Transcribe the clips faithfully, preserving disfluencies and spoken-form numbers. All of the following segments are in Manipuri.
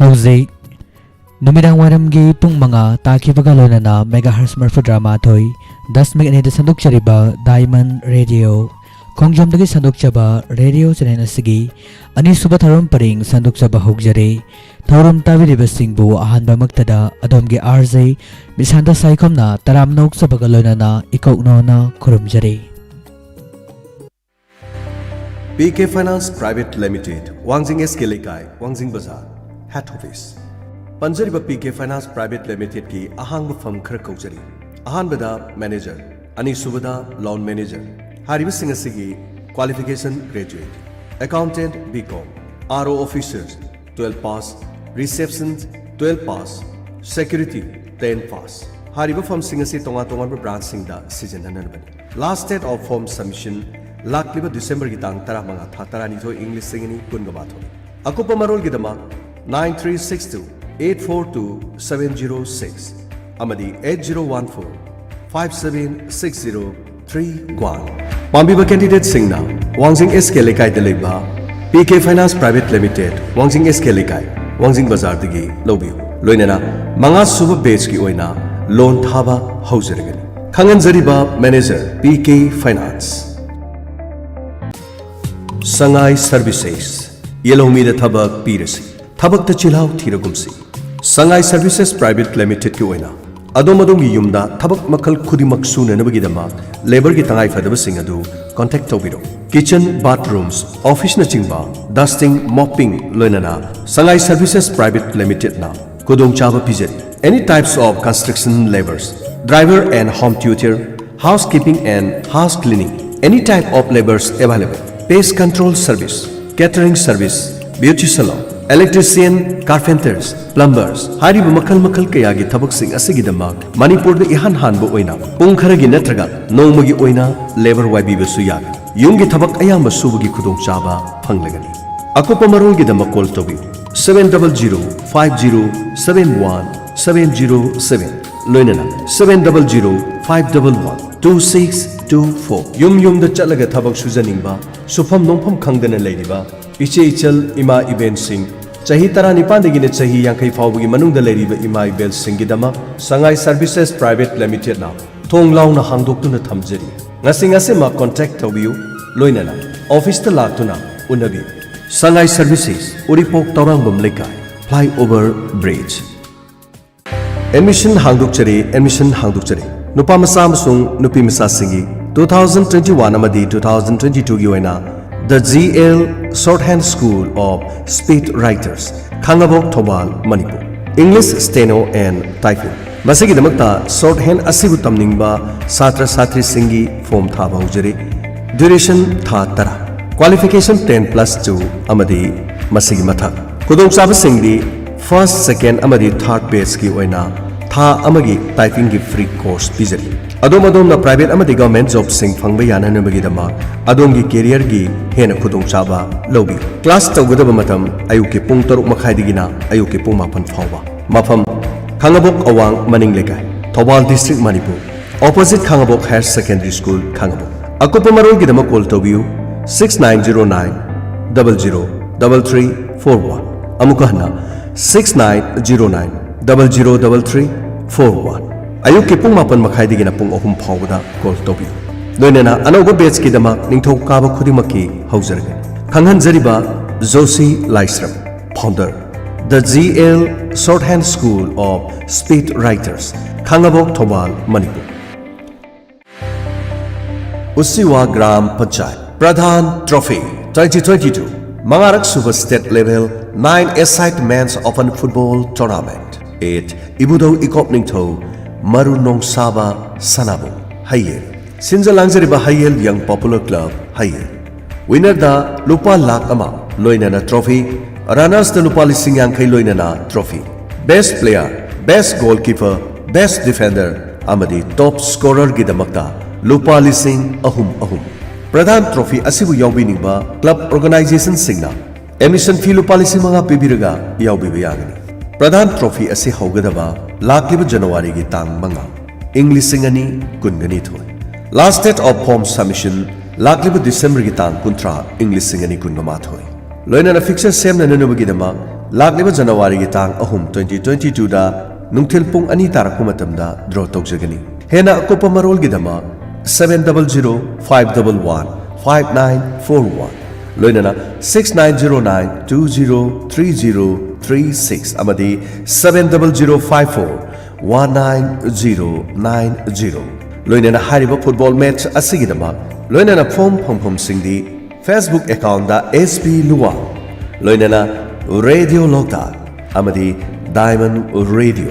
ꯍꯧꯖꯤꯛ ꯅꯨꯃꯤꯗꯥꯡ ꯋꯥꯏꯔꯝꯒꯤ ꯄꯨꯡ ꯃꯉꯥ ꯇꯥꯈꯤꯕꯒ ꯂꯣꯏꯅꯅ megahertz ꯃꯔꯤꯐꯨꯇꯔꯥ ꯃꯥꯊꯣꯏ ꯗꯁꯃꯤꯛ ꯑꯅꯤꯗ ꯁꯟꯗꯣꯛꯆꯔꯤꯕ Diamond Radio ꯈꯣꯡꯖꯣꯝꯗꯒꯤ ꯁꯟꯗꯣꯛꯆꯕ radio channel ꯑꯁꯤꯒꯤ ꯑꯅꯤꯁꯨꯕ ꯊꯧꯔꯝ ꯄꯔꯤꯡ ꯁꯟꯗꯣꯛꯆꯕ ꯍꯧꯖꯔꯤ꯫ ꯊꯧꯔꯝ ꯇꯥꯕꯤꯔꯤꯕꯁꯤꯡꯕꯨ ꯑꯍꯥꯟꯕꯃꯛꯇꯗ ꯑꯗꯣꯝꯒꯤ RJ ꯃꯤꯁꯥꯟꯗ ꯁꯥꯏꯈꯣꯝꯅ ꯇꯔꯥꯝꯅ ꯑꯣꯛꯆꯕꯒ ꯂꯣꯏꯅꯅ ꯏꯀꯣꯛꯅꯣꯅ ꯈꯨꯔꯨꯝꯖꯔꯤ꯫ P K Finance Private Limited, ꯋꯥꯡꯖꯤꯡ ꯑꯦꯁ ꯀꯦ ꯂꯩꯀꯥꯏ, ꯋꯥꯡꯖꯤꯡ ꯕꯖꯥꯔ, head office꯫ ꯄꯟꯖꯔꯤꯕ P K Finance Private Limitedꯀꯤ ꯑꯍꯥꯡꯕ ꯐꯝ ꯈꯔ ꯀꯧꯖꯔꯤ꯫ ꯑꯍꯥꯟꯕꯗ manager, ꯑꯅꯤꯁꯨꯕꯗ loan manager꯫ ꯍꯥꯏꯔꯤꯕꯁꯤꯡ ꯑꯁꯤꯒꯤ qualification graduate, accountant B Com, R O officers twelve pass, reception twelve pass, security ten pass꯫ ꯍꯥꯏꯔꯤꯕ ꯐꯝꯁꯤꯡ ꯑꯁꯤ ꯇꯣꯉꯥꯟ ꯇꯣꯉꯥꯟꯕ branchꯁꯤꯡꯗ ꯁꯤꯖꯤꯟꯅꯅꯕꯅꯤ꯫ Last date of form submission ꯂꯥꯛꯂꯤꯕ ꯗꯤꯁꯦꯝꯕꯔꯒꯤ ꯇꯥꯡ ꯇꯔꯥꯃꯉꯥ, ꯊꯥ ꯇꯔꯥꯅꯤꯊꯣꯏ, ꯏꯪ ꯂꯤꯁꯤꯡ ꯑꯅꯤ ꯀꯨꯟꯒ ꯃꯥꯊꯣꯏ꯫ ꯑꯀꯨꯞꯄ ꯃꯔꯣꯜꯒꯤꯗꯃꯛ nine three six two eight four two seven zero six ꯑꯃꯗꯤ eight zero one four five seven six zero three one꯫ ꯄꯥꯝꯕꯤꯕ candidateꯁꯤꯡꯅ ꯋꯥꯡꯖꯤꯡ ꯑꯦꯁ ꯀꯦ ꯂꯩꯀꯥꯏꯗ ꯂꯩꯕ P K Finance Private Limited, ꯋꯥꯡꯖꯤꯡ ꯑꯦꯁ ꯀꯦ ꯂꯩꯀꯥꯏ, ꯋꯥꯡꯖꯤꯡ ꯕꯖꯥꯔꯗꯒꯤ ꯂꯧꯕꯤꯌꯨ꯫ ꯂꯣꯏꯅꯅ ꯃꯉꯥ ꯁꯨꯕ batchꯀꯤ ꯑꯣꯏꯅ loan ꯊꯥꯕ ꯍꯧꯖꯔꯒꯅꯤ꯫ ꯈꯪꯍꯟꯖꯔꯤꯕ manager, P K Finance꯫ ꯁꯉꯥꯏ Services, ꯌꯦꯜꯍꯧꯃꯤꯗ ꯊꯕꯛ ꯄꯤꯔꯁꯤ, ꯊꯕꯛꯇ ꯆꯤꯜꯍꯥꯎ ꯊꯤꯔꯒꯨꯝꯁꯤ꯫ ꯁꯉꯥꯏ Services Private Limitedꯀꯤ ꯑꯣꯏꯅ ꯑꯗꯣꯝ ꯑꯗꯣꯝꯒꯤ ꯌꯨꯝꯗ ꯊꯕꯛ ꯃꯈꯜ ꯈꯨꯗꯤꯡꯃꯛ ꯁꯨꯅꯅꯕꯒꯤꯗꯃꯛ labourꯒꯤ ꯇꯉꯥꯏꯐꯗꯕꯁꯤꯡ ꯑꯗꯨ contact ꯇꯧꯕꯤꯔꯧ꯫ Kitchen, bathrooms, officeꯅꯆꯤꯡꯕ dusting, mopping ꯂꯣꯏꯅꯅ ꯁꯉꯥꯏ Services Private Limitedꯅ ꯈꯨꯗꯣꯡꯆꯥꯕ ꯄꯤꯖꯔꯤ꯫ Any types of construction labours, driver and home tutor, housekeeping and house cleaning, any type of labours available. Pest control service, catering service, beauty salon, electrician, carpenters, plumbers ꯍꯥꯏꯔꯤꯕ ꯃꯈꯜ ꯃꯈꯜ ꯀꯌꯥꯒꯤ ꯊꯕꯛꯁꯤꯡ ꯑꯁꯤꯒꯤꯗꯃꯛ ꯃꯅꯤꯄꯨꯔꯗ ꯏꯍꯥꯟ ꯍꯥꯟꯕ ꯑꯣꯏꯅ ꯄꯨꯡ ꯈꯔꯒꯤ ꯅꯠꯇ꯭ꯔꯒ ꯅꯣꯡꯃꯒꯤ ꯑꯣꯏꯅ labour ꯋꯥꯏꯕꯤꯕꯁꯨ ꯌꯥꯒꯅꯤ꯫ ꯌꯨꯝꯒꯤ ꯊꯕꯛ ꯑꯌꯥꯝꯕ ꯁꯨꯕꯒꯤ ꯈꯨꯗꯣꯡꯆꯥꯕ ꯐꯪꯂꯒꯅꯤ꯫ ꯑꯀꯨꯞꯄ ꯃꯔꯣꯜꯒꯤꯗꯃꯛ call ꯇꯧꯕꯤꯌꯨ seven double zero five zero seven one seven zero seven, ꯂꯣꯏꯅꯅ seven double zero five double one two six two four꯫ ꯌꯨꯝ ꯌꯨꯝꯗ ꯆꯠꯂꯒ ꯊꯕꯛ ꯁꯨꯖꯅꯤꯡꯕ, ꯁꯨꯐꯝ ꯅꯣꯝꯐꯝ ꯈꯪꯗꯅ ꯂꯩꯔꯤꯕ ꯏꯆꯦ ꯏꯆꯜ, ꯏꯃꯥ ꯏꯕꯦꯟꯁꯤꯡ, ꯆꯍꯤ ꯇꯔꯥꯅꯤꯄꯥꯟꯗꯒꯤꯅ ꯆꯍꯤ ꯌꯥꯡꯈꯩ ꯐꯥꯎꯕꯒꯤ ꯃꯅꯨꯡꯗ ꯂꯩꯔꯤꯕ ꯏꯃꯥ ꯏꯕꯦꯜꯁꯤꯡꯒꯤꯗꯃꯛ ꯁꯉꯥꯏ ꯁꯔꯚꯤꯁꯦꯁ ꯄ꯭ꯔꯥꯏꯚꯦꯠ ꯂꯤꯃꯤꯇꯦꯗꯅ ꯊꯣꯡ ꯂꯥꯎꯅ ꯍꯥꯡꯗꯣꯛꯇꯨꯅ ꯊꯝꯖꯔꯤ꯫ ꯉꯁꯤ ꯉꯁꯤꯃꯛ ꯀꯣꯟꯇꯦꯛ ꯇꯧꯕꯤꯌꯨ, ꯂꯣꯏꯅꯅ ꯑꯣꯐꯤꯁꯇ ꯂꯥꯛꯇꯨꯅ ꯎꯅꯕꯤꯌꯨ꯫ ꯁꯉꯥꯏ ꯁꯔꯚꯤꯁꯦꯁ, ꯎꯔꯤꯄꯣꯛ ꯇꯧꯔꯥꯡꯕꯝ ꯂꯩꯀꯥꯏ, ꯐ꯭ꯂꯥꯏꯑꯣꯚꯔ ꯕ꯭ꯔꯤꯖ꯫ ꯑꯦꯗꯃꯤꯁꯟ ꯍꯥꯡꯗꯣꯛꯆꯔꯤ, ꯑꯦꯗꯃꯤꯁꯟ ꯍꯥꯡꯗꯣꯛꯆꯔꯤ꯫ ꯅꯨꯄꯥ ꯃꯆꯥ ꯑꯃꯁꯨꯡ ꯅꯨꯄꯤ ꯃꯆꯥꯁꯤꯡꯒꯤ two thousand twenty-one ꯑꯃꯗꯤ two thousand twenty-twoꯒꯤ ꯑꯣꯏꯅ The G L Shorthand School of Speed Writers, Khangabok, Thoubal, Manipur. English Steno and Typing꯫ ꯃꯁꯤꯒꯤꯗꯃꯛꯇ ꯁꯣꯔꯠ ꯍꯦꯟ ꯑꯁꯤꯕꯨ ꯇꯝꯅꯤꯡꯕ ꯁꯥꯇ꯭ꯔ ꯁꯥꯇ꯭ꯔꯤꯁꯤꯡꯒꯤ ꯐꯣꯔꯝ ꯊꯥꯕ ꯍꯧꯖꯔꯤ꯫ ꯗ꯭ꯌꯨꯔꯦꯁꯟ ꯊꯥ ꯇꯔꯥ꯫ ꯀ꯭ꯋꯥꯂꯤꯐꯤꯀꯦꯁꯟ ten plus two ꯑꯃꯗꯤ ꯃꯁꯤꯒꯤ ꯃꯊꯛ꯫ ꯈꯨꯗꯣꯡꯆꯥꯕꯁꯤꯡꯗꯤ ꯐꯥꯔꯁ, ꯁꯦꯀꯦꯟ ꯑꯃꯗꯤ ꯊꯥꯔꯠ ꯕꯦꯆꯀꯤ ꯑꯣꯏꯅ ꯊꯥ ꯑꯃꯒꯤ ꯇꯥꯏꯄꯤꯡꯒꯤ ꯐ꯭ꯔꯤ ꯀꯣꯔꯁ ꯄꯤꯖꯔꯤ꯫ ꯑꯗꯣꯝ ꯑꯗꯣꯝꯅ ꯄ꯭ꯔꯥꯏꯚꯦꯠ ꯑꯃꯗꯤ ꯒꯚꯔꯟꯃꯦꯟꯠ ꯖꯣꯕꯁꯤꯡ ꯐꯪꯕ ꯌꯥꯅꯅꯕꯒꯤꯗꯃꯛ ꯑꯗꯣꯝꯒꯤ ꯀꯦꯔꯤꯌꯔꯒꯤ ꯍꯦꯟꯅ ꯈꯨꯗꯣꯡꯆꯥꯕ ꯂꯧꯕꯤꯌꯨ꯫ ꯀ꯭ꯂꯥꯁ ꯇꯧꯒꯗꯕ ꯃꯇꯝ ꯑꯌꯨꯛꯀꯤ ꯄꯨꯡ ꯇꯔꯨꯛ ꯃꯈꯥꯏꯗꯒꯤꯅ ꯑꯌꯨꯛꯀꯤ ꯄꯨꯡ ꯃꯥꯄꯟ ꯐꯥꯎꯕ꯫ ꯃꯐꯝ: ꯈꯥꯉꯕꯣꯛ ꯑꯋꯥꯡ ꯃꯅꯤꯡ ꯂꯩꯀꯥꯏ, Thoubal district, Manipur. Opposite Khangabok higher secondary school, Khangabok. ꯑꯀꯨꯞꯄ ꯃꯔꯣꯜꯒꯤꯗꯃꯛ ꯀꯣꯜ ꯇꯧꯕꯤꯌꯨ, six nine zero nine double zero double three four one꯫ ꯑꯃꯨꯛꯀ ꯍꯟꯅ, six nine zero nine double zero double three four one꯫ ꯑꯌꯨꯛꯀꯤ ꯄꯨꯡ ꯃꯥꯄꯟ ꯃꯈꯥꯏꯗꯒꯤꯅ ꯄꯨꯡ ꯑꯍꯨꯝ ꯐꯥꯎꯕꯗ ꯀꯣꯜ ꯇꯧꯕꯤꯌꯨ꯫ ꯂꯣꯏꯅꯅ ꯑꯅꯧꯕ ꯕꯦꯆꯀꯤꯗꯃꯛ ꯅꯤꯡꯊꯧꯀꯥꯕ ꯈꯨꯗꯤꯡꯃꯛꯀꯤ ꯍꯧꯖꯔꯒꯅꯤ꯫ ꯈꯪꯍꯟꯖꯔꯤꯕ Joshi Laishram, founder, The G L Shorthand School of Speed Writers, Khangabok, Thoubal, Manipur. Uchiwa gram panchayat. Pradhan trophy twenty twenty-two, ꯃꯉꯥꯔꯛ ꯁꯨꯕ state level nine-a-side men's open football tournament at ꯏꯕꯨꯙꯧ ꯏꯀꯣꯞ ꯅꯤꯡꯊꯧ ꯃꯔꯨ ꯅꯣꯡꯁꯥꯕ ꯁꯅꯥꯕꯨꯡ, ꯍꯩꯌꯦꯜ꯫ ꯁꯤꯟꯖ ꯂꯥꯡꯖꯔꯤꯕ ꯍꯩꯌꯦꯜ ꯌꯪ ꯄꯣꯄꯨꯂꯔ ꯀ꯭ꯂꯕ, ꯍꯩꯌꯦꯜ꯫ ꯋꯤꯟꯅꯔꯗ ꯂꯨꯄꯥ ꯂꯥꯈ ꯑꯃ, ꯂꯣꯏꯅꯅ ꯇ꯭ꯔꯣꯐꯤ꯫ ꯔꯅꯔꯁꯇ ꯂꯨꯄꯥ ꯂꯤꯁꯤꯡ ꯌꯥꯡꯈꯩ, ꯂꯣꯏꯅꯅ trophy. Best player, best goalkeeper, best defender ꯑꯃꯗꯤ ꯇꯣꯞ ꯁ꯭ꯀꯣꯔꯔꯒꯤꯗꯃꯛꯇ ꯂꯨꯄꯥ ꯂꯤꯁꯤꯡ ꯑꯍꯨꯝ ꯑꯍꯨꯝ꯫ ꯄ꯭ꯔꯙꯥꯟ ꯇ꯭ꯔꯣꯐꯤ ꯑꯁꯤꯕꯨ ꯌꯥꯎꯕꯤꯅꯤꯡꯕ ꯀ꯭ꯂꯕ ꯑꯣꯔꯒꯅꯥꯏꯖꯦꯁꯟꯁꯤꯡꯅ ꯑꯦꯗꯃꯤꯁꯟ ꯐꯤ ꯂꯨꯄꯥ ꯂꯤꯁꯤꯡ ꯃꯉꯥ ꯄꯤꯕꯤꯔꯒ ꯌꯥꯎꯕꯤꯕ ꯌꯥꯒꯅꯤ꯫ ꯄ꯭ꯔꯙꯥꯟ ꯇ꯭ꯔꯣꯐꯤ ꯑꯁꯤ ꯍꯧꯒꯗꯕ ꯂꯥꯛꯂꯤꯕ ꯖꯅꯋꯥꯔꯤꯒꯤ ꯇꯥꯡ ꯃꯉꯥ, ꯏꯪ ꯂꯤꯁꯤꯡ ꯑꯅꯤ ꯀꯨꯟꯒ ꯅꯤꯊꯣꯏ꯫ Last date of form submission ꯂꯥꯛꯂꯤꯕ ꯗꯤꯁꯦꯝꯕꯔꯒꯤ ꯇꯥꯡ ꯀꯨꯟꯊ꯭ꯔꯥ, ꯏꯪ ꯂꯤꯁꯤꯡ ꯑꯅꯤ ꯀꯨꯟꯒ ꯃꯥꯊꯣꯏ꯫ ꯂꯣꯏꯅꯅ ꯐꯤꯛꯆꯔ ꯁꯦꯝꯅꯅꯕꯒꯤꯗꯃꯛ ꯂꯥꯛꯂꯤꯕ ꯖꯅꯋꯥꯔꯤꯒꯤ ꯇꯥꯡ ꯑꯍꯨꯝ, twenty twenty-twoꯗ ꯅꯨꯡꯊꯤꯜ ꯄꯨꯡ ꯑꯅꯤ ꯇꯥꯔꯛꯄ ꯃꯇꯝꯗ ꯗ꯭ꯔꯣ ꯇꯧꯖꯒꯅꯤ꯫ ꯍꯦꯟꯅ ꯑꯀꯨꯞꯄ ꯃꯔꯣꯜꯒꯤꯗꯃꯛ seven double zero five double one five nine four one, ꯂꯣꯏꯅꯅ six nine zero nine two zero three zero three six ꯑꯃꯗꯤ seven double zero five four one nine zero nine zero, ꯂꯣꯏꯅꯅ ꯍꯥꯏꯔꯤꯕ ꯐꯨꯠꯕꯣꯜ ꯃꯦꯆ ꯑꯁꯤꯒꯤꯗꯃꯛ ꯂꯣꯏꯅꯅ ꯐꯣꯝ ꯐꯪꯐꯝꯁꯤꯡꯗꯤ Facebook accountꯗ S P Luwang, ꯂꯣꯏꯅꯅ Radio Loktal ꯑꯃꯗꯤ Diamond Radio,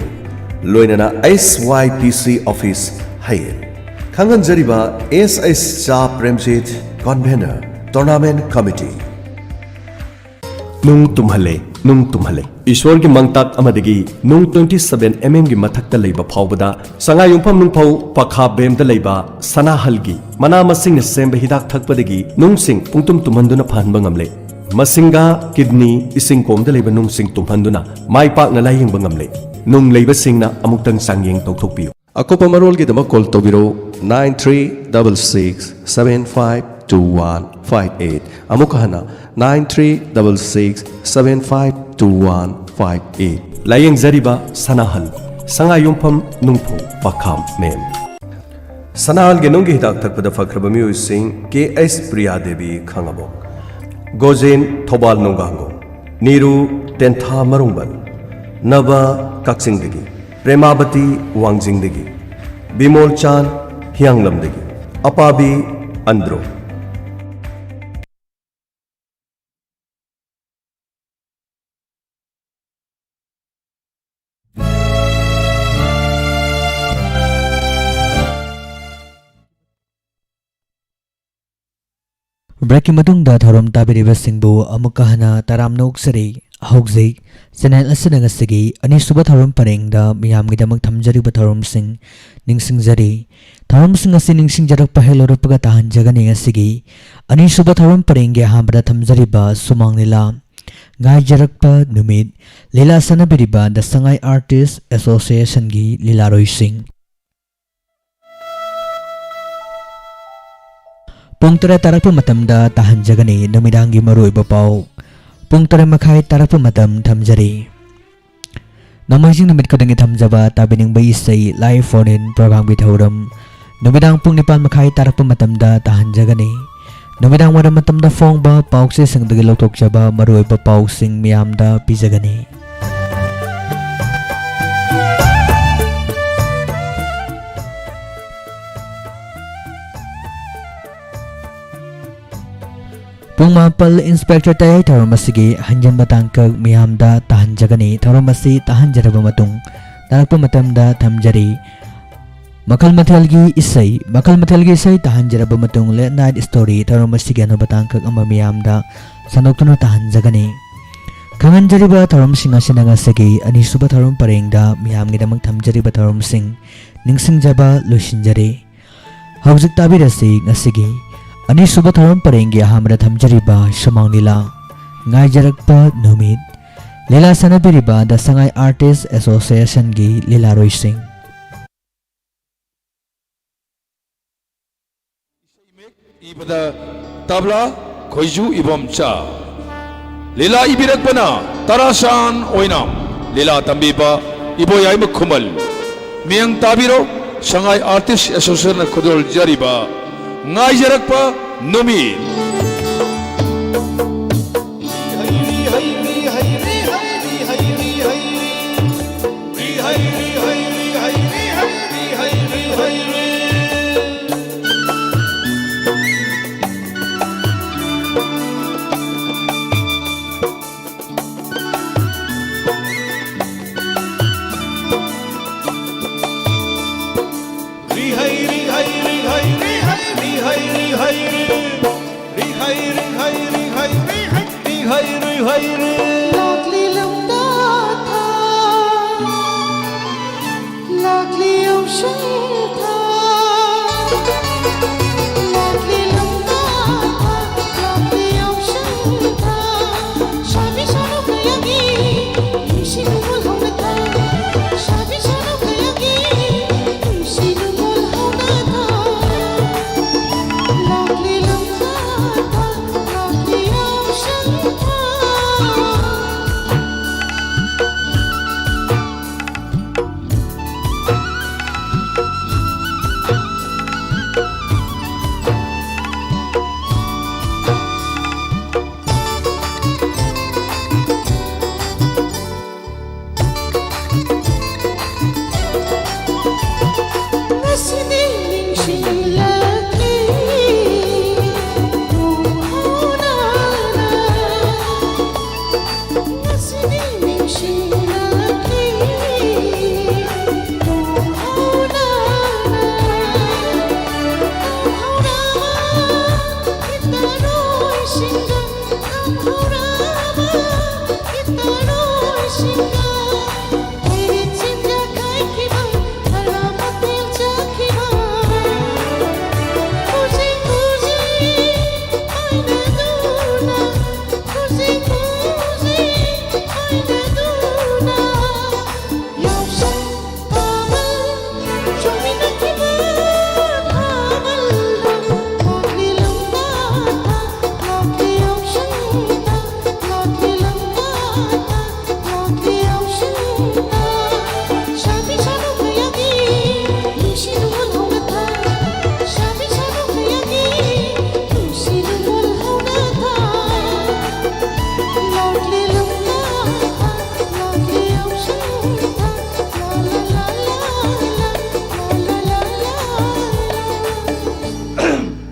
ꯂꯣꯏꯅꯅ S Y P C office ꯍꯌꯦꯡ꯫ ꯈꯪꯍꯟꯖꯔꯤꯕ S H Shah Premjit Convener, Tournament Committee꯫ ꯅꯨꯡ ꯇꯨꯝꯍꯜꯂꯦ, ꯅꯨꯡ ꯇꯨꯝꯍꯜꯂꯦ꯫ ꯏꯁꯣꯔꯒꯤ ꯃꯪꯇꯥꯛ ꯑꯃꯗꯒꯤ ꯅꯨꯡ twenty seven M M ꯒꯤ ꯃꯊꯛꯇ ꯂꯩꯕ ꯐꯥꯎꯕꯗ ꯁꯉꯥꯏ ꯌꯨꯝꯐꯝ ꯅꯨꯡꯐꯧ ꯄꯈꯥ ꯕꯦꯝꯗ ꯂꯩꯕ ꯁꯅꯥꯍꯜꯒꯤ ꯃꯅꯥ ꯃꯁꯤꯡꯅ ꯁꯦꯝꯕ ꯍꯤꯗꯥꯛ ꯊꯛꯄꯗꯒꯤ ꯅꯨꯡꯁꯤꯡ ꯄꯨꯡꯇꯨꯝ ꯇꯨꯝꯍꯟꯗꯨꯅ ꯐꯍꯟꯕ ꯉꯝꯂꯦ꯫ ꯃꯁꯤꯡꯒ, ꯀꯤꯗꯅꯤ, ꯏꯁꯤꯡ ꯀꯣꯝꯗ ꯂꯩꯕ ꯅꯨꯡꯁꯤꯡ ꯇꯨꯝꯍꯟꯗꯨꯅ ꯃꯥꯏ ꯄꯥꯛꯅ ꯂꯥꯌꯦꯡꯕ ꯉꯝꯂꯦ꯫ ꯅꯨꯡ ꯂꯩꯕꯁꯤꯡꯅ ꯑꯃꯨꯛꯇꯪ ꯆꯥꯡꯌꯦꯡ ꯇꯧꯊꯣꯛꯄꯤꯌꯨ꯫ ꯑꯀꯨꯞꯄ ꯃꯔꯣꯜꯒꯤꯗꯃꯛ call ꯇꯧꯕꯤꯔꯧ, nine three double six seven five two one five eight꯫ ꯑꯃꯨꯛꯀ ꯍꯟꯅ, nine three double six seven five two one five eight꯫ ꯂꯥꯌꯦꯡꯖꯔꯤꯕ ꯁꯅꯥꯍꯜ, ꯁꯉꯥꯏ ꯌꯨꯝꯐꯝ ꯅꯨꯡꯐꯧ ꯄꯈꯥꯝ ꯃꯦꯝ꯫ ꯁꯅꯥꯍꯜꯒꯤ ꯅꯨꯡꯒꯤ ꯍꯤꯗꯥꯛ ꯊꯛꯄꯗ ꯐꯈ꯭ꯔꯕ ꯃꯤꯑꯣꯏꯁꯤꯡ: K H ꯄ꯭ꯔꯤꯌꯥ ꯗꯦꯕꯤ ꯈꯥꯉꯕꯣꯛ, ꯒꯣꯖꯦꯟ ꯊꯧꯕꯥꯜ ꯅꯣꯡꯒꯥꯡꯒꯣꯡ, ꯅꯤꯔꯨ ꯇꯦꯟꯊꯥ ꯃꯔꯨꯡꯕꯟ, ꯅꯕ ꯀꯛꯆꯤꯡꯗꯒꯤ, ꯄ꯭ꯔꯦꯃꯥꯕꯇꯤ ꯋꯥꯡꯖꯤꯡꯗꯒꯤ, ꯕꯤꯃꯣꯜ ꯆꯥꯟ ꯍꯤꯌꯥꯡꯂꯝꯗꯒꯤ, ꯑꯄꯥꯕꯤ ꯑꯟꯗ꯭ꯔꯣ꯫ Breakꯀꯤ ꯃꯇꯨꯡꯗ ꯊꯧꯔꯝ ꯇꯥꯕꯤꯔꯤꯕꯁꯤꯡꯕꯨ ꯑꯃꯨꯛꯀ ꯍꯟꯅ ꯇꯔꯥꯝꯅ ꯑꯣꯛꯆꯔꯤ꯫ ꯍꯧꯖꯤꯛ channel ꯑꯁꯤꯗ ꯉꯁꯤꯒꯤ ꯑꯅꯤꯁꯨꯕ ꯊꯧꯔꯝ ꯄꯔꯦꯡꯗ ꯃꯤꯌꯥꯝꯒꯤꯗꯃꯛ ꯊꯝꯖꯔꯤꯕ ꯊꯧꯔꯝꯁꯤꯡ ꯅꯤꯡꯁꯤꯡꯖꯔꯤ꯫ ꯊꯧꯔꯝꯁꯤꯡ ꯑꯁꯤ ꯅꯤꯡꯁꯤꯡꯖꯔꯛꯄ ꯍꯦꯛ ꯂꯣꯏꯔꯛꯄꯒ ꯇꯥꯍꯟꯖꯒꯅꯤ ꯉꯁꯤꯒꯤ ꯑꯅꯤꯁꯨꯕ ꯊꯧꯔꯝ ꯄꯔꯦꯡꯒꯤ ꯑꯍꯥꯟꯕꯗ ꯊꯝꯖꯔꯤꯕ ꯁꯨꯃꯥꯡ ꯂꯤꯂꯥ꯫ ꯉꯥꯏꯖꯔꯛꯄ ꯅꯨꯃꯤꯠ꯫ ꯂꯤꯂꯥ ꯁꯥꯟꯅꯕꯤꯔꯤꯕ The Sangai Artist Associationꯒꯤ ꯂꯤꯂꯥꯔꯣꯏꯁꯤꯡ꯫ ꯄꯨꯡ ꯇꯔꯦꯠ ꯇꯥꯔꯛꯄ ꯃꯇꯝꯗ ꯇꯥꯍꯟꯖꯒꯅꯤ ꯅꯨꯃꯤꯗꯥꯡꯒꯤ ꯃꯔꯨꯑꯣꯏꯕ ꯄꯥꯎ꯫ ꯄꯨꯡ ꯇꯔꯦꯠ ꯃꯈꯥꯏ ꯇꯥꯔꯛꯄ ꯃꯇꯝ ꯊꯝꯖꯔꯤ꯫ ꯅꯣꯡꯃꯥꯏꯖꯤꯡ ꯅꯨꯃꯤꯠ ꯈꯨꯗꯤꯡꯒꯤ ꯊꯝꯖꯕ ꯇꯥꯕꯤꯅꯤꯡꯕ ꯏꯁꯩ live phone in programꯒꯤ ꯊꯧꯔꯝ ꯅꯨꯃꯤꯗꯥꯡ ꯄꯨꯡ ꯅꯤꯄꯥꯟ ꯃꯈꯥꯏ ꯇꯥꯔꯛꯄ ꯃꯇꯝꯗ ꯇꯥꯍꯟꯖꯒꯅꯤ꯫ ꯅꯨꯃꯤꯗꯥꯡ ꯋꯥꯏꯔꯝ ꯃꯇꯝꯗ ꯐꯣꯡꯕ ꯄꯥꯎꯆꯦꯁꯤꯡꯗꯒꯤ ꯂꯧꯊꯣꯛꯆꯕ ꯃꯔꯨꯑꯣꯏꯕ ꯄꯥꯎꯁꯤꯡ ꯃꯤꯌꯥꯝꯗ ꯄꯤꯖꯒꯅꯤ꯫ ꯄꯨꯡ ꯃꯥꯄꯜ Inspector ꯇꯌꯥꯏ ꯊꯧꯔꯝ ꯑꯁꯤꯒꯤ ꯍꯟꯖꯤꯟꯕ ꯇꯥꯡꯀꯛ ꯃꯤꯌꯥꯝꯗ ꯇꯥꯍꯟꯖꯒꯅꯤ꯫ ꯊꯧꯔꯝ ꯑꯁꯤ ꯇꯥꯍꯟꯖꯔꯕ ꯃꯇꯨꯡ ꯇꯥꯔꯛꯄ ꯃꯇꯝꯗ ꯊꯝꯖꯔꯤ꯫ ꯃꯈꯜ ꯃꯊꯦꯜꯒꯤ ꯏꯁꯩ, ꯃꯈꯜ ꯃꯊꯦꯜꯒꯤ ꯏꯁꯩ ꯇꯥꯍꯟꯖꯔꯕ ꯃꯇꯨꯡ late night story ꯊꯧꯔꯝ ꯑꯁꯤꯒꯤ ꯑꯅꯧꯕ ꯇꯥꯡꯀꯛ ꯑꯃ ꯃꯤꯌꯥꯝꯗ ꯁꯟꯗꯣꯛꯇꯨꯅ ꯇꯥꯍꯟꯖꯒꯅꯤ꯫ ꯈꯪꯍꯟꯖꯔꯤꯕ ꯊꯧꯔꯝꯁꯤꯡ ꯑꯁꯤꯅ ꯉꯁꯤꯒꯤ ꯑꯅꯤꯁꯨꯕ ꯊꯧꯔꯝ ꯄꯔꯦꯡꯗ ꯃꯤꯌꯥꯝꯒꯤꯗꯃꯛ ꯊꯝꯖꯔꯤꯕ ꯊꯧꯔꯝꯁꯤꯡ ꯅꯤꯡꯁꯤꯡꯖꯕ ꯂꯣꯏꯁꯤꯟꯖꯔꯤ꯫ ꯍꯧꯖꯤꯛ ꯇꯥꯕꯤꯔꯁꯤ ꯉꯁꯤꯒꯤ ꯑꯅꯤꯁꯨꯕ ꯊꯧꯔꯝ ꯄꯔꯦꯡꯒꯤ ꯑꯍꯥꯟꯕꯗ ꯊꯝꯖꯔꯤꯕ ꯁꯨꯃꯥꯡ ꯂꯤꯂꯥ ꯉꯥꯏꯖꯔꯛꯄ ꯅꯨꯃꯤꯠ꯫ ꯂꯤꯂꯥ ꯁꯥꯟꯅꯕꯤꯔꯤꯕ The Sangai Artist Associationꯒꯤ ꯂꯤꯂꯥꯔꯣꯏꯁꯤꯡ꯫ ꯏꯕꯗ tabla ꯈꯣꯏꯖꯨ Ibomcha. ꯂꯤꯂꯥ ꯏꯕꯤꯔꯛꯄꯅ ꯇꯔꯥꯁꯥꯟ ꯑꯣꯏꯅ ꯂꯤꯂꯥ ꯇꯝꯕꯤꯕ ꯏꯕꯣꯌꯥꯏꯃ ꯈꯨꯃꯜ꯫ ꯃꯤꯌꯥꯝ ꯇꯥꯕꯤꯔꯣ, ꯁꯉꯥꯏ Artist Associationꯅ ꯈꯨꯗꯣꯜꯖꯔꯤꯕ ꯉꯥꯏꯖꯔꯛꯄ ꯅꯨꯃꯤꯠ꯫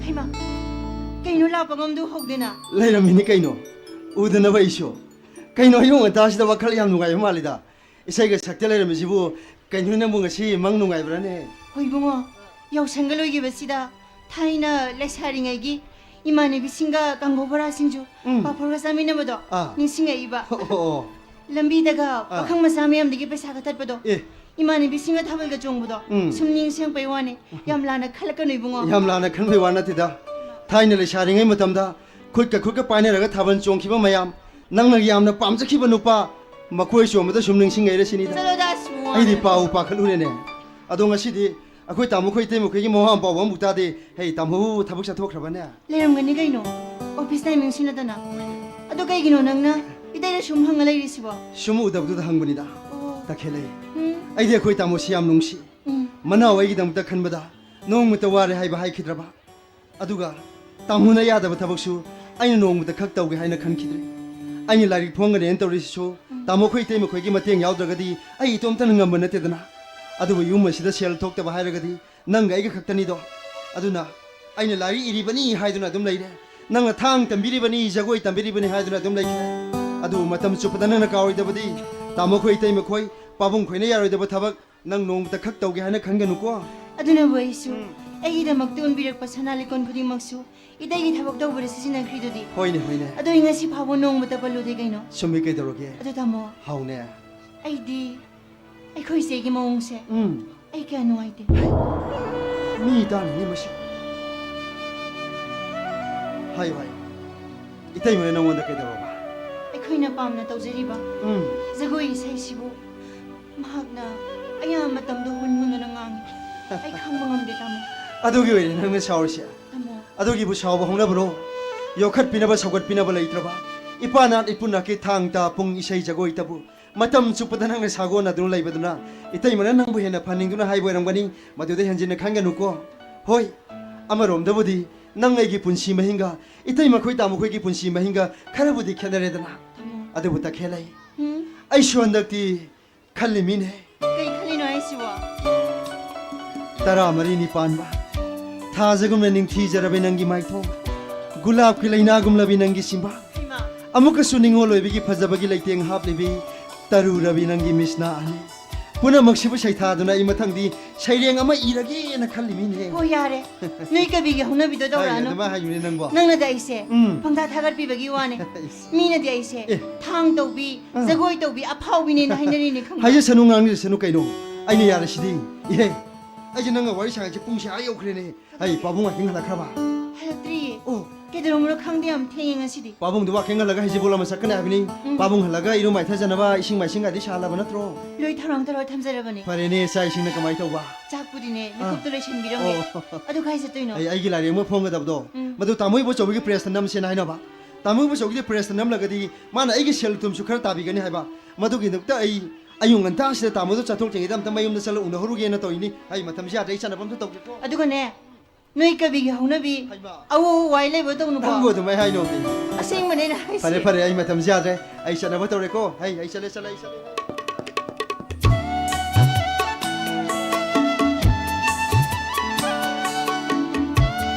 ꯍꯩꯃꯥ, ꯀꯩꯅꯣ ꯂꯥꯛꯄ ꯉꯝꯗꯨ ꯍꯧꯗꯦꯅ? ꯂꯩꯔꯝꯃꯤꯅꯤ ꯀꯩꯅꯣ, ꯎꯗꯅꯕ ꯑꯩꯁꯨ꯫ ꯀꯩꯅꯣ ꯑꯌꯨꯛ ꯉꯟꯇꯥꯁꯤꯗ ꯋꯥꯈꯜ ꯌꯥꯝ ꯅꯨꯡꯉꯥꯏꯕ ꯃꯥꯜꯂꯤꯗ꯫ ꯏꯁꯩꯒ ꯁꯛꯇ ꯂꯩꯔꯝꯃꯤꯁꯤꯕꯨ ꯀꯩꯅꯣ ꯅꯪꯕꯨ ꯉꯁꯤ ꯃꯪ ꯅꯨꯡꯉꯥꯏꯕ꯭ꯔꯥꯅꯦ? ꯍꯣꯏ ꯏꯕꯨꯡꯉꯣ, ꯌꯥꯎꯁꯪꯒ ꯂꯣꯏꯈꯤꯕꯁꯤꯗ ꯊꯥꯏꯅ ꯂꯩꯁꯥꯔꯤꯉꯩꯒꯤ ꯏꯃꯥꯟꯅꯕꯤꯁꯤꯡꯒ ꯀꯥꯡꯒꯧ ꯕꯣꯔꯥ ꯁꯤꯡꯖꯨ, ꯎꯝ꯫ ꯄꯥꯐꯣꯔꯒ ꯆꯥꯃꯤꯟꯅꯕꯗꯣ ꯑꯥ꯫ ꯅꯤꯡꯁꯤꯡꯉꯛꯏꯕ꯫ ꯑꯣ, ꯑꯣ꯫ ꯂꯝꯕꯤꯗꯒ ꯑꯥ꯫ ꯄꯥꯈꯪ ꯃꯆꯥ ꯃꯌꯥꯝꯗꯒꯤ ꯄꯩꯁꯥꯒ ꯊꯠꯄꯗꯣ꯫ ꯑꯦ꯫ ꯏꯃꯥꯟꯅꯕꯤꯁꯤꯡꯒ ꯊꯥꯕꯜꯒ ꯆꯣꯡꯕꯗꯣ ꯎꯝ꯫ ꯁꯨꯝ ꯅꯤꯡꯁꯤꯡꯉꯛꯄꯩ ꯋꯥꯅꯦ꯫ ꯌꯥꯝ ꯂꯥꯟꯅ ꯈꯜꯂꯛꯀꯅꯨ ꯏꯕꯨꯡꯉꯣ꯫ ꯌꯥꯝ ꯂꯥꯟꯅ ꯈꯟꯕꯩ ꯋꯥ ꯅꯠꯇꯦꯗ꯫ ꯊꯥꯏꯅ ꯂꯩꯁꯥꯔꯤꯉꯩ ꯃꯇꯝꯗ ꯈꯨꯠꯀ ꯈꯨꯠꯀ ꯄꯥꯏꯅꯔꯒ ꯊꯥꯕꯜ ꯆꯣꯡꯈꯤꯕ ꯃꯌꯥꯝ, ꯅꯪꯅ ꯌꯥꯝꯅ ꯄꯥꯝꯖꯈꯤꯕ ꯅꯨꯄꯥ, ꯃꯈꯣꯏ ꯆꯣꯡꯕꯗ ꯁꯨꯝ ꯅꯤꯡꯁꯤꯡꯉꯛꯏꯔ ꯁꯤꯅꯤꯗ꯫ ꯆꯠꯂꯣꯗ, ꯑꯁ, ꯃꯋꯥ ꯑꯩꯗꯤ ꯂꯧꯗꯦ꯫ ꯄꯥꯎ ꯄꯥꯈꯠꯂꯨꯔꯦꯅꯦ꯫ ꯑꯗꯣ ꯉꯁꯤꯗꯤ ꯑꯩꯈꯣꯏ ꯇꯥꯃꯣ ꯈꯣꯏ ꯏꯇꯩꯃ ꯈꯣꯏꯒꯤ ꯃꯋꯥ ꯃꯄꯥꯎ ꯑꯃꯐꯥꯎ ꯇꯥꯗꯦ꯫ ꯍꯩ, ꯇꯥꯃꯣꯕꯨ ꯊꯕꯛ ꯆꯠꯊꯣꯛꯈ꯭ꯔꯕꯅꯦ? ꯂꯩꯔꯝꯒꯅꯤ ꯀꯩꯅꯣ, ꯑꯣꯐꯤꯁ ꯇꯥꯏꯃꯤꯡꯁꯤ ꯅꯠꯇꯅ꯫ ꯑꯗꯣ ꯀꯩꯒꯤꯅꯣ ꯅꯪꯅ ꯏꯇꯩꯗ ꯁꯨꯝ ꯍꯪꯉ ꯂꯩꯔꯤꯁꯤꯕꯣ? ꯁꯨꯝ ꯎꯗꯕꯗꯨꯗ ꯍꯪꯕꯅꯤꯗ꯫ ꯑꯣ꯫ ꯇꯈꯦꯜꯂꯩ, ꯎꯝ꯫ ꯑꯩꯗꯤ ꯑꯩꯈꯣꯏ ꯇꯥꯃꯣꯁꯤ ꯌꯥꯝ ꯅꯨꯡꯁꯤ꯫ ꯎꯝ꯫ ꯃꯅꯥꯎ ꯑꯩꯒꯤꯗꯃꯛꯇ ꯈꯟꯕꯗ ꯅꯣꯡꯃꯇ ꯋꯥꯔꯦ ꯍꯥꯏꯕ ꯍꯥꯏꯈꯤꯗ꯭ꯔꯕ? ꯑꯗꯨꯒ ꯇꯥꯃꯣꯅ ꯌꯥꯗꯕ ꯊꯕꯛꯁꯨ ꯑꯩꯅ ꯅꯣꯡꯃꯇ ꯈꯛ ꯇꯧꯒꯦ ꯍꯥꯏꯅ ꯈꯟꯈꯤꯗ꯭ꯔꯦ꯫ ꯑꯩꯅ ꯂꯥꯏꯔꯤꯛ ꯐꯣꯡꯒꯅꯦꯅ ꯇꯧꯔꯤꯁꯤꯁꯨ ꯎꯝ꯫ ꯇꯥꯃꯣ ꯈꯣꯏ ꯏꯇꯩꯃ ꯈꯣꯏꯒꯤ ꯃꯇꯦꯡ ꯌꯥꯎꯗ꯭ꯔꯒꯗꯤ ꯑꯩ ꯏꯇꯣꯝꯇꯅ ꯉꯝꯕ ꯅꯠꯇꯦꯗꯅ꯫ ꯑꯗꯨꯕꯨ ꯏꯃꯨꯡ ꯑꯁꯤꯗ ꯁꯦꯜ ꯊꯣꯛꯇꯕ ꯍꯥꯏꯔꯒꯗꯤ ꯅꯪꯒ ꯑꯩꯒ ꯈꯛꯇꯅꯤꯗꯣ꯫ ꯑꯗꯨꯅ ꯑꯩꯅ ꯂꯥꯏꯔꯤꯛ ꯏꯔꯤꯕꯅꯤ ꯍꯥꯏꯗꯨꯅ ꯑꯗꯨꯝ ꯂꯩꯔꯦ꯫ ꯅꯪꯅ ꯊꯥꯡ ꯇꯝꯕꯤꯔꯤꯕꯅꯤ, ꯖꯒꯣꯏ ꯇꯝꯕꯤꯔꯤꯕꯅꯤ ꯍꯥꯏꯗꯨꯅ ꯑꯗꯨꯝ ꯂꯩꯈ꯭ꯔꯦ꯫ ꯑꯗꯨꯕꯨ ꯃꯇꯝ ꯆꯨꯞꯄꯗ ꯅꯪꯅ ꯀꯥꯎꯔꯣꯏꯗꯕꯗꯤ ꯇꯥꯃꯣ ꯈꯣꯏ ꯏꯇꯩꯃ ꯈꯣꯏ ꯄꯥꯕꯨꯡ ꯈꯣꯏꯅ ꯌꯥꯔꯣꯏꯗꯕ ꯊꯕꯛ ꯅꯪ ꯅꯣꯡꯃꯇ ꯈꯛ ꯇꯧꯒꯦ ꯍꯥꯏꯅ ꯈꯟꯒꯅꯨꯀꯣ꯫ ꯑꯗꯨꯅꯕꯨ ꯑꯩꯁꯨ ꯎꯝ꯫ ꯑꯩꯒꯤꯗꯃꯛꯇ ꯎꯟꯕꯤꯔꯛꯄ ꯁꯅꯥ ꯂꯤꯛꯀꯣꯟ ꯈꯨꯗꯤꯡꯃꯛꯁꯨ ꯏꯇꯩꯒꯤ ꯊꯕꯛ ꯇꯧꯕꯗ ꯁꯤꯖꯤꯟꯅꯈ꯭ꯔꯤꯗꯨꯗꯤ꯫ ꯍꯣꯏꯅꯦ, ꯍꯣꯏꯅꯦ꯫ ꯑꯗꯣ ꯑꯩ ꯉꯁꯤ ꯐꯥꯎꯕ ꯅꯣꯡꯃꯇ ꯄꯜꯂꯨꯗꯦ ꯀꯩꯅꯣ꯫ ꯆꯨꯝꯃꯤ, ꯀꯩꯗꯧꯔꯒꯦ? ꯑꯗꯨ ꯇꯥꯃꯣ, ꯍꯥꯎꯅꯦ꯫ ꯑꯩꯗꯤ ꯑꯩꯈꯣꯏ ꯏꯆꯦꯒꯤ ꯃꯑꯣꯡꯁꯦ ꯎꯝ꯫ ꯑꯩ ꯀꯌꯥ ꯅꯨꯡꯉꯥꯏꯇꯦ꯫ ꯍꯩ, ꯃꯤ ꯇꯥꯅꯤꯡꯉꯤ ꯃꯁꯤ꯫ ꯍꯥꯏꯌꯨ, ꯍꯥꯏꯌꯨ꯫ ꯏꯇꯩꯃꯅ ꯅꯪꯉꯣꯟꯗ ꯀꯩꯗꯧꯔꯕ? ꯑꯩꯈꯣꯏꯅ ꯄꯥꯝꯅ ꯇꯧꯖꯔꯤꯕ ꯎꯝ꯫ ꯖꯒꯣꯏ ꯏꯁꯩꯁꯤꯕꯨ ꯃꯍꯥꯛꯅ ꯑꯌꯥꯝꯕ ꯃꯇꯝꯗ ꯍꯨꯟ ꯍꯨꯟꯗꯨꯅ ꯉꯥꯡꯉꯤ꯫ ꯑꯩ ꯈꯪꯕ ꯉꯝꯗꯦ, ꯇꯥꯃꯣ꯫ ꯑꯗꯨꯒꯤ ꯑꯣꯏꯔꯦ ꯅꯪꯅ ꯁꯥꯎꯔꯤꯁꯦ꯫ ꯇꯥꯃꯣ꯫ ꯑꯗꯨꯒꯤꯕꯨ ꯁꯥꯎꯕ ꯍꯧꯅꯕ꯭ꯔꯣ? ꯌꯣꯛꯈꯠꯄꯤꯅꯕ, ꯁꯧꯒꯠꯄꯤꯅꯕ ꯂꯩꯇ꯭ꯔꯕ? ꯏꯄꯥ ꯅꯥꯠ ꯏꯄꯨ ꯅꯥꯠꯀꯤ ꯊꯥꯡ ꯇꯥ ꯄꯨꯡ ꯏꯁꯩ ꯖꯒꯣꯏꯇꯕꯨ ꯃꯇꯝ ꯆꯨꯞꯄꯗ ꯅꯪꯅ ꯁꯥꯒꯣꯟꯅꯗꯨꯅ ꯂꯩꯕꯗꯨꯅ ꯏꯇꯩꯃꯅ ꯅꯪꯕꯨ ꯍꯦꯟꯅ ꯐꯅꯤꯡꯗꯨꯅ ꯍꯥꯏꯕ ꯑꯣꯏꯔꯝꯒꯅꯤ꯫ ꯃꯗꯨꯗ ꯍꯦꯟꯖꯤꯟꯅ ꯈꯟꯒꯅꯨꯀꯣ꯫ ꯍꯣꯏ, ꯑꯃꯔꯣꯝꯗꯕꯨꯗꯤ ꯅꯪ ꯑꯩꯒꯤ ꯄꯨꯟꯁꯤ ꯃꯍꯤꯡꯒ ꯏꯇꯩꯃꯈꯣꯏ ꯇꯥꯃꯣꯈꯣꯏꯒꯤ ꯄꯨꯟꯁꯤ ꯃꯍꯤꯡꯒ ꯈꯔꯕꯨꯗꯤ ꯈꯦꯠꯅꯔꯦꯗꯅ꯫ ꯇꯥꯃꯣ꯫ ꯑꯗꯨꯕꯨ ꯇꯈꯦꯜꯂꯩ, ꯎꯝ? ꯑꯩꯁꯨ ꯍꯟꯗꯛꯇꯤ ꯈꯜꯂꯤꯃꯤꯅꯦ꯫ ꯀꯩ ꯈꯜꯂꯤꯅꯣ ꯍꯥꯏꯁꯤꯕꯣ? ꯇꯔꯥꯃꯔꯤꯅꯤ ꯄꯥꯟꯕ, ꯊꯥꯖꯒꯨꯝꯅ ꯅꯤꯡꯊꯤꯖꯔꯕꯤ ꯅꯪꯒꯤ ꯃꯥꯏꯊꯣꯡ, ꯒꯨꯂꯥꯞꯀꯤ ꯂꯩꯅꯥꯒꯨꯝꯂꯕꯤ ꯅꯪꯒꯤ ꯆꯤꯟꯕꯥꯜ, ꯍꯩꯃꯥ! ꯑꯃꯨꯛꯀꯁꯨ ꯅꯤꯡꯉꯣꯜ ꯑꯣꯏꯕꯒꯤ ꯐꯖꯕꯒꯤ ꯂꯩꯇꯦꯡ ꯍꯥꯞꯂꯤꯕꯤ ꯇꯔꯨꯔꯕꯤ ꯅꯪꯒꯤ ꯃꯤꯠꯁꯅꯥ ꯑꯅꯤ, ꯄꯨꯝꯅꯃꯛꯁꯤꯕꯨ ꯁꯩꯊꯥꯗꯨꯅ ꯑꯩ ꯃꯊꯪꯗꯤ ꯁꯩꯔꯦꯡ ꯑꯃ ꯏꯔꯒꯦꯅ ꯈꯜꯂꯤꯃꯤꯅꯦ꯫ ꯍꯣ, ꯌꯥꯔꯦ꯫ ꯅꯣꯏ ꯀꯕꯤꯒꯤ ꯍꯧꯅꯕꯤꯗꯣ ꯍꯥꯏ, ꯇꯧꯔꯛꯑꯅꯨ꯫ ꯑꯗꯨꯃꯥꯏ ꯍꯥꯏꯅꯨꯅꯦ ꯅꯪꯕꯣ꯫ ꯅꯪꯅꯗꯤ ꯑꯩꯁꯦ ꯎꯝ꯫ ꯄꯪꯊꯥ ꯊꯥꯒꯠꯄꯤꯕꯒꯤ ꯋꯥꯅꯦ꯫ ꯃꯤꯅꯗꯤ ꯑꯩꯁꯦ ꯑꯦ꯫ ꯊꯥꯡ ꯇꯧꯕꯤ, ꯑꯥ꯫ ꯖꯒꯣꯏ ꯇꯧꯕꯤ, ꯑꯐꯥꯎꯕꯤꯅꯦꯅ ꯍꯥꯏꯅꯔꯤꯅꯦ, ꯈꯪꯕ꯭ꯔꯥ? ꯍꯥꯏꯖꯁꯅꯨ, ꯉꯥꯡꯖꯁꯅꯨ ꯀꯩꯅꯣ? ꯑꯩꯅ ꯌꯥꯔꯁꯤꯗꯤ꯫ ꯏꯍꯦ, ꯑꯩꯁꯦ ꯅꯪꯒ ꯋꯥꯔꯤ ꯁꯥꯟꯅꯩꯁꯦ ꯄꯨꯡꯁꯦ ꯑꯥ ꯌꯧꯈ꯭ꯔꯦꯅꯦ꯫ ꯑꯩ ꯄꯥꯕꯨꯡ ꯋꯥꯀꯤꯡ ꯍꯜꯂꯛꯈ꯭ꯔꯕ? ꯍꯜꯂꯛꯇ꯭ꯔꯤꯌꯦ꯫ ꯑꯣ꯫ ꯀꯩꯗꯧꯔꯝꯕꯅꯣ ꯈꯪꯗꯦ, ꯌꯥꯝ ꯊꯦꯡꯉꯦ ꯉꯁꯤꯗꯤ꯫ ꯄꯥꯕꯨꯡꯗꯨ ꯋꯥꯀꯤꯡ ꯍꯜꯂꯒ ꯍꯩꯖꯤꯡꯄꯣꯠ ꯂꯥꯃꯟ ꯆꯠꯀꯅꯤ ꯍꯥꯏꯕꯅꯤ꯫ ꯎꯝ꯫ ꯄꯥꯕꯨꯡ ꯍꯜꯂꯒ ꯏꯔꯨ ꯃꯥꯏꯊꯖꯅꯕ ꯏꯁꯤꯡ ꯃꯥꯏꯁꯤꯡꯒꯗꯤ ꯁꯥꯍꯜꯂꯕ ꯅꯠꯇ꯭ꯔꯣ? ꯂꯣꯏ ꯊꯧꯔꯥꯡ ꯇꯧꯔ ꯊꯝꯖꯔꯕꯅꯦ꯫ ꯐꯔꯦꯅꯦ, ꯆꯥꯛ ꯏꯁꯤꯡꯅ ꯀꯃꯥꯏ ꯇꯧꯕ? ꯆꯥꯛꯄꯨꯗꯤꯅꯦ, ꯑꯥ꯫ ꯃꯤꯀꯨꯞꯇ ꯂꯣꯏꯁꯤꯟꯕꯤꯔꯝꯃꯦ꯫ ꯑꯣ꯫ ꯑꯗꯨ ꯀꯥꯏ ꯆꯠꯇꯣꯏꯅꯣ? ꯑꯩ, ꯑꯩꯒꯤ ꯂꯥꯏꯔꯤꯛ ꯑꯃ ꯐꯣꯡꯒꯗꯕꯗꯣ, ꯎꯝ꯫ ꯃꯗꯨ ꯇꯥꯃꯣ ꯏꯕꯣꯆꯧꯕꯤꯒꯤ ꯄ꯭ꯔꯦꯁꯇ ꯅꯝꯁꯦꯅ ꯍꯥꯏꯅꯕ꯫ ꯇꯥꯃꯣ ꯏꯕꯣꯆꯧꯕꯤꯒꯤ ꯄ꯭ꯔꯦꯁꯇ ꯅꯝꯂꯒꯗꯤ ꯃꯥꯅ ꯑꯩꯒꯤ ꯁꯦꯜ ꯊꯨꯝꯁꯨ ꯈꯔ ꯇꯥꯕꯤꯒꯅꯤ ꯍꯥꯏꯕ꯫ ꯃꯗꯨꯒꯤꯗꯃꯛꯇ ꯑꯩ ꯑꯌꯨꯛ ꯉꯟꯇꯥꯁꯤꯗ ꯇꯥꯃꯣꯗꯣ ꯆꯠꯊꯣꯛꯇ꯭ꯔꯤꯉꯩꯗ ꯑꯝꯇ ꯃꯌꯨꯝꯗ ꯆꯠꯂ ꯎꯅꯍꯧꯔꯨꯒꯦꯅ ꯇꯧꯔꯤꯅꯤ꯫ ꯑꯩ ꯃꯇꯝꯁꯤ ꯌꯥꯗ꯭ꯔꯦ, ꯑꯩ ꯆꯠꯅꯕ ꯑꯝꯇ ꯇꯧꯒꯦꯀꯣ꯫ ꯑꯗꯨꯒꯅꯦ, ꯅꯣꯏ ꯀꯕꯤꯒꯤ ꯍꯧꯅꯕꯤ ꯍꯩꯃꯥ꯫ ꯑꯎ ꯑꯎ ꯋꯥꯏ ꯂꯩꯕ ꯇꯧꯅꯨꯀꯣ꯫ ꯅꯪꯕꯨ ꯑꯗꯨꯃꯥꯏ ꯍꯥꯏꯅꯣꯃꯤ꯫ ꯑꯁꯦꯡꯕꯅꯦ ꯑꯩꯅ ꯍꯥꯏꯁꯦ꯫ ꯐꯔꯦ, ꯐꯔꯦ, ꯑꯩ ꯃꯇꯝꯁꯤ ꯌꯥꯗ꯭ꯔꯦ꯫ ꯑꯩ ꯆꯠꯅꯕ ꯇꯧꯔꯦꯀꯣ꯫ ꯍꯩ, ꯑꯩ ꯆꯠꯂꯦ, ꯆꯠꯂꯦ, ꯑꯩ ꯆꯠꯂꯦ꯫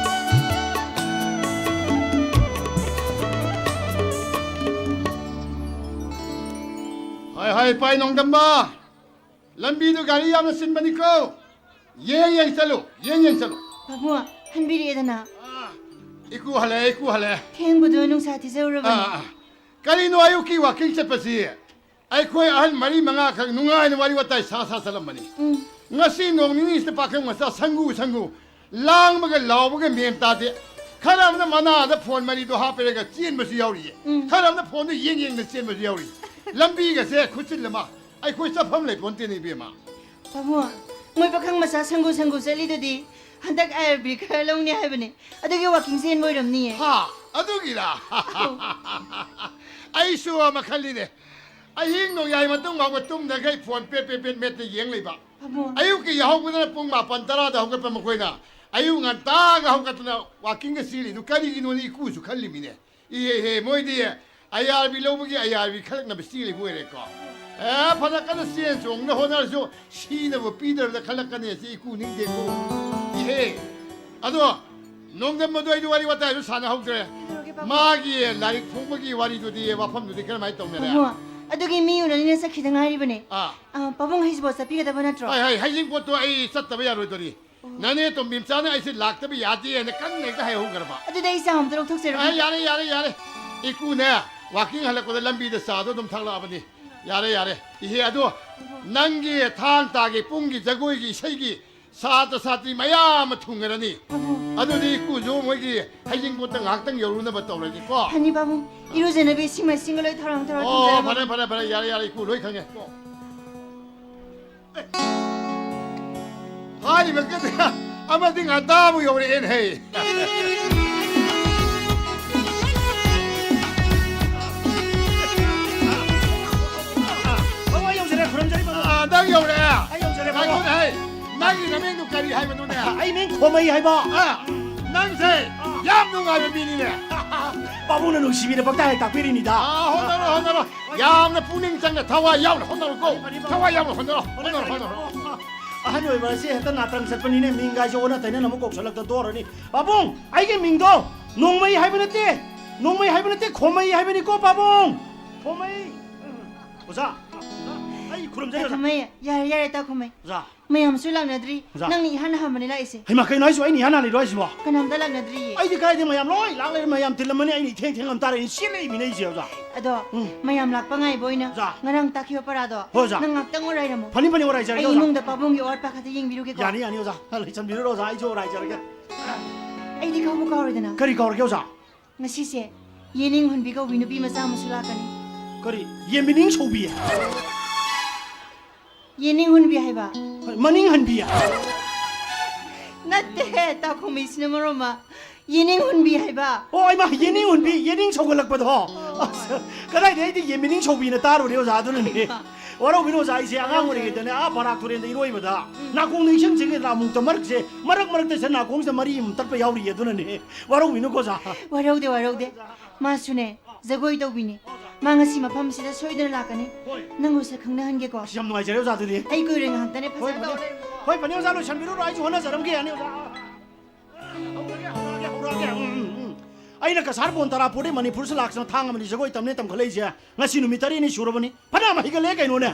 ꯍꯥꯏ, ꯍꯥꯏ, ꯄꯥꯏ ꯅꯣꯡꯗꯝꯕ꯫ ꯂꯝꯕꯤꯗꯨ ꯒꯥꯔꯤ ꯌꯥꯝꯅ ꯆꯤꯟꯕꯅꯤꯀꯣ꯫ ꯌꯦꯡ ꯌꯦꯡ ꯆꯠꯂꯨ, ꯌꯦꯡ ꯌꯦꯡ ꯆꯠꯂꯨ꯫ ꯄꯥꯕꯨꯡ, ꯍꯟꯕꯤꯔꯛꯑꯦꯗꯅ꯫ ꯑꯥ, ꯏꯀꯨ ꯍꯜꯂꯛꯑꯦ, ꯏꯀꯨ ꯍꯜꯂꯛꯑꯦ꯫ ꯊꯦꯡꯕꯗꯣ ꯅꯨꯡꯁꯥ ꯊꯤꯖꯔꯨꯔꯕꯅꯤ꯫ ꯑꯥ, ꯑꯥ꯫ ꯀꯔꯤꯅꯣ ꯑꯌꯨꯛꯀꯤ ꯋꯥꯀꯤꯡ ꯆꯠꯄꯁꯤ? ꯑꯩꯈꯣꯏ ꯑꯍꯟ ꯃꯔꯤ ꯃꯉꯥꯈꯛ ꯅꯨꯡꯉꯥꯏꯅ ꯋꯥꯔꯤ ꯋꯥꯇꯥꯏ ꯁꯥ ꯁꯥ ꯆꯠꯂꯝꯕꯅꯤ꯫ ꯎꯝ꯫ ꯉꯁꯤ ꯅꯣꯡ ꯅꯤꯅꯤꯁꯤꯗ ꯄꯥꯈꯪ ꯃꯆꯥ ꯁꯪꯒꯨ ꯁꯪꯒꯨ ꯂꯥꯡꯕꯒ ꯂꯥꯎꯕꯒ ꯃꯦꯟ ꯇꯥꯗꯦ꯫ ꯈꯔ ꯑꯃꯅ ꯃꯅꯥꯗ ꯐꯣꯟ ꯃꯔꯤꯗꯣ ꯍꯥꯞꯄꯦꯔꯒ ꯆꯦꯟꯕꯁꯨ ꯌꯥꯎꯔꯤꯌꯦ꯫ ꯎꯝ꯫ ꯈꯔ ꯑꯃꯅ ꯐꯣꯟꯗꯣ ꯌꯦꯡ ꯌꯦꯡꯅ ꯆꯦꯟꯕꯁꯨ ꯌꯥꯎꯔꯤ꯫ ꯂꯝꯕꯤꯒꯁꯦ ꯈꯨꯠꯆꯤꯜ ꯑꯃ, ꯑꯩꯈꯣꯏ ꯆꯠꯐꯝ ꯂꯩꯄꯣꯟꯇꯦꯅꯦ ꯏꯕꯦꯝꯃ꯫ ꯄꯥꯕꯨꯡ, ꯃꯣꯏ ꯄꯥꯈꯪ ꯃꯆꯥ ꯁꯪꯒꯨ ꯁꯪꯒꯨ ꯆꯠꯂꯤꯗꯨꯗꯤ ꯍꯟꯗꯛ ꯑꯥꯏ ꯑꯥꯔ ꯕꯤ ꯈꯔ ꯂꯧꯅꯤ ꯍꯥꯏꯕꯅꯦ꯫ ꯑꯗꯨꯒꯤ ꯋꯥꯀꯤꯡ ꯆꯦꯟꯕ ꯑꯣꯏꯔꯝꯅꯤꯌꯦ꯫ ꯍꯥ? ꯑꯗꯨꯒꯤꯔꯥ? ꯑꯧ꯫ ꯑꯩꯁꯨ ꯑꯃ ꯈꯜꯂꯤꯅꯦ꯫ ꯑꯍꯤꯡ ꯅꯣꯡꯌꯥꯏ ꯃꯇꯨꯡ ꯐꯥꯎꯕ ꯇꯨꯝꯗꯈꯩ ꯐꯣꯟ ꯄꯦꯠ ꯄꯦꯠ ꯄꯦꯠ ꯃꯦꯠꯇ ꯌꯦꯡ ꯂꯩꯕ꯫ ꯄꯥꯕꯨꯡ꯫ ꯑꯌꯨꯛꯀꯤ ꯌꯥꯍꯧꯕꯗꯅ ꯄꯨꯡ ꯃꯥꯄꯟ ꯇꯔꯥꯗ ꯍꯧꯒꯠꯄ ꯃꯈꯣꯏꯅ ꯑꯌꯨꯛ ꯉꯟꯇꯥꯒ ꯍꯧꯒꯠꯇꯅ ꯋꯥꯀꯤꯡꯒ ꯆꯦꯜꯂꯤꯗꯨ ꯀꯔꯤꯒꯤꯅꯣꯅ ꯏꯀꯨꯁꯨ ꯈꯜꯂꯤꯃꯤꯅꯦ꯫ ꯏꯍꯦ ꯍꯦ, ꯃꯣꯏꯗꯤ ꯑꯥꯏ ꯑꯥꯔ ꯕꯤ ꯂꯧꯕꯒꯤ ꯑꯥꯏ ꯑꯥꯔ ꯕꯤ ꯈꯜꯂꯛꯅꯕ ꯆꯦꯜꯂꯤꯕ ꯑꯣꯏꯔꯦꯀꯣ꯫ ꯑꯦ, ꯐꯅ ꯀꯟꯅ ꯆꯦꯟ ꯆꯣꯡꯅ ꯍꯣꯠꯅꯔꯁꯨ ꯁꯤꯅꯕꯨ ꯄꯤꯗ꯭ꯔꯕꯗ ꯈꯜꯂꯛꯀꯅꯤ ꯑꯁꯤ ꯏꯀꯨ ꯅꯤꯡꯗꯦꯀꯣ꯫ ꯏꯍꯦ, ꯑꯗꯣ ꯅꯣꯡꯗꯝꯕꯗꯣ ꯑꯩꯗꯤ ꯋꯥꯔꯤ ꯋꯥꯇꯥꯏꯁꯨ ꯁꯥꯟꯅꯍꯧꯗ꯭ꯔꯦ꯫ ꯀꯩꯗꯧꯔꯒꯦ, ꯄꯥꯕꯨꯡ? ꯃꯥꯒꯤ ꯂꯥꯏꯔꯤꯛ ꯐꯣꯡꯕꯒꯤ ꯋꯥꯔꯤꯗꯨꯗꯤ, ꯋꯥꯐꯝꯗꯨꯗꯤ ꯀꯔꯝꯍꯥꯏꯅ ꯇꯧꯅꯔꯦ? ꯄꯥꯕꯨꯡ, ꯑꯗꯨꯒꯤ ꯃꯤ ꯎꯅꯅꯤꯅ ꯆꯠꯈꯤꯗ ꯉꯥꯏꯔꯤꯕꯅꯦ꯫ ꯑꯥ꯫ ꯑꯥ, ꯄꯥꯕꯨꯡ ꯍꯩꯖꯤꯡꯄꯣꯠ ꯆꯠꯄꯤꯒꯗꯕ ꯅꯠꯇ꯭ꯔꯣ? ꯍꯣꯏ, ꯍꯣꯏ, ꯍꯩꯖꯤꯡꯄꯣꯠꯇꯣ ꯑꯩ ꯆꯠꯇꯕ ꯌꯥꯔꯣꯏꯗꯧꯔꯤ꯫ ꯅꯅꯦ ꯇꯣꯝꯕꯤꯝꯆꯥꯅ ꯑꯩꯁꯦ ꯂꯥꯛꯇꯕ ꯌꯥꯗꯦ ꯍꯥꯏꯅ ꯀꯟꯅ ꯍꯦꯛꯇ ꯍꯥꯏꯍꯧꯈ꯭ꯔꯕ꯫ ꯑꯗꯨꯗꯤ ꯑꯩ ꯆꯥ ꯑꯝꯇ ꯂꯧꯊꯣꯛꯆꯔꯨꯒꯦ꯫ ꯑꯦ, ꯌꯥꯔꯦ, ꯌꯥꯔꯦ, ꯌꯥꯔꯦ꯫ ꯏꯀꯨꯅꯦ, ꯋꯥꯀꯤꯡ ꯍꯜꯂꯛꯄꯗ ꯂꯝꯕꯤꯗ ꯆꯥꯗꯣ ꯑꯗꯨꯝ ꯊꯛꯂꯛꯑꯕꯅꯤ꯫ ꯌꯥꯔꯦ, ꯌꯥꯔꯦ꯫ ꯏꯍꯦ, ꯑꯗꯣ ꯅꯪꯒꯤ ꯊꯥꯡ ꯇꯥꯒꯤ ꯄꯨꯡꯒꯤ ꯖꯒꯣꯏꯒꯤ ꯏꯁꯩꯒꯤ ꯁꯥꯇ꯭ꯔ ꯁꯥꯇ꯭ꯔꯤ ꯃꯌꯥꯝ ꯑꯃ ꯊꯨꯡꯉꯔꯅꯤ꯫ ꯑꯗꯨꯗꯤ ꯏꯀꯨꯁꯨ ꯃꯣꯏꯒꯤ ꯍꯩꯖꯤꯡꯄꯣꯠꯇ ꯉꯥꯏꯍꯥꯛꯇꯪ ꯌꯧꯔꯨꯅꯕ ꯇꯧꯔꯒꯦꯀꯣ꯫ ꯐꯅꯤ ꯄꯥꯕꯨꯡ, ꯏꯔꯨꯖꯅꯕ ꯏꯁꯤꯡ ꯃꯥꯏꯁꯤꯡꯒ ꯂꯣꯏ ꯊꯧꯔꯥꯡ ꯇꯧꯔ ꯑꯣ, ꯊꯝꯖꯔꯝꯃꯣ꯫ ꯐꯔꯦ, ꯐꯔꯦ, ꯐꯔꯦ, ꯌꯥꯔꯦ, ꯌꯥꯔꯦ, ꯏꯀꯨ ꯂꯣꯏ ꯈꯪꯉꯦ꯫ ꯍꯥꯏꯔꯤꯕ ꯀꯩꯗ ꯑꯃꯗꯤ ꯉꯟꯇꯥꯕꯨ ꯌꯧꯔꯛꯑꯦꯅꯦ ꯍꯦ꯫ ꯕꯥꯕꯨ, ꯑꯩ ꯌꯧꯖꯔꯦ, ꯈꯨꯔꯨꯝꯖꯔꯤ, ꯕꯥꯕꯨ꯫ ꯑꯥ, ꯅꯪ ꯌꯧꯔꯛꯑꯦ? ꯑꯩ ꯌꯧꯖꯔꯦ, ꯕꯥꯕꯨ꯫ ꯉꯥꯏꯈꯣꯅꯦ ꯍꯦ, ꯅꯪꯒꯤ ꯅꯃꯤꯡꯗꯨ ꯀꯔꯤ ꯍꯥꯏꯕꯅꯣꯅꯦ? ꯑꯩ ꯃꯤꯡ ꯈꯣꯃꯩ ꯍꯥꯏꯕ꯫ ꯑꯥ, ꯅꯪꯁꯦ ꯌꯥꯝ ꯅꯨꯡꯉꯥꯏꯕ ꯃꯤꯅꯤꯅꯦ꯫ ꯄꯥꯕꯨꯡꯅ ꯅꯨꯡꯁꯤꯕꯤꯗ ꯄꯪꯇꯥꯛ ꯍꯦꯛ ꯇꯥꯛꯄꯤꯔꯤꯅꯤꯗ꯫ ꯑꯥ, ꯍꯣꯠꯅꯔꯣ, ꯍꯣꯠꯅꯔꯣ꯫ ꯌꯥꯝꯅ ꯄꯨꯛꯅꯤꯡ ꯆꯪꯅ ꯊꯋꯥꯏ ꯌꯥꯎꯅ ꯍꯣꯠꯅꯔꯣꯀꯣ꯫ ꯐꯅꯤ, ꯐꯅꯤ, ꯊꯋꯥꯏ ꯌꯥꯎꯅ ꯍꯣꯠꯅꯔꯣ, ꯍꯣꯠꯅꯔꯣ, ꯍꯣꯠꯅꯔꯣ꯫ ꯑꯍꯟ ꯑꯣꯏꯕ ꯑꯁꯤ ꯍꯦꯛꯇ ꯅꯥꯇꯪ ꯆꯠꯄꯅꯤꯅꯦ, ꯃꯤꯡꯒꯥꯏꯁꯦ ꯑꯣꯟꯅ ꯇꯩꯅꯅ ꯑꯃꯨꯛ ꯀꯧꯁꯜꯂꯛꯇ ꯗꯣꯔꯅꯤ꯫ ꯄꯥꯕꯨꯡ, ꯑꯩꯒꯤ ꯃꯤꯡꯗꯣ ꯅꯣꯡꯃꯩ ꯍꯥꯏꯕ ꯅꯠꯇꯦ, ꯅꯣꯡꯃꯩ ꯍꯥꯏꯕ ꯅꯠꯇꯦ, ꯈꯣꯃꯩ ꯍꯥꯏꯕꯅꯤꯀꯣ, ꯄꯥꯕꯨꯡ꯫ ꯈꯣꯃꯩ꯫ ꯑꯣꯖꯥ, ꯑꯩ ꯈꯨꯔꯨꯝꯖꯔꯤ ꯑꯣꯖꯥ꯫ ꯇꯥꯈꯨꯝꯍꯩ, ꯌꯥꯔꯦ, ꯌꯥꯔꯦ, ꯇꯥꯈꯨꯝꯍꯩ꯫ ꯑꯣꯖꯥ꯫ ꯃꯌꯥꯝꯁꯨ ꯂꯥꯛꯅꯗ꯭ꯔꯤ꯫ ꯑꯣꯖꯥ꯫ ꯅꯪꯅ ꯏꯍꯥꯟ ꯍꯥꯟꯕꯅꯤ ꯂꯥꯛꯏꯁꯦ꯫ ꯍꯩꯃꯥ, ꯀꯩꯅꯣ ꯍꯥꯏꯁꯤꯕꯣ? ꯑꯩꯅ ꯏꯍꯥꯟ ꯍꯥꯟꯂꯤꯔꯣ ꯍꯥꯏꯁꯤꯕꯣ? ꯀꯅꯥꯝꯇ ꯂꯥꯛꯅꯗ꯭ꯔꯤꯌꯦ꯫ ꯑꯩꯗꯤ ꯀꯥꯏꯗꯩ, ꯃꯌꯥꯝ ꯂꯣꯏ ꯂꯥꯛ ꯂꯩꯔꯦ, ꯃꯌꯥꯝ ꯇꯤꯜꯂꯝꯃꯅꯤ, ꯑꯩꯅ ꯏꯊꯦꯡ ꯊꯦꯡꯉꯝ ꯇꯥꯔꯦ, ꯑꯩꯅ ꯆꯦꯜꯂꯛꯏꯃꯤꯅꯦ ꯑꯩꯁꯦ, ꯑꯣꯖꯥ꯫ ꯑꯗꯣ, ꯎꯝ꯫ ꯃꯌꯥꯝ ꯂꯥꯛꯄ ꯉꯥꯏꯕ ꯑꯣꯏꯅ ꯑꯣꯖꯥ꯫ ꯉꯔꯥꯡ ꯇꯥꯛꯈꯤꯕ ꯄꯔꯥꯗꯣ ꯍꯣꯏ, ꯑꯣꯖꯥ꯫ ꯅꯪ ꯉꯥꯛꯇꯪ ꯑꯣꯏꯔꯥꯏꯔꯝꯃꯣ꯫ ꯐꯅꯤ, ꯐꯅꯤ, ꯑꯣꯔꯥꯏꯖꯔꯒꯦ, ꯑꯩ ꯑꯣꯖꯥ꯫ ꯏꯃꯨꯡꯗ ꯄꯥꯕꯨꯡꯒꯤ ꯑꯋꯥꯠ ꯑꯄꯥ ꯈꯛꯇ ꯌꯦꯡꯕꯤꯔꯨꯒꯦꯀꯣ꯫ ꯌꯥꯅꯤ, ꯌꯥꯅꯤ, ꯑꯣꯖꯥ꯫ ꯂꯩꯁꯟꯕꯤꯔꯨꯔꯣ, ꯑꯣꯖꯥ, ꯑꯩꯁꯨ ꯑꯣꯔꯥꯏꯖꯔꯒꯦ꯫ ꯑꯩꯗꯤ ꯀꯥꯎꯕꯨ ꯀꯥꯎꯔꯦꯗꯅ꯫ ꯀꯔꯤ ꯀꯥꯎꯔꯒꯦ, ꯑꯣꯖꯥ? ꯉꯁꯤꯁꯦ ꯌꯦꯅꯤꯡ ꯍꯨꯟꯕꯤ ꯀꯧꯕꯤ ꯅꯨꯄꯤ ꯃꯆꯥ ꯑꯃꯁꯨ ꯂꯥꯛꯀꯅꯤ꯫ ꯀꯔꯤ? ꯌꯦꯟꯕꯤꯅꯤꯡ ꯁꯧꯕꯤ? ꯌꯦꯅꯤꯡ ꯍꯨꯟꯕꯤ ꯍꯥꯏꯕ꯫ ꯃꯅꯤꯡ ꯍꯟꯕꯤ? ꯅꯠꯇꯦ, ꯇꯥꯈꯨꯝꯍꯩꯁꯤꯅ ꯃꯔꯣꯝ ꯑꯃ꯫ ꯌꯦꯅꯤꯡ ꯍꯨꯟꯕꯤ ꯍꯥꯏꯕ꯫ ꯑꯣ, ꯏꯃꯥ, ꯌꯦꯅꯤꯡ ꯍꯨꯟꯕꯤ, ꯌꯦꯅꯤꯡ ꯁꯧꯒꯠꯂꯛꯄꯗꯣ꯫ ꯍꯣꯏ, ꯍꯣꯏ꯫ ꯑꯁ, ꯀꯗꯥꯏꯗꯩ ꯑꯩꯗꯤ ꯌꯦꯟꯕꯤꯅꯤꯡ ꯁꯧꯕꯤꯅ ꯇꯥꯔꯨꯔꯦ, ꯑꯣꯖꯥ, ꯑꯗꯨꯅꯅꯦ꯫ ꯏꯃꯥ꯫ ꯋꯥꯔꯧꯕꯤꯅꯨ, ꯑꯣꯖꯥ, ꯑꯩꯁꯦ ꯑꯉꯥꯡ ꯑꯣꯏꯔꯤꯉꯩꯗꯅꯦ, ꯑꯥ ꯕꯔꯥꯛ ꯇꯨꯔꯦꯟꯗ ꯏꯔꯣꯏꯕꯗ ꯎꯝ꯫ ꯅꯥꯀꯣꯡꯗ ꯏꯁꯤꯡ ꯆꯤꯡꯉꯦꯗꯅ ꯑꯃꯨꯛꯇ ꯃꯔꯛꯁꯦ, ꯃꯔꯛ ꯃꯔꯛꯇ ꯁꯤꯗ ꯅꯥꯀꯣꯡꯁꯤꯗ ꯃꯔꯤ ꯑꯃ ꯇꯠꯄ ꯌꯥꯎꯔꯤꯌꯦ, ꯑꯗꯨꯅꯅꯦ꯫ ꯋꯥꯔꯧꯕꯤꯅꯨꯀꯣ, ꯑꯣꯖꯥ꯫ ꯋꯥꯔꯧꯗꯦ, ꯋꯥꯔꯧꯗꯦ꯫ ꯃꯥꯁꯨꯅꯦ, ꯖꯒꯣꯏ ꯇꯧꯕꯤꯅꯦ꯫ ꯃꯥ ꯉꯁꯤ ꯃꯐꯝꯁꯤꯗ ꯁꯣꯏꯗꯅ ꯂꯥꯛꯀꯅꯤ꯫ ꯍꯣꯏ꯫ ꯅꯪꯕꯨ ꯁꯛ ꯈꯪꯅꯍꯟꯒꯦꯀꯣ꯫ ꯑꯁ, ꯌꯥꯝ ꯅꯨꯡꯉꯥꯏꯖꯔꯦ, ꯑꯣꯖꯥ, ꯑꯗꯨꯗꯤ꯫ ꯑꯩ ꯀꯨꯏꯔꯣꯏ, ꯉꯥꯏꯍꯥꯛꯇꯅꯦ, ꯍꯣꯏ, ꯐꯖꯅ ꯐꯅꯤ꯫ ꯇꯧꯔꯦ꯫ ꯍꯣꯏ, ꯐꯅꯤ, ꯑꯣꯖꯥ, ꯂꯣꯏꯁꯟꯕꯤꯔꯨꯔꯣ, ꯑꯩꯁꯨ ꯍꯣꯠꯅꯖꯔꯝꯒꯦ, ꯌꯥꯅꯤ, ꯑꯣꯖꯥ꯫ ꯍꯧꯔꯒꯦ, ꯍꯧꯔꯒꯦ, ꯍꯧꯔꯒꯦ꯫ ꯎꯝ, ꯎꯝ, ꯎꯝ꯫ ꯑꯩꯅ ꯀꯁꯥꯔ ꯕꯣꯟ ꯇꯔꯥꯄꯨꯔꯗꯩ ꯃꯅꯤꯄꯨꯔꯁꯤ ꯂꯥꯛꯇꯅ ꯊꯥꯡ ꯑꯃꯅꯤ ꯖꯒꯣꯏ ꯇꯝꯅꯦ ꯇꯝꯈꯠꯂꯛꯏꯁꯦ ꯉꯁꯤ ꯅꯨꯃꯤꯠ ꯇꯔꯦꯠꯅꯤ ꯁꯨꯔꯕꯅꯤ꯫ ꯐꯅꯌꯥꯝ ꯍꯩꯒꯠꯂꯦ ꯀꯩꯅꯣꯅꯦ꯫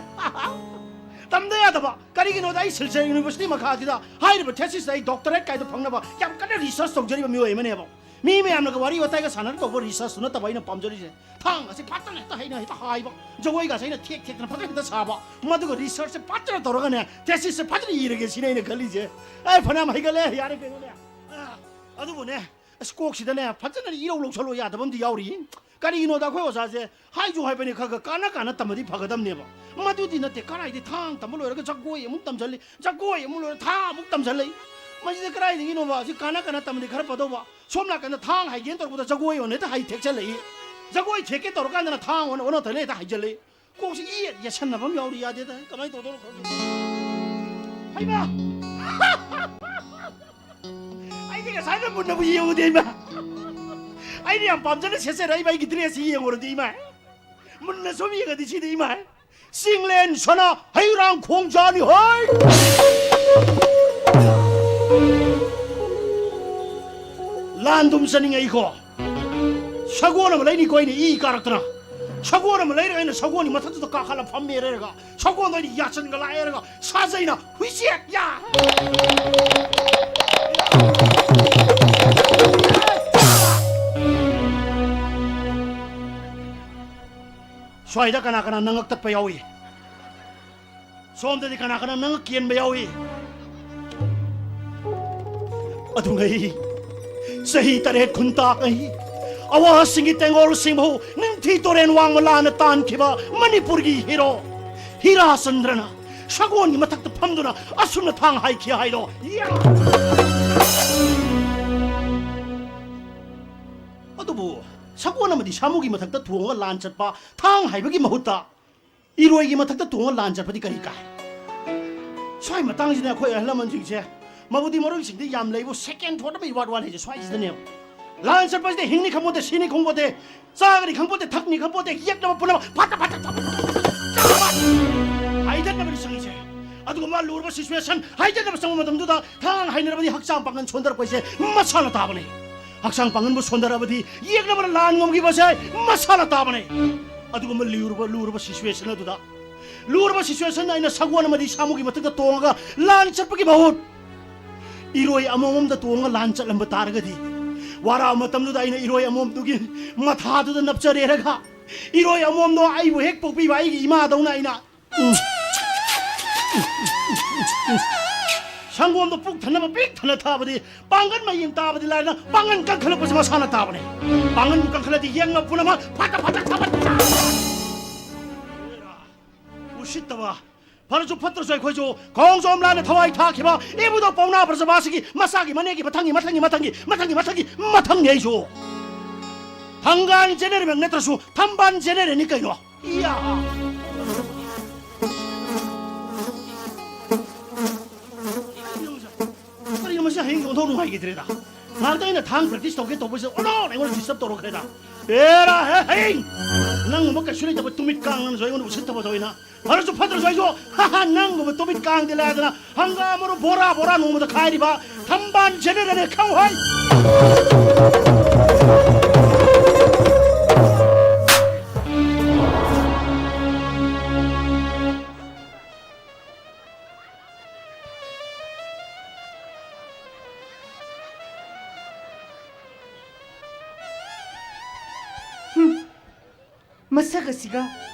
ꯇꯝꯗ ꯌꯥꯗꯕ꯫ ꯀꯔꯤꯒꯤꯅꯣꯗ ꯑꯩ ꯁꯤꯜꯆꯔ ꯌꯨꯅꯤꯚꯔꯁꯤꯇꯤ ꯃꯈꯥꯁꯤꯗ ꯍꯥꯏꯔꯤꯕ ꯊꯦꯁꯤꯁꯇ ꯑꯩ ꯗꯣꯛꯇꯔꯦꯠ ꯀꯥꯏꯗꯣ ꯐꯪꯅꯕ ꯌꯥꯝ ꯀꯟꯅ ꯔꯤꯁꯔꯁ ꯇꯧꯖꯔꯤꯕ ꯃꯤꯑꯣꯏ ꯑꯃꯅꯦꯕ꯫ ꯃꯤ ꯃꯌꯥꯝꯅꯒ ꯋꯥꯔꯤ ꯋꯥꯇꯥꯏꯒ ꯁꯥꯟꯅꯔ ꯇꯧꯕ ꯔꯤꯁꯔꯁꯇꯨ ꯅꯠꯇꯕ ꯑꯩꯅ ꯄꯥꯝꯖꯔꯤꯁꯦ꯫ ꯊꯥꯡ ꯑꯁꯤ ꯐꯖꯅ ꯍꯦꯛꯇ ꯍꯩꯅ ꯍꯦꯛꯇ ꯍꯥꯏꯕ, ꯖꯒꯣꯏꯒꯁꯦ ꯑꯩꯅ ꯊꯦꯛ ꯊꯦꯛꯇꯅ ꯐꯖꯅ ꯍꯦꯛꯇ ꯁꯥꯕ, ꯃꯗꯨꯒ ꯔꯤꯁꯔꯁꯁꯦ ꯐꯖꯅ ꯇꯧꯔꯒꯅꯦ, ꯊꯦꯁꯤꯁꯁꯦ ꯐꯖꯅ ꯏꯔꯒꯦ ꯁꯤꯅꯦ ꯑꯩꯅ ꯈꯜꯂꯤꯁꯦ꯫ ꯑꯦ, ꯐꯅꯌꯥꯝ ꯍꯩꯒꯠꯂꯦ, ꯌꯥꯔꯦ ꯀꯩꯅꯣꯅꯦ꯫ ꯑ, ꯑꯗꯨꯕꯨꯅꯦ, ꯑꯁ, ꯀꯣꯛꯁꯤꯗꯅꯦ, ꯐꯖꯅ ꯏꯔꯧ ꯂꯧꯁꯜꯂꯣ ꯌꯥꯗꯕ ꯑꯃꯗꯤ ꯌꯥꯎꯔꯤ꯫ ꯀꯔꯤꯒꯤꯅꯣꯗ ꯑꯩꯈꯣꯏ ꯑꯣꯖꯥꯁꯦ ꯍꯥꯏꯁꯨ ꯍꯥꯏꯕꯅꯤ, ꯈꯔ ꯈꯔ ꯀꯥꯟꯅ ꯀꯥꯟꯅ ꯇꯝꯃꯗꯤ ꯐꯒꯗꯕꯅꯦꯕ꯫ ꯃꯗꯨꯗꯤ ꯅꯠꯇꯦ, ꯀꯔꯥꯏꯗꯩ ꯊꯥꯡ ꯇꯝꯕ ꯂꯣꯏꯔꯒ ꯖꯒꯣꯏ ꯑꯃꯨꯛ ꯇꯝꯁꯤꯜꯂꯤ, ꯖꯒꯣꯏ ꯑꯃꯨꯛ ꯂꯣꯏꯔ ꯊꯥꯡ ꯑꯃꯨꯛ ꯇꯝꯁꯤꯜꯂꯤ꯫ ꯃꯁꯤꯗ ꯀꯗꯥꯏꯗꯒꯤꯅꯣꯕ? ꯑꯁꯤ ꯀꯥꯟꯅ ꯀꯥꯟꯅ ꯇꯝꯃꯗꯤ ꯈꯔ ꯐꯗꯧꯕ꯫ ꯁꯣꯝ ꯅꯥꯀꯟꯗ ꯊꯥꯡ ꯍꯩꯒꯦꯅ ꯇꯧꯔꯛꯄꯗ ꯖꯒꯣꯏ ꯑꯣꯏꯅ ꯍꯦꯛꯇ ꯍꯩ ꯊꯦꯛꯆꯜꯂꯛꯏ꯫ ꯖꯒꯣꯏ ꯊꯦꯛꯀꯦ ꯇꯧꯔꯀꯥꯟꯗꯅ ꯊꯥꯡ ꯑꯣꯟꯅ ꯑꯣꯟꯅ ꯇꯩꯅ ꯍꯦꯛꯇ ꯍꯩꯖꯜꯂꯛꯏ꯫ ꯀꯣꯛꯁꯤ ꯏ ꯌꯦꯠꯁꯟꯅꯕ ꯑꯃ ꯌꯥꯎꯔꯤ, ꯌꯥꯗꯦꯗ꯫ ꯀꯃꯥꯏꯅ ꯇꯧꯗꯣꯏꯅꯣ ꯈꯪꯗꯦ꯫ ꯍꯩꯃꯥ! ꯑꯩꯗꯤ ꯉꯁꯥꯏꯅ ꯃꯨꯟꯅꯕꯨ ꯌꯦꯡꯉꯨꯗꯦ, ꯏꯃꯥ꯫ ꯑꯩꯅ ꯌꯥꯝ ꯄꯥꯝꯖꯅ ꯁꯦꯠꯆꯔꯛꯏꯕ ꯑꯩꯒꯤ ꯗ꯭ꯔꯦꯁꯁꯤ ꯌꯦꯡꯉꯨꯔꯗꯤ, ꯏꯃꯥ꯫ ꯃꯨꯟꯅ ꯁꯨꯝ ꯌꯦꯡꯉꯗꯤ ꯁꯤꯗꯤ, ꯏꯃꯥ꯫ ꯆꯤꯡꯂꯦꯟ ꯁꯅꯥ ꯍꯩꯔꯥꯡ ꯈꯣꯡꯖꯥꯅꯤ ꯍꯣꯏ! ꯂꯥꯟꯗꯨꯝ ꯆꯠꯅꯤꯡꯉꯛꯏꯀꯣ꯫ ꯁꯒꯣꯜ ꯑꯃ ꯂꯩꯅꯤꯀꯣ ꯑꯩꯅ ꯏ ꯀꯥꯔꯛꯇꯅ꯫ ꯁꯒꯣꯜ ꯑꯃ ꯂꯩꯔꯒ ꯑꯩꯅ ꯁꯒꯣꯜꯒꯤ ꯃꯊꯛꯇꯨꯗ ꯀꯥꯈꯠꯂ ꯐꯝꯃꯦ ꯍꯥꯏꯔꯒ, ꯁꯒꯣꯜꯗꯣ ꯑꯩꯅ ꯌꯥꯆꯟꯒ ꯂꯥꯛꯑꯦ ꯍꯥꯏꯔꯒ, ꯁꯥꯖꯩꯅ ꯍꯨꯏꯆꯦꯛ ꯌꯥ! ꯁ꯭ꯋꯥꯏꯗ ꯀꯅꯥ ꯀꯅꯥ ꯅꯉꯛ ꯇꯠꯄ ꯌꯥꯎꯏ? ꯁꯣꯝꯗꯗꯤ ꯀꯅꯥ ꯀꯅꯥ ꯅꯉꯛ ꯀꯦꯟꯕ ꯌꯥꯎꯏ? ꯑꯗꯨꯉꯩ, ꯆꯍꯤ ꯇꯔꯦꯠ ꯈꯨꯟꯇꯥꯛꯉꯩ, ꯑꯋꯥꯁꯤꯡꯒꯤ ꯇꯦꯡꯒꯣꯜꯁꯤꯡꯕꯨ ꯅꯤꯡꯊꯤ ꯇꯨꯔꯦꯟ ꯋꯥꯡꯃ ꯂꯥꯟꯅ ꯇꯥꯟꯈꯤꯕ ꯃꯅꯤꯄꯨꯔꯒꯤ ꯍꯤꯔꯣ ꯍꯤꯔꯥꯆꯟꯗ꯭ꯔꯅ ꯁꯒꯣꯜꯒꯤ ꯃꯊꯛꯇ ꯐꯝꯗꯨꯅ ꯑꯁꯨꯝꯅ ꯊꯥꯡ ꯍꯥꯏꯈꯤ ꯍꯥꯏꯗꯣ꯫ ꯌꯥ! ꯑꯗꯨꯕꯨ ꯁꯒꯣꯜ ꯑꯃꯗꯤ ꯁꯥꯃꯨꯒꯤ ꯃꯊꯛꯇ ꯊꯣꯡꯉꯒ ꯂꯥꯟ ꯆꯠꯄ ꯊꯥꯡ ꯍꯥꯏꯕꯒꯤ ꯃꯍꯨꯠꯇ ꯏꯔꯣꯏꯒꯤ ꯃꯊꯛꯇ ꯇꯣꯡꯉ ꯂꯥꯟ ꯆꯠꯄꯗꯤ ꯀꯔꯤ ꯀꯥꯏ? ꯁ꯭ꯋꯥꯏ ꯃꯇꯥꯡꯁꯤꯗ ꯑꯩꯈꯣꯏ ꯑꯍꯜ ꯂꯃꯟꯁꯤꯡꯁꯦ ꯃꯕꯨꯗꯤ ꯃꯔꯣꯏꯁꯤꯡꯗꯤ ꯌꯥꯝ ꯂꯩꯕꯨ, ꯁꯦꯀꯦꯟ ꯊꯣꯠ ꯑꯃ ꯏꯋꯥꯠ ꯋꯥꯠꯂꯤꯁꯦ ꯁ꯭ꯋꯥꯏꯁꯤꯗꯅꯦꯕ꯫ ꯂꯥꯟ ꯆꯠꯄꯁꯤꯗ ꯍꯤꯡꯅꯤ ꯈꯪꯄꯣꯠꯇꯦ, ꯁꯤꯅꯤ ꯈꯪꯄꯣꯠꯇꯦ, ꯆꯥꯒꯅꯤ ꯈꯪꯄꯣꯠꯇꯦ, ꯊꯛꯅꯤ ꯈꯪꯄꯣꯠꯇꯦ, ꯌꯦꯛꯅꯕ ꯄꯨꯝꯅꯃꯛ ꯐꯠꯇ ꯐꯠꯇ ꯊꯕꯛ ꯍꯥꯏꯗꯠꯅꯕꯅꯤ ꯆꯪꯉꯤꯁꯦ꯫ ꯑꯗꯨꯒꯨꯝꯕ ꯂꯨꯔꯕ ꯁꯤꯆꯨꯋꯦꯁꯟ ꯍꯥꯏꯗꯠꯅꯕ ꯆꯪꯕ ꯃꯇꯝꯗꯨꯗ ꯊꯥꯡ ꯍꯥꯏꯅꯔꯕꯗꯤ ꯍꯛꯆꯥꯡ ꯄꯥꯡꯒꯜ ꯁꯣꯟꯊꯔꯛꯄ ꯍꯥꯏꯁꯦ ꯃꯁꯥꯅ ꯇꯥꯕꯅꯤ꯫ ꯍꯛꯆꯥꯡ ꯄꯥꯡꯒꯜꯕꯨ ꯁꯣꯟꯊꯔꯕꯗꯤ ꯌꯦꯛꯅꯕꯅ ꯂꯥꯟ ꯉꯝꯈꯤꯕꯁꯦ ꯃꯁꯥꯅ ꯇꯥꯕꯅꯤ꯫ ꯑꯗꯨꯒꯨꯝꯕ ꯂꯨꯔꯕ, ꯂꯨꯔꯕ ꯁꯤꯆꯨꯋꯦꯁꯟ ꯑꯗꯨꯗ, ꯂꯨꯔꯕ ꯁꯤꯆꯨꯋꯦꯁꯟ ꯑꯩꯅ ꯁꯒꯣꯜ ꯑꯃꯗꯤ ꯁꯥꯃꯨꯒꯤ ꯃꯊꯛꯇ ꯇꯣꯡꯉꯒ ꯂꯥꯟ ꯆꯠꯄꯒꯤ ꯃꯍꯨꯠ ꯏꯔꯣꯏ ꯑꯃꯣꯝ ꯑꯃꯗ ꯇꯣꯡꯉꯒ ꯂꯥꯟ ꯆꯠꯂꯝꯕ ꯇꯥꯔꯒꯗꯤ, ꯋꯥꯔꯥ ꯃꯇꯝꯗꯨꯗ ꯑꯩꯅ ꯏꯔꯣꯏ ꯑꯃꯣꯝꯗꯨꯒꯤ ꯃꯊꯥꯗꯨꯗ ꯅꯞꯆꯔꯦꯔꯒ ꯏꯔꯣꯏ ꯑꯃꯣꯝꯗꯣ ꯑꯩꯕꯨ ꯍꯦꯛ ꯄꯣꯛꯄꯤꯕ ꯑꯩꯒꯤ ꯏꯃꯥꯗꯧꯅ ꯑꯩꯅ ꯁꯪꯒꯣꯝꯗꯣ ꯄꯨꯛ ꯊꯟꯅꯕ ꯄꯤꯛ ꯊꯟꯅ ꯊꯛꯑꯕꯗꯤ ꯄꯥꯡꯒꯟ ꯃꯌꯦꯡ ꯇꯥꯕꯗꯤ ꯂꯥꯏꯔꯅ ꯄꯥꯡꯒꯟ ꯀꯟꯈꯠꯂꯛꯄꯁꯤ ꯃꯁꯥꯅ ꯇꯥꯕꯅꯤ꯫ ꯄꯥꯡꯒꯟꯕꯨ ꯀꯟꯈꯠꯂꯗꯤ ꯌꯦꯡꯅ ꯄꯨꯝꯅꯃꯛ ꯐꯠꯇ ꯐꯠꯇ ꯊꯕꯛ ꯎꯁꯤꯠꯇꯕ꯫ ꯐꯔꯁꯨ ꯐꯠꯇ꯭ꯔꯁꯨ ꯑꯩꯈꯣꯏꯁꯨ ꯈꯣꯡꯖꯣꯝ ꯂꯥꯟꯗ ꯊꯋꯥꯏ ꯊꯥꯈꯤꯕ ꯏꯕꯨꯙꯧ ꯄꯥꯎꯅꯥ ꯕ꯭ꯔꯖꯕꯥꯁꯤꯒꯤ ꯃꯆꯥꯒꯤ ꯃꯅꯦꯒꯤ ꯃꯊꯪꯒꯤ ꯃꯊꯪꯒꯤ ꯃꯊꯪꯒꯤ ꯃꯊꯪꯒꯤ ꯃꯊꯪꯒꯤ ꯃꯊꯪꯅꯤ ꯑꯩꯁꯨ꯫ ꯊꯪꯒꯥꯜ ꯖꯦꯅꯦꯔꯦꯜꯃꯛ ꯅꯠꯇ꯭ꯔꯁꯨ ꯊꯝꯕꯥꯜ ꯖꯦꯅꯦꯔꯦꯜꯅꯤ ꯀꯩꯅꯣ꯫ ꯏꯌꯥ! ꯀꯔꯤꯅꯣ ꯃꯁꯤ ꯍꯌꯦꯡ ꯑꯣꯟꯊꯣꯛ ꯅꯨꯡꯉꯥꯏꯈꯤꯗ꯭ꯔꯦꯗ꯫ ꯉꯥꯏꯍꯥꯛꯇ ꯑꯩꯅ ꯊꯥꯡ ꯄ꯭ꯔꯦꯛꯇꯤꯁ ꯇꯧꯒꯦ ꯇꯧꯕꯁꯤꯗ ꯑꯣꯟꯊꯣꯛꯅ ꯑꯩꯉꯣꯟꯗ ꯗꯤꯁꯇꯔꯕ ꯇꯧꯔꯛꯈ꯭ꯔꯦꯗ꯫ ꯑꯦꯔꯥ ꯍꯦ ꯍꯌꯦꯡ! ꯅꯪꯒꯨꯝꯕ ꯀꯩꯁꯨ ꯂꯩꯇꯕ ꯇꯨꯃꯤꯠ ꯀꯥꯡ ꯅꯪꯅꯁꯨ ꯑꯩꯉꯣꯟꯗ ꯎꯁꯤꯠꯇꯕ ꯇꯧꯏꯅ꯫ ꯐꯔꯁꯨ ꯐꯠꯇ꯭ꯔꯁꯨ ꯑꯩꯁꯨ ꯍꯥ ꯍꯥ ꯅꯪꯒꯨꯝꯕ ꯇꯨꯃꯤꯠ ꯀꯥꯡꯗꯤ ꯂꯥꯏꯗꯅ ꯍꯪꯒꯥꯝ ꯃꯔꯨ ꯕꯣꯔꯥ ꯕꯣꯔꯥ ꯅꯣꯡꯃꯗ ꯈꯥꯏꯔꯤꯕ ꯊꯝꯕꯥꯜ ꯖꯦꯅꯦꯔꯦꯜꯅꯦ ꯈꯪꯍꯣꯏ꯫ ꯃꯁꯛ ꯑꯁꯤꯒ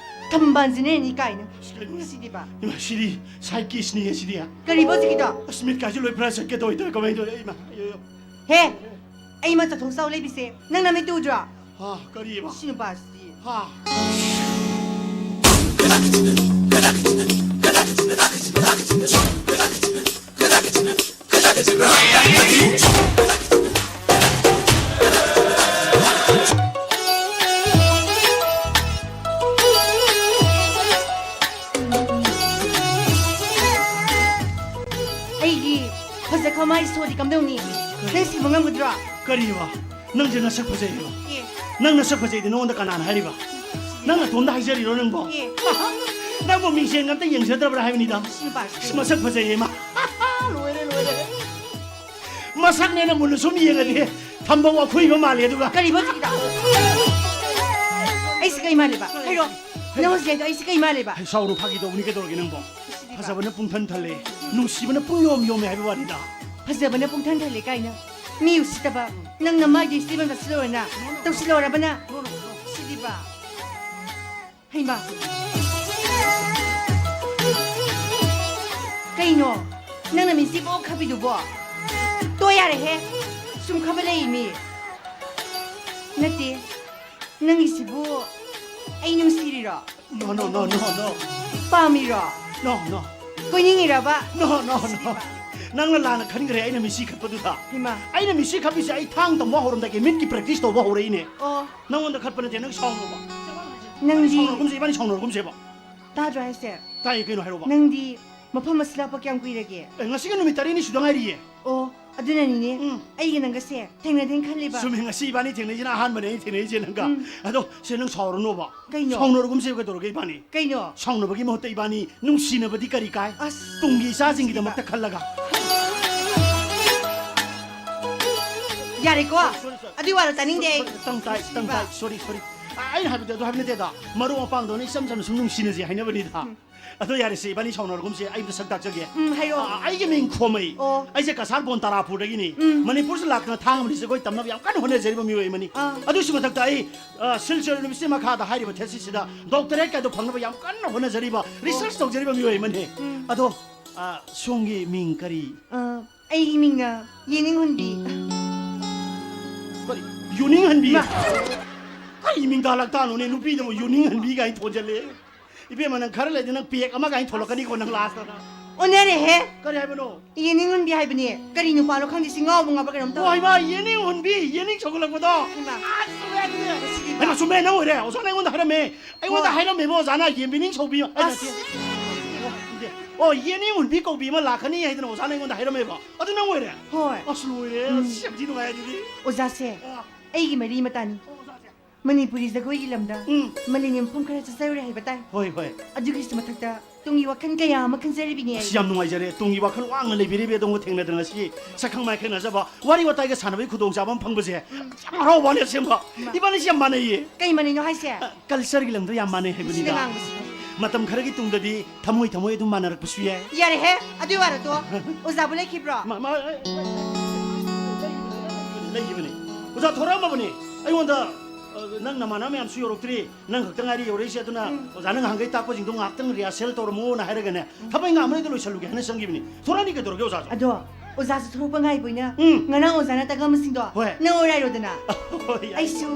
ꯊꯝꯕꯥꯜꯁꯤꯅ ꯍꯦꯟꯅ ꯏꯀꯥꯏꯅ꯫ ꯑꯁ, ꯀꯩꯅꯣꯅꯦ? ꯁꯤꯗꯤꯕ꯫ ꯏꯃꯥ, ꯁꯤꯗꯤ ꯁꯥꯏ ꯀꯤꯁꯅꯤꯌꯦ ꯁꯤꯗꯤ꯫ ꯀꯔꯤꯕ ꯍꯧꯖꯤꯛꯀꯤꯗꯣ? ꯑꯁ, ꯃꯤꯠ ꯀꯥꯁꯤ ꯂꯣꯏ ꯐ꯭ꯔꯥ ꯆꯠꯀꯦ ꯇꯧꯋꯦ, ꯇꯧꯋꯦ, ꯀꯃꯥꯏꯅ ꯇꯧꯔꯦ? ꯏꯃꯥ, ꯑꯌꯣ, ꯑꯌꯣ꯫ ꯍꯦ! ꯑꯩ ꯃꯆꯥ ꯊꯣꯡ ꯆꯥꯎ ꯂꯩꯕꯤꯁꯦ ꯅꯪ ꯅꯃꯤꯠꯇ ꯎꯗ꯭ꯔꯣ? ꯍꯥ, ꯀꯔꯤꯕ? ꯁꯤ ꯅꯨꯄꯥꯁꯤꯗꯤ꯫ ꯍꯥ꯫ ꯑꯩꯒꯤ ꯐꯖꯈ꯭ꯔ ꯃꯥꯏ ꯁꯣꯗꯤ ꯀꯝꯗꯧꯅꯤ? ꯅꯪ ꯁꯤꯕ ꯉꯝꯒꯗ꯭ꯔꯣ? ꯀꯔꯤꯕ? ꯅꯪꯁꯦ ꯅꯁꯛ ꯐꯖꯩꯌꯦꯕ? ꯑꯦ꯫ ꯅꯪ ꯅꯁꯛ ꯐꯖꯩꯗꯤ ꯅꯉꯣꯟꯗ ꯀꯅꯥꯅ ꯍꯥꯏꯔꯤꯕ? ꯅꯪ ꯅꯇꯣꯝꯗ ꯍꯥꯏꯖꯔꯤꯔꯣ ꯅꯪꯕꯣ? ꯑꯦ꯫ ꯅꯪꯕꯨ ꯃꯤꯡꯁꯦꯟ ꯑꯝꯇ ꯌꯦꯡꯖꯗ꯭ꯔꯕ꯭ꯔꯥ ꯍꯥꯏꯕꯅꯤꯗ? ꯁꯤ ꯅꯨꯄꯥꯁꯤ꯫ ꯑꯁ, ꯃꯁꯛ ꯐꯖꯩꯌꯦ ꯃꯥ꯫ ꯂꯣꯏꯔꯦ, ꯂꯣꯏꯔꯦ꯫ ꯃꯁꯛꯅꯦꯅ ꯃꯨꯟꯅ ꯁꯨꯝ ꯌꯦꯡꯉꯗꯤ ꯊꯝꯕ ꯋꯥꯈꯨꯏꯕ ꯃꯥꯜꯂꯦ ꯑꯗꯨꯒ꯫ ꯀꯔꯤꯕ ꯍꯧꯖꯤꯛꯀꯤꯗꯣ? ꯑꯩꯁꯤ ꯀꯩ ꯃꯥꯜꯂꯦꯕ? ꯍꯥꯏꯔꯣ꯫ ꯅꯪ ꯍꯧꯖꯤꯛ ꯍꯥꯏꯗꯣ ꯑꯩꯁꯤ ꯀꯩ ꯃꯥꯜꯂꯦꯕ? ꯍꯩ, ꯁꯥꯎꯅꯨ, ꯐꯥꯒꯤ ꯇꯧꯕꯅꯤ, ꯀꯩꯗꯧꯔꯒꯦ ꯅꯪꯕꯣ? ꯁꯤꯗꯤꯕ꯫ ꯐꯖꯕꯅ ꯄꯨꯡꯊꯟ ꯊꯜꯂꯦ, ꯅꯨꯡꯁꯤꯕꯅ ꯄꯨꯡꯌꯣꯝ ꯌꯣꯝꯃꯦ ꯍꯥꯏꯕ ꯋꯥꯅꯤꯗ꯫ ꯐꯖꯕꯅ ꯄꯨꯡꯊꯟ ꯊꯜꯂꯦ ꯀꯥꯏꯅ ꯃꯤ ꯎꯁꯤꯠꯇꯕ ꯅꯪꯅ ꯃꯥꯒꯤ ꯏꯁꯇꯦꯕꯜ ꯆꯠꯁꯤꯜꯂꯣꯅ ꯇꯧꯁꯤꯜꯂꯣꯔꯕꯅ? ꯁꯤꯗꯤꯕ꯫ ꯍꯩꯃꯥ꯫ ꯀꯩꯅꯣ? ꯅꯪꯅ ꯃꯤꯁꯤꯕꯨ ꯈꯥꯕꯤꯗꯨꯕꯣ? ꯇꯣ ꯌꯥꯔꯦꯍꯦ꯫ ꯁꯨꯝ ꯈꯥꯕ ꯂꯩ ꯃꯤ꯫ ꯅꯠꯇꯦ꯫ ꯅꯪꯒꯤꯁꯤꯕꯨ ꯑꯩ ꯅꯨꯡꯁꯤꯔꯤꯔꯣ? No, no, no, no, no. ꯄꯥꯝꯃꯤꯔꯣ? No, no. ꯀꯣꯏꯅꯤꯡꯉꯤꯔꯕ? No, no, no. ꯅꯪꯅ ꯂꯥꯟꯅ ꯈꯟꯈ꯭ꯔꯦ ꯑꯩꯅ ꯃꯤꯁꯤ ꯈꯠꯄꯗꯨꯗ꯫ ꯍꯩꯃꯥ꯫ ꯑꯩꯅ ꯃꯤꯁꯤ ꯈꯠꯂꯤꯁꯦ ꯑꯩ ꯊꯥꯡ ꯇꯝꯕ ꯍꯧꯔꯝꯗꯒꯤ ꯃꯤꯠꯀꯤ practice ꯇꯧꯕ ꯍꯧꯔꯛꯏꯅꯦ꯫ ꯑꯣ꯫ ꯅꯪꯉꯣꯟꯗ ꯈꯠꯄ ꯅꯠꯇꯦ, ꯅꯪ ꯁꯥꯎꯅꯣꯕ꯫ ꯅꯪꯗꯤ ꯁꯥꯎꯅꯔꯒꯨꯝꯁꯦ, ꯏꯕꯥꯅꯤ ꯁꯥꯎꯅꯔꯒꯨꯝꯁꯦꯕ꯫ ꯇꯥꯗ꯭ꯔꯣ ꯍꯥꯏꯁꯦ? ꯇꯥꯏꯌꯦ, ꯀꯩꯅꯣ ꯍꯥꯏꯔꯣꯕ꯫ ꯅꯪꯗꯤ ꯃꯐꯝ ꯑꯁꯤꯗ ꯂꯥꯛꯄ ꯀꯌꯥꯝ ꯀꯨꯏꯔꯒꯦ? ꯑꯦ, ꯉꯁꯤꯒ ꯅꯨꯃꯤꯠ ꯇꯔꯦꯠꯅꯤ ꯁꯨꯗ ꯉꯥꯏꯔꯤꯌꯦ꯫ ꯑꯣ, ꯑꯗꯨꯅꯅꯤꯅꯦ ꯎꯝ꯫ ꯑꯩꯒ ꯅꯪꯒꯁꯦ ꯊꯦꯡꯅꯗꯦꯅ ꯈꯜꯂꯤꯕ꯫ ꯆꯨꯝꯃꯦ, ꯉꯁꯤ ꯏꯕꯥꯅꯤ ꯊꯦꯡꯅꯩꯁꯤꯅ ꯑꯍꯥꯟꯕꯅꯦ ꯑꯩ ꯊꯦꯡꯅꯩꯁꯦ ꯅꯪꯒ꯫ ꯎꯝ꯫ ꯑꯗꯣ ꯁꯦ, ꯅꯪ ꯁꯥꯎꯔꯅꯣꯕ꯫ ꯀꯩꯅꯣ? ꯁꯥꯎꯅꯔꯒꯨꯝꯁꯦ, ꯀꯩꯗꯧꯔꯒꯦ ꯏꯕꯥꯅꯤ? ꯀꯩꯅꯣ? ꯁꯥꯎꯅꯕꯒꯤ ꯃꯍꯨꯠꯇ ꯏꯕꯥꯅꯤ ꯅꯨꯡꯁꯤꯅꯕꯗꯤ ꯀꯔꯤ ꯀꯥꯏ? ꯑꯁ, ꯇꯨꯡꯒꯤ ꯏꯆꯥꯁꯤꯡꯒꯤꯗꯃꯛꯇ ꯈꯜꯂꯒ꯫ ꯌꯥꯔꯦꯀꯣ? Sorry, sorry. ꯑꯗꯨꯏ ꯋꯥꯗꯣ ꯇꯥꯅꯤꯡꯗꯦ ꯑꯩ꯫ ꯇꯪ ꯇꯥꯏ, ꯇꯪ ꯇꯥꯏ꯫ Sorry, sorry. ꯑ, ꯑꯩꯅ ꯍꯥꯏꯕꯗꯤ ꯑꯗꯨ ꯍꯥꯏꯕ ꯅꯠꯇꯦꯗ꯫ ꯃꯔꯨꯞ ꯃꯄꯥꯡꯗꯧꯅ ꯏꯆꯝ ꯆꯝꯅ ꯁꯨꯝ ꯅꯨꯡꯁꯤꯅꯁꯦ ꯍꯥꯏꯅꯕꯅꯤꯗ꯫ ꯑꯗꯣ ꯌꯥꯔꯦꯁꯦ, ꯏꯕꯥꯅꯤ ꯁꯥꯎꯅꯔꯒꯨꯝꯁꯦ, ꯑꯩ ꯑꯝꯇ ꯁꯛ ꯇꯥꯛꯆꯒꯦ꯫ ꯎꯝ, ꯍꯥꯏꯔꯛꯑꯣ꯫ ꯑ, ꯑꯩꯒꯤ ꯃꯤꯡ ꯈꯣꯃꯩ꯫ ꯑꯣ꯫ ꯑꯩꯁꯦ ꯀꯁꯥꯔ ꯕꯣꯟ ꯇꯥꯔꯥꯄꯨꯔꯗꯒꯤꯅꯤ꯫ ꯎꯝ꯫ ꯃꯅꯤꯄꯨꯔꯁꯤꯗ ꯂꯥꯛꯇꯅ ꯊꯥꯡ ꯑꯃꯗꯤ ꯖꯒꯣꯏ ꯇꯝꯅꯕ ꯌꯥꯝ ꯀꯟꯅ ꯍꯣꯠꯅꯖꯔꯤꯕ ꯃꯤꯑꯣꯏ ꯑꯃꯅꯤ꯫ ꯑꯥ꯫ ꯑꯗꯨꯒꯤꯁꯨ ꯃꯊꯛꯇ ꯑꯩ, ꯑ, ꯁꯤꯜꯆꯔ ꯌꯨꯅꯤꯚꯔꯁꯤꯇꯤ ꯃꯈꯥꯗ ꯍꯥꯏꯔꯤꯕ thesis ꯁꯤꯗ doctorate ꯀꯥꯏꯗꯣ ꯐꯪꯅꯕ ꯌꯥꯝ ꯀꯟꯅ ꯍꯣꯠꯅꯖꯔꯤꯕ, research ꯇꯧꯖꯔꯤꯕ ꯃꯤꯑꯣꯏ ꯑꯃꯅꯤ꯫ ꯎꯝ꯫ ꯑꯗꯣ, ꯑ, ꯁꯣꯝꯒꯤ ꯃꯤꯡ ꯀꯔꯤ? ꯑ, ꯑꯩꯒꯤ ꯃꯤꯡꯅ ꯌꯦꯅꯤꯡ ꯍꯨꯟꯕꯤ꯫ ꯀꯔꯤ? ꯌꯨꯅꯤꯡ ꯍꯟꯕꯤ? ꯏꯃꯥ! ꯀꯔꯤ ꯃꯤꯡ ꯇꯥꯂꯛꯇꯥꯅꯣꯅꯦ? ꯅꯨꯄꯤꯗꯕꯨ ꯌꯨꯅꯤꯡ ꯍꯟꯕꯤ ꯀꯥꯏꯅ ꯊꯣꯟꯖꯜꯂꯦ꯫ ꯏꯕꯦꯝꯃ, ꯅꯪ ꯈꯔ ꯂꯩꯗꯤ ꯅꯪ ꯄꯦꯛ ꯑꯃ ꯀꯥꯏꯅ ꯊꯣꯛꯂꯛꯀꯅꯤꯀꯣ, ꯅꯪ last ꯇ꯫ ꯑꯣꯟꯅꯔꯦꯍꯦ! ꯀꯔꯤ ꯍꯥꯏꯕꯅꯣ? ꯌꯦꯅꯤꯡ ꯍꯨꯟꯕꯤ ꯍꯥꯏꯕꯅꯦ꯫ ꯀꯔꯤ ꯅꯨꯄꯥꯅꯣ ꯈꯪꯗꯦ, ꯁꯤ ꯉꯥꯎꯕ ꯉꯥꯎꯕ꯭ꯔꯥ ꯀꯩꯅꯣꯝ ꯇꯧꯔꯦ꯫ ꯍꯣꯏ, ꯃꯥ ꯌꯦꯅꯤꯡ ꯍꯨꯟꯕꯤ, ꯌꯦꯅꯤꯡ ꯁꯧꯒꯠꯂꯛꯄꯗꯣ꯫ ꯏꯃꯥ! ꯑꯁ, ꯆꯨꯝꯃꯦ ꯑꯗꯨꯗꯤ꯫ ꯃꯁꯤꯗꯤ ꯍꯩꯃꯥ, ꯆꯨꯝꯃꯦ, ꯅꯪ ꯑꯣꯏꯔꯦ꯫ ꯑꯣꯖꯥꯅ ꯑꯩꯉꯣꯟꯗ ꯍꯥꯏꯔꯝꯃꯦ꯫ ꯑꯩꯉꯣꯟꯗ ꯍꯣꯏ꯫ ꯍꯥꯏꯔꯝꯃꯦꯕ ꯑꯣꯖꯥꯅ, ꯌꯦꯟꯕꯤꯅꯤꯡ ꯁꯧꯕꯤ ꯑꯃ, ꯑꯩ ꯑꯁ! ꯅꯠꯇꯦ꯫ ꯑꯣ, ꯌꯦꯅꯤꯡ ꯍꯨꯟꯕꯤ ꯀꯧꯕꯤ ꯑꯃ ꯂꯥꯛꯀꯅꯤ ꯍꯥꯏꯗꯅ ꯑꯣꯖꯥꯅ ꯑꯩꯉꯣꯟꯗ ꯍꯥꯏꯔꯝꯃꯦꯕ꯫ ꯑꯗꯨ ꯅꯪ ꯑꯣꯏꯔꯦ? ꯍꯣꯏ꯫ ꯑꯁ, ꯂꯣꯏꯔꯦ꯫ ꯎꯝ꯫ ꯑꯁ, ꯌꯥꯝ ꯊꯤ ꯅꯨꯡꯉꯥꯏ ꯑꯗꯨꯗꯤ꯫ ꯑꯣꯖꯥꯁꯦ, ꯑꯥ꯫ ꯑꯩꯒꯤ ꯃꯔꯤ ꯃꯇꯥꯅꯤ꯫ ꯑꯣ, ꯑꯣꯖꯥꯁꯦ꯫ ꯃꯅꯤꯄꯨꯔꯤ ꯖꯒꯣꯏꯒꯤ ꯂꯝꯗ ꯎꯝ꯫ ꯃꯂꯦꯅꯤꯌꯝ ꯃꯐꯝ ꯈꯔ ꯆꯠꯆꯔꯨꯔꯦ ꯍꯥꯏꯕ ꯇꯥꯏ꯫ ꯍꯣꯏ, ꯍꯣꯏ꯫ ꯑꯗꯨꯒꯤꯁꯨ ꯃꯊꯛꯇ ꯇꯨꯡꯒꯤ ꯋꯥꯈꯜ ꯀꯌꯥ ꯑꯃ ꯈꯟꯖꯔꯤꯕꯅꯤ ꯑꯩ꯫ ꯑꯁ, ꯌꯥꯝ ꯅꯨꯡꯉꯥꯏꯖꯔꯦ꯫ ꯇꯨꯡꯒꯤ ꯋꯥꯈꯜ ꯋꯥꯡꯅ ꯂꯩꯕꯤꯔꯤꯕ ꯑꯗꯣꯝꯒ ꯊꯦꯡꯅꯖꯕ ꯉꯁꯤ ꯁꯛꯈꯪ ꯃꯥꯏꯈꯪꯅꯖꯕ, ꯋꯥꯔꯤ ꯋꯥꯇꯥꯏꯒ ꯁꯥꯟꯅꯕꯒꯤ ꯈꯨꯗꯣꯡꯆꯥꯕ ꯑꯃ ꯐꯪꯕꯁꯦ ꯎꯝ꯫ ꯌꯥꯝ ꯍꯔꯥꯎꯕ ꯋꯥꯅꯤ ꯑꯁꯦꯡꯕ꯫ ꯏꯃꯥ꯫ ꯏꯕꯥꯅꯤꯁꯦ ꯌꯥꯝ ꯃꯥꯟꯅꯩꯌꯦ꯫ ꯀꯩ ꯃꯥꯟꯅꯩꯅꯣ ꯍꯥꯏꯁꯦ? ꯑ, culture ꯒꯤ ꯂꯝꯗ ꯌꯥꯝ ꯃꯥꯟꯅꯩ ꯍꯥꯏꯕꯅꯤꯗ꯫ ꯃꯁꯤꯅ ꯉꯥꯡꯕꯁꯤꯗꯤ꯫ ꯃꯇꯝ ꯈꯔꯒꯤ ꯇꯨꯡꯗꯗꯤ ꯊꯃꯣꯏ ꯊꯃꯣꯏ ꯑꯗꯨꯝ ꯃꯥꯟꯅꯔꯛꯄꯁꯨ ꯌꯥꯏ꯫ ꯌꯥꯔꯦꯍꯦ, ꯑꯗꯨꯏ ꯋꯥꯔ ꯇꯣꯛꯑꯣ꯫ ꯑꯣꯖꯥꯕꯨ ꯂꯩꯈꯤꯕ꯭ꯔꯣ? ꯃꯥ, ꯃꯥ, ꯑꯦ, ꯑꯦ, ꯂꯩꯈꯤꯕꯅꯦ, ꯂꯩꯈꯤꯕꯅꯦ꯫ ꯑꯣꯖꯥ ꯊꯣꯔꯛꯑꯝꯃꯕꯅꯦ꯫ ꯑꯩꯉꯣꯟꯗ, ꯑ, ꯅꯪ ꯅꯃꯥꯟꯅꯕ ꯃꯌꯥꯝꯁꯨ ꯌꯧꯔꯛꯇ꯭ꯔꯤ, ꯅꯪ ꯈꯛꯇ ꯉꯥꯏꯔꯤ ꯌꯧꯔꯛꯏꯁꯦ, ꯑꯗꯨꯅ ꯎꯝ꯫ ꯑꯣꯖꯥꯅ ꯉꯍꯥꯟꯈꯩ ꯇꯥꯛꯄꯁꯤꯡꯗꯣ ꯉꯥꯏꯍꯥꯛꯇꯪ rehearsal ꯇꯧꯔꯝꯃꯣꯅ ꯍꯥꯏꯔꯒꯅꯦ, ꯎꯝ꯫ ꯊꯕꯛ ꯏꯪꯈꯥꯡ ꯑꯃꯅꯤꯗ ꯂꯣꯏꯁꯜꯂꯨꯒꯦ ꯍꯥꯏꯅ ꯆꯪꯈꯤꯕꯅꯤ꯫ ꯊꯣꯔꯛꯑꯅꯤ ꯀꯩꯗꯧꯔꯒꯦ ꯑꯣꯖꯥꯁꯨ? ꯑꯗꯣ, ꯑꯣꯖꯥꯁꯨ ꯊꯣꯔꯛꯄ ꯉꯥꯏꯕ ꯑꯣꯏꯅ ꯎꯝ꯫ ꯉꯔꯥꯡ ꯑꯣꯖꯥꯅ ꯇꯥꯛꯂꯝꯕꯁꯤꯡꯗꯣ ꯍꯣꯏ꯫ ꯅꯪ ꯑꯣꯏꯔꯥꯏꯔꯣꯗꯅ꯫ ꯍꯣꯏ, ꯌꯥꯏ꯫ ꯑꯩꯁꯨ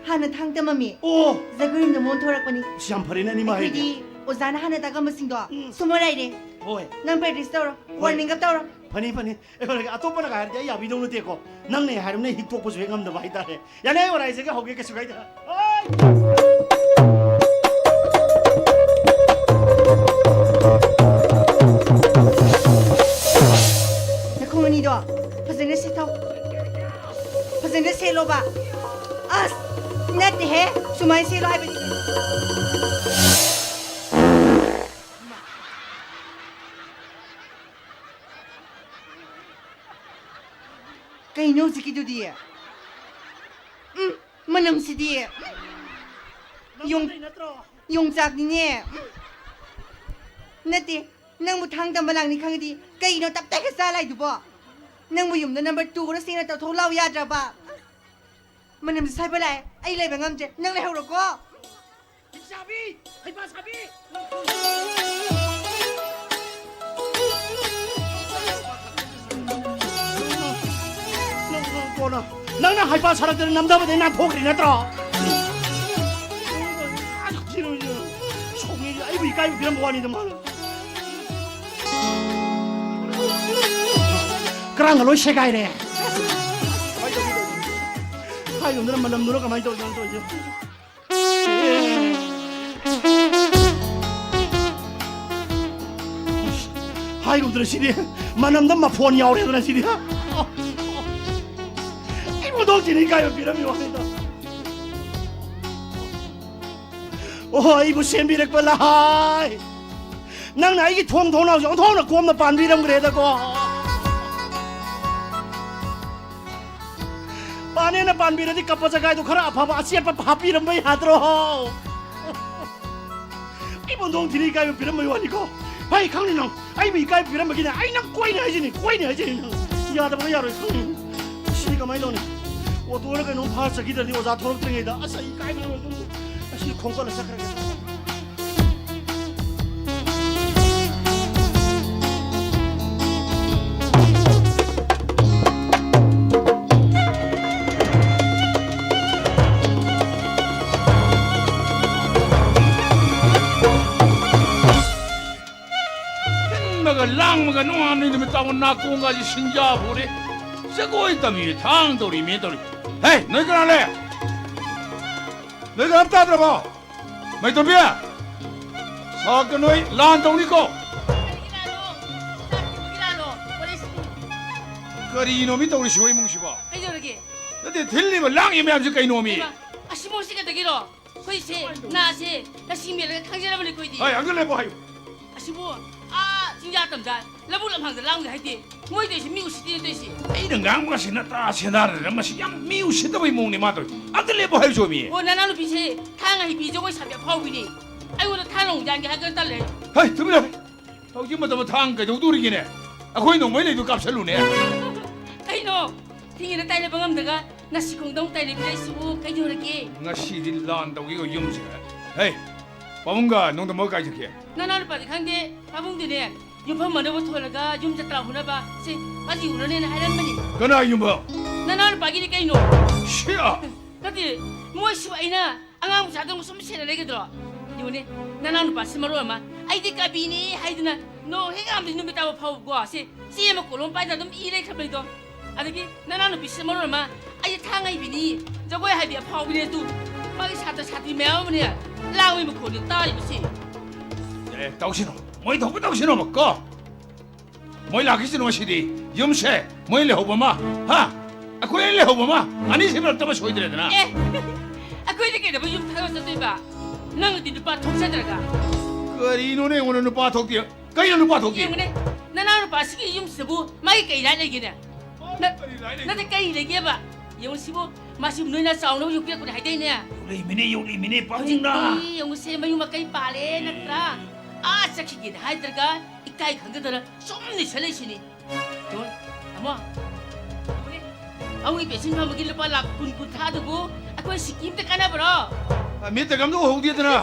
ꯍꯥꯟꯅ ꯊꯥꯡ ꯇꯝꯃꯝꯃꯤ꯫ ꯑꯣ꯫ ꯖꯒꯣꯏꯔꯣꯝꯗ ꯃꯣꯟ ꯊꯣꯔꯛꯄꯅꯤ꯫ ꯑꯁ, ꯌꯥꯝ ꯐꯔꯦꯅꯦ, ꯑꯅꯤꯃꯛ ꯍꯩꯔꯦ꯫ ꯑꯩꯈꯣꯏꯗꯤ ꯑꯣꯖꯥꯅ ꯍꯥꯟꯅ ꯇꯥꯛꯂꯝꯕꯁꯤꯡꯗꯣ ꯎꯝ꯫ ꯁꯨꯝ ꯑꯣꯏꯔꯥꯏꯔꯦ꯫ ꯍꯣꯏ꯫ ꯅꯪ practice ꯇꯧꯔꯣ꯫ ꯍꯣꯏ꯫ Warming up ꯇꯧꯔꯣ꯫ ꯐꯅꯤ, ꯐꯅꯤ꯫ ꯑꯦ, ꯍꯣꯏ, ꯑꯇꯣꯞꯄꯅꯒ ꯍꯥꯏꯔꯗꯤ ꯑꯩ ꯌꯥꯕꯤꯗꯧ ꯅꯠꯇꯦꯀꯣ꯫ ꯅꯪꯅꯦ ꯍꯥꯏꯔꯕꯅꯤꯅ ꯍꯤꯛꯇꯣꯛꯄꯁꯨ ꯍꯦꯛ ꯉꯝꯗꯕ ꯍꯥꯏꯇꯥꯔꯦ꯫ ꯌꯥꯅꯤ, ꯑꯩ ꯋꯥꯔꯥꯏꯖꯒꯦ, ꯍꯧꯒꯦ, ꯀꯩꯁꯨ ꯀꯥꯏꯗꯦ꯫ ꯑꯣꯏ! ꯅꯈꯣꯡ ꯑꯅꯤꯗꯣ ꯐꯖꯅ ꯁꯦꯠꯊꯧ꯫ ꯐꯖꯅ ꯁꯦꯠꯂꯣꯕ꯫ ꯑꯁ! ꯅꯠꯇꯦꯍꯦ! ꯁꯨꯃꯥꯏꯅ ꯁꯦꯠꯂꯣ ꯍꯥꯏꯕꯅꯤ꯫ ꯀꯩꯅꯣ ꯍꯧꯖꯤꯛꯀꯤꯗꯨꯗꯤ? ꯎꯝ, ꯃꯅꯝꯁꯤꯗꯤ꯫ ꯎꯝ꯫ ꯌꯣꯡ-, ꯅꯠꯇ꯭ꯔꯣ? ꯌꯣꯡꯆꯥꯛꯅꯤꯅꯦ꯫ ꯎꯝ꯫ ꯅꯠꯇꯦ, ꯅꯪꯕꯨ ꯊꯥꯡ ꯇꯝꯕ ꯂꯥꯛꯅꯤ ꯈꯪꯉꯗꯤ ꯀꯩꯅꯣ ꯇꯞ ꯇꯥꯏꯒ ꯆꯥ ꯂꯥꯛꯏꯗꯨꯕꯣ? ꯅꯪꯕꯨ ꯌꯨꯝꯗ ꯅꯝꯕꯔ ꯇꯨ ꯈꯔ ꯁꯦꯡꯅ ꯇꯧꯊꯣꯛ ꯂꯥꯎ ꯌꯥꯗ꯭ꯔꯕ? ꯃꯅꯝꯁꯦ ꯁꯥꯏꯕ ꯂꯥꯛꯑꯦ, ꯑꯩ ꯂꯩꯕ ꯉꯝꯗ꯭ꯔꯦ, ꯅꯪ ꯂꯩꯍꯧꯔꯣꯀꯣ꯫ ꯍꯩꯁꯥꯕꯤ! ꯍꯩꯄꯥ ꯁꯥꯕꯤ! ꯅꯪ, ꯅꯪ ꯀꯣꯟꯅ, ꯅꯪꯅ ꯍꯩꯄꯥ ꯁꯥꯔꯛꯇꯅ ꯅꯝꯊꯕꯗꯩ ꯅꯥꯟꯊꯣꯛꯈ꯭ꯔꯤ ꯅꯠꯇ꯭ꯔꯣ? ꯁꯥꯎꯅꯤꯡꯉꯤ, ꯑꯩꯕꯨ ꯏꯀꯥꯏꯕ ꯄꯤꯔꯝꯕ ꯋꯥꯅꯤꯗ ꯃꯥꯅ꯫ ꯀꯔꯥꯡꯒ ꯂꯣꯏ ꯁꯦꯒꯥꯏꯔꯦ꯫ ꯍꯥꯏꯔꯨꯝꯗꯅ ꯃꯅꯝꯗꯨꯅ ꯀꯃꯥꯏꯅ ꯇꯧꯗꯅ ꯇꯧꯔꯤꯁꯦ? ꯍꯥꯏꯔꯨꯗ꯭ꯔ ꯁꯤꯗꯤ, ꯃꯅꯝꯗ ꯃꯐꯣꯟ ꯌꯥꯎꯔꯦꯗꯅ ꯁꯤꯗꯤ꯫ ꯑꯩ ꯃꯗꯣꯛꯁꯤꯅ ꯏꯀꯥꯏꯕ ꯄꯤꯔꯝꯃꯤ ꯋꯥꯅꯤꯗ꯫ ꯑꯣ, ꯑꯩꯕꯨ ꯁꯦꯝꯕꯤꯔꯛꯄ ꯂꯍꯥꯏ, ꯅꯪꯅ ꯑꯩꯒꯤ ꯊꯣꯡ ꯊꯣꯡꯅꯥꯎꯁꯦ ꯑꯣꯟꯊꯣꯛꯅ ꯀꯣꯝꯅ ꯄꯥꯟꯕꯤꯔꯝꯈ꯭ꯔꯦꯗꯀꯣ꯫ ꯄꯥꯅꯦꯅ ꯄꯥꯟꯕꯤꯔꯗꯤ ꯀꯞꯄ ꯖꯒꯥꯗꯣ ꯈꯔ ꯑꯐꯕ ꯑꯆꯦꯠꯄ ꯍꯥꯞꯄꯤꯔꯝꯕ ꯌꯥꯗ꯭ꯔꯣ? ꯑꯩ ꯃꯣꯟꯗꯣꯡ ꯊꯤꯅ ꯏꯀꯥꯏꯕ ꯄꯤꯔꯝꯕꯩ ꯋꯥꯅꯤꯀꯣ꯫ ꯐꯩ ꯈꯪꯅꯤ ꯅꯪ꯫ ꯑꯩꯕꯨ ꯏꯀꯥꯏꯕ ꯄꯤꯔꯝꯕꯒꯤꯅꯦ꯫ ꯑꯩ ꯅꯪ ꯀꯣꯏꯅꯤ ꯍꯥꯏꯁꯤꯅꯤ, ꯀꯣꯏꯅꯤ ꯍꯥꯏꯁꯤꯅꯤ ꯅꯪ꯫ ꯌꯥꯗꯕꯒ ꯌꯥꯔꯣꯏ ꯈꯪꯉꯤ꯫ ꯁꯤꯗꯤ ꯀꯃꯥꯏꯅ ꯇꯧꯅꯤ? ꯑꯣꯇꯣꯔ ꯀꯩꯅꯣꯝ ꯐꯥꯔ ꯆꯠꯈꯤꯗ꯭ꯔꯗꯤ ꯑꯣꯖꯥ ꯊꯣꯛꯂꯛꯇ꯭ꯔꯤꯉꯩꯗ꯫ ꯑꯁ, ꯑꯩ ꯏꯀꯥꯏꯕꯅ ꯂꯣꯏꯔꯦ꯫ ꯑꯁꯤ ꯈꯣꯡꯀꯠꯂ ꯆꯠꯈ꯭ꯔꯒꯦ꯫ ꯁꯤꯟꯕꯒ ꯂꯥꯡꯕꯒ ꯅꯣꯡꯉꯥꯟꯕꯗꯩ ꯅꯨꯃꯤꯠ ꯇꯥꯕ ꯅꯥꯀꯣꯡꯒꯁꯤ ꯁꯤꯡꯖꯥ ꯄꯨꯔꯦ꯫ ꯖꯒꯣꯏ ꯇꯝꯃꯤ ꯊꯥꯡ ꯇꯧꯔꯤ ꯃꯤ ꯇꯧꯔꯤ꯫ ꯍꯦ, ꯅꯣꯏ ꯀꯅꯥ ꯂꯩ? ꯅꯣꯏ ꯀꯅꯥꯝ ꯇꯥꯗ꯭ꯔꯕꯣ? ꯃꯩꯇꯣꯝꯕꯤ! ꯁꯥꯛꯇ ꯅꯣꯏ ꯂꯥꯟ ꯇꯧꯅꯤꯀꯣ꯫ ꯀꯔꯤꯒꯤ ꯂꯥꯟꯅꯣ? ꯆꯥꯛ ꯊꯤꯕꯒꯤ ꯂꯥꯟꯂꯣ? ꯀꯣꯂꯦꯖ ꯀꯔꯤꯅꯣ ꯃꯤ ꯇꯧꯔꯤꯁꯤꯕꯣ ꯏꯃꯨꯡꯁꯤꯕꯣ? ꯀꯩꯗꯧꯔꯒꯦ? ꯅꯠꯇꯦ, ꯊꯤꯜꯂꯤꯕ ꯂꯥꯡꯉꯤ ꯃꯌꯥꯝꯁꯤ ꯀꯩꯅꯣꯃꯤ? ꯍꯩꯃꯥ, ꯑꯁꯤꯕꯨ ꯁꯤ ꯀꯩꯗꯒꯤꯔꯣ? ꯑꯩꯈꯣꯏꯁꯦ ꯅꯥꯁꯦ ꯂꯁꯤ ꯃꯦꯜꯂꯒ ꯈꯪꯖꯔꯕꯅꯤ ꯑꯩꯈꯣꯏꯗꯤ꯫ ꯍꯣꯏ, ꯑꯝꯇ ꯂꯦꯞꯄꯣ ꯍꯥꯏꯌꯨ꯫ ꯑꯁꯤꯕꯨ, ꯑꯥ, ꯆꯤꯡꯖꯥ ꯇꯝꯖꯥ, ꯂꯧꯕꯨꯛ ꯂꯝꯍꯥꯡꯗ ꯂꯥꯡꯗꯦ ꯍꯥꯏꯗꯤ, ꯃꯣꯏ ꯇꯧꯔꯤꯁꯦ ꯃꯤ ꯎꯁꯤꯠꯇꯦ ꯇꯧꯔꯤꯁꯦ꯫ ꯑꯩꯅ ꯉꯥꯡꯕꯁꯤ ꯅꯇꯥ ꯁꯦꯟꯗꯥꯗꯅ ꯃꯁꯤ ꯌꯥꯝ ꯃꯤ ꯎꯁꯤꯠꯇꯕꯒꯤ ꯃꯑꯣꯡꯅꯤ ꯃꯥ ꯇꯧꯔꯤꯁꯦ꯫ ꯑꯝꯇ ꯂꯦꯞꯄꯣ ꯍꯥꯏꯕꯁꯨ ꯃꯤ꯫ ꯑꯣ, ꯅꯅꯥꯎꯅꯨꯄꯤꯁꯦ ꯊꯥꯡ ꯍꯩꯕꯤ ꯖꯒꯣꯏ ꯁꯥꯕꯤ ꯑꯐꯥꯎꯕꯤꯅꯤ꯫ ꯑꯩꯉꯣꯟꯗ ꯊꯥꯡ ꯑꯃꯨꯛ ꯌꯥꯟꯒꯦ ꯍꯥꯏꯔꯒꯅ ꯇꯜꯂꯦ꯫ ꯍꯩ, ꯇꯨꯃꯤꯟ ꯂꯩꯌꯨ꯫ ꯍꯧꯖꯤꯛ ꯃꯇꯝꯗ ꯊꯥꯡ ꯀꯩꯗꯧꯗꯣꯔꯤꯒꯦꯅꯦ? ꯑꯩꯈꯣꯏ ꯅꯣꯡꯃꯩ ꯂꯩꯗꯨ ꯀꯥꯞꯁꯜꯂꯨꯅꯦ꯫ ꯀꯩꯅꯣ? ꯊꯤꯡꯉꯤꯅ ꯇꯥꯏꯅꯕ ꯉꯝꯗ꯭ꯔꯒ ꯉꯁꯤ ꯈꯣꯡꯗꯧ ꯇꯥꯏꯅꯕꯤꯔꯛꯏꯁꯤꯕꯨ ꯀꯩꯗꯧꯔꯒꯦ? ꯉꯁꯤꯗꯤ ꯂꯥꯟ ꯇꯧꯒꯦꯒ ꯌꯨꯝꯁꯦ꯫ ꯍꯩ, ꯄꯥꯕꯨꯡꯒ ꯅꯣꯡꯗꯝꯕꯒ ꯀꯥꯏ ꯆꯠꯈꯤ? ꯅꯅꯥꯎꯅꯨꯄꯥꯗꯤ ꯈꯪꯗꯦ, ꯄꯥꯕꯨꯡꯗꯤꯅꯦ ꯌꯨꯝꯐꯝ ꯑꯅꯧꯕ ꯊꯣꯜꯂꯒ ꯌꯨꯝ ꯖꯇ꯭ꯔꯥ ꯍꯨꯅꯕ ꯁꯤ ꯃꯥꯒꯤ ꯎꯅꯅꯦꯅ ꯍꯥꯏꯔꯝꯕꯅꯤ꯫ ꯀꯅꯥ ꯌꯨꯝꯐꯝ? ꯅꯅꯥꯎꯅꯨꯄꯥꯒꯤꯅꯤ ꯀꯩꯅꯣ꯫ ꯁꯤꯌꯥ! ꯅꯠꯇꯦ, ꯃꯣꯏꯁꯨ ꯑꯩꯅ ꯑꯉꯥꯡ ꯃꯆꯥꯗꯧꯅ ꯁꯨꯝ ꯁꯦꯟꯅ ꯂꯩꯒꯗ꯭ꯔꯣ? ꯌꯦꯡꯉꯨꯅꯦ, ꯅꯅꯥꯎ ꯅꯨꯄꯥꯁꯤ ꯃꯔꯣꯟ ꯑꯃ, "ꯑꯩꯗꯤ ꯀꯕꯤꯅꯦ" ꯍꯥꯏꯗꯅ ꯅꯣꯡ ꯍꯦꯛ ꯉꯥꯝꯗꯤ ꯅꯨꯃꯤꯠ ꯇꯥꯕ ꯐꯥꯎꯕꯀꯣ, ꯁꯤ ꯆꯦ ꯑꯃ ꯀꯣꯂꯣꯝ ꯄꯥꯏꯗꯅ ꯑꯗꯨꯝ ꯏ ꯂꯩꯈ꯭ꯔꯕꯅꯤꯗꯣ꯫ ꯑꯗꯒꯤ ꯅꯅꯥꯎ ꯅꯨꯄꯤꯁꯤ ꯃꯔꯣꯟ ꯑꯃ, "ꯑꯩꯗꯤ ꯊꯥꯡ ꯍꯩꯕꯤꯅꯤ, ꯖꯒꯣꯏ ꯍꯩꯕꯤ ꯑꯐꯥꯎꯕꯤꯅꯦ" ꯑꯗꯨ꯫ ꯃꯥꯒꯤ ꯁꯥꯇ꯭ꯔ ꯁꯥꯇ꯭ꯔꯤ ꯃꯌꯥꯝ ꯑꯃꯅꯦ ꯂꯥꯡꯕꯒꯤ ꯃꯈꯣꯜꯅꯤ ꯇꯥꯔꯤꯕꯁꯤ꯫ ꯑꯦ, ꯇꯧꯁꯤꯅꯣ, ꯃꯣꯏ ꯊꯣꯛꯄ ꯇꯧꯁꯤꯅꯣꯕ ꯀꯣ꯫ ꯃꯣꯏ ꯂꯥꯛꯈꯤꯁꯤꯅꯣ ꯉꯁꯤꯗꯤ꯫ ꯌꯨꯝꯁꯦ ꯃꯣꯏ ꯂꯩꯍꯧꯕ ꯑꯃ, ꯍꯥ? ꯑꯩꯈꯣꯏ ꯂꯩꯍꯧꯕ ꯑꯃ, ꯑꯅꯤꯁꯤ ꯃꯔꯛꯇ ꯑꯃ ꯁꯣꯏꯗ꯭ꯔꯦꯗꯅ꯫ ꯑꯦ, ꯑꯩꯈꯣꯏꯗꯤ ꯀꯩꯗꯧꯕ ꯌꯨꯝ ꯊꯥꯗꯣꯛ ꯆꯠꯇꯣꯏꯕ? ꯅꯪꯅꯗꯤ ꯅꯨꯄꯥ ꯊꯣꯛꯆꯗ꯭ꯔꯒ꯫ ꯀꯔꯤꯅꯣꯅꯦ ꯑꯩꯉꯣꯟꯗ ꯅꯨꯄꯥ ꯊꯣꯛꯇꯦ? ꯀꯩꯅꯣ ꯅꯨꯄꯥ ꯊꯣꯛꯇꯦ? ꯌꯦꯡꯉꯨꯅꯦ, ꯅꯅꯥꯎ ꯅꯨꯄꯥꯁꯤꯒꯤ ꯌꯨꯝꯁꯤꯗꯕꯨ ꯃꯥꯒꯤ ꯀꯩ ꯔꯥꯏꯠ ꯂꯩꯒꯦꯅꯦ? ꯅ-, ꯀꯔꯤ ꯔꯥꯏꯠ ꯂꯩꯒꯦ? ꯅꯠꯇꯦ, ꯀꯩ ꯂꯩꯒꯦꯕ? ꯌꯦꯡꯉꯨ ꯁꯤꯕꯨ, ꯃꯥꯁꯤ ꯅꯣꯏꯅ ꯆꯥꯎꯅꯕ ꯌꯨꯝ ꯄꯤꯔꯛꯄꯅꯦ ꯍꯥꯏꯗꯥꯏꯅꯦ? ꯌꯣꯛꯂꯛꯏꯃꯤꯅꯦ, ꯌꯣꯛꯂꯛꯏꯃꯤꯅꯦ, ꯄꯥꯕꯨꯡꯅ꯫ ꯍꯧꯖꯤꯛꯇꯤ ꯌꯦꯡꯉꯨꯁꯦ, ꯃꯌꯨꯝ ꯃꯀꯩ ꯄꯥꯜꯂꯦ ꯅꯠꯇ꯭ꯔꯥ? ꯑꯥ ꯆꯠꯈꯤꯒꯦꯅ ꯍꯥꯏꯗ꯭ꯔꯒ ꯏꯀꯥꯏ ꯈꯪꯗꯗꯅ ꯁꯨꯝ ꯂꯩꯁꯜꯂꯛꯏꯁꯤꯅꯤ꯫ ꯇꯣ, ꯇꯥꯃꯣ, ꯇꯥꯃꯣꯅꯦ, ꯑꯃꯨꯛ ꯄꯦꯟꯁꯤꯟ ꯐꯪꯕꯒꯤ ꯂꯨꯄꯥ ꯂꯥꯛ ꯀꯨꯟ ꯀꯨꯟꯊ꯭ꯔꯥꯗꯨꯕꯨ ꯑꯩꯈꯣꯏ ꯁꯤꯀꯤꯝꯗ ꯀꯥꯟꯅꯕ꯭ꯔꯣ? ꯑ, ꯃꯤꯠꯇꯒ ꯑꯝꯇ ꯎꯍꯧꯗꯦꯗꯅ꯫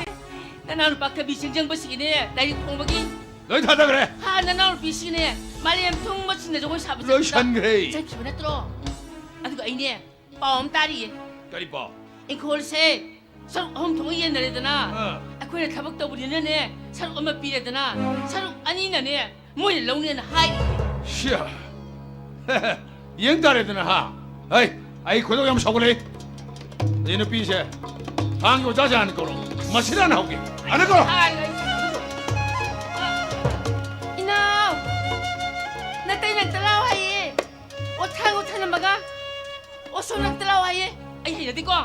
ꯅꯅꯥꯎ ꯅꯨꯄꯥ ꯀꯕꯤ ꯁꯦꯡꯖꯪꯕꯁꯤꯒꯤꯅꯦ, ꯂꯥꯏꯔꯤꯛ ꯐꯣꯡꯕꯒꯤ꯫ ꯂꯣꯏ ꯊꯥꯗꯈ꯭ꯔꯦ꯫ ꯍꯥ, ꯅꯅꯥꯎ ꯅꯨꯄꯤꯁꯤꯅꯦ, ꯃꯥꯂꯦꯝ ꯊꯨꯡꯕꯁꯤꯡꯅ ꯖꯒꯣꯏ ꯁꯥꯕ ꯆꯠꯈꯤꯕ꯫ ꯂꯣꯏꯁꯟꯈ꯭ꯔꯦ꯫ ꯆꯠꯈꯤꯕ ꯅꯠꯇ꯭ꯔꯣ? ꯑꯗꯨꯒ ꯑꯩꯅꯦ, ꯄꯥꯎ ꯑꯃ ꯇꯥꯔꯤꯌꯦ꯫ ꯀꯔꯤ ꯄꯥꯎ? ꯏꯪꯈꯣꯜꯁꯦ ꯁꯔꯨꯛ ꯑꯍꯨꯝ ꯊꯣꯛꯅ ꯌꯦꯟꯅꯔꯦꯗꯅ꯫ ꯑꯥ꯫ ꯑꯩꯈꯣꯏꯅ ꯊꯕꯛ ꯇꯧꯕꯅꯤꯅꯅꯦ, ꯁꯔꯨꯛ ꯑꯃ ꯄꯤꯔꯦꯗꯅ꯫ ꯁꯔꯨꯛ ꯑꯅꯤꯅꯅꯦ, ꯃꯣꯏꯅ ꯂꯧꯅꯦꯅ ꯍꯥꯏꯔꯤꯌꯦ꯫ ꯁꯤꯌꯥ꯫ ꯌꯦꯡ ꯇꯥꯔꯦꯗꯅ, ꯍꯥ? ꯍꯩ, ꯑꯩ ꯈꯣꯏꯗꯧ ꯌꯥꯝ ꯁꯥꯎꯒꯠꯂꯦ꯫ ꯑꯗꯩ ꯅꯨꯄꯤꯁꯦ, ꯊꯥꯡꯒꯤ ꯑꯣꯖꯥꯁꯦ ꯍꯥꯟꯅ ꯀꯧꯔꯣ꯫ ꯃꯁꯤꯗ ꯍꯥꯟꯅ ꯍꯧꯒꯦ꯫ ꯍꯥꯟꯅ ꯀꯧꯔꯣ꯫ ꯍꯥꯏ, ꯍꯥꯏ꯫ ꯏꯅꯥꯎ! ꯅꯇꯩ ꯅꯪ ꯇꯔꯥ ꯍꯥꯏꯌꯦ꯫ ꯑꯣ, ꯊꯥꯡ, ꯑꯣ, ꯊꯅꯝꯃꯒ꯫ ꯑꯣ, ꯁꯣꯝ ꯅꯪ ꯇꯔꯥ ꯍꯥꯏꯌꯦ꯫ ꯑꯩ ꯍꯩꯅꯗꯦꯀꯣ꯫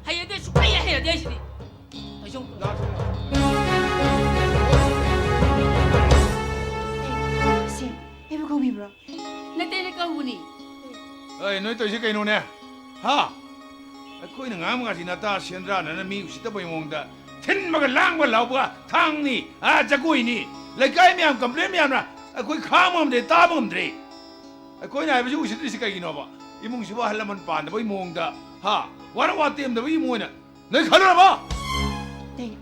ꯍꯩꯅꯗꯦ, ꯁꯨꯛꯍꯩ ꯍꯩꯅꯗꯦ ꯑꯩꯁꯤꯗꯤ꯫ ꯑꯩꯁꯨ ꯑꯩ, ꯅꯣꯏ ꯇꯧꯔꯤꯁꯦ ꯀꯩꯅꯣꯅꯦ? ꯍꯥ? ꯑꯩꯈꯣꯏꯅ ꯉꯥꯡꯕꯒꯁꯤ ꯅꯇꯥ ꯁꯦꯟꯗ꯭ꯔꯥꯅꯅ ꯃꯤ ꯎꯁꯤꯠꯇꯕꯩ ꯃꯑꯣꯡꯗ ꯊꯤꯟꯕꯒ ꯂꯥꯡꯕ ꯂꯥꯎꯕ ꯊꯥꯡꯅꯤ, ꯑꯥ, ꯖꯒꯣꯏꯅꯤ, ꯂꯩꯀꯥꯏ ꯃꯌꯥꯝ ꯀꯝꯄ꯭ꯂꯦꯟ ꯃꯌꯥꯝꯅ ꯑꯩꯈꯣꯏ ꯈꯥꯡꯕ ꯉꯝꯗꯦ, ꯇꯥꯕ ꯉꯝꯗ꯭ꯔꯦ꯫ ꯑꯩꯈꯣꯏꯅ ꯍꯥꯏꯕꯁꯤ ꯎꯁꯤꯠꯇ꯭ꯔꯤꯁꯤ ꯀꯩꯒꯤꯅꯣꯕ? ꯏꯃꯨꯡꯁꯤꯕꯨ ꯑꯍꯜ ꯂꯃꯟ ꯄꯥꯟꯗꯕꯒꯤ ꯃꯑꯣꯡꯗ, ꯍꯥ? ꯋꯥꯔ ꯋꯥ ꯇꯦꯝꯗꯕꯒꯤ ꯃꯑꯣꯡ ꯑꯣꯏꯅ ꯅꯣꯏ ꯈꯜꯂꯨꯔꯕꯣ? ꯑꯇꯩ,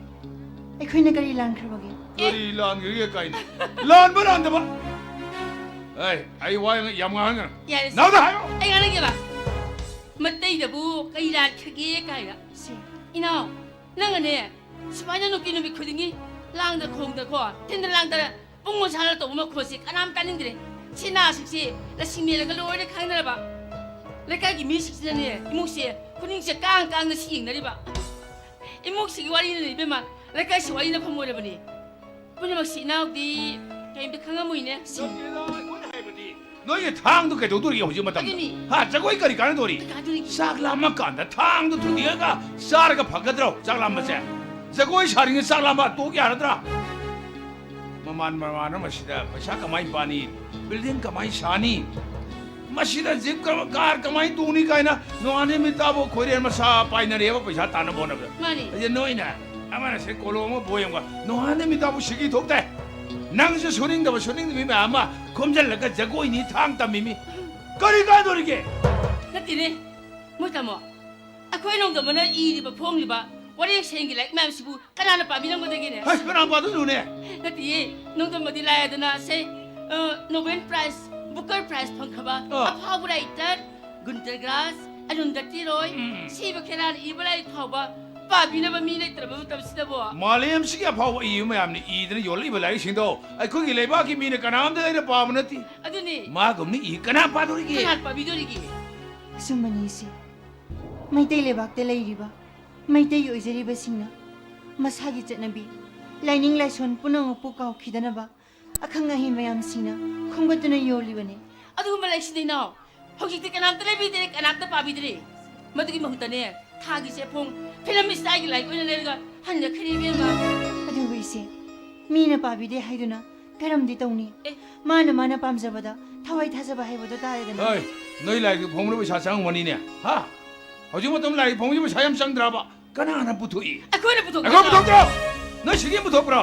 ꯑꯩꯈꯣꯏꯅ ꯀꯔꯤ ꯂꯥꯟꯈ꯭ꯔꯕꯒꯦ? ꯀꯔꯤ ꯂꯥꯟꯈ꯭ꯔꯒꯦ ꯀꯥꯏꯅ? ꯂꯥꯟꯕ ꯂꯥꯟꯗꯕ? ꯑꯩ, ꯑꯩ ꯋꯥ ꯌꯥꯝ ꯉꯥꯡꯍꯟꯒꯅꯨ꯫ ꯌꯥꯔꯦ, ꯁꯤ ꯅꯥꯎꯗ ꯍꯥꯏꯌꯣ꯫ ꯑꯩ ꯉꯥꯡꯅꯒꯦꯕ꯫ ꯃꯇꯩꯗꯕꯨ ꯀꯔꯤ ꯂꯥꯟꯈ꯭ꯔꯒꯦ ꯀꯥꯏꯅ꯫ ꯁꯤ꯫ ꯏꯅꯥꯎ, ꯅꯪꯅꯅꯦ, ꯁꯨꯃꯥꯏꯅ ꯅꯨꯄꯤ ꯅꯨꯃꯤꯠ ꯈꯨꯗꯤꯡꯒꯤ ꯂꯥꯡꯗ ꯈꯣꯡꯗ ꯀꯣ, ꯊꯤꯟꯗ ꯂꯥꯡꯗ ꯄꯨꯡ ꯃꯣꯟꯁꯥꯅ ꯇꯧꯕ ꯃꯈꯣꯜꯁꯦ ꯀꯅꯥꯝ ꯇꯥꯅꯤꯡꯗ꯭ꯔꯦ꯫ ꯁꯤ ꯅꯥꯁꯤꯡꯁꯦ ꯂꯁꯤꯡ ꯃꯦꯜꯂꯒ ꯂꯣꯏꯅ ꯈꯪꯅꯔꯕ꯫ ꯂꯩꯀꯥꯏꯒꯤ ꯃꯤꯁꯤꯡꯁꯤꯅꯅꯦ, ꯏꯃꯨꯡꯁꯦ ꯈꯨꯅꯤꯡꯁꯦ ꯀꯥꯡ ꯀꯥꯡꯅ ꯁꯤ ꯌꯦꯡꯅꯔꯤꯕ꯫ ꯏꯃꯨꯡꯁꯤꯒꯤ ꯋꯥꯔꯤꯅ ꯏꯕꯦꯝꯃ, ꯂꯩꯀꯥꯏꯁꯤ ꯋꯥꯔꯤꯅ ꯐꯝ ꯑꯣꯏꯔꯕꯅꯤ꯫ ꯄꯨꯝꯅꯃꯛꯁꯤ ꯏꯅꯥꯎꯗꯤ ꯀꯔꯤꯝꯇ ꯈꯪꯉꯝꯃꯣꯏꯅꯦ꯫ ꯅꯠꯇꯦꯗ, ꯑꯩꯈꯣꯏꯅ ꯍꯥꯏꯕꯗꯤ ꯅꯣꯏꯒꯤ ꯊꯥꯡꯗꯨ ꯀꯩꯗꯧꯗꯣꯔꯤꯒꯦ ꯍꯧꯖꯤꯛ ꯃꯇꯝꯗ? ꯑꯗꯨꯅꯤ꯫ ꯍꯥ, ꯖꯒꯣꯏ ꯀꯔꯤ ꯀꯥꯟꯅꯗꯣꯔꯤ? ꯀꯩ ꯀꯥꯟꯅꯗꯣꯔꯤꯒꯦ? ꯆꯥꯛ ꯂꯥꯝꯃ ꯀꯥꯟꯗ ꯊꯥꯡꯗꯨ ꯊꯨꯗꯦꯛꯑꯒ ꯆꯥꯔꯒ ꯐꯒꯗ꯭ꯔꯣ? ꯆꯥꯛ ꯂꯥꯝꯕꯁꯦ? ꯖꯒꯣꯏ ꯁꯥꯔꯤꯉꯩ ꯆꯥꯛ ꯂꯥꯝꯕ ꯇꯣꯛ ꯌꯥꯔꯗ꯭ꯔꯥ? ꯃꯃꯥꯟ ꯃꯃꯥꯟꯅꯕ ꯃꯁꯤꯗ ꯄꯩꯁꯥ ꯀꯃꯥꯏꯅ ꯄꯥꯅꯤ? ꯕꯤꯜꯗꯤꯡ ꯀꯃꯥꯏꯅ ꯁꯥꯅꯤ? ꯃꯁꯤꯗ ꯖꯤꯞ ꯀ-, ꯀꯥꯔ ꯀꯃꯥꯏꯅ ꯇꯣꯡꯅꯤ ꯀꯥꯏꯅ ꯅꯣꯡꯉꯥꯟ ꯅꯨꯃꯤꯠ ꯇꯥꯕꯨ ꯈꯣꯏꯔꯦꯟ ꯃꯁꯥ ꯄꯥꯏꯅꯔꯦꯕ ꯄꯩꯁꯥ ꯇꯥꯟꯅꯕ ꯍꯣꯠꯅꯕꯗ꯫ ꯃꯥꯅꯤ꯫ ꯑꯗꯨꯗ ꯅꯣꯏꯅ ꯑꯃꯅ ꯁꯦ ꯀꯣꯂꯣꯝ ꯑꯃ ꯕꯣꯏ ꯑꯃꯒ ꯅꯣꯡꯉꯥꯟ ꯅꯨꯃꯤꯠ ꯇꯥꯕꯨ ꯁꯤꯀꯤ ꯊꯣꯛꯇꯦ꯫ ꯅꯪꯁꯨ ꯁꯨꯅꯤꯡꯗꯕ ꯁꯨꯅꯤꯡꯗꯕꯤ ꯃꯌꯥꯝ ꯑꯃ ꯈꯣꯝꯖꯤꯜꯂꯒ ꯖꯒꯣꯏꯅꯤ ꯊꯥꯡ ꯇꯝꯃꯤꯃꯤ꯫ ꯀꯔꯤ ꯀꯥꯟꯗꯣꯔꯤꯒꯦ? ꯅꯠꯇꯦꯅꯦ, ꯃꯣꯏ ꯇꯥꯃꯣ꯫ ꯑꯩꯈꯣꯏ ꯅꯣꯡꯗꯝꯕꯅ ꯏꯔꯤꯕ ꯐꯣꯡꯂꯤꯕ ꯋꯥꯔꯦꯡ ꯁꯩꯔꯦꯡꯒꯤ ꯂꯥꯏꯔꯤꯛ ꯃꯌꯥꯝꯁꯤꯕꯨ ꯀꯅꯥꯅ ꯄꯥꯕꯤꯔꯝꯒꯗꯒꯦꯅꯦ? ꯍꯩ, ꯀꯅꯥ ꯄꯥꯗꯣꯏꯅꯣꯅꯦ? ꯅꯠꯇꯤꯌꯦ, ꯅꯣꯡꯗꯝꯕꯗꯤ ꯂꯥꯏꯔꯗꯅ ꯁꯦ, ꯑ, ꯅꯣꯕꯦꯜ ꯄ꯭ꯔꯥꯏꯖ, ꯕꯨꯀꯔ ꯄ꯭ꯔꯥꯏꯖ ꯐꯪꯈ꯭ꯔꯕ ꯑ꯫ ꯑꯐꯥꯎꯕ ꯔꯥꯏꯇꯔ ꯒꯨꯟꯇꯔ ꯒ꯭ꯔꯥꯁ, ꯑꯔꯨꯟꯗꯇꯤ ꯔꯣꯏ, ꯎꯝ꯫ ꯁꯤꯕ ꯈꯦꯔꯥꯅ ꯏꯕ ꯂꯥꯏꯔꯤꯛ ꯐꯥꯎꯕ ꯄꯥꯕꯤꯅꯕ ꯃꯤ ꯂꯩꯇ꯭ꯔꯕ ꯃꯇꯝꯁꯤꯗꯕꯣ꯫ ꯃꯥꯂꯦꯝꯁꯤꯒꯤ ꯑꯐꯥꯎꯕ ꯏꯕ ꯃꯌꯥꯝꯅ ꯏꯗꯅ ꯌꯣꯜꯂꯛꯏꯕ ꯂꯥꯏꯔꯤꯛꯁꯤꯡꯗꯣ ꯑꯩꯈꯣꯏꯒꯤ ꯂꯩꯕꯥꯛꯀꯤ ꯃꯤꯅ ꯀꯅꯥꯝꯇ ꯂꯩꯔ ꯄꯥꯕ ꯅꯠꯇꯦ꯫ ꯑꯗꯨꯅꯤ꯫ ꯃꯥꯒꯨꯝꯅ ꯏ ꯀꯅꯥ ꯄꯥꯗꯣꯔꯤꯒꯦ? ꯀꯅꯥ ꯄꯥꯕꯤꯗꯣꯔꯤꯒꯦ? ꯑꯆꯨꯝꯕꯅꯤ ꯏꯆꯦ꯫ ꯃꯩꯇꯩ ꯂꯩꯕꯥꯛꯇ ꯂꯩꯔꯤꯕ ꯃꯩꯇꯩ ꯑꯣꯏꯖꯔꯤꯕꯁꯤꯡꯅ ꯃꯁꯥꯒꯤ ꯆꯠꯅꯕꯤ, ꯂꯥꯏꯅꯤꯡ ꯂꯥꯏꯁꯣꯟ ꯄꯨꯝꯅꯃꯛꯄꯨ ꯀꯥꯎꯈꯤꯗꯅꯕ ꯑꯈꯪ ꯑꯍꯩ ꯃꯌꯥꯝꯁꯤꯡꯅ ꯈꯣꯝꯒꯠꯇꯨꯅ ꯌꯣꯜꯂꯤꯕꯅꯤ꯫ ꯑꯗꯨꯒꯨꯝꯕ ꯂꯩꯁꯤꯗꯤ ꯏꯅꯥꯎ, ꯍꯧꯖꯤꯛꯇꯤ ꯀꯅꯥꯝꯇ ꯂꯩꯕꯤꯗ꯭ꯔꯦ, ꯀꯅꯥꯝꯇ ꯄꯥꯕꯤꯗ꯭ꯔꯦ꯫ ꯃꯗꯨꯒꯤ ꯃꯍꯨꯠꯇꯅꯦ, ꯊꯥꯒꯤ ꯆꯦꯐꯣꯡ ꯐꯤꯂꯝ ꯏꯁꯇꯥꯏꯜꯒꯤ ꯂꯥꯏꯔꯤꯛ ꯑꯣꯏꯅ ꯂꯩꯔꯒ ꯍꯟꯖꯈ꯭ꯔꯦ ꯏꯕꯦꯝꯃ꯫ ꯑꯗꯨꯕꯨ ꯏꯆꯦ, ꯃꯤꯅ ꯄꯥꯕꯤꯗꯦ ꯍꯥꯏꯗꯨꯅ ꯀꯔꯝꯗꯤ ꯇꯧꯅꯤ? ꯑꯦ꯫ ꯃꯥꯅ ꯃꯥꯅ ꯄꯥꯝꯖꯕꯗ ꯊꯋꯥꯏ ꯊꯥꯖꯕ ꯍꯥꯏꯕꯗꯣ ꯇꯥꯔꯦꯗꯅ꯫ ꯍꯣꯏ, ꯅꯣꯏ ꯂꯥꯏꯔꯤꯛ ꯐꯣꯡꯕꯗ ꯄꯩꯁꯥ ꯆꯪꯉꯝꯒꯅꯤꯅꯦ, ꯍꯥ? ꯍꯧꯖꯤꯛ ꯃꯇꯝ ꯂꯥꯏꯔꯤꯛ ꯐꯣꯡꯕꯁꯤ ꯄꯩꯁꯥ ꯌꯥꯝ ꯆꯪꯗ꯭ꯔꯕ? ꯀꯅꯥꯅ ꯄꯨꯊꯣꯛꯏ? ꯑꯩꯈꯣꯏꯅ ꯄꯨꯊꯣꯛ ꯑꯩꯈꯣꯏ ꯄꯨꯊꯣꯛꯇ꯭ꯔꯣ? ꯅꯣꯏ ꯁꯤꯒꯤ ꯄꯨꯊꯣꯛꯄ꯭ꯔꯣ?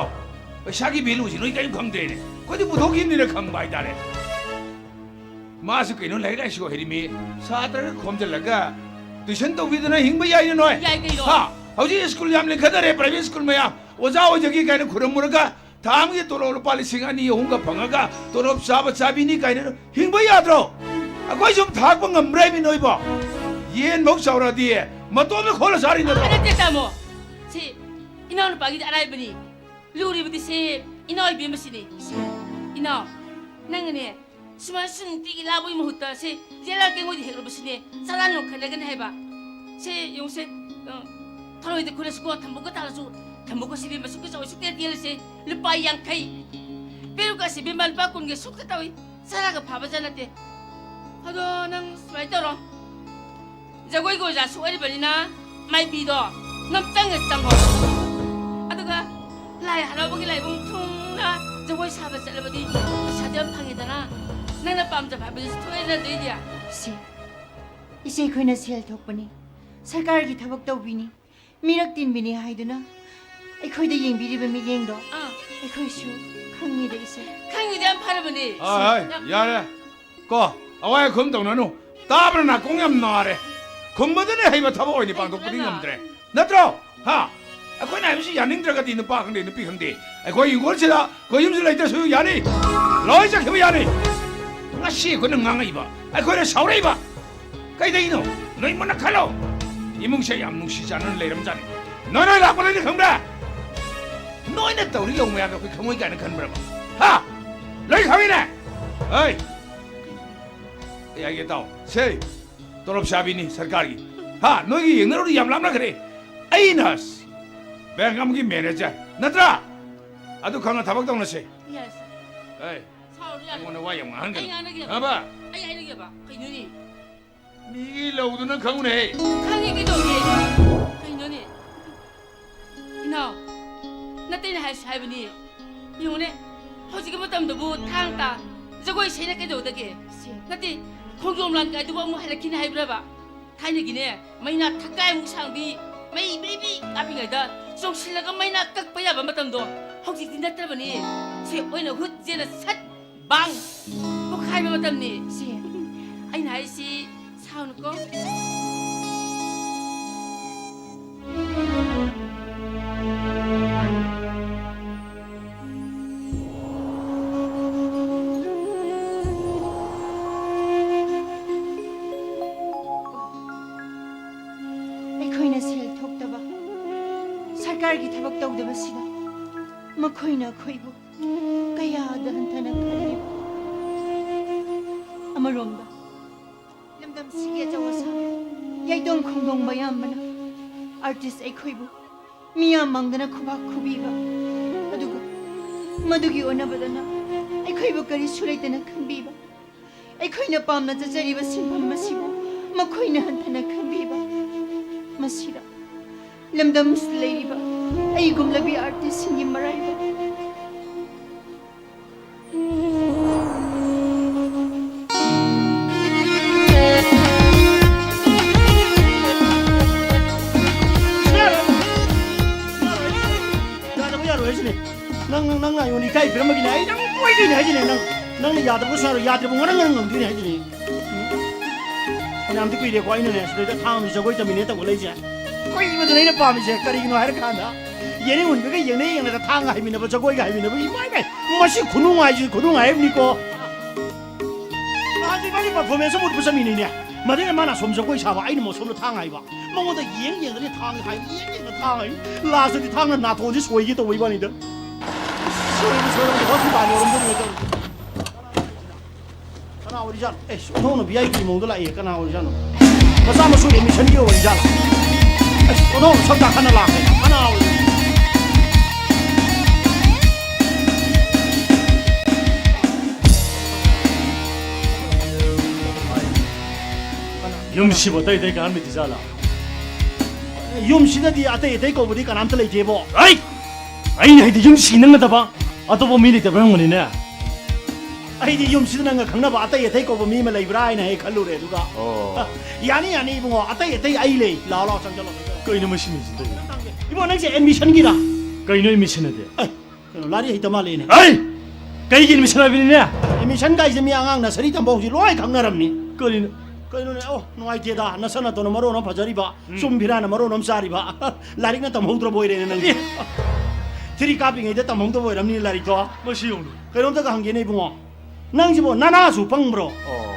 ꯄꯩꯁꯥꯒꯤ ꯚꯦꯂꯨꯁꯤ ꯅꯣꯏ ꯀꯔꯤꯝ ꯈꯪꯗ꯭ꯔꯦꯅꯦ꯫ ꯑꯩꯈꯣꯏꯗꯤ ꯄꯨꯊꯣꯛꯈꯤꯕꯅꯤꯅ ꯈꯪꯕ ꯍꯥꯏꯇꯥꯔꯦ꯫ ꯃꯥꯁꯨ ꯀꯩꯅꯣ ꯂꯥꯏꯔꯤꯛ ꯂꯥꯏꯁꯨ ꯍꯩꯔꯤꯃꯤ, ꯁꯥꯇ꯭ꯔꯒ ꯈꯣꯝꯖꯤꯜꯂꯒ ꯇꯨꯏꯁꯟ ꯇꯧꯕꯤꯗꯅ ꯍꯤꯡꯕ ꯌꯥꯏꯅꯦ ꯅꯣꯏ꯫ ꯌꯥꯏ ꯀꯩꯅꯣ꯫ ꯍꯥ? ꯍꯧꯖꯤꯛ ꯁ꯭ꯀꯨꯜ ꯌꯥꯝ ꯂꯤꯡꯈꯠꯅꯔꯦ, ꯄ꯭ꯔꯥꯏꯚꯦꯠ ꯁ꯭ꯀꯨꯜ ꯃꯌꯥꯝ꯫ ꯑꯣꯖꯥ ꯑꯣꯏꯖꯒꯦ ꯀꯥꯏꯅ ꯈꯨꯔꯝꯃꯨꯔꯒ ꯊꯥ ꯑꯃꯒꯤ ꯇꯣꯂꯣꯞ ꯂꯨꯄꯥ ꯂꯤꯁꯤꯡ ꯑꯅꯤ ꯑꯍꯨꯝꯒ ꯐꯪꯉꯒ ꯇꯣꯂꯣꯞ ꯆꯥꯕ ꯆꯥꯕꯤꯅꯤ ꯀꯥꯏꯅ ꯍꯤꯡꯕ ꯌꯥꯗ꯭ꯔꯣ? ꯑꯩꯈꯣꯏ ꯁꯨꯝ ꯊꯥꯛꯄ ꯉꯝꯕ꯭ꯔꯥ ꯍꯥꯏꯃꯤ ꯅꯣꯏꯕꯣ? ꯌꯦꯟ ꯐꯧ ꯆꯥꯎꯔꯛꯑꯗꯤ ꯃꯇꯣꯝꯗ ꯈꯣꯜꯂ ꯆꯥꯔꯤ ꯅꯠꯇ꯭ꯔꯣ? ꯅꯠꯇꯦ ꯇꯥꯃꯣ, ꯁꯤ ꯏꯅꯥꯎꯅꯨꯄꯥꯒꯤꯗꯤ ꯑꯔꯥꯏꯕꯅꯤ꯫ ꯂꯨꯔꯤꯕꯗꯤ ꯁꯤ ꯏꯅꯥꯎ ꯏꯕꯦꯝꯃꯁꯤꯅꯤ꯫ ꯏꯅꯥꯎ, ꯅꯪꯅꯅꯦ ꯁꯨꯃꯥꯏꯅ ꯁꯨꯝ ꯅꯨꯡꯇꯤꯒꯤ ꯂꯥꯕꯒꯤ ꯃꯍꯨꯠꯇ ꯁꯤ ꯖꯦꯂꯔ ꯀꯦꯡꯉꯣꯏꯗ ꯍꯦꯛꯂꯨꯕꯁꯤꯅꯦ ꯆꯔꯥ ꯅꯣꯡꯈꯠꯂꯒꯅꯤ ꯍꯥꯏꯕ꯫ ꯁꯤ ꯌꯦꯡꯉꯨꯁꯦ, ꯑ, ꯊꯔꯣꯏꯗ ꯈꯨꯜꯂꯁꯨꯀꯣ, ꯊꯝꯕꯧꯒ ꯊꯥꯔꯁꯨ, ꯊꯝꯕꯧꯒ ꯁꯤ ꯏꯕꯦꯝꯃ ꯁꯨꯛꯀ ꯆꯥꯎꯏ, ꯁꯨꯛꯇꯦ ꯇꯦꯜꯂꯤꯁꯦ ꯂꯨꯄꯥ ꯌꯥꯡꯈꯩ꯫ ꯄꯦꯔꯨꯛꯀꯁꯤ ꯏꯕꯦꯝꯃ ꯂꯨꯄꯥ ꯀꯨꯟꯒꯤ ꯁꯨꯛꯇ ꯇꯧꯏ꯫ ꯆꯔꯥꯒ ꯐꯥꯕ ꯖꯥꯠ ꯅꯠꯇꯦ꯫ ꯑꯗꯣ ꯅꯪ ꯁꯨꯃꯥꯏꯅ ꯇꯧꯔꯣ, ꯖꯒꯣꯏꯒꯤ ꯑꯣꯖꯥꯁꯨ ꯑꯣꯏꯔꯤꯕꯅꯤꯅ ꯃꯥꯏꯕꯤꯗꯣ ꯉꯝꯇꯪꯒ ꯆꯪꯉꯣ꯫ ꯑꯗꯨꯒ ꯂꯥꯏ ꯍꯔꯥꯎꯕꯒꯤ ꯂꯥꯏꯕꯨꯡ ꯊꯨꯡꯅ ꯖꯒꯣꯏ ꯁꯥꯕ ꯆꯠꯂꯕꯗꯤ ꯄꯩꯁꯥꯗꯤ ꯌꯥꯝ ꯐꯪꯉꯦꯗꯅ꯫ ꯅꯪꯅ ꯄꯥꯝꯖꯕ ꯍꯥꯏꯕꯗꯨꯁꯨ ꯊꯣꯛꯑꯦꯗꯅ ꯑꯗꯨꯏꯗꯤ꯫ ꯁꯦ, ꯏꯆꯦ ꯑꯩꯈꯣꯏꯅ ꯁꯦꯜ ꯊꯣꯛꯄꯅꯤ, ꯁꯔꯀꯥꯔꯒꯤ ꯊꯕꯛ ꯇꯧꯕꯤꯅꯤ, ꯃꯤꯔꯛ ꯇꯤꯟꯕꯤꯅꯤ ꯍꯥꯏꯗꯨꯅ ꯑꯩꯈꯣꯏꯗ ꯌꯦꯡꯕꯤꯔꯤꯕ ꯃꯤꯠꯌꯦꯡꯗꯣ ꯑꯥ, ꯑꯩꯈꯣꯏꯁꯨ ꯈꯪꯉꯤꯗ ꯏꯆꯦ꯫ ꯈꯪꯉꯤꯗꯤ ꯌꯥꯝ ꯐꯔꯕꯅꯤ꯫ ꯍꯣꯏ, ꯍꯣꯏ, ꯌꯥꯝ ꯌꯥꯔꯦ꯫ ꯀꯣ, ꯑꯋꯥꯏ ꯑꯈꯨꯝ ꯇꯧꯅꯅꯨ꯫ ꯇꯥꯕꯅ ꯅꯥꯀꯣꯡ ꯌꯥꯝ ꯅꯥꯔꯦ꯫ ꯈꯨꯝꯕꯗꯅ ꯍꯩꯕ ꯊꯕꯛ ꯑꯣꯏꯅ ꯄꯥꯡꯊꯣꯛꯄꯗꯤ ꯉꯝꯗ꯭ꯔꯦ꯫ ꯅꯠꯇ꯭ꯔꯣ? ꯍꯥ? ꯑꯩꯈꯣꯏꯅ ꯍꯥꯏꯕꯁꯤ ꯌꯥꯅꯤꯡꯗ꯭ꯔꯒꯗꯤ ꯅꯨꯄꯥ ꯈꯪꯗꯦ, ꯅꯨꯄꯤ ꯈꯪꯗꯦ꯫ ꯑꯩꯈꯣꯏ ꯏꯪꯈꯣꯜꯁꯤꯗ, ꯑꯩꯈꯣꯏ ꯌꯨꯝꯁꯤ ꯂꯩꯇ꯭ꯔꯁꯨ ꯌꯥꯅꯤ꯫ ꯂꯣꯏ ꯆꯠꯈꯤꯕ ꯌꯥꯅꯤ꯫ ꯉꯁꯤ ꯑꯩꯈꯣꯏꯅ ꯉꯥꯡꯉꯛꯏꯕ, ꯑꯩꯈꯣꯏꯅ ꯁꯥꯎꯔꯛꯏꯕ꯫ ꯀꯩꯗꯩꯅꯣ? ꯅꯣꯏ ꯃꯨꯟꯅ ꯈꯜꯂꯣ꯫ ꯏꯃꯨꯡꯁꯦ ꯌꯥꯝ ꯅꯨꯡꯁꯤ ꯆꯥꯟꯅꯅ ꯂꯩꯔꯝꯖꯥꯠꯅꯤ꯫ ꯅꯣꯏ, ꯅꯣꯏ ꯂꯥꯛꯄꯗꯩꯗꯤ ꯈꯪꯕ꯭ꯔꯥ? ꯅꯣꯏꯅ ꯇꯧꯔꯤ ꯂꯧ ꯃꯌꯥꯝꯗꯣ ꯑꯩꯈꯣꯏ ꯈꯪꯉꯣꯏ ꯀꯥꯏꯅ ꯈꯟꯕ꯭ꯔꯕ? ꯍꯥ? ꯂꯣꯏ ꯈꯪꯉꯤꯅꯦ? ꯍꯩ! ꯑꯩ ꯍꯥꯏꯒꯦ ꯇꯥꯎ꯫ ꯁꯦ, ꯇꯣꯂꯣꯞ ꯆꯥꯕꯤꯅꯤ ꯁꯔꯀꯥꯔꯒꯤ꯫ ꯍꯥ? ꯅꯣꯏꯒꯤ ꯌꯦꯡꯅꯔꯨꯔꯗꯤ ꯌꯥꯝ ꯂꯥꯞꯅꯈ꯭ꯔꯦ꯫ ꯑꯩꯅ ꯕꯦꯡꯛ ꯑꯃꯒꯤ ꯃꯦꯅꯦꯖꯔ ꯅꯠꯇ꯭ꯔꯥ? ꯑꯗꯨ ꯈꯪꯉ ꯊꯕꯛ ꯇꯧꯅꯁꯦ꯫ ꯌꯦꯁ꯫ ꯑꯩ, ꯁꯥꯎꯔꯨ ꯌꯥꯔꯦ꯫ ꯑꯩꯉꯣꯟꯗ ꯋꯥ ꯌꯥꯝ ꯑꯩ ꯉꯥꯡꯍꯟꯒꯅꯨ꯫ ꯉꯥꯡꯅꯒꯦꯕ꯫ ꯈꯪꯉꯕ? ꯑꯩ ꯍꯥꯏꯅꯒꯦꯕ꯫ ꯀꯩꯅꯣꯅꯦ? ꯃꯤꯒꯤ ꯂꯧꯗꯨꯅ ꯈꯪꯉꯨꯅꯦꯍꯦ꯫ ꯈꯪꯉꯦ ꯀꯩꯗꯧꯒꯦ? ꯀꯩꯅꯣꯅꯦ? ꯏꯅꯥꯎ, ꯅꯠꯇꯦꯅꯦ ꯍꯥꯏꯁꯨ ꯍꯥꯏꯕꯅꯤ꯫ ꯌꯦꯡꯉꯨꯅꯦ, ꯍꯧꯖꯤꯛꯀꯤ ꯃꯇꯝꯗꯕꯨ ꯊꯥꯡ ꯇꯥ ꯖꯒꯣꯏ ꯏꯁꯩꯅ ꯀꯩꯗꯧꯗꯒꯦ? ꯅꯠꯇꯦ, ꯈꯣꯡꯖꯣꯝ ꯂꯥꯟ ꯀꯥꯏꯗꯨꯕꯨ ꯑꯃꯨꯛ ꯍꯜꯂꯛꯈꯤꯅꯤ ꯍꯥꯏꯕ꯭ꯔꯕ? ꯊꯥꯏꯅꯒꯤꯅꯦ, ꯃꯩꯅꯥ ꯊꯛꯀꯥꯏꯃꯨꯛ ꯁꯥꯡꯕꯤ, ꯃꯩ ꯕ꯭ꯔꯤ ꯕ꯭ꯔꯤ ꯀꯥꯞꯄꯤꯉꯩꯗ ꯆꯣꯡꯁꯤꯜꯂꯒ ꯃꯩꯅꯥ ꯀꯛꯄ ꯌꯥꯕ ꯃꯇꯝꯗꯣ ꯍꯧꯖꯤꯛꯇꯤ ꯅꯠꯇ꯭ꯔꯕꯅꯤ꯫ ꯁꯦ ꯑꯣꯏꯅ ꯍꯨꯠ ꯆꯦꯅ ꯁꯠ ꯕꯥꯡ ꯄꯣꯛꯈꯥꯏꯕ ꯃꯇꯝꯅꯤ꯫ ꯁꯦ, ꯑꯩꯅ ꯍꯥꯏꯁꯤ ꯁꯥꯎꯅꯨꯀꯣ꯫ ꯑꯩꯈꯣꯏꯅ ꯁꯦꯜ ꯊꯣꯛꯇꯕ, ꯁꯔꯀꯥꯔꯒꯤ ꯊꯕꯛ ꯇꯧꯗꯕꯁꯤꯗ ꯃꯈꯣꯏꯅ ꯑꯩꯈꯣꯏꯕꯨ ꯀꯌꯥꯗ ꯍꯟꯊꯅ ꯈꯜꯂꯤꯕ꯫ ꯑꯃꯔꯣꯝꯗ ꯂꯝꯗꯝꯁꯤꯒꯤ ꯑꯆꯧ ꯑꯁꯥꯡ ꯌꯥꯏꯇꯣꯡ ꯈꯣꯡꯗꯣꯡꯕ ꯑꯌꯥꯝꯕꯅ ꯑꯥꯔꯇꯤꯁ ꯑꯩꯈꯣꯏꯕꯨ ꯃꯤꯌꯥꯝ ꯃꯥꯡꯗꯅ ꯈꯨꯕꯥꯛ ꯈꯨꯕꯤꯕ, ꯑꯗꯨꯒ ꯃꯗꯨꯒꯤ ꯑꯣꯟꯅꯕꯗꯅ ꯑꯩꯈꯣꯏꯕꯨ ꯀꯔꯤꯁꯨ ꯂꯩꯇꯅ ꯈꯟꯕꯤꯕ, ꯑꯩꯈꯣꯏꯅ ꯄꯥꯝꯅ ꯆꯠꯆꯔꯤꯕ ꯁꯤꯟꯐꯝ ꯑꯁꯤꯕꯨ ꯃꯈꯣꯏꯅ ꯍꯟꯊꯅ ꯈꯟꯕꯤꯕ, ꯃꯁꯤꯗ ꯂꯝꯗꯝꯁꯤꯗ ꯂꯩꯔꯤꯕ ꯑꯩꯒꯨꯝꯂꯕꯤ ꯑꯥꯔꯇꯤꯁꯁꯤꯡꯒꯤ ꯃꯔꯥꯏꯕꯛ꯫ ꯌꯥꯗꯕ ꯌꯥꯔꯣꯏ ꯍꯥꯏꯁꯤꯅꯦ꯫ ꯅꯪ, ꯅꯪ, ꯅꯪꯅ ꯑꯩꯉꯣꯟꯗ ꯏꯀꯥꯏ ꯄꯤꯔꯝꯕꯒꯤꯅꯦ꯫ ꯑꯩ ꯅꯪ ꯀꯣꯏꯗꯣꯏꯅꯦ ꯍꯥꯏꯁꯤꯅꯦ꯫ ꯅꯪ, ꯅꯪꯅ ꯌꯥꯗꯕꯁꯨ ꯌꯥꯔꯣꯏ, ꯌꯥꯗ꯭ꯔꯤꯕ ꯉꯔꯪ ꯉꯔꯪ ꯉꯪꯗꯣꯏꯅꯦ ꯍꯥꯏꯁꯤꯅꯦ꯫ ꯎꯝ꯫ ꯐꯅꯌꯥꯝꯗꯤ ꯀꯨꯏꯔꯦꯀꯣ ꯑꯩꯅꯅꯦ ꯁꯤꯗꯩꯗ ꯊꯥꯡꯒꯤ ꯖꯒꯣꯏ ꯇꯝꯃꯤꯟꯅꯦ ꯇꯧꯈꯠꯂꯛꯏꯁꯦ꯫ ꯀꯨꯏꯕꯗꯨꯅꯦ ꯑꯩꯅ ꯄꯥꯝꯃꯤꯁꯦ꯫ ꯀꯔꯤꯒꯤꯅꯣ ꯍꯥꯏꯔꯀꯥꯟꯗ ꯌꯦꯅꯤꯡ ꯍꯨꯟꯕꯒ ꯌꯦꯡꯅ ꯌꯦꯡꯅꯗ ꯊꯥꯡꯒ ꯍꯥꯏꯃꯤꯟꯅꯕ, ꯖꯒꯣꯏꯒ ꯍꯥꯏꯃꯤꯟꯅꯕꯒꯤ ꯏꯃꯥꯏ ꯃꯥꯏ, ꯃꯁꯤ ꯈꯨꯅꯨꯡꯉꯥꯏꯁꯤ ꯈꯨꯅꯨꯡꯉꯥꯏ ꯑꯃꯅꯤꯀꯣ꯫ ꯅꯍꯥꯟꯁꯦ ꯏꯕꯥꯅꯤ performance ꯑꯃ ꯎꯠꯄ ꯆꯠꯃꯤꯟꯅꯩꯅꯦ꯫ ꯃꯗꯩꯗ ꯃꯥꯅ ꯑꯁꯣꯝ ꯖꯒꯣꯏ ꯁꯥꯕ, ꯑꯩꯅ ꯑꯃꯨꯛ ꯑꯁꯣꯝꯗ ꯊꯥꯡ ꯍꯥꯏꯕ꯫ ꯃꯉꯣꯟꯗ ꯌꯦꯡ ꯌꯦꯡꯗꯅ ꯊꯥꯡ ꯍꯥꯏ, ꯌꯦꯡ ꯌꯦꯡꯗꯅ ꯊꯥꯡ ꯍꯥꯏ꯫ ꯂꯥꯁꯇꯗꯤ ꯊꯥꯡꯅ ꯅꯥꯇꯣꯟꯁꯤ ꯁꯣꯏꯒꯦ ꯇꯧꯕ ꯏꯕꯥꯅꯤꯗ꯫ ꯁꯣꯏꯕ ꯁꯣꯏꯔꯝꯗ ꯍꯣꯁꯄꯤꯇꯥꯜ ꯌꯧꯔꯝꯗꯣꯏꯅꯦ ꯇꯧꯔꯤꯁꯦ꯫ ꯀꯅꯥ ꯑꯣꯏꯔꯤꯖꯥꯠꯅꯣ? ꯑꯦ, ꯑꯣꯟꯊꯣꯛꯅ V I P ꯃꯑꯣꯡꯗ ꯂꯥꯛꯑꯦ꯫ ꯀꯅꯥ ꯑꯣꯏꯔꯤꯖꯥꯠꯅꯣ? ꯃꯆꯥ ꯃꯁꯨ admission ꯒꯤ ꯑꯣꯏꯔꯤꯖꯥꯠꯂꯣ? ꯑꯁ, ꯑꯣꯟꯊꯣꯛꯅ ꯁꯛ ꯇꯥꯈꯠꯅ ꯂꯥꯛꯈ꯭ꯔꯦ꯫ ꯀꯅꯥ ꯑꯣꯏꯔꯤꯅꯣ? ꯌꯨꯝꯁꯤꯕꯨ ꯑꯇꯩ ꯑꯇꯩ ꯀꯥꯟꯅꯕ ꯂꯩꯇꯦ ꯖꯥꯠꯂꯥ? ꯌꯨꯝꯁꯤꯗꯗꯤ ꯑꯇꯩ ꯑꯇꯩ ꯀꯧꯕꯗꯤ ꯀꯅꯥꯝꯇ ꯂꯩꯇꯦꯕꯣ꯫ ꯑꯩ! ꯑꯩꯅ ꯍꯥꯏꯗꯤ ꯌꯨꯝꯁꯤ ꯅꯪ ꯅꯠꯇꯕ ꯑꯇꯣꯞꯄ ꯃꯤ ꯂꯩꯇꯕ꯭ꯔꯥ ꯍꯪꯕꯅꯤꯅꯦ꯫ ꯑꯩꯗꯤ ꯌꯨꯝꯁꯤꯗ ꯅꯪꯒ ꯈꯪꯅꯕ ꯑꯇꯩ ꯑꯇꯩ ꯀꯧꯕ ꯃꯤ ꯑꯃ ꯂꯩꯕ꯭ꯔꯥ ꯍꯥꯏꯅ ꯍꯦꯛ ꯈꯜꯂꯨꯔꯦ꯫ ꯑꯗꯨꯒ ꯑꯣ꯫ ꯑ, ꯌꯥꯅꯤ, ꯌꯥꯅꯤ, ꯏꯕꯨꯡꯉꯣ, ꯑꯇꯩ ꯑꯇꯩ ꯑꯩ ꯂꯩ꯫ ꯂꯥꯛꯑꯣ, ꯂꯥꯛꯑꯣ, ꯆꯪꯁꯤꯜꯂꯣ, ꯆꯪꯁꯤꯜꯂꯣ꯫ ꯀꯩꯅꯣ ꯃꯁꯤ ꯃꯤꯁꯤꯗꯤ? ꯏꯕꯣ, ꯅꯪꯁꯦ ꯑꯦꯗꯃꯤꯁꯟꯒꯤꯔꯥ? ꯀꯩꯅꯣ ꯑꯦꯗꯃꯤꯁꯟ ꯑꯗꯤ? ꯑꯦ, ꯀꯩꯅꯣ, ꯂꯥꯏꯔꯤꯛ ꯍꯩꯇ ꯃꯥꯜꯂꯦꯅꯦ꯫ ꯑꯩ ꯀꯩꯒꯤ ꯑꯦꯗꯃꯤꯁꯟ ꯍꯥꯏꯕꯅꯤꯅꯦ? ꯑꯦꯗꯃꯤꯁꯟ ꯀꯥꯏꯁꯦ ꯃꯤ ꯑꯉꯥꯡ ꯅꯁꯔꯤ ꯇꯝꯕ ꯍꯧꯖꯤꯛ ꯂꯣꯏ ꯈꯪꯅꯔꯝꯅꯤ꯫ ꯀꯔꯤꯅꯣ? ꯀꯩꯅꯣꯅꯦ, ꯑꯣ, ꯅꯨꯡꯉꯥꯏꯇꯦꯗ, ꯅꯁꯥ ꯅꯇꯣꯟꯅ ꯃꯔꯣꯟ ꯑꯃ ꯐꯖꯔꯤꯕ, ꯎꯝ꯫ ꯆꯨꯝ ꯐꯤꯔꯥꯅ ꯃꯔꯣꯟ ꯑꯃ ꯆꯥꯔꯤꯕ, ꯂꯥꯏꯔꯤꯛꯅ ꯇꯝꯍꯧꯗ꯭ꯔꯕ ꯑꯣꯏꯔꯦꯅꯦ ꯅꯪꯗꯤ꯫ ꯑꯦ꯫ ꯊ꯭ꯔꯤ ꯀꯥꯞꯄꯤꯉꯩꯗ ꯇꯝꯍꯧꯗꯕ ꯑꯣꯏꯔꯝꯅꯤ ꯂꯥꯏꯔꯤꯛꯇꯣ꯫ ꯃꯁꯤ ꯌꯦꯡꯉꯨ꯫ ꯀꯩꯅꯣꯝꯇꯒ ꯍꯪꯒꯦꯅꯦ ꯏꯕꯨꯡꯉꯣ, ꯅꯪꯁꯤꯕꯣ ꯅꯅꯥꯁꯨ ꯄꯪꯕ꯭ꯔꯣ? ꯑꯣ꯫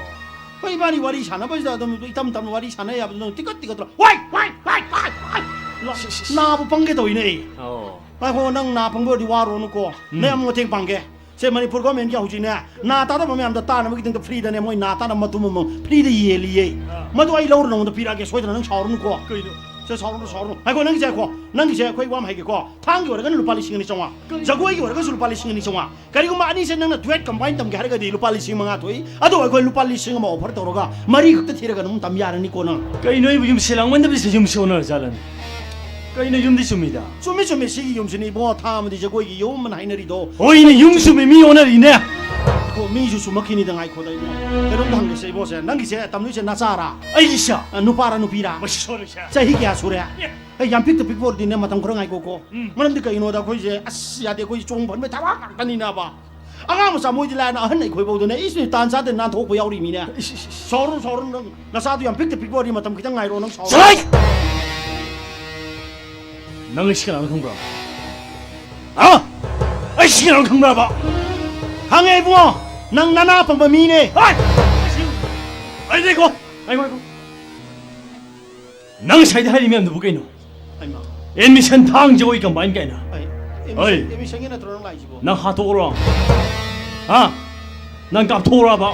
ꯍꯣꯏ, ꯏꯕꯥꯅꯤ ꯋꯥꯔꯤ ꯁꯥꯟꯅꯕꯁꯤꯗ ꯑꯗꯨꯝ ꯏꯇꯝ ꯇꯝꯅ ꯋꯥꯔꯤ ꯁꯥꯟꯅ ꯌꯥꯕꯗꯣ ꯅꯪ ꯇꯤꯀꯠ ꯇꯤꯀꯠ ꯇꯧꯔ, ꯋꯥꯏ, ꯋꯥꯏ, ꯋꯥꯏ, ꯋꯥꯏ, ꯋꯥꯏ꯫ ꯂ-, ꯁꯤ, ꯁꯤ, ꯁꯤ꯫ ꯅꯥꯕꯨ ꯄꯪꯒꯦ ꯇꯧꯏꯅꯦ ꯑꯩ꯫ ꯑꯣ꯫ ꯉꯥꯏꯈꯣ, ꯅꯪ ꯅꯥ ꯄꯪꯕ ꯑꯣꯏꯔꯗꯤ ꯋꯥꯔꯨꯔꯅꯨꯀꯣ꯫ ꯎꯝ꯫ ꯅꯪ ꯑꯃꯨꯛ ꯃꯇꯦꯡ ꯄꯥꯡꯒꯦ꯫ ꯁꯦ, ꯃꯅꯤꯄꯨꯔ ꯒꯣꯔꯃꯦꯟꯒꯤ ꯍꯧꯖꯤꯛꯅꯦ, ꯅꯥ ꯇꯥꯗꯕ ꯃꯌꯥꯝꯗ ꯇꯥꯅꯕꯒꯤꯗꯃꯛꯇ ꯐ꯭ꯔꯤꯗꯅꯦ, ꯃꯣꯏ ꯅꯥ ꯇꯥꯅꯕ ꯃꯇꯨꯝ ꯑꯃꯃꯝ ꯐ꯭ꯔꯤꯗ ꯌꯦꯜꯂꯤꯌꯦ꯫ ꯑꯥ꯫ ꯃꯗꯨ ꯑꯩ ꯂꯧꯔ ꯅꯉꯣꯟꯗ ꯄꯤꯔꯛꯑꯒꯦ, ꯁꯣꯏꯗꯅ ꯅꯪ ꯁꯥꯎꯔꯅꯨꯀꯣ꯫ ꯀꯩꯅꯣ? ꯁꯦ, ꯁꯥꯎꯔꯅꯨ, ꯁꯥꯎꯔꯅꯨ꯫ ꯉꯥꯏꯈꯣ, ꯅꯪꯒꯤꯁꯦ ꯉꯥꯏꯈꯣ꯫ ꯅꯪꯒꯤꯁꯦ ꯑꯩꯈꯣꯏ ꯋꯥ ꯑꯃ ꯍꯥꯏꯒꯦꯀꯣ꯫ ꯊꯥꯡꯒꯤ ꯑꯣꯏꯔꯒꯅ ꯂꯨꯄꯥ ꯂꯤꯁꯤꯡ ꯑꯅꯤ ꯆꯥꯝꯃꯉꯥ꯫ ꯀꯩꯅꯣ? ꯖꯒꯣꯏꯒꯤ ꯑꯣꯏꯔꯒꯁꯨ ꯂꯨꯄꯥ ꯂꯤꯁꯤꯡ ꯑꯅꯤ ꯆꯥꯝꯃꯉꯥ꯫ ꯀꯔꯤꯒꯨꯝꯕ ꯑꯅꯤꯁꯦ ꯅꯪꯅ duet combine ꯇꯝꯒꯦ ꯍꯥꯏꯔꯒꯗꯤ ꯂꯨꯄꯥ ꯂꯤꯁꯤꯡ ꯃꯉꯥ ꯊꯣꯛꯏ꯫ ꯑꯗꯣ ꯑꯩꯈꯣꯏ ꯂꯨꯄꯥ ꯂꯤꯁꯤꯡ ꯑꯃ offer ꯇꯧꯔꯒ ꯃꯔꯤ ꯈꯛꯇ ꯊꯤꯔꯒ ꯑꯗꯨꯝ ꯇꯝ ꯌꯥꯔꯅꯤꯀꯣ ꯅꯪ꯫ ꯀꯩꯅꯣ, ꯑꯩꯕꯨ ꯌꯨꯝꯁꯦ ꯂꯥꯡꯃꯟꯗꯕꯁꯤꯗ ꯌꯨꯝꯁꯦ ꯑꯣꯟꯅꯔ ꯖꯥꯠꯂꯅꯦ? ꯀꯩꯅꯣ, ꯌꯨꯝꯗꯤ ꯆꯨꯝꯃꯤꯗ꯫ ꯆꯨꯝꯃꯤ, ꯆꯨꯝꯃꯤ, ꯁꯤꯒꯤ ꯌꯨꯝꯁꯤꯅꯤ ꯏꯕꯨꯡꯉꯣ, ꯊꯥ ꯑꯃꯗꯤ ꯖꯒꯣꯏꯒꯤ ꯌꯨꯝ ꯑꯅ ꯍꯥꯏꯅꯔꯤꯗꯣ꯫ ꯍꯣꯏꯅꯦ, ꯌꯨꯝ ꯆꯨꯝꯃꯤ, ꯃꯤ ꯑꯣꯟꯅꯔꯤꯅꯦ꯫ ꯀꯣ, ꯃꯤꯁꯨ ꯆꯨꯝꯃꯛꯈꯤꯅꯤꯗ, ꯉꯥꯏꯈꯣꯗ ꯏꯕꯨꯡꯉꯣ꯫ ꯀꯩꯅꯣꯝꯇ ꯍꯪꯒꯦꯁꯦ ꯏꯕꯣꯁꯦ, ꯅꯪꯒꯤꯁꯦ ꯇꯝꯗꯣꯏꯁꯦ ꯅꯆꯥꯔꯥ? ꯑꯩꯒꯤꯁꯦ? ꯑ, ꯅꯨꯄꯥꯔꯥ ꯅꯨꯄꯤꯔꯥ? ꯃꯁꯤ ꯁꯣꯏꯔꯣꯏꯁꯦ꯫ ꯆꯍꯤ ꯀꯌꯥ ꯁꯨꯔꯦ? ꯑꯦ꯫ ꯑꯩ ꯌꯥꯝ ꯄꯤꯛꯇ ꯄꯤꯛꯄ ꯑꯣꯏꯔꯗꯤꯅꯦ, ꯃꯇꯝ ꯈꯔ ꯉꯥꯏꯈꯣꯀꯣ꯫ ꯎꯝ꯫ ꯃꯔꯝꯗꯤ ꯀꯩꯒꯤꯅꯣꯗ ꯑꯩꯈꯣꯏꯁꯦ, ꯑꯁ, ꯌꯥꯗꯦ, ꯑꯩꯈꯣꯏ ꯆꯣꯡ ꯐꯟꯕꯩ ꯊꯕꯛ ꯉꯥꯛꯇꯅꯤꯅꯕ꯫ ꯑꯉꯥꯡ ꯃꯆꯥ ꯃꯣꯏꯗꯤ ꯂꯥꯏꯅ, ꯑꯍꯟ ꯑꯩꯈꯣꯏꯐꯧꯗꯅꯦ, ꯏꯁ, ꯇꯥꯟ ꯆꯥꯗꯦ, ꯅꯥꯟꯊꯣꯛꯄ ꯌꯥꯎꯔꯤ ꯃꯤꯅꯦ꯫ ꯏꯁ, ꯏꯁ, ꯏꯁ꯫ ꯁꯥꯎꯔꯨꯅꯨ, ꯁꯥꯎꯔꯨꯅꯨ, ꯅꯪ ꯅꯆꯥꯗꯣ ꯌꯥꯝ ꯄꯤꯛꯇ ꯄꯤꯛꯄ ꯑꯣꯏꯔꯗꯤ ꯃꯇꯝ ꯈꯤꯇꯪ ꯉꯥꯏꯔꯣ, ꯅꯪ ꯁꯥꯎꯔꯨꯅꯨ꯫ ꯆꯠꯂꯣꯍꯦ! ꯅꯪ ꯑꯩꯁꯤ ꯀꯅꯥꯅꯣ ꯈꯪꯕ꯭ꯔꯣ? ꯍꯥ? ꯑꯩꯁꯤ ꯀꯅꯥꯅꯣ ꯈꯪꯕ꯭ꯔꯕ? ꯈꯪꯉꯦ ꯏꯕꯨꯡꯉꯣ, ꯅꯪ ꯅꯅꯥ ꯄꯪꯕ ꯃꯤꯅꯦ꯫ ꯍꯣꯏ! ꯑꯩ ꯂꯩꯀꯣ! ꯑꯩ ꯉꯥꯏꯈꯣ꯫ ꯅꯪ ꯉꯁꯥꯏꯗ ꯍꯥꯏꯔꯤ ꯃꯌꯥꯝꯗꯨꯕꯨ ꯀꯩꯅꯣ? ꯑꯩꯃ꯫ ꯑꯦꯗꯃꯤꯁꯟ ꯊꯥꯡ ꯖꯒꯣꯏ ꯀꯝꯕꯥꯏꯟ ꯀꯥꯏꯅ꯫ ꯑꯩ, ꯑꯩ꯫ ꯑꯦꯗꯃꯤꯁꯟꯒꯤ ꯅꯠꯇ꯭ꯔꯣ ꯅꯪ ꯂꯥꯛꯏꯁꯤꯕꯣ? ꯅꯪ ꯍꯥꯠꯇꯣꯛꯎꯔꯣ꯫ ꯍꯥ? ꯅꯪ ꯀꯥꯞꯊꯣꯛꯎꯔꯕ?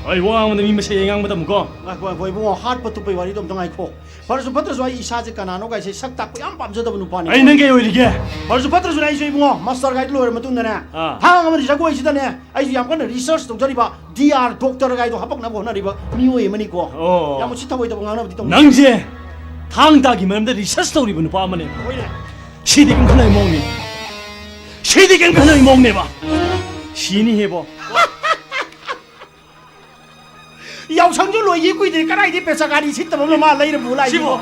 ꯑꯩ ꯋꯥ ꯉꯥꯡꯕꯗ ꯃꯤ ꯃꯁꯦꯟ ꯉꯥꯡꯕ ꯇꯝꯃꯨꯀꯣ꯫ ꯉꯥꯏꯈꯣ, ꯉꯥꯏꯈꯣ, ꯏꯕꯨꯡꯉꯣ, ꯍꯥꯠꯄ ꯇꯨꯞꯄꯩ ꯋꯥꯔꯤꯗꯣ ꯑꯝꯇ ꯉꯥꯏꯈꯣ꯫ ꯐꯔꯁꯨ ꯐꯠꯇ꯭ꯔꯁꯨ ꯑꯩ ꯏꯁꯥꯁꯦ ꯀꯅꯥꯅꯣ ꯀꯥꯏꯁꯦ ꯁꯛ ꯇꯥꯛꯄ ꯌꯥꯝ ꯄꯥꯝꯖꯗꯕ ꯅꯨꯄꯥꯅꯤ꯫ ꯑꯩ ꯅꯪ ꯀꯩ ꯑꯣꯏꯔꯤꯒꯦ? ꯐꯔꯁꯨ ꯐꯠꯇ꯭ꯔꯁꯨ ꯑꯩꯁꯨ ꯏꯕꯨꯡꯉꯣ, ꯃꯥꯁꯇꯔ ꯒꯥꯏꯗ ꯂꯣꯏꯔ ꯃꯇꯨꯡꯗꯅꯦ, ꯑꯥ꯫ ꯊꯥꯡ ꯑꯃꯗꯤ ꯖꯒꯣꯏꯁꯤꯗꯅꯦ, ꯑꯩꯁꯨ ꯌꯥꯝ ꯀꯟꯅ ꯔꯤꯁꯔꯁ ꯇꯧꯖꯔꯤꯕ ꯗꯤ ꯑꯥꯔ ꯗꯣꯛꯇꯔ ꯒꯥꯏꯗꯣ ꯍꯥꯄꯛꯅꯕ ꯍꯣꯠꯅꯔꯤꯕ ꯃꯤꯑꯣꯏ ꯑꯃꯅꯤꯀꯣ꯫ ꯑꯣ꯫ ꯌꯥꯝ ꯎꯁꯤꯠ ꯊꯑꯣꯏꯗꯕ ꯉꯥꯡꯅꯕꯗꯤ ꯇꯧꯅꯨ꯫ ꯅꯪꯁꯦ ꯊꯥꯡ ꯇꯥꯒꯤ ꯃꯔꯝꯗ ꯔꯤꯁꯔꯁ ꯇꯧꯔꯤꯕ ꯅꯨꯄꯥ ꯑꯃꯅꯦ꯫ ꯍꯣꯏꯅꯦ꯫ ꯁꯤꯗꯤ ꯀꯩꯝ ꯈꯟꯅꯕꯒꯤ ꯃꯑꯣꯡꯅꯤ꯫ ꯁꯤꯗꯤ ꯀꯩꯝ ꯈꯟꯅꯕꯒꯤ ꯃꯑꯣꯡꯅꯦꯕ꯫ ꯁꯤꯅꯤ ꯍꯦꯕꯣ꯫ ꯌꯥꯎꯁꯪꯁꯨ ꯂꯣꯏꯈꯤ ꯀꯨꯏꯗ꯭ꯔꯤ, ꯀꯗꯥꯏꯗꯩ ꯄꯦꯆꯀꯥꯔꯤ ꯁꯤꯠꯇꯕ ꯑꯃꯅ ꯃꯥ ꯂꯩꯔ ꯄꯨ ꯂꯥꯛꯏꯁꯤꯕꯣ? ꯁꯤꯕꯣ?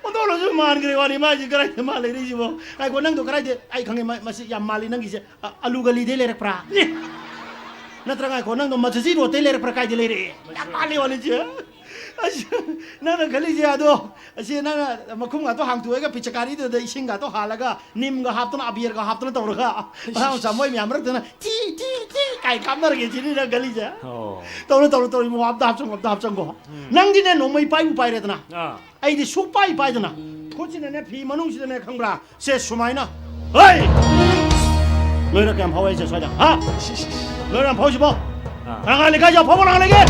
ꯑꯣꯟꯊꯣꯛꯅꯁꯨ ꯃꯥꯟꯈ꯭ꯔꯦ ꯋꯥꯅꯤ, ꯃꯥꯏꯁꯤ ꯀꯗꯥꯏꯗ ꯃꯥ ꯂꯩꯔꯛꯏꯁꯤꯕꯣ? ꯉꯥꯏꯈꯣ, ꯅꯪꯗꯣ ꯀꯗꯥꯏꯗ? ꯑꯩ ꯈꯪꯉꯦ, ꯃ-, ꯃꯁꯤ ꯌꯥꯝ ꯃꯥꯜꯂꯤ ꯅꯪꯒꯤꯁꯦ꯫ ꯑ-, ꯑꯂꯨ ꯒꯂꯤꯗꯩ ꯂꯩꯔꯛꯄ꯭ꯔꯥ? ꯑꯦ! ꯅꯠꯇ꯭ꯔꯒ ꯉꯥꯏꯈꯣ, ꯅꯪꯗꯣ ꯃꯖꯨꯖꯤ ꯔꯣꯗꯇꯩ ꯂꯩꯔꯛꯄ꯭ꯔꯥ? ꯀꯥꯏꯗꯩ ꯂꯩꯔꯛꯑꯦ? ꯌꯥꯝ ꯃꯥꯜꯂꯤ ꯋꯥꯅꯤ ꯁꯦ꯫ ꯑꯁ, ꯅꯪꯅ ꯈꯜꯂꯤꯁꯦ ꯑꯗꯣ, ꯑꯁꯤ ꯅꯪꯅ ꯃꯈꯨꯝꯒꯥꯇꯣ ꯍꯥꯡꯇꯣꯛꯑꯒ ꯄꯤꯆꯀꯥꯔꯤꯗꯨꯗ ꯏꯁꯤꯡꯒꯥꯇꯣ ꯍꯥꯜꯂꯒ ꯅꯤꯝꯒ ꯍꯥꯞꯇꯅ ꯑꯕꯤꯔꯒ ꯍꯥꯞꯇꯅ ꯇꯧꯔꯒ ꯑꯉꯥꯡ ꯃꯆꯥ ꯃꯣꯏ ꯃꯌꯥꯝ ꯃꯔꯛꯇꯅ ꯇꯤ, ꯇꯤ, ꯇꯤ ꯀꯥꯏ ꯀꯥꯞꯅꯔꯒꯦ ꯁꯤꯅꯤ ꯅꯪ ꯈꯜꯂꯤꯁꯦ꯫ ꯑꯣ꯫ ꯇꯧꯔꯣ, ꯇꯧꯔꯣ, ꯇꯧꯔꯣ, ꯏꯕꯨꯡꯉꯣ, ꯑꯝꯇ ꯍꯥꯞꯆꯟꯈꯣ, ꯑꯝꯇ ꯍꯥꯞꯆꯟꯈꯣ꯫ ꯎꯝ꯫ ꯅꯪꯗꯤꯅꯦ ꯅꯣꯡꯃꯩ ꯄꯥꯏꯕꯨ ꯄꯥꯏꯔꯦꯗꯅ꯫ ꯑꯥ꯫ ꯑꯩꯗꯤ ꯁꯨꯛ ꯄꯥꯏ ꯄꯥꯏꯗꯅ꯫ ꯈꯨꯠꯁꯤꯅꯅꯦ ꯐꯤ ꯃꯅꯨꯡꯁꯤꯗꯅꯦ ꯈꯪꯕ꯭ꯔꯥ? ꯁꯦ ꯁꯨꯃꯥꯏꯅ꯫ ꯍꯩ! ꯅꯣꯏꯔ ꯀꯌꯥꯝ ꯐꯥꯎꯋꯦ ꯑꯩꯁꯦ ꯁ꯭ꯋꯥꯏꯗ? ꯍꯥ? ꯅꯣꯏꯔ ꯌꯥꯝ ꯐꯥꯎꯁꯤꯕꯣ? ꯑꯥ꯫ ꯀꯅꯥ ꯂꯩꯀꯥꯏꯁꯦ ꯑꯐꯥꯎꯕ ꯀꯅꯥ ꯂꯩꯒꯦ?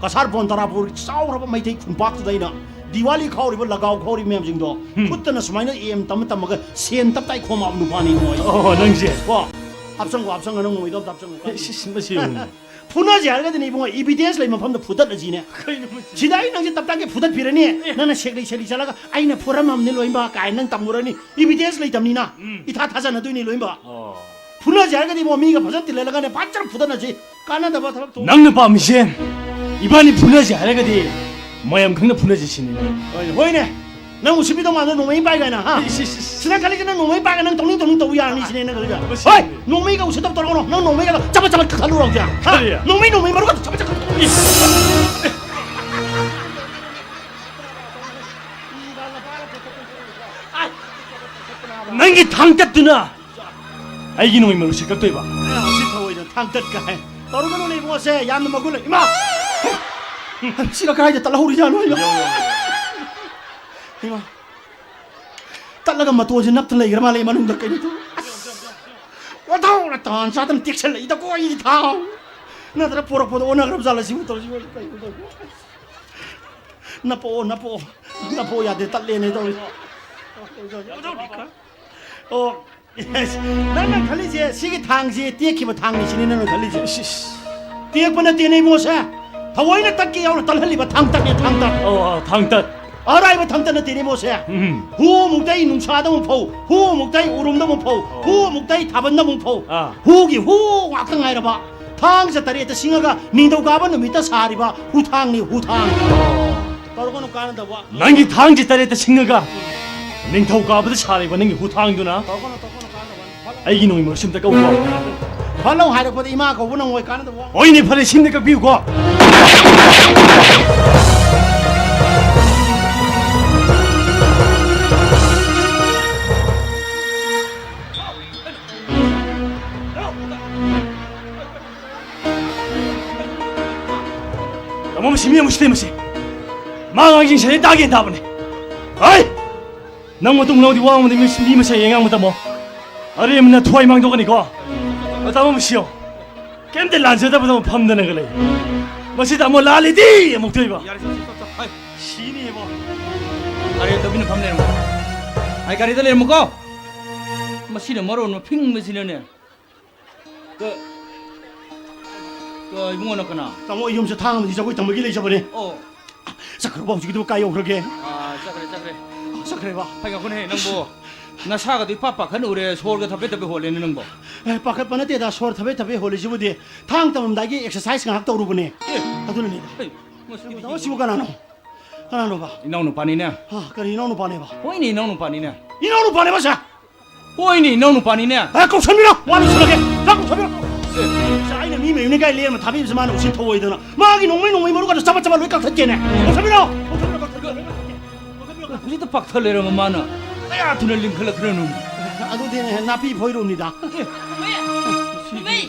ꯀꯁꯥꯔ ꯕꯣꯟ ꯇꯔꯥꯄꯨꯔ ꯆꯥꯎꯔꯕ ꯃꯩꯇꯩ ꯈꯨꯟꯄꯥꯛꯇꯨꯗ ꯑꯩꯅ ꯗꯤꯋꯥꯂꯤ ꯈꯥꯎꯔꯤꯕ, ꯂꯒꯥꯎ ꯈꯥꯎꯔꯤꯕ ꯃꯌꯥꯝꯁꯤꯡꯗꯣ ꯍꯨꯝ꯫ ꯈꯨꯠꯇꯅ ꯁꯨꯃꯥꯏꯅ ꯑꯦꯝ ꯇꯝꯃ ꯇꯝꯃꯒ ꯁꯦꯟ ꯇꯞꯇꯥꯏ ꯈꯣꯝꯃꯛꯑꯕ ꯅꯨꯄꯥꯅꯤ ꯏꯕꯨꯡꯉꯣ ꯑꯩ꯫ ꯑꯣ, ꯅꯪꯁꯦ? ꯀꯣ, ꯍꯥꯞꯆꯟꯈꯣ, ꯍꯥꯞꯆꯟꯈꯣ, ꯅꯪ ꯅꯣꯡꯃꯩꯗꯣ ꯑꯝꯇ ꯍꯥꯞꯆꯟꯈꯣ꯫ ꯑꯦ, ꯁꯤꯁ, ꯃꯁꯤ ꯌꯦꯡꯉꯨꯅꯦ꯫ ꯐꯨꯅꯁꯦ ꯍꯥꯏꯔꯒꯗꯤꯅꯦ ꯏꯕꯨꯡꯉꯣ, evidence ꯂꯩ ꯃꯐꯝꯗ ꯐꯨꯗꯠꯂꯁꯤꯅꯦ꯫ ꯀꯩꯅꯣ ꯃꯁꯤ? ꯁꯤꯗ ꯑꯩ ꯅꯪꯁꯦ ꯇꯞꯇꯥꯏꯒꯤ ꯐꯨꯗꯠꯄꯤꯔꯅꯤ꯫ ꯑꯦ꯫ ꯅꯪꯅ ꯁꯦꯛꯂꯤ ꯁꯦꯛꯂꯤ ꯆꯠꯂꯒ "ꯑꯩꯅ ꯐꯨꯔꯝꯃꯕꯅꯤ ꯂꯣꯏꯅꯃꯛ" ꯀꯥꯏꯅ ꯅꯪ ꯇꯝꯃꯨꯔꯅꯤ꯫ Evidence ꯂꯩꯇꯕꯅꯤꯅ ꯎꯝ꯫ ꯏꯊꯥ ꯊꯥꯖꯅꯗꯣꯏꯅꯤ ꯂꯣꯏꯅꯃꯛ꯫ ꯑꯣ꯫ ꯐꯨꯅꯁꯦ ꯍꯥꯏꯔꯒꯗꯤ ꯏꯕꯨꯡꯉꯣ, ꯃꯤꯒ ꯐꯖꯅ ꯇꯤꯜꯍꯜꯂꯒꯅꯦ ꯐꯖꯅ ꯐꯨꯗꯠꯅꯁꯤ꯫ ꯀꯥꯟꯅꯗꯕ ꯊꯕꯛ ꯇꯧ-, ꯅꯪꯅ ꯄꯥꯝꯃꯤꯁꯦ ꯏꯕꯥꯅꯤ ꯐꯨꯅꯁꯦ ꯍꯥꯏꯔꯒꯗꯤ ꯃꯌꯥꯝ ꯈꯪꯅ ꯐꯨꯅꯁꯦ ꯁꯤꯅꯤꯅꯦ꯫ ꯍꯣꯏꯅꯦ, ꯍꯣꯏꯅꯦ꯫ ꯅꯪ ꯎꯁꯤꯠꯄꯤꯗꯧ ꯃꯥꯟꯗ ꯅꯣꯡꯃꯩ ꯄꯥꯏ ꯀꯥꯏꯅ, ꯍꯥ? ꯏꯁ, ꯏꯁ, ꯏꯁ꯫ ꯁꯤꯗ ꯈꯜꯂꯤꯁꯤ ꯅꯪ ꯅꯣꯡꯃꯩ ꯄꯥꯏꯒ ꯅꯪ ꯇꯧꯅꯤꯡ ꯇꯧꯅꯤꯡ ꯇꯧꯕ ꯌꯥꯔꯅꯤ ꯁꯤꯅꯦ ꯅꯪ ꯈꯜꯂꯤꯁꯦ꯫ ꯃꯁꯤ ꯍꯣꯏ! ꯅꯣꯡꯃꯩꯒ ꯎꯁꯤꯠꯇꯕ ꯇꯧꯔꯛꯀꯅꯣ꯫ ꯅꯪ ꯅꯣꯡꯃꯩꯒꯗꯣ ꯆꯕꯠ ꯆꯕꯠ ꯀꯛꯊꯠꯂꯨꯔꯣ ꯍꯧꯖꯤꯛ, ꯍꯥ? ꯀꯔꯤ? ꯅꯣꯡꯃꯩ, ꯅꯣꯡꯃꯩ ꯃꯔꯨꯒꯗꯣ ꯆꯕꯠ ꯆꯕꯠ ꯀꯛꯊꯠꯂꯨ꯫ ꯅꯪꯒꯤ ꯊꯥꯡ ꯇꯠꯇꯨꯅ ꯑꯩꯒꯤ ꯅꯣꯡꯃꯩ ꯃꯔꯨꯁꯤ ꯀꯛꯇꯣꯏꯕ꯫ ꯑꯁꯤ ꯊꯑꯣꯏꯅ ꯊꯥꯡ ꯇꯠ ꯀꯥꯏ꯫ ꯇꯧꯔꯒꯅꯨꯅꯦ ꯏꯕꯨꯡꯉꯣꯁꯦ, ꯌꯥꯝꯅ ꯃꯒꯨꯟ ꯂꯩ꯫ ꯏꯃꯥ! ꯁꯤꯒ ꯀꯗꯥꯏꯗ ꯇꯠꯍꯧꯔꯤꯖꯥꯠꯅꯣ ꯍꯥꯏꯕ? ꯏꯃꯥ! ꯇꯠꯂꯒ ꯃꯇꯣꯟꯁꯦ ꯅꯞꯇ ꯂꯩꯈ꯭ꯔ ꯃꯥꯜꯂꯦ ꯃꯅꯨꯡꯗ ꯀꯩꯅꯣ ꯇꯧ-, ꯑꯁ! ꯑꯣꯟꯊꯣꯛꯅ ꯇꯥꯟ ꯆꯥꯗꯅ ꯇꯦꯛꯁꯜꯂꯛꯏꯗꯀꯣ ꯑꯩ ꯊꯥꯎ! ꯅꯠꯇ꯭ꯔ ꯄꯣꯔꯛꯄꯗ ꯑꯣꯟꯅꯈ꯭ꯔꯕ ꯖꯥꯠꯂ ꯁꯤꯕꯨ ꯇꯧꯔꯤꯁꯤꯕꯨ? ꯀꯩꯅꯣ ꯇꯧꯔꯤꯁꯤꯕꯨ? ꯅꯞꯄꯛꯑꯣ, ꯅꯞꯄꯛꯑꯣ, ꯅꯞꯄꯛꯑꯣ ꯌꯥꯗꯦ, ꯇꯠꯂꯦꯅꯦ ꯇꯧꯔꯤꯁꯦ꯫ ꯑꯣ, ꯅꯪꯅ ꯈꯜꯂꯤꯁꯦ ꯁꯤꯒꯤ ꯊꯥꯡꯁꯦ ꯇꯦꯛꯈꯤꯕ ꯊꯥꯡꯅꯤ ꯁꯤꯅꯤ ꯅꯪꯅ ꯈꯜꯂꯤꯁꯦ? ꯏꯁ, ꯏꯁ꯫ ꯇꯦꯛꯄ ꯅꯠꯇꯦꯅꯦ ꯏꯕꯨꯡꯉꯣꯁꯦ, ꯊꯑꯣꯏꯅ ꯇꯠꯀꯦ ꯌꯥꯎꯅ ꯇꯠꯍꯜꯂꯤꯕ ꯊꯥꯡ ꯇꯠꯅꯦ, ꯊꯥꯡ ꯇꯠ꯫ ꯑꯣ, ꯑꯣ, ꯊꯥꯡ ꯇꯠ꯫ ꯑꯔꯥꯏꯕ ꯊꯝꯇ ꯅꯠꯇꯦꯅꯦ ꯃꯣꯁꯦ꯫ ꯎꯝ꯫ ꯍꯨ ꯑꯃꯨꯛꯇꯩ ꯅꯨꯡꯁꯥꯗ ꯑꯃꯨꯛ ꯐꯧ, ꯍꯨ ꯑꯃꯨꯛꯇꯩ ꯎꯔꯨꯝꯗ ꯑꯃꯨꯛ ꯐꯧ, ꯍꯨ ꯑꯃꯨꯛꯇꯩ ꯊꯥꯕꯜꯗ ꯑꯃꯨꯛ ꯐꯧ꯫ ꯑꯥ꯫ ꯍꯨꯒꯤ ꯍꯨ ꯉꯥꯛꯇ ꯉꯥꯏꯔꯕ꯫ ꯊꯥꯡꯖ ꯇꯔꯦꯠꯇ ꯁꯤꯡꯉꯒ ꯅꯤꯡꯊꯧꯀꯥꯕ ꯅꯨꯃꯤꯠꯇ ꯁꯥꯔꯤꯕ ꯍꯨꯊꯥꯡꯅꯤ, ꯍꯨꯊꯥꯡ꯫ ꯇꯧꯔꯛꯀꯅꯨ ꯀꯥꯟꯅꯗꯕ꯫ ꯅꯪꯒꯤ ꯊꯥꯡꯖ ꯇꯔꯦꯠꯇ ꯁꯤꯡꯉꯒ ꯅꯤꯡꯊꯧꯀꯥꯕꯗ ꯁꯥꯔꯤꯕ ꯅꯪꯒꯤ ꯍꯨꯊꯥꯡꯗꯨꯅ ꯇꯧꯔꯛꯀꯅꯨ, ꯇꯧꯔꯛꯀꯅꯨ ꯀꯥꯟꯅꯗꯕ꯫ ꯐꯠꯂꯧ꯫ ꯑꯩꯒꯤ ꯅꯣꯡꯃꯩ ꯃꯔꯨꯞꯁꯦ ꯑꯝꯇ ꯀꯛꯎꯀꯣ꯫ ꯐꯠꯂꯧ ꯍꯥꯏꯔꯛꯄꯗ ꯏꯃꯥ ꯀꯧꯕ ꯅꯪꯉꯣꯏ, ꯀꯥꯟꯅꯗꯕ ꯋꯥ꯫ ꯍꯣꯏꯅꯦ, ꯐꯔꯦ, ꯁꯤꯝꯗ ꯀꯛꯄꯤꯌꯨꯀꯣ꯫ ꯇꯥꯃꯣ, ꯃꯁꯤ ꯃꯤ ꯑꯃ ꯎꯁꯤꯠꯇꯦ ꯃꯁꯤ꯫ ꯃꯥ ꯉꯥꯡꯁꯤꯡ ꯁꯩꯔꯦꯡ ꯇꯥꯒꯦꯅ ꯇꯥꯕꯅꯦ꯫ ꯍꯩ! ꯅꯪ ꯃꯇꯨꯡ ꯂꯧꯗꯤ ꯋꯥ ꯉꯥꯡꯕꯗ ꯃꯤ, ꯃꯤ ꯃꯁꯦꯟ ꯌꯦꯡ ꯉꯥꯡꯕ ꯇꯝꯃꯣ꯫ ꯑꯔꯦꯝꯕꯅ ꯊꯋꯥꯏ ꯃꯥꯡꯗꯣꯛꯀꯅꯤꯀꯣ꯫ ꯇꯥꯃꯣ, ꯃꯁꯤ ꯌꯦꯡꯉꯣ꯫ ꯀꯩꯝꯇ ꯂꯥꯟꯖꯗꯕꯗꯧꯅ ꯐꯝꯗꯅꯒ ꯂꯩ꯫ ꯃꯁꯤ ꯇꯥꯃꯣ ꯂꯥꯜꯂꯤꯗꯤ ꯑꯃꯨꯛ ꯊꯣꯛꯏꯕ꯫ ꯌꯥꯔꯦ, ꯆꯠ, ꯆꯠ, ꯆꯠ, ꯆꯠ꯫ ꯍꯩ꯫ ꯁꯤꯅꯤꯕꯣ꯫ ꯒꯥꯔꯤ ꯑꯇꯣꯞꯄꯅ ꯐꯝ ꯂꯩꯔꯝꯃꯣ꯫ ꯑꯩ ꯒꯥꯔꯤꯗ ꯂꯩꯔꯝꯃꯨꯀꯣ꯫ ꯃꯁꯤꯅ ꯃꯔꯣꯟ ꯑꯃ ꯐꯤꯡꯕꯁꯤꯅꯅꯦ꯫ ꯀ-, ꯀ-, ꯏꯕꯨꯡꯉꯣ, ꯅꯪ ꯀꯅꯥ? ꯇꯥꯃꯣ, ꯑꯩ ꯌꯨꯝꯁꯦ ꯊꯥꯡ ꯑꯃꯗꯤ ꯖꯒꯣꯏ ꯇꯝꯕꯒꯤ ꯂꯩꯖꯕꯅꯦ꯫ ꯑꯣ꯫ ꯆꯠꯈ꯭ꯔꯕ ꯍꯧꯖꯤꯛꯀꯤꯗꯨꯕꯨ ꯀꯥꯏ ꯌꯧꯈ꯭ꯔꯒꯦ? ꯑꯥ, ꯆꯠꯈ꯭ꯔꯦ, ꯆꯠꯈ꯭ꯔꯦ꯫ ꯑꯣ, ꯆꯠꯈ꯭ꯔꯦꯕ? ꯍꯩ, ꯉꯥꯏꯈꯣꯅꯦ, ꯅꯪꯕꯨ ꯅꯁꯥꯒꯗꯨ ꯏꯄꯥ ꯄꯥꯈꯠꯂꯨꯔꯦ, ꯁꯣꯔꯒ ꯊꯕꯦꯠ ꯊꯕꯦꯠ ꯍꯣꯜꯂꯦꯅꯦ ꯅꯪꯕꯣ꯫ ꯑꯦ, ꯄꯥꯈꯠꯄ ꯅꯠꯇꯦꯗ, ꯁꯣꯔ ꯊꯕꯦꯠ ꯊꯕꯦꯠ ꯍꯣꯜꯂꯤꯁꯤꯕꯨꯗꯤ ꯊꯥꯡ ꯇꯝꯃꯝꯗꯥꯏꯒꯤ exercise ꯉꯥꯏꯍꯥꯛ ꯇꯧꯔꯨꯕꯅꯦ꯫ ꯑꯦ꯫ ꯑꯗꯨꯅꯅꯤꯗ꯫ ꯍꯩ, ꯃꯁꯤ ꯇꯥꯃꯣ, ꯁꯤꯕꯨ ꯀꯅꯥꯅꯣ? ꯀꯅꯥꯅꯣꯕ? ꯏꯅꯥꯎ ꯅꯨꯄꯥꯅꯤꯅꯦ꯫ ꯍꯥ, ꯀꯔꯤ ꯏꯅꯥꯎ ꯅꯨꯄꯥꯅꯦꯕ? ꯍꯣꯏꯅꯦ, ꯏꯅꯥꯎ ꯅꯨꯄꯥꯅꯤꯅꯦ꯫ ꯏꯅꯥꯎ ꯅꯨꯄꯥꯅꯦꯕ, ꯁꯦ? ꯍꯣꯏꯅꯦ, ꯏꯅꯥꯎ ꯅꯨꯄꯥꯅꯤꯅꯦ꯫ ꯑꯦ, ꯀꯧꯁꯟꯕꯤꯔꯣ, ꯋꯥ ꯂꯣꯏꯁꯤꯜꯂꯒꯦ꯫ ꯆꯥꯛ ꯀꯧꯁꯟꯕꯤꯔꯣ꯫ ꯁꯦ꯫ ꯁꯦ, ꯑꯩꯅ ꯃꯤ ꯃꯌꯨꯝꯅꯤ ꯀꯥꯏ ꯂꯦꯝꯅ ꯊꯥꯕꯤꯕꯁꯦ ꯃꯥꯅ ꯎꯁꯤꯠ ꯊꯧꯑꯣꯏꯗꯅ꯫ ꯃꯥꯒꯤ ꯅꯣꯡꯃꯩ, ꯅꯣꯡꯃꯩ ꯃꯔꯨ ꯀꯥꯗꯣ ꯆꯕꯠ ꯆꯕꯠ ꯂꯣꯏ ꯀꯛꯊꯠꯀꯦꯅꯦ꯫ ꯀꯧꯁꯟꯕꯤꯔꯣ꯫ ꯀꯧꯁꯟꯕꯤꯔꯣ, ꯀꯧꯁꯟꯕꯤꯔꯣ, ꯀꯧꯁꯟꯕꯤꯔꯣ꯫ ꯍꯧꯖꯤꯛꯇ ꯄꯥꯛꯊ ꯂꯩꯔꯝꯕ ꯃꯥꯅ ꯀꯌꯥ ꯊꯨꯅ ꯂꯤꯡꯈꯠꯂꯛꯈ꯭ꯔꯅꯣ? ꯑꯗꯨꯗꯤꯅꯦ, ꯅꯥꯄꯤ ꯐꯣꯏꯔꯨꯕꯅꯤꯗ꯫ ꯃꯩ! ꯃꯩ!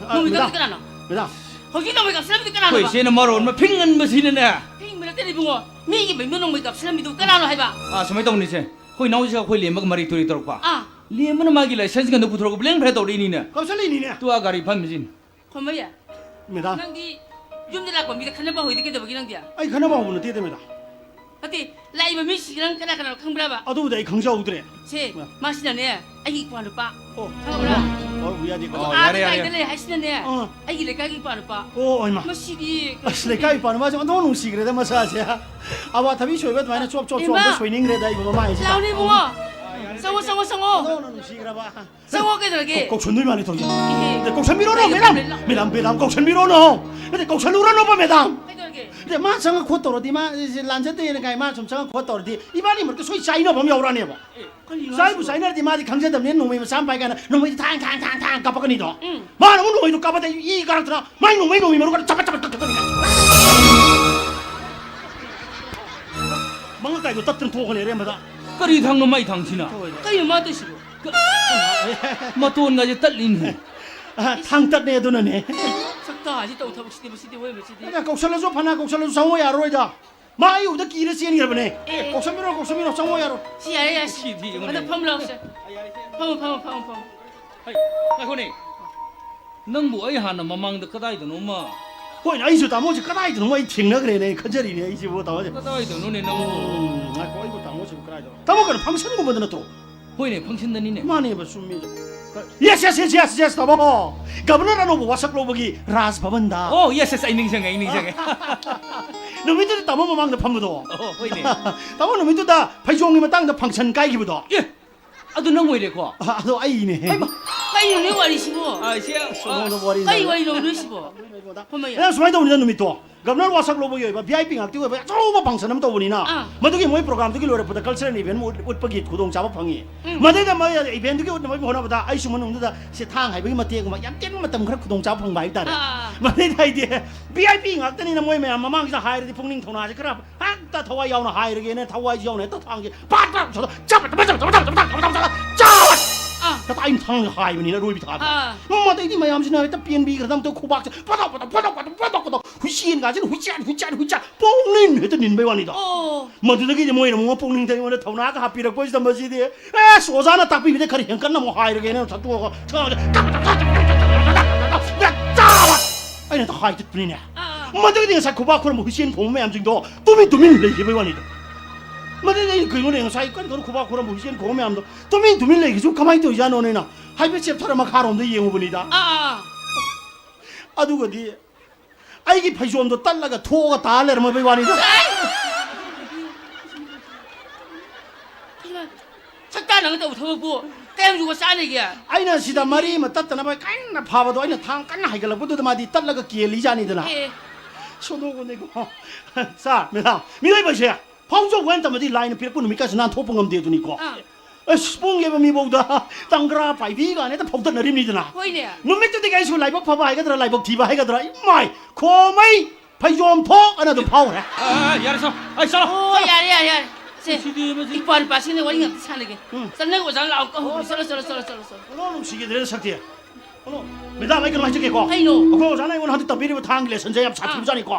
ꯑ, ꯅꯣꯡꯃꯩ ꯃꯦꯗꯥꯝ꯫ ꯀꯥꯞꯄꯗꯤ ꯀꯅꯥꯅꯣ? ꯃꯦꯗꯥꯝ꯫ ꯍꯧꯖꯤꯛ ꯅꯣꯡꯃꯩ ꯀꯥꯞꯁꯤꯜꯂꯝꯕꯗꯤ ꯀꯅꯥꯅꯣꯕ? ꯑꯩꯈꯣꯏ ꯏꯆꯦꯅ ꯃꯔꯣꯟ ꯑꯃ ꯐꯤꯡꯍꯟꯕꯁꯤꯅꯅꯦ꯫ ꯐꯤꯡꯕ ꯅꯠꯇꯦꯅꯦ ꯏꯕꯨꯡꯉꯣ꯫ ꯃꯤꯒꯤ ꯃꯌꯨꯝꯗ ꯅꯣꯡꯃꯩ ꯀꯥꯞꯁꯤꯜꯂꯝꯃꯤꯗꯨ ꯀꯅꯥꯅꯣ ꯍꯥꯏꯕ? ꯑꯥ, ꯁꯨꯃꯥꯏꯅ ꯇꯧꯕꯅꯤꯁꯦ꯫ ꯑꯩꯈꯣꯏ ꯏꯅꯥꯎꯁꯤꯒ ꯑꯩꯈꯣꯏ ꯂꯦꯝꯕꯒ ꯃꯔꯩ ꯇꯨꯔꯩ ꯇꯧꯔꯛꯄ꯫ ꯑꯥ꯫ ꯂꯦꯝꯕꯅ ꯃꯥꯒꯤ license ꯀꯟꯗ ꯄꯨꯊꯣꯔꯛꯄ ꯕ꯭ꯂꯦꯡ ꯐ꯭ꯂꯦꯡ ꯇꯧꯔꯛꯏꯅꯤꯅꯦ꯫ ꯀꯥꯞꯁꯤꯜꯂꯛꯏꯅꯤꯅꯦ꯫ ꯇꯨ ꯑꯥ ꯒꯥꯔꯤ ꯐꯝꯃꯤꯁꯤꯅꯤ꯫ ꯈꯣꯝꯕꯩ꯫ ꯃꯦꯗꯥꯝ꯫ ꯅꯪꯗꯤ ꯌꯨꯝꯗ ꯂꯥꯛꯄ ꯃꯤꯗ ꯈꯟꯅꯕ ꯍꯧꯏꯗꯤ ꯀꯩꯗꯧꯕꯒꯤ ꯅꯪꯗꯤ? ꯑꯩ ꯈꯟꯅꯕ ꯍꯧꯕ ꯅꯠꯇꯦꯗ, ꯃꯦꯗꯥꯝ꯫ ꯅꯠꯇꯦ, ꯂꯥꯛꯏꯕ ꯃꯤꯁꯤꯡꯁꯤ ꯅꯪ ꯀꯅꯥ ꯀꯅꯥꯅꯣ ꯈꯪꯕ꯭ꯔꯕ? ꯑꯗꯨꯕꯨꯗꯤ ꯑꯩ ꯈꯪꯖꯍꯧꯗ꯭ꯔꯦ꯫ ꯁꯦ, ꯃꯥ꯫ ꯃꯥꯁꯤꯅꯅꯦ, ꯑꯩꯒꯤ ꯏꯄ꯭ꯋꯥ ꯅꯨꯄꯥ꯫ ꯑꯣ꯫ ꯈꯪꯉꯕ꯭ꯔꯥ? ꯍꯣꯏ, ꯌꯥꯗꯦꯀꯣ꯫ ꯑꯣ, ꯑꯥꯗ ꯌꯥꯔꯦ, ꯌꯥꯔꯦ꯫ ꯀꯥꯏꯗ ꯂꯩ ꯍꯥꯏꯁꯤꯅꯅꯦ, ꯑꯥ꯫ ꯑꯩꯒꯤ ꯂꯩꯀꯥꯏꯒꯤ ꯏꯄꯥ ꯅꯨꯄꯥ꯫ ꯑꯣ, ꯍꯣꯏ, ꯃꯥ꯫ ꯃꯁꯤꯗꯤ ꯑꯁ, ꯂꯩꯀꯥꯏ ꯏꯄꯥ ꯅꯨꯄꯥꯁꯦ ꯑꯣꯟꯊꯣꯛ ꯅꯨꯡꯁꯤꯈ꯭ꯔꯦꯗ ꯃꯁꯥꯁꯦ꯫ ꯑꯋꯥꯊꯕꯤ ꯁꯣꯏꯕ ꯑꯗꯨꯃꯥꯏꯅ ꯆꯣꯞ ꯆꯣꯞ ꯆꯣꯞ ꯏꯃꯥ! ꯑꯝꯇ ꯁꯣꯏꯅꯤꯡꯈ꯭ꯔꯦꯗ ꯑꯩꯕꯨ ꯃꯃꯥꯏꯁꯤꯗ꯫ ꯂꯥꯎꯅꯦ ꯏꯕꯨꯡꯉꯣ꯫ ꯆꯪꯉꯣ, ꯆꯪꯉꯣ, ꯆꯪꯉꯣ꯫ ꯑꯣꯟꯊꯣꯛꯅ ꯅꯨꯡꯁꯤꯈ꯭ꯔꯕ꯫ ꯆꯪꯉꯣ ꯀꯩꯗꯧꯔꯒꯦ? ꯀꯧ-, ꯀꯧꯁꯟꯗꯣꯏ ꯃꯥꯜꯂꯦ ꯇꯧꯔꯤꯁꯦ꯫ ꯏꯍꯦ꯫ ꯑꯗ ꯀꯧꯁꯟꯕꯤꯔꯣꯅꯣ, ꯂꯩ, ꯃꯦꯗꯥꯝ꯫ ꯂꯩ, ꯂꯩ꯫ ꯃꯦꯗꯥꯝ, ꯃꯦꯗꯥꯝ, ꯀꯧꯁꯟꯕꯤꯔꯣꯅꯣ꯫ ꯅꯠꯇꯦ, ꯀꯧꯁꯜꯂꯨꯔꯅꯣꯕ, ꯃꯦꯗꯥꯝ꯫ ꯀꯩꯗꯧꯔꯒꯦ? ꯅꯠꯇꯦ, ꯃꯥ ꯆꯪꯉ ꯈꯣꯠ ꯇꯧꯔꯗꯤ, ꯃꯥ ꯁꯤ ꯂꯥꯟꯖꯗꯦꯅ ꯀꯥꯏ, ꯃꯥ ꯁꯨꯝ ꯆꯪꯉ ꯈꯣꯠ ꯇꯧꯔꯗꯤ, ꯏꯕꯥꯅꯤ ꯃꯔꯛꯇ ꯁꯣꯏ ꯆꯥꯏꯅꯕ ꯑꯃ ꯌꯥꯎꯔꯛꯑꯅꯦꯕ꯫ ꯑꯦ, ꯀꯔꯤꯅꯣ ꯆꯥꯏꯕꯨ ꯍꯥꯏꯁꯤꯕꯣ? ꯆꯥꯏꯅꯔꯗꯤ ꯃꯥꯗꯤ ꯈꯪꯖꯗꯕꯅꯤꯅ, ꯅꯣꯡꯃꯩ ꯃꯆꯥ ꯑꯃ ꯄꯥꯏ ꯀꯥꯏꯅ ꯅꯣꯡꯃꯩꯗꯤ ꯊꯥꯡ, ꯊꯥꯡ, ꯊꯥꯡ, ꯊꯥꯡ ꯀꯥꯞꯄꯛꯀꯅꯤꯗꯣ꯫ ꯎꯝ꯫ ꯃꯥꯅ ꯑꯃꯨꯛ ꯅꯣꯡꯃꯩꯗꯣ ꯀꯥꯞꯄꯗ ꯑꯩ ꯏ ꯀꯥꯔꯛꯇꯅ ꯃꯥꯏ ꯅꯣꯡꯃꯩ, ꯅꯣꯡꯃꯩ ꯃꯔꯨ ꯈꯔ ꯆꯄꯠ, ꯆꯄꯠ ꯀꯛꯊꯠꯀꯅꯤ꯫ ꯃꯉꯛ ꯀꯥꯏꯗꯣ ꯇꯠꯇꯅ ꯊꯣꯛꯀꯅꯤ ꯑꯔꯦꯝꯕꯗ꯫ ꯀꯔꯤ ꯊꯥꯡꯅꯣ ꯃꯥꯏ ꯊꯥꯡꯁꯤꯅ? ꯀꯩꯅꯣ ꯃꯥ ꯇꯧꯏꯁꯤꯕꯣ? ꯃꯇꯣꯟꯒꯁꯦ ꯇꯠꯂꯤꯅꯦ꯫ ꯑ, ꯊꯥꯡ ꯇꯠꯅꯦ ꯑꯗꯨꯅꯅꯦ꯫ ꯁꯛꯇꯥꯁꯤ ꯇꯧ ꯊꯕꯛꯁꯤꯗꯤ ꯃꯁꯤꯗꯤ ꯑꯣꯏ ꯃꯁꯤꯗꯤ꯫ ꯑꯗ ꯀꯧꯁꯜꯂꯁꯨ ꯐꯅ ꯀꯧꯁꯜꯂꯁꯨ ꯆꯪꯉꯣ ꯌꯥꯔꯔꯣꯏꯗ꯫ ꯃꯥ ꯑꯩ ꯎꯕꯗ ꯀꯤꯔ ꯆꯦꯟꯈ꯭ꯔꯕꯅꯦ꯫ ꯑꯦ, ꯑꯦ꯫ ꯀꯧꯁꯟꯕꯤꯔꯣ, ꯀꯧꯁꯟꯕꯤꯔꯣ, ꯆꯪꯉꯣ ꯌꯥꯔꯣꯏ꯫ ꯁꯤ ꯌꯥꯔꯦ, ꯌꯥꯔꯦ, ꯁꯤ꯫ ꯁꯤꯗꯤ ꯌꯦꯡꯉꯨꯅꯦ꯫ ꯑꯗ ꯐꯝ ꯂꯥꯎꯁꯦ꯫ ꯐꯝꯃꯣ, ꯐꯝꯃꯣ, ꯐꯝꯃꯣ, ꯐꯝꯃꯣ꯫ ꯍꯩ, ꯉꯥꯏꯈꯣꯅꯦ꯫ ꯅꯪꯕꯨ ꯑꯩ ꯍꯥꯟꯅ ꯃꯃꯥꯡꯗ ꯀꯗꯥꯏꯗꯅꯣꯃ ꯍꯣꯏꯅꯦ, ꯑꯩꯁꯨ ꯇꯥꯃꯣꯁꯦ ꯀꯗꯥꯏꯗꯅꯣꯃ ꯑꯩ ꯊꯦꯡꯅꯈ꯭ꯔꯦꯅꯦ, ꯑꯩ ꯈꯟꯖꯔꯤꯅꯦ ꯑꯩꯁꯤꯕꯨ ꯇꯥꯃꯣꯁꯦ꯫ ꯀꯗꯥꯏꯗꯅꯣꯅꯦ ꯅꯪꯕꯨ? ꯎꯝ, ꯉꯥꯏꯈꯣ, ꯑꯩꯕꯨ ꯇꯥꯃꯣꯁꯤꯕꯨ ꯀꯗꯥꯏꯗꯅꯣ? ꯇꯥꯃꯣ ꯀꯩꯅꯣ, ꯐꯪꯁꯟꯒꯨꯝꯕꯗꯅ ꯅꯠꯇ꯭ꯔꯣ? ꯍꯣꯏꯅꯦ, ꯐꯪꯁꯟꯗꯅꯤꯅꯦ꯫ ꯃꯥꯅꯦꯕ, ꯆꯨꯝꯃꯤ꯫ Yes, yes, yes, yes, yes, ꯇꯥꯃꯣ꯫ ꯒꯕꯔꯅꯔ ꯑꯅꯧꯕ ꯋꯥꯁꯛ ꯂꯧꯕꯒꯤ ꯔꯥꯖ ꯚꯕꯟꯗ꯫ ꯑꯣ, yes, yes, ꯑꯩ ꯅꯤꯡꯁꯤꯡꯉꯦ, ꯑꯩ ꯅꯤꯡꯁꯤꯡꯉꯦ꯫ ꯅꯨꯃꯤꯠꯇꯨꯗ ꯇꯥꯃꯣ ꯃꯃꯥꯡꯗ ꯐꯝꯕꯗꯣ꯫ ꯑꯣ, ꯍꯣꯏꯅꯦ꯫ ꯇꯥꯃꯣ, ꯅꯨꯃꯤꯠꯇꯨꯗ ꯐꯩꯖꯣꯝꯒꯤ ꯃꯇꯥꯡꯗ ꯐꯪꯁꯟ ꯀꯥꯏꯈꯤꯕꯗꯣ꯫ ꯑꯦ, ꯑꯗꯨ ꯅꯪ ꯑꯣꯏꯔꯦꯀꯣ? ꯑ, ꯑꯗꯣ ꯑꯩꯅꯦ꯫ ꯍꯩꯃꯥ, ꯀꯩꯅꯣꯅꯦ ꯋꯥꯔꯤꯁꯤꯕꯣ? ꯑ, ꯏꯆꯦ, ꯑꯁ, ꯑ, ꯅꯉꯣꯟꯗ ꯋꯥꯔꯤ ꯀꯩ ꯁꯥꯟꯅ-, ꯋꯥꯔꯤꯅꯣ ꯅꯣꯏꯁꯤꯕꯣ? ꯍꯣꯏ, ꯃꯌꯥꯝ꯫ ꯅꯪ ꯁꯨꯃꯥꯏꯅ ꯇꯧꯕꯅꯤꯗ, ꯅꯨꯃꯤꯠꯇꯣ ꯒꯕꯔꯅꯔ ꯋꯥꯁꯛ ꯂꯧꯕꯒꯤ ꯑꯣꯏꯕ ꯚꯤ ꯑꯥꯏ ꯄꯤ ꯉꯥꯛꯇꯒꯤ ꯑꯣꯏꯕ ꯑꯆꯧꯕ ꯐꯪꯁꯟ ꯑꯃ ꯇꯧꯕꯅꯤꯅ, ꯑꯥ꯫ ꯃꯗꯨꯒꯤ ꯃꯣꯏ ꯄ꯭ꯔꯣꯒ꯭ꯔꯥꯝꯗꯨꯒꯤ ꯂꯣꯏꯔꯛꯄꯗ ꯀꯜꯆꯔꯦꯜ ꯏꯚꯦꯟ ꯑꯃ ꯎꯠ-, ꯎꯠꯄꯒꯤ ꯈꯨꯗꯣꯡꯆꯥꯕ ꯐꯪꯉꯤ꯫ ꯎꯝ꯫ ꯃꯗꯩꯗ ꯃꯣꯏ ꯏꯚꯦꯟꯗꯨꯒꯤ ꯎꯠꯅꯕꯒꯤ ꯍꯣꯠꯅꯕꯗ ꯑꯩꯁꯨ ꯃꯅꯨꯡꯗꯨꯗ ꯁꯤ ꯊꯥꯡ ꯍꯥꯏꯕꯒꯤ ꯃꯇꯦꯛ ꯑꯃ ꯌꯥꯝ ꯇꯦꯟꯕ ꯃꯇꯝ ꯈꯔ ꯈꯨꯗꯣꯡꯆꯥꯕ ꯐꯪꯕ ꯍꯥꯏꯕ ꯇꯥꯔꯦ꯫ ꯑꯥ, ꯑꯥ, ꯑꯥ꯫ ꯃꯗꯩꯗ ꯑꯩꯗꯤ ꯚꯤ ꯑꯥꯏ ꯄꯤ ꯉꯥꯛꯇꯅꯤꯅ ꯃꯣꯏ ꯃꯌꯥꯝ ꯃꯃꯥꯡꯁꯤꯗ ꯍꯥꯏꯔꯗꯤ ꯄꯨꯛꯅꯤꯡ ꯊꯧꯅꯥꯁꯦ ꯈꯔ ꯍꯦꯛꯇ ꯊꯋꯥꯏ ꯌꯥꯎꯅ ꯍꯥꯏꯔꯒꯦꯅ ꯊꯋꯥꯏꯁꯤ ꯌꯥꯎꯅ ꯍꯦꯛꯇ ꯊꯥꯡꯁꯦ ꯄꯥꯛ ꯄꯥꯛ ꯆꯥꯕ꯫ ꯑꯥ꯫ ꯀꯗꯥꯏ ꯊꯥꯡ ꯍꯥꯏꯕꯅꯤꯅ ꯑꯔꯣꯏꯕꯤ ꯊꯥꯕ꯫ ꯑꯥ꯫ ꯃꯗꯩꯗꯤ ꯃꯌꯥꯝꯁꯤꯅ ꯍꯦꯛꯇ ꯄꯦꯟꯕꯤꯈ꯭ꯔꯗ ꯑꯝꯇ ꯈꯨꯕꯥꯛꯁꯦ ꯄꯗꯣꯛ ꯄꯗꯣꯛ ꯄꯗꯣꯛ ꯄꯗꯣꯛ ꯄꯗꯣꯛ ꯍꯨꯏꯆꯦꯟ ꯀꯥꯁꯤꯅ ꯍꯨꯏꯆꯦꯟ ꯍꯨꯏꯆꯦꯟ ꯍꯨꯏꯆꯦꯟ ꯄꯣꯡꯅꯤꯟ ꯍꯦꯛꯇ ꯅꯤꯟꯕꯩ ꯋꯥꯅꯤꯗ꯫ ꯑꯣ꯫ ꯃꯗꯨꯗꯒꯤꯗꯤ ꯃꯣꯏꯅ ꯑꯃꯨꯛ ꯄꯨꯛꯅꯤꯡ ꯊꯧꯅ ꯊꯧꯅꯥꯒ ꯍꯥꯞꯄꯤꯔꯛꯄꯁꯤꯗ ꯃꯁꯤꯗꯤ ꯑꯦꯁ ꯑꯣꯖꯥꯅ ꯇꯥꯛꯄꯤꯕꯗ ꯈꯔ ꯍꯦꯟꯀꯠꯅ ꯑꯃꯨꯛ ꯍꯥꯏꯔꯒꯦꯅ ꯊꯠꯇꯣꯛꯑꯒ ꯆꯥꯕ꯫ ꯑꯩꯅ ꯍꯦꯛꯇ ꯍꯥꯏ ꯆꯠꯄꯅꯤꯅꯦ꯫ ꯑꯥ꯫ ꯃꯗꯨꯒꯤꯗꯤ ꯉꯁꯥꯏ ꯈꯨꯕꯥꯛ ꯈꯨꯔꯝꯕ ꯍꯨꯏꯆꯦꯟ ꯈꯣꯡꯕ ꯃꯌꯥꯝꯁꯤꯡꯗꯣ ꯇꯨꯃꯤꯟ ꯇꯨꯃꯤꯟ ꯂꯩꯈꯤꯕꯩ ꯋꯥꯅꯤꯗ꯫ ꯃꯗꯨꯗꯤ ꯑꯩꯅ ꯀꯩꯅꯣꯅꯦ, ꯉꯁꯥꯏ ꯀꯟ ꯀꯟꯅ ꯈꯨꯕꯥꯛ ꯈꯨꯔꯝꯕ ꯍꯨꯏꯆꯦꯟ ꯈꯣꯡꯕ ꯃꯌꯥꯝꯗꯣ ꯇꯨꯃꯤꯟ ꯇꯨꯃꯤꯟ ꯂꯩꯈꯤꯁꯨ ꯀꯃꯥꯏꯅ ꯇꯧꯔꯤꯖꯥꯠꯅꯣꯅ ꯑꯩꯅ ꯍꯥꯏꯐꯦꯠ ꯆꯦꯞꯊꯔ ꯃꯈꯥꯔꯣꯝꯗ ꯌꯦꯡꯉꯨꯕꯅꯤꯗ꯫ ꯑꯥ, ꯑꯥ, ꯑꯥ꯫ ꯑꯗꯨꯒꯗꯤ ꯑꯩꯒꯤ ꯐꯩꯖꯣꯝꯗꯣ ꯇꯠꯂꯒ ꯊꯣꯛꯑꯒ ꯇꯥ ꯂꯩꯔꯝꯃꯕꯩ ꯋꯥꯅꯤꯗ꯫ ꯁꯛꯇꯥ ꯅꯪ ꯇꯧꯕ ꯊꯕꯛꯄꯨ ꯀꯌꯥꯝ ꯌꯨꯒ ꯆꯥꯟꯅꯒꯦ? ꯑꯩꯅ ꯁꯤꯗ ꯃꯔꯤ ꯑꯃ ꯇꯠꯇꯅꯕ ꯀꯟꯅ ꯐꯥꯕꯗꯣ ꯑꯩꯅ ꯊꯥꯡ ꯀꯟꯅ ꯍꯥꯏꯒꯠꯂꯛꯄꯗꯨꯗ ꯃꯥꯗꯤ ꯇꯠꯂꯒ ꯀꯦꯜꯂꯤꯖꯥꯠꯅꯤꯗꯅ꯫ ꯑꯦ꯫ ꯁꯣꯅꯣꯒꯣꯅꯦꯀꯣ꯫ ꯁꯥꯔ, ꯃꯦꯗꯥꯝ, ꯃꯤꯑꯣꯏꯕꯁꯦ ꯐꯥꯎꯖꯧ ꯍꯥꯏꯅ ꯇꯝꯃꯗꯤ ꯂꯥꯏꯅ ꯄꯤꯔꯛꯄ ꯅꯨꯃꯤꯠꯀꯥꯁꯦ ꯅꯥꯟꯊꯣꯛꯄ ꯉꯝꯗꯦ ꯑꯗꯨꯅꯤꯀꯣ꯫ ꯑꯥ꯫ ꯑꯁ, ꯄꯨꯡꯒꯦꯕ ꯃꯤꯐꯧꯗ ꯇꯪꯒ꯭ꯔꯥ ꯄꯥꯏꯕꯤ ꯀꯥꯏꯅ ꯍꯦꯛꯇ ꯐꯥꯎꯗꯠꯅꯔꯤꯕꯅꯤꯗꯅ꯫ ꯍꯣꯏꯅꯦ꯫ ꯅꯨꯃꯤꯠꯇꯨꯗꯒꯤ ꯑꯩꯁꯨ ꯂꯥꯏꯕꯛ ꯐꯕ ꯍꯥꯏꯒꯗ꯭ꯔꯥ, ꯂꯥꯏꯕꯛ ꯊꯤꯕ ꯍꯥꯏꯒꯗ꯭ꯔꯥ, ꯏꯃꯥꯏ, ꯈꯣꯃꯩ, ꯐꯩꯖꯣꯝ ꯊꯣꯛ ꯑꯅ ꯑꯗꯨꯝ ꯐꯥꯎꯈ꯭ꯔꯦ꯫ ꯑ, ꯑ, ꯌꯥꯔꯦ, ꯁꯥꯎ꯫ ꯑꯩ ꯁꯥꯎ꯫ ꯑꯣ, ꯌꯥꯔꯦ, ꯌꯥꯔꯦ, ꯌꯥꯔꯦ꯫ ꯁꯦ, ꯁꯤꯗꯤ ꯃꯁꯤ ꯏꯄ꯭ꯋꯥ ꯅꯨꯄꯥꯁꯤꯡꯅ ꯋꯥꯔꯤ ꯉꯥꯛꯇ ꯁꯥꯟꯅꯒꯦ꯫ ꯎꯝ꯫ ꯆꯠꯅꯒ ꯑꯣꯖꯥ ꯂꯥꯛꯑꯣ, ꯀꯧꯍꯧꯔꯣ꯫ ꯆꯠꯂꯣ, ꯆꯠꯂꯣ, ꯆꯠꯂꯣ, ꯆꯠꯂꯣ, ꯆꯠꯂꯣ꯫ ꯑꯣ, ꯅꯨꯡꯁꯤꯈꯤꯗ꯭ꯔꯦꯗ ꯁꯛꯇꯤ꯫ ꯑꯣ, ꯃꯦꯗꯥꯝ, ꯑꯩ ꯀꯩꯅꯣ ꯍꯥꯏꯖꯒꯦꯀꯣ꯫ ꯀꯩꯅꯣ? ꯑꯩꯈꯣꯏ ꯑꯣꯖꯥꯅ ꯑꯩꯉꯣꯟꯗ ꯍꯟꯗꯛ ꯇꯝꯕꯤꯔꯤꯕ ꯊꯥꯡꯒꯤ ꯂꯦꯁꯟꯁꯦ ꯌꯥꯝ ꯑꯥ꯫ ꯁꯥꯊꯤꯕꯖꯥꯠꯅꯤꯀꯣ꯫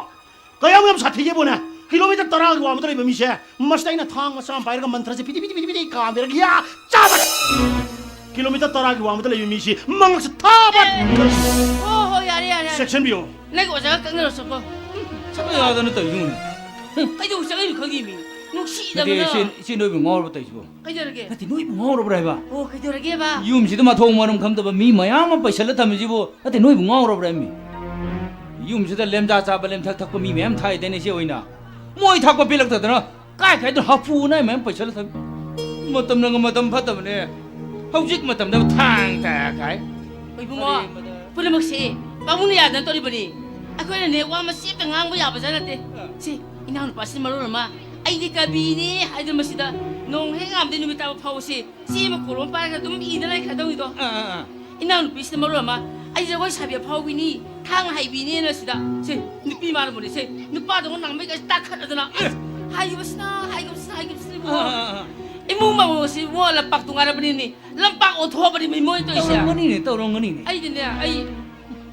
ꯀꯌꯥꯝ ꯌꯥꯝ ꯁꯥꯊꯤꯒꯦꯕꯨꯅꯦ, ꯀꯤꯂꯣꯃꯤꯇꯔ ꯇꯔꯥꯒꯤ ꯋꯥꯡꯃꯗ ꯂꯩꯕ ꯃꯤꯁꯦ, ꯃꯁꯤꯗ ꯑꯩꯅ ꯊꯥꯡ ꯃꯆꯥ ꯑꯃ ꯄꯥꯏꯔꯒ ꯃꯟꯇ꯭ꯔꯁꯦ ꯐꯤꯗꯤ ꯐꯤꯗꯤ ꯐꯤꯗꯤ ꯐꯤꯗꯤ ꯀꯥꯝꯕꯤꯔꯒ ꯌꯥ ꯆꯥꯕ꯫ ꯀꯤꯂꯣꯃꯤꯇꯔ ꯇꯔꯥꯒꯤ ꯋꯥꯡꯃꯗ ꯂꯩꯕ ꯃꯤꯁꯤ ꯃꯉꯛꯁꯦ ꯊꯥꯕ꯫ ꯑꯦ, ꯍꯣ, ꯍꯣ, ꯌꯥꯔꯦ, ꯌꯥꯔꯦ, ꯌꯥꯔꯦ꯫ ꯆꯦꯛꯁꯤꯟꯕꯤꯌꯨ꯫ ꯅꯪꯒꯤ ꯑꯣꯖꯥꯒ ꯀꯛꯅꯔꯁꯨꯀꯣ꯫ ꯆꯠꯄ ꯌꯥꯗꯅ ꯇꯧꯔꯤꯅꯤ꯫ ꯀꯩꯗꯧ ꯆꯠꯂꯤꯅꯣ ꯈꯪꯗꯦ ꯃꯤ꯫ ꯅꯠꯇꯦ, ꯅꯨꯡꯁꯤꯗꯕꯅ꯫ ꯏꯆꯦ, ꯏꯆꯦ ꯅꯣꯏꯕꯨ ꯉꯥꯎꯔꯕ ꯇꯧꯔꯤꯁꯤꯕꯣ? ꯀꯩꯗꯧꯔꯒꯦ? ꯅꯠꯇꯦ, ꯅꯣꯏꯕꯨ ꯉꯥꯎꯔꯕ꯭ꯔꯥ ꯍꯥꯏꯕ? ꯑꯣ, ꯀꯩꯗꯧꯔꯒꯦꯕ? ꯌꯨꯝꯁꯤꯗ ꯃꯊꯣꯡ ꯃꯔꯝ ꯈꯪꯗꯕ ꯃꯤ ꯃꯌꯥꯝ ꯑꯃ ꯄꯩꯁꯜꯂ ꯊꯝꯃꯤꯁꯤꯕꯨ? ꯅꯠꯇꯦ, ꯅꯣꯏꯕꯨ ꯉꯥꯎꯔꯕ꯭ꯔꯥ ꯍꯥꯏꯃꯤ? ꯌꯨꯝꯁꯤꯗ ꯂꯦꯝꯖꯥ ꯆꯥꯕ ꯂꯦꯝꯊꯛ ꯊꯛꯄ ꯃꯤ ꯃꯌꯥꯝ ꯊꯥꯏꯗꯅ ꯏꯆꯦ ꯍꯣꯏꯅ꯫ ꯃꯣꯏ ꯊꯥꯛꯄ ꯄꯤꯂꯛꯇꯗꯅ ꯀꯥꯏ ꯀꯥꯏꯗ ꯍꯥꯐꯨꯅ ꯃꯌꯥꯝ ꯄꯩꯁꯜꯂ ꯊꯝꯃꯤ꯫ ꯃꯇꯝꯅꯒ ꯃꯇꯝ ꯐꯠꯇꯕꯅꯦ꯫ ꯍꯧꯖꯤꯛ ꯃꯇꯝꯗ ꯊꯥꯡ ꯇꯥ ꯀꯥꯏ꯫ ꯏꯕꯨꯡꯉꯣ, ꯄꯨꯝꯅꯃꯛꯁꯦ ꯄꯥꯕꯨꯡꯅ ꯌꯥꯗꯅ ꯇꯧꯔꯤꯕꯅꯤ꯫ ꯑꯩꯈꯣꯏꯅꯅꯦ ꯋꯥ ꯃꯆꯦꯠꯇ ꯉꯥꯡꯕ ꯌꯥꯕꯖꯥꯠ ꯅꯠꯇꯦ꯫ ꯑꯥ꯫ ꯁꯤ ꯏꯅꯥꯎꯅꯨꯄꯥꯁꯤꯅ ꯃꯔꯣꯜ ꯑꯃ ꯑꯩꯗꯤ ꯀꯕꯤꯅꯦ ꯍꯥꯏꯗꯅ ꯃꯁꯤꯗ ꯅꯣꯡ ꯍꯦꯛ ꯉꯥꯝꯗꯩ ꯅꯨꯃꯤꯠ ꯇꯥꯕ ꯐꯥꯎꯕꯁꯦ ꯆꯦ ꯑꯃ ꯀꯣꯂꯣꯝ ꯄꯥꯏꯔꯒ ꯑꯗꯨꯝ ꯏꯗ ꯂꯩꯈ꯭ꯔꯗꯧꯅꯤꯗꯣ꯫ ꯑꯥ, ꯑꯥ, ꯑꯥ꯫ ꯏꯅꯥꯎꯅꯨꯄꯤꯁꯤꯅ ꯃꯔꯣꯜ ꯑꯃ ꯑꯩ ꯖꯒꯣꯏ ꯁꯥꯕꯤ ꯑꯐꯥꯎꯕꯤꯅꯤ, ꯊꯥꯡ ꯍꯩꯕꯤꯅꯦꯅ ꯁꯤꯗ꯫ ꯁꯦ, ꯅꯨꯄꯤ ꯃꯥꯟꯕꯅꯤ ꯁꯦ, ꯅꯨꯄꯥꯗꯧꯅ ꯅꯥꯃꯩꯒꯁꯦ ꯇꯥꯈꯠꯂꯗꯅ꯫ ꯑꯁ, ꯍꯥꯏꯈꯤꯕꯁꯤꯅ, ꯍꯥꯏꯈꯤꯕꯁꯤꯅ, ꯍꯥꯏꯈꯤꯕꯁꯤꯅ ꯏꯕꯨꯡꯉꯣ꯫ ꯑꯥ, ꯑꯥ, ꯑꯥ, ꯑꯥ꯫ ꯏꯃꯨꯡ ꯃꯅꯨꯡꯁꯤ ꯏꯕꯨꯡꯉꯣ ꯂꯝꯄꯥꯛꯇꯣ ꯉꯥꯏꯔꯕꯅꯤꯅꯦ꯫ ꯂꯝꯄꯥꯛ ꯑꯣꯟꯊꯣꯛꯑꯕꯅꯤ ꯃꯤ ꯃꯣꯏ ꯇꯧꯔꯤꯁꯦ꯫ ꯇꯧꯔꯝꯒꯅꯤꯅꯦ, ꯇꯧꯔꯝꯒꯅꯤꯅꯦ꯫ ꯑꯩꯗꯤꯅꯦ, ꯑꯩ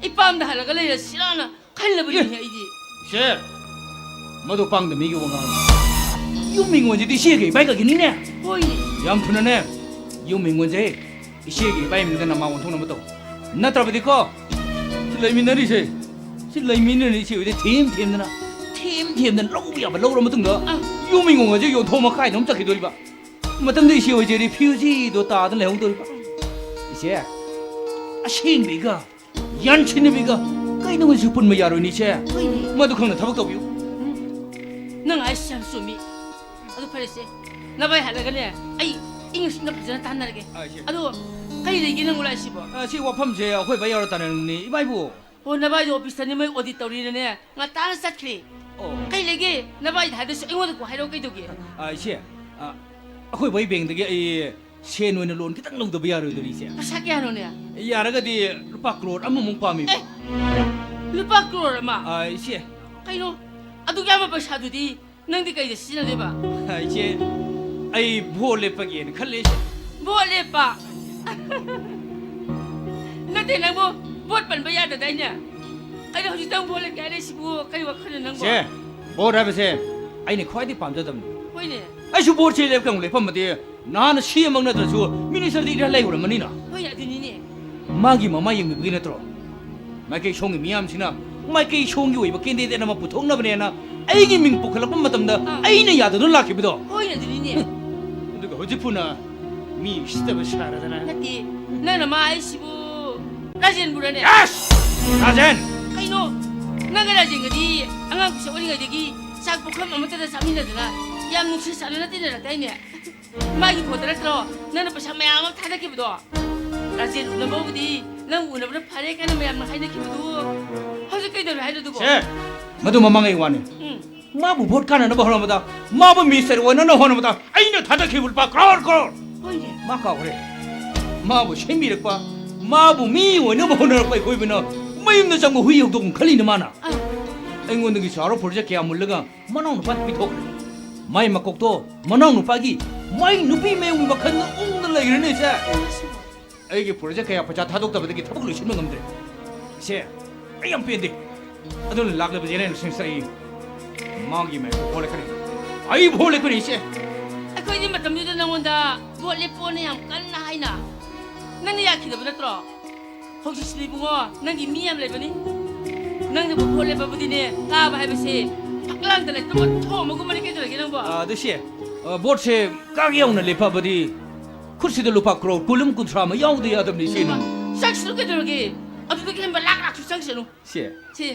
ꯏꯄꯥꯝꯗ ꯍꯜꯂꯒ ꯂꯩꯔꯁꯤꯔꯥꯅ ꯈꯜꯂꯕꯅꯤꯅꯦ ꯑꯩꯗꯤ꯫ ꯏꯆꯦ, ꯃꯗꯨ ꯄꯥꯝꯗ ꯃꯤꯒꯤ ꯋꯥꯉꯥꯡ꯫ ꯌꯨꯝ ꯍꯤꯡꯒꯣꯜꯁꯤꯗꯤ ꯏꯆꯦꯒ ꯏꯕꯥꯏ ꯈꯛꯀꯤꯅꯤꯅꯦ꯫ ꯍꯣꯏꯅꯦ꯫ ꯌꯥꯝ ꯊꯨꯅꯅꯦ, ꯌꯨꯝ ꯍꯤꯡꯒꯣꯜꯁꯦ ꯏꯆꯦꯒ ꯏꯕꯥꯏ ꯃꯤꯡꯗ ꯅꯃꯥ ꯑꯣꯟꯊꯣꯛꯅꯕ ꯇꯧ꯫ ꯅꯠꯇ꯭ꯔꯕꯗꯤꯀꯣ, ꯁꯤ ꯂꯩꯃꯤꯟꯅꯔꯤꯁꯦ, ꯁꯤ ꯂꯩꯃꯤꯟꯅꯔꯤ ꯏꯆꯦ ꯍꯣꯏꯗ ꯊꯦꯝ ꯊꯦꯝꯗꯅ, ꯊꯦꯝ ꯊꯦꯝꯗꯅ ꯂꯧꯕ ꯌꯥꯕ ꯂꯧꯔ ꯃꯇꯨꯡꯗ, ꯑꯥ꯫ ꯌꯨꯝ ꯏꯪꯈꯣꯜꯒꯁꯦ ꯌꯣꯟꯊꯣꯛꯑꯃ ꯀꯥꯏꯗ ꯑꯃ ꯆꯠꯈꯤꯗꯣꯔꯤꯕ? ꯃꯇꯝꯗ ꯏꯆꯦ ꯍꯣꯏꯁꯦ ꯔꯤꯐ꯭ꯌꯨꯖꯤꯗꯣ ꯇꯥꯗꯅ ꯂꯩꯍꯧꯗꯣꯔꯤꯕ꯫ ꯏꯆꯦ, ꯑꯁꯦꯡꯕꯤꯒ ꯌꯥꯟꯁꯤꯟꯅꯕꯤꯒ ꯀꯩꯗꯧꯉꯩꯁꯨ ꯄꯨꯟꯕ ꯌꯥꯔꯣꯏꯅꯦ, ꯏꯆꯦ꯫ ꯍꯣꯏꯅꯦ꯫ ꯃꯗꯨ ꯈꯪꯅ ꯊꯕꯛ ꯇꯧꯕꯤꯌꯨ꯫ ꯎꯝ꯫ ꯅꯪ ꯍꯥꯏꯁꯤ ꯌꯥꯝ ꯆꯨꯝꯃꯤ꯫ ꯑꯗꯨ ꯐꯔꯦꯁꯦ, ꯅꯕꯥꯏ ꯍꯜꯂꯒꯅꯦ, ꯑꯩ ꯏꯪꯅ ꯆꯤꯛꯅ ꯐꯖꯅ ꯇꯥꯟꯅꯔꯒꯦ꯫ ꯑꯥ, ꯏꯆꯦ꯫ ꯑꯗꯣ ꯀꯩ ꯂꯩꯒꯦ ꯅꯪ ꯂꯥꯛꯏꯁꯤꯕꯣ? ꯑꯥ, ꯁꯤ ꯋꯥꯐꯝꯁꯦ ꯑꯩꯈꯣꯏ ꯕꯥ ꯌꯥꯎꯔ ꯇꯥꯟꯅꯅꯤꯡꯕꯅꯤ, ꯏꯃꯥ ꯏꯕꯣ꯫ ꯑꯣ, ꯅꯕꯥꯏꯗꯣ ꯑꯣꯐꯤꯁꯇꯅꯤ ꯃꯣꯏ ꯑꯣꯗꯤꯠ ꯇꯧꯔꯤꯅꯅꯦ ꯉꯟꯇꯥꯅ ꯆꯠꯈ꯭ꯔꯦ꯫ ꯑꯣ꯫ ꯀꯩ ꯂꯩꯒꯦ? ꯅꯕꯥꯏꯗ ꯍꯥꯏꯗꯁꯨ ꯑꯩꯉꯣꯟꯗ ꯀꯣꯛ ꯍꯥꯏꯔꯛꯑꯣ ꯀꯩꯗꯧꯒꯦ? ꯑꯥ, ꯏꯆꯦ, ꯑꯥ, ꯑꯩꯈꯣꯏ ꯕꯥꯒꯤ ꯕꯦꯡꯗꯒꯤ ꯑꯩ ꯁꯦꯟ ꯑꯣꯏꯅ ꯂꯣꯟ ꯈꯤꯇꯪ ꯂꯧꯗꯕ ꯌꯥꯔꯣꯏꯗꯣꯔꯤ, ꯏꯆꯦ꯫ ꯄꯩꯁꯥ ꯀꯌꯥꯅꯣꯅꯦ? ꯌꯥꯔꯒꯗꯤ ꯂꯨꯄꯥ ꯀ꯭ꯔꯣꯔ ꯑꯃꯃꯨꯛ ꯄꯥꯝꯃꯤꯕ꯫ ꯑꯦ! ꯂꯨꯄꯥ ꯀ꯭ꯔꯣꯔ ꯑꯃ? ꯑꯥ, ꯏꯆꯦ꯫ ꯀꯩꯅꯣ? ꯑꯗꯨꯛ ꯌꯥꯝꯕ ꯄꯩꯁꯥꯗꯨꯗꯤ ꯅꯪꯗꯤ ꯀꯩꯗ ꯁꯤꯖꯤꯟꯅꯗꯣꯏꯕ? ꯏꯆꯦ, ꯑꯩ ꯚꯣꯠ ꯂꯦꯞꯄꯒꯦꯅ ꯈꯜꯂꯦ, ꯏꯆꯦ꯫ ꯚꯣꯠ ꯂꯦꯞꯄ? ꯅꯠꯇꯦ, ꯅꯪꯕꯨ ꯚꯣꯠ ꯄꯟꯕ ꯌꯥꯗꯗꯥꯏꯅꯦ? ꯀꯩꯅꯣ ꯍꯧꯖꯤꯛꯇ ꯑꯃꯨꯛ ꯚꯣꯠ ꯂꯦꯞꯀꯦ ꯍꯥꯏꯔꯛꯏꯁꯤꯕꯨ? ꯀꯩ ꯋꯥꯈꯜꯅꯣ ꯅꯪꯕꯨ? ꯏꯆꯦ, ꯚꯣꯠ ꯍꯥꯏꯕꯁꯦ ꯑꯩꯅ ꯈ꯭ꯋꯥꯏꯗꯒꯤ ꯄꯥꯝꯖꯗꯕꯅꯤ꯫ ꯍꯣꯏꯅꯦ꯫ ꯑꯩꯁꯨ ꯚꯣꯠꯁꯦ ꯂꯦꯞꯀꯦ ꯑꯃꯨꯛ ꯂꯦꯞꯄꯝꯃꯗꯤ ꯅꯍꯥꯟꯅ ꯁꯤ ꯑꯃꯛ ꯅꯠꯇ꯭ꯔꯁꯨ ꯃꯤꯅꯤꯁꯇꯔꯗꯤ ꯏꯔꯥꯏ ꯂꯩꯔꯝꯃꯅꯤꯅ꯫ ꯍꯣꯏ, ꯑꯗꯨꯅꯤꯅꯦ꯫ ꯃꯥꯒꯤ ꯃꯃꯥ ꯌꯦꯡꯕꯤꯕꯒꯤ ꯅꯠꯇ꯭ꯔꯣ? ꯃꯥꯏꯀꯩ ꯁꯣꯝꯒꯤ ꯃꯤꯌꯥꯝꯁꯤꯅ ꯃꯥꯏꯀꯩ ꯁꯣꯝꯒꯤ ꯑꯣꯏꯕ ꯀꯦꯟꯗꯤꯗꯦꯠ ꯑꯃ ꯄꯨꯊꯣꯛꯅꯕꯅꯦꯅ ꯑꯩꯒꯤ ꯃꯤꯡ ꯄꯨꯈꯠꯂꯛꯄ ꯃꯇꯝꯗ ꯑꯥ꯫ ꯑꯩꯅ ꯌꯥꯗꯗꯨꯅ ꯂꯥꯛꯈꯤꯕꯗꯣ꯫ ꯍꯣꯏ, ꯑꯗꯨꯅꯤꯅꯦ꯫ ꯑꯗꯨꯒ ꯍꯧꯖꯤꯛ ꯐꯨꯅ ꯃꯤ ꯎꯁꯤꯠꯇꯕ ꯁꯥꯔꯗꯅ꯫ ꯅꯠꯇꯦ, ꯅꯪꯅ ꯃꯥ ꯍꯥꯏꯁꯤꯕꯨ ꯔꯥꯖꯦꯟꯕꯨꯔꯅꯦ? ꯌꯦꯁ! ꯔꯥꯖꯦꯟ! ꯀꯩꯅꯣ? ꯅꯪꯒ ꯔꯥꯖꯦꯟꯒꯗꯤ ꯑꯉꯥꯡ ꯄꯤꯁꯛ ꯑꯣꯏꯔꯤꯉꯩꯗꯒꯤ ꯆꯥꯛ ꯄꯨꯈꯝ ꯑꯃꯠꯇꯗ ꯆꯥꯃꯤꯟꯅꯗꯅ ꯌꯥꯝ ꯅꯨꯡꯁꯤ ꯆꯥꯟꯅꯅ ꯇꯤꯟꯅꯔꯛꯇꯥꯏꯅꯦ? ꯃꯥꯒꯤ ꯐꯣꯟꯗ ꯅꯠꯇ꯭ꯔꯣ ꯅꯪꯅ ꯄꯩꯁꯥ ꯃꯌꯥꯝ ꯑꯃ ꯊꯥꯗꯈꯤꯕꯗꯣ? ꯔꯥꯖꯦꯟ ꯎꯅꯕꯕꯨꯗꯤ ꯅꯪ ꯎꯅꯕꯅ ꯐꯔꯦ ꯀꯥꯏꯅ ꯃꯌꯥꯝꯅ ꯍꯥꯏꯅꯈꯤꯕꯗꯨ ꯍꯧꯖꯤꯛ ꯀꯩꯗꯧꯔꯦ ꯍꯥꯏꯅꯣ ꯑꯗꯨꯕꯣ? ꯁꯦ, ꯃꯗꯨ ꯃꯃꯥꯡꯉꯩ ꯋꯥꯅꯤ꯫ ꯎꯝ꯫ ꯃꯥꯕꯨ ꯚꯣꯠ ꯀꯥꯟꯅꯅꯕ ꯍꯣꯠꯅꯕꯗ, ꯃꯥꯕꯨ ꯃꯤꯅꯤꯁꯇꯔ ꯑꯣꯏꯅꯅꯕ ꯍꯣꯠꯅꯕꯗ ꯑꯩꯅ ꯊꯥꯗꯈꯤꯕ ꯂꯨꯄꯥ ꯀ꯭ꯔꯣꯔ ꯀ꯭ꯔꯣꯔ! ꯍꯣꯏꯅꯦ꯫ ꯃꯥ ꯀꯥꯎꯈ꯭ꯔꯦ꯫ ꯃꯥꯕꯨ ꯁꯦꯝꯕꯤꯔꯛꯄ, ꯃꯥꯕꯨ ꯃꯤ ꯑꯣꯏꯅꯕ ꯍꯣꯠꯅꯔꯛꯄ ꯑꯩꯈꯣꯏꯕꯨꯅ ꯃꯌꯨꯝꯗ ꯆꯪꯕ ꯍꯨꯏ ꯍꯧꯗꯣꯡ ꯈꯜꯂꯤꯅꯦ ꯃꯥꯅ꯫ ꯑꯥ꯫ ꯑꯩꯉꯣꯟꯗꯒꯤ ꯆꯥꯎꯔ ꯄ꯭ꯔꯣꯖꯦꯛ ꯀꯌꯥ ꯃꯨꯜꯂꯒ ꯃꯅꯥꯎꯅꯨꯄꯥꯗ ꯄꯤꯊꯣꯛꯈ꯭ꯔꯦ꯫ ꯃꯥꯏ ꯃꯀꯣꯛꯇꯣ ꯃꯅꯥꯎꯅꯨꯄꯥꯒꯤ ꯃꯥꯏ ꯅꯨꯄꯤ ꯃꯌꯨꯝꯒꯤ ꯋꯥꯈꯜꯗ ꯎꯪꯗ ꯂꯩꯈ꯭ꯔꯦꯅꯦ, ꯏꯆꯦ꯫ ꯑꯩꯒꯤ ꯄ꯭ꯔꯣꯖꯦꯛ ꯀꯌꯥ ꯄꯩꯁꯥ ꯊꯥꯗꯣꯛꯇꯕꯗꯒꯤ ꯊꯕꯛ ꯂꯣꯏꯁꯤꯟꯕ ꯉꯝꯗ꯭ꯔꯦ꯫ ꯏꯆꯦ, ꯑꯩ ꯌꯥꯝ ꯄꯦꯟꯗꯦ꯫ ꯑꯗꯨꯅ ꯂꯥꯛꯂꯤꯕ ꯖꯦꯅꯦꯔꯦꯜꯁꯤꯡꯁꯤꯗ ꯑꯩ ꯃꯥꯒꯤ ꯃꯥꯏ ꯚꯣꯠ ꯂꯦꯞꯀꯅꯤ꯫ ꯑꯩ ꯚꯣꯠ ꯂꯦꯞꯀꯅꯤ, ꯏꯆꯦ꯫ ꯑꯩꯈꯣꯏꯗꯤ ꯃꯇꯝꯗꯨꯗ ꯅꯉꯣꯟꯗ ꯚꯣꯠ ꯂꯦꯞꯄꯣꯅ ꯌꯥꯝ ꯀꯟꯅ ꯍꯥꯏꯅ꯫ ꯅꯪꯅ ꯌꯥꯈꯤꯗꯕ ꯅꯠꯇ꯭ꯔꯣ? ꯍꯧꯖꯤꯛꯁꯤꯗꯤ ꯏꯕꯨꯡꯉꯣ, ꯅꯪꯒꯤ ꯃꯤ ꯌꯥꯝ ꯂꯩꯕꯅꯤ꯫ ꯅꯪꯅꯕꯨ ꯚꯣꯠ ꯂꯦꯞꯄꯕꯨꯗꯤꯅꯦ, ꯀꯥꯕ ꯍꯥꯏꯕꯁꯦ ꯀ꯭ꯂꯥꯁꯇ ꯂꯩꯇꯕ ꯊꯣꯝ ꯑꯃꯒꯨꯝꯕꯅꯤ ꯀꯩꯗꯧꯔꯒꯦ ꯅꯪꯕꯣ? ꯑ, ꯑꯗꯨ ꯁꯤ, ꯑ, ꯕꯣꯠꯁꯦ ꯀꯥꯒꯦ ꯌꯧꯅ ꯂꯦꯞꯄꯕꯗꯤ ꯈꯨꯠꯁꯤꯗ ꯂꯨꯄꯥ ꯀ꯭ꯔꯣꯔ ꯀꯨꯟ ꯑꯃ ꯀꯨꯟꯊ꯭ꯔꯥ ꯑꯃ ꯌꯥꯎꯗ ꯌꯥꯗꯕꯅꯤ ꯏꯆꯦ ꯅꯪ꯫ ꯆꯪꯁꯅꯨ ꯀꯩꯗꯧꯔꯒꯦ? ꯑꯗꯨꯗꯒꯤ ꯍꯦꯟꯕ ꯂꯥꯛ ꯂꯥꯛꯁꯨ ꯆꯪꯁꯅꯨ꯫ ꯁꯤ꯫ ꯁꯤ,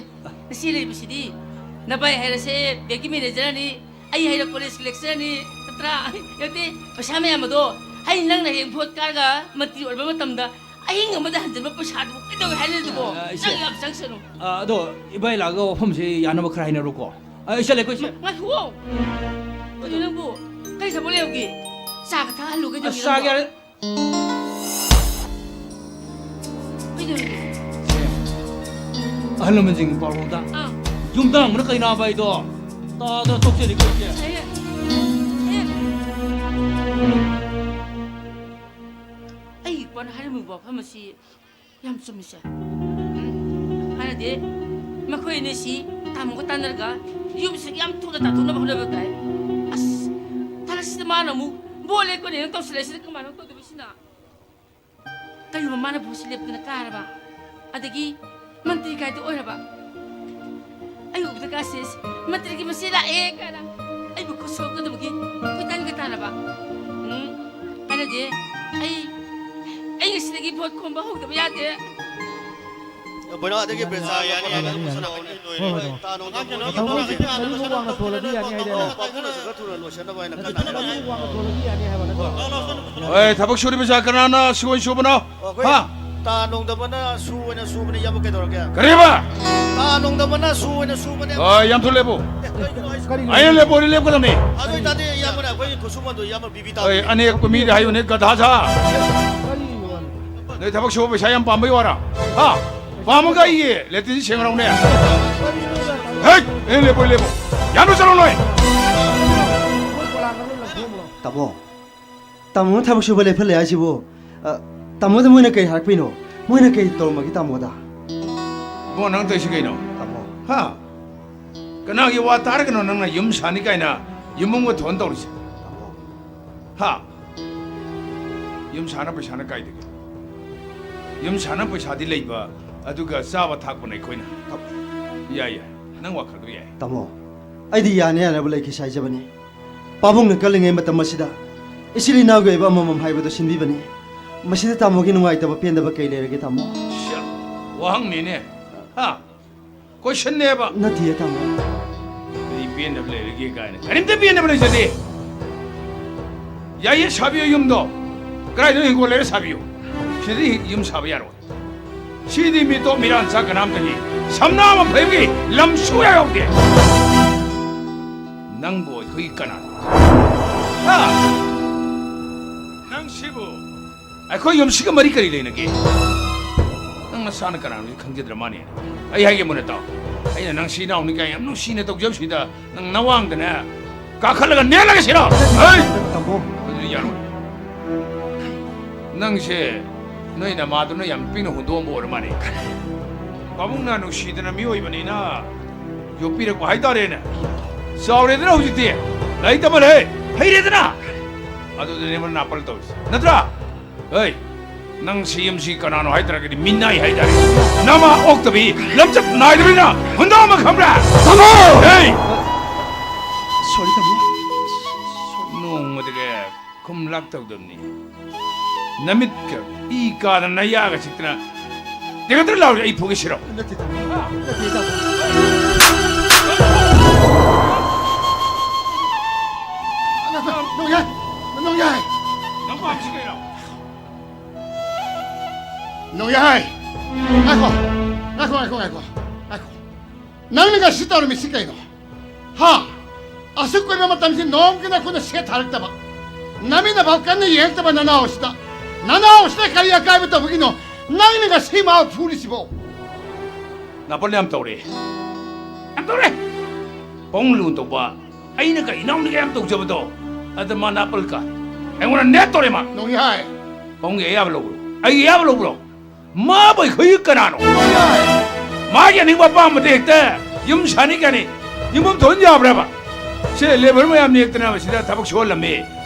ꯁꯤ ꯂꯩꯕꯁꯤꯗꯤ ꯅꯕꯥꯏ ꯍꯥꯏꯔꯁꯦ ꯕꯦꯡꯀꯤ ꯃꯦꯅꯦꯖꯔꯅꯤ, ꯑꯩ ꯍꯥꯏꯔ ꯀꯣꯂꯦꯖꯀꯤ ꯂꯦꯛꯆꯔꯅꯤ, ꯅꯠꯇ꯭ꯔꯥ? ꯅꯠꯇꯦ, ꯄꯩꯁꯥ ꯃꯌꯥꯝ ꯑꯗꯣ ꯑꯩ ꯅꯪꯅ ꯍꯌꯦꯡ ꯚꯣꯠ ꯀꯥꯔꯒ ꯃꯟꯇ꯭ꯔꯤ ꯑꯣꯏꯕ ꯃꯇꯝꯗ ꯑꯍꯤꯡ ꯑꯃꯗ ꯍꯟꯖꯤꯟꯕ ꯄꯩꯁꯥꯗꯨꯕꯨ ꯀꯩꯗꯧꯒꯦ ꯍꯥꯏꯔꯤꯗꯨꯕꯣ? ꯑ, ꯏꯆꯦ꯫ ꯅꯪ ꯌꯥꯝ ꯆꯪꯁꯅꯨ꯫ ꯑ, ꯑꯗꯣ ꯏꯕꯥꯏ ꯂꯥꯛꯑꯒ ꯋꯥꯐꯝꯁꯤ ꯌꯥꯅꯕ ꯈꯔ ꯍꯥꯏꯅꯔꯣꯀꯣ꯫ ꯑ, ꯑꯩ ꯆꯠꯂꯦꯀꯣ, ꯏꯆꯦ꯫ ꯉꯥꯏꯈꯨꯑꯣ꯫ ꯀꯩꯅꯣ ꯅꯪꯕꯨ? ꯀꯩ ꯊꯕꯛ ꯂꯩꯍꯧꯒꯦ? ꯆꯥꯒ ꯊꯛꯍꯜꯂꯨ ꯑꯁ, ꯀꯩꯗꯧꯒꯦ ꯆꯥꯒꯦ ꯅꯪꯕꯨ? ꯍꯥꯏꯔꯦ꯫ ꯀꯩꯗꯧꯔꯒꯦ? ꯑꯍꯜ ꯂꯃꯟꯁꯤꯡꯒꯤ ꯄꯥꯎꯔꯧꯗ ꯑꯥ꯫ ꯌꯨꯝ ꯇꯥꯡꯕꯅ ꯀꯩꯅꯥꯕ ꯍꯥꯏꯗꯣ ꯇꯥꯗꯅ ꯇꯣꯛꯆꯅꯤ ꯀꯣ ꯏꯆꯦ꯫ ꯑꯦ, ꯑꯦ꯫ ꯑꯩ ꯏꯄꯥꯅ ꯍꯥꯏꯔꯝꯃꯤꯕ ꯋꯥꯐꯝ ꯑꯁꯤ ꯌꯥꯝ ꯆꯨꯝꯃꯤꯁꯦ꯫ ꯎꯝ, ꯍꯥꯏꯅꯗꯤ ꯃꯈꯣꯏ ꯑꯅꯤꯁꯤ ꯇꯥꯃꯣꯒ ꯇꯥꯟꯅꯔꯒ ꯌꯨꯝꯁꯤꯗ ꯌꯥꯝ ꯊꯨꯅ ꯇꯥꯟꯊꯣꯛꯅꯕ ꯍꯣꯠꯅꯕ ꯇꯥꯏ꯫ ꯑꯁ, ꯊꯥꯔꯛꯁꯤꯗ ꯃꯥꯅ ꯑꯃꯨꯛ ꯕꯣꯠ ꯂꯦꯞꯀꯅꯤꯅ ꯇꯧꯁꯤꯜꯂꯛꯏꯁꯤꯅ ꯀꯃꯥꯏꯅ ꯇꯧꯗꯣꯏꯕ ꯁꯤꯅ? ꯀꯔꯤꯒꯨꯝꯕ ꯃꯥꯅ ꯚꯣꯠꯁꯤ ꯂꯦꯞꯇꯅ ꯀꯥꯔꯕ, ꯑꯗꯒꯤ ꯃꯟꯇ꯭ꯔꯤ ꯀꯥꯏꯗ ꯑꯣꯏꯔꯕ, ꯑꯩ ꯎꯕꯗ ꯀꯥꯁꯦ ꯃꯟꯇ꯭ꯔꯤꯒꯤ ꯃꯆꯦ ꯂꯥꯛꯑꯦ ꯀꯥꯏꯅ ꯑꯩꯕꯨ ꯈꯨꯠ ꯁꯣꯛꯀꯗꯕꯒꯤ ꯀꯣꯏꯇꯥꯟꯒ ꯇꯥꯟꯅꯕ꯫ ꯎꯝ, ꯀꯥꯟꯅꯗꯦ꯫ ꯑꯩ, ꯑꯩ ꯉꯁꯤꯗꯒꯤ ꯚꯣꯠ ꯈꯣꯝꯕ ꯍꯧꯗꯕ ꯌꯥꯗꯦ꯫ ꯕꯣꯏꯅꯥ, ꯑꯗꯒꯤ ꯕ꯭ꯔꯦꯖꯥ ꯌꯥꯅꯤ, ꯌꯥꯅꯤ, ꯌꯥꯅꯤ, ꯌꯥꯅꯤ꯫ ꯍꯣꯏ, ꯍꯣꯏ, ꯇꯥ ꯅꯣꯡꯗꯝꯕ ꯍꯣꯏ, ꯍꯣꯏ꯫ ꯃꯇꯝ ꯍꯧꯖꯤꯛ ꯅꯌꯨꯝ ꯋꯥꯡꯅ ꯊꯣꯜꯂꯗꯤ ꯌꯥꯅꯤ ꯍꯥꯏꯗꯥꯏꯅꯦ? ꯄꯥꯕꯨꯡꯅꯁꯨ ꯈꯔ ꯊꯨꯅ ꯂꯣꯏꯁꯤꯟꯅꯕ ꯍꯥꯏꯅ ꯀꯟꯅ ꯍꯥꯏꯅꯕꯅꯦ꯫ ꯅꯌꯨꯝ ꯋꯥꯡꯅ ꯊꯣꯜꯂꯗꯤ ꯌꯥꯅꯤ ꯍꯥꯏꯕ ꯅꯠꯇ꯭ꯔꯣ? ꯍꯣꯏ, ꯊꯕꯛ ꯁꯨꯔꯤꯕꯁꯦ ꯀꯅꯥꯅ ꯁꯨ ꯑꯣꯏꯅ ꯁꯨꯕꯅꯣ? ꯑꯣ, ꯑꯩꯈꯣꯏ ꯍꯥ? ꯇꯥ ꯅꯣꯡꯗꯝꯕꯅ ꯁꯨ ꯑꯣꯏꯅ ꯁꯨꯕꯅꯦ, ꯏꯌꯥꯝꯕ, ꯀꯩꯗꯧꯔꯒꯦ? ꯀꯔꯤꯕ? ꯇꯥ ꯅꯣꯡꯗꯝꯕꯅ ꯁꯨ ꯑꯣꯏꯅ ꯁꯨꯕꯅꯦ꯫ ꯍꯣꯏ, ꯌꯥꯝ ꯊꯨꯅ ꯂꯦꯞꯄꯨ꯫ ꯑꯦ, ꯀꯩꯒꯤꯅꯣ ꯍꯥꯏꯁꯤꯕꯣ? ꯀꯔꯤꯒꯤꯅꯣ? ꯑꯩꯅ ꯂꯦꯞꯄꯣꯗꯤ ꯂꯦꯞꯀꯗꯕꯅꯤ꯫ ꯑꯗꯨ ꯑꯣꯏꯇꯥꯔꯗꯤ, ꯏꯌꯥꯝꯕꯅ ꯑꯩꯈꯣꯏꯒꯤ ꯈꯨꯠꯁꯨꯃꯟꯗꯣ, ꯏꯌꯥꯝꯕ, ꯄꯤꯕꯤ ꯇꯥꯕꯅꯤ꯫ ꯍꯣꯏ, ꯑꯅꯦꯛꯄ ꯃꯤꯗ ꯍꯥꯏꯌꯨꯅꯦ, ꯒꯙꯥ ꯁꯥ꯫ ꯀꯔꯤ ꯋꯥꯅꯣ? ꯅꯣꯏ ꯊꯕꯛ ꯁꯨꯕ ꯄꯩꯁꯥ ꯌꯥꯝ ꯄꯥꯝꯕꯩ ꯋꯥꯔꯥ? ꯍꯥ? ꯄꯥꯝꯃꯒ ꯑꯩꯒꯤ ꯂꯦꯇ꯭ꯔꯤꯟ ꯁꯦꯡꯍꯧꯅꯦ꯫ ꯍꯦꯠ! ꯑꯩ ꯂꯦꯞꯄꯣ, ꯂꯦꯞꯄꯣ꯫ ꯌꯥꯝꯅ ꯆꯠꯂꯣ ꯅꯣꯏ꯫ ꯇꯥꯃꯣ, ꯇꯥꯃꯣꯅ ꯊꯕꯛ ꯁꯨꯕ ꯂꯦꯞꯍꯜꯂꯦ ꯍꯥꯏꯁꯤꯕꯨ, ꯑ, ꯇꯥꯃꯣꯗ ꯃꯣꯏꯅ ꯀꯩ ꯍꯥꯏꯔꯛꯄꯩꯅꯣ? ꯃꯣꯏꯅ ꯀꯩ ꯇꯧꯔꯝꯃꯒꯦ ꯇꯥꯃꯣꯗ? ꯏꯕꯨꯡꯉꯣ, ꯅꯪ ꯇꯧꯔꯤꯁꯤ ꯀꯩꯅꯣ? ꯇꯥꯃꯣ꯫ ꯍꯥ? ꯀꯅꯥꯒꯤ ꯋꯥ ꯇꯥꯔꯒꯅꯣ ꯅꯪꯅ ꯌꯨꯝ ꯁꯥꯅꯤ ꯀꯥꯏꯅ ꯌꯨꯝ ꯑꯃꯒ ꯊꯣꯟ ꯇꯧꯔꯤꯁꯦ? ꯇꯥꯃꯣ꯫ ꯍꯥ? ꯌꯨꯝ ꯁꯥꯅ ꯄꯩꯁꯥꯅ ꯀꯥꯏꯗꯒꯤ? ꯌꯨꯝ ꯁꯥꯅ ꯄꯩꯁꯥꯗꯤ ꯂꯩꯕ, ꯑꯗꯨꯒ ꯆꯥꯕ ꯊꯥꯛꯄꯅ ꯑꯩꯈꯣꯏꯅ꯫ ꯇꯥꯃꯣ꯫ ꯌꯥꯏ, ꯌꯥꯏ꯫ ꯅꯪ ꯋꯥꯈꯜꯗꯣ ꯌꯥꯏ꯫ ꯇꯥꯃꯣ, ꯑꯩꯗꯤ ꯌꯥꯅ ꯌꯥꯅꯕ ꯂꯩꯈꯤꯁꯤ ꯍꯥꯏꯖꯕꯅꯤ꯫ ꯄꯥꯕꯨꯡꯅ ꯀꯜꯂꯤꯉꯩ ꯃꯇꯝ ꯑꯁꯤꯗ ꯏꯆꯤꯜ ꯏꯅꯥꯎꯒꯤ ꯑꯣꯏꯕ ꯑꯃꯃꯝ ꯍꯥꯏꯕꯗꯣ ꯁꯤꯟꯕꯤꯕꯅꯤ꯫ ꯃꯁꯤꯗ ꯇꯥꯃꯣꯒꯤ ꯅꯨꯡꯉꯥꯏꯇꯕ ꯄꯦꯟꯗꯕ ꯀꯩ ꯂꯩꯔꯒꯦ, ꯇꯥꯃꯣ? ꯁ꯭ꯌꯥ, ꯋꯥꯍꯪꯅꯤꯅꯦ꯫ ꯍꯥ? ꯀꯣꯏꯁꯟꯅꯦꯕ꯫ ꯅꯠꯇꯤꯌꯦ, ꯇꯥꯃꯣ꯫ ꯀꯔꯤ ꯄꯦꯟꯗꯕ ꯂꯩꯔꯒꯦ ꯀꯥꯏꯅ? ꯀꯔꯤꯝꯇ ꯄꯦꯟꯗꯕ ꯂꯩꯖꯗꯦ꯫ ꯌꯥꯏꯌꯦ, ꯁꯥꯕꯤꯌꯨ ꯌꯨꯝꯗꯣ꯫ ꯀꯗꯥꯏꯗꯅꯣ ꯍꯤꯡꯒꯣꯜ ꯂꯩꯔ ꯁꯥꯕꯤꯌꯨ꯫ ꯁꯤꯗꯤ ꯌꯨꯝ ꯁꯥꯕ ꯌꯥꯔꯣꯏ꯫ ꯁꯤꯗꯤ ꯃꯤꯇꯣꯞ ꯃꯤꯔꯥꯟꯆꯥ ꯀꯅꯥꯝꯇꯒꯤ ꯁꯝꯅꯥ ꯑꯃ ꯐꯩꯕꯒꯤ ꯂꯝ ꯁꯨꯡꯌꯥ ꯌꯥꯎꯗꯦ꯫ ꯅꯪꯕꯨ ꯑꯩꯈꯣꯏꯒꯤ ꯀꯅꯥꯅꯣ? ꯍꯥ? ꯅꯪ ꯁꯤꯕꯨ ꯑꯩꯈꯣꯏ ꯌꯨꯝꯁꯤꯒ ꯃꯔꯤ ꯀꯔꯤ ꯂꯩꯅꯒꯦ? ꯅꯪ ꯅꯁꯥꯅ ꯀꯅꯥꯅꯣ ꯈꯪꯖꯗ꯭ꯔ ꯃꯥꯅꯦ꯫ ꯑꯩ ꯍꯥꯏꯒꯦ ꯃꯨꯟꯅ ꯇꯥꯎ꯫ ꯑꯩꯅ ꯅꯪ ꯁꯤ ꯏꯅꯥꯎꯅꯤ ꯀꯥꯏ ꯌꯥꯝ ꯅꯨꯡꯁꯤꯅ ꯇꯧꯖꯕꯁꯤꯗ ꯅꯪ ꯅꯋꯥꯡꯗꯅꯦ ꯀꯥꯈꯠꯂꯒ ꯅꯦꯠꯂꯒ ꯁꯤꯔꯣ? ꯍꯩ! ꯇꯥꯃꯣ꯫ ꯑꯗꯨꯗꯤ ꯌꯥꯔꯣꯏ꯫ ꯅꯪꯁꯦ ꯅꯣꯏ ꯅꯃꯥꯗꯨꯅ ꯌꯥꯝ ꯄꯤꯛꯅ ꯍꯨꯟꯗꯣꯛꯑꯝꯕ ꯑꯣꯏꯔ ꯃꯥꯜꯂꯦ꯫ ꯄꯥꯕꯨꯡꯅ ꯅꯨꯡꯁꯤꯗꯅ ꯃꯤꯑꯣꯏꯕꯅꯤꯅ ꯌꯣꯛꯄꯤꯔꯛꯄ ꯍꯥꯏꯇꯥꯔꯦꯅꯦ꯫ ꯆꯥꯎꯔꯦꯗꯅ ꯍꯧꯖꯤꯛꯇꯤ꯫ ꯂꯥꯏꯔꯤꯛ ꯇꯝꯍꯜꯂꯦ꯫ ꯍꯩꯔꯦꯗꯅ꯫ ꯑꯗꯨꯗꯅꯦꯕ ꯅꯥꯄꯜ ꯇꯧꯔꯤꯁꯦ꯫ ꯅꯠꯇ꯭ꯔꯥ? ꯍꯩ! ꯅꯪ ꯁꯤ ꯌꯨꯝꯁꯤ ꯀꯅꯥꯅꯣ ꯍꯥꯏꯗ꯭ꯔꯒꯗꯤ ꯃꯤꯅꯥꯏ ꯍꯥꯏꯇꯥꯔꯦ꯫ ꯅꯃꯥ ꯑꯣꯛꯇꯕꯤ, ꯂꯝꯆꯠ ꯅꯥꯏꯗꯕꯅꯤꯅ ꯍꯨꯟꯗꯣꯛꯑꯝꯕ ꯈꯪꯕ꯭ꯔꯥ? ꯇꯥꯃꯣ! ꯍꯩ! ꯁꯣꯔꯤ, ꯇꯥꯃꯣ꯫ ꯅꯣꯡꯃꯗꯒ ꯈꯨꯝꯂꯥꯛ ꯇꯧꯗꯕꯅꯤ꯫ ꯅꯃꯤꯠꯀ ꯏ ꯀꯥꯗꯅ ꯅꯌꯥꯒ ꯆꯤꯛꯇꯅ ꯇꯦꯒꯠꯇ꯭ꯔ ꯂꯥꯎꯔꯤ ꯑꯩ ꯐꯨꯒꯦ ꯁꯤꯔꯣ? ꯅꯠꯇꯦ, ꯇꯥꯃꯣ꯫ ꯅꯠꯇꯦ, ꯇꯥꯃꯣ꯫ ꯅꯣꯡꯌꯥꯏ! ꯅꯣꯡꯌꯥꯏ! ꯅꯪ ꯄꯥꯝꯃꯤꯁꯤ ꯀꯩꯅꯣ? ꯅꯣꯡꯌꯥꯏ! ꯉꯥꯏꯈꯣ! ꯉꯥꯏꯈꯣ, ꯉꯥꯏꯈꯣ, ꯉꯥꯏꯈꯣ, ꯉꯥꯏꯈꯣ! ꯅꯪꯅ ꯉꯁꯤ ꯇꯧꯔꯝꯃꯤꯁꯤ ꯀꯩꯅꯣ? ꯍꯥ? ꯑꯁꯨꯛ ꯀꯨꯏꯕ ꯃꯇꯝꯁꯤ ꯅꯣꯡꯃꯒꯤ ꯅꯈꯨꯠꯅ ꯁꯦꯠ ꯊꯥꯔꯛꯇꯕ, ꯅꯃꯤꯠꯅ ꯐꯥꯎ ꯀꯟꯅ ꯌꯦꯡꯉꯛꯇꯕ ꯅꯅꯥꯎ ꯑꯁꯤꯗ, ꯅꯅꯥꯎ ꯑꯁꯤꯗ ꯀꯔꯤ ꯑꯀꯥꯏꯕ ꯇꯧꯕꯒꯤꯅꯣ ꯅꯪꯅ ꯉꯁꯤ ꯃꯥ ꯐꯨꯔꯤꯁꯤꯕꯣ? ꯅꯥꯄꯜ ꯌꯥꯝ ꯇꯧꯔꯦ꯫ ꯌꯥꯝ ꯇꯧꯔꯦ꯫ ꯄꯥꯕꯨꯡ ꯂꯨꯅ ꯇꯧꯕ ꯑꯩꯅ ꯀ ꯏꯅꯥꯎꯅꯤꯒ ꯌꯥꯝ ꯇꯧꯖꯕꯗꯣ, ꯑꯗ ꯃꯥ ꯅꯥꯄꯜ ꯀꯥ ꯑꯩꯉꯣꯟꯗ ꯅꯦꯠ ꯇꯧꯔꯦ ꯃꯥ꯫ ꯅꯣꯡꯌꯥꯏ! ꯄꯥꯕꯨꯡꯒꯤ ꯑꯌꯥꯕ ꯂꯧꯕ꯭ꯔꯣ? ꯑꯩꯒꯤ ꯑꯌꯥꯕ ꯂꯧꯕ꯭ꯔꯣ? ꯃꯥꯕꯨ ꯑꯩꯈꯣꯏꯒꯤ ꯀꯅꯥꯅꯣ? ꯃꯥꯒꯤ ꯑꯅꯤꯡꯕ ꯑꯄꯥꯝꯕꯗ ꯍꯦꯛꯇ ꯌꯨꯝ ꯁꯥꯅꯤ ꯀꯥꯏꯅ ꯌꯨꯝꯐꯝ ꯊꯣꯛꯍꯟ ꯌꯥꯕ꯭ꯔꯕ? ꯁꯦ, ꯂꯦꯕꯔ ꯃꯌꯥꯝꯅ ꯍꯦꯛꯇꯅ ꯃꯁꯤꯗ ꯊꯕꯛ ꯁꯨꯍꯜꯂꯝꯃꯤ꯫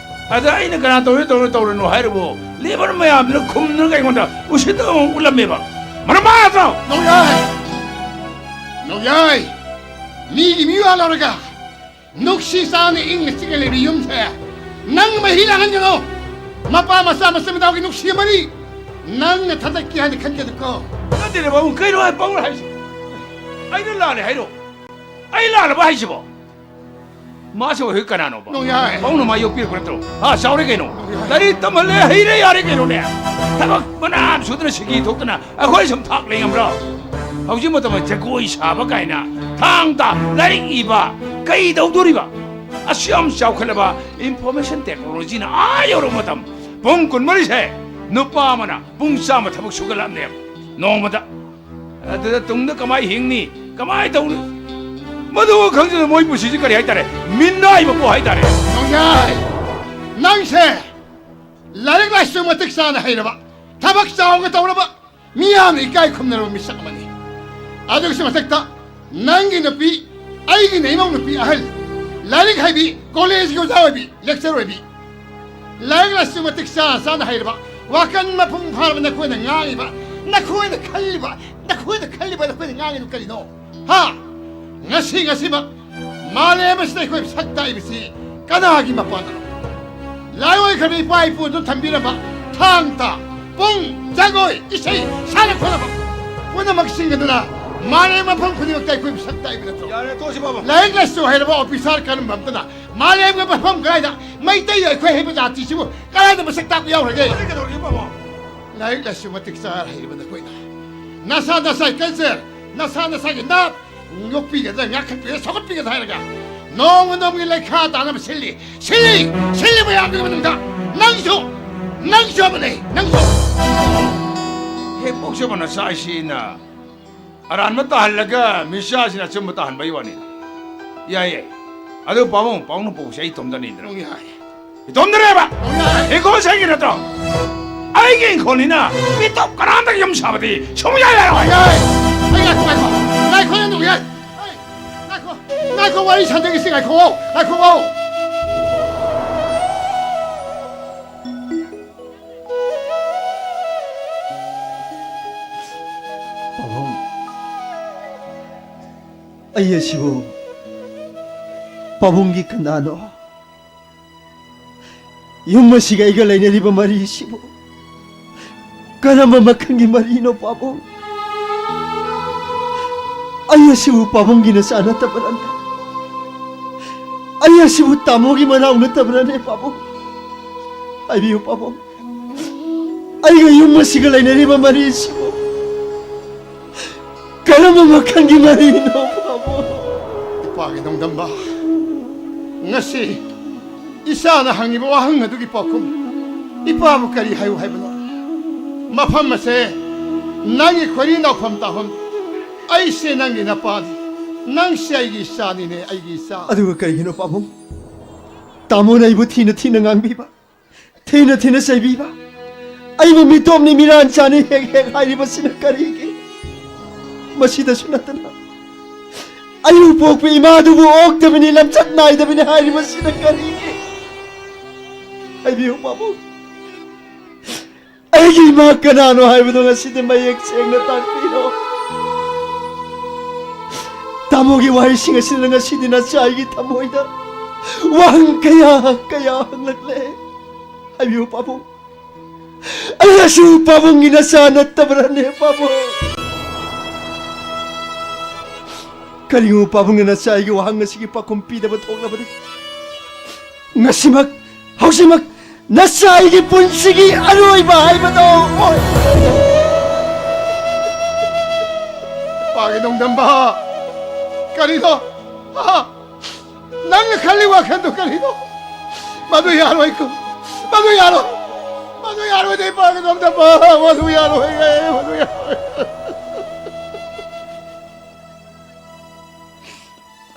ꯑꯗ ꯑꯩꯅ ꯀꯅꯥ ꯇꯧꯔꯤꯅꯣ, ꯇꯧꯔꯤꯅꯣ, ꯇꯧꯔꯤꯅꯣ ꯍꯥꯏꯔꯤꯕꯣ? ꯂꯦꯕꯔ ꯃꯌꯥꯝꯗꯨꯅ ꯈꯨꯝꯗꯅ ꯑꯩꯉꯣꯟꯗ ꯎꯁꯤꯠꯇꯕ ꯑꯃ ꯎꯠꯂꯝꯃꯦꯕ꯫ ꯃꯔꯝ ꯃꯣꯛꯄ ꯅꯠꯇ꯭ꯔꯣ? ꯅꯣꯡꯌꯥꯏ! ꯅꯣꯡꯌꯥꯏ! ꯃꯤꯒꯤ ꯃꯤꯋꯥ ꯂꯧꯔꯒ ꯅꯨꯡꯁꯤ ꯆꯥꯅ ꯏꯪꯅ ꯆꯤꯛꯅ ꯂꯩꯕ ꯌꯨꯝꯁꯦ ꯅꯪ ꯃꯍꯤ ꯂꯥꯡꯍꯟꯒꯅꯨ꯫ ꯃꯄꯥ ꯃꯆꯥ ꯃꯆꯤꯟ ꯃꯅꯥꯎꯒꯤ ꯅꯨꯡꯁꯤ ꯃꯔꯤ ꯅꯪꯅ ꯊꯥꯗꯠꯀꯦ ꯍꯥꯏꯅ ꯈꯟꯒꯗꯨꯀꯣ꯫ ꯅꯠꯇꯦꯅꯦ ꯄꯥꯕꯨꯡ, ꯀꯩꯅꯣ ꯍꯥꯏ ꯄꯥꯕꯨꯡ ꯍꯥꯏꯁꯤ? ꯑꯩꯅ ꯂꯥꯜꯂꯦ ꯍꯥꯏꯔꯣ? ꯑꯩ ꯂꯥꯜꯂꯕ ꯍꯥꯏꯁꯤꯕꯣ? ꯃꯥꯁꯦ ꯑꯣꯏ ꯀꯅꯥꯅꯣꯕ? ꯅꯣꯡꯌꯥꯏ꯫ ꯄꯥꯕꯨꯡꯅ ꯃꯥ ꯌꯣꯛꯄꯤꯔꯛꯄ ꯅꯠꯇ꯭ꯔꯣ? ꯍꯥ, ꯆꯥꯎꯔꯦ ꯀꯩꯅꯣ꯫ ꯅꯣꯡꯌꯥꯏ꯫ ꯂꯥꯏꯔꯤꯛ ꯇꯝꯍꯜꯂꯦ, ꯍꯩꯔꯦ, ꯌꯥꯔꯦ ꯀꯩꯅꯣꯅꯦ꯫ ꯊꯕꯛ ꯃꯅꯥ ꯑꯃ ꯁꯨꯗꯅ ꯁꯤꯀꯤ ꯊꯣꯛꯇꯅ ꯑꯩꯈꯣꯏ ꯁꯨꯝ ꯊꯥꯛ ꯂꯩꯉꯝꯕ꯭ꯔꯣ? ꯍꯧꯖꯤꯛ ꯃꯇꯝꯗ ꯖꯒꯣꯏ ꯁꯥꯕ ꯀꯥꯏꯅ, ꯊꯥꯡ ꯇꯥ, ꯂꯥꯏꯔꯤꯛ ꯏꯕ, ꯀꯩ ꯇꯧꯗꯣꯔꯤꯕ? ꯑꯁꯨꯛ ꯌꯥꯝ ꯆꯥꯎꯈꯠꯂꯕ information technologyꯅ ꯑꯥ ꯌꯧꯔꯕ ꯃꯇꯝ, ꯄꯨꯡ ꯀꯨꯟꯃꯔꯤꯁꯦ ꯅꯨꯄꯥ ꯑꯃꯅ ꯄꯨꯡ ꯆꯥꯝꯃ ꯊꯕꯛ ꯁꯨꯒꯠꯂꯛꯑꯕꯅꯦꯕ ꯅꯣꯡꯃꯗ꯫ ꯑꯗꯨꯗ ꯇꯨꯡꯗ ꯀꯃꯥꯏ ꯍꯤꯡꯅꯤ? ꯀꯃꯥꯏ ꯇꯧꯅꯤ? ꯃꯗꯨ ꯈꯪꯗꯅ ꯃꯣꯏ ꯄꯨꯟꯁꯤꯁꯤ ꯀꯔꯤ ꯍꯥꯏꯇꯥꯔꯦ? ꯃꯤꯅꯥꯏ ꯃꯄꯣ ꯍꯥꯏꯇꯥꯔꯦ꯫ ꯅꯣꯡꯌꯥꯏ, ꯅꯪꯁꯦ ꯂꯥꯏꯔꯤꯛ ꯂꯥꯏꯁꯨ ꯃꯇꯤꯛ ꯆꯥꯅ ꯍꯩꯔꯕ, ꯊꯕꯛ ꯆꯥꯎꯅ ꯇꯧꯔꯕ, ꯃꯤꯌꯥꯝꯅ ꯏꯀꯥꯏ ꯈꯨꯝꯅꯔꯕ ꯃꯤꯁꯛ ꯑꯃꯅꯤ꯫ ꯑꯗꯨꯒꯤꯁꯨ ꯃꯊꯛꯇ ꯅꯪꯒꯤ ꯅꯨꯄꯤ, ꯑꯩꯒꯤꯅ ꯏꯃꯧ ꯅꯨꯄꯤ ꯑꯍꯜ, ꯂꯥꯏꯔꯤꯛ ꯍꯩꯕꯤ, ꯀꯣꯂꯦꯖꯀꯤ ꯑꯣꯖꯥ ꯑꯣꯏꯕꯤ, ꯂꯦꯛꯆꯔ ꯑꯣꯏꯕꯤ, ꯂꯥꯏꯔꯤꯛ ꯂꯥꯏꯁꯨ ꯃꯇꯤꯛ ꯆꯥ ꯆꯥꯅ ꯍꯩꯔꯕ, ꯋꯥꯈꯜ ꯃꯄꯨꯡ ꯐꯥꯔꯕ ꯅꯈꯣꯏꯅ ꯉꯥꯡꯉꯤꯕ, ꯅꯈꯣꯏꯅ ꯈꯜꯂꯤꯕ, ꯅꯈꯣꯏꯅ ꯈꯜꯂꯤꯕ, ꯅꯈꯣꯏꯅ ꯉꯥꯡꯉꯤꯗꯨ ꯀꯔꯤꯅꯣ? ꯍꯥ? ꯉꯁꯤ, ꯉꯁꯤꯃꯛ ꯃꯥꯂꯦꯝ ꯑꯁꯤꯗ ꯑꯩꯈꯣꯏ ꯁꯛ ꯇꯥꯛꯏꯕꯁꯤ ꯀꯅꯥꯒꯤ ꯃꯄꯥꯟꯗꯅꯣ? ꯂꯥꯏꯑꯣꯏꯈ꯭ꯔꯕ ꯏꯄꯥ ꯏꯄꯨ ꯑꯗꯨ ꯊꯝꯕꯤꯔꯝꯕ ꯊꯥꯡ ꯇꯥ, ꯄꯨꯡ, ꯖꯒꯣꯏ, ꯏꯁꯩ, ꯁꯥꯟꯅ ꯈꯣꯠꯅꯕ ꯄꯨꯝꯅꯃꯛꯁꯤꯡ ꯑꯗꯨꯅ ꯃꯥꯂꯦꯝ ꯃꯐꯝ ꯈꯨꯗꯤꯡꯃꯛꯇ ꯑꯩꯈꯣꯏꯕꯨ ꯁꯛ ꯇꯥꯛꯏꯕ ꯅꯠꯇ꯭ꯔꯣ? ꯌꯥꯔꯦ, ꯇꯣꯛꯑꯁꯤ, ꯕꯥꯕꯥ꯫ ꯂꯥꯏꯔꯤꯛ ꯂꯥꯏꯁꯨ ꯍꯩꯔꯕ ꯑꯣꯐꯤꯁꯥꯔ ꯀꯔꯝꯕ ꯑꯝꯇꯅ ꯃꯥꯂꯦꯝꯒꯤ ꯃꯐꯝ ꯀꯗꯥꯏꯗ ꯃꯩꯇꯩ ꯑꯩꯈꯣꯏ ꯍꯩꯕ ꯖꯥꯇꯤꯁꯤꯕꯨ ꯀꯗꯥꯏꯗ ꯃꯁꯛ ꯇꯥꯛꯄ ꯌꯥꯎꯈ꯭ꯔꯒꯦ? ꯀꯔꯤ ꯀꯩꯗꯧꯔꯒꯦ, ꯕꯥꯕꯥ? ꯂꯥꯏꯔꯤꯛ ꯂꯥꯏꯁꯨ ꯃꯇꯤꯛ ꯆꯥꯔ ꯍꯩꯔꯕ ꯅꯈꯣꯏꯅ ꯅꯁꯥ ꯅꯁꯥꯒꯤ ꯀꯜꯆꯔ, ꯅꯁꯥ ꯅꯁꯥꯒꯤ ꯅꯥꯠ ꯌꯣꯛꯄꯤꯒꯗ꯭ꯔꯥ, ꯉꯥꯛꯈꯠꯄꯤꯒꯗ꯭ꯔꯥ, ꯆꯥꯎꯈꯠꯄꯤꯒꯗ꯭ꯔꯥ ꯍꯥꯏꯔꯒ ꯅꯣꯡꯃ ꯅꯣꯡꯃꯒꯤ ꯂꯩꯈꯥ ꯇꯥꯅꯕ ꯁꯤꯜꯂꯤ, ꯁꯤꯜꯂꯤ, ꯁꯤꯜꯂꯤ ꯃꯌꯥꯝꯗꯨꯒꯤ ꯃꯅꯨꯡꯗ ꯅꯪꯁꯨ, ꯅꯪꯁꯨ ꯑꯃꯅꯤ, ꯅꯪꯁꯨ꯫ ꯍꯦꯛ ꯄꯣꯛꯆꯕ ꯅꯆꯥ ꯑꯁꯤꯅ ꯑꯔꯥꯟꯕ ꯇꯥꯍꯜꯂꯒ ꯃꯤꯆꯥꯁꯤꯅ ꯑꯆꯨꯝꯕ ꯇꯥꯍꯟꯕꯒꯤ ꯋꯥꯅꯤ꯫ ꯌꯥꯏ, ꯌꯥꯏ꯫ ꯑꯗꯨ ꯄꯥꯕꯨꯡ, ꯄꯥꯕꯨꯡꯅ ꯄꯣꯛꯁꯦ ꯑꯩ ꯏꯇꯣꯝꯇꯅꯤꯗꯅ꯫ ꯌꯥꯏ꯫ ꯏꯇꯣꯝꯗꯅꯦꯕ꯫ ꯌꯥꯏ꯫ ꯏꯪꯈꯣꯜꯁꯦ ꯑꯩꯒꯤ ꯅꯠꯇ꯭ꯔꯣ? ꯑꯩꯒꯤ ꯏꯪꯈꯣꯜꯅꯤꯅ ꯃꯤꯇꯣꯞ ꯀꯅꯥꯝꯇ ꯌꯨꯝ ꯁꯥꯕꯗꯤ ꯁꯨꯡꯌꯥ ꯌꯥꯔꯣꯏ꯫ ꯌꯥꯏ꯫ ꯑꯩ ꯉꯥꯏꯈꯣ, ꯉꯥꯏꯈꯣ꯫ ꯉꯥꯏꯈꯣ, ꯅꯪ ꯌꯥꯏ꯫ ꯑꯩ ꯉꯥꯏꯈꯣ꯫ ꯉꯥꯏꯈꯣ, ꯋꯥꯔꯤ ꯁꯥꯟꯅꯈꯤꯁꯤ, ꯉꯥꯏꯈꯣ꯫ ꯉꯥꯏꯈꯣ꯫ ꯄꯥꯕꯨꯡ, ꯑꯩ ꯑꯁꯤꯕꯨ ꯄꯥꯕꯨꯡꯒꯤ ꯀꯅꯥꯅꯣ? ꯌꯨꯝ ꯑꯁꯤꯒ ꯑꯩꯒ ꯂꯩꯅꯔꯤꯕ ꯃꯔꯤꯁꯤꯕꯨ ꯀꯔꯝꯕ ꯃꯈꯜꯒꯤ ꯃꯔꯤꯅꯣ, ꯄꯥꯕꯨꯡ? ꯑꯩ ꯑꯁꯤꯕꯨ ꯄꯥꯕꯨꯡꯒꯤ ꯅꯆꯥ ꯅꯠꯇꯕ꯭ꯔꯅꯦ? ꯑꯩ ꯑꯁꯤꯕꯨ ꯇꯥꯃꯣꯒꯤ ꯃꯅꯥꯎ ꯅꯠꯇꯕ꯭ꯔꯅꯦ, ꯄꯥꯕꯨꯡ? ꯍꯥꯏꯕꯤꯌꯨ, ꯄꯥꯕꯨꯡ꯫ ꯑꯩꯒ ꯌꯨꯝ ꯑꯁꯤꯒ ꯂꯩꯅꯔꯤꯕ ꯃꯔꯤꯁꯤꯕꯨ ꯀꯔꯝꯕ ꯃꯈꯜꯒꯤ ꯃꯔꯤꯅꯣ, ꯄꯥꯕꯨꯡ? ꯏꯄꯥꯒꯤ ꯅꯣꯡꯗꯝꯕ, ꯉꯁꯤ ꯏꯆꯥꯅ ꯍꯪꯉꯤꯕ ꯋꯥꯍꯪ ꯑꯗꯨꯒꯤ ꯄꯥꯎꯈꯨꯝ ꯏꯄꯥꯕꯨ ꯀꯔꯤ ꯍꯥꯏꯌꯨ ꯍꯥꯏꯕꯅꯣ? ꯃꯐꯝ ꯑꯁꯦ ꯅꯪꯒꯤ ꯈꯣꯏꯔꯤ ꯅꯥꯎꯐꯝ ꯇꯥꯐꯝ꯫ ꯑꯩꯁꯦ ꯅꯪꯒꯤ ꯅꯄꯥꯅꯤ, ꯅꯪꯁꯦ ꯑꯩꯒꯤ ꯏꯆꯥꯅꯤꯅꯦ, ꯑꯩꯒꯤ ꯏꯆꯥ꯫ ꯑꯗꯨꯒ ꯀꯔꯤꯒꯤꯅꯣ, ꯄꯥꯕꯨꯡ, ꯇꯥꯃꯣꯅ ꯑꯩꯕꯨ ꯊꯤꯅ ꯊꯤꯅ ꯉꯥꯡꯕꯤꯕ, ꯊꯤꯅ ꯊꯤꯅ ꯆꯩꯕꯤꯕ, ꯑꯩꯕꯨ ꯃꯤꯇꯣꯞꯅꯤ, ꯃꯤꯔꯥꯟ ꯆꯥꯅꯤ ꯍꯦꯛ ꯍꯦꯛ ꯍꯥꯏꯔꯤꯕꯁꯤꯅ ꯀꯔꯤꯒꯤ? ꯃꯁꯤꯗꯁꯨ ꯅꯠꯇꯅ ꯑꯩꯕꯨ ꯄꯣꯛꯄ ꯏꯃꯥꯗꯨꯕꯨ ꯑꯣꯛꯇꯕꯅꯤ, ꯂꯝꯆꯠ ꯅꯥꯏꯗꯕꯅꯤ ꯍꯥꯏꯔꯤꯕꯁꯤꯅ ꯀꯔꯤꯒꯤ? ꯍꯥꯏꯕꯤꯌꯨ, ꯄꯥꯕꯨꯡ꯫ ꯑꯩꯒꯤ ꯏꯃꯥ ꯀꯅꯥꯅꯣ ꯍꯥꯏꯕꯗꯣ ꯉꯁꯤꯗꯤ ꯃꯌꯦꯛ ꯁꯦꯡꯅ ꯇꯥꯛꯄꯤꯔꯣ꯫ ꯇꯥꯃꯣꯒꯤ ꯋꯥꯍꯩꯁꯤꯡ ꯑꯁꯤꯅ ꯉꯁꯤꯗꯤ ꯅꯆꯥ ꯑꯩꯒꯤ ꯊꯃꯣꯏꯗ ꯋꯥꯍꯪ ꯀꯌꯥ ꯀꯌꯥ ꯍꯪꯂꯛꯂꯦ꯫ ꯍꯥꯏꯕꯤꯌꯨ, ꯄꯥꯕꯨꯡ, ꯑꯩ ꯑꯁꯨ ꯄꯥꯕꯨꯡꯒꯤ ꯅꯆꯥ ꯅꯠꯇꯕ꯭ꯔꯅꯦ, ꯄꯥꯕꯨꯡ? ꯀꯔꯤꯒꯨꯝꯕ ꯄꯥꯕꯨꯡꯅ ꯅꯆꯥ ꯑꯩꯒꯤ ꯋꯥꯍꯪ ꯑꯁꯤꯒꯤ ꯄꯥꯎꯈꯨꯝ ꯄꯤꯗꯕ ꯊꯣꯛꯂꯕꯗꯤ, ꯉꯁꯤꯃꯛ, ꯍꯧꯖꯤꯛꯃꯛ ꯅꯆꯥ ꯑꯩꯒꯤ ꯄꯨꯟꯁꯤꯒꯤ ꯑꯔꯣꯏꯕ ꯍꯥꯏꯕꯗꯣ ꯑꯣꯏ꯫ ꯄꯥꯒꯤ ꯅꯣꯡꯗꯝꯕ, ꯀꯔꯤꯅꯣ? ꯍꯥ? ꯅꯪꯅ ꯈꯜꯂꯤ ꯋꯥꯈꯜꯗꯣ ꯀꯔꯤꯅꯣ? ꯃꯗꯨ ꯌꯥꯔꯣꯏꯀꯣ, ꯃꯗꯨ ꯌꯥꯔꯣꯏ, ꯃꯗꯨ ꯌꯥꯔꯣꯏ, ꯅꯦ ꯄꯥꯒꯤ ꯅꯣꯡꯗꯝꯕ, ꯃꯗꯨ ꯌꯥꯔꯣꯏ, ꯃꯗꯨ ꯌꯥꯔꯣꯏ꯫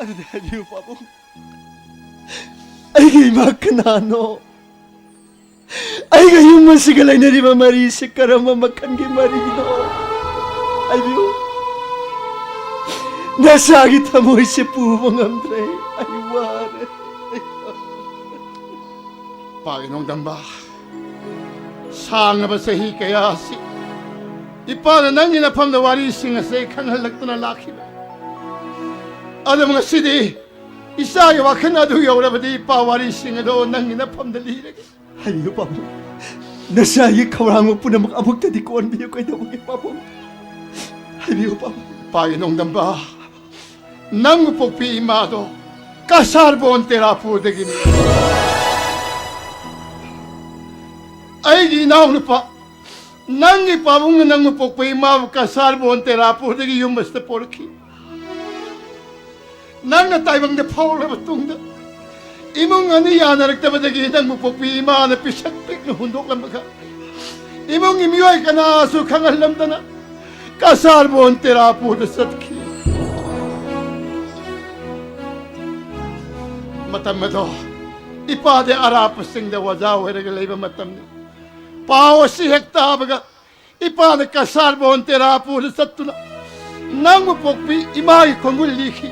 ꯑꯗꯨꯗꯤ ꯍꯥꯏꯕꯤꯌꯨ, ꯄꯥꯕꯨꯡ, ꯑꯩꯒꯤ ꯏꯃꯥ ꯀꯅꯥꯅꯣ? ꯑꯩꯒ ꯌꯨꯝ ꯑꯁꯤꯒ ꯂꯩꯅꯔꯤꯕ ꯃꯔꯤꯁꯤ ꯀꯔꯝꯕ ꯃꯈꯜꯒꯤ ꯃꯔꯤꯅꯣ? ꯍꯥꯏꯕꯤꯌꯨ꯫ ꯅꯆꯥꯒꯤ ꯊꯃꯣꯏꯁꯦ ꯄꯨꯕ ꯉꯝꯗ꯭ꯔꯦ꯫ ꯑꯩ ꯋꯥꯔꯦ꯫ ꯄꯥꯒꯤ ꯅꯣꯡꯗꯝꯕ, ꯁꯥꯡꯂꯕ ꯆꯍꯤ ꯀꯌꯥ ꯑꯁꯤ ꯏꯄꯥꯅ ꯅꯪꯒꯤ ꯅꯐꯝꯗ ꯋꯥꯔꯤꯁꯤꯡ ꯑꯁꯦ ꯈꯪꯍꯜꯂꯛꯇꯨꯅ ꯂꯥꯛꯈꯤꯕ꯫ ꯑꯗꯨꯕꯨ ꯉꯁꯤꯗꯤ ꯏꯆꯥꯒꯤ ꯋꯥꯈꯜ ꯑꯗꯨ ꯌꯧꯔꯕꯗꯤ ꯏꯄꯥ, ꯋꯥꯔꯤꯁꯤꯡ ꯑꯗꯣ ꯅꯪꯒꯤ ꯅꯐꯝꯗ ꯂꯤꯔꯒꯦ꯫ ꯍꯥꯏꯕꯤꯌꯨ ꯄꯥꯕꯨꯡ, ꯅꯆꯥꯒꯤ ꯈꯧꯔꯥꯡꯕ ꯄꯨꯝꯅꯃꯛ ꯑꯃꯨꯛꯇꯗꯤ ꯀꯣꯟꯕꯤꯌꯨ꯫ ꯀꯩꯗꯧꯕꯒꯤ ꯄꯥꯕꯨꯡ? ꯍꯥꯏꯕꯤꯌꯨ ꯄꯥꯕꯨꯡ꯫ ꯏꯄꯥꯒꯤ ꯅꯣꯡꯗꯝꯕ, ꯅꯪꯕꯨ ꯄꯣꯛꯄꯤ ꯏꯃꯥꯗꯣ ꯀꯁꯥꯔꯕꯣꯟ ꯇꯦꯔꯥꯄꯨꯔꯗꯒꯤꯅꯤ꯫ ꯑꯩꯒꯤ ꯏꯅꯥꯎꯅꯨꯄꯥ, ꯅꯪꯒꯤ ꯄꯥꯕꯨꯡꯅ ꯅꯪꯕꯨ ꯄꯣꯛꯄ ꯏꯃꯥꯕꯨ ꯀꯁꯥꯔꯕꯣꯟ ꯇꯦꯔꯥꯄꯨꯔꯗꯒꯤ ꯌꯨꯝ ꯑꯁꯤꯗ ꯄꯣꯔꯛꯈꯤ꯫ ꯅꯪꯅ ꯇꯥꯏꯕꯪꯗ ꯐꯥꯎꯔꯕ ꯃꯇꯨꯡꯗ, ꯏꯃꯨꯡ ꯑꯅꯤ ꯌꯥꯅꯔꯛꯇꯕꯗꯒꯤ ꯅꯪꯕꯨ ꯄꯣꯛꯄꯤ ꯏꯃꯥꯅ ꯄꯤꯁꯛ ꯄꯤꯛꯅ ꯍꯨꯟꯗꯣꯛꯂꯝꯃꯒ, ꯏꯃꯨꯡꯒꯤ ꯃꯤꯑꯣꯏ ꯀꯅꯥꯁꯨ ꯈꯪꯍꯜꯂꯝꯗꯅ ꯀꯁꯥꯔꯕꯣꯟ ꯇꯦꯔꯥꯄꯨꯔꯗ ꯆꯠꯈꯤ꯫ ꯃꯇꯝ ꯑꯗꯣ ꯏꯄꯥꯗꯤ ꯑꯔꯥꯞꯄꯁꯤꯡꯗ ꯑꯣꯖꯥ ꯑꯣꯏꯔꯒ ꯂꯩꯕ ꯃꯇꯝꯅꯤ꯫ ꯄꯥꯎ ꯑꯁꯤ ꯍꯦꯛ ꯇꯥꯕꯒ ꯏꯄꯥꯅ ꯀꯁꯥꯔꯕꯣꯟ ꯇꯦꯔꯥꯄꯨꯔꯗ ꯆꯠꯇꯨꯅ ꯅꯪꯕꯨ ꯄꯣꯛꯄꯤ ꯏꯃꯥꯒꯤ ꯈꯣꯡꯒꯨꯜ ꯂꯤꯈꯤ꯫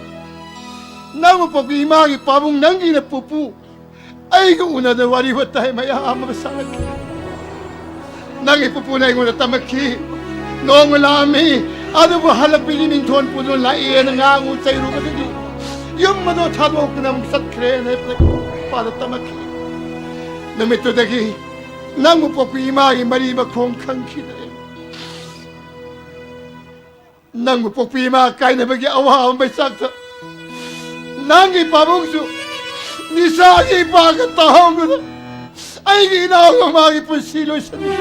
ꯅꯪꯕꯨ ꯄꯣꯛꯄꯤ ꯏꯃꯥꯒꯤ ꯄꯥꯕꯨꯡ, ꯅꯪꯒꯤꯅ ꯄꯨꯄꯨ, ꯑꯩꯒ ꯎꯅꯗ ꯋꯥꯔꯤ ꯋꯥꯇꯥꯏ ꯃꯌꯥꯝ ꯑꯃ ꯁꯥꯔꯛꯈꯤ꯫ ꯅꯪꯒꯤ ꯄꯨꯄꯨꯅ ꯑꯩꯉꯣꯟꯗ ꯇꯝꯃꯛꯈꯤ, ꯅꯣꯡꯃ ꯂꯥꯛꯑꯝꯃꯤ, ꯑꯗꯨꯕꯨ ꯍꯜꯂꯛꯄꯒꯤ ꯃꯤꯡꯊꯣꯟ ꯄꯨꯗꯨꯅ ꯂꯥꯛꯑꯦꯅ ꯉꯥꯡꯉꯨ ꯆꯩꯔꯨꯕꯗꯒꯤ ꯌꯨꯝ ꯑꯗꯣ ꯊꯥꯗꯣꯛꯇꯨꯅ ꯑꯃꯨꯛ ꯆꯠꯈ꯭ꯔꯦꯅ ꯏꯄꯥꯗ ꯇꯝꯃꯛꯈꯤ꯫ ꯅꯨꯃꯤꯠꯇꯨꯗꯒꯤ ꯅꯪꯕꯨ ꯄꯣꯛꯄꯤ ꯏꯃꯥꯒꯤ ꯃꯔꯤ ꯃꯈꯣꯡ ꯈꯪꯈꯤꯗ꯭ꯔꯦ꯫ ꯅꯪꯕꯨ ꯄꯣꯛꯄꯤ ꯏꯃꯥ ꯀꯥꯏꯅꯕꯒꯤ ꯑꯋꯥꯕ ꯃꯩꯆꯥꯛꯇ ꯅꯪꯒꯤ ꯄꯥꯕꯨꯡꯁꯨ ꯅꯤꯁꯥꯒꯤ ꯏꯄꯥꯒ ꯇꯥꯍꯧꯗꯨꯅ ꯑꯩꯒꯤ ꯏꯅꯥꯎ ꯃꯃꯥꯒꯤ ꯄꯨꯟꯁꯤ ꯂꯣꯏꯁꯤꯟꯈꯤ꯫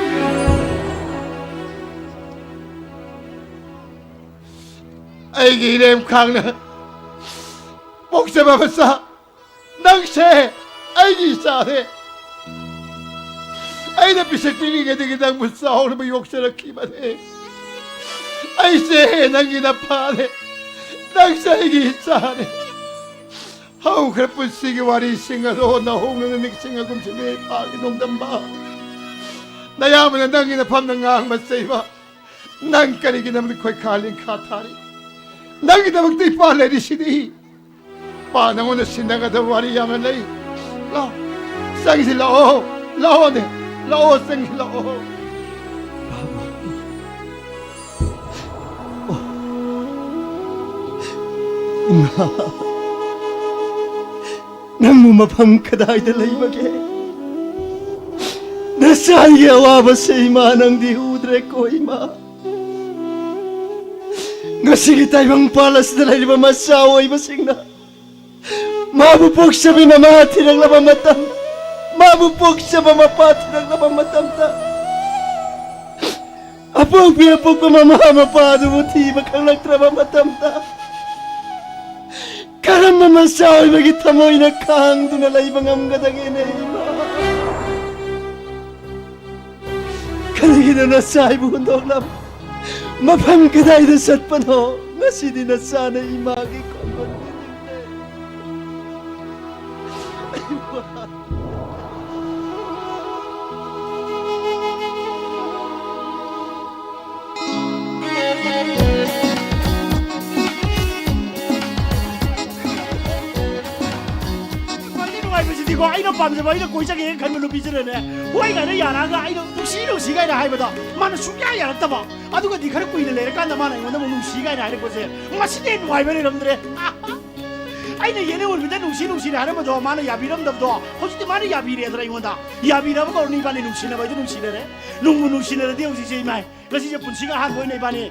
ꯑꯩꯒꯤ ꯏꯔꯦꯝ ꯈꯥꯡꯅ ꯄꯣꯛꯆꯕ ꯃꯆꯥ, ꯅꯪꯁꯦ ꯑꯩꯒꯤ ꯏꯆꯥꯅꯦ꯫ ꯑꯩꯅ ꯄꯤꯁꯛ ꯄꯤꯛꯂꯤꯉꯩꯗꯒꯤ ꯅꯪꯕꯨ ꯆꯥꯎꯅꯕ ꯌꯣꯛꯆꯔꯛꯈꯤꯕꯅꯦ꯫ ꯑꯩꯁꯦ ꯅꯪꯒꯤ ꯅꯄꯥꯅꯦ꯫ ꯅꯪꯁꯦ ꯑꯩꯒꯤ ꯏꯆꯥꯅꯦ꯫ ꯍꯧꯈ꯭ꯔ ꯄꯨꯟꯁꯤꯒꯤ ꯋꯥꯔꯤꯁꯤꯡ ꯑꯗꯣ ꯅꯧꯍꯧꯅꯅ ꯅꯤꯡꯁꯤꯡꯉꯒꯨꯝꯁꯤꯅꯦ, ꯏꯄꯥꯒꯤ ꯅꯣꯡꯗꯝꯕ꯫ ꯅꯌꯥꯝꯕꯅ ꯅꯪꯒꯤ ꯅꯐꯝꯗ ꯉꯥꯡꯕ ꯆꯩꯕ, ꯅꯪ ꯀꯔꯤꯒꯤꯗꯃꯛꯇ ꯈꯣꯏꯈꯥ ꯂꯤꯡꯈꯥ ꯊꯥꯔꯤ? ꯅꯪꯒꯤꯗꯃꯛꯇ ꯏꯄꯥ ꯂꯩꯔꯤꯁꯤꯗꯤ꯫ ꯏꯄꯥ ꯅꯪꯉꯣꯟꯗ ꯁꯤꯟꯅꯒꯗꯕ ꯋꯥꯔꯤ ꯌꯥꯝꯅ ꯂꯩ꯫ ꯂꯥꯛꯑꯣ, ꯆꯪꯁꯤ ꯂꯥꯛꯑꯣ, ꯂꯥꯛꯑꯣꯅꯦ, ꯂꯥꯛꯑꯣ, ꯆꯪꯁꯤ ꯂꯥꯛꯑꯣ꯫ ꯏꯃꯥ꯫ ꯅꯪꯕꯨ ꯃꯐꯝ ꯀꯗꯥꯏꯗ ꯂꯩꯕꯒꯦ? ꯅꯆꯥꯒꯤ ꯑꯋꯥꯕꯁꯦ ꯏꯃꯥ, ꯅꯪꯗꯤ ꯎꯗ꯭ꯔꯦꯀꯣ ꯏꯃꯥ꯫ ꯉꯁꯤꯒꯤ ꯇꯥꯏꯕꯪ ꯄꯥꯜ ꯑꯁꯤꯗ ꯂꯩꯔꯤꯕ ꯃꯆꯥ ꯑꯣꯏꯕꯁꯤꯡꯅ ꯃꯥꯕꯨ ꯄꯣꯛꯆꯕꯤ ꯃꯃꯥ ꯊꯤꯔꯛꯂꯕ ꯃꯇꯝ, ꯃꯥꯕꯨ ꯄꯣꯛꯆꯕ ꯃꯄꯥ ꯊꯤꯔꯛꯂꯕ ꯃꯇꯝꯗ, ꯑꯄꯣꯛꯄꯤ ꯑꯄꯣꯛꯄ ꯃꯃꯥ ꯃꯄꯥ ꯑꯗꯨꯕꯨ ꯊꯤꯕ ꯈꯪꯂꯛꯇ꯭ꯔꯕ ꯃꯇꯝꯗ, ꯀꯔꯝꯕ ꯃꯆꯥ ꯑꯣꯏꯕꯒꯤ ꯊꯃꯣꯏꯅ ꯈꯥꯡꯗꯨꯅ ꯂꯩꯕ ꯉꯝꯒꯗꯒꯦꯅꯦ, ꯏꯃꯥ? ꯀꯔꯤꯒꯤꯅꯣ ꯅꯆꯥ ꯑꯩꯕꯨ ꯍꯨꯟꯗꯣꯛꯂꯝ? ꯃꯐꯝ ꯀꯗꯥꯏꯗ ꯆꯠꯄꯅꯣ? ꯉꯁꯤꯗꯤ ꯅꯆꯥꯅ ꯏꯃꯥꯒꯤ ꯈꯣꯟꯖꯦꯜ ꯅꯤꯡꯁꯤꯡꯂꯦ꯫ ꯈ꯭ꯋꯥꯏꯗꯒꯤ ꯅꯨꯡꯉꯥꯏꯕꯁꯤꯗꯤꯀꯣ, ꯑꯩꯅ ꯄꯥꯝꯖꯕ, ꯑꯩꯅ ꯀꯣꯏꯖꯒꯦꯅ ꯈꯟꯕ ꯅꯨꯄꯤꯁꯤꯅꯅꯦ, ꯍꯣꯏ ꯀꯥꯏꯅ ꯌꯥꯔꯛꯑꯒ ꯑꯩꯅ "ꯅꯨꯡꯁꯤ, ꯅꯨꯡꯁꯤ" ꯀꯥꯏꯅ ꯍꯥꯏꯕꯗꯣ ꯃꯥꯅ ꯁꯨꯡꯌꯥ ꯌꯥꯔꯛꯇꯕ꯫ ꯑꯗꯨꯒꯗꯤ ꯈꯔ ꯀꯨꯏꯅ ꯂꯩꯔꯀꯥꯟꯗ ꯃꯥꯅ ꯑꯩꯉꯣꯟꯗ ꯑꯃꯨꯛ "ꯅꯨꯡꯁꯤ" ꯀꯥꯏꯅ ꯍꯥꯏꯔꯛꯄꯁꯦ, ꯃꯁꯤꯗꯤ ꯅꯨꯡꯉꯥꯏꯕ ꯂꯩꯔꯝꯗ꯭ꯔꯦ꯫ ꯑꯩꯅ ꯌꯦꯅꯦ ꯑꯣꯟꯕꯤꯗ "ꯅꯨꯡꯁꯤ, ꯅꯨꯡꯁꯤꯅ" ꯍꯥꯏꯔꯝꯕꯗꯣ ꯃꯥꯅ ꯌꯥꯕꯤꯔꯝꯗꯕꯗꯣ ꯍꯧꯖꯤꯛꯇꯤ ꯃꯥꯅ ꯌꯥꯕꯤꯔꯦꯗꯅ ꯑꯩꯉꯣꯟꯗ꯫ ꯌꯥꯕꯤꯔꯕ ꯀꯧꯔꯅꯤ, ꯏꯕꯥꯅꯤ ꯅꯨꯡꯁꯤꯅꯕ ꯍꯥꯏꯗꯣ ꯅꯨꯡꯁꯤꯅꯔꯦ꯫ ꯅꯨꯡꯕꯨ ꯅꯨꯡꯁꯤꯅꯔꯗꯤ ꯍꯧꯖꯤꯛꯁꯦ, ꯏꯃꯥꯏ, ꯉꯁꯤꯁꯦ ꯄꯨꯟꯁꯤꯒꯤ ꯑꯍꯥꯟꯕ ꯑꯣꯏꯅ ꯏꯕꯥꯅꯤ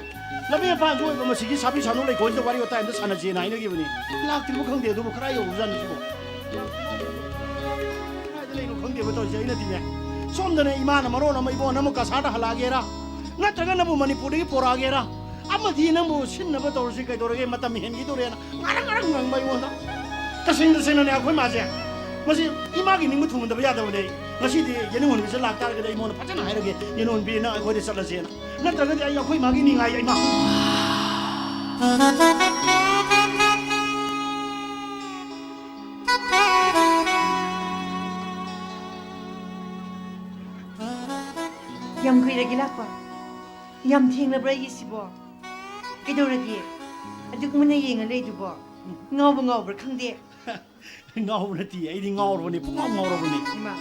ꯂꯝꯕꯤ ꯃꯄꯥꯟꯁꯨ ꯑꯣꯏꯕ ꯃꯁꯤꯒꯤ ꯁꯥꯕꯤ ꯁꯥꯅꯨ ꯂꯩꯀꯣꯜꯁꯤꯗ ꯋꯥꯔꯤ ꯋꯥꯇꯥꯏ ꯑꯝꯇ ꯁꯥꯟꯅꯁꯦꯅ ꯍꯥꯏꯅꯈꯤꯕꯅꯤ꯫ ꯂꯥꯛꯇ꯭ꯔꯤꯕ ꯈꯪꯗꯦ, ꯑꯗꯨꯕꯨ ꯀꯗꯥꯏ ꯌꯧꯔꯨꯖꯥꯠꯅꯣ ꯁꯤꯕꯣ? ꯀꯗꯥꯏꯗ ꯂꯩꯅꯣ ꯈꯪꯗꯦꯕ ꯇꯧꯔꯤꯁꯦ꯫ ꯑꯩꯅꯗꯤꯅꯦ, ꯁꯣꯝꯗꯅꯦ ꯏꯃꯥꯅ ꯃꯔꯣꯟ ꯑꯃ, "ꯏꯕꯣ, ꯅꯪꯕꯨ ꯀꯁꯥꯔꯗ ꯍꯜꯂꯛꯑꯒꯦꯔꯥ? ꯅꯠꯇ꯭ꯔꯒ ꯅꯪꯕꯨ ꯃꯅꯤꯄꯨꯔꯗꯒꯤ ꯄꯣꯔꯛꯑꯒꯦꯔꯥ? ꯑꯃꯗꯤ ꯅꯪꯕꯨ ꯁꯤꯟꯅꯕ ꯇꯧꯔꯁꯤ, ꯀꯩꯗꯧꯔꯒꯦ, ꯃꯇꯝ ꯍꯦꯟꯈꯤꯗꯣꯔꯦꯅ" ꯉꯥꯡꯉ ꯉꯥꯡꯉ ꯉꯥꯡꯕ ꯑꯩꯉꯣꯟꯗ꯫ ꯇꯁꯦꯡ ꯇꯁꯦꯡꯅꯅꯦ, ꯑꯩꯈꯣꯏ ꯃꯥꯁꯦ, ꯃꯁꯤ ꯏꯃꯥꯒꯤ ꯅꯤꯡꯕ ꯊꯨꯡꯍꯟꯗꯕ ꯌꯥꯗꯕꯅꯦ꯫ ꯑꯩ ꯉꯁꯤꯗꯤ ꯌꯦꯅꯤꯡ ꯍꯨꯟꯕꯤꯁꯦ ꯂꯥꯛꯇꯥꯔꯒꯗꯤ ꯑꯩꯉꯣꯟꯗ ꯐꯖꯅ ꯍꯥꯏꯔꯒꯦ, "ꯌꯦꯅꯤꯡ ꯍꯨꯟꯕꯤ, ꯅꯪ ꯑꯩꯈꯣꯏꯗ ꯆꯠꯂꯁꯦꯅ"꯫ ꯅꯠꯇ꯭ꯔꯒꯗꯤ ꯑꯩ ꯑꯩꯈꯣꯏ ꯃꯥꯒꯤ ꯅꯤꯡꯉꯥꯏ, ꯏꯃꯥ꯫ ꯌꯥꯝ ꯀꯨꯏꯔꯒꯦ ꯂꯥꯛꯄ? ꯌꯥꯝ ꯊꯦꯡꯂꯕ꯭ꯔꯥ ꯑꯩꯒꯤꯁꯤꯕꯣ? ꯀꯩꯗꯧꯔꯒꯦ? ꯑꯗꯨꯛ ꯃꯨꯟꯅ ꯌꯦꯡꯉ ꯂꯩꯗꯨꯕꯣ? ꯉꯥꯎꯕ ꯉꯥꯎꯕ꯭ꯔꯥ ꯈꯪꯗꯦ꯫ ꯉꯥꯎꯕ ꯅꯠꯇꯦ, ꯑꯩꯗꯤ ꯉꯥꯎꯔꯕꯅꯤ, ꯄꯨꯡꯉꯥꯎ ꯉꯥꯎꯔꯕꯅꯤ꯫ ꯏꯃꯥ꯫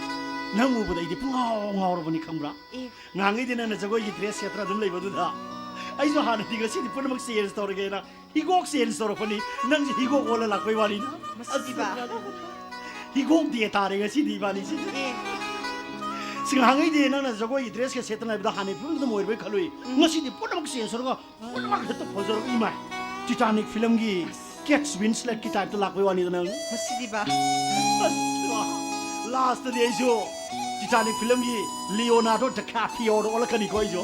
ꯅꯪ ꯎꯕꯗ ꯑꯩꯗꯤ ꯄꯨꯡꯉꯥꯎ ꯉꯥꯎꯔꯕꯅꯤ, ꯈꯪꯕ꯭ꯔꯥ? ꯑꯦ꯫ ꯉꯍꯥꯟꯉꯩꯗꯤ ꯅꯪꯅ ꯖꯒꯣꯏꯒꯤ dress ꯁꯦꯠꯇꯅ ꯑꯗꯨꯝ ꯂꯩꯕꯗꯨꯗ, ꯑꯩꯁꯨ ꯍꯥꯟꯅꯗꯤ ꯉꯁꯤꯗꯤ ꯄꯨꯝꯅꯃꯛ change ꯇꯧꯔꯒꯦꯅ ꯍꯤꯒꯣꯛ change ꯇꯧꯔꯛꯄꯅꯤ, ꯅꯪꯁꯦ ꯍꯤꯒꯣꯛ ꯑꯣꯜꯂ ꯂꯥꯛꯄꯩ ꯋꯥꯔꯤꯅꯤ꯫ ꯃꯁꯤꯗꯤꯕ꯫ ꯑꯁ, ꯍꯤꯒꯣꯛ ꯗꯦ ꯇꯥꯔꯦ ꯉꯁꯤꯗꯤ ꯏꯕꯥꯅꯤꯁꯤ꯫ ꯑꯦ꯫ ꯁꯤ ꯉꯍꯥꯟꯈꯩꯗꯤ ꯅꯪꯅ ꯖꯒꯣꯏꯒꯤ dressꯀ ꯁꯦꯠꯇꯅ ꯍꯥꯏꯕꯗ ꯍꯥꯟꯅꯩ ꯐꯤꯕꯝꯗꯨꯗ ꯑꯣꯏꯔꯕꯣꯏ ꯈꯜꯂꯨꯏ꯫ ꯎꯝ꯫ ꯉꯁꯤꯗꯤ ꯄꯨꯝꯅꯃꯛ change ꯇꯧꯔꯒ ꯄꯨꯝꯅꯃꯛ ꯍꯦꯛꯇ ꯐꯖꯔꯒ ꯏꯃꯥꯏ꯫ Titanic filmꯒꯤ Kate Winsletꯀꯤ typeꯇ ꯂꯥꯛꯄꯩ ꯋꯥꯅꯤꯗ ꯅꯪ꯫ ꯃꯁꯤꯗꯤꯕ꯫ ꯑꯁ, lastꯇꯗꯤ ꯑꯩꯁꯨ Titanic filmꯒꯤ Leonardo DiCaprioꯗ ꯑꯣꯜꯂꯛꯀꯅꯤꯀꯣ ꯑꯩꯁꯨ꯫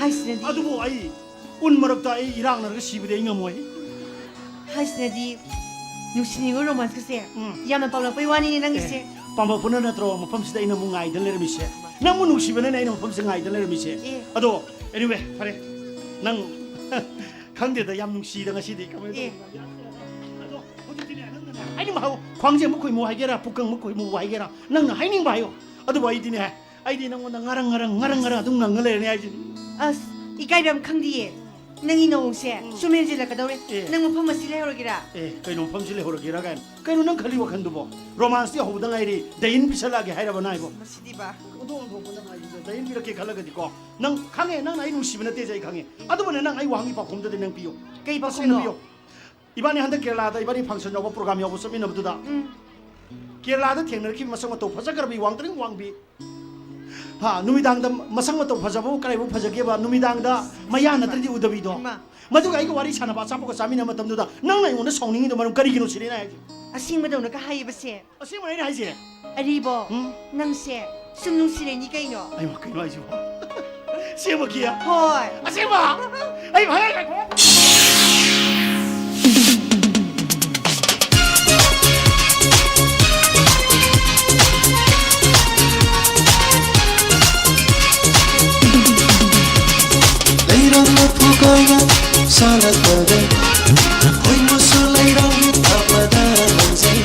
ꯍꯥꯏꯁꯤꯅꯗꯤ꯫ ꯑꯗꯨꯕꯨ ꯑꯩ ꯎꯟ ꯃꯔꯛꯇ ꯑꯩ ꯏꯔꯥꯛꯅꯔꯒ ꯁꯤꯕꯗꯤ ꯑꯩ ꯉꯝꯃꯣꯏ꯫ ꯍꯥꯏꯁꯤꯅꯗꯤ ꯅꯨꯡꯁꯤꯅꯤꯡꯉꯣ romanceꯀꯁꯦ ꯎꯝ꯫ ꯌꯥꯝꯅ ꯄꯥꯝꯂꯛꯄꯩ ꯋꯥꯅꯤꯅꯦ ꯅꯪꯒꯤꯁꯦ꯫ ꯑꯦ, ꯄꯥꯝꯕ ꯄꯨꯟꯅ ꯅꯠꯇ꯭ꯔꯣ ꯃꯐꯝꯁꯤꯗ ꯑꯩꯅ ꯑꯃꯨꯛ ꯉꯥꯏꯗꯅ ꯂꯩꯔꯝꯃꯤꯁꯦ? ꯅꯪꯕꯨ ꯅꯨꯡꯁꯤꯕꯅꯅꯦ ꯑꯩꯅ ꯃꯐꯝꯁꯤꯗ ꯉꯥꯏꯗꯅ ꯂꯩꯔꯝꯃꯤꯁꯦ꯫ ꯑꯦ꯫ ꯑꯗꯣ, anyway, ꯐꯔꯦ꯫ ꯅꯪ ꯈꯪꯗꯦꯗ, ꯌꯥꯝ ꯅꯨꯡꯁꯤꯗ ꯉꯁꯤꯗꯤ꯫ ꯀꯃꯥꯏꯅ ꯑꯦ꯫ ꯇꯧꯕꯅꯣ? ꯑꯗꯣ, ꯍꯧꯖꯤꯛꯇꯤꯅꯦ, ꯅꯪꯅꯅꯦ, ꯍꯥꯏꯅꯤꯡꯕ ꯍꯥꯏꯌꯣ꯫ ꯈ꯭ꯋꯥꯡꯖꯦ ꯑꯃꯨꯛ ꯈꯣꯏꯃꯨ ꯍꯥꯏꯒꯦꯔꯥ, ꯄꯨꯛꯀꯪ ꯑꯃꯨꯛ ꯈꯣꯏꯃꯨ ꯍꯥꯏꯒꯦꯔꯥ, ꯅꯪꯅ ꯍꯥꯏꯅꯤꯡꯕ ꯍꯥꯏꯌꯣ꯫ ꯑꯗꯨꯕꯨ ꯑꯩꯗꯤꯅꯦ, ꯑꯩꯗꯤ ꯅꯪꯉꯣꯟꯗ ꯉꯔꯪ ꯉꯔꯪ, ꯉꯔꯪ ꯉꯔꯪ ꯑꯗꯨꯝ ꯉꯪꯉ ꯂꯩꯔꯅꯤ ꯍꯥꯏꯁꯤꯅꯤ꯫ ꯑꯁ, ꯏꯀꯥꯏꯕ ꯌꯥꯝ ꯈꯪꯗꯤꯌꯦ꯫ ꯅꯪꯒꯤ ꯅꯑꯣꯡꯁꯦ ꯎꯝ꯫ ꯁꯨꯝ ꯍꯦꯟꯖꯤꯜꯂꯛꯀꯗꯧꯔꯦ꯫ ꯑꯦ꯫ ꯅꯪ ꯃꯐꯝ ꯑꯁꯤ ꯂꯩꯍꯧꯔꯒꯦꯔꯥ? ꯑꯦ, ꯀꯩꯅꯣ ꯃꯐꯝꯁꯤ ꯂꯩꯍꯧꯔꯒꯦꯔꯥ ꯀꯥꯏꯅ? ꯀꯩꯅꯣ ꯅꯪ ꯈꯜꯂꯤ ꯋꯥꯈꯜꯗꯨꯕꯣ? Romanceꯇꯤ ꯍꯧꯕꯗ ꯉꯥꯏꯔꯤ, ꯗꯥꯏꯌꯤꯟ ꯄꯤꯁꯜꯂꯛꯑꯒꯦ ꯍꯥꯏꯔꯕ ꯅꯥꯏꯕꯣ? ꯃꯁꯤꯗꯤꯕ꯫ ꯑꯣꯟꯊꯣꯛ ꯑꯣꯟꯊꯣꯛꯄ ꯅꯪ ꯍꯥꯏꯁꯤꯁꯨ, ꯗꯥꯏꯌꯤꯟ ꯄꯤꯔꯛꯀꯦ ꯈꯜꯂꯒꯗꯤꯀꯣ, ꯅꯪ ꯈꯪꯉꯦ, ꯅꯪꯅ ꯑꯩ ꯅꯨꯡꯁꯤꯕ ꯅꯠꯇꯦꯁꯦ ꯑꯩ ꯈꯪꯉꯦ꯫ ꯑꯗꯨꯕꯨꯅꯦ, ꯅꯪ ꯑꯩ ꯋꯥꯍꯪꯒꯤ ꯄꯥꯎꯈꯨꯝꯗꯨꯗꯤ ꯅꯪ ꯄꯤꯌꯨ꯫ ꯀꯩ ꯇꯁꯦꯡꯅ ꯄꯥꯎꯈꯨꯝꯅꯣ? ꯄꯤꯌꯨ꯫ ꯏꯕꯥꯅꯤ ꯍꯟꯗꯛ ꯀꯦꯔꯂꯥꯗ ꯏꯕꯥꯅꯤ function ꯌꯥꯎꯕ, program ꯌꯥꯎꯕ ꯆꯠꯃꯤꯟꯅꯕꯗꯨꯗ, ꯎꯝ꯫ ꯀꯦꯔꯂꯥꯗ ꯊꯦꯡꯅꯔꯛꯈꯤꯕ ꯃꯁꯛ ꯃꯇꯧ ꯐꯖꯈ꯭ꯔꯕꯤ, ꯋꯥꯡꯇ꯭ꯔꯤꯡ ꯋꯥꯡꯕꯤ, ꯍꯥ, ꯅꯨꯃꯤꯗꯥꯡꯗ ꯃꯁꯛ ꯃꯇꯧ ꯐꯖꯕꯕꯨ ꯀꯗꯥꯏꯕꯨ ꯐꯖꯒꯦꯕ? ꯅꯨꯃꯤꯗꯥꯡꯗ ꯃꯌꯥ ꯅꯠꯇ꯭ꯔꯗꯤ ꯎꯗꯕꯤꯗꯣ꯫ ꯏꯃꯥ꯫ ꯃꯗꯨꯒ ꯑꯩꯒ ꯋꯥꯔꯤ ꯁꯥꯟꯅꯕ, ꯑꯆꯥꯄꯣꯠꯀ ꯆꯥꯃꯤꯟꯅꯕ ꯃꯇꯝꯗꯨꯗ ꯅꯪꯅ ꯑꯩꯉꯣꯟꯗ ꯁꯥꯎꯅꯤꯡꯉꯤꯗꯣ ꯃꯔꯝ ꯀꯔꯤꯒꯤꯅꯣ ꯁꯤꯅꯤ ꯑꯩꯅ ꯍꯥꯏꯁꯦ꯫ ꯑꯁꯦꯡꯕꯗꯧꯅꯒ ꯍꯥꯏꯌꯦꯕꯁꯦ꯫ ꯑꯁꯦꯡꯕꯅꯦ ꯑꯩꯅ ꯍꯥꯏꯁꯦ꯫ ꯑꯔꯤꯕꯣ, ꯎꯝ? ꯅꯪꯁꯦ ꯁꯨꯝ ꯅꯨꯡꯁꯤꯔꯛꯏꯅꯤ ꯀꯩꯅꯣ? ꯑꯩꯃ, ꯀꯩꯅꯣ ꯍꯥꯏꯁꯤꯕꯣ? ꯑꯁꯦꯡꯕꯒꯤ? ꯍꯣꯏ꯫ ꯑꯁꯦꯡꯕ? ꯑꯩ ꯍꯥꯏ ꯉꯥꯏꯈꯣ꯫ ꯂꯩꯔꯣꯡ ꯃꯄꯨ ꯀꯣꯏꯅ ꯁꯥꯠꯂꯛꯄꯗ, ꯈꯣꯏꯃꯨꯁꯨ ꯂꯩꯔꯣꯡꯒꯤ ꯄꯥꯛꯄꯗ ꯂꯪꯖꯩ꯫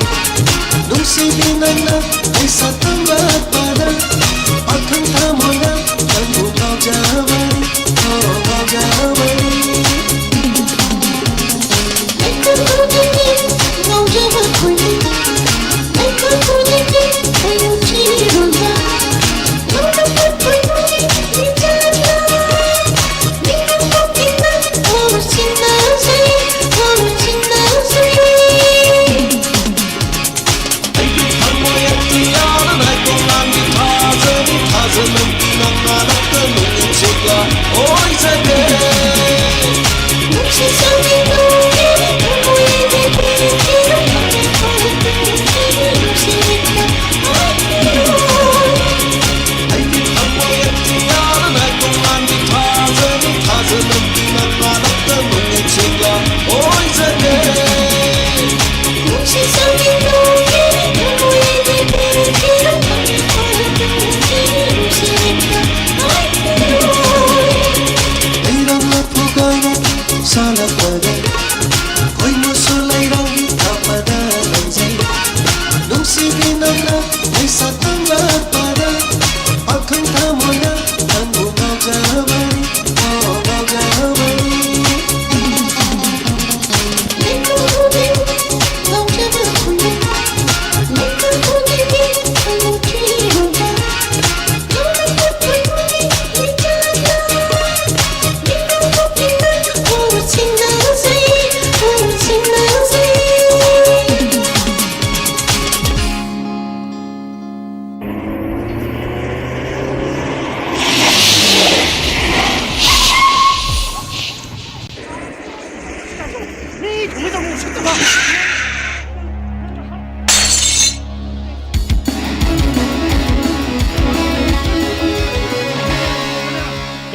ꯅꯨꯡꯁꯤꯕꯤ ꯅꯪꯅ ꯑꯩ ꯁꯛꯇꯝꯂꯛꯄꯗ, ꯄꯥꯈꯪ ꯊꯃꯣꯏꯅ ꯅꯪꯕꯨ ꯀꯥꯎꯖꯕꯅꯤ, ꯑꯣ, ꯀꯥꯎꯖꯕꯅꯤ꯫ ꯂꯩꯀꯣꯜ ꯈꯨꯗꯤꯡꯒꯤ ꯉꯥꯎꯖꯕ ꯈꯣꯏꯃꯨ, ꯂꯩꯀꯣꯜ ꯈꯨꯗꯤꯡꯒꯤ ꯂꯩꯔꯨ ꯆꯤꯔꯨꯕ, ꯉꯥꯎꯖꯕ ꯈꯣꯏꯃꯨꯒꯤ ꯂꯤꯆꯠꯅ, ꯃꯤꯀꯨꯞ ꯈꯨꯗꯤꯡꯃꯛ ꯍꯧꯔꯁꯤꯟꯅꯁꯤ, ꯍꯧꯔꯁꯤꯟꯅꯁꯤ꯫ ꯑꯩꯒꯤ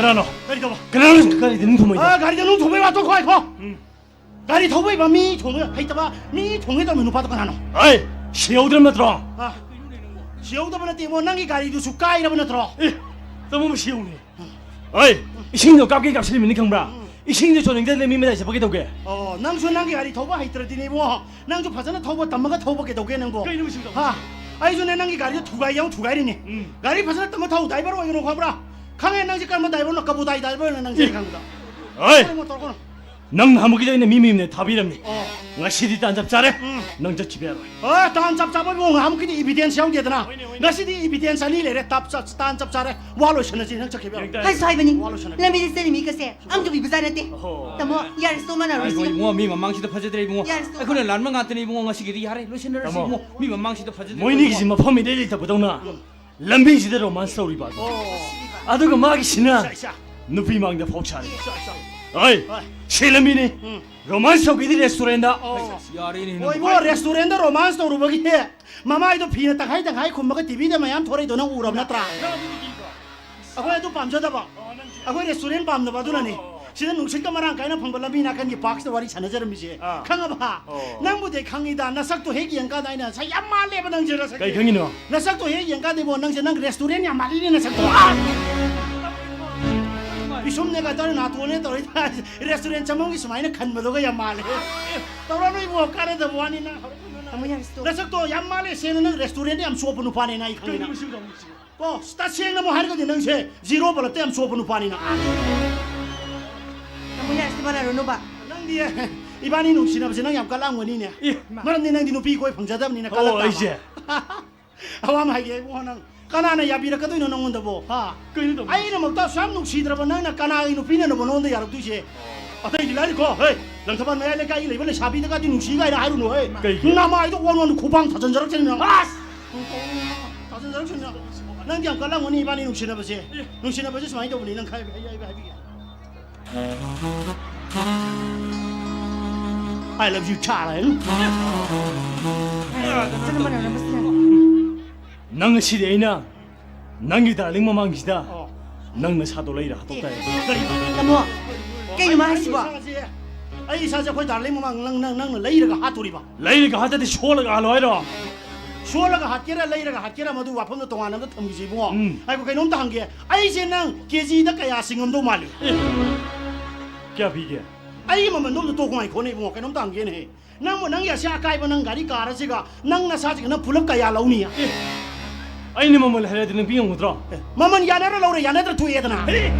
ꯀꯅꯥꯅꯣ? ꯀꯔꯤ ꯇꯧꯕ? ꯀꯅꯥꯅꯣ ꯒꯥꯔꯤꯗ ꯅꯨꯡ ꯊꯨꯝꯃꯩꯗꯣ? ꯑꯥ, ꯒꯥꯔꯤꯗ ꯅꯨꯡ ꯊꯨꯝꯃꯩ ꯋꯥ ꯇꯣꯛꯈꯣ, ꯍꯥꯏꯈꯣ꯫ ꯎꯝ꯫ ꯒꯥꯔꯤ ꯊꯧꯕ ꯍꯩꯕ ꯃꯤ ꯊꯣꯡꯕ ꯍꯩꯇꯕ ꯃꯤ ꯊꯣꯡꯒꯦ ꯇꯧꯔꯝꯃꯤ ꯅꯨꯄꯥꯗꯣ ꯀꯅꯥꯅꯣ? ꯑꯩ ꯁꯤꯍꯧꯗ꯭ꯔꯕ ꯅꯠꯇ꯭ꯔꯣ? ꯑꯥ, ꯁꯤꯍꯧꯗꯕ ꯅꯠꯇꯦ ꯏꯕꯣ, ꯅꯪꯒꯤ ꯒꯥꯔꯤꯗꯨꯁꯨ ꯀꯥꯏꯔꯕ ꯅꯠꯇ꯭ꯔꯣ? ꯑꯦ, ꯇꯥꯃꯣ, ꯁꯤꯍꯧꯅꯦ꯫ ꯑꯩ ꯏꯁꯤꯡꯗꯣ ꯀꯥꯞꯀꯦ ꯀꯥꯞꯁꯤꯜꯂꯤꯃꯤꯅꯤ ꯈꯪꯕ꯭ꯔꯥ? ꯎꯝ꯫ ꯏꯁꯤꯡꯗꯣ ꯆꯣꯟꯅꯤꯡꯗꯗꯅ ꯃꯤ ꯃꯇꯥꯏ ꯆꯠꯄ ꯀꯩꯗꯧꯒꯦ? ꯑꯣ, ꯅꯪꯁꯨ ꯅꯪꯒꯤ ꯒꯥꯔꯤ ꯊꯧꯕ ꯍꯩꯇ꯭ꯔꯗꯤꯅꯦ ꯏꯕꯣ, ꯅꯪꯁꯨ ꯐꯖꯅ ꯊꯧꯕ ꯇꯝꯃꯒ ꯊꯧꯕ ꯀꯩꯗꯧꯒꯦ ꯅꯪꯕꯣ? ꯀꯩꯅꯣ ꯃꯁꯤꯕꯣ? ꯍꯥ? ꯑꯩꯁꯨꯅꯦ ꯅꯪꯒꯤ ꯒꯥꯔꯤꯗꯣ ꯊꯨꯒꯥꯏ ꯌꯥꯎ ꯊꯨꯒꯥꯏꯔꯤꯅꯦ꯫ ꯎꯝ꯫ ꯒꯥꯔꯤ ꯐꯖꯅ ꯇꯝꯃ ꯊꯧ, ꯗ꯭ꯔꯥꯏꯚꯔ ꯑꯣꯏꯒꯅꯨ ꯈꯪꯕ꯭ꯔꯥ? ꯈꯪꯉꯦ ꯅꯪꯁꯦ ꯀꯔꯝꯕ ꯗ꯭ꯔꯥꯏꯚꯔꯅꯣ, ꯀꯕꯨꯗꯥꯏ ꯗ꯭ꯔꯥꯏꯚꯔꯅꯣ ꯅꯪꯁꯦ ꯑꯩ ꯈꯪꯕꯗ꯫ ꯍꯣꯏ꯫ ꯇꯧꯔꯛꯀꯅꯨ, ꯇꯧꯔꯛꯀꯅꯨ꯫ ꯅꯪ ꯅꯍꯥꯟꯃꯨꯛꯀꯤꯗꯣ ꯑꯩꯅ ꯃꯤ ꯃꯌꯨꯝꯗ ꯊꯥꯕꯤꯔꯝꯅꯤ꯫ ꯑꯣ꯫ ꯉꯁꯤꯗꯤ ꯇꯥꯟ ꯆꯞ ꯆꯥꯔꯦ꯫ ꯎꯝ꯫ ꯅꯪ ꯆꯠꯈꯤꯕ ꯌꯥꯔꯣꯏ꯫ ꯑꯣ, ꯇꯥꯟ ꯆꯞ ꯆꯥꯕ ꯏꯕꯨꯡꯉꯣ, ꯅꯍꯥꯟꯃꯨꯛꯀꯤꯗꯤ evidence ꯌꯥꯎꯗꯦꯗꯅ꯫ ꯍꯣꯏꯅꯦ, ꯍꯣꯏꯅꯦ꯫ ꯉꯁꯤꯗꯤ evidence ꯑꯅꯤ ꯂꯩꯔꯦ꯫ ꯇꯞ ꯆꯞ-, ꯇꯥꯟ ꯆꯞ ꯆꯥꯔꯦ꯫ ꯋꯥ ꯂꯣꯏꯁꯟꯅꯁꯤ, ꯅꯪ ꯆꯠꯈꯤꯕ ꯌꯥꯔꯣꯏ꯫ ꯍꯥꯏꯁꯨ ꯍꯥꯏꯕꯅꯤ, ꯋꯥ ꯂꯣꯏꯁꯟꯅꯁꯤ꯫ ꯂꯝꯕꯤꯗ ꯆꯠꯂꯤ ꯃꯤ ꯀꯁꯦ ꯑꯝꯇ ꯎꯕꯤꯕꯖꯥꯠ ꯅꯠꯇꯦ꯫ ꯑꯣꯍꯣ꯫ ꯇꯥꯃꯣ, ꯌꯥꯔꯦ, ꯁꯣ ꯃꯥꯟꯅꯔꯣꯏ ꯉꯥꯏꯈꯣ, ꯁꯤꯒ꯫ ꯏꯕꯨꯡꯉꯣ, ꯃꯤ ꯃꯃꯥꯡꯁꯤꯗ ꯐꯖꯗ꯭ꯔꯦ, ꯏꯕꯨꯡꯉꯣ꯫ ꯌꯥꯔꯦ, ꯁꯣ꯫ ꯑꯩꯈꯣꯏꯅ ꯂꯥꯟꯕ ꯉꯥꯛꯇꯅꯦ, ꯏꯕꯨꯡꯉꯣ, ꯉꯁꯤꯒꯤꯗꯤ ꯌꯥꯔꯦ, ꯂꯣꯏꯁꯤꯟꯅꯔꯁꯤ, ꯇꯥꯃꯣ꯫ ꯏꯕꯨꯡꯉꯣ꯫ ꯃꯤ ꯃꯃꯥꯡꯁꯤꯗ ꯐꯖꯗ꯭ꯔꯦ, ꯃꯣꯏꯅꯤꯒꯤꯁꯤ ꯏꯕꯨꯡꯉꯣ꯫ ꯃꯐꯝ ꯏꯔꯩ ꯂꯩꯇꯕꯗꯧꯅ ꯎꯝ꯫ ꯂꯝꯕꯤꯁꯤꯗ romance ꯇꯧꯔꯤꯕ ꯑꯗꯣ꯫ ꯑꯣ꯫ ꯑꯗꯨꯒ ꯃꯥꯒꯤꯁꯤꯅ ꯏꯁꯥ, ꯏꯁꯥ꯫ ꯅꯨꯄꯤ ꯃꯥꯡꯗ ꯐꯥꯎ ꯁꯥꯔꯤ꯫ ꯏꯁꯥ, ꯏꯁꯥ꯫ ꯍꯣꯏ, ꯍꯣꯏ꯫ ꯁꯤ ꯂꯝꯕꯤꯅꯤ꯫ ꯎꯝ꯫ Romance ꯇꯧꯒꯦꯗꯤ restaurantꯗ꯫ ꯑꯣ꯫ ꯌꯥꯔꯦꯅꯦ, ꯍꯣꯏ, ꯅꯨꯄꯥ꯫ ꯏꯕꯣ, restaurantꯗ romance ꯇꯧꯔꯨꯕꯒꯤ ꯃꯃꯥꯏꯗꯣ ꯐꯤꯅ ꯇꯪꯈꯥꯏ ꯇꯪꯈꯥꯏ ꯈꯨꯝꯃꯒ TVꯗ ꯃꯌꯥꯝ ꯊꯣꯔꯛꯏꯗꯣ ꯅꯪ ꯎꯔꯕ ꯅꯠꯇ꯭ꯔꯥ? ꯅꯪ ꯑꯗꯨꯗꯤ ꯀꯤꯗ꯭ꯔꯣ? ꯑꯩꯈꯣꯏ ꯑꯗꯨ ꯄꯥꯝꯖꯗꯕ꯫ ꯑꯣ, ꯅꯪꯁꯦ꯫ ꯑꯩꯈꯣꯏ restaurant ꯄꯥꯝꯗꯕ ꯑꯗꯨꯅꯅꯦ꯫ ꯑꯣ꯫ ꯁꯤꯗ ꯅꯨꯡꯁꯤꯠꯀ ꯃꯔꯥꯡ ꯀꯥꯏꯅ ꯐꯪꯕ ꯂꯝꯕꯤ ꯅꯥꯀꯟꯒꯤ parkꯁꯤꯗ ꯋꯥꯔꯤ ꯁꯥꯟꯅꯖꯔꯝꯃꯤꯁꯦ꯫ ꯑꯥ꯫ ꯈꯪꯉꯕ? ꯑꯣ꯫ ꯅꯪꯕꯨꯗꯤ ꯑꯩ ꯈꯪꯉꯤꯗ, ꯅꯁꯛꯇꯣ ꯍꯦꯛ ꯌꯦꯡꯀꯥꯟꯗ ꯑꯩꯅ ꯉꯁꯥꯏ ꯌꯥꯝ ꯃꯥꯜꯂꯦꯕ ꯅꯪꯁꯦ, ꯅꯁꯛꯁꯦ꯫ ꯀꯩ ꯈꯪꯉꯤꯅꯣ? ꯅꯁꯛꯇꯣ ꯍꯦꯛ ꯌꯦꯡꯀꯥꯟꯗ ꯏꯕꯣ, ꯅꯪꯁꯦ ꯅꯪ restaurant ꯌꯥꯝ ꯃꯥꯜꯂꯤꯅꯦ ꯅꯁꯛꯇꯣ꯫ ꯑꯥ! ꯄꯤꯁꯨꯝꯅꯦꯒ ꯇꯧꯔꯦ, ꯅꯥꯇꯣꯟꯅꯦ ꯇꯧꯔꯦ, restaurant ꯆꯪꯐꯝꯒꯤ ꯁꯨꯃꯥꯏꯅ ꯈꯟꯕꯗꯨꯒ ꯌꯥꯝ ꯃꯥꯜꯂꯦ꯫ ꯇꯧꯔꯅꯨ ꯏꯕꯣ, ꯀꯥꯟꯅꯗꯕ ꯋꯥꯅꯤ ꯅꯪ꯫ ꯇꯥꯃꯣ, ꯌꯥꯔꯦ, stop꯫ ꯅꯁꯛꯇꯣ ꯌꯥꯝ ꯃꯥꯜꯂꯦ, ꯁꯦꯡꯅ ꯅꯪ restaurantꯗ ꯌꯥꯝ ꯆꯣꯞꯄ ꯅꯨꯄꯥꯅꯦꯅ ꯑꯩ ꯈꯪꯉꯤꯅ꯫ ꯀꯩꯅꯣ ꯃꯁꯤꯕꯨ ꯇꯧꯔꯤꯁꯤꯕꯣ? ꯀꯣ, ꯇꯁꯦꯡꯅ ꯑꯃꯨꯛ ꯍꯥꯏꯔꯒꯗꯤ ꯅꯪꯁꯦ zero ꯕꯂꯞꯇ ꯌꯥꯝ ꯆꯣꯞꯄ ꯅꯨꯄꯥꯅꯤꯅ꯫ ꯇꯥꯃꯣ, ꯌꯥꯔꯦ, ꯁꯤ ꯃꯥꯟꯅꯔꯨꯅꯨꯕ꯫ ꯅꯪꯗꯤ ꯏꯕꯥꯅꯤ ꯅꯨꯡꯁꯤꯅꯕꯁꯦ ꯅꯪ ꯌꯥꯝ ꯀꯜꯂꯝꯒꯅꯤꯅꯦ꯫ ꯑꯦ, ꯃꯥ- ꯃꯔꯝꯗꯤ ꯅꯪꯗꯤ ꯅꯨꯄꯤ ꯀꯣꯏ ꯐꯪꯖꯗꯕꯅꯤꯅ ꯑꯣ, ꯀꯜꯂꯛꯇꯕ꯫ ꯑꯩꯁꯦ꯫ ꯑꯋꯥ ꯑꯃ ꯍꯥꯏꯒꯦ ꯏꯕꯨꯡꯉꯣ, ꯅꯪ ꯀꯅꯥꯅ ꯌꯥꯕꯤꯔꯛꯀꯗꯣꯏꯅꯣ ꯅꯪꯉꯣꯟꯗꯕꯣ? ꯍꯥ? ꯀꯩꯅꯣ ꯇꯧꯕ? ꯑꯩꯅꯃꯛꯇ ꯑꯁꯨꯛ ꯌꯥꯝ ꯅꯨꯡꯁꯤꯗ꯭ꯔꯕ ꯅꯪꯅ ꯀꯅꯥꯒꯤ ꯅꯨꯄꯤꯅꯅꯕ ꯅꯉꯣꯟꯗ ꯌꯥꯔꯛꯇꯣꯏꯁꯦ? ꯑꯇꯩꯗꯤ ꯂꯥꯏꯔꯤꯀꯣ, ꯍꯦ, ꯂꯪꯊꯕꯥꯜ ꯃꯌꯥꯏ ꯂꯩꯀꯥꯏꯒꯤ ꯂꯩꯕ ꯂꯩꯁꯥꯕꯤꯗꯒꯗꯤ ꯅꯨꯡꯁꯤ ꯀꯥꯏꯅ ꯍꯥꯏꯔꯨꯅꯨ, ꯍꯦ꯫ ꯀꯩꯒꯤ? ꯅꯃꯥꯏꯗꯣ ꯑꯣꯟ ꯑꯣꯟ ꯈꯨꯕꯥꯡ ꯊꯥꯖꯤꯟꯖꯔꯛꯆꯅꯤ ꯅꯪ꯫ ꯑꯁ! ꯊꯥꯖꯤꯟꯖꯔꯛꯆꯅꯤ ꯅꯪ꯫ ꯅꯪꯗꯤ ꯌꯥꯝ ꯀꯜꯂꯝꯒꯅꯤ ꯏꯕꯥꯅꯤ ꯅꯨꯡꯁꯤꯅꯕꯁꯦ꯫ ꯑꯦ꯫ ꯅꯨꯡꯁꯤꯅꯕꯁꯦ ꯁꯨꯃꯥꯏꯅ ꯇꯧꯕꯅꯤ, ꯅꯪ ꯈꯥꯏꯕ ꯍꯩ ꯍꯥꯏꯕ ꯍꯥꯏꯕꯤꯒꯦ꯫ I love you, darling. ꯅꯪ ꯉꯁꯤꯗꯤ ꯑꯩꯅ ꯅꯪꯒꯤ darling ꯃꯃꯥꯡꯁꯤꯗ ꯑꯣ꯫ ꯅꯪ ꯅꯁꯥꯗꯣ ꯂꯩꯔ ꯍꯥꯠꯇꯣꯛꯇꯥꯏ꯫ ꯀꯔꯤ? ꯇꯥꯃꯣ, ꯀꯩꯅꯣ ꯃꯥ ꯍꯥꯏꯁꯤꯕꯣ? ꯑꯩ ꯏꯁꯥꯁꯦ, ꯑꯩ ꯏꯁꯥꯁꯦ ꯑꯩꯈꯣꯏ ꯗꯥꯔꯂꯤꯡ ꯃꯃꯥꯡ ꯅꯪ, ꯅꯪ, ꯅꯪꯅ ꯂꯩꯔꯒ ꯍꯥꯠꯇꯣꯔꯤꯕ? ꯂꯩꯔꯒ ꯍꯥꯠꯇꯗꯤ ꯁꯣꯜꯂꯒ ꯍꯥꯠꯂꯣ ꯍꯥꯏꯔꯣ? ꯁꯣꯜꯂꯒ ꯍꯥꯠꯀꯦꯔꯥ, ꯂꯩꯔꯒ ꯍꯥꯠꯀꯦꯔꯥ, ꯃꯗꯨ ꯋꯥꯐꯝꯗꯣ ꯇꯣꯉꯥꯟꯅ ꯑꯝꯇ ꯊꯝꯈꯤꯁꯤ, ꯏꯕꯨꯡꯉꯣ꯫ ꯎꯝ꯫ ꯉꯥꯏꯈꯣ, ꯀꯩꯅꯣꯝꯇ ꯍꯪꯒꯦ꯫ ꯑꯩꯁꯦ ꯅꯪ ꯀꯦꯖꯤꯗ ꯀꯌꯥ ꯆꯤꯡꯉꯝꯗꯧ ꯃꯥꯜꯂꯤ? ꯑꯦ, ꯀꯌꯥ ꯄꯤꯒꯦ? ꯑꯩꯒꯤ ꯃꯃꯟꯗꯣ ꯑꯝꯇ ꯇꯣꯛꯈꯣ, ꯉꯥꯏꯈꯣꯅꯦ, ꯏꯕꯨꯡꯉꯣ, ꯀꯩꯅꯣꯝꯇ ꯍꯪꯒꯦꯅꯦ꯫ ꯅꯪꯕꯨ ꯅꯪꯒꯤ ꯑꯁꯤ ꯑꯀꯥꯏꯕ ꯅꯪ ꯒꯥꯔꯤ ꯀꯥꯔ ꯑꯁꯤꯒ ꯅꯪ ꯅꯁꯥꯁꯤꯒ ꯅꯪ ꯄꯨꯂꯞ ꯀꯌꯥ ꯂꯧꯅꯤ? ꯑꯦ, ꯑꯩꯅ ꯃꯃꯜ ꯍꯥꯏꯔꯗꯤ ꯅꯪ ꯄꯤ ꯉꯝꯒꯗ꯭ꯔꯣ? ꯑꯦ, ꯃꯃꯜ ꯌꯥꯅꯔ ꯂꯧꯔꯦ, ꯌꯥꯅꯗ꯭ꯔ ꯇꯣꯛꯑꯦꯗꯅ꯫ ꯑꯦ!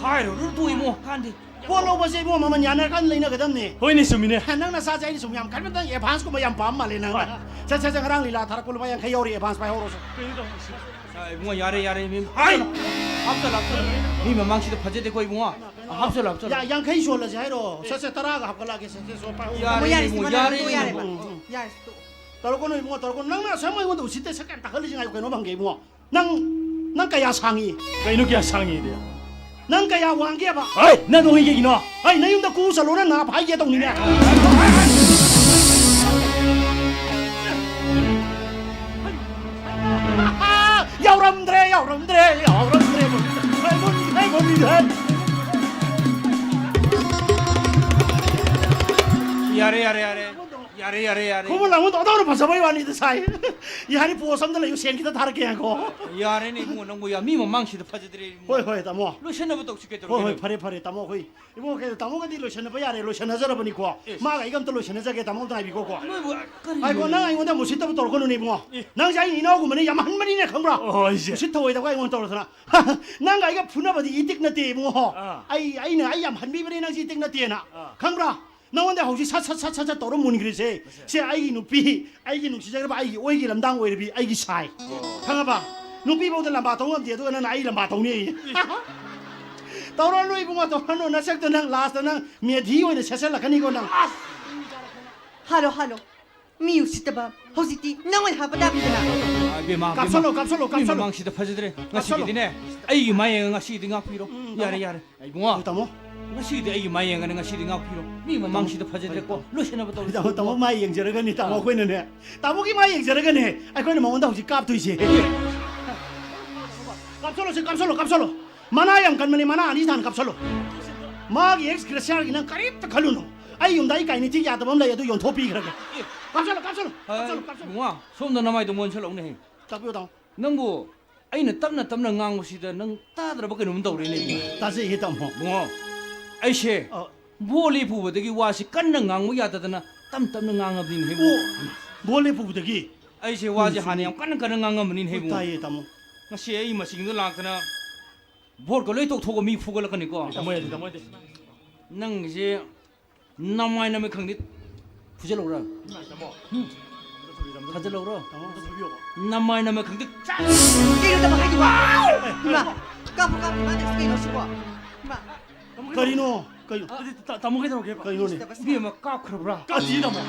ꯍꯥꯏꯔꯨꯔ ꯇꯣꯛꯏꯃꯣ, ꯀꯥꯟꯗꯦ꯫ ꯄꯣꯠ ꯂꯧꯕꯁꯦ ꯏꯕꯨꯡꯉꯣ ꯃꯃꯜ ꯌꯥꯅꯔꯀꯥꯟꯗ ꯂꯩꯅꯒꯗꯕꯅꯦ꯫ ꯍꯣꯏꯅꯦ, ꯆꯨꯝꯃꯤꯅꯦ꯫ ꯅꯪ ꯅꯁꯥꯁꯦ ꯑꯩꯅ ꯁꯨꯝ ꯌꯥꯝ ꯈꯟꯕꯗ ꯅꯪ advance ꯀꯨꯝꯕ ꯌꯥꯝ ꯄꯥꯝ ꯃꯥꯜꯂꯦ ꯅꯪ꯫ ꯍꯣꯏ꯫ ꯁꯦ, ꯁꯦ, ꯁꯦ, ꯉꯔꯥꯡ ꯂꯤꯂꯥ ꯊꯥꯔꯛꯄ ꯂꯨꯄꯥ ꯌꯥꯡꯈꯩ ꯌꯥꯎꯔꯤ, advance ꯄꯥꯏꯍꯧꯔꯣ ꯁꯦ꯫ ꯀꯩꯅꯣ ꯇꯧꯔꯤꯁꯦ? ꯑ, ꯏꯕꯨꯡꯉꯣ, ꯌꯥꯔꯦ, ꯌꯥꯔꯦ, ꯃꯤ, ꯍꯥꯏ! ꯍꯥꯞꯆꯜꯂꯣ, ꯍꯥꯞꯆꯜꯂꯣ꯫ ꯃꯤ ꯃꯃꯥꯡꯁꯤꯗ ꯐꯖꯗꯦꯀꯣ, ꯏꯕꯨꯡꯉꯣ꯫ ꯍꯥꯞꯆꯜꯂꯣ, ꯍꯥꯞꯆꯜꯂꯣ꯫ ꯌꯥ-, ꯌꯥꯡꯈꯩ ꯁꯣꯜꯂꯁꯦ ꯍꯥꯏꯔꯣ? ꯁꯦ, ꯁꯦ, ꯇꯔꯥꯒ ꯍꯥꯞꯀꯠꯂꯛꯑꯒꯦ, ꯁꯦ, ꯁꯦ, ꯁꯣ, ꯄꯥꯏꯍꯧꯔꯣ꯫ ꯌꯥꯔꯦ, ꯇꯥꯃꯣ, ꯌꯥꯔꯦ, ꯏꯕꯨꯡꯉꯣ, ꯁꯤꯃ ꯌꯥꯔꯦ, ꯅꯪ ꯇꯣꯛꯑꯣ, ꯌꯥꯔꯦ, ꯏꯕꯨꯡꯉꯣ꯫ ꯎꯝ, ꯎꯝ꯫ ꯌꯥꯔꯦ, ꯇꯣꯛꯑꯣ꯫ ꯇꯧꯔꯛꯀꯅꯨ ꯏꯕꯨꯡꯉꯣ, ꯇꯧꯔꯛꯀꯅꯨ꯫ ꯅꯪꯅ ꯑꯁꯦꯡꯕ ꯑꯩꯉꯣꯟꯗ ꯎꯁꯤꯠꯇꯦ ꯁꯛ ꯌꯥꯝ ꯇꯥꯛꯍꯜꯂꯤꯁꯤ ꯉꯥꯏꯌꯨ, ꯀꯩꯅꯣꯝ ꯍꯪꯒꯦ ꯏꯕꯨꯡꯉꯣ꯫ ꯅꯪ, ꯅꯪ ꯀꯌꯥ ꯁꯥꯡꯉꯤ? ꯀꯩꯅꯣ ꯀꯌꯥ ꯁꯥꯡꯉꯤꯗꯤ? ꯅꯪ ꯀꯌꯥ ꯋꯥꯡꯒꯦꯕ? ꯍꯩ! ꯅꯪ ꯅꯣꯡꯉꯩ ꯀꯩꯒꯤꯅꯣ? ꯍꯩ, ꯅꯌꯨꯝꯗ ꯀꯨ ꯆꯠꯂꯣꯅ ꯅꯥ ꯐꯥꯏꯒꯦ ꯇꯧꯅꯤꯅꯦ꯫ ꯌꯥꯎꯔꯝꯗ꯭ꯔꯦ, ꯌꯥꯎꯔꯝꯗ꯭ꯔꯦ, ꯌꯥꯎꯔꯝꯗ꯭ꯔꯦ꯫ ꯍꯩ, ꯃꯨꯟ-, ꯍꯩ, ꯃꯨꯟ-, ꯍꯩ꯫ ꯌꯥꯔꯦ, ꯌꯥꯔꯦ, ꯌꯥꯔꯦ꯫ ꯌꯥꯔꯦ, ꯌꯥꯔꯦ, ꯌꯥꯔꯦ꯫ ꯈꯨꯃꯟ ꯂꯥꯡꯃꯟꯗꯣ ꯑꯗꯧꯅ ꯐꯖꯕꯩ ꯋꯥꯅꯤꯗ ꯁꯥꯏ꯫ ꯌꯥꯔꯦ, ꯄꯣꯁ ꯑꯝꯗ ꯂꯩꯌꯨ, ꯁꯦꯟ ꯈꯤꯇ ꯊꯥꯔꯛꯀꯦ ꯉꯥꯏꯈꯣ꯫ ꯌꯥꯔꯦꯅꯦ ꯏꯕꯨꯡꯉꯣ, ꯅꯪꯕꯨ ꯌꯥ-, ꯃꯤ ꯃꯃꯥꯡꯁꯤꯗ ꯐꯖꯗ꯭ꯔꯦ ꯏꯕꯨꯡꯉꯣ꯫ ꯍꯣꯏ, ꯍꯣꯏ, ꯇꯥꯃꯣ꯫ ꯂꯣꯏꯁꯟꯅꯕ ꯇꯧꯁꯤ ꯀꯩꯗꯧꯔꯒꯦ? ꯍꯣꯏ, ꯍꯣꯏ, ꯐꯔꯦ, ꯐꯔꯦ, ꯇꯥꯃꯣ, ꯑꯩꯈꯣꯏ ꯏꯕꯨꯡꯉꯣ, ꯀꯩꯅꯣ, ꯇꯥꯃꯣꯒꯗꯤ ꯂꯣꯏꯁꯟꯅꯕ ꯌꯥꯔꯦ, ꯂꯣꯏꯁꯟꯅꯖꯔꯕꯅꯤꯀꯣ꯫ ꯑꯦꯁ꯫ ꯃꯥꯒ ꯑꯩꯒ ꯑꯝꯇ ꯂꯣꯏꯁꯟꯅꯖꯒꯦ, ꯇꯥꯃꯣ ꯑꯝꯇ ꯉꯥꯏꯕꯤꯀꯣꯀꯣ꯫ ꯅꯣꯏꯕꯨ ꯀꯔꯤ ꯉꯥꯏꯈꯣ, ꯅꯪ ꯑꯩꯉꯣꯟꯗ ꯌꯥꯝ ꯎꯁꯤꯠꯇꯕ ꯇꯧꯔꯛꯀꯅꯨꯅꯦ ꯏꯕꯨꯡꯉꯣ꯫ ꯑꯦ꯫ ꯅꯪꯁꯦ ꯑꯩ ꯏꯅꯥꯎꯒꯨꯝꯕꯅꯦ, ꯌꯥꯝ ꯍꯟꯕꯅꯤꯅꯦ, ꯈꯪꯕ꯭ꯔꯥ? ꯑꯣ, ꯑꯩꯁꯦ꯫ ꯎꯁꯤꯠ ꯊꯑꯣꯏꯗꯕ ꯑꯩꯉꯣꯟꯗ ꯇꯧꯔꯗꯅ꯫ ꯅꯪꯒ ꯑꯩꯒ ꯐꯨꯅꯕꯗꯤ ꯏꯇꯤꯛ ꯅꯠꯇꯦ ꯏꯕꯨꯡꯉꯣ꯫ ꯑꯥ꯫ ꯑꯩ, ꯑꯩꯅ, ꯑꯩ ꯌꯥꯝ ꯍꯟꯕꯤꯕꯅꯦ, ꯅꯪꯁꯦ ꯏꯇꯤꯛ ꯅꯠꯇꯦꯅ꯫ ꯑꯥ꯫ ꯈꯪꯕ꯭ꯔꯥ? ꯅꯉꯣꯟꯗ ꯍꯧꯖꯤꯛ ꯁꯠ ꯁꯠ ꯁꯠ ꯁꯠ ꯁꯠ ꯇꯧꯔ ꯃꯨꯟꯈ꯭ꯔꯤꯁꯦ꯫ ꯃꯁꯦ꯫ ꯁꯦ ꯑꯩꯒꯤ ꯅꯨꯄꯤ, ꯑꯩꯒꯤ ꯅꯨꯡꯁꯤꯖꯈ꯭ꯔꯕ, ꯑꯩꯒꯤ ꯑꯣꯏꯒꯤ ꯂꯝꯗꯥꯡ ꯑꯣꯏꯔꯕꯤ, ꯑꯩꯒꯤ ꯁꯥꯏ꯫ ꯑꯣ꯫ ꯈꯪꯉꯕ? ꯅꯨꯄꯤꯐꯧꯗ ꯂꯝꯕꯥ ꯇꯧ ꯉꯝꯗꯦ, ꯑꯗꯨꯒ ꯅꯪꯅ ꯑꯩ ꯂꯝꯕꯥ ꯇꯧꯅꯤ ꯑꯩ꯫ ꯇꯧꯔꯅꯨ ꯏꯕꯨꯡꯉꯣ, ꯇꯧꯔꯅꯨ꯫ ꯅꯁꯛꯇ ꯅꯪ ꯂꯥꯁꯇ ꯅꯪ ꯃꯦꯙꯤ ꯑꯣꯏꯅ ꯁꯦꯠꯆꯜꯂꯛꯀꯅꯤꯀꯣ ꯅꯪ꯫ ꯍꯥꯜꯂꯣ, ꯍꯥꯜꯂꯣ꯫ ꯃꯤ ꯎꯁꯤꯠꯇꯕ꯫ ꯍꯧꯖꯤꯛꯇꯤ ꯅꯪ ꯑꯣꯏꯅ ꯍꯥꯞꯄ ꯇꯥꯕꯅꯤꯗꯅ꯫ ꯑ, ꯏꯕꯦꯝꯃ, ꯏꯕꯦꯝꯃ꯫ ꯀꯥꯞꯁꯜꯂꯣ, ꯀꯥꯞꯁꯜꯂꯣ, ꯃꯤ ꯀꯥꯞꯁꯜꯂꯣ꯫ ꯃꯃꯥꯡꯁꯤꯗ ꯐꯖꯗ꯭ꯔꯦ꯫ ꯀꯥꯞꯁꯜꯂꯣ꯫ ꯉꯁꯤꯒꯤꯗꯤꯅꯦ, ꯑꯩꯒꯤ ꯃꯥꯏ ꯌꯦꯡꯉ ꯉꯁꯤꯒꯤꯗꯤ ꯉꯥꯛꯄꯤꯔꯣ꯫ ꯎꯝ, ꯌꯥꯔꯦ, ꯇꯥꯃꯣ꯫ ꯌꯥꯔꯦ꯫ ꯏꯕꯨꯡꯉꯣ, ꯑꯣ, ꯇꯥꯃꯣ꯫ ꯉꯁꯤꯗꯤ ꯑꯩꯒꯤ ꯃꯥꯏ ꯌꯦꯡꯉꯅꯤ, ꯉꯁꯤꯗꯤ ꯉꯥꯛꯄꯤꯔꯣ꯫ ꯃꯤ ꯃꯃꯥꯡꯁꯤꯗ ꯐꯖꯗ꯭ꯔꯦꯀꯣ꯫ ꯂꯣꯏꯁꯟꯅꯕ ꯇꯧꯔꯁꯤ꯫ ꯇꯥꯃꯣ, ꯇꯥꯃꯣ, ꯃꯥꯏ ꯌꯦꯡꯖꯔꯒꯅꯤ, ꯇꯥꯃꯣ, ꯑꯥ꯫ ꯑꯩꯈꯣꯏꯅꯅꯦ꯫ ꯇꯥꯃꯣꯒꯤ ꯃꯥꯏ ꯌꯦꯡꯖꯔꯒꯅꯦ ꯑꯩꯈꯣꯏꯅ ꯃꯉꯣꯟꯗ ꯍꯧꯖꯤꯛ ꯀꯥꯞꯇꯣꯏꯁꯦ꯫ ꯀꯥꯞꯁꯜꯂꯣ, ꯁꯤ ꯀꯥꯞꯁꯜꯂꯣ, ꯀꯥꯞꯁꯜꯂꯣ꯫ ꯃꯅꯥ ꯌꯥꯝ ꯀꯟꯕꯅꯤ, ꯃꯅꯥ ꯑꯅꯤ ꯊꯥꯅ ꯀꯥꯞꯁꯜꯂꯣ꯫ ꯃꯥꯒꯤ ꯑꯦꯛꯁ ꯒ꯭ꯔꯦꯁꯤꯌꯥꯒꯤ ꯅꯪ ꯀꯔꯤꯝꯇ ꯈꯜꯂꯨꯅꯨ꯫ ꯑꯩ ꯌꯨꯝꯗ ꯑꯩ ꯀꯥꯏꯅꯤꯊꯤꯛ ꯌꯥꯗꯕ ꯑꯃ ꯂꯩ, ꯑꯗꯨ ꯌꯣꯟꯊꯣꯛꯄꯤꯈ꯭ꯔꯒꯦ꯫ ꯑꯦ꯫ ꯀꯥꯞꯁꯜꯂꯣ, ꯀꯥꯞꯁꯜꯂꯣ, ꯀꯥꯞꯁꯜꯂꯣ, ꯀꯥꯞꯁꯜꯂꯣ꯫ ꯏꯕꯨꯡꯉꯣ, ꯁꯣꯝꯗ ꯅꯃꯥꯏꯗꯣ ꯃꯣꯟꯁꯜꯂꯛꯎꯅꯦꯍꯦ꯫ ꯇꯥꯛꯄꯤꯌꯨ, ꯇꯥꯃꯣ꯫ ꯅꯪꯕꯨ ꯑꯩꯅ ꯇꯞꯅ ꯇꯞꯅ ꯉꯥꯡꯕꯁꯤꯗ ꯅꯪ ꯇꯥꯗ꯭ꯔꯕ ꯀꯩꯅꯣꯝ ꯇꯧꯔꯦꯅꯦ, ꯏꯕꯨꯡꯉꯣ꯫ ꯇꯥꯖꯩꯍꯦ, ꯇꯥꯃꯣ꯫ ꯏꯕꯨꯡꯉꯣ, ꯑꯩꯁꯦ ꯑ꯫ ꯚꯣꯠ ꯂꯦꯞꯄꯨꯕꯗꯒꯤ ꯋꯥꯁꯤ ꯀꯟꯅ ꯉꯥꯡꯕ ꯌꯥꯗꯗꯅ ꯇꯞ ꯇꯞꯅ ꯉꯥꯡꯉꯕꯅꯤꯅꯦ, ꯏꯕꯨꯡꯉꯣ꯫ ꯑꯣ, ꯚꯣꯠ ꯂꯦꯞꯄꯨꯕꯗꯒꯤ? ꯑꯩꯁꯦ ꯋꯥꯁꯦ ꯎꯝ, ꯍꯥꯟꯅ ꯆꯨꯝꯃꯤ꯫ ꯌꯥꯝ ꯀꯟꯅ ꯀꯟꯅ ꯉꯥꯡꯉꯝꯕꯅꯤꯅꯦ, ꯍꯣꯏ, ꯏꯕꯨꯡꯉꯣ꯫ ꯇꯥꯏꯌꯦ, ꯇꯥꯃꯣ꯫ ꯉꯁꯤ ꯑꯩ ꯃꯁꯤꯡꯗ ꯂꯥꯛꯇꯅ ꯚꯣꯠꯀ ꯂꯣꯏ ꯇꯣꯛꯊꯣꯛꯑꯒ ꯃꯤ ꯐꯨꯒꯠꯂꯛꯀꯅꯤꯀꯣ꯫ ꯇꯥꯃꯣ, ꯌꯥꯗꯦ, ꯇꯥꯃꯣ, ꯌꯥꯗꯦ꯫ ꯅꯪꯒꯤꯁꯦ ꯅꯃꯥꯏ ꯅꯃꯤꯠ ꯈꯪꯗꯦ ꯐꯨꯖꯜꯂꯧꯔ? ꯇꯥꯃꯣ꯫ ꯎꯝ꯫ ꯊꯥꯖꯜꯂꯧꯔꯣ? ꯇꯥꯃꯣ, ꯑꯝꯇ ꯐꯨꯕꯤꯌꯣꯕ꯫ ꯅꯃꯥꯏ ꯅꯃꯤꯠ ꯈꯪꯗꯦ꯫ ꯀꯩꯅꯣ ꯇꯥꯃꯣ ꯍꯥꯏꯗꯨꯕꯣ? ꯏꯃꯥ, ꯀꯥꯞꯄꯨ, ꯀꯥꯞꯄꯨ, ꯏꯃꯥ, ꯅꯦꯛꯁ ꯀꯩꯅꯣ ꯁꯤꯕꯣ? ꯏꯃꯥ꯫ ꯀꯔꯤꯅꯣ? ꯀꯩꯅꯣ? ꯑꯗꯨꯗꯤ ꯇꯥ-, ꯇꯥꯃꯣ ꯀꯩꯗꯧꯔꯒꯦꯕ? ꯀꯩꯅꯣꯅꯦ? ꯏꯕꯦꯝꯃ ꯀꯥꯞꯈ꯭ꯔꯕ꯭ꯔꯥ? ꯀꯥꯞꯇꯤꯌꯦ, ꯇꯥꯃꯣ꯫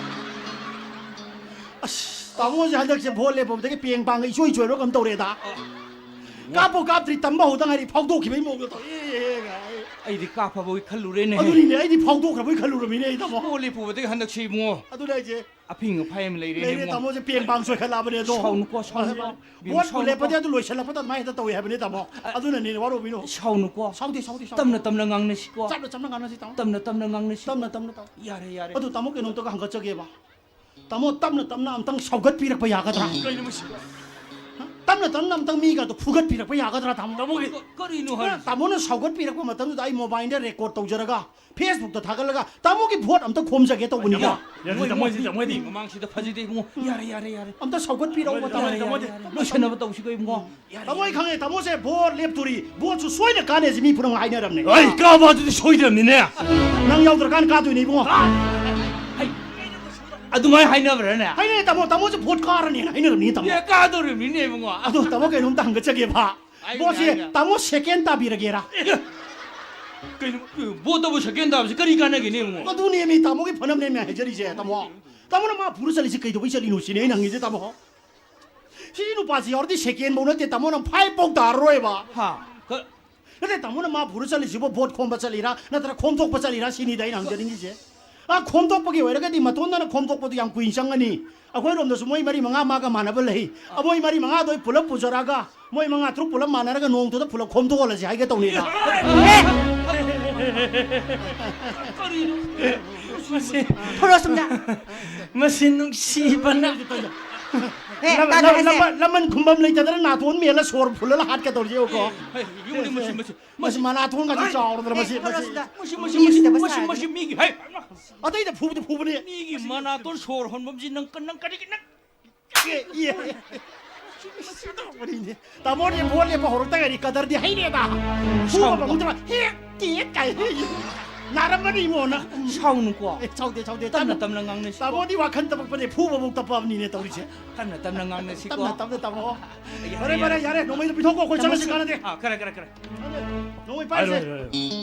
ꯑꯁ, ꯇꯥꯃꯣꯁꯦ ꯍꯟꯗꯛꯁꯦ ꯚꯣꯠ ꯂꯦꯞꯄꯗꯒꯤ ꯄꯦꯡ ꯄꯥꯡꯒ ꯏꯆꯣꯏ ꯆꯣꯏꯕ ꯀꯝ ꯇꯧꯔꯦꯗ꯫ ꯀꯥꯞꯄꯨ ꯀꯥꯞꯇ꯭ꯔꯤ, ꯇꯝꯕ ꯍꯧꯗ ꯉꯥꯏꯔꯤ, ꯐꯥꯎꯗꯣꯛꯈꯤꯕꯒꯤ ꯃꯑꯣꯡꯗ ꯇꯧꯔꯦ꯫ ꯑꯩꯗꯤ ꯀꯥꯞꯐꯕꯒꯤ ꯈꯜꯂꯨꯔꯦꯅꯦ꯫ ꯑꯗꯨꯅꯤꯅꯦ, ꯑꯩꯗꯤ ꯐꯥꯎꯗꯣꯛꯈ꯭ꯔꯕꯣꯏ ꯈꯜꯂꯨꯔꯃꯤꯅꯦ, ꯑꯩ ꯇꯥꯃꯣ꯫ ꯚꯣꯠ ꯂꯦꯞꯄꯨꯕꯗꯒꯤ ꯍꯟꯗꯛꯁꯤ ꯏꯕꯨꯡꯉꯣ꯫ ꯑꯗꯨꯅꯦ ꯑꯩꯁꯦ꯫ ꯑꯐꯤꯡ ꯑꯐꯥꯏ ꯑꯃ ꯂꯩꯔꯦꯅꯦ, ꯂꯩꯔꯦ, ꯏꯕꯨꯡꯉꯣ꯫ ꯇꯥꯃꯣꯁꯦ ꯄꯦꯡ ꯄꯥꯡ ꯆꯣꯏꯈꯠꯂꯛꯑꯕꯅꯦ ꯑꯗꯣ꯫ ꯁꯥꯎꯅꯨꯀꯣ, ꯁꯥꯎꯅꯨꯀꯣ꯫ ꯚꯣꯠꯄꯨ ꯁꯥꯎꯅꯨꯀꯣ꯫ ꯂꯦꯞꯄꯗꯤ ꯑꯗꯨ ꯂꯣꯏꯁꯤꯜꯂꯛꯄꯗ ꯑꯗꯨꯃꯥꯏꯅ ꯍꯦꯛꯇ ꯇꯧꯏ ꯍꯥꯏꯕꯅꯦ, ꯇꯥꯃꯣ꯫ ꯑ, ꯑꯗꯨꯅꯅꯦ, ꯋꯥꯔꯧꯕꯤꯅꯨ꯫ ꯁꯥꯎꯅꯨꯀꯣ꯫ ꯁꯥꯎꯗꯦ, ꯁꯥꯎꯗꯦ, ꯁꯥꯎꯗꯦ꯫ ꯇꯞꯅ ꯇꯞꯅ ꯉꯥꯡꯅꯁꯤꯀꯣ꯫ ꯇꯞꯅ ꯇꯞꯅ ꯉꯥꯡꯅꯁꯤ, ꯇꯥꯃꯣ꯫ ꯇꯞꯅ ꯇꯞꯅ ꯉꯥꯡꯅꯁꯤ꯫ ꯇꯞꯅ ꯇꯞꯅ, ꯇꯥꯃꯣ꯫ ꯌꯥꯔꯦ, ꯌꯥꯔꯦ꯫ ꯑꯗꯨ ꯇꯥꯃꯣ ꯀꯩꯅꯣꯝꯇꯒ ꯍꯪꯒꯠꯆꯒꯦꯕ꯫ ꯇꯥꯃꯣ, ꯇꯞꯅ ꯇꯞꯅ ꯑꯝꯇꯪ ꯁꯧꯒꯠꯄꯤꯔꯛꯄ ꯌꯥꯒꯗ꯭ꯔꯥ? ꯀꯩꯅꯣ ꯃꯁꯤ? ꯍꯥ? ꯇꯞꯅ ꯇꯞꯅ ꯑꯝꯇꯪ ꯃꯤꯒꯗꯣ ꯐꯨꯒꯠꯄꯤꯔꯛꯄ ꯌꯥꯒꯗ꯭ꯔꯥ, ꯇꯥꯃꯣ? ꯇꯥꯃꯣ, ꯀ-, ꯀꯔꯤꯅꯣ ꯍꯥꯏ? ꯇꯥꯃꯣꯅ ꯁꯧꯒꯠꯄꯤꯔꯛꯄ ꯃꯇꯝꯗꯨꯗ ꯑꯩ ꯃꯣꯕꯥꯏꯜꯗ ꯔꯦꯀꯣꯔꯗ ꯇꯧꯖꯔꯒ ꯐꯦꯁꯕꯨꯛꯇ ꯊꯥꯒꯠꯂꯒ ꯇꯥꯃꯣꯒꯤ ꯚꯣꯠ ꯑꯝꯇ ꯈꯣꯝꯖꯒꯦ ꯇꯧꯕꯅꯤꯗ꯫ ꯇꯥꯃꯣ, ꯌꯥꯗꯦ, ꯇꯥꯃꯣ, ꯃꯣꯏꯗꯤ, ꯇꯥꯃꯣꯗꯤ꯫ ꯃꯃꯥꯡꯁꯤꯗ ꯐꯖꯗꯦ ꯏꯕꯨꯡꯉꯣ꯫ ꯌꯥꯔꯦ, ꯌꯥꯔꯦ, ꯌꯥꯔꯦ꯫ ꯑꯝꯇ ꯁꯧꯒꯠꯄꯤꯔꯛꯑꯣ, ꯌꯥꯔꯦ, ꯇꯥꯃꯣ꯫ ꯌꯥꯔꯦ, ꯇꯥꯃꯣꯗꯤ꯫ ꯌꯥꯔꯦ, ꯌꯥꯔꯦ꯫ ꯂꯣꯏꯁꯟꯅꯕ ꯇꯧꯁꯤꯀꯣ ꯏꯕꯨꯡꯉꯣ꯫ ꯌꯥꯔꯦ, ꯇꯥꯃꯣ, ꯑꯩ ꯌꯥꯔꯦ꯫ ꯈꯪꯉꯦ, ꯇꯥꯃꯣꯁꯦ ꯚꯣꯠ ꯂꯦꯞꯇꯣꯔꯤ, ꯚꯣꯠꯁꯨ ꯁꯣꯏꯗꯅ ꯀꯥꯟꯅꯦꯁꯦ ꯃꯤ ꯄꯨꯝꯅꯃꯛ ꯍꯥꯏꯅꯔꯕꯅꯦ꯫ ꯑꯩ ꯀꯥꯕ ꯑꯗꯨꯗꯤ ꯁꯣꯏꯗ꯭ꯔꯕꯅꯤꯅꯦ꯫ ꯅꯪ ꯌꯥꯎꯗ꯭ꯔꯀꯥꯟꯗ ꯀꯥꯗꯣꯏꯅꯦ ꯏꯕꯨꯡꯉꯣ꯫ ꯑꯩ ꯑꯗꯨꯃꯥꯏꯅ ꯍꯥꯏꯅꯕ꯭ꯔꯅꯦ? ꯍꯥꯏꯅꯩ, ꯇꯥꯃꯣ, ꯇꯥꯃꯣꯁꯦ ꯚꯣꯠ ꯀꯥꯔꯅꯦꯅ ꯍꯥꯏꯅꯔꯕꯅꯤ, ꯇꯥꯃꯣ꯫ ꯑꯦ, ꯀꯥꯗꯧꯔꯤꯕꯅꯤꯅꯦ ꯏꯕꯨꯡꯉꯣ꯫ ꯑꯗꯣ ꯇꯥꯃꯣ, ꯀꯩꯅꯣꯝꯇ ꯍꯪꯒꯠꯆꯒꯦꯕ꯫ ꯍꯥꯏꯌꯨꯅꯦ, ꯚꯣꯠꯁꯦ ꯍꯥꯏꯌꯨꯅꯦ꯫ ꯇꯥꯃꯣ ꯁꯦꯀꯦꯟ ꯇꯥꯕꯤꯔꯒꯦꯔꯥ? ꯑꯦ, ꯀꯩꯅꯣ, ꯚꯣꯠꯇꯕꯨ ꯁꯦꯀꯦꯟ ꯇꯥꯕꯁꯤ ꯀꯔꯤ ꯀꯥꯟꯅꯒꯦꯅꯦ ꯏꯕꯨꯡꯉꯣ? ꯑꯗꯨꯅꯦꯃꯤ ꯇꯥꯃꯣꯒꯤ ꯐꯅꯕꯅꯦꯃꯤ ꯍꯥꯏꯖꯔꯤꯁꯦ, ꯇꯥꯃꯣ꯫ ꯇꯥꯃꯣꯅ ꯃꯥ ꯄꯨꯔ ꯆꯠꯂꯤꯁꯤ ꯀꯩꯗꯧꯕꯩ ꯆꯠꯂꯤꯅꯣ ꯁꯤꯅꯦ ꯑꯩꯅ ꯍꯪꯉꯤꯁꯦ, ꯇꯥꯃꯣ꯫ ꯁꯤ ꯅꯨꯄꯥꯁꯤ ꯌꯥꯎꯔꯗꯤ ꯁꯦꯀꯦꯟ ꯐꯧ ꯅꯠꯇꯦ, ꯇꯥꯃꯣ, ꯅꯪ ꯐꯥꯏꯚ ꯐꯧ ꯇꯥꯔꯔꯣꯏꯕ꯫ ꯍꯥ? ꯀ-, ꯅꯠꯇꯦ, ꯇꯥꯃꯣꯅ ꯃꯥ ꯄꯨꯔ ꯆꯠꯂꯤꯁꯤꯕꯨ ꯚꯣꯠ ꯈꯣꯝꯕ ꯆꯠꯂꯤꯔꯥ, ꯅꯠꯇ꯭ꯔꯒ ꯈꯣꯝꯗꯣꯛꯄ ꯆꯠꯂꯤꯔꯥ ꯁꯤꯅꯤꯗ ꯑꯩꯅ ꯍꯪꯖꯅꯤꯡꯉꯤꯁꯦ꯫ ꯑ, ꯈꯣꯝꯗꯣꯛꯄꯒꯤ ꯑꯣꯏꯔꯒꯗꯤ ꯃꯇꯣꯟꯗꯅ ꯈꯣꯝꯗꯣꯛꯄꯗꯨ ꯌꯥꯝ ꯀꯨꯏꯅ ꯆꯪꯒꯅꯤ꯫ ꯑꯩꯈꯣꯏꯔꯣꯝꯗꯁꯨ ꯃꯣꯏ ꯃꯔꯤ ꯃꯉꯥ ꯃꯥꯒ ꯃꯥꯟꯅꯕ ꯂꯩ꯫ ꯑ, ꯃꯣꯏ ꯃꯔꯤ ꯃꯉꯥꯗꯣ ꯑꯩ ꯄꯨꯂꯞ ꯄꯨꯖꯔꯛꯑꯒ ꯃꯣꯏ ꯃꯉꯥ ꯇꯔꯨꯛ ꯄꯨꯂꯞ ꯃꯥꯟꯅꯔꯒ ꯅꯣꯡꯇꯨꯗ ꯄꯨꯂꯞ ꯈꯣꯝꯗꯣꯛꯍꯜꯂꯁꯤ ꯍꯥꯏꯒꯦ ꯇꯧꯅꯤꯗ꯫ ꯀꯔꯤꯅꯣ? ꯃꯁꯤ, ꯊꯣꯛꯂꯛꯑꯣ ꯁꯣꯝꯗ꯫ ꯃꯁꯤ ꯅꯨꯡꯁꯤꯕꯅ꯫ ꯑꯦ, ꯂꯃꯟ- ꯇꯥꯗꯦ ꯍꯥꯏꯁꯦ꯫ ꯂꯃꯟ- ꯂꯃꯟ ꯈꯨꯝꯐꯝ ꯂꯩꯇꯗꯅ ꯅꯥꯇꯣꯟ ꯃꯦꯜꯂ ꯁꯣꯔ ꯐꯨꯜꯂꯒ ꯍꯥꯠꯀꯗꯧꯔꯤꯁꯦ ꯌꯦꯡꯉꯨꯀꯣ꯫ ꯍꯩ, ꯌꯦꯡꯉꯨꯅꯦ, ꯃꯁꯤ, ꯃꯁꯤ, ꯃꯁꯤ ꯃꯅꯥꯇꯣꯟꯒꯁꯦ ꯆꯥꯎꯔꯗꯅ ꯃꯁꯤ ꯑꯦ, ꯃꯁꯤ ꯊꯣꯛꯂꯛꯑꯣ ꯁꯣꯝꯗ꯫ ꯃꯁꯤ, ꯃꯁꯤ, ꯃꯤ ꯃꯁꯤ, ꯎꯁꯤꯠꯇꯕ ꯃꯁꯤ, ꯁꯥꯔꯗꯅ꯫ ꯃꯁꯤ ꯃꯤꯒꯤ, ꯍꯩ, ꯑꯇꯩꯗ ꯐꯨꯕꯗꯤ ꯐꯨꯕꯅꯤ꯫ ꯃꯤꯒꯤ ꯃꯅꯥꯇꯣꯟ ꯁꯣꯔ ꯍꯣꯟꯐꯝꯁꯤ ꯅꯪ, ꯅꯪ ꯀꯔꯤꯒꯤ, ꯅꯪ ꯑꯦ, ꯑꯦ, ꯑꯦ꯫ ꯃꯁꯤ ꯇꯧꯕꯅꯤꯅꯦ꯫ ꯇꯥꯃꯣꯗꯤ ꯚꯣꯠ ꯂꯦꯞꯄ ꯍꯧꯔꯛꯇ ꯉꯥꯏꯔꯤ ꯀꯗꯔꯗꯤ ꯍꯩꯔꯦꯗ꯫ ꯐꯨꯕ ꯁꯥꯎꯕ꯫ ꯃꯃꯨꯡꯗ ꯍꯦꯛ ꯇꯦꯛ ꯀꯥꯏ꯫ ꯅꯥꯔꯝꯃꯅꯤ ꯏꯃꯣꯅ꯫ ꯁꯥꯎꯅꯨꯀꯣ꯫ ꯑꯦ, ꯁꯥꯎꯗꯦ, ꯁꯥꯎꯗꯦ꯫ ꯇꯞꯅ ꯇꯞꯅ ꯉꯥꯡꯅꯁꯤ꯫ ꯇꯥꯃꯣꯗꯤ ꯋꯥꯈꯜ ꯇꯞꯄꯛꯄꯅꯦ ꯐꯨꯕꯐꯥꯎ ꯇꯞꯄꯕꯅꯤꯅꯦ ꯇꯧꯔꯤꯁꯦ꯫ ꯇꯞꯅ ꯇꯞꯅ ꯉꯥꯡꯅꯁꯤꯀꯣ꯫ ꯇꯞꯅ ꯇꯞꯅ ꯇꯥꯃꯣ꯫ ꯌꯥꯔꯦ, ꯐꯔꯦ, ꯐꯔꯦ, ꯌꯥꯔꯦ꯫ ꯌꯥꯔꯦ꯫ ꯅꯣꯡꯃꯩꯗꯣ ꯄꯤꯊꯣꯛꯀꯣ꯫ ꯑꯩꯈꯣꯏ ꯆꯠꯂꯁꯤ ꯀꯥꯟꯅꯗꯦ꯫ ꯑꯥ, ꯈꯔ, ꯈꯔ, ꯈꯔ꯫ ꯅꯣꯡꯃꯩ ꯍꯥꯏꯔꯣ, ꯄꯥꯏꯁꯦ꯫ ꯍꯥꯏꯔꯣ,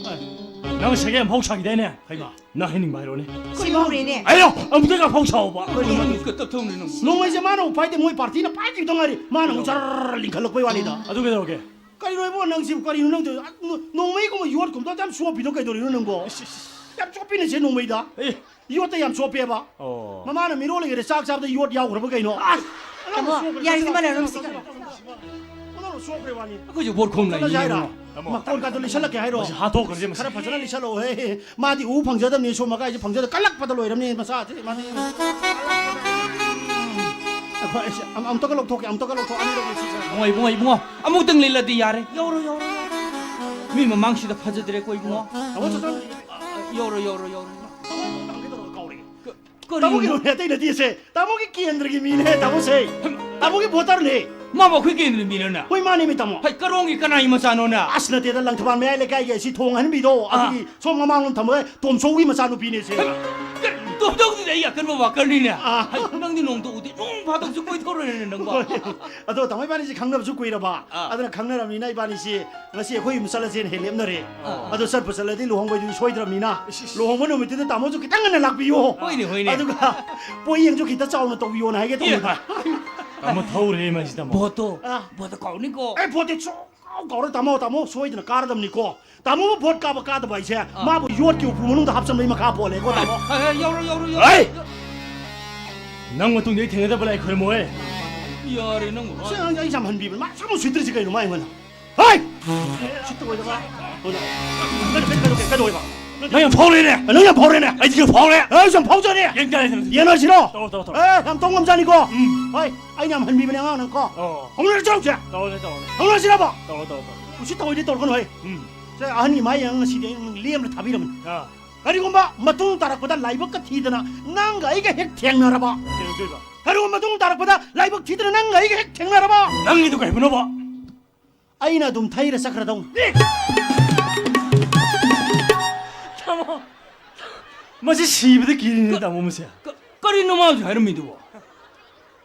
ꯍꯥꯏꯔꯣ꯫ ꯅꯪ ꯁꯦꯀꯦꯟ ꯐꯥꯎ ꯁꯥꯈꯤꯗꯥꯏꯅꯦ? ꯍꯩꯃꯥ, ꯅꯪ ꯍꯥꯏꯅꯤꯡꯕ ꯍꯥꯏꯔꯣꯅꯦ꯫ ꯁꯤ ꯍꯧꯔꯦꯅꯦ꯫ ꯑꯩꯅꯣ ꯑꯃꯨꯛꯇ ꯐꯥꯎ ꯁꯥꯎꯕ꯫ ꯀꯔꯤꯅꯣ? ꯀ-, ꯇꯞꯊꯧꯅꯦ ꯅꯪ꯫ ꯅꯣꯡꯃꯩꯁꯦ ꯃꯥꯅ ꯑꯃꯨꯛ ꯄꯥꯏꯗꯦ, ꯃꯣꯏ ꯄꯥꯔꯇꯤꯅ ꯄꯥꯏꯈꯤꯕꯗ ꯉꯥꯏꯔꯤ꯫ ꯃꯥꯅ ꯑꯃꯨꯛ ꯖꯔ ꯂꯤꯡꯈꯠꯂꯛꯄꯩ ꯋꯥꯅꯤꯗ꯫ ꯑꯗꯨ ꯀꯩꯗꯧꯔꯒꯦ? ꯀꯔꯤꯅꯣ ꯏꯕꯣ, ꯅꯪꯁꯤꯕꯨ ꯀꯔꯤꯅꯣ ꯅꯪ ꯇꯧ-, ꯅꯣ-, ꯅꯣꯡꯃꯩꯒꯨꯝꯕ ꯌꯣꯠꯀꯨꯝꯕꯗ ꯌꯥꯝ ꯆꯣꯞꯄꯤꯗꯣ ꯀꯩꯗꯧꯔꯤꯅꯣ ꯅꯪꯕꯣ? ꯌꯥꯝ ꯆꯣꯞꯄꯤꯅꯦꯁꯦ ꯅꯣꯡꯃꯩꯗ꯫ ꯑꯦ, ꯌꯣꯠꯇ ꯌꯥꯝ ꯆꯣꯞꯄꯦꯕ꯫ ꯑꯣ꯫ ꯃꯃꯥꯅ ꯃꯤꯔꯣꯜ ꯂꯩꯈꯔꯦ, ꯆꯥꯛ ꯆꯥꯕꯗ ꯌꯣꯠ ꯌꯥꯎꯈ꯭ꯔꯕ ꯀꯩꯅꯣ? ꯇꯥꯃꯣ, ꯌꯥꯔꯦꯁꯦ, ꯃꯥꯟꯅꯔꯝꯁꯤ ꯀꯩꯅꯣ꯫ ꯄꯨꯝꯅꯃꯛ ꯆꯣꯞꯈ꯭ꯔꯦ ꯋꯥꯅꯤ꯫ ꯑꯩꯈꯣꯏꯁꯨ ꯚꯣꯠ ꯈꯣꯝ ꯆꯠꯂꯁꯦ ꯂꯩꯅꯤ ꯍꯥꯏꯔꯣ? ꯏꯕꯨꯡꯉꯣ꯫ ꯃꯀꯣꯟ ꯀꯥꯗꯣ ꯂꯤꯁꯜꯂꯛꯀꯦ ꯍꯥꯏꯔꯣ? ꯃꯁꯤ ꯍꯥꯠꯇꯣꯛꯈ꯭ꯔꯁꯦ, ꯃꯁꯤ꯫ ꯈꯔ ꯐꯖꯅ ꯂꯤꯁꯜꯂꯛꯑꯣ ꯍꯦ꯫ ꯃꯥꯗꯤ ꯎ ꯐꯪꯖꯗꯕꯅꯤ, ꯁꯣꯝ ꯃꯀꯥꯏꯁꯦ ꯐꯪꯖꯗ ꯀꯜꯂꯛꯄꯗ ꯂꯣꯏꯔꯝꯅꯤ ꯃꯆꯥꯁꯦ ꯃꯥꯗꯤ꯫ ꯑꯩꯈꯣꯏ ꯑꯩꯁꯦ ꯑꯝ-, ꯑꯝꯇꯒ ꯂꯧꯊꯣꯛꯀꯦ, ꯑꯝꯇꯒ ꯂꯧꯊꯣꯛ, ꯑꯅꯤꯔꯛ ꯂꯤꯁꯤꯁꯦ꯫ ꯏꯕꯨꯡꯉꯣ, ꯏꯕꯨꯡꯉꯣ, ꯏꯕꯨꯡꯉꯣ, ꯑꯃꯨꯛꯇꯪ ꯂꯤꯜꯂꯗꯤ ꯌꯥꯔꯦ꯫ ꯌꯧꯔꯣ, ꯌꯧꯔꯣ, ꯌꯧꯔꯣ꯫ ꯃꯤ ꯃꯃꯥꯡꯁꯤꯗ ꯐꯖꯗ꯭ꯔꯦꯀꯣ ꯏꯕꯨꯡꯉꯣ꯫ ꯇꯥꯃꯣ ꯆꯠ-, ꯆꯠ-, ꯌꯧꯔꯣ, ꯌꯧꯔꯣ, ꯌꯧꯔꯣ꯫ ꯇꯥꯃꯣ ꯍꯪꯒꯦ ꯇꯧꯔꯒ ꯀꯥꯎꯔꯦ꯫ ꯀꯔꯤꯅꯣ? ꯇꯥꯃꯣꯒꯤꯅꯣꯅꯦ, ꯑꯇꯩ ꯅꯠꯇꯦꯁꯦ꯫ ꯇꯥꯃꯣꯒꯤ ꯀꯦꯟꯗ꯭ꯔꯒꯤ ꯃꯤꯅꯦ ꯇꯥꯃꯣꯁꯦ꯫ ꯇꯥꯃꯣꯒꯤ ꯚꯣꯇꯔꯅꯦ꯫ ꯃꯥꯕꯨ ꯑꯩꯈꯣꯏ ꯀꯦꯟꯗ꯭ꯔꯒꯤ ꯃꯤꯔꯅ? ꯍꯣꯏ, ꯃꯥꯅꯦ ꯃꯤ ꯇꯥꯃꯣ꯫ ꯍꯩ, ꯀꯔꯣꯡꯒꯤ ꯀꯅꯥꯒꯤ ꯃꯆꯥꯅꯣꯅ? ꯑꯁ, ꯅꯠꯇꯦꯗ, ꯂꯪꯊꯕꯥꯜ ꯃꯌꯥꯏ ꯂꯩꯀꯥꯏꯒꯤ ꯑꯁꯤ ꯊꯣꯡ ꯑꯍꯟꯕꯤꯗꯣ, ꯑꯥ꯫ ꯑꯗꯨꯒꯤ ꯁꯣꯝ ꯃꯃꯥꯡꯂꯣꯝ ꯊꯝꯕ ꯇꯣꯝꯆꯧꯒꯤ ꯃꯆꯥꯅꯨꯄꯤꯅꯦꯁꯦ꯫ ꯇꯣꯝꯆꯧꯗꯨꯗꯤ ꯑꯩ ꯑꯀꯟꯕ ꯋꯥꯀꯔꯅꯤꯅꯦ꯫ ꯑꯥ꯫ ꯍꯩ, ꯅꯪꯗꯤ ꯅꯣꯡꯇ ꯎꯗꯦ, ꯅꯣꯡ ꯐꯥꯗꯣꯛꯁꯨ ꯀꯣꯏꯊꯣꯔꯛꯑꯦꯅꯦ ꯅꯪꯕꯣ꯫ ꯍꯣꯏ꯫ ꯑꯗꯣ ꯇꯥꯃꯣ ꯏꯕꯥꯅꯤꯁꯦ ꯈꯪꯅꯕꯁꯨ ꯀꯨꯏꯔꯕ, ꯑꯥ꯫ ꯑꯗꯨꯅ ꯈꯪꯅꯔꯕꯅꯤꯅ ꯏꯕꯥꯅꯤꯁꯦ ꯉꯁꯤ ꯑꯩꯈꯣꯏ ꯌꯨꯝ ꯆꯠꯂꯁꯦꯅ ꯍꯦꯛ ꯂꯦꯞꯅꯔꯦ꯫ ꯑꯥ꯫ ꯑꯗꯣ ꯆꯠꯄꯨ ꯆꯠꯂꯗꯤ ꯂꯨꯍꯣꯡꯕꯩꯗꯨꯗꯤ ꯁꯣꯏꯗ꯭ꯔꯕꯅꯤꯅ, ꯏꯁ, ꯏꯁ꯫ ꯂꯨꯍꯣꯡꯕ ꯅꯨꯃꯤꯠꯇꯨꯗ ꯇꯥꯃꯣꯁꯨ ꯈꯤꯇꯪ ꯉꯟꯅ ꯂꯥꯛꯄꯤꯌꯣ꯫ ꯍꯣꯏꯅꯦ, ꯍꯣꯏꯅꯦ꯫ ꯑꯗꯨꯒ ꯄꯣꯌꯦꯡꯁꯨ ꯈꯤꯇ ꯆꯥꯎꯅ ꯇꯧꯕꯤꯌꯣꯅ ꯍꯥꯏꯒꯦ ꯇꯧꯕꯅꯤꯗ꯫ ꯇꯥꯃꯣ ꯊꯧꯔꯦ ꯃꯁꯤ ꯇꯥꯃꯣ꯫ ꯚꯣꯠꯇꯣ, ꯑꯥ꯫ ꯚꯣꯠꯇꯣ ꯀꯥꯎꯅꯤꯀꯣ꯫ ꯑꯦ, ꯚꯣꯠꯇꯤ ꯁꯨꯡꯀꯥꯎ ꯀꯥꯎꯔꯣꯏ ꯇꯥꯃꯣ, ꯇꯥꯃꯣ ꯁꯣꯏꯗꯅ ꯀꯥꯔꯗꯕꯅꯤꯀꯣ꯫ ꯇꯥꯃꯣꯕꯨ ꯚꯣꯠ ꯀꯥꯕ ꯀꯥꯗꯕ ꯍꯥꯏꯁꯦ ꯃꯥꯕꯨ ꯌꯣꯠꯀꯤ ꯎꯄꯨ ꯃꯅꯨꯡꯗ ꯍꯥꯞꯆꯟꯕꯩ ꯃꯈꯥ ꯄꯣꯜꯂꯦꯀꯣ ꯇꯥꯃꯣ꯫ ꯍꯩ, ꯍꯩ, ꯌꯧꯔꯣ, ꯌꯧꯔꯣ, ꯌꯧꯔꯣ꯫ ꯍꯩ! ꯅꯪ ꯃꯇꯨꯡꯗ ꯑꯩ ꯊꯦꯡꯅꯗꯕ ꯂꯥꯏ ꯈꯨꯔꯨꯝꯃꯣꯍꯦ꯫ ꯌꯥꯔꯦ ꯅꯪ꯫ ꯁꯤ ꯑꯉꯥꯡꯁꯦ ꯑꯩ ꯌꯥꯝ ꯍꯟꯕꯤꯕꯅꯤ꯫ ꯃꯥ ꯁꯨꯝ ꯎꯁꯤꯠꯇ꯭ꯔꯤꯁꯤ ꯀꯩꯅꯣ ꯃꯥ ꯑꯩꯉꯣꯟꯗ? ꯍꯩ! ꯎꯁꯤꯠꯇꯕ ꯑꯣꯏꯗꯕ꯫ ꯀꯩꯗꯧ-, ꯀꯩꯗꯧ-, ꯀꯩꯗꯧ-, ꯀꯩꯗꯧꯋꯦꯕ? ꯅꯪ ꯌꯥꯝ ꯐꯥꯎꯔꯦꯅꯦ꯫ ꯅꯪ ꯌꯥꯝ ꯐꯥꯎꯔꯦꯅꯦ꯫ ꯑꯩꯗꯤ ꯈꯔ ꯐꯥꯎꯔꯦ꯫ ꯑꯩꯁꯨ ꯌꯥꯝ ꯐꯥꯎꯖꯔꯦ꯫ ꯌꯦꯡ ꯇꯥꯔꯦ, ꯌꯦꯡ ꯇꯥꯔꯦ꯫ ꯌꯦꯡꯅꯔꯁꯤꯔꯣ? ꯇꯧꯔꯣ, ꯇꯧꯔꯣ, ꯇꯧꯔꯣ꯫ ꯑꯦ, ꯌꯥꯝ ꯇꯧ ꯉꯝꯖꯥꯠꯅꯤꯀꯣ꯫ ꯎꯝ꯫ ꯍꯣꯏ, ꯑꯩꯅ ꯌꯥꯝ ꯍꯟꯕꯤꯕꯅꯦ ꯑꯉꯥꯡ ꯅꯪ ꯀꯣ꯫ ꯑꯣ꯫ ꯍꯧꯅꯔꯁꯤꯔꯣ ꯍꯧꯖꯤꯛ? ꯇꯧꯔꯣꯅꯦ, ꯇꯧꯔꯣꯅꯦ꯫ ꯍꯧꯅꯔꯁꯤꯔꯕ? ꯇꯧꯔꯣ, ꯇꯧꯔꯣ, ꯇꯧꯔꯣ꯫ ꯎꯁꯤꯠꯇꯕ ꯑꯣꯏꯗꯤ ꯇꯧꯔꯛꯀꯅꯨ ꯍꯩ꯫ ꯎꯝ꯫ ꯁꯦ, ꯑꯍꯟꯒꯤ ꯃꯥ ꯌꯦꯡꯉꯒ ꯉꯁꯤꯗꯤ ꯑꯩ ꯅꯪ ꯂꯦꯝꯅ ꯊꯥꯕꯤꯔꯕꯅꯤ꯫ ꯑꯥ꯫ ꯀꯔꯤꯒꯨꯝꯕ ꯃꯇꯨꯡ ꯇꯥꯔꯛꯄꯗ ꯂꯥꯏꯕꯛꯀ ꯊꯤꯗꯅ ꯅꯪꯒ ꯑꯩꯒ ꯍꯦꯛ ꯊꯦꯡꯅꯔꯕ, ꯀꯩꯗꯧꯗꯣꯏꯕ? ꯀꯔꯤꯒꯨꯝꯕ ꯃꯇꯨꯡ ꯇꯥꯔꯛꯄꯗ ꯂꯥꯏꯕꯛ ꯊꯤꯗꯅ ꯅꯪꯒ ꯑꯩꯒ ꯍꯦꯛ ꯊꯦꯡꯅꯔꯕ, ꯅꯪꯒꯤꯗꯨ ꯀꯩꯕꯨꯅꯣꯕ? ꯑꯩꯅ ꯑꯗꯨꯝ ꯊꯩꯔ ꯆꯠꯈ꯭ꯔꯗꯧꯅꯤ꯫ ꯇꯥꯃꯣ, ꯃꯁꯤ ꯁꯤꯕꯗ ꯀꯤꯔꯤꯅꯦ, ꯇꯥꯃꯣ, ꯃꯁꯦ꯫ ꯀ-, ꯀꯔꯤꯅꯣ ꯃꯥ ꯍꯧꯖꯤꯛ ꯍꯥꯏꯔꯝꯃꯤꯗꯨꯕꯣ?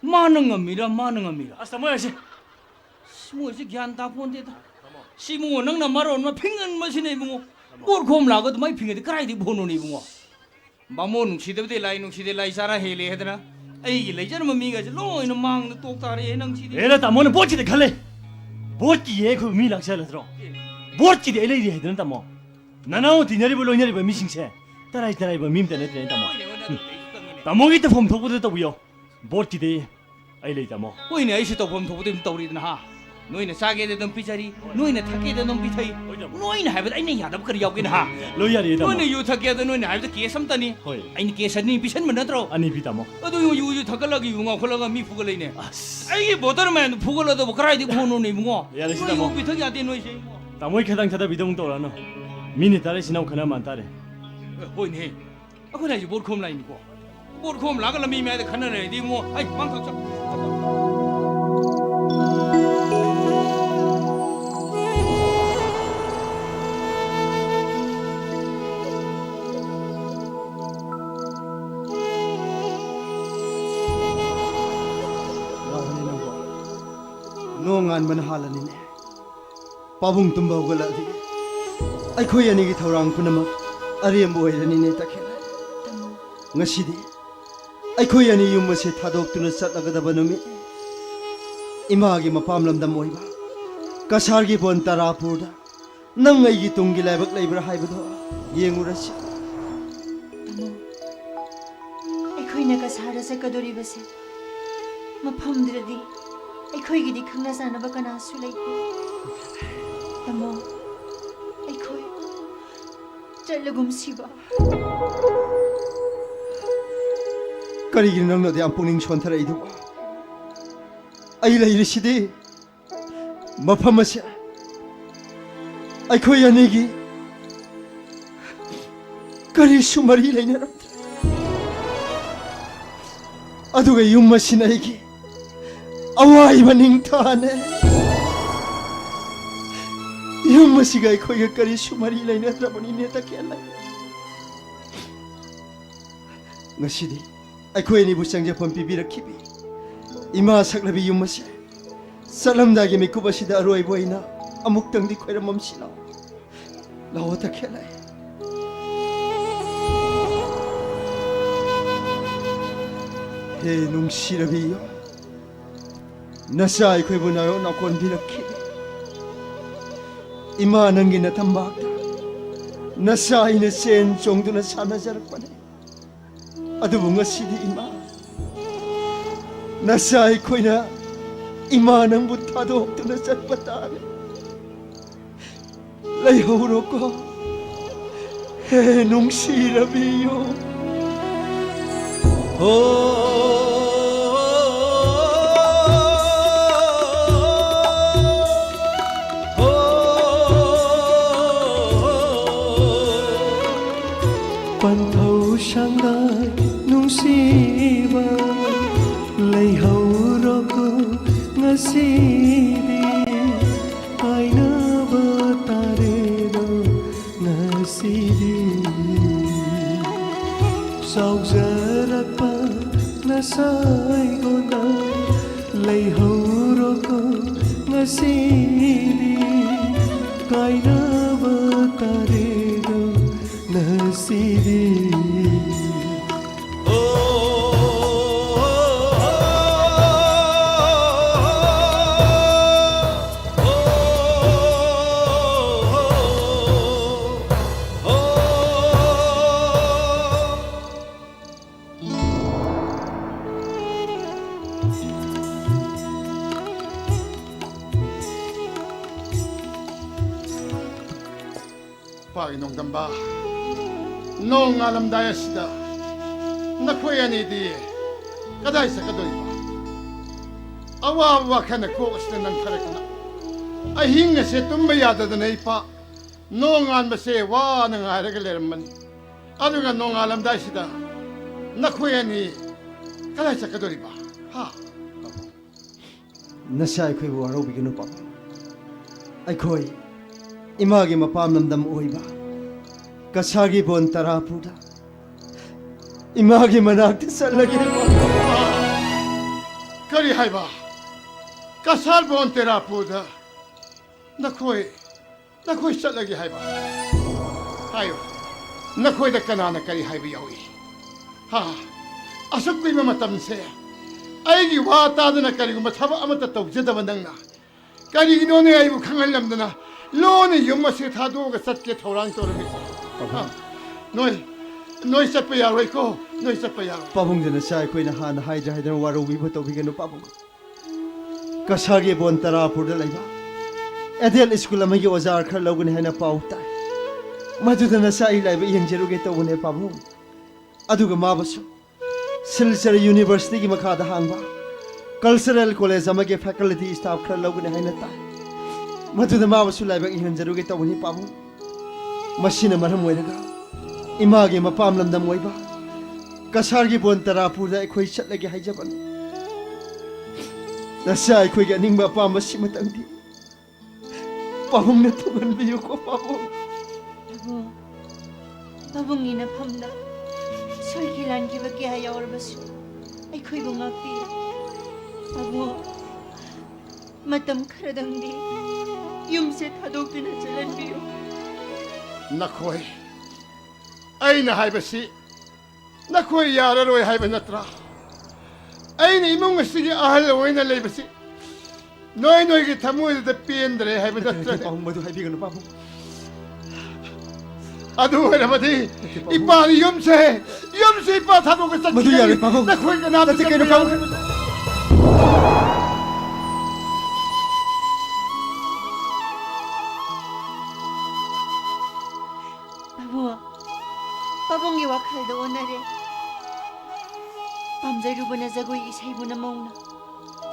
ꯃꯥꯅ ꯉꯝꯃꯤꯔꯥ, ꯃꯥꯅ ꯉꯝꯃꯤꯔꯥ? ꯑꯁ, ꯇꯥꯃꯣ, ꯌꯥꯁꯦ꯫ ꯑꯁ, ꯃꯣꯏꯁꯦ ꯒ꯭ꯌꯥꯟ ꯇꯥꯄꯣꯟꯇꯦꯗ꯫ ꯁꯤ ꯏꯕꯨꯡꯉꯣ, ꯅꯪꯅ ꯃꯔꯣꯟ ꯑꯃ ꯐꯤꯡꯒꯟꯕꯁꯤꯅ ꯏꯕꯨꯡꯉꯣ꯫ ꯕꯣꯔ ꯈꯣꯝ ꯂꯥꯛꯑꯒ ꯑꯗꯨꯃꯥꯏꯅ ꯐꯤꯡꯉꯗꯤ ꯀꯗꯥꯏꯗꯒꯤ ꯐꯣꯟꯅꯣꯅꯦ ꯏꯕꯨꯡꯉꯣ? ꯕꯥꯃꯣꯟ ꯅꯨꯡꯁꯤꯗꯕꯗꯤ ꯂꯥꯏ ꯅꯨꯡꯁꯤꯗꯦ, ꯂꯥꯏ ꯆꯥꯔ ꯍꯦꯜꯂꯦ ꯍꯥꯏꯗꯅ ꯑꯩꯒꯤ ꯂꯩꯖꯔꯝꯕ ꯃꯤꯒꯁꯦ ꯂꯣꯏꯅ ꯃꯥꯡꯗ ꯇꯣꯛ ꯇꯥꯔꯦ ꯅꯪꯁꯤꯗꯤ꯫ ꯑꯦꯔꯥ, ꯇꯥꯃꯣꯅ ꯚꯣꯠꯀꯤꯗ ꯈꯜꯂꯦ꯫ ꯚꯣꯠꯀꯤ ꯑꯩꯈꯣꯏ ꯃꯤ ꯂꯥꯛꯆꯔꯗ꯭ꯔꯣ? ꯚꯣꯠꯀꯤꯗꯤ ꯑꯩ ꯂꯩꯔꯤ ꯍꯥꯏꯗꯅ, ꯇꯥꯃꯣ꯫ ꯅꯅꯥꯎ ꯇꯤꯟꯅꯔꯤꯕ ꯂꯣꯏꯅꯔꯤꯕ ꯃꯤꯁꯤꯡꯁꯦ ꯇꯔꯥꯏ ꯇꯔꯥꯏꯕ ꯃꯤ ꯑꯝꯇ ꯅꯠꯇ꯭ꯔꯦꯅꯦ, ꯇꯥꯃꯣ꯫ ꯍꯣꯏꯅꯦ, ꯍꯣꯏꯅꯦ, ꯑꯗꯨꯕꯨꯗꯤ ꯑꯩꯁꯨ ꯈꯪꯉꯤꯅꯦ꯫ ꯇꯥꯃꯣꯒꯤ ꯇꯧꯐꯝ ꯊꯣꯛꯄꯗꯣ ꯇꯧꯕꯤꯌꯣ꯫ ꯚꯣꯠꯀꯤꯗꯤ ꯑꯩ ꯂꯩ, ꯇꯥꯃꯣ꯫ ꯍꯣꯏꯅꯦ, ꯑꯩꯁꯨ ꯇꯧꯐꯝ ꯊꯣꯛꯄꯗꯤ ꯑꯗꯨꯝ ꯇꯧꯔꯤꯗꯅ, ꯍꯥ? ꯅꯣꯏꯅ ꯆꯥꯒꯦꯗꯤ ꯑꯗꯨꯝ ꯄꯤꯖꯔꯤ, ꯅꯣꯏꯅ ꯊꯛꯀꯦꯗꯤ ꯑꯗꯨꯝ ꯄꯤꯊꯩ꯫ ꯍꯣꯏ, ꯇꯥꯃꯣ꯫ ꯅꯣꯏꯅ ꯍꯥꯏꯕꯗ ꯑꯩꯅ ꯌꯥꯗꯕ ꯀꯔꯤ ꯌꯥꯎꯒꯦꯅ, ꯍꯥ? ꯂꯣꯏ ꯌꯥꯔꯤꯌꯦ, ꯇꯥꯃꯣ꯫ ꯅꯣꯏꯅ ꯌꯨ ꯊꯛꯀꯦꯗ ꯅꯣꯏꯅ ꯍꯥꯏꯕꯗ ꯀꯦꯁ ꯑꯃꯇꯅꯤ꯫ ꯍꯣꯏ꯫ ꯑꯩꯅ ꯀꯦꯁ ꯑꯅꯤ ꯄꯤꯁꯟꯕ ꯅꯠꯇ꯭ꯔꯣ? ꯑꯅꯤ ꯄꯤ, ꯇꯥꯃꯣ꯫ ꯑꯗꯨ ꯌꯨ, ꯌꯨꯁꯨ ꯊꯛꯀꯠꯂꯒ ꯌꯨ ꯉꯥꯎꯈꯠꯂꯒ ꯃꯤ ꯐꯨꯒꯠꯂꯛꯏꯅꯦ꯫ ꯑꯁ꯫ ꯑꯩꯒꯤ ꯕꯣꯇꯜ ꯃꯌꯥꯝꯗꯨ ꯐꯨꯒꯠꯂꯗꯕ ꯀꯔꯥꯏꯗꯒꯤ ꯐꯣꯟꯅꯣꯅꯦ ꯏꯕꯨꯡꯉꯣ? ꯌꯥꯔꯦꯁꯦ, ꯅꯣꯏ ꯌꯨ ꯇꯥꯃꯣ꯫ ꯄꯤꯊꯛ ꯌꯥꯗꯦ ꯅꯣꯏꯁꯦ ꯏꯕꯨꯡꯉꯣ꯫ ꯇꯥꯃꯣ, ꯑꯩ ꯈꯤꯇꯪ ꯊꯥꯗꯕꯤꯗ ꯑꯃꯨꯛ ꯇꯧꯔꯛꯑꯅꯨ꯫ ꯃꯤꯅꯤ ꯇꯥꯔꯦ, ꯏꯆꯤꯟ ꯏꯅꯥꯎ ꯈꯠꯅ ꯃꯥꯟ ꯇꯥꯔꯦ꯫ ꯑꯦ, ꯍꯣꯏꯅꯦ꯫ ꯑꯩꯈꯣꯏꯅ ꯍꯥꯏꯁꯦ ꯕꯣꯠ ꯈꯣꯝ ꯂꯥꯛꯏꯅꯤꯀꯣ꯫ ꯕꯣꯠ ꯈꯣꯝ ꯂꯥꯛꯑꯒ ꯂꯝꯕꯤ ꯃꯌꯥꯏꯗ ꯈꯟꯅ ꯂꯩꯔꯗꯤ ꯏꯕꯨꯡꯉꯣ, ꯑꯩ ꯃꯥꯡ ꯊꯣꯛ ꯆꯠ-, ꯂꯥꯎꯍꯜꯂꯦ ꯅꯪꯕꯣ꯫ ꯅꯣꯡ ꯉꯥꯟꯕꯅ ꯍꯥꯜꯂꯅꯤꯅꯦ꯫ ꯄꯥꯕꯨꯡ ꯇꯨꯝꯕ ꯍꯧꯒꯠꯂꯛꯑꯗꯤ ꯑꯩꯈꯣꯏ ꯑꯅꯤꯒꯤ ꯊꯧꯔꯥꯡ ꯄꯨꯝꯅꯃꯛ ꯑꯔꯦꯝꯕ ꯑꯣꯏꯔꯅꯤꯅꯦ, ꯇꯈꯦꯜ꯫ ꯇꯥꯃꯣ꯫ ꯉꯁꯤꯗꯤ ꯑꯩꯈꯣꯏ ꯑꯅꯤ ꯌꯨꯝ ꯑꯁꯤ ꯊꯥꯗꯣꯛꯇꯨꯅ ꯆꯠꯂꯒꯗꯕ ꯅꯨꯃꯤꯠ꯫ ꯏꯃꯥꯒꯤ ꯃꯄꯥꯝ ꯂꯝꯗꯝ ꯑꯣꯏꯕ ꯀꯁꯥꯔꯒꯤ ꯕꯣꯟ ꯇꯔꯥꯄꯨꯔꯗ ꯅꯪ ꯑꯩꯒꯤ ꯇꯨꯡꯒꯤ ꯂꯥꯏꯕꯛ ꯂꯩꯕ꯭ꯔꯥ ꯍꯥꯏꯕꯗꯣ ꯌꯦꯡꯉꯨꯔꯁꯤ꯫ ꯇꯥꯃꯣ, ꯑꯩꯈꯣꯏꯅ ꯀꯁꯥꯔꯗ ꯆꯠꯀꯗꯣꯔꯤꯕꯁꯦ ꯃꯐꯝꯗꯨꯗꯗꯤ ꯑꯩꯈꯣꯏꯒꯤꯗꯤ ꯈꯪꯅ ꯆꯥꯟꯅꯕ ꯀꯅꯥꯁꯨ ꯂꯩꯇꯦ꯫ ꯇꯥꯃꯣ, ꯑꯩꯈꯣꯏ ꯆꯠꯂꯒꯨꯝꯁꯤꯕ꯫ ꯀꯔꯤꯒꯤꯅꯣ ꯅꯪꯅ ꯑꯗꯨ ꯌꯥꯝ ꯄꯨꯛꯅꯤꯡ ꯁꯣꯟꯊꯔꯛꯏꯗꯨꯕꯣ? ꯑꯩ ꯂꯩꯔꯤꯁꯤꯗꯤ꯫ ꯃꯐꯝ ꯑꯁꯦ ꯑꯩꯈꯣꯏ ꯑꯅꯤꯒꯤ ꯀꯔꯤꯁꯨ ꯃꯔꯤ ꯂꯩꯅꯔꯝꯗ꯭ꯔꯦ꯫ ꯑꯗꯨꯒ ꯌꯨꯝ ꯑꯁꯤꯅ ꯑꯩꯒꯤ ꯑꯋꯥꯏꯕ ꯅꯤꯡꯊꯥꯅꯦ꯫ ꯌꯨꯝ ꯑꯁꯤꯒ ꯑꯩꯈꯣꯏꯒ ꯀꯔꯤꯁꯨ ꯃꯔꯤ ꯂꯩꯅꯗ꯭ꯔꯕꯅꯤꯅꯦ, ꯇꯈꯦꯜꯂꯩ꯫ ꯉꯁꯤꯗꯤ ꯑꯩꯈꯣꯏ ꯑꯅꯤꯕꯨ ꯆꯪꯖꯐꯝ ꯄꯤꯕꯤꯔꯛꯈꯤꯕꯤ ꯏꯃꯥ ꯁꯛꯂꯕꯤ ꯌꯨꯝ ꯑꯁꯦ ꯆꯠꯂꯝꯗꯥꯏꯒꯤ ꯃꯤꯀꯨꯞ ꯑꯁꯤꯗ ꯑꯔꯣꯏꯕ ꯑꯣꯏꯅ ꯑꯃꯨꯛꯇꯪꯗꯤ ꯈꯣꯏꯔꯝꯃꯝꯁꯤ ꯂꯥꯎ꯫ ꯂꯥꯛꯑꯣ, ꯇꯈꯦꯜꯂꯩ꯫ ꯍꯦ ꯅꯨꯡꯁꯤꯔꯕꯤ ꯌꯨꯝ, ꯅꯆꯥ ꯑꯩꯈꯣꯏꯕꯨ ꯅꯥꯌꯣꯛ ꯅꯥꯀꯣꯟꯕꯤꯔꯛꯈꯤ꯫ ꯏꯃꯥ ꯅꯪꯒꯤ ꯅꯇꯝꯕꯥꯛꯇ ꯅꯆꯥ ꯑꯩꯅ ꯆꯦꯟ ꯆꯣꯡꯗꯨꯅ ꯁꯥꯟꯅꯖꯔꯛꯄꯅꯤ꯫ ꯑꯗꯨꯕꯨ ꯉꯁꯤꯗꯤ ꯏꯃꯥ, ꯅꯆꯥ ꯑꯩꯈꯣꯏꯅ ꯏꯃꯥ ꯅꯪꯕꯨ ꯊꯥꯗꯣꯛꯇꯨꯅ ꯆꯠꯄ ꯇꯥꯔꯦ꯫ ꯂꯩꯍꯧꯔꯣꯀꯣ, ꯍꯦ ꯅꯨꯡꯁꯤꯔꯕꯤ ꯌꯨꯝ꯫ ꯍꯣ, ꯍꯣ꯫ ꯄꯟꯊꯧ ꯁꯪꯒꯥꯏ ꯅꯨꯡꯁꯤꯕ, ꯂꯩꯍꯧꯔꯣꯀꯣ ꯉꯁꯤꯗꯤ꯫ ꯀꯥꯏꯅꯕ ꯇꯥꯔꯦꯗꯣ ꯉꯁꯤꯗꯤ꯫ ꯆꯥꯎꯖꯔꯛꯄ ꯅꯁꯥꯏꯒꯣꯟꯗ, ꯂꯩꯍꯧꯔꯣꯀꯣ ꯉꯁꯤꯗꯤ꯫ ꯀꯥꯏꯅꯕ ꯇꯥꯔꯦꯗꯣ ꯉꯁꯤꯗꯤ꯫ ꯅꯣꯡꯗꯝꯕ, ꯅꯣꯡ ꯉꯥꯜꯂꯝꯗꯥꯏ ꯑꯁꯤꯗ ꯅꯈꯣꯏ ꯑꯅꯤꯗꯤ ꯀꯗꯥꯏ ꯆꯠꯀꯗꯣꯔꯤꯕ? ꯑꯋꯥꯕ ꯋꯥꯈꯜꯅ ꯀꯣꯛ ꯑꯁꯤꯗ ꯅꯟꯊꯔꯛꯇꯅ ꯑꯍꯤꯡ ꯑꯁꯦ ꯇꯨꯝꯕ ꯌꯥꯗꯗꯅ ꯏꯄꯥ ꯅꯣꯡꯉꯥꯟꯕꯁꯦ ꯋꯥꯅ ꯉꯥꯏꯔꯒ ꯂꯩꯔꯝꯕꯅꯤ꯫ ꯑꯗꯨꯒ ꯅꯣꯡꯉꯥꯜꯂꯝꯗꯥꯏꯁꯤꯗ ꯅꯈꯣꯏ ꯑꯅꯤ ꯀꯗꯥꯏ ꯆꯠꯀꯗꯣꯔꯤꯕ? ꯍꯥ? ꯅꯁꯥ ꯑꯩꯈꯣꯏꯕꯨ ꯋꯥꯔꯧꯕꯤꯒꯅꯨ ꯄꯥꯕꯨꯡ꯫ ꯑꯩꯈꯣꯏ ꯏꯃꯥꯒꯤ ꯃꯄꯥꯝ ꯂꯝꯗꯝ ꯑꯣꯏꯕ ꯀꯁꯥꯔꯒꯤ ꯕꯣꯟ ꯇꯔꯥꯄꯨꯔꯗ ꯏꯃꯥꯒꯤ ꯃꯅꯥꯛꯇ ꯆꯠꯂꯒꯦ ꯄꯥꯕꯨꯡ꯫ ꯀꯔꯤ ꯍꯥꯏꯕ? ꯀꯁꯥꯔ ꯕꯣꯟ ꯇꯔꯥꯄꯨꯔꯗ ꯅꯈꯣꯏ ꯅꯈꯣꯏ ꯆꯠꯂꯒꯦ ꯍꯥꯏꯕ? ꯍꯥꯏꯌꯨ, ꯅꯈꯣꯏꯗ ꯀꯅꯥꯅ ꯀꯔꯤ ꯍꯥꯏꯕ ꯌꯥꯎꯏ? ꯍꯥ? ꯑꯁꯨꯛ ꯀꯨꯏꯕ ꯃꯇꯝꯁꯦ ꯑꯩꯒꯤ ꯋꯥ ꯇꯥꯗꯅ ꯀꯔꯤꯒꯨꯝꯕ ꯊꯕꯛ ꯑꯃꯠꯇ ꯇꯧꯖꯗꯕ ꯅꯪꯅ ꯀꯔꯤꯒꯤꯅꯣꯅꯦ ꯑꯩꯕꯨ ꯈꯪꯍꯜꯂꯝꯗꯅ ꯂꯣꯟꯅ ꯌꯨꯝ ꯑꯁꯤ ꯊꯥꯗꯣꯛꯑꯒ ꯆꯠꯀꯦ ꯊꯧꯔꯥꯡ ꯇꯧꯔꯝꯃꯤꯁꯦ? ꯍꯥ? ꯅꯣꯏ, ꯅꯣꯏ ꯆꯠꯄ ꯌꯥꯔꯣꯏꯀꯣ, ꯅꯣꯏ ꯆꯠꯄ ꯌꯥꯔꯣꯏ꯫ ꯄꯥꯕꯨꯡꯗ ꯅꯁꯥ ꯑꯩꯈꯣꯏꯅ ꯍꯥꯟꯅ ꯍꯥꯏꯗ꯭ꯔꯦ ꯍꯥꯏꯗꯅ ꯋꯥꯔꯧꯕꯤꯕ ꯇꯧꯕꯤꯒꯅꯨ ꯄꯥꯕꯨꯡ꯫ ꯀꯁꯥꯔꯒꯤ ꯕꯣꯟ ꯇꯔꯥꯄꯨꯔꯗ ꯂꯩꯕ ꯑꯦꯗꯦꯜ ꯁ꯭ꯀꯨꯜ ꯑꯃꯒꯤ ꯑꯣꯖꯥ ꯈꯔ ꯂꯧꯒꯅꯤ ꯍꯥꯏꯅ ꯄꯥꯎ ꯇꯥꯏ꯫ ꯃꯗꯨꯗ ꯅꯁꯥ ꯑꯩ ꯂꯥꯏꯕꯛ ꯌꯦꯡꯖꯔꯨꯒꯦ ꯇꯧꯕꯅꯦ ꯄꯥꯕꯨꯡ꯫ ꯑꯗꯨꯒ ꯃꯥꯕꯨꯁꯨ ꯁꯤꯜꯆꯔ ꯌꯨꯅꯤꯚꯔꯁꯤꯇꯤꯒꯤ ꯃꯈꯥꯗ ꯍꯥꯡꯕ ꯀꯜꯆꯔꯦꯜ ꯀꯣꯂꯦꯖ ꯑꯃꯒꯤ ꯐꯦꯀꯜꯇꯤ ꯁ꯭ꯇꯥꯐ ꯈꯔ ꯂꯧꯒꯅꯤ ꯍꯥꯏꯅ ꯇꯥꯏ꯫ ꯃꯗꯨꯗ ꯃꯥꯕꯨꯁꯨ ꯂꯥꯏꯕꯛ ꯌꯦꯡꯍꯟꯖꯔꯨꯒꯦ ꯇꯧꯕꯅꯤ ꯄꯥꯕꯨꯡ꯫ ꯃꯁꯤꯅ ꯃꯔꯝ ꯑꯣꯏꯔꯒ ꯏꯃꯥꯒꯤ ꯃꯄꯥꯝ ꯂꯝꯗꯝ ꯑꯣꯏꯕ ꯀꯁꯥꯔꯒꯤ ꯕꯣꯟ ꯇꯔꯥꯄꯨꯔꯗ ꯑꯩꯈꯣꯏ ꯆꯠꯂꯒꯦ ꯍꯥꯏꯖꯕꯅꯤ꯫ ꯅꯁꯥ ꯑꯩꯈꯣꯏꯒꯤ ꯑꯅꯤꯡꯕ ꯑꯄꯥꯝꯕ ꯁꯤꯃꯇꯪꯗꯤ ꯄꯥꯕꯨꯡꯅ ꯊꯨꯡꯍꯟꯕꯤꯌꯨꯀꯣ ꯄꯥꯕꯨꯡ꯫ ꯄꯥꯕꯨꯡ, ꯄꯥꯕꯨꯡꯒꯤ ꯅꯐꯝꯗ ꯁꯣꯏꯈꯤ ꯂꯥꯟꯈꯤꯕ ꯀꯌꯥ ꯌꯥꯎꯔꯕꯁꯨ ꯑꯩꯈꯣꯏꯕꯨ ꯉꯥꯛꯄꯤꯌꯨ꯫ ꯄꯥꯕꯨꯡ, ꯃꯇꯝ ꯈꯔꯗꯪꯗꯤ ꯌꯨꯝꯁꯦ ꯊꯥꯗꯣꯛꯇꯨꯅ ꯆꯠꯍꯟꯕꯤꯌꯨ꯫ ꯅꯈꯣꯏ, ꯑꯩꯅ ꯍꯥꯏꯕꯁꯤ ꯅꯈꯣꯏ ꯌꯥꯔꯔꯣꯏ ꯍꯥꯏꯕ ꯅꯠꯇ꯭ꯔꯥ? ꯑꯩꯅ ꯏꯃꯨꯡ ꯑꯁꯤꯒꯤ ꯑꯍꯜ ꯑꯣꯏꯅ ꯂꯩꯕꯁꯤ ꯅꯣꯏ ꯅꯣꯏꯒꯤ ꯊꯃꯣꯏꯗꯨꯗ ꯄꯦꯟꯗ꯭ꯔꯦ ꯍꯥꯏꯕ ꯅꯠꯇ꯭ꯔꯅꯦ? ꯄꯥꯕꯨꯡ, ꯃꯗꯨ ꯍꯥꯏꯕꯤꯒꯅꯨ ꯄꯥꯕꯨꯡ꯫ ꯑꯗꯨ ꯑꯣꯏꯔꯕꯗꯤ ꯅꯠꯇꯦ, ꯄꯥꯕꯨꯡ꯫ ꯏꯄꯥ ꯌꯨꯝꯁꯦ, ꯌꯨꯝꯁꯦ ꯏꯄꯥ ꯊꯥꯗꯣꯛꯄ ꯃꯗꯨ ꯆꯠꯈꯤꯒꯅꯤ꯫ ꯌꯥꯔꯣꯏ ꯄꯥꯕꯨꯡ꯫ ꯅꯈꯣꯏ ꯀꯅꯥꯝꯇ ꯅꯠꯇꯦ, ꯀꯩꯅꯣ ꯆꯠꯄ ꯄꯥꯕꯨꯡ? ꯌꯥꯔꯣꯏ꯫ ꯅꯔꯦ꯫ ꯄꯥꯝꯖꯔꯨꯕꯅ ꯖꯒꯣꯏ ꯏꯁꯩꯕꯨ ꯅꯃꯧꯅ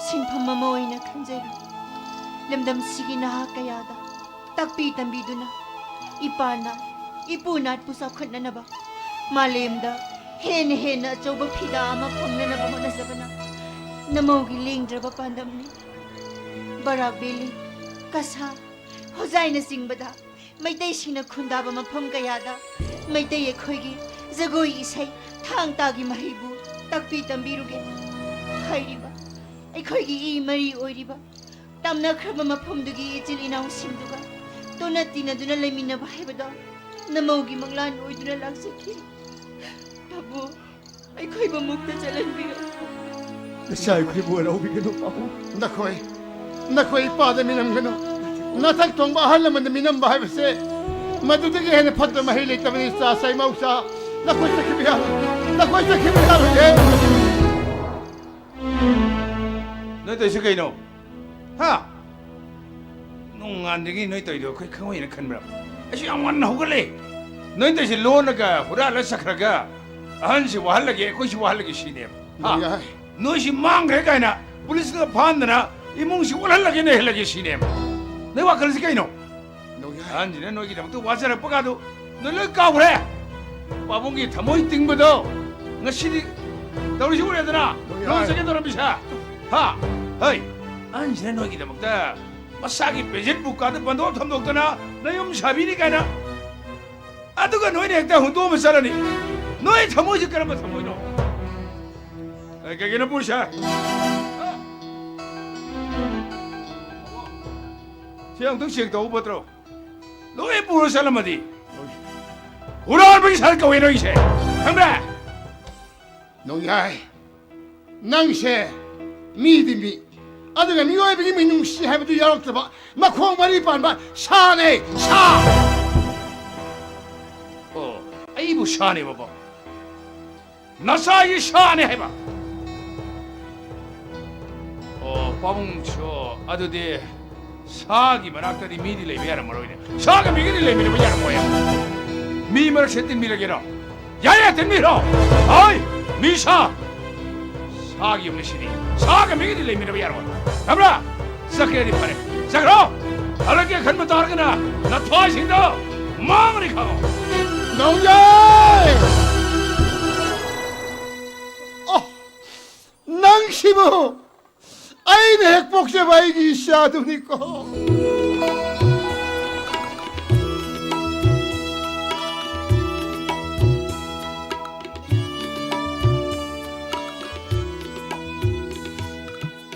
ꯁꯤꯟꯐꯝ ꯑꯃ ꯑꯣꯏꯅ ꯈꯟꯖꯔꯨ꯫ ꯂꯝꯗꯝꯁꯤꯒꯤ ꯅꯍꯥ ꯀꯌꯥꯗ ꯇꯥꯛꯄꯤ ꯇꯝꯕꯤꯗꯨꯅ ꯏꯄꯥ ꯅꯥꯠ, ꯏꯄꯨ ꯅꯥꯠꯄꯨ ꯆꯥꯎꯈꯠꯅꯅꯕ, ꯃꯥꯂꯦꯝꯗ ꯍꯦꯟꯅ ꯍꯦꯟꯅ ꯑꯆꯧꯕ ꯐꯤꯗꯥ ꯑꯃ ꯐꯪꯅꯅꯕ ꯍꯣꯠꯅꯖꯕꯅ ꯅꯃꯧꯒꯤ ꯂꯦꯡꯗ꯭ꯔꯕ ꯄꯥꯟꯗꯝꯅꯤ꯫ ꯕꯔꯥꯛ ꯚꯦꯂꯤ, ꯀꯁꯥꯔ, ꯍꯣꯖꯥꯏꯅꯆꯤꯡꯕꯗ ꯃꯩꯇꯩꯁꯤꯡꯅ ꯈꯨꯟꯗꯥꯕ ꯃꯐꯝ ꯀꯌꯥꯗ ꯃꯩꯇꯩ ꯑꯩꯈꯣꯏꯒꯤ ꯖꯒꯣꯏ ꯏꯁꯩ ꯊꯥꯡ ꯇꯥꯒꯤ ꯃꯍꯩꯕꯨ ꯇꯥꯛꯄꯤ ꯇꯝꯕꯤꯔꯨꯒꯦ꯫ ꯍꯥꯏꯔꯤꯕ ꯑꯩꯈꯣꯏꯒꯤ ꯏ ꯃꯔꯤ ꯑꯣꯏꯔꯤꯕ ꯇꯝꯅꯈ꯭ꯔꯕ ꯃꯐꯝꯗꯨꯒꯤ ꯏꯆꯤꯜ ꯏꯅꯥꯎꯁꯤꯡꯗꯨꯒ ꯇꯣꯟꯅ ꯇꯤꯟꯅꯗꯨꯅ ꯂꯩꯃꯤꯟꯅꯕ ꯍꯥꯏꯕꯗꯣ ꯅꯃꯧꯒꯤ ꯃꯪꯂꯥꯟ ꯑꯣꯏꯗꯨꯅ ꯂꯥꯛꯆꯈꯤ꯫ ꯇꯥꯃꯣ, ꯑꯩꯈꯣꯏꯕꯨ ꯃꯨꯛꯇ ꯆꯠꯍꯟꯕꯤꯔꯛꯎ꯫ ꯅꯆꯥ ꯑꯩꯈꯣꯏꯕꯨ ꯋꯥꯔꯧꯕꯤꯒꯅꯨ, ꯄꯥꯕꯨꯡ꯫ ꯅꯈꯣꯏ, ꯅꯈꯣꯏ ꯏꯄꯥꯗ ꯃꯤꯅꯝꯒꯅꯨ꯫ ꯅꯊꯛ ꯊꯣꯡꯕ ꯑꯍꯜ ꯂꯃꯟꯗ ꯃꯤꯅꯝꯕ ꯍꯥꯏꯕꯁꯦ ꯃꯗꯨꯗꯒꯤ ꯍꯦꯟꯅ ꯐꯠꯇꯕ ꯃꯍꯩ ꯂꯩꯇꯕꯅꯤ, ꯏꯆꯥ ꯁꯥꯏꯃꯧꯁꯥ꯫ ꯅꯈꯣꯏ ꯆꯠꯈꯤꯕ ꯌꯥꯔꯣꯏ, ꯅꯈꯣꯏ ꯆꯠꯈꯤꯕ ꯌꯥꯔꯣꯏꯌꯦ꯫ ꯅꯣꯏ ꯇꯧꯔꯤꯁꯤ ꯀꯩꯅꯣ? ꯍꯥ? ꯅꯣꯡꯉꯥꯟꯗꯒꯤ ꯅꯣꯏ ꯇꯧꯔꯤꯗꯣ ꯑꯩꯈꯣꯏ ꯈꯪꯉꯣꯏꯅ ꯈꯟꯕ꯭ꯔꯥ? ꯑꯩꯁꯨ ꯌꯥꯝ ꯉꯟꯅ ꯍꯧꯒꯠꯂꯦ꯫ ꯅꯣꯏ ꯇꯧꯔꯤꯁꯤ ꯂꯣꯟꯅꯒ ꯍꯨꯔꯥꯜꯂ ꯆꯠꯈ꯭ꯔꯒ ꯑꯍꯟꯁꯤ ꯋꯥꯍꯜꯂꯒꯦ, ꯑꯩꯈꯣꯏꯁꯨ ꯋꯥꯍꯜꯂꯒꯦ ꯁꯤꯅꯦꯕ꯫ ꯍꯥ? ꯌꯥꯏ꯫ ꯅꯣꯏꯁꯤ ꯃꯥꯡꯈ꯭ꯔꯦ ꯀꯥꯏꯅ ꯄꯨꯂꯤꯁꯅꯒ ꯐꯥꯍꯟꯗꯅ ꯏꯃꯨꯡꯁꯤ ꯑꯣꯠꯍꯜꯂꯒꯦ ꯅꯩꯍꯜꯂꯒꯦ ꯁꯤꯅꯦꯕ꯫ ꯅꯣꯏ ꯋꯥꯈꯜꯁꯤ ꯀꯩꯅꯣ? ꯅꯣꯡꯌꯥꯏ꯫ ꯑꯍꯟꯁꯤꯅ ꯅꯣꯏꯒꯤꯗꯃꯛꯇ ꯋꯥꯖꯔꯛꯄꯒꯗꯨ ꯅꯣꯏ ꯂꯣꯏ ꯀꯥꯎꯈ꯭ꯔꯦ꯫ ꯄꯥꯕꯨꯡꯒꯤ ꯊꯃꯣꯏ ꯇꯤꯡꯕꯗꯣ ꯉꯁꯤꯗꯤ ꯇꯧꯔꯤꯁꯤ ꯎꯔꯦꯗꯅ? ꯅꯣꯡꯌꯥꯏ꯫ ꯂꯧ ꯆꯠꯀꯦ ꯇꯧꯔꯝꯃꯤꯁꯦ꯫ ꯍꯥ? ꯍꯩ, ꯑꯍꯟꯁꯤꯅ ꯅꯣꯏꯒꯤꯗꯃꯛꯇ ꯃꯁꯥꯒꯤ ꯄꯦꯟꯁꯤꯟ ꯕꯨꯛꯀꯥꯗ ꯕꯟꯗꯣꯞ ꯊꯝꯗꯣꯛꯇꯅ ꯅꯌꯨꯝ ꯁꯥꯕꯤꯅꯤ ꯀꯥꯏꯅ, ꯑꯗꯨꯒ ꯅꯣꯏꯅ ꯍꯦꯛꯇ ꯍꯨꯟꯗꯣꯛꯑꯝꯃ ꯆꯠꯂꯅꯤ꯫ ꯅꯣꯏ ꯊꯃꯣꯏꯁꯤ ꯀꯔꯝꯕ ꯊꯃꯣꯏꯅꯣ? ꯑꯦ, ꯀꯩꯒꯤꯅꯣ ꯄꯨꯔꯤꯁꯦ? ꯁꯤ ꯑꯃꯨꯛꯇꯪ ꯆꯦꯛ ꯇꯧꯕ ꯐꯠꯇ꯭ꯔꯣ? ꯂꯣꯏ ꯄꯨꯔ ꯆꯠꯂꯝꯃꯗꯤ ꯍꯨꯔꯥꯟꯕꯒꯤ ꯁꯥꯏꯟ ꯀꯧꯋꯦ ꯅꯣꯏꯒꯤꯁꯦ, ꯈꯪꯕ꯭ꯔꯥ? ꯅꯣꯡꯌꯥꯏ, ꯅꯪꯁꯦ ꯃꯤꯗꯤ ꯃꯤ, ꯑꯗꯨꯒ ꯃꯤꯑꯣꯏꯕꯒꯤ ꯃꯤꯅꯨꯡꯁꯤ ꯍꯥꯏꯕꯗꯨ ꯌꯥꯎꯔꯛꯇꯕ ꯃꯈꯣꯡ ꯃꯔꯤ ꯄꯥꯟꯕ ꯁꯥꯅꯦ, ꯁꯥ! ꯑꯣ, ꯑꯩꯕꯨ ꯁꯥꯅꯦꯕꯀꯣ? ꯅꯆꯥꯒꯤ ꯁꯥꯅꯦ ꯍꯥꯏꯕ? ꯑꯣ, ꯄꯥꯕꯨꯡꯁꯨ ꯑꯗꯨꯗꯤ ꯁꯥꯒꯤ ꯃꯅꯥꯛꯇꯗꯤ ꯃꯤꯗꯤ ꯂꯩꯕ ꯌꯥꯔꯝꯃꯔꯣꯏꯅꯦ꯫ ꯁꯥꯒ ꯃꯤꯒꯗꯤ ꯂꯩꯃꯤꯟꯅꯕ ꯌꯥꯔꯝꯃꯣꯏ꯫ ꯃꯤ ꯃꯔꯛꯁꯦ ꯇꯤꯟꯕꯤꯔꯒꯦꯔꯣ? ꯌꯥꯏ, ꯌꯥꯏ, ꯇꯤꯟꯕꯤꯔꯣ꯫ ꯍꯣꯏ, ꯃꯤ ꯁꯥ꯫ ꯁꯥꯒꯤ ꯌꯨꯝꯅꯤ ꯁꯤꯗꯤ꯫ ꯁꯥꯒ ꯃꯤꯒꯗꯤ ꯂꯩꯃꯤꯟꯅꯕ ꯌꯥꯔꯣꯏ꯫ ꯈꯪꯕ꯭ꯔꯥ? ꯆꯠꯀꯦꯗꯤ ꯐꯔꯦ꯫ ꯆꯠꯈ꯭ꯔꯣ꯫ ꯍꯜꯂꯛꯀꯦ ꯈꯟꯕ ꯇꯥꯔꯒꯅ ꯅꯊ꯭ꯋꯥꯏꯁꯤꯡꯗꯣ ꯃꯥꯡꯉꯅꯤ ꯈꯪꯉꯣ꯫ ꯅꯣꯡꯖꯥꯏ! ꯑꯣ, ꯅꯪꯁꯤꯕꯨ ꯑꯩꯅ ꯍꯦꯛ ꯄꯣꯛꯆꯕ ꯑꯩꯒꯤ ꯏꯆꯥꯗꯨꯅꯤꯀꯣ꯫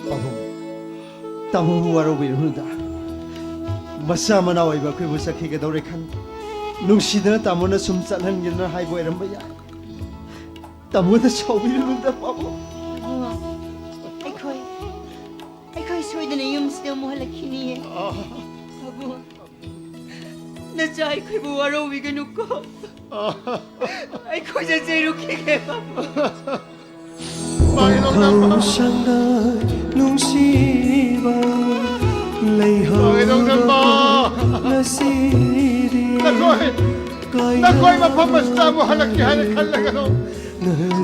ꯄꯥꯕꯨꯡ, ꯇꯥꯃꯣꯕꯨ ꯋꯥꯔꯧꯕꯤꯔꯨꯅꯨꯗ꯫ ꯃꯆꯥ ꯃꯅꯥꯎ ꯑꯣꯏꯕ ꯑꯩꯈꯣꯏꯕꯨ ꯆꯠꯈꯤꯒꯗꯧꯔꯦ ꯈꯟ, ꯅꯨꯡꯁꯤꯗꯅ ꯇꯥꯃꯣꯅ ꯁꯨꯝ ꯆꯠꯍꯟꯒꯦꯗꯅ ꯍꯥꯏꯕ ꯑꯣꯏꯔꯝꯕ ꯌꯥꯏ꯫ ꯇꯥꯃꯣꯗ ꯁꯥꯎꯕꯤꯔꯨꯅꯨꯗ, ꯄꯥꯕꯨꯡ꯫ ꯏꯕꯨꯡꯉꯣ, ꯑꯩꯈꯣꯏ, ꯑꯩꯈꯣꯏ ꯁꯣꯏꯗꯅ ꯌꯨꯝꯁꯤꯗ ꯑꯃꯨꯛ ꯍꯜꯂꯛꯈꯤꯅꯤꯌꯦ꯫ ꯄꯥꯕꯨꯡ, ꯅꯆꯥ ꯑꯩꯈꯣꯏꯕꯨ ꯋꯥꯔꯧꯕꯤꯒꯅꯨꯀꯣ꯫ ꯑꯩꯈꯣꯏ ꯆꯠꯆꯔꯨꯈꯤꯒꯦ, ꯄꯥꯕꯨꯡ꯫ ꯄꯥꯡꯒꯩꯗꯧ ꯅꯝꯕ꯫ ꯄꯨꯡꯐꯧ ꯁꯥꯡꯅ ꯅꯨꯡꯁꯤꯕ ꯄꯥꯡꯒꯩꯗꯧ ꯅꯝꯕ꯫ ꯂꯩꯍꯧꯔꯕ ꯉꯁꯤꯗꯤ ꯅꯈꯣꯏ, ꯅꯈꯣꯏ ꯃꯐꯝ ꯑꯁꯤꯗ ꯑꯃꯨꯛ ꯍꯜꯂꯛꯀꯦ ꯍꯥꯏꯅ ꯈꯜꯂꯒꯅꯨ꯫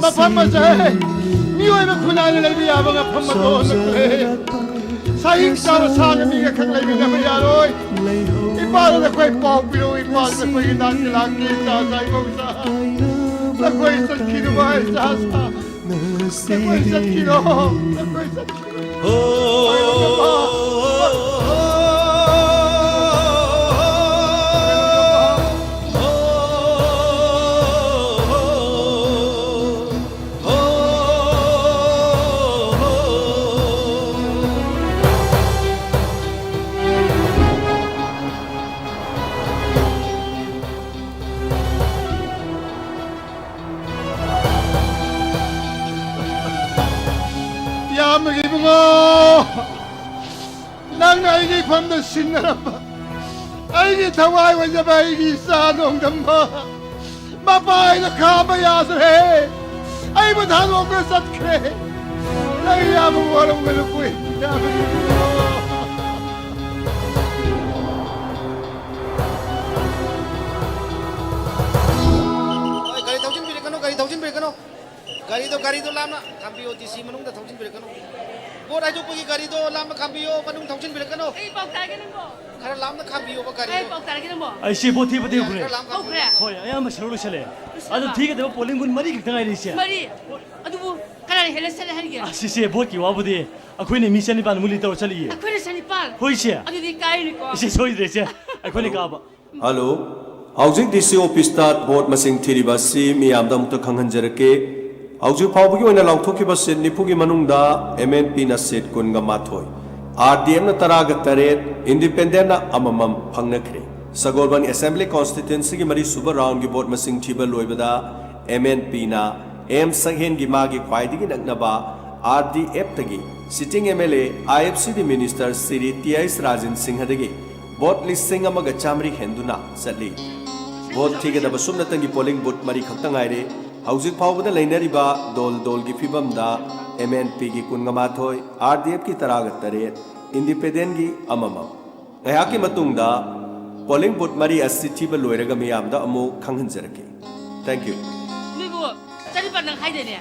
ꯃꯐꯝ ꯑꯁꯦ ꯃꯤꯑꯣꯏꯕ ꯈꯨꯟꯅꯥꯏꯅ ꯂꯩꯕ ꯌꯥꯕ ꯃꯐꯝ ꯑꯗꯨ ꯅꯠꯇ꯭ꯔꯦ꯫ ꯁꯥꯍꯤꯡ ꯆꯥꯕ ꯁꯥꯒ ꯃꯤꯒ ꯈꯛ ꯂꯩꯃꯤꯟꯅꯕ ꯌꯥꯔꯣꯏ꯫ ꯏꯄꯥꯗ ꯅꯈꯣꯏ ꯄꯥꯎ ꯄꯤꯔꯛꯎ, ꯏꯄꯥꯗ ꯅꯈꯣꯏꯒꯤ ꯅꯥꯛꯇ ꯂꯥꯛꯀꯦ, ꯏꯆꯥ ꯏꯆꯥ ꯏꯃꯧ ꯏꯆꯥ꯫ ꯅꯈꯣꯏ ꯆꯠꯈꯤꯅꯨ, ꯏꯆꯥ ꯏꯆꯥ꯫ ꯅꯈꯣꯏ ꯆꯠꯈꯤꯅꯨ, ꯅꯈꯣꯏ ꯆꯠꯈꯤꯅꯨ꯫ ꯏꯌꯥꯝꯕꯒꯤ ꯏꯕꯨꯡꯉꯣ, ꯅꯪꯅ ꯑꯩꯒꯤ ꯏꯐꯝꯗ ꯁꯤꯟꯅꯔꯝꯕ, ꯑꯩꯒꯤ ꯊꯋꯥꯏ ꯑꯣꯏꯖꯕ ꯑꯩꯒꯤ ꯏꯆꯥ ꯅꯣꯡꯗꯝꯕ ꯃꯄꯥ ꯑꯩꯅ ꯈꯥꯝꯕ ꯌꯥꯗ꯭ꯔꯦ꯫ ꯑꯩꯕꯨ ꯊꯥꯗꯣꯛꯇꯨꯅ ꯆꯠꯈ꯭ꯔꯦ꯫ ꯅꯪ ꯏꯌꯥꯝꯕꯕꯨ ꯋꯥꯔꯧꯒꯅꯨꯀꯣ, ꯏꯌꯥꯝꯕꯒꯤ ꯏꯕꯨꯡꯉꯣ꯫ ꯍꯣꯏ, ꯒꯥꯔꯤ ꯊꯧ-, ꯒꯥꯔꯤꯗꯣ ꯂꯥꯞꯅ ꯈꯥꯝꯕꯤꯌꯣ, ꯗꯤ ꯁꯤ ꯃꯅꯨꯡꯗ ꯊꯧꯖꯤꯟꯕꯤꯔꯛꯀꯅꯨ꯫ ꯚꯣꯠ ꯍꯥꯏꯗꯣꯛꯄꯒꯤ ꯒꯥꯔꯤꯗꯣ ꯂꯥꯞꯅ ꯈꯥꯝꯕꯤꯌꯣ, ꯃꯅꯨꯡ ꯊꯧꯖꯤꯟꯕꯤꯔꯛꯀꯅꯨ꯫ ꯀꯩ ꯄꯥꯎ ꯇꯥꯒꯦ ꯅꯪꯕꯣ? ꯈꯔ ꯂꯥꯞꯅ ꯈꯥꯝꯕꯤꯌꯣꯕ ꯀꯩ ꯒꯥꯔꯤꯗꯣ꯫ ꯄꯥꯎ ꯇꯥꯒꯦ ꯅꯪꯕꯣ? ꯑꯩꯁꯦ ꯚꯣꯠ ꯊꯤꯕꯗꯤ ꯍꯧꯈ꯭ꯔꯦ꯫ ꯈꯔ ꯂꯥꯞꯅ ꯍꯧꯈ꯭ꯔꯦ? ꯈꯥꯝꯕꯤꯌꯣ꯫ ꯍꯣꯏ, ꯑꯌꯥꯝꯕ ꯁꯔꯨꯛ ꯂꯣꯏꯁꯜꯂꯦ꯫ ꯂꯣꯏꯁꯜꯂꯕ? ꯑꯗꯨ ꯊꯤꯒꯗꯕ ꯄꯣꯂꯤꯡ ꯕꯨꯠ ꯃꯔꯤ ꯈꯛꯇ ꯉꯥꯏꯔꯦ ꯏꯆꯦ꯫ ꯃꯔꯤ? ꯑꯗꯨꯕꯨ ꯀꯅꯥꯅ ꯍꯦꯟꯅ ꯆꯠꯂꯦ ꯍꯥꯏꯔꯤꯒꯦ? ꯑꯁ, ꯏꯆꯦ, ꯚꯣꯠꯀꯤ ꯋꯥꯕꯨꯗꯤ ꯑꯩꯈꯣꯏꯅ ꯃꯤ ꯆꯅꯤꯄꯥꯟꯃꯨꯛ ꯂꯤꯠ ꯇꯧꯔ ꯆꯠꯂꯤꯌꯦ꯫ ꯑꯩꯈꯣꯏꯅ ꯆꯅꯤꯄꯥꯟ? ꯍꯣꯏ, ꯏꯆꯦ꯫ ꯑꯗꯨꯗꯤ ꯀꯥꯏꯔꯦꯀꯣ꯫ ꯏꯆꯦ, ꯁꯣꯏꯗ꯭ꯔꯦ, ꯏꯆꯦ꯫ ꯑꯩꯈꯣꯏꯅ ꯀꯥꯕ꯫ ꯍꯜꯂꯣ, ꯍꯧꯖꯤꯛ ꯗꯤ ꯁꯤ ꯑꯣꯐꯤꯁꯇ ꯚꯣꯠ ꯃꯁꯤꯡ ꯊꯤꯔꯤꯕ ꯑꯁꯤ ꯃꯤꯌꯥꯝꯗ ꯑꯃꯨꯛꯇ ꯈꯪꯍꯟꯖꯔꯛꯀꯦ꯫ ꯍꯧꯖꯤꯛ ꯐꯥꯎꯕꯒꯤ ꯑꯣꯏꯅ ꯂꯥꯎꯊꯣꯛꯈꯤꯕ ꯁꯤꯠ ꯅꯤꯐꯨꯒꯤ ꯃꯅꯨꯡꯗ ꯑꯦꯝ ꯑꯦꯟ ꯄꯤꯅ ꯁꯤꯠ ꯀꯨꯟꯒ ꯃꯥꯊꯣꯏ, ꯑꯥꯔ ꯗꯤ ꯑꯦꯐꯅ ꯇꯔꯥꯒ ꯇꯔꯦꯠ, ꯏꯟꯗꯤꯄꯦꯟꯗꯦꯟꯅ ꯑꯃꯃꯝ ꯐꯪꯅꯈ꯭ꯔꯦ꯫ ꯁꯒꯣꯜꯕꯟ ꯑꯦꯁꯦꯝꯕ꯭ꯂꯤ ꯀꯣꯟꯁꯇꯤꯇ꯭ꯋꯦꯟꯁꯤꯒꯤ ꯃꯔꯤꯁꯨꯕ ꯔꯥꯎꯟꯒꯤ ꯚꯣꯠ ꯃꯁꯤꯡ ꯊꯤꯕ ꯂꯣꯏꯕꯗ ꯑꯦꯝ ꯑꯦꯟ ꯄꯤꯅ ꯑꯦꯝ ꯁꯛꯍꯦꯟꯒꯤ ꯃꯥꯒꯤ ꯈ꯭ꯋꯥꯏꯗꯒꯤ ꯅꯛꯅꯕ ꯑꯥꯔ ꯗꯤ ꯑꯦꯐꯇꯒꯤ ꯁꯤꯇꯤꯡ M L A, I F C D minister Shri T H Rajen ꯁꯤꯡꯍꯗꯒꯤ ꯚꯣꯠ ꯂꯤꯁꯤꯡ ꯑꯃꯒ ꯆꯥꯃꯔꯤ ꯍꯦꯟꯗꯨꯅ ꯆꯠꯂꯤ꯫ ꯚꯣꯠ ꯊꯤꯒꯗꯕ ꯁꯨꯞꯅꯇꯪꯒꯤ ꯄꯣꯂꯤꯡ ꯕꯨꯠ ꯃꯔꯤ ꯈꯛꯇ ꯉꯥꯏꯔꯦ꯫ ꯍꯧꯖꯤꯛ ꯐꯥꯎꯕꯗ ꯂꯩꯅꯔꯤꯕ ꯗꯣꯜ ꯗꯣꯜꯒꯤ ꯐꯤꯕꯝꯗ ꯑꯦꯝ ꯑꯦꯟ ꯄꯤꯒꯤ ꯀꯨꯟꯒ ꯃꯥꯊꯣꯏ, ꯑꯥꯔ ꯗꯤ ꯑꯦꯐꯀꯤ ꯇꯔꯥꯒ ꯇꯔꯦꯠ, ꯏꯟꯗꯤꯄꯦꯟꯗꯦꯟꯒꯤ ꯑꯃꯃꯝ꯫ ꯉꯥꯏꯍꯥꯛꯀꯤ ꯃꯇꯨꯡꯗ ꯄꯣꯂꯤꯡ ꯕꯨꯠ ꯃꯔꯤ ꯑꯁꯤ ꯊꯤꯕ ꯂꯣꯏꯔꯒ ꯃꯤꯌꯥꯝꯗ ꯑꯃꯨꯛ ꯈꯪꯍꯟꯖꯔꯛꯀꯦ꯫ Thank you꯫ ꯅꯣꯏꯕꯨ ꯆꯅꯤꯄꯥꯟꯗꯪ ꯍꯥꯏꯗꯥꯏꯅꯦ?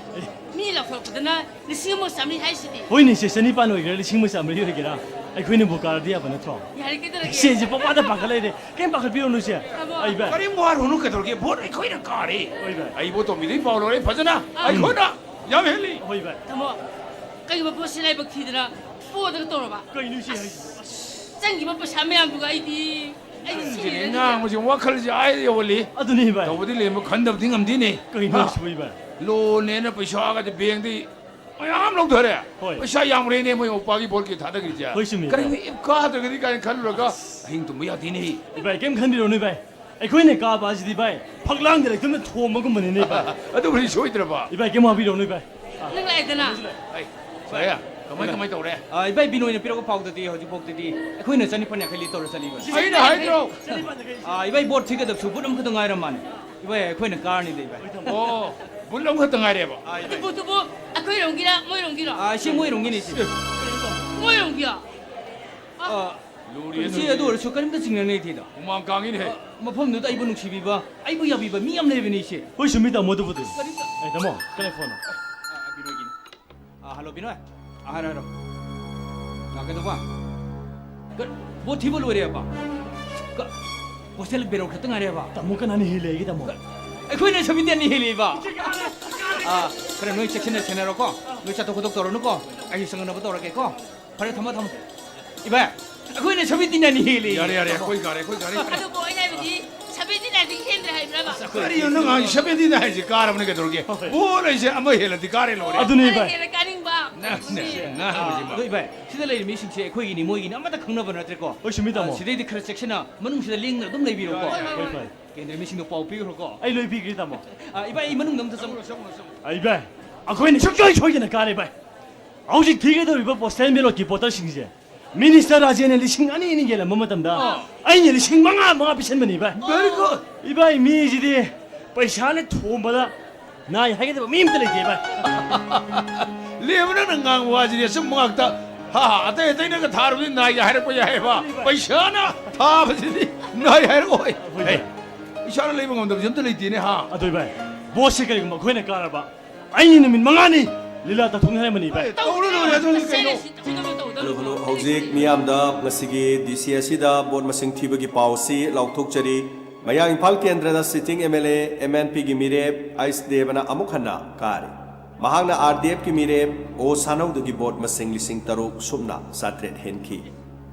ꯃꯤ ꯂꯥꯎꯊꯣꯔꯛꯄꯗꯅ ꯂꯤꯁꯤꯡ ꯑꯃ ꯆꯥꯃꯔꯤ ꯍꯥꯏꯁꯤꯗꯤ꯫ ꯍꯣꯏꯅꯦ, ꯏꯆꯦ, ꯆꯅꯤꯄꯥꯟ ꯑꯣꯏꯒꯦꯔꯥ, ꯂꯤꯁꯤꯡ ꯑꯃ ꯆꯥꯃꯔꯤ ꯑꯣꯏꯒꯦꯔꯥ, ꯑꯩꯈꯣꯏꯅꯕꯨ ꯀꯥꯔꯗꯤ ꯌꯥꯕ ꯅꯠꯇ꯭ꯔꯣ? ꯌꯥꯔꯦ, ꯀꯩꯗꯧꯔꯒꯦ? ꯏꯆꯦ, ꯏꯆꯦ, ꯄꯪꯄꯥꯗ ꯄꯥꯈꯠ ꯂꯩꯔꯦ꯫ ꯀꯩꯝ ꯄꯥꯈꯠꯄꯤꯔꯨꯅꯨ, ꯏꯆꯦ꯫ ꯇꯥꯃꯣ꯫ ꯑꯩ ꯚꯥꯏ꯫ ꯀꯔꯤꯝ ꯋꯥꯔꯨꯅꯨ, ꯀꯩꯗꯧꯔꯒꯦ? ꯚꯣꯠ ꯑꯩꯈꯣꯏꯅ ꯀꯥꯔꯦ꯫ ꯍꯣꯏ, ꯚꯥꯏ꯫ ꯑꯩ ꯏꯕꯣꯇꯣꯝꯕꯤꯗꯒꯤ ꯄꯥꯎ ꯂꯧꯔꯦ ꯐꯖꯅ꯫ ꯑꯥ꯫ ꯑꯩꯈꯣꯏꯅ ꯌꯥꯝ ꯍꯦꯜꯂꯤ꯫ ꯍꯣꯏ, ꯚꯥꯏ꯫ ꯇꯥꯃꯣ, ꯀꯩꯒꯨꯝꯕ ꯚꯣꯠꯁꯤ ꯂꯥꯏꯕꯛ ꯊꯤꯗꯅ ꯄꯣꯗꯅ ꯇꯧꯔꯕ? ꯀꯩꯅꯣ ꯏꯆꯦ ꯍꯥꯏꯁꯤꯕꯣ? ꯑꯁ, ꯆꯪꯈꯤꯕ ꯄꯩꯁꯥ ꯃꯌꯥꯝꯗꯨꯒ ꯑꯩꯗꯤ, ꯑꯩꯗꯤ ꯅꯪꯁꯤꯗꯤ ꯁꯤꯔꯦꯅꯦ꯫ ꯉꯥꯡꯕꯁꯤ ꯋꯥꯈꯜꯁꯦ ꯑꯥ ꯌꯧꯍꯜꯂꯤ꯫ ꯑꯗꯨꯅꯤ, ꯚꯥꯏ꯫ ꯇꯧꯕꯗꯤ ꯂꯦꯝꯕ ꯈꯟꯗꯕꯗꯤ ꯉꯝꯗꯦꯅꯦ꯫ ꯀꯩꯅꯣ ꯍꯥ? ꯍꯥꯏꯁꯤꯕꯣ, ꯚꯥꯏ? ꯂꯣꯟꯅꯦꯅ ꯄꯩꯁꯥꯒꯗꯤ ꯕꯦꯡꯗꯤ ꯃꯌꯥꯝ ꯂꯧꯊꯔꯦ꯫ ꯍꯣꯏ꯫ ꯄꯩꯁꯥ ꯌꯥꯝꯈ꯭ꯔꯦꯅꯦ ꯃꯣꯏ ꯃꯧꯄꯥꯒꯤ ꯚꯣꯠꯀꯤ ꯊꯥꯗꯈ꯭ꯔꯤꯁꯦ꯫ ꯍꯣꯏ, ꯆꯨꯝꯃꯤ, ꯀꯔꯤꯒꯨꯝꯕ ꯏꯐ ꯀꯥꯗ꯭ꯔꯒꯗꯤ ꯀꯥꯏꯅ ꯈꯜꯂꯨꯔꯒ ꯑꯍꯤꯡ ꯇꯨꯝꯕ ꯌꯥꯗꯦꯅꯦ꯫ ꯏꯚꯥꯏ, ꯀꯩꯝ ꯈꯟꯕꯤꯔꯨꯅꯨ, ꯏꯚꯥꯏ꯫ ꯑꯩꯈꯣꯏꯅ ꯀꯥꯕ ꯑꯁꯤꯗꯤ, ꯏꯚꯥꯏ, ꯐꯛꯂꯥꯡꯗ ꯂꯩꯇꯨꯝꯗ ꯊꯣꯝꯕꯒꯨꯝꯕꯅꯤꯅꯦ, ꯏꯚꯥꯏ꯫ ꯑꯗꯨꯕꯨꯗꯤ ꯁꯣꯏꯗ꯭ꯔꯕ꯫ ꯏꯚꯥꯏ, ꯀꯩꯝ ꯋꯥꯕꯤꯔꯨꯅꯨ, ꯏꯚꯥꯏ꯫ ꯅꯪ ꯂꯥꯛꯑꯦꯗꯅ꯫ ꯑꯩ, ꯁꯣꯌꯥ, ꯀꯃꯥꯏ, ꯀꯃꯥꯏ ꯇꯧꯔꯦ? ꯑꯥ, ꯏꯚꯥꯏ, ꯕꯤꯅꯣꯏꯅ ꯄꯤꯔꯛꯄ ꯄꯥꯎꯗꯗꯤ ꯍꯧꯖꯤꯛꯐꯥꯎꯗꯗꯤ ꯑꯩꯈꯣꯏꯅ ꯆꯅꯤꯄꯥꯟ ꯌꯥꯡꯈꯩ ꯂꯤꯠ ꯇꯧꯔ ꯆꯠꯂꯤꯕꯅꯤ꯫ ꯑꯩꯅ ꯍꯥꯏꯗ꯭ꯔꯣ? ꯑꯥ, ꯏꯚꯥꯏ, ꯚꯣꯠ ꯊꯤꯒꯗꯕꯁꯨ ꯕꯨꯠ ꯑꯃꯈꯛꯇ ꯉꯥꯏꯔ ꯃꯥꯜꯂꯦ꯫ ꯏꯚꯥꯏ, ꯑꯩꯈꯣꯏꯅ ꯀꯥꯔꯅꯤꯗ, ꯏꯚꯥꯏ꯫ ꯑꯣ, ꯕꯨꯠ ꯑꯃꯈꯛꯇ ꯉꯥꯏꯔꯦꯕ? ꯑꯥ, ꯏꯚꯥꯏ꯫ ꯑꯗꯨꯕꯨ, ꯑꯗꯨꯕꯨ ꯑꯩꯈꯣꯏꯔꯣꯝꯒꯤꯔ, ꯃꯣꯏꯔꯣꯝꯒꯤꯔꯣ? ꯑꯥ, ꯁꯤ ꯃꯣꯏꯔꯣꯝꯒꯤꯅꯤ, ꯁꯤ꯫ ꯃꯣꯏꯔꯣꯝꯒꯤꯌꯣ? ꯑꯥ, ꯂꯨꯔꯤꯌꯦ, ꯁꯤ ꯂꯨꯔꯤꯌꯦ꯫ ꯑꯗꯨ ꯑꯣꯏꯔꯁꯨ ꯀꯔꯤꯝꯇ ꯆꯤꯡꯅꯅꯤꯡꯉꯥꯏ ꯂꯩꯇꯦꯗ꯫ ꯍꯨꯃꯥꯡ ꯀꯥꯡꯉꯤꯅꯦꯍꯦ꯫ ꯑꯥ, ꯃꯐꯝꯗꯨꯗ ꯑꯩꯕꯨ ꯅꯨꯡꯁꯤꯕꯤꯕ, ꯑꯩꯕꯨ ꯌꯥꯕꯤꯕ ꯃꯤ ꯌꯥꯝ ꯂꯩꯕꯅꯤ, ꯏꯆꯦ꯫ ꯍꯣꯏ, ꯆꯨꯝꯃꯤ, ꯇꯥꯃꯣ, ꯑꯗꯨꯕꯨꯗꯤ꯫ ꯀꯔꯤꯝꯇ ꯑꯦ, ꯇꯥꯃꯣ, ꯀꯅꯥꯏ ꯐꯣꯟꯅꯣ? ꯍꯜꯂꯣ, ꯕꯤꯅꯣꯏ꯫ ꯑꯥ, ꯍꯥꯏꯔꯣ, ꯍꯥꯏꯔꯣ꯫ ꯑꯥ, ꯀꯩꯗꯧꯕ? ꯀ-, ꯚꯣꯠ ꯊꯤꯕ ꯂꯣꯏꯔꯦꯕ? ꯀ-, ꯄꯣꯁꯇꯦꯜ ꯕꯦꯂꯣꯠ ꯈꯛꯇ ꯉꯥꯏꯔꯦꯕ? ꯇꯥꯃꯣ, ꯀꯅꯥꯅ ꯍꯦꯜꯂꯦ ꯑꯩꯒꯤ, ꯇꯥꯃꯣ? ꯀ-, ꯑꯩꯈꯣꯏꯅ ꯁꯕꯦꯟꯇꯤꯟ ꯑꯅꯤ ꯍꯦꯜꯂꯤꯕ꯫ ꯑꯥ, ꯈꯔ ꯅꯣꯏ ꯆꯦꯛꯁꯤꯟꯅ ꯁꯦꯟꯅꯔꯣꯀꯣ꯫ ꯅꯣꯏ ꯆꯠꯊꯣꯛ ꯈꯣꯠꯇꯣꯛ ꯇꯧꯔꯅꯨꯀꯣ꯫ ꯑꯩꯁꯨ ꯁꯪꯅꯕ ꯇꯧꯔꯒꯦꯀꯣ꯫ ꯐꯔꯦ, ꯊꯝꯃꯣ, ꯊꯝꯃꯣ꯫ ꯏꯕꯥꯏ, ꯑꯩꯈꯣꯏꯅ ꯁꯕꯦꯟꯇꯤꯟ ꯑꯅꯤ ꯍꯦꯜꯂꯤ꯫ ꯌꯥꯔꯦ, ꯌꯥꯔꯦ, ꯑꯩꯈꯣꯏ ꯀꯥꯔꯦ, ꯑꯩꯈꯣꯏ ꯀꯥꯔꯦ꯫ ꯑꯗꯨꯕꯨ ꯑꯩꯅ ꯍꯥꯏꯕꯗꯤ, ꯁꯕꯦꯟꯇꯤꯟ ꯑꯅꯤꯗꯒꯤ ꯍꯦꯟꯗ꯭ꯔꯦ ꯍꯥꯏꯕ꯭ꯔꯕ? ꯀꯔꯤꯅꯣ ꯅꯪ ꯍꯥꯏꯁꯤ? ꯁꯕꯦꯟꯇꯤꯟ ꯍꯥꯏꯁꯤ ꯀꯥꯔꯕꯅꯤ ꯀꯩꯗꯧꯔꯒꯦ? ꯍꯣꯏ꯫ ꯕꯣꯜ ꯍꯥꯏꯁꯦ ꯑꯃ ꯍꯦꯜꯂꯗꯤ ꯀꯥꯔꯦ ꯂꯣꯏꯔꯦ꯫ ꯑꯗꯨꯅꯤ, ꯏꯕꯥꯏ꯫ ꯈꯔ ꯍꯦꯟꯅ ꯀꯥꯅꯤꯡꯕ꯫ ꯅꯪꯅꯦ, ꯉꯥꯡꯕꯁꯤꯃ꯫ ꯑꯗꯣ, ꯏꯕꯥꯏ, ꯁꯤꯗ ꯂꯩꯔꯤ ꯃꯤꯁꯤꯡꯁꯦ ꯑꯩꯈꯣꯏꯒꯤꯅꯤ, ꯃꯣꯏꯒꯤꯅꯤ ꯑꯃꯠꯇ ꯈꯪꯅꯕ ꯅꯠꯇ꯭ꯔꯦꯀꯣ꯫ ꯍꯣꯏ, ꯆꯨꯝꯃꯤ, ꯇꯥꯃꯣ꯫ ꯑ, ꯁꯤꯗꯩꯗꯤ ꯈꯔ ꯆꯦꯛꯁꯤꯟꯅ ꯃꯅꯨꯡꯁꯤꯗ ꯂꯦꯡꯗꯅ ꯑꯗꯨꯝ ꯂꯩꯕꯤꯔꯣꯀꯣ꯫ ꯍꯣꯏ, ꯍꯣꯏ, ꯍꯣꯏ꯫ ꯀꯦꯟꯗ꯭ꯔ ꯃꯤꯁꯤꯡꯗꯣ ꯄꯥꯎ ꯄꯤꯈ꯭ꯔꯣꯀꯣ꯫ ꯑꯩ ꯂꯣꯏ ꯄꯤꯈ꯭ꯔꯦ, ꯇꯥꯃꯣ꯫ ꯑ, ꯏꯕꯥꯏ, ꯑꯩ ꯃꯅꯨꯡꯗ ꯑꯝꯇ ꯆꯪꯉꯨ꯫ ꯑ, ꯏꯕꯥꯏ, ꯑꯩꯈꯣꯏꯅ ꯁꯨꯡꯁꯣꯏ ꯁꯣꯏꯗꯅ ꯀꯥꯔꯦ, ꯏꯕꯥꯏ꯫ ꯍꯧꯖꯤꯛ ꯊꯤꯒꯗꯧꯔꯤꯕ ꯄꯣꯁꯇꯦꯜ ꯕꯦꯂꯣꯠꯀꯤ ꯚꯣꯇꯔꯁꯤꯡꯁꯦ ꯃꯤꯅꯤꯁꯇꯔ ꯔꯥꯖꯦꯟꯅ ꯂꯤꯁꯤꯡ ꯑꯅꯤ ꯑꯅꯤ ꯌꯦꯜꯂꯝꯕ ꯃꯇꯝꯗ ꯑꯥ꯫ ꯑꯩꯅ ꯂꯤꯁꯤꯡ ꯃꯉꯥ ꯃꯉꯥ ꯄꯤꯁꯟꯕꯅꯤ, ꯏꯕꯥꯏ꯫ Very good. ꯏꯕꯥꯏ, ꯃꯤꯁꯤꯗꯤ ꯄꯩꯁꯥꯅ ꯊꯣꯝꯕꯗ ꯅꯥꯏ ꯍꯥꯏꯒꯗꯕ ꯃꯤ ꯑꯝꯇ ꯂꯩꯇꯦ, ꯏꯕꯥꯏ꯫ ꯂꯦꯝꯕ ꯅꯪꯅ ꯉꯥꯡꯕ ꯋꯥꯁꯤꯗꯤ ꯑꯆꯨꯝꯕ ꯉꯥꯛꯇ꯫ ꯍꯥ, ꯍꯥ, ꯑꯇꯩ ꯑꯇꯩꯅꯒ ꯊꯥꯔꯨꯕꯗꯤ ꯅꯥꯏ ꯍꯥꯏꯔꯛꯄ ꯌꯥꯏꯑꯕ꯫ ꯄꯩꯁꯥꯅ ꯊꯥꯕꯁꯤꯗꯤ ꯅꯥꯏ ꯍꯥꯏꯔꯛꯑꯣꯏ꯫ ꯍꯣꯏ꯫ ꯍꯦ, ꯏꯁꯥꯅ ꯂꯩꯕ ꯉꯝꯗꯕꯁꯤ ꯑꯝꯇ ꯂꯩꯇꯦꯅꯦ, ꯍꯥ꯫ ꯑꯗꯨ, ꯏꯕꯥꯏ, ꯚꯣꯠꯁꯦ ꯀꯔꯤꯒꯨꯝꯕ ꯑꯩꯈꯣꯏꯅ ꯀꯥꯔꯕ, ꯑꯩꯅ ꯅꯨꯃꯤꯠ ꯃꯉꯥꯅꯤ ꯂꯤꯂꯥ ꯇꯧꯊꯣꯛꯅꯤ ꯍꯥꯏꯔꯝꯕꯅꯤ, ꯏꯕꯥꯏ꯫ ꯇꯧꯔ ꯂꯣꯏꯔꯦ, ꯑꯗꯨꯅꯤ ꯀꯩꯅꯣ꯫ ꯍꯜꯂꯣ, ꯍꯜꯂꯣ, ꯍꯧꯖꯤꯛ ꯃꯤꯌꯥꯝꯗ ꯉꯁꯤꯒꯤ ꯗꯤ ꯁꯤ ꯑꯁꯤꯗ ꯚꯣꯠ ꯃꯁꯤꯡ ꯊꯤꯕꯒꯤ ꯄꯥꯎ ꯑꯁꯤ ꯂꯥꯎꯊꯣꯛꯆꯔꯤ꯫ ꯃꯌꯥꯡ ꯏꯝꯐꯥꯜ ꯀꯦꯟꯗ꯭ꯔꯗ sitting M L A M N ꯄꯤꯒꯤ ꯃꯤꯔꯦꯞ ꯑꯩꯁ ꯗꯦꯕꯅ ꯑꯃꯨꯛ ꯍꯟꯅ ꯀꯥꯔꯦ꯫ ꯃꯍꯥꯛꯅ ꯑꯥꯔ ꯗꯤ ꯑꯦꯐꯀꯤ ꯃꯤꯔꯦꯞ ꯑꯣ ꯁꯥꯅꯧꯗꯒꯤ ꯚꯣꯠ ꯃꯁꯤꯡ ꯂꯤꯁꯤꯡ ꯇꯔꯨꯛ ꯁꯨꯞꯅ ꯆꯥꯇ꯭ꯔꯦꯠ ꯍꯦꯟꯈꯤ꯫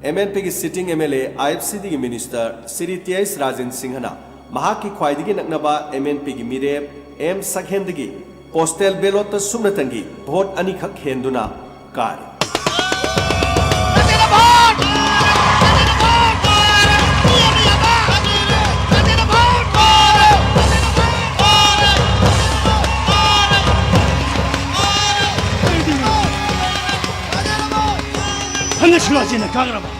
ꯑꯦꯝ ꯑꯦꯟ ꯄꯤꯒꯤ sitting M L A I F ꯁꯤꯗꯒꯤ ꯃꯤꯅꯤꯁꯇꯔ ꯁ꯭ꯔꯤ ꯇꯤ ꯑꯩꯁ ꯔꯥꯖꯦꯟ ꯁꯤꯡꯍꯅ ꯃꯍꯥꯛꯀꯤ ꯈ꯭ꯋꯥꯏꯗꯒꯤ ꯅꯛꯅꯕ ꯑꯦꯝ ꯑꯦꯟ ꯄꯤꯒꯤ ꯃꯤꯔꯦꯞ ꯑꯦꯝ ꯁꯛꯍꯦꯟꯗꯒꯤ ꯄꯣꯁꯇꯦꯜ ꯕꯦꯂꯣꯠꯇ ꯁꯨꯞꯅꯇꯪꯒꯤ ꯚꯣꯠ ꯑꯅꯤꯈꯛ ꯍꯦꯟꯗꯨꯅ ꯀꯥꯔꯦ꯫ ꯍꯟꯗꯛꯁꯨ ꯔꯥꯖꯦꯟꯅ ꯀꯥꯈ꯭ꯔꯕ꯫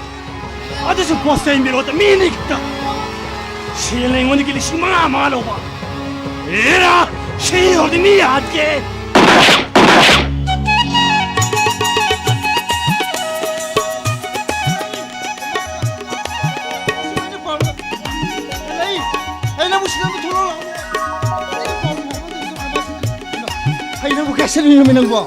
ꯑꯗꯨꯁꯨ ꯄꯣꯁꯇꯦꯜ ꯕꯦꯂꯣꯠꯇ ꯃꯤ ꯑꯅꯤ ꯈꯛꯇ꯫ ꯁꯦꯜ ꯑꯩꯉꯣꯟꯗꯒꯤ ꯂꯤꯁꯤꯡ ꯃꯉꯥ ꯃꯉꯥ ꯂꯧꯕ꯫ ꯑꯦꯔꯥ, ꯁꯤ ꯌꯧꯔꯗꯤ ꯃꯤ ꯍꯥꯠꯀꯦ꯫ ꯍꯩꯅꯕꯨ ꯀꯥꯏꯁꯜꯂꯤꯅꯣꯃꯤ ꯅꯪꯕꯣ?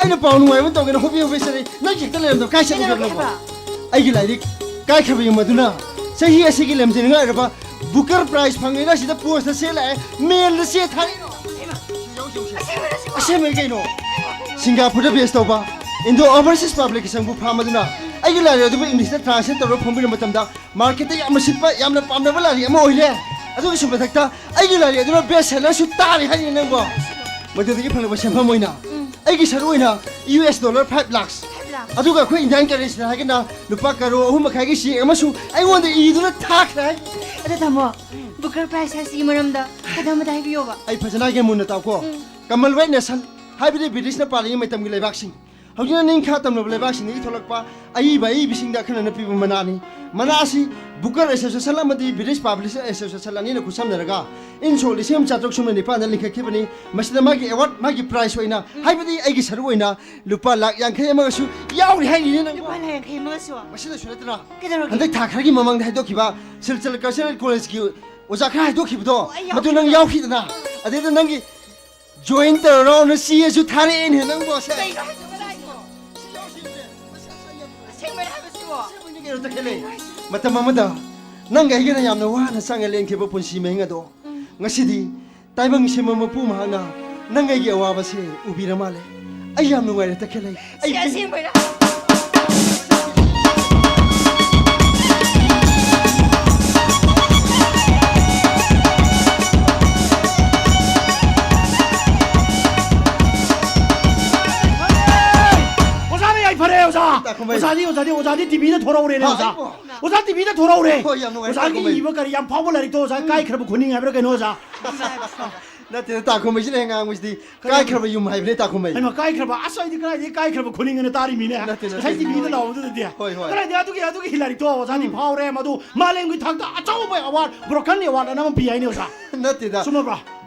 ꯑꯩꯅ ꯄꯥꯎ ꯅꯨꯡꯉꯥꯏꯕ ꯇꯧꯒꯦꯅ ꯍꯣꯕꯦ ꯍꯣꯕꯦ ꯆꯠꯂꯤ, ꯅꯪ ꯍꯦꯛꯇ ꯂꯩꯔꯝꯗꯕ ꯀꯥꯏ ꯆꯠꯂꯨꯒꯦ ꯀꯩꯗꯧꯔꯒꯦ ꯅꯪꯕꯣ? ꯍꯥꯏꯕ? ꯑꯩꯒꯤ ꯂꯥꯏꯔꯤꯛ ꯀꯥꯏꯈ꯭ꯔꯕ ꯌꯨꯝ ꯑꯗꯨꯅ ꯆꯍꯤ ꯑꯁꯤꯒꯤ ꯂꯦꯝꯖꯅꯤꯡꯉꯥꯏ ꯑꯣꯏꯔꯕ ꯕꯨꯀꯔ ꯄ꯭ꯔꯥꯏꯖ ꯐꯪꯉꯦꯅ ꯁꯤꯗ ꯄꯣꯁꯇ ꯆꯦ ꯂꯥꯛꯑꯦ, ꯃꯦꯜꯗ ꯆꯦ ꯊꯥꯔꯛꯏꯔꯣ? ꯑꯁꯦꯡꯕꯩꯔꯣ ꯁꯤꯕꯣ? ꯑꯁꯦꯡꯕꯩ ꯀꯩꯅꯣ? ꯁꯤꯡꯒꯥꯄꯨꯔꯗ ꯕꯦꯁ ꯇꯧꯕ ꯏꯟꯗꯣ ꯑꯣꯚꯔꯁꯤꯁ ꯄꯕ꯭ꯂꯤꯀꯦꯁꯟꯕꯨ ꯐꯥꯝ ꯑꯗꯨꯅ ꯑꯩꯒꯤ ꯂꯥꯏꯔꯤꯛ ꯑꯗꯨꯕꯨ ꯏꯪꯂꯤꯁꯇ ꯇ꯭ꯔꯥꯟꯁꯂꯦꯠ ꯇꯧꯔꯒ ꯐꯣꯡꯕꯤꯔꯕ ꯃꯇꯝꯗ ꯃꯥꯔꯀꯦꯠꯇ ꯌꯥꯝꯅ ꯁꯤꯠꯄ, ꯌꯥꯝꯅ ꯄꯥꯝꯅꯕ ꯂꯥꯏꯔꯤꯛ ꯑꯃ ꯑꯣꯏꯔꯦ꯫ ꯑꯗꯨꯒꯤꯁꯨ ꯃꯊꯛꯇ ꯑꯩꯒꯤ ꯂꯥꯏꯔꯤꯛ ꯑꯗꯨꯅ ꯕꯦꯁ ꯁꯦꯂꯔꯁꯨ ꯇꯥꯔꯦ ꯍꯥꯏꯔꯤꯅꯦ ꯅꯪꯕꯣ꯫ ꯃꯗꯨꯗꯒꯤ ꯐꯪꯂꯛꯄ ꯁꯦꯟꯐꯝ ꯑꯣꯏꯅ ꯎꯝ꯫ ꯑꯩꯒꯤ ꯁꯔꯨꯛ ꯑꯣꯏꯅ U S dollar five lakhs, five lakhs. ꯑꯗꯨꯒ ꯑꯩꯈꯣꯏ ꯏꯟꯗꯤꯌꯥꯟ ꯀꯔꯦꯟꯁꯤꯗ ꯍꯥꯏꯔꯒꯅ ꯂꯨꯄꯥ ꯀꯔꯣꯔ ꯑꯍꯨꯝ ꯃꯈꯥꯏꯒꯤ ꯆꯦꯛ ꯑꯃꯁꯨ ꯑꯩꯉꯣꯟꯗ ꯏꯗꯨꯅ ꯊꯥꯈ꯭ꯔꯦ꯫ ꯑꯗꯣ ꯇꯥꯃꯣ, ꯕꯨꯀꯔ ꯄ꯭ꯔꯥꯏꯖ ꯍꯥꯏꯁꯤꯒꯤ ꯃꯔꯝꯗ ꯈꯤꯇꯪ ꯑꯃꯇ ꯍꯥꯏꯕꯤꯌꯣꯕ꯫ ꯑꯩ ꯐꯖꯅ ꯍꯥꯏꯒꯦ, ꯃꯨꯟꯅ ꯇꯥꯎꯀꯣ꯫ ꯎꯝ꯫ ꯀꯃꯟꯋꯦꯜꯊ ꯅꯦꯁꯟ ꯍꯥꯏꯕꯗꯤ ꯕ꯭ꯔꯤꯇꯤꯁꯅ ꯄꯥꯜꯂꯤꯉꯩ ꯃꯇꯝꯒꯤ ꯂꯩꯕꯥꯛꯁꯤꯡ, ꯍꯧꯖꯤꯛꯅ ꯅꯤꯡꯈꯥ ꯇꯝꯂꯕ ꯂꯩꯕꯥꯛꯁꯤꯡꯗꯒꯤ ꯊꯣꯛꯂꯛꯄ ꯑꯏꯕ ꯑꯏꯕꯤꯁꯤꯡꯗ ꯑꯈꯟꯅꯅ ꯄꯤꯕ ꯃꯅꯥꯅꯤ꯫ ꯃꯅꯥ ꯑꯁꯤ ꯕꯨꯀꯔ ꯑꯦꯁꯣꯁꯤꯌꯦꯁꯟ ꯑꯃꯗꯤ ꯕ꯭ꯔꯤꯇꯤꯁ ꯄꯕ꯭ꯂꯤꯁꯔ ꯑꯦꯁꯣꯁꯤꯌꯦꯁꯟ ꯑꯅꯤꯅ ꯈꯨꯠꯁꯝꯅꯔꯒ ꯏꯪ ꯁꯣꯛ ꯂꯤꯁꯤꯡ ꯑꯃ ꯆꯥꯇ꯭ꯔꯨꯛ ꯁꯨꯞꯅ ꯅꯤꯄꯥꯟꯗ ꯂꯤꯡꯈꯠꯈꯤꯕꯅꯤ꯫ ꯃꯁꯤꯗ ꯃꯥꯒꯤ ꯑꯦꯋꯥꯔꯗ, ꯃꯥꯒꯤ ꯄ꯭ꯔꯥꯏꯖ ꯑꯣꯏꯅ, ꯍꯥꯏꯕꯗꯤ ꯑꯩꯒꯤ ꯁꯔꯨꯛ ꯑꯣꯏꯅ ꯂꯨꯄꯥ ꯂꯥꯛ ꯌꯥꯡꯈꯩ ꯑꯃꯒꯁꯨ ꯌꯥꯎꯔꯤ ꯍꯥꯏꯔꯤꯅꯦ ꯅꯪꯕꯣ꯫ ꯂꯨꯄꯥ ꯂꯥꯛ ꯌꯥꯡꯈꯩ ꯑꯃꯒꯁꯨ? ꯃꯁꯤꯗꯁꯨ ꯅꯠꯇꯅ ꯀꯩꯗꯧꯔꯒꯦ? ꯍꯟꯗꯛ ꯊꯥ ꯈꯔꯒꯤ ꯃꯃꯥꯡꯗ ꯍꯥꯏꯗꯣꯛꯈꯤꯕ ꯁꯤꯜꯆꯔ ꯀꯜꯆꯔꯦꯜ ꯀꯣꯂꯦꯖꯀꯤ ꯑꯣꯖꯥ ꯈꯔ ꯍꯥꯏꯗꯣꯛꯈꯤꯕꯗꯣ, ꯑꯣ, ꯑꯩ ꯃꯗꯨ ꯅꯪ ꯌꯥꯎꯈꯤꯗꯅ꯫ ꯌꯥꯎꯈꯤꯗꯅ꯫ ꯑꯗꯩꯗ ꯅꯪꯒꯤ ꯖꯣꯏꯟ ꯇꯧꯔꯣꯅ ꯆꯦꯁꯨ ꯊꯥꯔꯛꯑꯦꯅꯦ ꯅꯪꯕꯣ, ꯁꯦ꯫ ꯀꯩꯅꯣ ꯍꯥꯏꯁꯤꯕꯣ? ꯑꯁꯦꯡꯕꯩꯔꯣ ꯍꯥꯏꯕꯁꯤꯕꯣ? ꯑꯁꯦꯡꯕꯩꯅꯤ ꯀꯩꯅꯣ, ꯇꯈꯦꯜꯂꯩ꯫ ꯃꯇꯝ ꯑꯃꯗ ꯅꯪꯒ ꯑꯩꯒꯅ ꯌꯥꯝꯅ ꯋꯥꯅ ꯆꯪꯉ ꯂꯦꯟꯈꯤꯕ ꯄꯨꯟꯁꯤ ꯃꯍꯤꯡ ꯑꯗꯣ, ꯎꯝ꯫ ꯉꯁꯤꯗꯤ ꯇꯥꯏꯕꯪ ꯁꯦꯝꯕ ꯃꯄꯨ ꯃꯍꯥꯛꯅ ꯅꯪ ꯑꯩꯒꯤ ꯑꯋꯥꯕꯁꯦ ꯎꯕꯤꯔ ꯃꯥꯜꯂꯦ꯫ ꯑꯩ ꯌꯥꯝ ꯅꯨꯡꯉꯥꯏꯔꯦ, ꯇꯈꯦꯜꯂꯩ꯫ ꯑꯩ ꯁꯤ ꯑꯁꯦꯡꯕꯩꯔꯥ? ꯑꯣꯖꯥꯅ ꯌꯥꯏꯐꯔꯦ, ꯑꯣꯖꯥ꯫ ꯇꯥꯈꯨꯝꯕꯩ꯫ ꯑꯣꯖꯥꯗꯤ, ꯑꯣꯖꯥꯗꯤ, ꯑꯣꯖꯥꯗꯤ ꯇꯤꯚꯤꯗ ꯊꯣꯔꯛꯎꯔꯦꯅꯦ, ꯍꯥ, ꯑꯣꯖꯥ꯫ ꯑꯩꯕꯣ? ꯑꯣꯖꯥ ꯇꯤꯚꯤꯗ ꯊꯣꯔꯛꯎꯔꯦ꯫ ꯍꯣꯏ, ꯌꯥꯝ ꯅꯨꯡꯉꯥꯏꯔꯦ, ꯑꯣꯖꯥꯒꯤ ꯇꯥꯈꯨꯝꯕꯩ꯫ ꯏꯕ ꯀꯔꯤ ꯌꯥꯝ ꯐꯥꯎꯕ ꯂꯥꯏꯔꯤꯛꯇꯣ, ꯑꯣꯖꯥ, ꯀꯥꯏꯈ꯭ꯔꯕ ꯈꯨꯅꯤꯡ ꯍꯥꯏꯕ꯭ꯔꯥ ꯀꯩꯅꯣ, ꯑꯣꯖꯥ? ꯅꯠꯇꯦꯗ, ꯇꯥꯈꯨꯝꯕꯩꯁꯤꯅ ꯍꯦꯛ ꯉꯥꯡꯕꯁꯤꯗꯤ ꯀꯔꯤ? ꯀꯥꯏꯈ꯭ꯔꯕ ꯌꯨꯝ ꯍꯥꯏꯕꯅꯦ, ꯇꯥꯈꯨꯝꯕꯩ꯫ ꯍꯩꯃꯥ, ꯀꯥꯏꯈ꯭ꯔꯕ? ꯑꯁ, ꯑꯩꯗꯤ ꯀꯗꯥꯏꯗꯒꯤ ꯀꯥꯏꯈ꯭ꯔꯕ ꯈꯨꯅꯤꯡ ꯑꯅ ꯇꯥꯔꯤꯃꯤꯅꯦ꯫ ꯅꯠꯇꯦ, ꯅꯠꯇꯦ꯫ ꯉꯁꯥꯏ ꯇꯤꯚꯤꯗ ꯂꯥꯎꯕꯗꯨꯗꯗꯤ꯫ ꯍꯣꯏ, ꯍꯣꯏ꯫ ꯀꯗꯥꯏꯗꯒꯤ ꯑꯗꯨꯒꯤ, ꯑꯗꯨꯒꯤ ꯂꯥꯏꯔꯤꯛꯇꯣ ꯑꯣꯖꯥꯗꯤ ꯎꯝ꯫ ꯐꯥꯎꯔꯦ, ꯃꯗꯨ ꯃꯥꯂꯦꯝꯒꯤ ꯊꯥꯛꯇ ꯑꯆꯧꯕ ꯑꯦꯋꯥꯔꯗ, ꯕ꯭ꯔꯣꯀꯟ ꯑꯦꯋꯥꯔꯗ ꯑꯅ ꯑꯃ ꯄꯤ ꯍꯥꯏꯅꯦ, ꯑꯣꯖꯥ꯫ ꯅꯠꯇꯦꯗ꯫ ꯆꯨꯝꯃꯕ꯭ꯔꯥ?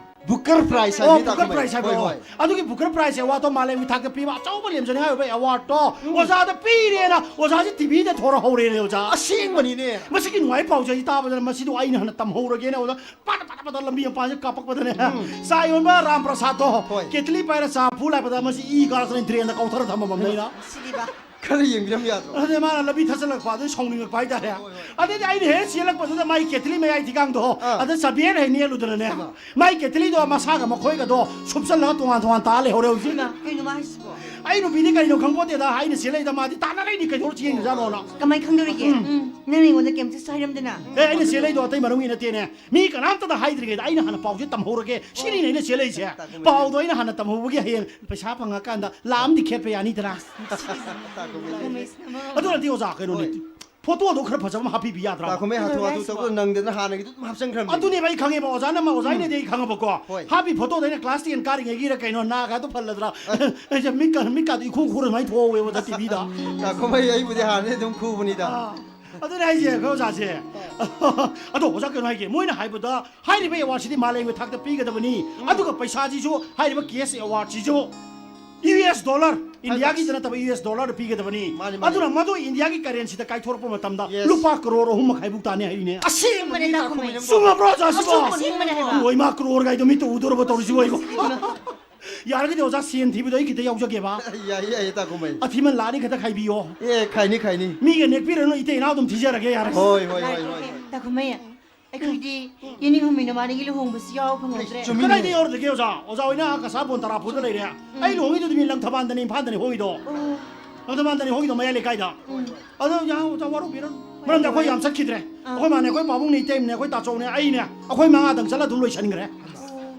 Booker Prize ꯑꯣ, ꯍꯥꯏꯕꯅꯤ, ꯕꯨꯀꯔ ꯇꯥꯛꯈꯨꯝꯍꯩ꯫ ꯄ꯭ꯔꯥꯏꯖ ꯍꯥꯏꯕ꯭ꯔꯣ? ꯍꯣꯏ, ꯍꯣꯏ꯫ ꯑꯗꯨꯒꯤ ꯕꯨꯀꯔ ꯄ꯭ꯔꯥꯏꯖ ꯑꯦꯋꯥꯔꯗꯇꯣ ꯃꯥꯂꯦꯝꯒꯤ ꯊꯥꯛꯇ ꯄꯤꯕ ꯑꯆꯧꯕ ꯂꯦꯝꯖꯅꯤꯡꯉꯥꯏ ꯑꯣꯏꯕ ꯑꯦꯋꯥꯔꯗꯇꯣ ꯎꯝ꯫ ꯑꯣꯖꯥꯗ ꯄꯤꯔꯦꯅ ꯑꯣꯖꯥꯁꯦ ꯇꯤꯚꯤꯗ ꯊꯣꯔꯛꯍꯧꯔꯦꯅꯦ ꯑꯣꯖꯥ꯫ ꯑꯁꯦꯡꯕꯅꯤꯅꯦ꯫ ꯃꯁꯤꯒꯤ ꯅꯨꯡꯉꯥꯏ ꯄꯥꯎꯁꯦ ꯑꯩ ꯇꯥꯕꯗꯅ ꯃꯁꯤꯗꯣ ꯑꯩꯅ ꯍꯥꯟꯅ ꯇꯝꯍꯧꯔꯒꯦꯅ ꯑꯣꯖꯥ ꯄꯥꯗ ꯄꯥꯗ ꯄꯥꯗ ꯂꯝꯕꯤ ꯃꯄꯥꯟꯁꯦ ꯀꯥꯞꯄꯛꯄꯗꯅꯦ꯫ ꯎꯝ꯫ ꯆꯥ ꯌꯣꯟꯕ ꯔꯥꯝ ꯄ꯭ꯔꯁꯥꯗꯇꯣ ꯍꯣꯏ꯫ ꯀꯦꯇꯂꯤ ꯄꯥꯏꯔ ꯆꯥ ꯐꯨ ꯂꯥꯛꯄꯗ ꯃꯁꯤ ꯏ ꯀꯥꯔꯛꯇꯅ ꯗ꯭ꯔꯦꯟꯗ ꯀꯧꯊꯔ ꯊꯝꯃꯝꯃꯕꯅꯦ ꯑꯩꯅ꯫ ꯁꯤꯗꯤꯕ꯫ ꯈꯔ ꯌꯦꯡꯕꯤꯔꯝ ꯌꯥꯗ꯭ꯔꯣ? ꯑꯗꯨꯗꯤ ꯃꯥꯅ ꯂꯝꯕꯤ ꯊꯠꯆꯜꯂꯛꯄ ꯑꯗꯨꯗꯤ ꯁꯥꯎꯅꯤꯡꯉꯛꯄ ꯍꯥꯏꯇꯥꯔꯦ꯫ ꯍꯣꯏ, ꯍꯣꯏ꯫ ꯑꯗꯩꯗꯤ ꯑꯩꯅ ꯍꯦꯛ ꯆꯦꯜꯂꯛꯄꯗꯨꯗ ꯃꯥꯏ ꯀꯦꯇꯂꯤ ꯃꯌꯥꯏ ꯊꯤꯒꯥꯡꯗꯣ ꯑꯥ꯫ ꯑꯗ ꯆꯕꯦꯟ ꯍꯩ ꯅꯦꯠꯂꯨꯗꯅꯅꯦ꯫ ꯍꯩꯃꯥ꯫ ꯃꯥꯏ ꯀꯦꯇꯂꯤꯗꯣ ꯃꯁꯥꯒ ꯃꯈꯣꯏꯒꯗꯣ ꯁꯨꯞꯆꯜꯂꯒ ꯇꯣꯉꯥꯟ ꯇꯣꯉꯥꯟ ꯇꯥ ꯂꯩꯍꯧꯔꯦ ꯍꯧꯖꯤꯛ꯫ ꯏꯃꯥ, ꯀꯩꯅꯣ ꯃꯥ ꯍꯥꯏꯁꯤꯕꯣ? ꯑꯩ ꯅꯨꯄꯤꯗꯤ ꯀꯩꯅꯣ ꯈꯪꯄꯣꯠꯇꯦꯗ, ꯑꯩꯅ ꯆꯦꯜꯂꯛꯏꯗ ꯃꯥꯗꯤ ꯇꯥꯟꯅꯔꯛꯏꯅꯤ ꯀꯩꯗꯧꯔ ꯆꯦꯟꯈ꯭ꯔꯖꯥꯠꯅꯣꯅ꯫ ꯀꯃꯥꯏ ꯈꯪꯗꯧꯔꯤꯒꯦ? ꯎꯝ꯫ ꯎꯝ, ꯅꯪꯅ ꯑꯩꯉꯣꯟꯗ ꯀꯩꯝꯇꯁꯨ ꯍꯥꯏꯔꯝꯗꯅ꯫ ꯑꯦ, ꯑꯩꯅ ꯆꯦꯜꯂꯛꯏꯗꯣ ꯑꯇꯩ ꯃꯔꯝꯒꯤ ꯅꯠꯇꯦꯅꯦ꯫ ꯃꯤ ꯀꯅꯥꯝꯇꯗ ꯍꯥꯏꯗ꯭ꯔꯤꯉꯩꯗ ꯑꯩꯅ ꯍꯥꯟꯅ ꯄꯥꯎꯁꯦ ꯇꯝꯍꯧꯔꯒꯦ ꯁꯤꯅꯤꯅꯦ ꯑꯩꯅ ꯆꯦꯜꯂꯛꯏꯁꯦ꯫ ꯇꯥꯛꯈꯨꯝꯍꯩ꯫ ꯄꯥꯎꯗꯣ ꯑꯩꯅ ꯍꯥꯟꯅ ꯇꯝꯍꯧꯕꯒꯤ ꯍꯌꯦꯡ ꯄꯩꯁꯥ ꯐꯪꯉꯀꯥꯟꯗ ꯂꯥꯛ ꯑꯃꯗꯤ ꯈꯦꯠꯄ ꯌꯥꯅꯤꯗꯅ꯫ ꯇꯥꯛꯈꯨꯝꯍꯩ꯫ ꯑꯗꯨ ꯅꯠꯇꯦ ꯑꯣꯖꯥ, ꯀꯩꯅꯣꯅꯦ꯫ ꯍꯣꯏ꯫ ꯐꯣꯇꯣꯗꯣ ꯈꯔ ꯐꯖꯕ ꯑꯃ ꯍꯥꯞꯄꯤꯕ ꯌꯥꯗ꯭ꯔꯥ? ꯇꯥꯛꯈꯨꯝꯍꯩ ꯍꯥꯊꯨ ꯍꯥꯊꯨ ꯍꯥꯏꯁꯤꯕꯣ? ꯇꯧꯕꯗꯣ ꯅꯪꯗꯅ ꯍꯥꯟꯅꯒꯤꯗꯨ ꯑꯗꯨꯝ ꯍꯥꯞꯆꯟꯈ꯭ꯔꯕꯅꯤ꯫ ꯑꯗꯨꯅꯦꯕ ꯑꯩ ꯈꯪꯉꯦꯕ, ꯑꯣꯖꯥꯅ ꯑꯃ, ꯑꯣꯖꯥ ꯎꯝ꯫ ꯑꯩꯅꯗꯤ ꯑꯩ ꯈꯪꯉꯕꯀꯣ꯫ ꯍꯣꯏ꯫ ꯍꯥꯞꯄꯤ ꯐꯣꯇꯣꯗꯣ ꯑꯩꯅ ꯀ꯭ꯂꯥꯁ ꯇꯦꯟ ꯀꯥꯔꯤꯉꯩꯒꯤꯔ ꯀꯩꯅꯣ, ꯅꯥꯒꯗꯣ ꯐꯜꯂꯗ꯭ꯔꯥ? ꯑꯩꯁꯦ ꯃꯤꯠꯀ-, ꯃꯤꯠꯀꯥꯗꯣ ꯏꯈꯨ ꯈꯨꯔ ꯑꯗꯨꯃꯥꯏꯅ ꯊꯣꯛꯍꯧꯋꯦꯕ ꯑꯣꯖꯥ ꯇꯤꯚꯤꯗ꯫ ꯇꯥꯛꯈꯨꯝꯍꯩ ꯑꯩꯕꯨꯗꯤ ꯍꯥꯟꯅꯗꯤ ꯑꯗꯨꯝ ꯈꯨꯕꯅꯤꯗ꯫ ꯑꯥ꯫ ꯑꯗꯨꯅꯦ ꯍꯥꯏꯁꯦ, ꯑꯩꯈꯣꯏ ꯑꯣꯖꯥꯁꯦ꯫ ꯑꯗꯣ ꯑꯣꯖꯥ, ꯀꯩꯅꯣ ꯍꯥꯏꯒꯦ, ꯃꯣꯏꯅ ꯍꯥꯏꯕꯗ ꯍꯥꯏꯔꯤꯕ ꯑꯦꯋꯥꯔꯗꯁꯤꯗꯤ ꯃꯥꯂꯦꯝꯒꯤ ꯊꯥꯛꯇ ꯄꯤꯒꯗꯕꯅꯤ꯫ ꯎꯝ꯫ ꯑꯗꯨꯒ ꯄꯩꯁꯥꯁꯤꯁꯨ, ꯍꯥꯏꯔꯤꯕ ꯀꯦꯁ ꯑꯦꯋꯥꯔꯗꯁꯤꯁꯨ ꯌꯨ ꯑꯦꯁ ꯗꯣꯂꯔ, ꯏꯟꯗꯤꯌꯥꯒꯤꯗ ꯅꯠꯇꯕ ꯌꯨ ꯑꯦꯁ ꯗꯣꯂꯔꯗ ꯄꯤꯒꯗꯕꯅꯤ꯫ ꯃꯥꯅꯤ, ꯃꯥꯅꯤ꯫ ꯑꯗꯨꯅ ꯃꯗꯨ ꯏꯟꯗꯤꯌꯥꯒꯤ ꯀꯔꯦꯟꯁꯤꯗ ꯀꯥꯏꯊꯣꯔꯛꯄ ꯃꯇꯝꯗ ꯌꯦꯁ꯫ ꯂꯨꯄꯥ ꯀꯔꯣꯔ ꯑꯍꯨꯝ ꯃꯈꯥꯏꯕꯨꯛ ꯇꯥꯅꯤ ꯍꯥꯏꯔꯤꯅꯦ꯫ ꯑꯁꯦꯡꯕꯅꯦ, ꯇꯥꯛꯈꯨꯝꯍꯩ꯫ ꯆꯨꯝꯃꯕ꯭ꯔꯣ, ꯑꯣꯖꯥ ꯁꯤꯕꯣ? ꯑꯁꯦꯡꯕꯅꯦ ꯍꯥꯏꯕ꯫ ꯑꯣ, ꯏꯃꯥ, ꯀꯔꯣꯔ ꯀꯥꯏꯗꯣ ꯃꯤꯠꯇ ꯎꯗꯣꯔꯕ ꯇꯧꯔꯤꯁꯤꯕꯣ ꯑꯩꯕꯣ? ꯌꯥꯔꯒꯗꯤ ꯑꯣꯖꯥ, ꯁꯦꯟ ꯊꯤꯕꯗꯣ ꯑꯩ ꯈꯤꯇ ꯌꯥꯎꯖꯒꯦꯕ꯫ ꯌꯥꯏꯌꯦ, ꯌꯥꯏꯌꯦ, ꯇꯥꯛꯈꯨꯝꯍꯩ꯫ ꯑꯊꯤꯃꯟ ꯂꯥꯛꯑꯅꯤ ꯈꯤꯇ ꯈꯥꯏꯕꯤꯌꯣ꯫ ꯑꯦ, ꯈꯥꯏꯅꯤ, ꯈꯥꯏꯅꯤ꯫ ꯃꯤꯒ ꯅꯦꯛꯄꯤꯔꯅꯨ, ꯏꯇꯩ ꯏꯅꯥꯎ ꯑꯗꯨꯝ ꯊꯤꯖꯔꯒꯦ, ꯌꯥꯔꯦ꯫ ꯍꯣꯏ, ꯍꯣꯏ, ꯍꯣꯏ, ꯍꯣꯏ, ꯍꯣꯏ꯫ ꯇꯥꯛꯈꯨꯝꯍꯩ, ꯑꯩꯈꯣꯏꯗꯤ ꯌꯦꯅꯤꯡ ꯍꯨꯝꯃꯤ ꯅꯕꯥꯅꯤꯒꯤ ꯂꯨꯍꯣꯡꯕꯁꯨ ꯌꯥꯎ ꯐꯪꯍꯧꯗ꯭ꯔꯦ꯫ ꯆꯨꯝꯃꯤꯅꯦ꯫ ꯀꯗꯥꯏꯗ ꯌꯥꯎꯔꯨꯗꯒꯦ ꯑꯣꯖꯥ? ꯑꯣꯖꯥ ꯍꯣꯏꯅ ꯑꯥ ꯀꯁꯥ ꯕꯣꯟ ꯇꯔꯥ ꯐꯨꯗ ꯂꯩꯔꯦ꯫ ꯎꯝ꯫ ꯑꯩ ꯂꯨꯍꯣꯡꯉꯤꯗꯨꯗꯤ ꯃꯤ ꯂꯪꯊꯕꯥꯜꯗꯅꯦ, ꯏꯝꯐꯥꯜꯗꯅꯦ ꯍꯣꯡꯉꯤꯗꯣ꯫ ꯑꯣ꯫ ꯂꯪꯊꯕꯥꯜꯗꯅꯦ ꯍꯣꯡꯉꯤꯗꯣ, ꯃꯌꯥꯏ ꯂꯩꯀꯥꯏꯗ꯫ ꯎꯝ꯫ ꯑꯗꯣ ꯑꯣꯖꯥ, ꯑꯣꯖꯥ ꯋꯥꯔꯧꯕꯤꯔꯅꯨ꯫ ꯃꯔꯝꯗꯤ ꯑꯩꯈꯣꯏ ꯌꯥꯝ ꯆꯠꯈꯤꯗ꯭ꯔꯦ꯫ ꯑꯥ꯫ ꯑꯩꯈꯣꯏ ꯃꯥꯅꯦ, ꯑꯩꯈꯣꯏ ꯄꯥꯕꯨꯡꯅꯦ, ꯏꯇꯩꯃꯅꯦ, ꯑꯩꯈꯣꯏ ꯇꯥꯆꯧꯅꯦ, ꯑꯩꯅꯦ, ꯑꯩꯈꯣꯏ ꯃꯉꯥꯗꯪ ꯆꯠꯂ ꯑꯗꯨꯝ ꯂꯣꯏꯁꯟꯈ꯭ꯔꯦ꯫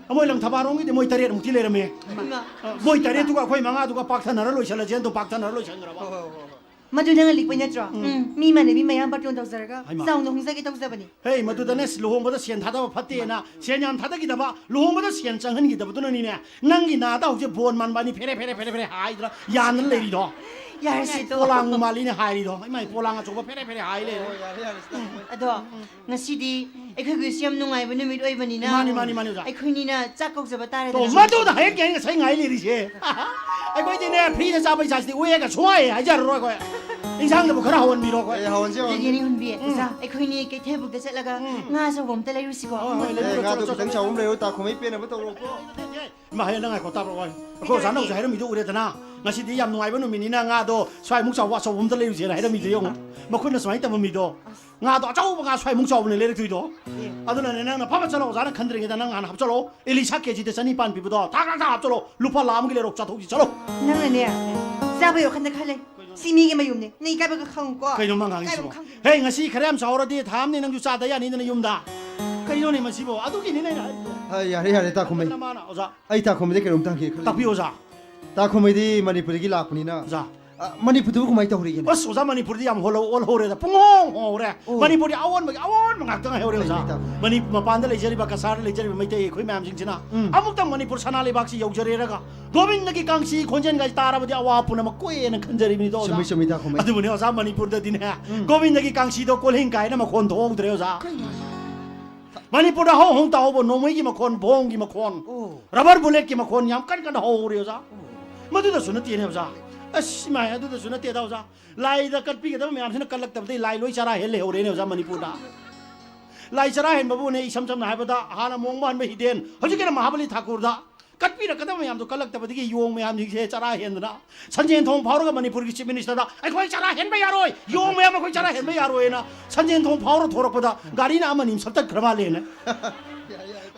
ꯑꯣ꯫ ꯃꯣꯏ ꯂꯪꯊꯕꯥꯜꯔꯣꯝꯒꯤꯗꯤ ꯃꯣꯏ ꯇꯔꯦꯠꯃꯨꯛꯇꯤ ꯂꯩꯔꯝꯃꯦ꯫ ꯏꯃꯥ꯫ ꯑ, ꯃꯣꯏ ꯇꯔꯦꯠꯇꯨꯒ ꯑꯩꯈꯣꯏ ꯃꯉꯥꯗꯨꯒ ꯄꯥꯛꯊꯅꯔ ꯂꯣꯏꯁꯜꯂꯁꯦꯅ ꯑꯗꯨꯝ ꯄꯥꯛꯊꯅꯔ ꯂꯣꯏꯁꯟꯈ꯭ꯔꯕ꯫ ꯍꯣꯏ, ꯍꯣꯏ, ꯍꯣꯏ, ꯍꯣꯏ꯫ ꯃꯗꯨ ꯅꯪꯅ ꯂꯤꯛꯄꯩ ꯅꯠꯇ꯭ꯔꯣ? ꯎꯝ꯫ ꯎꯝ, ꯃꯤ ꯏꯃꯥꯟꯅꯕꯤ ꯃꯌꯥꯝ ꯕꯥꯔꯇꯣꯟ ꯇꯧꯖꯔꯒ ꯍꯩꯃꯥ꯫ ꯆꯥꯎꯅ ꯍꯣꯡꯖꯒꯦ ꯇꯧꯖꯕꯅꯤ꯫ ꯍꯦ, ꯃꯗꯨꯗꯅꯦ ꯂꯨꯍꯣꯡꯕꯗ ꯁꯦꯟ ꯊꯥꯗꯕ ꯐꯠꯇꯦꯅ, ꯁꯦꯟ ꯌꯥꯝ ꯊꯥꯗꯈꯤꯗꯕ, ꯂꯨꯍꯣꯡꯕꯗ ꯁꯦꯟ ꯆꯪꯍꯟꯈꯤꯗꯕꯗꯨꯅꯅꯤꯅꯦ, ꯅꯪꯒꯤ ꯅꯥꯗ ꯍꯧꯖꯤꯛ ꯕꯣꯟ ꯃꯥꯟꯕ ꯑꯅꯤ ꯐꯦꯔꯦ ꯐꯦꯔꯦ ꯐꯦꯔꯦ ꯐꯦꯔꯦ ꯍꯥꯏꯗꯅ ꯌꯥꯟꯗꯅ ꯂꯩꯔꯤꯗꯣ꯫ ꯌꯥꯔꯦꯁꯦ, ꯇꯣ꯫ ꯄꯣꯂꯥꯡ ꯃꯥꯜꯂꯤꯅꯦ ꯍꯥꯏꯔꯤꯗꯣ꯫ ꯏꯃꯥꯏ, ꯄꯣꯂꯥꯡ ꯑꯆꯧꯕ ꯐꯦꯔꯦ ꯐꯦꯔꯦ ꯍꯥꯏ ꯂꯩꯔꯦ꯫ ꯑꯣ, ꯌꯥꯔꯦ, ꯌꯥꯔꯦ, ꯁꯤ ꯇꯥꯃꯣ꯫ ꯑꯗꯣ, ꯉꯁꯤꯗꯤ ꯑꯩꯈꯣꯏꯒꯤꯁꯨ ꯌꯥꯝ ꯅꯨꯡꯉꯥꯏꯕ ꯅꯨꯃꯤꯠ ꯑꯣꯏꯕꯅꯤꯅ, ꯃꯥꯅꯤ, ꯃꯥꯅꯤ, ꯃꯥꯅꯤ, ꯑꯣꯖꯥ꯫ ꯑꯩꯈꯣꯏꯅꯤꯅ ꯆꯥꯛ ꯀꯧꯖꯕ ꯇꯥꯔꯦꯗꯅ꯫ ꯇꯣ, ꯃꯗꯨꯗ ꯍꯦꯛ ꯀꯩ ꯉꯁꯥꯏ ꯉꯥꯏ ꯂꯩꯔꯤꯁꯦ꯫ ꯑꯩꯈꯣꯏꯗꯤꯅꯦ, ꯐ꯭ꯔꯤꯗ ꯆꯥꯕꯩ ꯆꯥꯁꯤꯗꯤ ꯎꯌꯦꯒ ꯁꯨꯡꯍꯥꯏ ꯍꯥꯏꯖꯔꯔꯣꯏ ꯑꯩꯈꯣꯏ꯫ ꯏꯟꯁꯥꯡꯗꯕꯨ ꯈꯔ ꯍꯥꯎꯍꯟꯕꯤꯔꯣ ꯑꯩꯈꯣꯏ꯫ ꯑꯦ, ꯍꯥꯎꯍꯟꯁꯤ, ꯍꯥꯎꯍꯟꯁꯤ꯫ ꯑꯗꯨꯗꯤ ꯅꯤꯡꯍꯟꯕꯤ, ꯎꯝ꯫ ꯑꯣꯖꯥ, ꯑꯩꯈꯣꯏꯅꯤ ꯀꯩꯊꯦꯜꯕꯨꯛꯇ ꯆꯠꯂꯒ ꯎꯝ꯫ ꯉꯥ ꯑꯆꯧꯕ ꯑꯝꯇ ꯂꯩꯔꯨꯁꯤꯀꯣ꯫ ꯍꯣꯏ, ꯍꯣꯏ, ꯑꯦ, ꯂꯩꯔꯨꯔꯣ, ꯉꯥꯗꯣ ꯆꯠꯂꯣ, ꯈꯤꯇꯪ ꯆꯠꯂꯣ꯫ ꯆꯥꯎꯕ ꯑꯃ ꯂꯩꯔꯣ, ꯇꯥꯈꯣꯃꯩ ꯄꯦꯟꯅꯕ ꯇꯧꯔꯣꯀꯣ꯫ ꯏꯃꯥ, ꯍꯦ, ꯅꯪ ꯉꯥꯏꯈꯣ, ꯇꯥꯕ꯭ꯔꯣ? ꯑꯩꯈꯣꯏ ꯑꯣꯖꯥꯅ ꯀꯩꯗꯧꯔꯒꯦ? ꯍꯧꯖꯤꯛ ꯍꯥꯏꯔꯝꯃꯤꯗꯣ ꯎꯔꯦꯗꯅ, ꯉꯁꯤꯗꯤ ꯌꯥꯝ ꯅꯨꯡꯉꯥꯏꯕ ꯅꯨꯃꯤꯠꯅꯤꯅ ꯉꯥꯗꯣ ꯁ꯭ꯋꯥꯏꯃꯨꯛ ꯆꯥꯎꯕ ꯑꯆꯧꯕ ꯑꯝꯇ ꯂꯩꯔꯨꯁꯦꯅ ꯍꯥꯏꯔꯝꯃꯤꯗꯣ ꯌꯦꯡꯉꯣ꯫ ꯃꯈꯨꯠꯅ ꯁꯨꯃꯥꯏꯅ ꯇꯝꯃꯝꯃꯤꯗꯣ꯫ ꯉꯥꯗꯣ ꯑꯆꯧꯕ ꯉꯥ ꯁ꯭ꯋꯥꯏꯃꯨꯛ ꯆꯥꯎꯕꯅꯦ ꯂꯩꯔꯛꯇꯣꯏꯗꯣ꯫ ꯑꯦ꯫ ꯑꯗꯨꯅꯅꯦ, ꯅꯪꯅ ꯐꯕ ꯆꯠꯂꯣ, ꯑꯣꯖꯥꯅ ꯈꯟꯗ꯭ꯔꯤꯉꯩꯗ ꯅꯪ ꯍꯥꯟꯅ ꯍꯥꯞꯆꯜꯂꯣ꯫ ꯏꯂꯤꯁꯥ ꯀꯦꯖꯤꯗ ꯆꯅꯤꯄꯥꯟ ꯄꯤꯕꯗꯣ ꯊꯥꯛ ꯊꯥꯛ ꯊꯥꯛ ꯍꯥꯞꯆꯜꯂꯣ꯫ ꯂꯨꯄꯥ ꯂꯥꯈ ꯑꯃꯒꯤ ꯂꯩꯔꯣꯛ ꯆꯥꯊꯣꯛꯁꯤ, ꯆꯠꯂꯣ꯫ ꯅꯪꯅꯅꯦ, ꯆꯥꯕꯒꯤ ꯋꯥꯈꯜꯗ ꯈꯜꯂꯦ꯫ ꯁꯤ ꯃꯤꯒꯤ ꯃꯌꯨꯝꯅꯦ꯫ ꯅꯪ ꯏꯀꯥꯏꯕꯒ ꯈꯪꯉꯨꯀꯣ꯫ ꯀꯩꯅꯣ ꯃꯥ ꯉꯥꯡꯉꯤꯁꯤꯕꯣ? ꯏꯀꯥꯏꯕꯒ ꯈꯪꯗꯦ꯫ ꯍꯦ, ꯉꯁꯤ ꯈꯔ ꯌꯥꯝ ꯆꯥꯍꯧꯔꯗꯤ ꯊꯥ ꯑꯃꯅꯤ ꯅꯪꯁꯨ ꯆꯥꯗ ꯌꯥꯅꯤꯗꯅ ꯌꯨꯝꯗ꯫ ꯀꯩꯅꯣꯅꯦ ꯃꯁꯤꯕꯣ? ꯑꯗꯨꯒꯤꯅꯤꯅꯦ ꯑꯩꯅ ꯍꯥꯏꯔꯤꯁꯦ꯫ ꯍꯥꯏ, ꯌꯥꯔꯦ, ꯌꯥꯔꯦ, ꯇꯥꯈꯣꯃꯩ꯫ ꯅꯃꯥꯅ, ꯑꯣꯖꯥ꯫ ꯑꯩ ꯇꯥꯈꯣꯃꯩꯗ ꯀꯩꯅꯣꯝꯇ ꯍꯪꯒꯦ ꯈꯜꯂꯤ꯫ ꯇꯥꯛꯄꯤꯌꯨ, ꯑꯣꯖꯥ꯫ ꯇꯥꯈꯣꯃꯩꯗꯤ ꯃꯅꯤꯄꯨꯔꯗꯒꯤ ꯂꯥꯛꯄꯅꯤꯅ꯫ ꯑꯣꯖꯥ꯫ ꯑ, ꯃꯅꯤꯄꯨꯔꯗꯕꯨ ꯀꯃꯥꯏꯅ ꯇꯧꯔꯤꯒꯦꯅꯦ? ꯑꯁ, ꯑꯣꯖꯥ, ꯃꯅꯤꯄꯨꯔꯗꯤ ꯌꯥꯝ ꯍꯣꯜꯍꯧ-, ꯑꯣꯜꯍꯧꯔꯦꯗ꯫ ꯄꯨꯡꯍꯣꯡ ꯍꯣꯡꯍꯧꯔꯦ꯫ ꯑꯣ꯫ ꯃꯅꯤꯄꯨꯔꯗꯤ ꯑꯑꯣꯟꯕꯒꯤ ꯑꯑꯣꯟꯕ ꯉꯥꯛꯇ ꯉꯥꯏꯍꯧꯔꯦ, ꯑꯣꯖꯥ꯫ ꯂꯩꯇꯕ꯫ ꯃꯅꯤ-, ꯃꯄꯥꯟꯗ ꯂꯩꯖꯔꯤꯕ ꯀꯁꯥꯔꯗ ꯂꯩꯖꯔꯤꯕ ꯃꯩꯇꯩ ꯑꯩꯈꯣꯏ ꯃꯌꯥꯝꯁꯤꯡꯁꯤꯅ ꯎꯝ꯫ ꯑꯃꯨꯛꯇꯪ ꯃꯅꯤꯄꯨꯔ ꯁꯅꯥ ꯂꯩꯕꯥꯛꯁꯤ ꯌꯧꯖꯔꯦꯔꯒ ꯒꯣꯕꯤꯟꯗꯒꯤ ꯀꯥꯡꯁꯤ ꯈꯣꯟꯖꯦꯜꯒꯥꯏꯁꯤ ꯇꯥꯔꯕꯗꯤ ꯑꯋꯥ ꯄꯨꯝꯅꯃꯛ ꯀꯣꯛꯑꯦꯅ ꯈꯟꯖꯔꯤꯕꯅꯤꯗꯣ, ꯑꯣꯖꯥ꯫ ꯆꯨꯝꯃꯤ, ꯆꯨꯝꯃꯤ, ꯇꯥꯈꯣꯃꯩ꯫ ꯑꯗꯨꯕꯨꯅꯦ, ꯑꯣꯖꯥ, ꯃꯅꯤꯄꯨꯔꯗꯗꯤꯅꯦ, ꯎꯝ꯫ ꯒꯣꯕꯤꯟꯗꯒꯤ ꯀꯥꯡꯁꯤꯗꯣ ꯀꯣꯜꯍꯤꯡ ꯀꯥꯏꯅ ꯃꯈꯣꯟ ꯊꯣꯛꯍꯧꯗ꯭ꯔꯦ, ꯑꯣꯖꯥ꯫ ꯀꯩꯅꯣ ꯍꯥꯏꯁꯤꯕꯣ? ꯃꯅꯤꯄꯨꯔꯗ ꯍꯧ ꯍꯧ ꯇꯥꯍꯧꯕ ꯅꯣꯡꯃꯩꯒꯤ ꯃꯈꯣꯟ, ꯕꯣꯝꯒꯤ ꯃꯈꯣꯟ, ꯑꯣ꯫ ꯔꯕꯔ ꯕꯨꯂꯦꯠꯀꯤ ꯃꯈꯣꯟ ꯌꯥꯝ ꯀꯟ ꯀꯟꯅ ꯍꯧꯍꯧꯔꯦ, ꯑꯣꯖꯥ꯫ ꯑꯣ꯫ ꯃꯗꯨꯗꯁꯨ ꯅꯠꯇꯦꯅꯦ, ꯑꯣꯖꯥ꯫ ꯑꯁ, ꯏꯃꯥꯏ, ꯑꯗꯨꯗꯁꯨ ꯅꯠꯇꯦꯗ, ꯑꯣꯖꯥ꯫ ꯂꯥꯏꯗ ꯀꯠꯄꯤꯒꯗꯕ ꯃꯌꯥꯝꯁꯤꯅ ꯀꯠꯂꯛꯇꯕꯗꯒꯤ ꯂꯥꯏ ꯂꯣꯏ ꯆꯔꯥ ꯍꯦꯜ ꯂꯩꯍꯧꯔꯦꯅꯦ, ꯑꯣꯖꯥ, ꯃꯅꯤꯄꯨꯔꯗ꯫ ꯂꯥꯏ ꯆꯔꯥ ꯍꯦꯟꯕꯕꯨꯅꯦ, ꯏꯁꯝ ꯁꯝꯅ ꯍꯥꯏꯔꯕꯗ, ꯍꯥꯟꯅ ꯃꯣꯡꯕ ꯍꯟꯕ ꯍꯤꯗꯦꯟ, ꯍꯧꯖꯤꯛꯀꯤꯅ ꯃꯍꯥꯕꯂꯤ ꯊꯥꯀꯨꯔꯗ꯫ ꯀꯠꯄꯤꯔꯛꯀꯗꯕ ꯃꯌꯥꯝꯗꯣ ꯀꯠꯂꯛꯇꯕꯗꯒꯤ ꯌꯣꯡ ꯃꯌꯥꯝꯁꯤꯡꯁꯦ ꯆꯔꯥ ꯍꯦꯟꯗꯅ ꯁꯟꯖꯦꯟ ꯊꯣꯡ ꯐꯥꯎꯔꯒ ꯃꯅꯤꯄꯨꯔꯒꯤ ꯆꯤꯐ ꯃꯤꯅꯤꯁꯇꯔꯗ, "ꯑꯩꯈꯣꯏ ꯆꯔꯥ ꯍꯦꯟꯕ ꯌꯥꯔꯣꯏ, ꯌꯣꯡ ꯃꯌꯥꯝ ꯑꯩꯈꯣꯏ ꯆꯔꯥ ꯍꯦꯟꯕ ꯌꯥꯔꯣꯏꯅ" ꯁꯟꯖꯦꯟ ꯊꯣꯡ ꯐꯥꯎꯔ ꯊꯣꯔꯛꯄꯗ ꯒꯥꯔꯤꯅ ꯑꯃꯅꯤ ꯁꯛꯇꯠꯈ꯭ꯔ ꯃꯥꯜꯂꯦꯅ꯫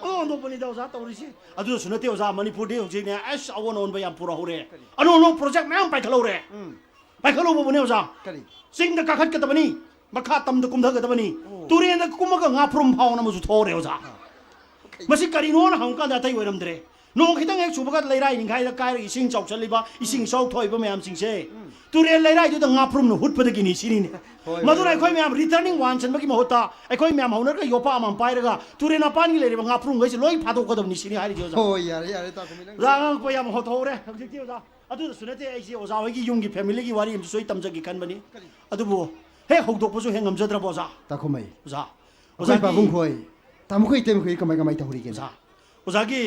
ꯑꯣ, ꯑꯣꯟꯊꯣꯛꯄꯅꯤꯗ ꯑꯣꯖꯥ ꯇꯧꯔꯤꯁꯦ꯫ ꯑꯗꯨꯗꯁꯨ ꯅꯠꯇꯦ ꯑꯣꯖꯥ, ꯃꯅꯤꯄꯨꯔꯗꯤ ꯍꯧꯖꯤꯛꯅꯦ, ꯑꯁ, ꯑꯑꯣꯟ ꯑꯑꯣꯟꯕ ꯌꯥꯝ ꯄꯨꯔꯛꯍꯧꯔꯦ꯫ ꯑꯅꯧ ꯑꯅꯧꯕ ꯄ꯭ꯔꯣꯖꯦꯛ ꯃꯌꯥꯝ ꯄꯥꯏꯈꯠꯍꯧꯔꯦ꯫ ꯎꯝ꯫ ꯄꯥꯏꯈꯠꯍꯧꯕꯕꯨꯅꯦ ꯑꯣꯖꯥ꯫ ꯀꯔꯤ? ꯆꯤꯡꯗ ꯀꯥꯈꯠꯀꯗꯕꯅꯤ, ꯃꯈꯥ ꯇꯝꯗ ꯀꯨꯝꯊꯒꯗꯕꯅꯤ, ꯑꯣ꯫ ꯇꯨꯔꯦꯟꯗ ꯀꯨꯝꯃꯒ ꯉꯥ ꯐꯨꯔꯨꯝ ꯐꯥꯎꯅ ꯑꯃꯁꯨ ꯊꯣꯛꯍꯧꯔꯦ ꯑꯣꯖꯥ꯫ ꯑꯥ꯫ ꯃꯁꯤ ꯀꯔꯤꯅꯣꯅ ꯍꯪꯉꯀꯥꯟꯗ ꯑꯇꯩ ꯑꯣꯏꯔꯝꯗ꯭ꯔꯦ꯫ ꯅꯣꯡ ꯈꯤꯇꯪ ꯍꯦꯛ ꯆꯨꯕꯒ ꯂꯩꯔꯥꯏ ꯅꯤꯡꯈꯥꯏꯗ ꯀꯥꯏꯔꯒ ꯏꯁꯤꯡ ꯆꯥꯎꯁꯜꯂꯤꯕ, ꯏꯁꯤꯡ ꯏꯆꯥꯎ ꯊꯣꯛꯏꯕ ꯃꯌꯥꯝꯁꯤꯡꯁꯦ ꯎꯝ꯫ ꯇꯨꯔꯦꯜ ꯂꯩꯔꯥꯏꯗꯨꯗ ꯉꯥ ꯐꯨꯔꯨꯝꯅ ꯍꯨꯠꯄꯗꯒꯤꯅꯤ ꯁꯤꯅꯤꯅꯦ꯫ ꯍꯣꯏ, ꯃꯗꯨꯅ ꯍꯣꯏ, ꯑꯩꯈꯣꯏ ꯍꯣꯏ꯫ ꯃꯌꯥꯝ returning ꯋꯥꯟꯁꯤꯟꯕꯒꯤ ꯃꯍꯨꯠꯇ ꯑꯩꯈꯣꯏ ꯃꯌꯥꯝ ꯍꯧꯅꯔꯒ ꯌꯣꯄꯥꯛ ꯑꯃꯃꯝ ꯄꯥꯏꯔꯒ ꯇꯨꯔꯦꯜ ꯃꯄꯥꯟꯒꯤ ꯂꯩꯔꯤꯕ ꯉꯥ ꯐꯨꯔꯨꯝꯈꯩꯁꯦ ꯂꯣꯏ ꯐꯥꯗꯣꯛꯀꯗꯕꯅꯤ ꯁꯤꯅꯤ ꯍꯥꯏꯔꯤꯁꯦ ꯑꯣꯖꯥ꯫ ꯍꯣꯏ, ꯌꯥꯔꯦ, ꯌꯥꯔꯦ, ꯇꯥꯈꯣꯃꯩ, ꯅꯪ ꯑꯣꯖꯥ, ꯑꯉꯛꯄ ꯌꯥꯝ ꯍꯧꯊꯣꯛꯍꯧꯔꯦ ꯍꯧꯖꯤꯛꯇꯤ ꯑꯣꯖꯥ꯫ ꯑꯗꯨꯗꯁꯨ ꯅꯠꯇꯦ, ꯑꯩꯁꯦ ꯑꯣꯖꯥ ꯍꯣꯏꯒꯤ ꯌꯨꯝꯒꯤ family ꯒꯤ ꯋꯥꯔꯤ ꯑꯃꯁꯨ ꯑꯩ ꯇꯝꯖꯒꯦ ꯈꯟꯕꯅꯤ꯫ ꯑꯗꯨꯕꯨ ꯍꯦꯛ ꯍꯧꯗꯣꯛꯄꯁꯨ ꯍꯦꯛ ꯉꯝꯖꯗ꯭ꯔꯕ ꯑꯣꯖꯥ꯫ ꯇꯥꯈꯨꯃꯩ, ꯑꯣꯖꯥ, ꯑꯩꯈꯣꯏ ꯄꯥꯕꯨꯡ ꯈꯣꯏ, ꯇꯥꯃꯨꯈꯣꯏ ꯏꯇꯩꯃꯈꯣꯏ ꯀꯃꯥꯏ ꯀꯃꯥꯏ ꯇꯧꯍꯧꯔꯤꯒꯦ? ꯑꯣꯖꯥ, ꯑꯣꯖꯥꯒꯤ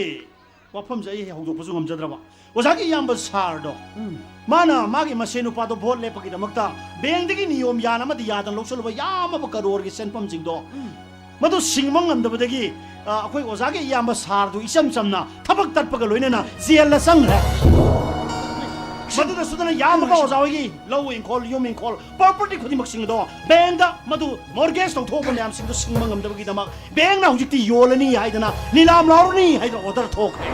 ꯋꯥꯐꯝꯁꯦ ꯑꯩ ꯍꯧꯗꯣꯛꯄꯁꯨ ꯉꯝꯖꯗ꯭ꯔꯕ꯫ ꯑꯣꯖꯥꯒꯤ ꯏꯌꯥꯝꯕ ꯁꯥꯔꯗꯣ, ꯎꯝ꯫ ꯃꯥꯅ ꯃꯥꯒꯤ ꯃꯁꯦꯟ ꯅꯨꯄꯥꯗꯣ ꯚꯣꯠ ꯂꯦꯞꯄꯒꯤꯗꯃꯛꯇ ꯕꯦꯡꯗꯒꯤ ꯅꯤꯌꯣꯝ ꯌꯥꯅ ꯑꯃꯗꯤ ꯌꯥꯗꯅ ꯂꯧꯁꯜꯂꯨꯕ ꯌꯥꯝꯃꯕ ꯀꯔꯣꯔꯒꯤ ꯁꯦꯟꯐꯝꯁꯤꯡꯗꯣ, ꯎꯝ꯫ ꯃꯗꯨ ꯁꯤꯡꯕ ꯉꯝꯗꯕꯗꯒꯤ, ꯑ, ꯑꯩꯈꯣꯏ ꯑꯣꯖꯥꯒꯤ ꯏꯌꯥꯝꯕ ꯁꯥꯔꯗꯨ ꯏꯆꯝ ꯆꯝꯅ ꯊꯕꯛ ꯇꯠꯄꯒ ꯂꯣꯏꯅꯅ ꯖꯦꯜꯗ ꯆꯪꯈ꯭ꯔꯦ꯫ ꯃꯗꯨꯗ ꯁꯨꯗꯅ ꯌꯥꯝꯃꯕ ꯑꯣꯖꯥ ꯍꯣꯏꯒꯤ ꯂꯧ ꯏꯪꯈꯣꯜ, ꯌꯨꯝ ꯏꯪꯈꯣꯜ, property ꯈꯨꯗꯤꯡꯃꯛꯁꯤꯡ ꯑꯗꯣ ꯕꯦꯡꯗ ꯃꯗꯨ mortgage ꯇꯧꯊꯣꯛꯄ ꯃꯌꯥꯝꯁꯤꯡꯗꯣ ꯁꯤꯡꯕ ꯉꯝꯗꯕꯒꯤꯗꯃꯛ ꯕꯦꯡꯅ ꯍꯧꯖꯤꯛꯇꯤ ꯌꯣꯜꯂꯅꯤ ꯍꯥꯏꯗꯅ, ꯅꯤꯂꯥꯝ ꯂꯥꯎꯔꯅꯤ ꯍꯥꯏꯗꯅ order ꯊꯣꯛꯈ꯭ꯔꯦ꯫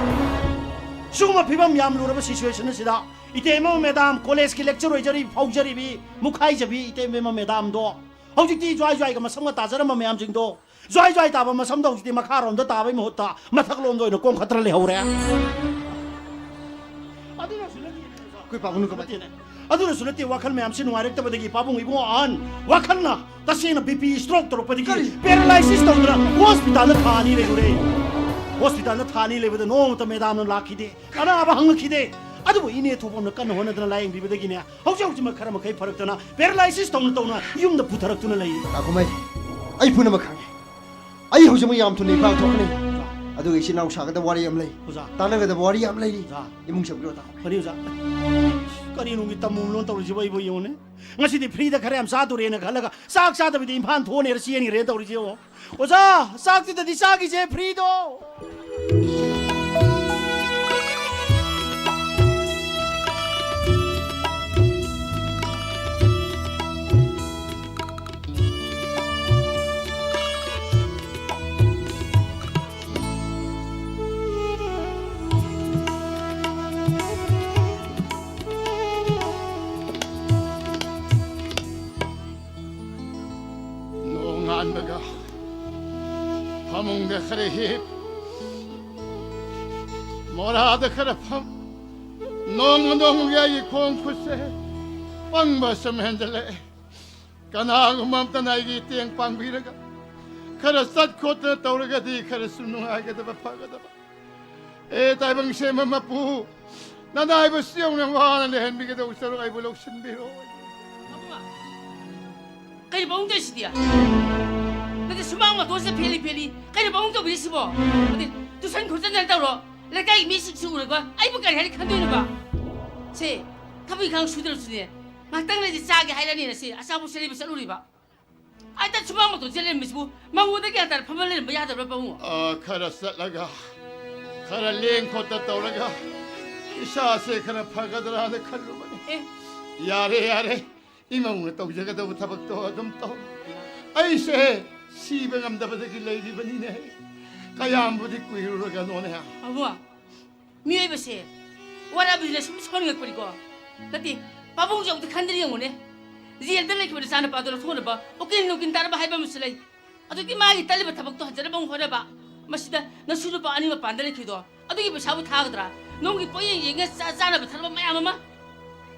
ꯁꯤꯒꯨꯝꯕ ꯐꯤꯕꯝ ꯌꯥꯝ ꯂꯨꯔꯕ situation ꯑꯁꯤꯗ ꯏꯇꯩꯃ ꯃꯦꯗꯥꯝ, college ꯀꯤ lecture ꯑꯣꯏꯖꯔꯤ, ꯐꯥꯎꯖꯔꯤꯕꯤ, ꯃꯨꯈꯥꯏꯖꯕꯤ ꯏꯇꯩꯃ ꯃꯦꯗꯥꯝꯗꯣ ꯍꯧꯖꯤꯛꯇꯤ ꯖ꯭ꯋꯥꯏ ꯖ꯭ꯋꯥꯏꯒ ꯃꯁꯝꯒ ꯇꯥꯖꯔꯝꯕ ꯃꯌꯥꯝꯁꯤꯡꯗꯣ, ꯖ꯭ꯋꯥꯏ ꯖ꯭ꯋꯥꯏ ꯇꯥꯕ ꯃꯁꯝꯗꯣ ꯍꯧꯖꯤꯛꯇꯤ ꯃꯈꯥꯔꯣꯝꯗ ꯇꯥꯕꯒꯤ ꯃꯍꯨꯠꯇ ꯃꯊꯛꯂꯣꯝꯗ ꯑꯣꯏꯅ ꯀꯣꯝꯈꯠꯇꯅ ꯂꯩꯍꯧꯔꯦ꯫ ꯑꯗꯨꯅꯁꯨ ꯅꯠꯇꯦ, ꯑꯩꯈꯣꯏ ꯄꯥꯕꯨꯡꯅ ꯀꯃꯥꯏ- ꯅꯠꯇꯦꯅꯦ꯫ ꯑꯗꯨꯅꯁꯨ ꯅꯠꯇꯦ, ꯋꯥꯈꯜ ꯃꯌꯥꯝꯁꯤ ꯅꯨꯡꯉꯥꯏꯔꯛꯇꯕꯗꯒꯤ ꯄꯥꯕꯨꯡ ꯏꯕꯨꯡꯉꯣ ꯑꯍꯟ ꯋꯥꯈꯜꯅ ꯇꯁꯦꯡꯅ BP stroke ꯇꯧꯔꯛꯄꯗꯒꯤ ꯀꯔꯤ? Paralysis ꯇꯧꯗꯅ hospital ꯗ ꯊꯥ ꯑꯅꯤ ꯂꯩꯔꯨꯔꯦ꯫ Hospital ꯗ ꯊꯥ ꯑꯅꯤ ꯂꯩꯕꯗ ꯅꯣꯡꯃꯇ ꯃꯦꯗꯥꯝꯅ ꯂꯥꯛꯈꯤꯗꯦ, ꯑꯅꯥꯕ ꯍꯪꯉꯛꯈꯤꯗꯦ꯫ ꯑꯗꯨꯕꯨ ꯏꯅꯦ ꯊꯣꯛꯄꯝꯅ ꯀꯟꯅ ꯍꯣꯠꯅꯗꯅ ꯂꯥꯌꯦꯡꯕꯤꯕꯗꯒꯤꯅꯦ, ꯍꯧꯖꯤꯛ ꯍꯧꯖꯤꯛꯃꯛ ꯈꯔ ꯃꯈꯩ ꯐꯔꯛꯇꯅ paralysis ꯇꯧꯅ ꯇꯧꯅ ꯌꯨꯝꯗ ꯄꯨꯊꯔꯛꯇꯨꯅ ꯂꯩ꯫ ꯇꯥꯈꯨꯃꯩ, ꯑꯩ ꯄꯨꯝꯅꯃꯛ ꯈꯪꯉꯦ꯫ ꯑꯩ ꯍꯧꯖꯤꯛꯃꯛ ꯌꯥꯝ ꯊꯨꯅ ꯏꯝꯐꯥꯜ ꯊꯣꯛꯀꯅꯤ꯫ ꯑꯗꯨꯒ ꯏꯆꯤꯟ ꯏꯅꯥꯎ ꯁꯥꯒꯗꯕ ꯋꯥꯔꯤ ꯑꯃ ꯂꯩ꯫ ꯑꯣꯖꯥ꯫ ꯇꯥꯟꯅꯒꯗꯕ ꯋꯥꯔꯤ ꯌꯥꯝ ꯂꯩꯔꯤ꯫ ꯑꯣꯖꯥ꯫ ꯏꯃꯨꯡ ꯆꯪꯕꯤꯔꯣ, ꯇꯥꯈꯨꯃꯩ꯫ ꯐꯅꯤ ꯑꯣꯖꯥ꯫ ꯀꯔꯤꯅꯨꯡꯒꯤ ꯇꯝꯃꯨ ꯂꯣꯟ ꯇꯧꯔꯤꯁꯤꯕꯨ ꯑꯩꯕꯨ ꯌꯦꯡꯉꯨꯅꯦ꯫ ꯉꯁꯤꯗꯤ free ꯗ ꯈꯔ ꯌꯥꯝ ꯆꯥꯗꯣꯔꯦꯅ ꯈꯜꯂꯒ ꯆꯥꯛ ꯆꯥꯗꯕꯤꯗ ꯏꯝꯐꯥꯜ ꯊꯣꯛꯑꯅꯦꯅ ꯆꯦꯟꯈ꯭ꯔꯦꯅ ꯇꯧꯔꯤꯁꯤ ꯌꯦꯡꯉꯣ꯫ ꯑꯣꯖꯥ, ꯆꯥꯛꯇꯨꯗꯗꯤ ꯆꯥꯈꯤꯁꯦ free ꯗꯣ꯫ ꯅꯣꯡꯉꯥꯟꯕꯒ ꯐꯃꯨꯡꯗ ꯈꯔ ꯍꯤꯞ, ꯃꯣꯔꯥꯗ ꯈꯔ ꯐꯝ, ꯅꯣꯡꯃ ꯅꯣꯡꯃꯒꯤ ꯑꯩꯒꯤ ꯈꯣꯡ ꯈꯨꯠꯁꯦ ꯄꯪꯕ ꯁꯨꯝ ꯍꯦꯟꯖꯜꯂꯛꯑꯦ꯫ ꯀꯅꯥꯒꯨꯝꯕ ꯑꯝꯇꯅ ꯑꯩꯒꯤ ꯃꯇꯦꯡ ꯄꯥꯡꯕꯤꯔꯒ ꯈꯔ ꯆꯠ ꯈꯣꯠꯇꯅ ꯇꯧꯔꯒꯗꯤ ꯈꯔꯁꯨ ꯅꯨꯡꯉꯥꯏꯒꯗꯕ, ꯐꯒꯗꯕ꯫ ꯑꯦ ꯇꯥꯏꯕꯪ ꯁꯦꯝꯕ ꯃꯄꯨ, ꯅꯅꯥꯏꯕꯁꯤ ꯌꯧꯅ ꯋꯥꯅ ꯂꯩꯍꯟꯕꯤꯒꯗꯧꯕ ꯁꯔꯨꯛ ꯑꯩꯕꯨ ꯂꯧꯁꯤꯟꯕꯤꯔꯣ꯫ ꯄꯥꯕꯨꯡ, ꯀꯩꯅꯣ ꯄꯥꯕꯨꯡ ꯇꯧꯔꯤꯁꯤꯗꯤ? ꯅꯠꯇꯦ, ꯁꯨꯃꯥꯡ ꯃꯇꯣꯟꯁꯤꯗ ꯐꯦꯜꯂꯤ ꯐꯦꯜꯂꯤ꯫ ꯀꯩꯅꯣ ꯄꯥꯕꯨꯡ ꯇꯧꯕꯤꯔꯤꯁꯤꯕꯣ? ꯅꯠꯇꯦ, ꯇꯨꯏꯁꯟ ꯈꯣꯠꯆꯟꯗꯅ ꯇꯧꯔꯣ꯫ ꯂꯩꯀꯥꯏꯒꯤ ꯃꯤꯁꯤꯡꯁꯤ ꯎꯔꯒ ꯑꯩꯕꯨ ꯀꯔꯤ ꯍꯥꯏꯅ ꯈꯟꯗꯣꯏꯅꯣꯕ? ꯁꯦ, ꯊꯕꯛ ꯏꯪꯈꯥꯡ ꯁꯨꯗ꯭ꯔꯁꯨꯅꯦ, ꯉꯥꯛꯇꯪ ꯂꯩꯔꯗꯤ ꯆꯥꯒꯦ ꯍꯥꯏꯔꯅꯤꯅ ꯁꯦ, ꯑꯆꯥꯄꯣꯠꯁꯦ ꯂꯩꯕ ꯆꯠꯂꯨꯔꯤꯕ꯫ ꯑꯗ ꯁꯨꯃꯥꯡ ꯃꯇꯣꯟꯁꯦ ꯂꯩꯔꯝꯃꯤꯁꯤꯕꯨ ꯃꯉꯣꯟꯗ ꯒ꯭ꯌꯥꯟ ꯇꯥꯅ ꯐꯝꯃ ꯂꯩꯔꯝꯕ ꯌꯥꯗꯕ꯭ꯔꯥ ꯄꯥꯕꯨꯡ? ꯑ, ꯈꯔ ꯆꯠꯂꯒ, ꯈꯔ ꯂꯦꯡ ꯈꯣꯠꯇ ꯇꯧꯔꯒ ꯏꯁꯥꯁꯦ ꯈꯔ ꯐꯒꯗ꯭ꯔꯥꯅ ꯈꯜꯂꯨꯕꯅꯤ꯫ ꯑꯦ꯫ ꯌꯥꯔꯦ, ꯌꯥꯔꯦ꯫ ꯏꯃꯧꯅ ꯇꯧꯖꯒꯗꯕ ꯊꯕꯛꯇꯣ ꯑꯗꯨꯝ ꯇꯧ꯫ ꯑꯩꯁꯦ ꯁꯤꯕ ꯉꯝꯗꯕꯗꯒꯤ ꯂꯩꯔꯤꯕꯅꯤꯅꯦ꯫ ꯀꯌꯥꯝꯕꯨꯗꯤ ꯀꯨꯏꯔꯨꯔꯒꯅꯣꯅꯦ꯫ ꯄꯥꯕꯨꯡ, ꯃꯤꯑꯣꯏꯕꯁꯦ ꯋꯥꯔꯛꯑꯕꯅꯤꯅ ꯁꯨꯝ ꯁꯥꯎꯅꯤꯡꯉꯛꯄꯅꯤꯀꯣ꯫ ꯅꯠꯇꯦ, ꯄꯥꯕꯨꯡꯁꯦ ꯑꯃꯨꯛꯇ ꯈꯟꯗꯅ ꯌꯦꯡꯉꯨꯅꯦ꯫ ꯖꯦꯜꯗ ꯂꯩꯈꯤꯕ ꯅꯆꯥꯅꯨꯄꯥꯗꯣ ꯂꯧꯊꯣꯛꯅꯕ ꯎꯀꯤꯜ ꯅꯨꯡꯀꯤꯜ ꯇꯥꯟꯅꯕ ꯍꯥꯏꯕ ꯑꯃꯁꯨ ꯂꯩ꯫ ꯑꯗꯨꯒꯤ ꯃꯥꯒꯤ ꯇꯜꯂꯤꯕ ꯊꯕꯛꯇꯣ ꯍꯟꯖꯅꯕ ꯑꯃꯨꯛ ꯍꯣꯠꯅꯕ꯫ ꯃꯁꯤꯗ ꯅꯁꯨ ꯅꯨꯄꯥ ꯑꯅꯤ ꯃꯄꯥꯟꯗ ꯂꯩꯈꯤꯗꯣ ꯑꯗꯨꯒꯤ ꯄꯩꯁꯥꯕꯨ ꯊꯥꯒꯗ꯭ꯔꯥ? ꯅꯣꯡꯒꯤ ꯄꯣꯠꯌꯦꯡ ꯌꯦꯡꯉ ꯆꯥ-, ꯆꯥꯅꯕ ꯊꯛꯅꯕ ꯃꯌꯥꯝ ꯑꯃ꯫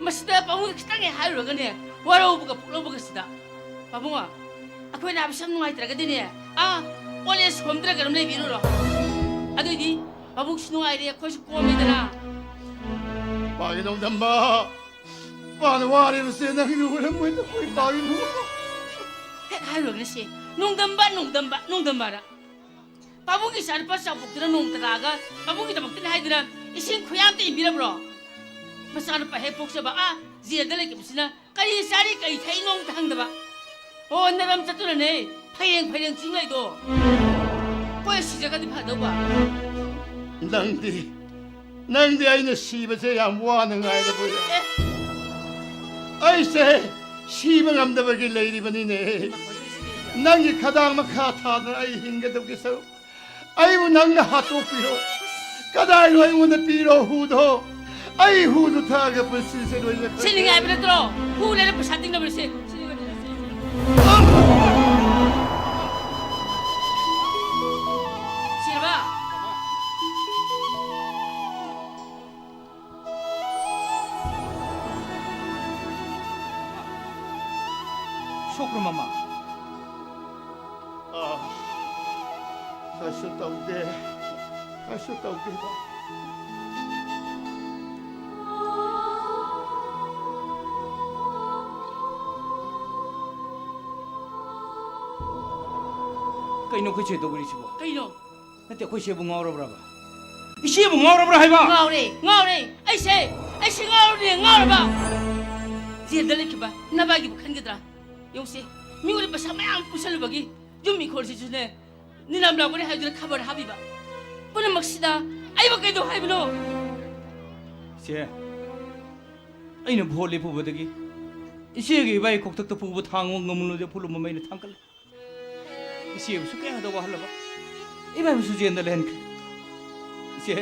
ꯃꯁꯤꯗ ꯄꯥꯕꯨꯡꯗ ꯈꯤꯇꯪ ꯍꯦꯛ ꯍꯥꯏꯔꯨꯔꯒꯅꯦ, ꯋꯥꯔꯧꯕꯒ ꯄꯨꯛꯂꯧꯕꯒ ꯁꯤꯗ꯫ ꯄꯥꯕꯨꯡ, ꯑꯩꯈꯣꯏ ꯅꯥꯕꯁꯤ ꯌꯥꯝ ꯅꯨꯡꯉꯥꯏꯇ꯭ꯔꯒꯗꯤꯅꯦ, ꯑꯥ, old age homeꯗ ꯀꯩꯅꯣꯝ ꯂꯩꯕꯤꯔꯨꯔꯣ꯫ ꯑꯗꯨꯏꯗꯤ ꯄꯥꯕꯨꯡꯁꯨ ꯅꯨꯡꯉꯥꯏꯔꯦ, ꯑꯩꯈꯣꯏꯁꯨ ꯀꯣꯝꯃꯦꯗꯅ꯫ ꯄꯥꯒꯤ ꯅꯣꯡꯗꯝꯕ, ꯄꯥꯅ ꯋꯥꯔꯤꯕꯁꯦ ꯅꯪꯒꯤ ꯎꯔꯝꯃꯣꯏꯗ, ꯑꯩꯈꯣꯏ ꯄꯥꯒꯤ ꯅꯣꯡꯗꯝꯕ꯫ ꯍꯦꯛ ꯍꯥꯏꯔꯨꯔꯒꯅꯦ ꯁꯦ, ꯅꯣꯡꯗꯝꯕ, ꯅꯣꯡꯗꯝꯕ, ꯅꯣꯡꯗꯝꯕꯅ꯫ ꯄꯥꯕꯨꯡꯒꯤ ꯏꯆꯥꯅꯨꯄꯥ ꯆꯥꯎꯊꯣꯛꯇꯨꯅ ꯅꯣꯡꯃꯇ ꯂꯥꯛꯑꯒ ꯄꯥꯕꯨꯡꯒꯤꯗꯃꯛꯇꯅꯤ ꯍꯥꯏꯗꯨꯅ ꯏꯁꯤꯡ ꯈꯨꯌꯥ ꯑꯝꯇ ꯏꯟꯕꯤꯔꯕ꯭ꯔꯣ? ꯃꯆꯥꯅꯨꯄꯥ ꯍꯦꯛ ꯄꯣꯛꯆꯕ, ꯑꯥ, ꯖꯦꯜꯗ ꯂꯩꯈꯤꯕꯁꯤꯅ ꯀꯔꯤ ꯆꯥꯔꯤ, ꯀꯔꯤ ꯊꯛꯏꯅꯣ ꯑꯝꯇ ꯍꯪꯗꯕ꯫ ꯑꯣ, ꯅꯔꯝ ꯆꯠꯇꯨꯅꯅꯦ ꯐꯩꯔꯦꯡ ꯐꯩꯔꯦꯡ ꯆꯤꯡ ꯂꯩꯗꯣ꯫ ꯀꯣꯏ ꯁꯤꯖꯒꯗꯤ ꯐꯗꯧꯕ꯫ ꯅꯪꯗꯤ, ꯅꯪꯗꯤ ꯑꯩꯅ ꯁꯤꯕꯁꯦ ꯌꯥꯝ ꯋꯥꯅ ꯉꯥꯏꯔꯕꯣꯏꯔꯦ꯫ ꯑꯦ꯫ ꯑꯩꯁꯦ ꯁꯤꯕ ꯉꯝꯗꯕꯒꯤ ꯂꯩꯔꯤꯕꯅꯤꯅꯦ꯫ ꯅꯪꯒꯤ ꯈꯗꯥꯡ ꯃꯈꯥ ꯊꯥꯗꯅ ꯑꯩ ꯍꯤꯡꯒꯗꯕꯒꯤ ꯁꯔꯨꯛ ꯑꯩꯕꯨ ꯅꯪꯅ ꯍꯥꯠꯇꯣꯛꯄꯤꯔꯣ꯫ ꯀꯗꯥꯏꯅꯣ ꯑꯩꯉꯣꯟꯗ ꯄꯤꯔꯣ ꯍꯨꯗꯣ? ꯑꯩ ꯍꯨꯗꯨ ꯊꯛꯑꯒ ꯄꯨꯟꯁꯤꯁꯦ ꯂꯣꯏꯅ ꯁꯤꯅꯤꯡꯉꯥꯏ ꯍꯥꯏꯕ ꯅꯠꯇ꯭ꯔꯣ? ꯍꯨ ꯂꯩꯔ ꯄꯩꯁꯥ ꯇꯤꯡꯅꯕꯅꯤ ꯁꯦ꯫ ꯁꯤꯔꯕ? ꯁꯣꯛꯄ꯭ꯔꯣ, ꯃꯃꯥ? ꯑꯥ, ꯀꯩꯁꯨ ꯇꯧꯗꯦ, ꯀꯩꯁꯨ ꯇꯧꯗꯦ꯫ ꯀꯩꯅꯣ ꯑꯩꯈꯣꯏ ꯆꯦ ꯇꯧꯕꯤꯔꯤꯁꯤꯕꯣ? ꯀꯩꯅꯣ? ꯅꯠꯇꯦ, ꯑꯩꯈꯣꯏ ꯆꯦꯕꯨ ꯉꯥꯎꯔꯕ꯭ꯔꯕ? ꯏꯆꯦꯕꯨ ꯉꯥꯎꯔꯕ꯭ꯔꯥ ꯍꯥꯏꯕ? ꯉꯥꯎꯔꯦ, ꯉꯥꯎꯔꯦ꯫ ꯑꯩꯁꯦ, ꯑꯩꯁꯦ ꯉꯥꯎꯔꯕꯅꯦ, ꯉꯥꯎꯔꯕ꯫ ꯖꯦꯜꯗ ꯂꯩꯈꯤꯕ ꯅꯕꯥꯏꯒꯤꯕꯨ ꯈꯟꯒꯗ꯭ꯔꯥ? ꯌꯦꯡꯉꯨꯁꯦ, ꯃꯤꯉꯣꯟꯗ ꯄꯩꯁꯥ ꯃꯌꯥꯝ ꯄꯨꯁꯜꯂꯨꯕꯒꯤ ꯌꯨꯝ ꯏꯪꯈꯣꯜꯁꯤꯁꯨꯅꯦ, ꯅꯤꯂꯥꯝ ꯂꯥꯛꯄꯅꯤ ꯍꯥꯏꯗꯨꯅ ꯈꯕꯔ ꯍꯥꯞꯄꯤꯕ꯫ ꯄꯨꯝꯅꯃꯛꯁꯤꯗ ꯑꯩꯕꯨ ꯀꯩꯗꯧ ꯍꯥꯏꯕꯅꯣ? ꯏꯆꯦ, ꯑꯩꯅ ꯚꯣꯠ ꯂꯦꯞꯄꯨꯕꯗꯒꯤ ꯏꯆꯦꯒꯤ ꯏꯕꯥꯏ ꯀꯣꯛꯊꯛꯇ ꯄꯨꯕ ꯊꯥꯡ ꯉꯝꯂꯣꯏꯗꯕ ꯄꯣꯠꯂꯨꯝ ꯑꯃ ꯑꯩꯅ ꯊꯥꯡꯒꯠꯂꯦ꯫ ꯏꯆꯦꯕꯨꯁꯨ ꯀꯌꯥꯗ ꯋꯥꯍꯜꯂꯕ, ꯏꯕꯥꯏꯕꯨꯁꯨ ꯖꯦꯜꯗ ꯂꯩꯍꯟꯈ꯭ꯔꯦ꯫ ꯏꯆꯦ,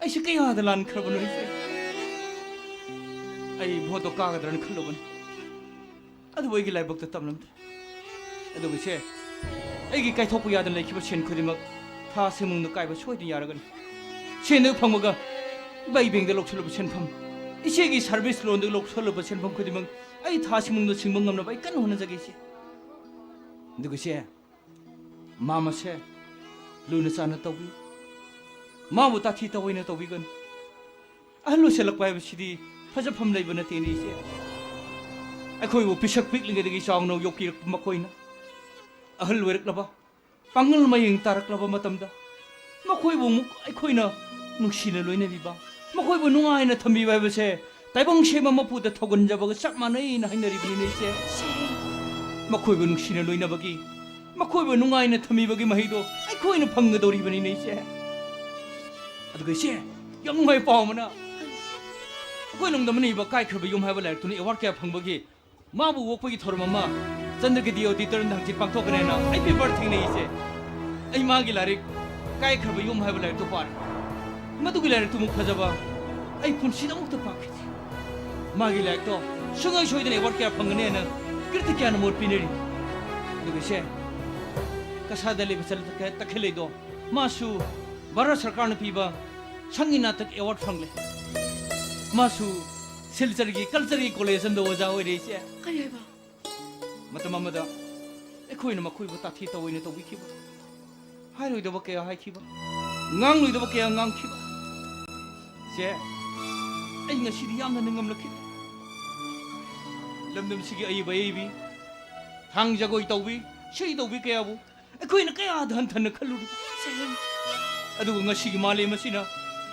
ꯑꯩꯁꯦ ꯀꯌꯥꯗ ꯂꯥꯟꯈ꯭ꯔꯕꯅꯣ ꯏꯆꯦ꯫ ꯑꯩ ꯚꯣꯠꯇꯣ ꯀꯥꯒꯗ꯭ꯔꯅ ꯈꯜꯂꯨꯕꯅꯤ, ꯑꯗꯨꯕꯨ ꯑꯩꯒꯤ ꯂꯥꯏꯕꯛꯇ ꯇꯝꯂꯝꯗ꯭ꯔꯦ꯫ ꯑꯗꯨꯕꯨ ꯏꯆꯦ, ꯑꯩꯒꯤ ꯀꯥꯏꯊꯣꯛꯄ ꯌꯥꯗꯅ ꯂꯩꯈꯤꯕ ꯁꯦꯟ ꯈꯨꯗꯤꯡꯃꯛ ꯊꯥ ꯑꯁꯤꯃꯅꯨꯡꯗ ꯀꯥꯏꯕ ꯁꯣꯏꯗꯅ ꯌꯥꯔꯒꯅꯤ꯫ ꯁꯦꯟꯗꯨ ꯐꯪꯕꯒ ꯏꯕꯥꯏ ꯕꯦꯡꯗ ꯂꯧꯁꯜꯂꯨꯕ ꯁꯦꯟꯐꯝ, ꯏꯆꯦꯒꯤ ꯁꯥꯔꯚꯤꯁ ꯂꯣꯟꯗꯒꯤ ꯂꯧꯁꯜꯂꯨꯕ ꯁꯦꯟꯐꯝ ꯈꯨꯗꯤꯡꯃꯛ ꯑꯩ ꯊꯥ ꯑꯁꯤꯃꯅꯨꯡꯗ ꯁꯤꯡꯕ ꯉꯝꯅꯕ ꯑꯩ ꯀꯟꯅ ꯍꯣꯠꯅꯖꯒꯦ ꯏꯆꯦ꯫ ꯑꯗꯨꯒ ꯏꯆꯦ, ꯃꯥꯃꯁꯦ ꯂꯨꯅ ꯆꯥꯟꯅ ꯇꯧꯕꯤꯌꯨ꯫ ꯃꯥꯕꯨ ꯇꯥꯊꯤ ꯇꯥꯑꯣꯏꯅ ꯇꯧꯕꯤꯒꯅꯨ꯫ ꯑꯍꯜ ꯑꯣꯏꯁꯜꯂꯛꯄ ꯍꯥꯏꯕꯁꯤꯗꯤ ꯐꯖꯐꯝ ꯂꯩꯕ ꯅꯠꯇꯦꯅꯦ ꯏꯆꯦ꯫ ꯑꯩꯈꯣꯏꯕꯨ ꯄꯤꯁꯛ ꯄꯤꯛꯂꯤꯉꯩꯗꯒꯤ ꯆꯥꯎꯅ ꯌꯣꯛꯄꯤꯔꯛꯄ ꯃꯈꯣꯏꯅ ꯑꯍꯜ ꯑꯣꯏꯔꯛꯂꯕ, ꯄꯥꯡꯒꯜ ꯃꯌꯦꯡ ꯇꯥꯔꯛꯂꯕ ꯃꯇꯝꯗ ꯃꯈꯣꯏꯕꯨ ꯑꯃꯨꯛ ꯑꯩꯈꯣꯏꯅ ꯅꯨꯡꯁꯤꯅ ꯂꯣꯏꯅꯕꯤꯕ, ꯃꯈꯣꯏꯕꯨ ꯅꯨꯡꯉꯥꯏꯅ ꯊꯝꯕꯤꯕ ꯍꯥꯏꯕꯁꯦ ꯇꯥꯏꯕꯪ ꯁꯦꯝꯕ ꯃꯄꯨꯗ ꯊꯧꯒꯟꯖꯕꯒ ꯆꯞ ꯃꯥꯟꯅꯩꯅ ꯍꯥꯏꯅꯔꯤꯕꯅꯤꯅꯦ ꯏꯆꯦ꯫ ꯃꯈꯣꯏꯕꯨ ꯅꯨꯡꯁꯤꯅ ꯂꯣꯏꯅꯕꯒꯤ, ꯃꯈꯣꯏꯕꯨ ꯅꯨꯡꯉꯥꯏꯅ ꯊꯝꯕꯤꯕꯒꯤ ꯃꯍꯩꯗꯣ ꯑꯩꯈꯣꯏꯅ ꯐꯪꯒꯗꯧꯔꯤꯕꯅꯤꯅꯦ ꯏꯆꯦ꯫ ꯑꯗꯨꯒ ꯏꯆꯦ, ꯌꯥꯝ ꯅꯨꯡꯉꯥꯏꯕ ꯄꯥꯎ ꯑꯃꯅ, ꯑꯩꯈꯣꯏ ꯂꯝꯗꯝꯅ ꯏꯕ ꯀꯥꯏꯈ꯭ꯔꯕ ꯌꯨꯝ ꯍꯥꯏꯕ ꯂꯥꯏꯔꯤꯛꯇꯨꯅ ꯑꯦꯋꯥꯔꯗ ꯀꯌꯥ ꯐꯪꯕꯒꯤ ꯃꯥꯕꯨ ꯑꯣꯛꯄꯒꯤ ꯊꯧꯔꯝ ꯑꯃ ꯆꯟꯗ꯭ꯔꯒꯤꯗꯤ ꯑꯣꯗꯤꯇꯣꯔꯤꯌꯝꯗ ꯍꯪꯆꯤꯠ ꯄꯥꯡꯊꯣꯛꯀꯅꯦꯅ ꯑꯩ ꯄꯦꯄꯔ ꯊꯦꯡꯅꯩ ꯏꯆꯦ꯫ ꯑꯩ ꯃꯥꯒꯤ ꯂꯥꯏꯔꯤꯛ ꯀꯥꯏꯈ꯭ꯔꯕ ꯌꯨꯝ ꯍꯥꯏꯕ ꯂꯥꯏꯔꯤꯛꯇꯨ ꯄꯥꯔꯦ꯫ ꯃꯗꯨꯒꯤ ꯂꯥꯏꯔꯤꯛꯇꯨꯃꯨꯛ ꯐꯖꯕ ꯑꯩ ꯄꯨꯟꯁꯤꯗ ꯑꯃꯨꯛꯇ ꯄꯥꯈꯤꯗꯦ꯫ ꯃꯥꯒꯤ ꯂꯥꯏꯔꯤꯛꯇꯣ ꯁꯨꯡꯁꯣꯏ ꯁꯣꯏꯗꯅ ꯑꯦꯋꯥꯔꯗ ꯀꯌꯥ ꯐꯪꯒꯅꯦꯅ ꯀꯤꯔꯇꯤ ꯀꯌꯥꯅ ꯃꯣꯠ ꯄꯤꯅꯔꯤ꯫ ꯑꯗꯨꯒ ꯏꯆꯦ, ꯀꯁꯥꯗ ꯂꯩꯕ ꯆꯠꯂ ꯇꯈꯦꯜꯂꯩꯗꯣ, ꯃꯥꯁꯨ ꯚꯥꯔꯠ ꯁꯔꯀꯥꯔꯅ ꯄꯤꯕ ꯁꯪꯒꯤ ꯅꯥꯇꯛ ꯑꯦꯋꯥꯔꯗ ꯐꯪꯂꯦ꯫ ꯃꯥꯁꯨ ꯁꯤꯜꯆꯔꯒꯤ ꯀꯜꯆꯔꯒꯤ ꯀꯣꯂꯦꯖ ꯑꯃꯗ ꯑꯣꯖꯥ ꯑꯣꯏꯔꯦ ꯏꯆꯦ꯫ ꯀꯔꯤ ꯍꯥꯏꯕ? ꯃꯇꯝ ꯑꯃꯗ ꯑꯩꯈꯣꯏꯅ ꯃꯈꯣꯏꯕꯨ ꯇꯥꯊꯤ ꯇꯥꯑꯣꯏꯅ ꯇꯧꯕꯤꯈꯤꯕ, ꯍꯥꯏꯔꯣꯏꯗꯕ ꯀꯌꯥ ꯍꯥꯏꯈꯤꯕ, ꯉꯥꯡꯂꯣꯏꯗꯕ ꯀꯌꯥ ꯉꯥꯡꯈꯤꯕ꯫ ꯆꯦ, ꯑꯩ ꯉꯁꯤꯗꯤ ꯌꯥꯝꯅ ꯅꯤꯡꯉꯝꯂꯛꯈꯤꯗꯦ꯫ ꯂꯝꯗꯝꯁꯤꯒꯤ ꯑꯏꯕ ꯑꯏꯕꯤ, ꯊꯥꯡ ꯖꯒꯣꯏ ꯇꯧꯕꯤ, ꯏꯁꯩ ꯇꯧꯕꯤ ꯀꯌꯥꯕꯨ ꯑꯩꯈꯣꯏꯅ ꯀꯌꯥꯗ ꯍꯟꯊꯅ ꯈꯜꯂꯨꯔꯤ꯫ ꯁꯍꯦꯟ꯫ ꯑꯗꯨꯒ ꯉꯁꯤꯒꯤ ꯃꯥꯂꯦꯝ ꯑꯁꯤꯅ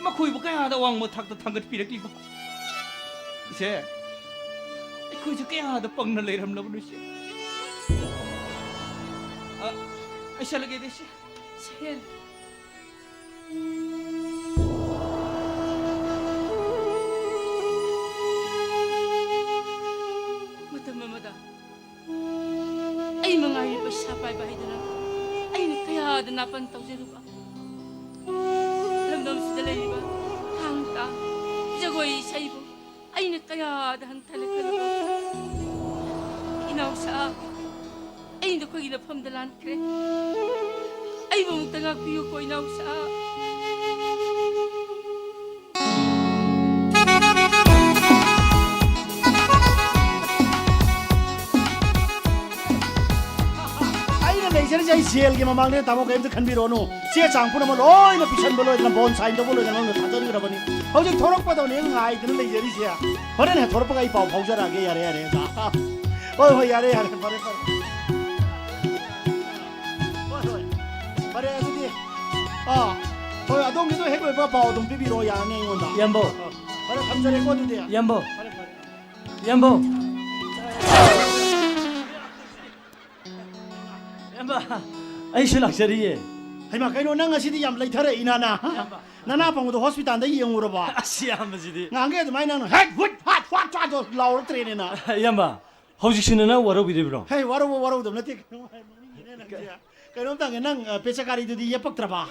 ꯃꯈꯣꯏꯕꯨ ꯀꯌꯥꯗ ꯑꯋꯥꯡꯕ ꯊꯥꯛꯇ ꯊꯥꯡꯒꯠꯄꯤꯔꯛꯂꯤꯕ꯫ ꯏꯆꯦ, ꯑꯩꯈꯣꯏꯁꯨ ꯀꯌꯥꯗ ꯄꯪꯅ ꯂꯩꯔꯝꯂꯕꯅꯣ, ꯏꯆꯦ꯫ ꯑ, ꯑꯩ ꯆꯠꯂꯒꯦꯗ, ꯏꯆꯦ꯫ ꯁꯍꯦꯟ꯫ ꯃꯇꯝ ꯑꯃꯗ ꯑꯩ ꯃꯉꯥꯏꯔꯦ ꯄꯩꯁꯥ ꯄꯥꯏꯕ ꯍꯥꯏꯗꯅ ꯑꯩꯅ ꯀꯌꯥꯗ ꯅꯥꯄꯟ ꯇꯧꯖꯔꯨꯕ꯫ ꯂꯝꯗꯝꯁꯤꯗ ꯂꯩꯔꯤꯕ ꯊꯥꯡ ꯇꯥ ꯖꯒꯣꯏ ꯏꯁꯩꯕꯨ ꯑꯩꯅ ꯀꯌꯥꯗ ꯍꯟꯊꯅ ꯈꯜꯂꯨꯕ꯫ ꯏꯅꯥꯎꯁꯥ, ꯑꯩ ꯅꯈꯣꯏꯒꯤ ꯂꯧꯐꯝꯗ ꯂꯥꯟꯈ꯭ꯔꯦ꯫ ꯑꯩꯕꯨ ꯑꯃꯨꯛꯇ ꯉꯥꯛꯄꯤꯌꯨꯀꯣ, ꯏꯅꯥꯎꯁꯥ꯫ ꯑꯩꯅ ꯂꯩꯖꯔꯤꯁꯦ ꯑꯩ ꯖꯦꯜꯒꯤ ꯃꯃꯥꯡꯗ, ꯇꯥꯃꯣ, ꯀꯔꯤꯝꯇ ꯈꯟꯕꯤꯔꯣꯅꯨ꯫ ꯆꯦ ꯆꯥꯡ ꯄꯨꯝꯅꯃꯛ ꯂꯣꯏꯅ ꯄꯤꯁꯟꯕ ꯂꯣꯏꯗꯅ, ꯕꯣꯟ ꯁꯥꯏꯟ ꯇꯧꯕ ꯂꯣꯏꯗꯅ ꯅꯉꯣꯟꯗ ꯊꯥꯖꯟꯈ꯭ꯔꯕꯅꯤ꯫ ꯍꯧꯖꯤꯛ ꯊꯣꯔꯛꯄꯗꯧꯅꯦ ꯑꯩ ꯉꯥꯏꯗꯅ ꯂꯩꯖꯔꯤꯁꯦ꯫ ꯍꯣꯔꯦꯟ ꯍꯦꯛ ꯊꯣꯔꯛꯄꯒ ꯑꯩ ꯄꯥꯎ ꯐꯥꯎꯖꯔꯛꯑꯒꯦ꯫ ꯌꯥꯔꯦ, ꯌꯥꯔꯦ꯫ ꯍꯣꯏ, ꯍꯣꯏ, ꯌꯥꯔꯦ, ꯌꯥꯔꯦ, ꯐꯔꯦ, ꯐꯔꯦ꯫ ꯍꯣꯏ, ꯍꯣꯏ꯫ ꯐꯔꯦ, ꯑꯗꯨꯗꯤ, ꯑꯥ, ꯍꯣꯏ, ꯑꯗꯣꯝꯒꯤꯗꯣ ꯍꯦꯛ ꯂꯣꯏꯕ ꯄꯥꯎ ꯑꯗꯨꯝ ꯄꯤꯕꯤꯔꯛꯑꯣ, ꯌꯥꯔꯅꯤ ꯑꯩꯉꯣꯟꯗ꯫ ꯏꯌꯥꯝꯕ꯫ ꯐꯔꯦ, ꯊꯝꯖꯔꯦꯀꯣ, ꯑꯗꯨꯗꯤ꯫ ꯏꯌꯥꯝꯕ꯫ ꯐꯔꯦ, ꯐꯔꯦ꯫ ꯏꯌꯥꯝꯕ꯫ ꯏꯌꯥꯝꯕ, ꯑꯩꯁꯨ ꯂꯥꯛꯆꯔꯤꯌꯦ꯫ ꯍꯩꯃꯥ, ꯀꯩꯅꯣ ꯅꯪ ꯉꯁꯤꯗꯤ ꯌꯥꯝ ꯂꯩꯊꯔꯛꯏꯅ, ꯅ? ꯏꯌꯥꯝꯕ꯫ ꯅꯅꯥ ꯄꯪꯕꯗꯣ ꯍꯣꯁꯄꯤꯇꯥꯜꯗ ꯌꯦꯡꯉꯨꯔꯕ? ꯑꯁ, ꯏꯌꯥꯝꯕꯁꯤꯗꯤ꯫ ꯉꯍꯥꯟꯈꯩ ꯑꯗꯨꯃꯥꯏꯅ ꯅꯪ ꯍꯦꯛ ꯍꯨꯠ ꯐꯥꯠ ꯐꯥꯠ ꯐꯥꯠ ꯂꯥꯎꯔꯛꯇ꯭ꯔꯦꯅꯦ ꯅ꯫ ꯏꯌꯥꯝꯕ, ꯍꯧꯖꯤꯛꯁꯨ ꯅꯅꯥ ꯋꯥꯔꯧꯕꯤꯔꯤꯕ꯭ꯔꯣ? ꯍꯦ, ꯋꯥꯔꯧꯕ ꯋꯥꯔꯧꯗꯕ ꯅꯠꯇꯦ꯫ ꯀꯩꯅꯣꯝꯇ ꯍꯪꯒꯦ, ꯅꯪ, ꯑ, ꯄꯦꯆꯀꯥꯔꯤꯗꯨꯗꯤ ꯌꯦꯞꯄꯛꯇ꯭ꯔꯕ?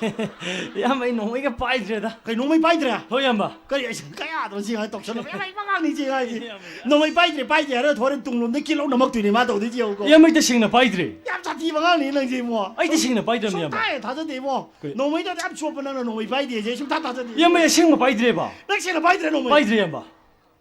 ꯏꯌꯥꯝꯕ, ꯑꯩ ꯅꯣꯡꯃꯩꯒ ꯄꯥꯏꯗ꯭ꯔꯦꯗ꯫ ꯀꯩ, ꯅꯣꯡꯃꯩ ꯄꯥꯏꯗ꯭ꯔꯦ? ꯍꯣꯏ, ꯏꯌꯥꯝꯕ꯫ ꯀꯔꯤ, ꯑꯩꯁꯦ ꯀꯌꯥꯗꯅꯣ ꯁꯤ ꯍꯥꯏ ꯇꯧꯁꯜꯂꯕ? ꯏꯌꯥꯝꯕ, ꯏꯃꯥ ꯉꯥꯡꯅꯤ ꯁꯤ ꯍꯥꯏꯁꯦ꯫ ꯏꯌꯥꯝꯕ꯫ ꯅꯣꯡꯃꯩ ꯄꯥꯏꯗ꯭ꯔꯦ, ꯄꯥꯏꯗ꯭ꯔꯦ ꯍꯥꯏꯔ ꯍꯣꯔꯦꯟ ꯇꯨꯡꯂꯣꯝꯗ ꯀꯤꯜ ꯂꯧ ꯅꯝꯃꯛꯇꯣꯏꯅꯦ ꯃꯥ ꯇꯧꯗꯣꯏꯁꯦ ꯌꯦꯡꯉꯨꯀꯣ꯫ ꯏꯌꯥꯝꯕ, ꯑꯩ ꯇꯁꯦꯡꯅ ꯄꯥꯏꯗ꯭ꯔꯦ꯫ ꯌꯥꯝ ꯁꯥꯊꯤꯕ ꯑꯉꯥꯡꯅꯤ ꯅꯪꯁꯦ ꯏꯕꯨꯡꯉꯣ꯫ ꯑꯩ ꯇꯁꯦꯡꯅ ꯄꯥꯏꯗ꯭ꯔꯕꯅꯦ, ꯏꯌꯥꯝꯕ꯫ ꯁꯨꯡꯊꯥ ꯍꯦꯛ ꯊꯥꯖꯗꯦ ꯏꯕꯨꯡꯉꯣ꯫ ꯀꯩ? ꯅꯣꯡꯃꯩꯗ ꯌꯥꯝ ꯆꯣꯞꯄ ꯅꯪꯅ ꯅꯣꯡꯃꯩ ꯄꯥꯏꯗꯦ ꯍꯥꯏꯁꯦ ꯑꯩ ꯁꯨꯡꯊꯥ ꯊꯥꯖꯗꯦ꯫ ꯏꯌꯥꯝꯕ, ꯑꯩ ꯑꯁꯦꯡꯕ ꯄꯥꯏꯗ꯭ꯔꯦꯕ꯫ ꯅꯪ ꯁꯦꯡꯅ ꯄꯥꯏꯗ꯭ꯔꯦ ꯅꯣꯡꯃꯩ? ꯄꯥꯏꯗ꯭ꯔꯦ, ꯏꯌꯥꯝꯕ꯫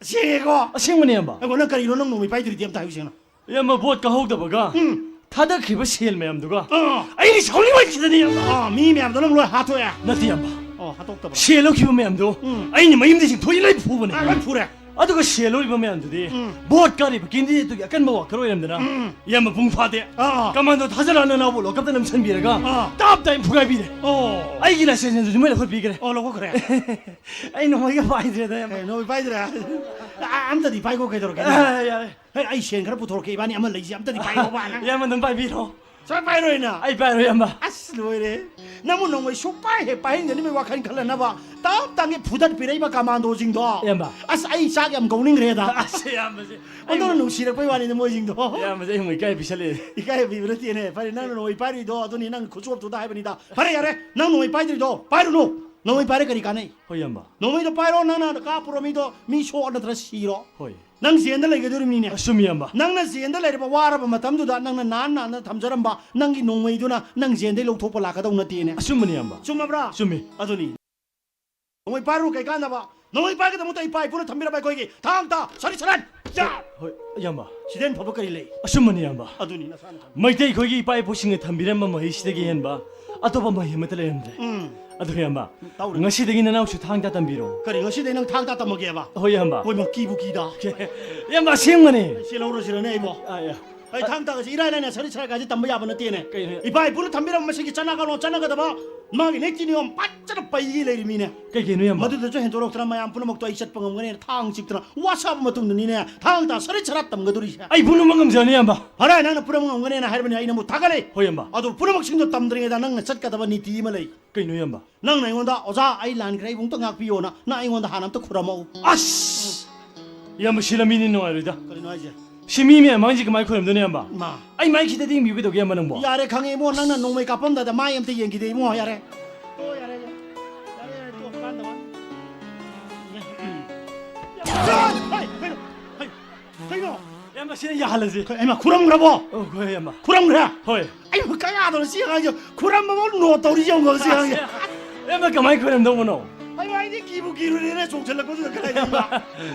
ꯁꯦꯡꯉꯦꯀꯣ? ꯑꯁꯦꯡꯕꯅꯦ, ꯏꯌꯥꯝꯕ꯫ ꯑꯩꯉꯣꯟꯗ ꯅꯪ ꯀꯔꯤꯅꯣ ꯅꯪ ꯅꯣꯡꯃꯩ ꯄꯥꯏꯗ꯭ꯔꯤꯗꯤ ꯑꯝꯇ ꯍꯥꯏꯌꯨ ꯁꯦꯡꯅ꯫ ꯏꯌꯥꯝꯕ, ꯕꯣꯠ ꯀꯥꯍꯧꯗꯕꯒ ꯎꯝ꯫ ꯊꯥꯗꯈ꯭ꯔꯤꯕ ꯁꯦꯜ ꯃꯌꯥꯝꯗꯨꯒ ꯑꯥ꯫ ꯑꯩꯅ ꯁꯥꯎꯅꯤꯡꯃꯟꯈꯤꯗꯅ, ꯏꯌꯥꯝꯕ꯫ ꯑꯥ, ꯃꯤ ꯃꯌꯥꯝꯗꯣ ꯅꯪ ꯂꯣꯏ ꯍꯥꯠꯇꯣꯛꯑꯦ? ꯅꯠꯇꯦ, ꯏꯌꯥꯝꯕ꯫ ꯑꯣ, ꯍꯥꯠꯇꯣꯛꯇꯕ꯫ ꯁꯦꯜ ꯂꯧꯈꯤꯕ ꯃꯌꯥꯝꯗꯣ ꯎꯝ꯫ ꯑꯩꯅ ꯃꯌꯨꯝꯗ ꯆꯤꯡꯊꯣꯛꯏ ꯂꯣꯏ ꯐꯨꯕꯅꯦ꯫ ꯑꯥ, ꯂꯣꯏ ꯐꯨꯔꯦ? ꯑꯗꯨꯒ ꯁꯦꯜ ꯂꯧꯔꯤꯕ ꯃꯌꯥꯝꯗꯨꯗꯤ ꯎꯝ꯫ ꯚꯣꯠ ꯀꯥꯔꯤꯕ candidateꯇꯨꯒꯤ ꯑꯀꯟꯕ ꯋꯥꯈꯜ ꯑꯣꯏꯔꯝꯗꯅ ꯎꯝ꯫ ꯏꯌꯥꯝꯕ ꯄꯨꯡ ꯐꯥꯗꯦ꯫ ꯑꯥ꯫ ꯀꯃꯥꯟꯗꯣ ꯊꯥꯖꯔ ꯅꯅꯥꯎꯕ ꯂꯣꯀꯞꯇ ꯅꯝꯁꯤꯟꯕꯤꯔꯒ ꯑꯥ꯫ ꯇꯞ ꯇꯥꯏꯝ ꯐꯨꯒꯥꯏꯕꯤꯔꯦ꯫ ꯑꯣ꯫ ꯑꯩꯒꯤ licenseꯁꯨ ꯃꯣꯏ ꯂꯧꯈꯠꯄꯤꯈ꯭ꯔꯦ꯫ ꯑꯣ, ꯂꯧꯈꯠꯈ꯭ꯔꯦ꯫ ꯑꯩ ꯅꯣꯡꯃꯩꯒ ꯄꯥꯏꯗ꯭ꯔꯦꯗ, ꯏꯌꯥꯝꯕ꯫ ꯑꯦ, ꯅꯣꯡꯃꯩ ꯄꯥꯏꯗ꯭ꯔꯦ? ꯑ, ꯑꯝꯇꯗꯤ ꯄꯥꯏꯈꯣ, ꯀꯩꯗꯧꯔꯒꯦ? ꯑ, ꯌꯥꯔꯦ꯫ ꯍꯦ, ꯑꯩ ꯁꯦꯟ ꯈꯔ ꯄꯨꯊꯣꯔꯛꯀꯦ, ꯏꯕꯥꯅꯤ ꯑꯃ ꯂꯩꯁꯤ, ꯑꯝꯇꯗꯤ ꯄꯥꯏꯔꯣꯕ ꯅꯪ꯫ ꯏꯌꯥꯝꯕ ꯑꯗꯨꯝ ꯄꯥꯏꯕꯤꯔꯣ꯫ ꯁꯨꯡꯄꯥꯏ ꯄꯥꯏꯔꯣꯏꯅ? ꯑꯩ ꯄꯥꯏꯔꯣꯏ, ꯏꯌꯥꯝꯕ꯫ ꯑꯁ, ꯂꯣꯏꯔꯦ꯫ ꯅꯪꯕꯨ ꯅꯣꯡꯃꯩ ꯁꯨꯛꯄꯥꯏ ꯍꯦꯛ ꯄꯥꯏꯍꯟꯒꯅꯤ, ꯃꯤ ꯋꯥꯈꯜ ꯈꯜꯂꯅꯕ꯫ ꯇꯞ ꯇꯥꯡꯒꯤ ꯐꯨꯗꯠꯄꯤꯔꯛꯏꯕ ꯀꯃꯥꯟꯗꯣꯁꯤꯡꯗꯣ꯫ ꯏꯌꯥꯝꯕ꯫ ꯑꯁ, ꯑꯩ ꯆꯥꯛ ꯌꯥꯝ ꯀꯧꯅꯤꯡꯈ꯭ꯔꯦꯗ꯫ ꯑꯁ, ꯏꯌꯥꯝꯕꯁꯦ꯫ ꯑꯩ ꯑꯣꯟꯊꯣꯛꯅ ꯅꯨꯡꯁꯤꯔꯛꯄꯩ ꯋꯥꯅꯤꯅꯦ ꯃꯣꯏꯁꯤꯡꯗꯣ꯫ ꯏꯌꯥꯝꯕꯁꯦ, ꯑꯩ ꯑꯃꯨꯛ ꯏꯀꯥꯏ ꯄꯤꯁꯜꯂꯛꯑꯦ꯫ ꯏꯀꯥꯏ ꯄꯤꯕ ꯅꯠꯇꯦꯅꯦ꯫ ꯐꯔꯦ, ꯅꯪꯅ ꯅꯣꯡꯃꯩ ꯄꯥꯏꯔꯤꯗꯣ ꯑꯗꯨꯅꯤ, ꯅꯪ ꯈꯨꯆꯣꯞꯇꯨꯗ ꯍꯥꯏꯕꯅꯤꯗ꯫ ꯐꯔꯦ, ꯌꯥꯔꯦ꯫ ꯅꯪ ꯅꯣꯡꯃꯩ ꯄꯥꯏꯗ꯭ꯔꯤꯗꯣ ꯄꯥꯏꯔꯨꯅꯨ꯫ ꯅꯣꯡꯃꯩ ꯄꯥꯏꯔꯦ ꯀꯔꯤ ꯀꯥꯟꯅꯩ? ꯍꯣꯏ, ꯏꯌꯥꯝꯕ꯫ ꯅꯣꯡꯃꯩꯗꯣ ꯄꯥꯏꯔꯣ, ꯅꯪꯅ ꯀꯥꯞꯄꯨꯔꯣ ꯃꯤꯗꯣ, ꯃꯤ ꯁꯣꯛꯑ ꯅꯠꯇ꯭ꯔ ꯁꯤꯔꯣ꯫ ꯍꯣꯏ꯫ ꯅꯪ ꯖꯦꯜꯗ ꯂꯩꯒꯗꯧꯔꯤꯕꯅꯤꯅꯦ꯫ ꯑꯆꯨꯝꯃꯤ, ꯏꯌꯥꯝꯕ꯫ ꯅꯪꯅ ꯖꯦꯜꯗ ꯂꯩꯔꯕ ꯋꯥꯔꯕ ꯃꯇꯝꯗꯨꯗ ꯅꯪꯅ ꯅꯥꯟ ꯅꯥꯟꯅ ꯊꯝꯖꯔꯝꯕ ꯅꯪꯒꯤ ꯅꯣꯡꯃꯩꯗꯨꯅ ꯅꯪ ꯖꯦꯜꯗꯩ ꯂꯧꯊꯣꯛꯄ ꯂꯥꯛꯀꯗꯧ ꯅꯠꯇꯦꯅꯦ꯫ ꯑꯆꯨꯝꯕꯅꯤ, ꯏꯌꯥꯝꯕ꯫ ꯆꯨꯝꯃꯕ꯭ꯔꯥ? ꯆꯨꯝꯃꯤ꯫ ꯑꯗꯨꯅꯤ꯫ ꯅꯣꯡꯃꯩ ꯄꯥꯏꯔꯨ ꯀꯩ ꯀꯥꯟꯅꯕ? ꯅꯣꯡꯃꯩ ꯄꯥꯏꯒꯗꯕꯃꯛꯇ ꯏꯄꯥ ꯏꯄꯨꯅ ꯊꯝꯕꯤꯔꯝꯕ ꯑꯩꯈꯣꯏꯒꯤ ꯊꯥꯡ ꯇꯥ ꯁꯔꯤꯠ ꯁꯔꯥꯟ ꯌꯥ! ꯍꯣꯏ, ꯏꯌꯥꯝꯕ꯫ ꯁꯤꯗꯩ ꯍꯦꯟꯅ ꯐꯕ ꯀꯔꯤ ꯂꯩ? ꯑꯆꯨꯝꯕꯅꯤ, ꯏꯌꯥꯝꯕ꯫ ꯑꯗꯨꯅꯤ ꯅꯁꯥꯅ ꯈꯪ- ꯃꯩꯇꯩ ꯑꯩꯈꯣꯏꯒꯤ ꯏꯄꯥ ꯏꯄꯨꯁꯤꯡꯅ ꯊꯝꯕꯤꯔꯝꯕ ꯃꯍꯩꯁꯤꯗꯒꯤ ꯍꯦꯟꯕ ꯑꯇꯣꯞꯄ ꯃꯍꯩ ꯑꯃꯠꯇ ꯂꯩꯔꯝꯗ꯭ꯔꯦ꯫ ꯎꯝ꯫ ꯑꯗꯨ, ꯏꯌꯥꯝꯕ, ꯇꯧꯔꯦ꯫ ꯉꯁꯤꯗꯒꯤ ꯅꯅꯥꯎꯁꯨ ꯊꯥꯡ ꯇꯥ ꯇꯝꯕꯤꯔꯣ꯫ ꯀꯔꯤ, ꯉꯁꯤꯗꯩ ꯅꯪ ꯊꯥꯡ ꯇꯥ ꯇꯝꯃꯒꯦꯕ? ꯍꯣꯏ, ꯏꯌꯥꯝꯕ꯫ ꯍꯣꯏ, ꯃꯥ, ꯀꯤꯕꯨ ꯀꯤꯗ꯫ ꯏꯌꯥꯝꯕ, ꯑꯁꯦꯡꯕꯅꯦ꯫ ꯆꯦꯜꯍꯧꯔꯁꯤꯔꯅꯦ ꯑꯩꯕꯣ? ꯑꯥ, ꯏꯌꯥ-, ꯑꯩ ꯊꯥꯡ ꯇꯥꯒꯁꯦ ꯏꯔꯥꯏ ꯂꯥꯏꯅ ꯁꯔꯤꯠ ꯁꯔꯥꯛ ꯀꯥꯏꯁꯦ ꯇꯝꯕ ꯌꯥꯕ ꯅꯠꯇꯦꯅꯦ꯫ ꯀꯩꯅꯣ? ꯏꯄꯥ ꯏꯄꯨꯅ ꯊꯝꯕꯤꯔꯝꯕ ꯃꯁꯤꯒꯤ ꯆꯠꯅ ꯀꯥꯡꯂꯣꯟ ꯆꯠꯅꯒꯗꯕ ꯃꯥꯒꯤ ꯅꯤꯇꯤ ꯅꯤꯌꯣꯝ ꯐꯖꯅ ꯄꯩꯒꯦ ꯂꯩꯔꯤꯃꯤꯅꯦ꯫ ꯀꯩ ꯀꯩꯅꯣ, ꯏꯌꯥꯝꯕ? ꯃꯗꯨꯗꯁꯨ ꯍꯦꯟꯗꯣꯔꯛꯇꯅ ꯃꯌꯥꯝ ꯄꯨꯝꯅꯃꯛꯇꯣ ꯑꯩ ꯆꯠꯄ ꯉꯝꯒꯅꯦꯅ ꯊꯥꯡ ꯆꯤꯛꯇꯅ ꯋꯥꯁꯛꯑꯕ ꯃꯇꯨꯡꯗꯅꯤꯅꯦ ꯊꯥꯡ ꯇꯥ ꯁꯔꯤꯠ ꯁꯔꯥꯠ ꯇꯝꯒꯗꯣꯔꯤꯁꯦ꯫ ꯑꯩ ꯄꯨꯝꯅꯃꯛ ꯉꯝꯖꯅꯤ, ꯏꯌꯥꯝꯕ꯫ ꯐꯔꯦ, ꯅꯪꯅ ꯄꯨꯝꯅꯃꯛ ꯉꯝꯒꯅꯦꯅ ꯍꯥꯏꯔꯕꯅꯤ, ꯑꯩ ꯅꯪꯕꯨ ꯊꯥꯒꯠꯂꯦ꯫ ꯍꯣꯏ, ꯏꯌꯥꯝꯕ꯫ ꯑꯗꯨ ꯄꯨꯝꯅꯃꯛꯁꯤꯡꯗꯣ ꯇꯝꯗ꯭ꯔꯤꯉꯩꯗ ꯅꯪꯅ ꯆꯠꯀꯗꯕ ꯅꯤꯇꯤ ꯑꯃ ꯂꯩ꯫ ꯀꯩꯅꯣ, ꯏꯌꯥꯝꯕ? ꯅꯪꯅ ꯑꯩꯉꯣꯟꯗ, "ꯑꯣꯖꯥ, ꯑꯩ ꯂꯥꯟꯈ꯭ꯔꯦ, ꯑꯩꯕꯨ ꯑꯝꯇ ꯉꯥꯛꯄꯤꯌꯣꯅ", ꯅꯪ ꯑꯩꯉꯣꯟꯗ ꯍꯥꯟꯅ ꯑꯝꯇ ꯈꯨꯔꯝꯃꯛꯎ꯫ ꯑꯁ! ꯏꯌꯥꯝꯕ, ꯁꯤ ꯂꯝꯕꯤꯅꯤ ꯅꯨꯡꯉꯥꯏꯔꯣꯏꯗ꯫ ꯀꯔꯤꯅꯣ ꯍꯥꯏꯁꯦ? ꯁꯤ ꯃꯤ ꯃꯌꯥꯝ ꯃꯥꯡꯁꯤ ꯀꯃꯥꯏꯅ ꯈꯣꯏꯔꯝꯗꯣꯏꯅꯣ, ꯏꯌꯥꯝꯕ? ꯃꯥ꯫ ꯑꯩ ꯃꯥꯏ ꯈꯤꯇꯗꯤ ꯌꯦꯡꯕꯤꯌꯨ ꯀꯩꯗꯧꯒꯦ, ꯏꯌꯥꯝꯕ, ꯅꯪꯕꯣ? ꯌꯥꯔꯦ, ꯈꯪꯉꯦ ꯏꯕꯨꯡꯉꯣ, ꯅꯪꯅ ꯅꯣꯡꯃꯩ ꯀꯥꯞꯄꯝꯗꯥꯏꯗ ꯃꯥꯏ ꯑꯝꯇ ꯌꯦꯡꯈꯤꯗꯦ ꯏꯕꯨꯡꯉꯣ, ꯌꯥꯔꯦ꯫ ꯑꯣ, ꯌꯥꯔꯦ, ꯌꯥꯔꯦ꯫ ꯌꯥꯔꯦ, ꯌꯥꯔꯦ, ꯇꯣꯛ, ꯀꯥꯟꯗꯕ꯫ ꯍꯩ, ꯀꯩꯅꯣ? ꯍꯩ, ꯀꯩꯅꯣ? ꯏꯌꯥꯝꯕ, ꯁꯤꯅ ꯌꯥꯍꯜꯂꯁꯤ꯫ ꯀꯩ, ꯍꯩꯃꯥ, ꯈꯨꯔꯝꯈ꯭ꯔꯕꯣ? ꯑꯣ, ꯍꯣꯏ, ꯏꯌꯥꯝꯕ꯫ ꯈꯨꯔꯝꯈ꯭ꯔꯦ? ꯍꯣꯏ꯫ ꯑꯩꯕꯨ ꯀꯌꯥꯗꯅꯣ ꯁꯤ ꯑꯉꯥꯡꯁꯦ, ꯈꯨꯔꯝꯕꯐꯥꯎ ꯅꯣꯠ ꯇꯧꯔꯤ ꯌꯦꯡꯉꯣ ꯁꯤ ꯑꯉꯥꯡꯁꯦ꯫ ꯏꯌꯥꯝꯕ, ꯀꯃꯥꯏꯅ ꯈꯣꯏꯔꯝꯗꯧꯕꯅꯣ? ꯑꯩ, ꯑꯩꯗꯤ ꯀꯤꯕꯨ ꯀꯤꯔꯨꯔꯦꯅꯦ, ꯆꯣꯡꯁꯤꯜꯂꯛꯄꯗꯨꯗ ꯀꯗꯥꯏꯗ꯫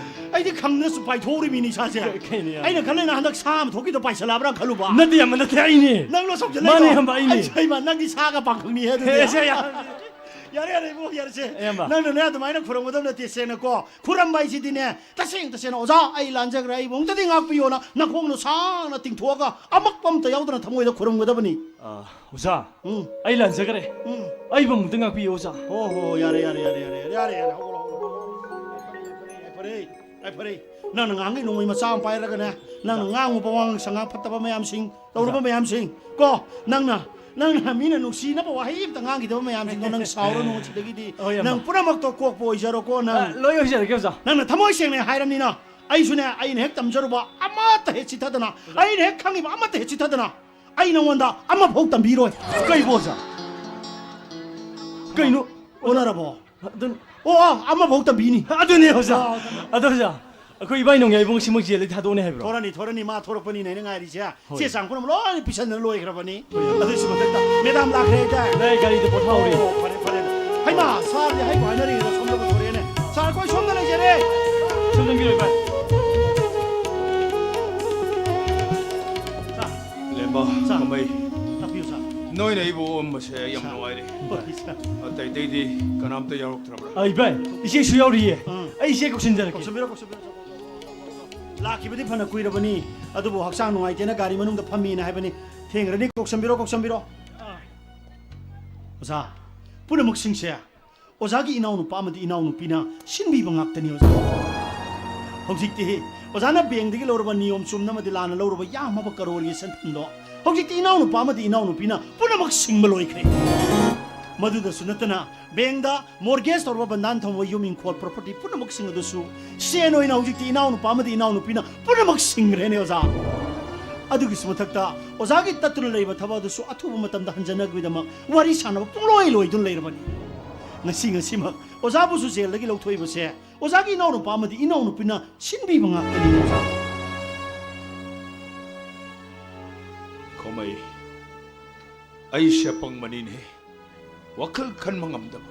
ꯑꯩꯗꯤ ꯈꯪꯗꯅꯁꯨ ꯄꯥꯏꯊꯣꯛꯎꯔꯤꯃꯤꯅꯤ ꯏꯁꯥꯁꯦ꯫ ꯀꯩ-, ꯀꯩꯅꯣ, ꯏꯌꯥꯝꯕ? ꯑꯩꯅ ꯈꯜꯂꯦꯅ ꯍꯟꯗꯛ ꯁꯥ ꯑꯃ ꯊꯣꯛꯈꯤꯗꯣ ꯄꯥꯏꯁꯜꯂꯛꯑꯕ꯭ꯔꯥ ꯈꯜꯂꯨꯕ꯫ ꯅꯠꯇꯦ, ꯏꯌꯥꯝꯕ, ꯅꯠꯇꯦ, ꯑꯩꯅꯦ꯫ ꯅꯪꯂꯣ ꯆꯣꯡꯁꯤꯜꯂꯛꯏꯗꯣ? ꯃꯥꯅꯦ, ꯏꯌꯥꯝꯕ, ꯑꯩꯅꯦ꯫ ꯑꯩ, ꯍꯩꯃꯥ, ꯅꯪꯗꯤ ꯁꯥꯒ ꯄꯥꯡꯈꯪꯅꯤꯍꯦ ꯑꯗꯨꯗꯤ꯫ ꯑꯦ, ꯁꯦ, ꯏꯌꯥꯝꯕ꯫ ꯌꯥꯔꯦ, ꯌꯥꯔꯦ, ꯏꯕꯨꯡ, ꯌꯥꯔꯦꯁꯦ꯫ ꯏꯌꯥꯝꯕ꯫ ꯅꯪꯅꯅꯦ ꯑꯗꯨꯃꯥꯏꯅ ꯈꯨꯔꯝꯒꯗꯕ ꯅꯠꯇꯦ, ꯁꯦꯡꯅꯀꯣ꯫ ꯈꯨꯔꯝꯕ ꯍꯥꯏꯁꯤꯗꯤꯅꯦ, ꯇꯁꯦꯡ ꯇꯁꯦꯡꯅ, "ꯑꯣꯖꯥ, ꯑꯩ ꯂꯥꯟꯖꯈ꯭ꯔꯦ, ꯑꯩꯕꯨ ꯑꯃꯨꯛꯇꯗꯤ ꯉꯥꯛꯄꯤꯌꯣꯅ" ꯅꯈꯣꯡꯗꯣ ꯁꯥꯡꯅ ꯇꯤꯡꯊꯣꯛꯑꯒ, ꯑꯃꯛꯄ ꯑꯝꯇ ꯌꯥꯎꯗꯅ ꯊꯃꯣꯏꯗ ꯈꯨꯔꯝꯒꯗꯕꯅꯤ꯫ ꯑ, ꯑꯣꯖꯥ, ꯎꯝ꯫ ꯑꯩ ꯂꯥꯟꯖꯈ꯭ꯔꯦ꯫ ꯎꯝ꯫ ꯑꯩꯕꯨ ꯑꯃꯨꯛꯇ ꯉꯥꯛꯄꯤꯌꯨ, ꯑꯣꯖꯥ꯫ ꯍꯣ, ꯍꯣ, ꯌꯥꯔꯦ, ꯌꯥꯔꯦ, ꯌꯥꯔꯦ, ꯌꯥꯔꯦ, ꯌꯥꯔꯦ, ꯌꯥꯔꯦ, ꯍꯧꯒꯠꯂꯣ, ꯍꯧꯒꯠꯂꯣ, ꯍꯧꯒꯠꯂꯣ, ꯍꯧꯒꯠꯂꯣ, ꯍꯧꯒꯠꯂꯣ, ꯌꯥꯏꯐꯔꯦ, ꯌꯥꯏꯐꯔꯦ, ꯌꯥꯏꯐꯔꯦ꯫ ꯅꯪꯅ ꯉꯥꯡꯉꯤ ꯅꯣꯡꯃꯩ ꯃꯆꯥ ꯑꯃ ꯄꯥꯏꯔꯒꯅꯦ, ꯅꯪꯅ ꯉꯥꯡꯉꯨꯕ ꯋꯥꯉꯥꯡ ꯁꯉꯥꯡ ꯐꯠꯇꯕ ꯃꯌꯥꯝꯁꯤꯡ, ꯇꯧꯔꯨꯕ ꯃꯌꯥꯝꯁꯤꯡ, ꯀꯣ, ꯅꯪꯅ, ꯅꯪꯅ ꯃꯤꯅ ꯅꯨꯡꯁꯤꯅꯕ ꯋꯥꯍꯩ ꯑꯝꯇ ꯉꯥꯡꯈꯤꯗꯕ ꯃꯌꯥꯝꯁꯤꯡꯗꯣ ꯅꯪ ꯁꯥꯎꯔꯅꯨ ꯉꯁꯤꯗꯒꯤꯗꯤ꯫ ꯍꯣꯏ, ꯏꯌꯥꯝꯕ꯫ ꯅꯪ ꯄꯨꯝꯅꯃꯛꯇꯣ ꯀꯣꯛꯄ ꯑꯣꯏꯖꯔꯣꯀꯣ ꯅꯪ꯫ ꯑ, ꯂꯣꯏ ꯑꯣꯏꯖꯔꯒꯦ, ꯑꯣꯖꯥ꯫ ꯅꯪꯅ ꯊꯃꯣꯏ ꯁꯦꯡꯅ ꯍꯥꯏꯔꯝꯅꯤꯅ, ꯑꯩꯁꯨꯅꯦ, ꯑꯩꯅ ꯍꯦꯛ ꯇꯝꯖꯔꯨꯕ ꯑꯃꯠꯇ ꯍꯦꯛ ꯆꯤꯠꯊꯗꯅ, ꯑꯩꯅ ꯍꯦꯛ ꯈꯪꯉꯤꯕ ꯑꯃꯠꯇ ꯍꯦꯛ ꯆꯤꯠꯊꯗꯅ, ꯑꯩ ꯅꯉꯣꯟꯗ ꯑꯃꯐꯥꯎ ꯇꯝꯕꯤꯔꯣꯏ꯫ ꯀꯩꯕꯣ, ꯑꯣꯖꯥ? ꯀꯩꯅꯣ? ꯑꯣꯟꯅꯔꯕꯣ? ꯑꯗꯨ ꯑꯣ, ꯑꯣ, ꯑꯃꯐꯥꯎ ꯇꯝꯕꯤꯅꯤ꯫ ꯑꯗꯨꯅꯦ, ꯑꯣꯖꯥ꯫ ꯑꯣ, ꯑꯗꯣ, ꯑꯣꯖꯥ, ꯑꯩꯈꯣꯏ ꯏꯕꯥꯏ ꯅꯣꯡꯌꯥꯏꯕꯨꯡ ꯁꯤꯃꯛ ꯖꯦꯜꯗꯒꯤ ꯊꯥꯗꯣꯛꯑꯅꯤ ꯍꯥꯏꯕ꯭ꯔꯣ? ꯊꯣꯔꯅꯤ, ꯊꯣꯔꯅꯤ, ꯃꯥ ꯊꯣꯔꯛꯄꯅꯤꯅ ꯑꯩꯅ ꯉꯥꯏꯔꯤꯁꯦ꯫ ꯍꯣꯏ꯫ ꯆꯦ ꯆꯥꯡ ꯄꯨꯝꯅꯃꯛ ꯂꯣꯏꯅ ꯄꯤꯁꯟꯗꯅ ꯂꯣꯏꯈ꯭ꯔꯕꯅꯤ꯫ ꯍꯣꯏ꯫ ꯑꯗꯨꯏꯁꯨ ꯃꯊꯛꯇ ꯃꯦꯗꯥꯝ ꯂꯥꯛꯈ꯭ꯔꯦ ꯍꯥꯏꯇꯥꯔꯦ꯫ ꯂꯩ, ꯒꯥꯔꯤꯗ ꯄꯣꯊꯥꯍꯧꯔꯤ꯫ ꯑꯣ, ꯐꯔꯦ, ꯐꯔꯦ꯫ ꯍꯩꯃꯥ, ꯁꯥꯔꯗꯤ ꯍꯩꯕꯨ ꯍꯥꯏꯅꯔꯤꯉꯩꯗ ꯁꯣꯝꯗ ꯄꯨꯊꯣꯔꯛꯑꯦꯅꯦ꯫ ꯁꯥꯔ, ꯑꯩꯈꯣꯏ ꯁꯣꯝꯗ ꯂꯩꯖꯔꯦ꯫ ꯁꯣꯝ ꯆꯪꯕꯤꯔꯣ, ꯏꯕꯥꯏ꯫ ꯁꯥꯔ꯫ ꯂꯦꯝꯕ, ꯁꯥꯔ꯫ ꯀꯃꯩ꯫ ꯇꯥꯛꯄꯤꯌꯨ, ꯁꯥꯔ꯫ ꯅꯣꯏꯅ ꯑꯩꯕꯨ ꯑꯣꯛꯑꯝꯕꯁꯦ ꯑꯩ ꯌꯥꯝ ꯁꯥꯔ꯫ ꯅꯨꯡꯉꯥꯏꯔꯦ꯫ ꯍꯣꯏ, ꯁꯥꯔ꯫ ꯑꯇꯩ ꯑꯇꯩꯗꯤ ꯀꯅꯥꯝꯇ ꯌꯥꯎꯔꯛꯇ꯭ꯔꯕ꯭ꯔꯥ? ꯑ, ꯏꯕꯥꯏ, ꯏꯆꯦꯁꯨ ꯌꯥꯎꯔꯤꯌꯦ꯫ ꯑꯥ꯫ ꯑꯩ ꯏꯆꯦ ꯀꯧꯁꯤꯟꯖꯔꯛꯀꯦ꯫ ꯀꯧꯁꯤꯟꯕꯤꯔꯣ, ꯀꯧꯁꯤꯟꯕꯤꯔꯣ꯫ ꯂꯥꯛꯈꯤꯕꯗꯤ ꯐꯅ ꯀꯨꯏꯔꯕꯅꯤ, ꯑꯗꯨꯕꯨ ꯍꯛꯆꯥꯡ ꯅꯨꯡꯉꯥꯏꯇꯦꯅ ꯒꯥꯔꯤ ꯃꯅꯨꯡꯗ ꯐꯝꯃꯤꯅ ꯍꯥꯏꯕꯅꯤ꯫ ꯊꯦꯡꯈ꯭ꯔꯅꯤ, ꯀꯧꯁꯟꯕꯤꯔꯣ, ꯀꯧꯁꯟꯕꯤꯔꯣ꯫ ꯑꯣꯖꯥ, ꯄꯨꯝꯅꯃꯛꯁꯤꯡꯁꯦ ꯑꯣꯖꯥꯒꯤ ꯏꯅꯥꯎꯅꯨꯄꯥ ꯑꯃꯗꯤ ꯏꯅꯥꯎꯅꯨꯄꯤꯅ ꯁꯤꯟꯕꯤꯕ ꯉꯥꯛꯇꯅꯤ, ꯑꯣꯖꯥ꯫ ꯍꯧꯖꯤꯛꯇꯤ ꯑꯣꯖꯥꯅ ꯕꯦꯡꯗꯒꯤ ꯂꯧꯔꯕ ꯅꯤꯌꯣꯝ ꯆꯨꯝꯅ ꯑꯃꯗꯤ ꯂꯥꯟꯅ ꯂꯧꯔꯕ ꯌꯥꯝꯃꯕ ꯀꯔꯣꯔꯒꯤ ꯁꯦꯟꯐꯝꯗꯣ ꯍꯧꯖꯤꯛꯇꯤ ꯏꯅꯥꯎꯅꯨꯄꯥ ꯑꯃꯗꯤ ꯏꯅꯥꯎꯅꯨꯄꯤꯅ ꯄꯨꯝꯅꯃꯛ ꯁꯤꯡꯕ ꯂꯣꯏꯈ꯭ꯔꯦ꯫ ꯃꯗꯨꯗꯁꯨ ꯅꯠꯇꯅ, ꯕꯦꯡꯗ ꯃꯣꯔꯒꯦꯖ ꯇꯧꯔꯕ ꯕꯟꯗꯥꯟ ꯊꯝꯕ ꯌꯨꯝ, ꯏꯪꯈꯣꯜ, ꯄ꯭ꯔꯣꯄꯔꯇꯤ ꯄꯨꯝꯅꯃꯛꯁꯤꯡ ꯑꯗꯨꯁꯨ ꯁꯦꯟ ꯑꯣꯏꯅ ꯍꯧꯖꯤꯛꯇꯤ ꯏꯅꯥꯎꯅꯨꯄꯥ ꯑꯃꯗꯤ ꯏꯅꯥꯎꯅꯨꯄꯤꯅ ꯄꯨꯝꯅꯃꯛ ꯁꯤꯡꯈ꯭ꯔꯦꯅꯦ, ꯑꯣꯖꯥ꯫ ꯑꯗꯨꯒꯤꯁꯨ ꯃꯊꯛꯇ, ꯑꯣꯖꯥꯒꯤ ꯇꯠꯇꯨꯅ ꯂꯩꯕ ꯊꯕꯛ ꯑꯗꯨꯁꯨ ꯑꯊꯨꯕ ꯃꯇꯝꯗ ꯍꯟꯖꯅꯕꯒꯤꯗꯃꯛ ꯋꯥꯔꯤ ꯁꯥꯟꯅꯕ ꯄꯨꯡꯂꯣꯏ ꯂꯣꯏꯗꯨꯅ ꯂꯩꯔꯕꯅꯤ꯫ ꯉꯁꯤ, ꯉꯁꯤꯃꯛ ꯑꯣꯖꯥꯕꯨꯁꯨ ꯖꯦꯜꯗꯒꯤ ꯂꯧꯊꯣꯛꯏꯕꯁꯦ ꯑꯣꯖꯥꯒꯤ ꯏꯅꯥꯎꯅꯨꯄꯥ ꯑꯃꯗꯤ ꯏꯅꯥꯎꯅꯨꯄꯤꯅ ꯁꯤꯟꯕꯤꯕ ꯉꯥꯛꯇꯅꯤ, ꯑꯣꯖꯥ꯫ ꯈꯣꯃꯩ, ꯑꯩꯁꯦ ꯑꯄꯪꯕꯅꯤꯅꯦ꯫ ꯋꯥꯈꯜ ꯈꯟꯕ ꯉꯝꯗꯕ꯫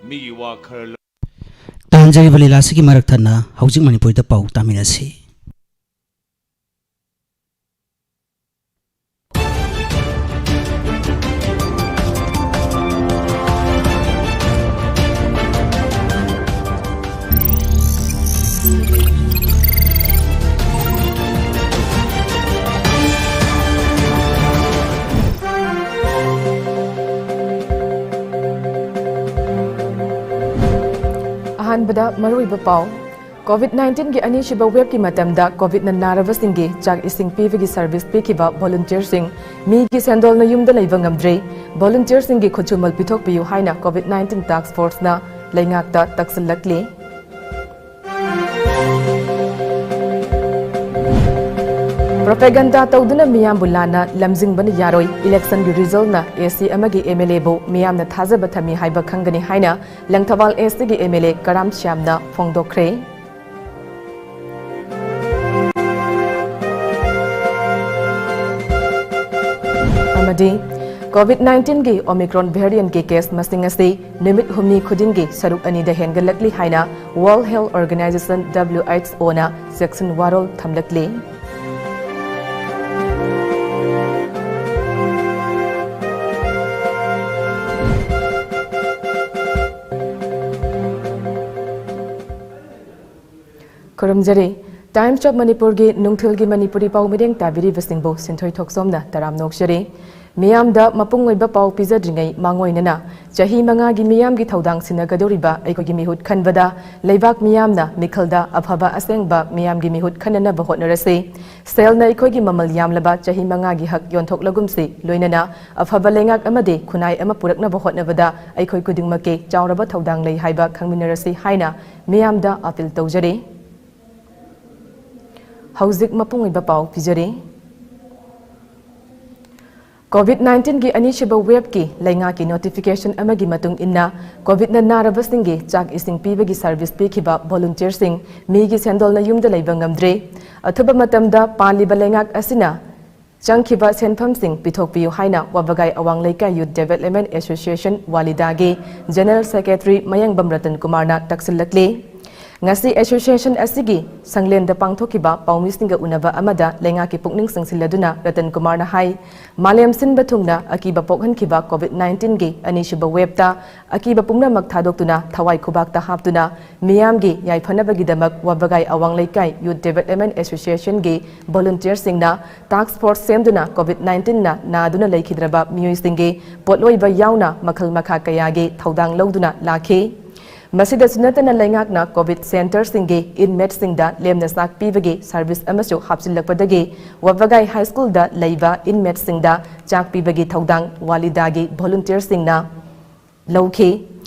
ꯃꯤꯒꯤ ꯋꯥ ꯈꯔ ꯂ- ꯇꯥꯍꯟꯖꯔꯤꯕ ꯂꯤꯂꯥ ꯑꯁꯤꯒꯤ ꯃꯔꯛ ꯊꯠꯅ ꯍꯧꯖꯤꯛ ꯃꯅꯤꯄꯨꯔꯤꯗ ꯄꯥꯎ ꯇꯥꯃꯤꯟꯅꯁꯤ꯫ ꯕꯗ ꯃꯔꯨꯑꯣꯏꯕ ꯄꯥꯎ꯫ ꯀꯣꯚꯤꯗ ꯅꯥꯏꯟꯇꯤꯟꯒꯤ ꯑꯅꯤꯁꯨꯕ ꯋꯦꯕꯀꯤ ꯃꯇꯝꯗ ꯀꯣꯚꯤꯗꯅ ꯅꯥꯔꯕꯁꯤꯡꯒꯤ ꯆꯥꯛ ꯏꯁꯤꯡ ꯄꯤꯕꯒꯤ ꯁꯔꯚꯤꯁ ꯄꯤꯈꯤꯕ ꯚꯣꯂꯨꯟꯇꯤꯌꯔꯁꯤꯡ ꯃꯤꯒꯤ ꯁꯦꯟꯗꯣꯜꯅ ꯌꯨꯝꯗ ꯂꯩꯕ ꯉꯝꯗ꯭ꯔꯦ꯫ ꯚꯣꯂꯨꯟꯇꯤꯌꯔꯁꯤꯡꯒꯤ ꯈꯨꯠꯁꯨꯃꯜ ꯄꯤꯊꯣꯛꯄꯤꯌꯨ ꯍꯥꯏꯅ ꯀꯣꯚꯤꯗ ꯅꯥꯏꯟꯇꯤꯟ ꯇꯥꯛꯁ ꯐꯣꯔꯁꯅ ꯂꯩꯉꯥꯛꯇ ꯇꯛꯁꯤꯜꯂꯛꯂꯤ꯫ ꯄ꯭ꯔꯣꯄꯦꯒꯟꯗꯥ ꯇꯧꯗꯨꯅ ꯃꯤꯌꯥꯝꯕꯨ ꯂꯥꯟꯅ ꯂꯝꯖꯤꯡꯕꯅ ꯌꯥꯔꯣꯏ꯫ ꯏꯂꯦꯛꯁꯟꯒꯤ ꯔꯤꯖꯜꯅ ꯑꯦ ꯁꯤ ꯑꯃꯒꯤ ꯑꯦꯝ ꯑꯦꯜ ꯑꯦꯕꯨ ꯃꯤꯌꯥꯝꯅ ꯊꯥꯖꯕ ꯊꯝꯃꯤ ꯍꯥꯏꯕ ꯈꯪꯒꯅꯤ ꯍꯥꯏꯅ ꯂꯪꯊꯕꯥꯜ ꯑꯦꯁ ꯇꯤꯒꯤ ꯑꯦꯝ ꯑꯦꯜ ꯑꯦ ꯀꯔꯥꯝ ꯁ꯭ꯌꯥꯝꯅ ꯐꯣꯡꯗꯣꯛꯈ꯭ꯔꯦ꯫ ꯑꯃꯗꯤ ꯀꯣꯚꯤꯗ ꯅꯥꯏꯟꯇꯤꯟꯒꯤ ꯑꯣꯃꯤꯀ꯭ꯔꯣꯟ ꯚꯦꯔꯤꯌꯟꯠꯀꯤ ꯀꯦꯁ ꯃꯁꯤꯡ ꯑꯁꯤ ꯅꯨꯃꯤꯠ ꯍꯨꯝꯅꯤ ꯈꯨꯗꯤꯡꯒꯤ ꯁꯔꯨꯛ ꯑꯅꯤꯗ ꯍꯦꯟꯒꯠꯂꯛꯂꯤ ꯍꯥꯏꯅ world health organisation, W H ꯑꯣꯅ ꯆꯦꯛꯁꯤꯟ ꯋꯥꯔꯣꯜ ꯊꯝꯂꯛꯂꯤ꯫ ꯈꯨꯔꯨꯝꯖꯔꯤ꯫ ꯇꯥꯏꯝꯁ ꯑꯣꯐ ꯃꯅꯤꯄꯨꯔꯒꯤ ꯅꯨꯡꯊꯤꯜꯒꯤ ꯃꯅꯤꯄꯨꯔꯤ ꯄꯥꯎ ꯃꯤꯔꯦꯡ ꯇꯥꯕꯤꯔꯤꯕꯁꯤꯡꯕꯨ ꯁꯤꯟꯊꯣꯏ ꯊꯣꯛꯆꯣꯝꯅ ꯇꯔꯥꯝꯅ ꯑꯣꯛꯆꯔꯤ꯫ ꯃꯤꯌꯥꯝꯗ ꯃꯄꯨꯡ ꯑꯣꯏꯕ ꯄꯥꯎ ꯄꯤꯖꯗ꯭ꯔꯤꯉꯩ ꯃꯥꯡꯑꯣꯏꯅꯅ ꯆꯍꯤ ꯃꯉꯥꯒꯤ ꯃꯤꯌꯥꯝꯒꯤ ꯊꯧꯗꯥꯡ ꯁꯤꯟꯅꯒꯗꯧꯔꯤꯕ ꯑꯩꯈꯣꯏꯒꯤ ꯃꯤꯍꯨꯠ ꯈꯟꯕꯗ ꯂꯩꯕꯥꯛ ꯃꯤꯌꯥꯝꯅ ꯃꯤꯈꯜꯗ ꯑꯐꯕ ꯑꯁꯦꯡꯕ ꯃꯤꯌꯥꯝꯒꯤ ꯃꯤꯍꯨꯠ ꯈꯟꯅꯅꯕ ꯍꯣꯠꯅꯔꯁꯤ꯫ ꯁꯦꯜꯅ ꯑꯩꯈꯣꯏꯒꯤ ꯃꯃꯜ ꯌꯥꯝꯂꯕ ꯆꯍꯤ ꯃꯉꯥꯒꯤ ꯍꯛ ꯌꯣꯟꯊꯣꯛꯂꯒꯨꯝꯁꯤ, ꯂꯣꯏꯅꯅ ꯑꯐꯕ ꯂꯩꯉꯥꯛ ꯑꯃꯗꯤ ꯈꯨꯟꯅꯥꯏ ꯑꯃ ꯄꯨꯔꯛꯅꯕ ꯍꯣꯠꯅꯕꯗ ꯑꯩꯈꯣꯏ ꯈꯨꯗꯤꯡꯃꯛꯀꯤ ꯆꯥꯎꯔꯕ ꯊꯧꯗꯥꯡ ꯂꯩ ꯍꯥꯏꯕ ꯈꯪꯃꯤꯟꯅꯔꯁꯤ ꯍꯥꯏꯅ ꯃꯤꯌꯥꯝꯗ ꯑꯄꯤꯜ ꯇꯧꯖꯔꯤ꯫ ꯍꯧꯖꯤꯛ ꯃꯄꯨꯡ ꯑꯣꯏꯕ ꯄꯥꯎ ꯄꯤꯖꯔꯤ꯫ ꯀꯣꯚꯤꯗ ꯅꯥꯏꯟꯇꯤꯟꯒꯤ ꯑꯅꯤꯁꯨꯕ ꯋꯦꯕꯀꯤ ꯂꯩꯉꯥꯛꯀꯤ ꯅꯣꯇꯤꯐꯤꯀꯦꯁꯟ ꯑꯃꯒꯤ ꯃꯇꯨꯡ ꯏꯟꯅ, ꯀꯣꯚꯤꯗꯅ ꯅꯥꯔꯕꯁꯤꯡꯒꯤ ꯆꯥꯛ ꯏꯁꯤꯡ ꯄꯤꯕꯒꯤ ꯁꯔꯚꯤꯁ ꯄꯤꯈꯤꯕ ꯚꯣꯂꯨꯟꯇꯤꯌꯔꯁꯤꯡ ꯃꯤꯒꯤ ꯁꯦꯟꯗꯣꯜꯅ ꯌꯨꯝꯗ ꯂꯩꯕ ꯉꯝꯗ꯭ꯔꯦ꯫ ꯑꯊꯨꯕ ꯃꯇꯝꯗ ꯄꯥꯜꯂꯤꯕ ꯂꯩꯉꯥꯛ ꯑꯁꯤꯅ ꯆꯪꯈꯤꯕ ꯁꯦꯟꯐꯝꯁꯤꯡ ꯄꯤꯊꯣꯛꯄꯤꯌꯨ ꯍꯥꯏꯅ Wabgai Awang Leikai youth development association, ꯋꯥꯂꯤꯗꯥꯒꯤ ꯖꯦꯅꯔꯦꯜ ꯁꯦꯀ꯭ꯔꯦꯇꯔꯤ ꯃꯌꯥꯡꯕꯝ ꯔꯇꯟ ꯀꯨꯃꯥꯔꯅ ꯇꯛꯁꯤꯜꯂꯛꯂꯤ꯫ ꯉꯁꯤ ꯑꯦꯁꯣꯁꯤꯌꯦꯁꯟ ꯑꯁꯤꯒꯤ ꯁꯪꯂꯦꯟꯗ ꯄꯥꯡꯊꯣꯛꯈꯤꯕ ꯄꯥꯎꯃꯤꯁꯤꯡꯒ ꯎꯅꯕ ꯑꯃꯗ ꯂꯩꯉꯥꯛꯀꯤ ꯄꯨꯛꯅꯤꯡ ꯆꯤꯡꯁꯤꯜꯂꯗꯨꯅ ꯔꯇꯟ ꯀꯨꯃꯥꯔꯅ ꯍꯥꯏ, ꯃꯥꯂꯦꯝ ꯁꯤꯟꯕ ꯊꯨꯡꯅ ꯑꯀꯤꯕ ꯄꯣꯛꯍꯟꯈꯤꯕ ꯀꯣꯚꯤꯗ ꯅꯥꯏꯟꯇꯤꯟꯒꯤ ꯑꯅꯤꯁꯨꯕ ꯋꯦꯕꯇ ꯑꯀꯤꯕ ꯄꯨꯝꯅꯃꯛ ꯊꯥꯗꯣꯛꯇꯨꯅ ꯊꯋꯥꯏ ꯈꯨꯕꯥꯛꯇ ꯍꯥꯞꯇꯨꯅ ꯃꯤꯌꯥꯝꯒꯤ ꯌꯥꯏꯐꯅꯕꯒꯤꯗꯃꯛ ꯋꯥꯕꯒꯥꯏ ꯑꯋꯥꯡ ꯂꯩꯀꯥꯏ ꯌꯨꯊ ꯗꯤꯚꯦꯂꯞꯃꯦꯟ ꯑꯦꯁꯣꯁꯤꯌꯦꯁꯟꯒꯤ ꯚꯣꯂꯨꯟꯇꯤꯌꯔꯁꯤꯡꯅ ꯇꯥꯛꯁ ꯐꯣꯔꯁ ꯁꯦꯝꯗꯨꯅ ꯀꯣꯚꯤꯗ ꯅꯥꯏꯟꯇꯤꯟꯅ ꯅꯥꯗꯨꯅ ꯂꯩꯈꯤꯗ꯭ꯔꯕ ꯃꯤꯑꯣꯏꯁꯤꯡꯒꯤ ꯄꯣꯠꯂꯣꯏꯕ ꯌꯥꯎꯅ ꯃꯈꯜ ꯃꯈꯥ ꯀꯌꯥꯒꯤ ꯊꯧꯗꯥꯡ ꯂꯧꯗꯨꯅ ꯂꯥꯛꯈꯤ꯫ ꯃꯁꯤꯗꯁꯨ ꯅꯠꯇꯅ ꯂꯩꯉꯥꯛꯅ ꯀꯣꯚꯤꯗ ꯁꯦꯟꯇꯔꯁꯤꯡꯒꯤ ꯏꯟꯃꯦꯠꯁꯤꯡꯗ ꯂꯦꯝꯅ ꯆꯥꯛ ꯄꯤꯕꯒꯤ ꯁꯔꯚꯤꯁ ꯑꯃꯁꯨ ꯍꯥꯞꯆꯤꯜꯂꯛꯄꯗꯒꯤ ꯋꯥꯕꯒꯥꯏ ꯍꯥꯏ ꯁ꯭ꯀꯨꯜꯗ ꯂꯩꯕ ꯏꯟꯃꯦꯠꯁꯤꯡꯗ ꯆꯥꯛ ꯄꯤꯕꯒꯤ ꯊꯧꯗꯥꯡ ꯋꯥꯂꯤꯗꯥꯒꯤ ꯚꯣꯂꯨꯟꯇꯤꯌꯔꯁꯤꯡꯅ ꯂꯧꯈꯤ꯫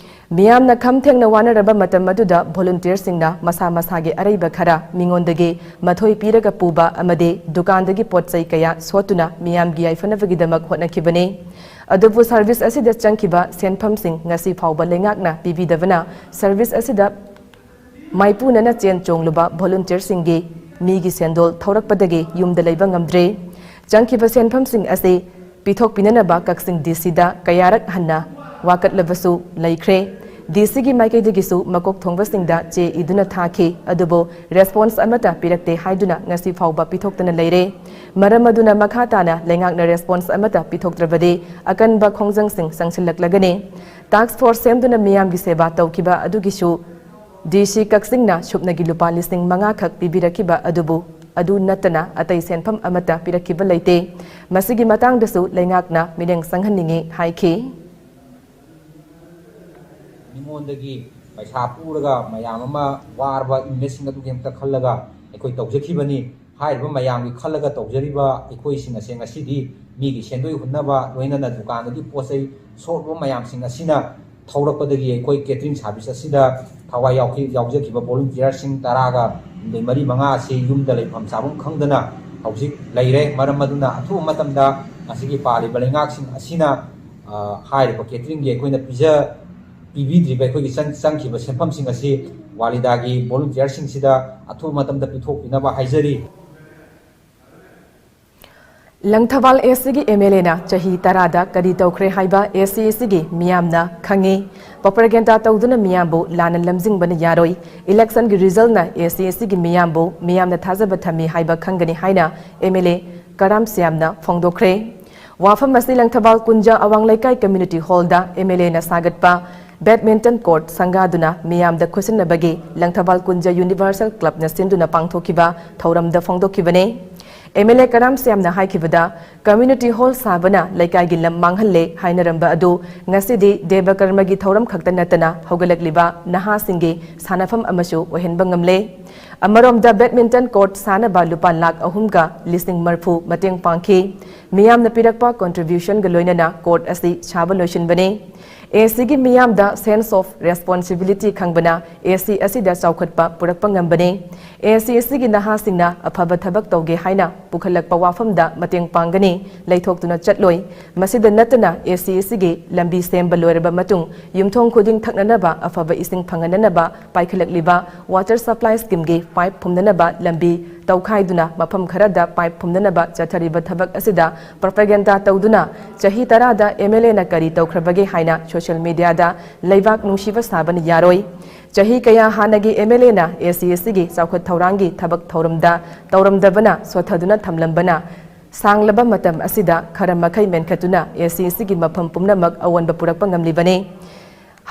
ꯃꯤꯌꯥꯝꯅ ꯈꯝ ꯊꯦꯡꯅ ꯋꯥꯅꯔꯕ ꯃꯇꯝ ꯑꯗꯨꯗ ꯚꯣꯂꯨꯟꯇꯤꯌꯔꯁꯤꯡꯅ ꯃꯁꯥ ꯃꯁꯥꯒꯤ ꯑꯔꯩꯕ ꯈꯔ ꯃꯤꯉꯣꯟꯗꯒꯤ ꯃꯊꯣꯏ ꯄꯤꯔꯒ ꯄꯨꯕ ꯑꯃꯗꯤ ꯗꯨꯀꯥꯟꯗꯒꯤ ꯄꯣꯠ ꯆꯩ ꯀꯌꯥ ꯁꯣꯠꯇꯨꯅ ꯃꯤꯌꯥꯝꯒꯤ ꯌꯥꯏꯐꯅꯕꯒꯤꯗꯃꯛ ꯍꯣꯠꯅꯈꯤꯕꯅꯤ꯫ ꯑꯗꯨꯕꯨ ꯁꯔꯚꯤꯁ ꯑꯁꯤꯗ ꯆꯪꯈꯤꯕ ꯁꯦꯟꯐꯝꯁꯤꯡ ꯉꯁꯤ ꯐꯥꯎꯕ ꯂꯩꯉꯥꯛꯅ ꯄꯤꯕꯤꯗꯕꯅ ꯁꯔꯚꯤꯁ ꯑꯁꯤꯗ ꯃꯥꯏꯄꯨꯅꯅ ꯆꯦꯟ ꯆꯣꯡꯂꯨꯕ ꯚꯣꯂꯨꯟꯇꯤꯌꯔꯁꯤꯡꯒꯤ ꯃꯤꯒꯤ ꯁꯦꯟꯗꯣꯜ ꯊꯧꯔꯛꯄꯗꯒꯤ ꯌꯨꯝꯗ ꯂꯩꯕ ꯉꯝꯗ꯭ꯔꯦ꯫ ꯆꯪꯈꯤꯕ ꯁꯦꯟꯐꯝꯁꯤꯡ ꯑꯁꯤ ꯄꯤꯊꯣꯛꯄꯤꯅꯅꯕ ꯀꯛꯆꯤꯡ ꯗꯤ ꯁꯤꯗ ꯀꯌꯥꯔꯛ ꯍꯟꯅ ꯋꯥꯀꯠꯂꯕꯁꯨ ꯂꯩꯈ꯭ꯔꯦ꯫ ꯗꯤ ꯁꯤꯒꯤ ꯃꯥꯏꯀꯩꯗꯒꯤꯁꯨ ꯃꯀꯣꯛ ꯊꯣꯡꯕꯁꯤꯡꯗ ꯆꯦ ꯏꯗꯨꯅ ꯊꯥꯈꯤ, ꯑꯗꯨꯕꯨ ꯔꯦꯁꯄꯣꯟꯁ ꯑꯃꯠꯇ ꯄꯤꯔꯛꯇꯦ ꯍꯥꯏꯗꯨꯅ ꯉꯁꯤ ꯐꯥꯎꯕ ꯄꯤꯊꯣꯛꯇꯅ ꯂꯩꯔꯦ꯫ ꯃꯔꯝ ꯑꯗꯨꯅ ꯃꯈꯥ ꯇꯥꯅ ꯂꯩꯉꯥꯛꯅ ꯔꯦꯁꯄꯣꯟꯁ ꯑꯃꯠꯇ ꯄꯤꯊꯣꯛꯇ꯭ꯔꯕꯗꯤ ꯑꯀꯟꯕ ꯈꯣꯡꯖꯪꯁꯤꯡ ꯆꯪꯁꯤꯜꯂꯛꯂꯒꯅꯤ꯫ ꯇꯥꯛꯁ ꯐꯣꯔꯁ ꯁꯦꯝꯗꯨꯅ ꯃꯤꯌꯥꯝꯒꯤ ꯁꯦꯕꯥ ꯇꯧꯈꯤꯕ ꯑꯗꯨꯒꯤꯁꯨ ꯗꯤ ꯁꯤ ꯀꯛꯆꯤꯡꯅ ꯁꯨꯞꯅꯒꯤ ꯂꯨꯄꯥ ꯂꯤꯁꯤꯡ ꯃꯉꯥ ꯈꯛ ꯄꯤꯕꯤꯔꯛꯈꯤꯕ ꯑꯗꯨꯕꯨ ꯑꯗꯨ ꯅꯠꯇꯅ ꯑꯇꯩ ꯁꯦꯟꯐꯝ ꯑꯃꯠꯇ ꯄꯤꯔꯛꯈꯤꯕ ꯂꯩꯇꯦ꯫ ꯃꯁꯤꯒꯤ ꯃꯇꯥꯡꯗꯁꯨ ꯂꯩꯉꯥꯛꯅ ꯃꯤꯠꯌꯦꯡ ꯆꯪꯍꯟꯅꯤꯡꯏ ꯍꯥꯏꯈꯤ꯫ ꯃꯤꯉꯣꯟꯗꯒꯤ ꯄꯩꯁꯥ ꯄꯨꯔꯒ ꯃꯌꯥꯝ ꯑꯃ ꯋꯥꯔꯕ ꯏꯟꯃꯦꯠꯁꯤꯡ ꯑꯗꯨꯒꯤꯗꯃꯛꯇ ꯈꯜꯂꯒ ꯑꯩꯈꯣꯏ ꯇꯧꯖꯈꯤꯕꯅꯤ꯫ ꯍꯥꯏꯔꯤꯕ ꯃꯌꯥꯝꯒꯤ ꯈꯜꯂꯒ ꯇꯧꯖꯔꯤꯕ ꯑꯩꯈꯣꯏꯁꯤꯡ ꯑꯁꯦ ꯉꯁꯤꯗꯤ ꯃꯤꯒꯤ ꯁꯦꯟꯗꯣꯏ ꯍꯨꯟꯅꯕ, ꯂꯣꯏꯅꯅ ꯗꯨꯀꯥꯟꯗꯒꯤ ꯄꯣꯠ ꯆꯩ ꯁꯣꯛꯂꯕ ꯃꯌꯥꯝꯁꯤꯡ ꯑꯁꯤꯅ ꯊꯧꯔꯛꯄꯗꯒꯤ ꯑꯩꯈꯣꯏ ꯀꯦꯇꯔꯤꯡ ꯁꯥꯔꯚꯤꯁ ꯑꯁꯤꯗ ꯊꯋꯥꯏ ꯌꯥꯎꯈꯤ-, ꯌꯥꯎꯖꯈꯤꯕ ꯚꯣꯂꯨꯟꯇꯤꯌꯔꯁꯤꯡ ꯇꯔꯥꯒ ꯍꯨꯝꯗꯣꯏ, ꯃꯔꯤ ꯃꯉꯥ ꯑꯁꯤ ꯌꯨꯝꯗ ꯂꯩꯐꯝ ꯆꯥꯐꯝ ꯈꯪꯗꯅ ꯍꯧꯖꯤꯛ ꯂꯩꯔꯦ꯫ ꯃꯔꯝ ꯑꯗꯨꯅ ꯑꯊꯨꯕ ꯃꯇꯝꯗ ꯉꯁꯤꯒꯤ ꯄꯥꯜꯂꯤꯕ ꯂꯩꯉꯥꯛꯁꯤꯡ ꯑꯁꯤꯅ, ꯑ, ꯍꯥꯏꯔꯤꯕ ꯀꯦꯇꯔꯤꯡꯒꯤ ꯑꯩꯈꯣꯏꯅ ꯄꯤꯖ-, ꯄꯤꯕꯤꯗ꯭ꯔꯤꯕ ꯑꯩꯈꯣꯏꯒꯤ ꯆꯪ-, ꯆꯪꯈꯤꯕ ꯁꯦꯟꯐꯝꯁꯤꯡ ꯑꯁꯤ ꯋꯥꯂꯤꯗꯥꯒꯤ ꯚꯣꯂꯨꯟꯇꯤꯌꯔꯁꯤꯡꯁꯤꯗ ꯑꯊꯨꯕ ꯃꯇꯝꯗ ꯄꯤꯊꯣꯛꯄꯤꯅꯕ ꯍꯥꯏꯖꯔꯤ꯫ ꯂꯪꯊꯕꯥꯜ ꯑꯦ ꯁꯤꯒꯤ ꯑꯦꯝ ꯑꯦꯜ ꯑꯦꯅ ꯆꯍꯤ ꯇꯔꯥꯗ ꯀꯔꯤ ꯇꯧꯈ꯭ꯔꯦ ꯍꯥꯏꯕ ꯑꯦ ꯁꯤ ꯑꯦ ꯁꯤꯒꯤ ꯃꯤꯌꯥꯝꯅ ꯈꯪꯉꯤ꯫ ꯄ꯭ꯔꯣꯄꯥꯒꯦꯟꯗꯥ ꯇꯧꯗꯨꯅ ꯃꯤꯌꯥꯝꯕꯨ ꯂꯥꯟꯅ ꯂꯝꯖꯤꯡꯕꯅ ꯌꯥꯔꯣꯏ꯫ ꯏꯂꯦꯛꯁꯟꯒꯤ ꯔꯤꯖꯜꯅ ꯑꯦ ꯁꯤ ꯑꯦ ꯁꯤꯒꯤ ꯃꯤꯌꯥꯝꯕꯨ ꯃꯤꯌꯥꯝꯅ ꯊꯥꯖꯕ ꯊꯝꯃꯤ ꯍꯥꯏꯕ ꯈꯪꯒꯅꯤ ꯍꯥꯏꯅ ꯑꯦꯝ ꯑꯦꯜ ꯑꯦ ꯀꯔꯥꯝ ꯁ꯭ꯌꯥꯝꯅ ꯐꯣꯡꯗꯣꯛꯈ꯭ꯔꯦ꯫ ꯋꯥꯐꯝ ꯑꯁꯤ ꯂꯪꯊꯕꯥꯜ ꯀꯨꯟꯖ ꯑꯋꯥꯡ ꯂꯩꯀꯥꯏ ꯀꯝꯃ꯭ꯌꯨꯅꯤꯇꯤ ꯍꯣꯜꯗ ꯑꯦꯝ ꯑꯦꯜ ꯑꯦꯅ ꯁꯥꯒꯠꯄ ꯕꯦꯗꯃꯤꯟꯇꯟ ꯀꯣꯔꯠ ꯁꯪꯒꯥꯗꯨꯅ ꯃꯤꯌꯥꯝꯗ ꯈꯨꯠꯁꯤꯟꯅꯕꯒꯤ ꯂꯪꯊꯕꯥꯜ ꯀꯨꯟꯖ ꯌꯨꯅꯤꯚꯔꯁꯦꯜ ꯀ꯭ꯂꯕꯅ ꯁꯤꯟꯗꯨꯅ ꯄꯥꯡꯊꯣꯛꯈꯤꯕ ꯊꯧꯔꯝꯗ ꯐꯣꯡꯗꯣꯛꯈꯤꯕꯅꯤ꯫ ꯑꯦꯝ ꯑꯦꯜ ꯑꯦ ꯀꯔꯥꯝ ꯁ꯭ꯌꯥꯝꯅ ꯍꯥꯏꯈꯤꯕꯗ, ꯀꯝꯃ꯭ꯌꯨꯅꯤꯇꯤ ꯍꯣꯜ ꯁꯥꯕꯅ ꯂꯩꯀꯥꯏꯒꯤ ꯂꯝ ꯃꯥꯡꯍꯜꯂꯦ ꯍꯥꯏꯅꯔꯝꯕ ꯑꯗꯨ ꯉꯁꯤꯗꯤ ꯗꯦꯕ ꯀꯔꯃꯒꯤ ꯊꯧꯔꯝ ꯈꯛꯇ ꯅꯠꯇꯅ ꯍꯧꯒꯠꯂꯛꯂꯤꯕ ꯅꯍꯥꯁꯤꯡꯒꯤ ꯁꯥꯟꯅꯐꯝ ꯑꯃꯁꯨ ꯑꯣꯏꯍꯟꯕ ꯉꯝꯂꯦ꯫ ꯑꯃꯔꯣꯝꯗ, ꯕꯦꯗꯃꯤꯟꯇꯟ ꯀꯣꯔꯠ ꯁꯥꯅꯕ ꯂꯨꯄꯥ ꯂꯥꯈ ꯑꯍꯨꯝꯒ ꯂꯤꯁꯤꯡ ꯃꯔꯤꯐꯨ ꯃꯇꯦꯡ ꯄꯥꯡꯈꯤ꯫ ꯃꯤꯌꯥꯝꯅ ꯄꯤꯔꯛꯄ ꯀꯣꯟꯇ꯭ꯔꯤꯕ꯭ꯌꯨꯁꯟꯒ ꯂꯣꯏꯅꯅ ꯀꯣꯔꯠ ꯑꯁꯤ ꯁꯥꯕ ꯂꯣꯏꯁꯤꯟꯕꯅꯤ꯫ ꯑꯦ ꯁꯤꯒꯤ ꯃꯤꯌꯥꯝꯗ sense of responsibility ꯈꯪꯕꯅ ꯑꯦ ꯁꯤ ꯑꯁꯤꯗ ꯆꯥꯎꯈꯠꯄ ꯄꯨꯔꯛꯄ ꯉꯝꯕꯅꯤ꯫ ꯑꯦ ꯁꯤ ꯑꯁꯤꯒꯤ ꯅꯍꯥꯁꯤꯡꯅ ꯑꯐꯕ ꯊꯕꯛ ꯇꯧꯒꯦ ꯍꯥꯏꯅ ꯄꯨꯈꯠꯂꯛꯄ ꯋꯥꯐꯝꯗ ꯃꯇꯦꯡ ꯄꯥꯡꯒꯅꯤ, ꯂꯩꯊꯣꯛꯇꯨꯅ ꯆꯠꯂꯣꯏ꯫ ꯃꯁꯤꯗ ꯅꯠꯇꯅ, ꯑꯦ ꯁꯤ ꯑꯁꯤꯒꯤ ꯂꯝꯕꯤ ꯁꯦꯝꯕ ꯂꯣꯏꯔꯕ ꯃꯇꯨꯡ ꯌꯨꯝꯊꯣꯡ ꯈꯨꯗꯤꯡ ꯊꯛꯅꯅꯕ ꯑꯐꯕ ꯏꯁꯤꯡ ꯐꯪꯍꯟꯅꯅꯕ ꯄꯥꯏꯈꯠꯂꯛꯂꯤꯕ water supply schemeꯒꯤ ꯄꯥꯏꯞ ꯐꯨꯝꯅꯅꯕ ꯂꯝꯕꯤ ꯇꯧꯈꯥꯏꯗꯨꯅ ꯃꯐꯝ ꯈꯔꯗ ꯄꯥꯏꯞ ꯐꯨꯝꯅꯅꯕ ꯆꯠꯊꯔꯤꯕ ꯊꯕꯛ ꯑꯁꯤꯗ propaganda ꯇꯧꯗꯨꯅ ꯆꯍꯤ ꯇꯔꯥꯗ ꯑꯦꯝ ꯑꯦꯜ ꯑꯦꯅ ꯀꯔꯤ ꯇꯧꯈ꯭ꯔꯕꯒꯦ ꯍꯥꯏꯅ social mediaꯗ ꯂꯩꯕꯥꯛ ꯅꯨꯡꯁꯤꯕ ꯁꯥꯕꯅ ꯌꯥꯔꯣꯏ꯫ ꯆꯍꯤ ꯀꯌꯥ ꯍꯥꯟꯅꯒꯤ ꯑꯦꯝ ꯑꯦꯜ ꯑꯦꯅ ꯑꯦ ꯁꯤ ꯑꯦꯁ ꯁꯤꯒꯤ ꯆꯥꯎꯈꯠ ꯊꯧꯔꯥꯡꯒꯤ ꯊꯕꯛ ꯊꯧꯔꯝꯗ ꯇꯧꯔꯝꯗꯕꯅ ꯁꯣꯊꯗꯨꯅ ꯊꯝꯂꯝꯕꯅ ꯁꯥꯡꯂꯕ ꯃꯇꯝ ꯑꯁꯤꯗ ꯈꯔ ꯃꯈꯩ ꯃꯦꯟꯈꯠꯇꯨꯅ ꯑꯦ ꯁꯤ ꯑꯦꯁ ꯁꯤꯒꯤ ꯃꯐꯝ ꯄꯨꯝꯅꯃꯛ ꯑꯑꯣꯟꯕ ꯄꯨꯔꯛꯄ ꯉꯝꯂꯤꯕꯅꯤ꯫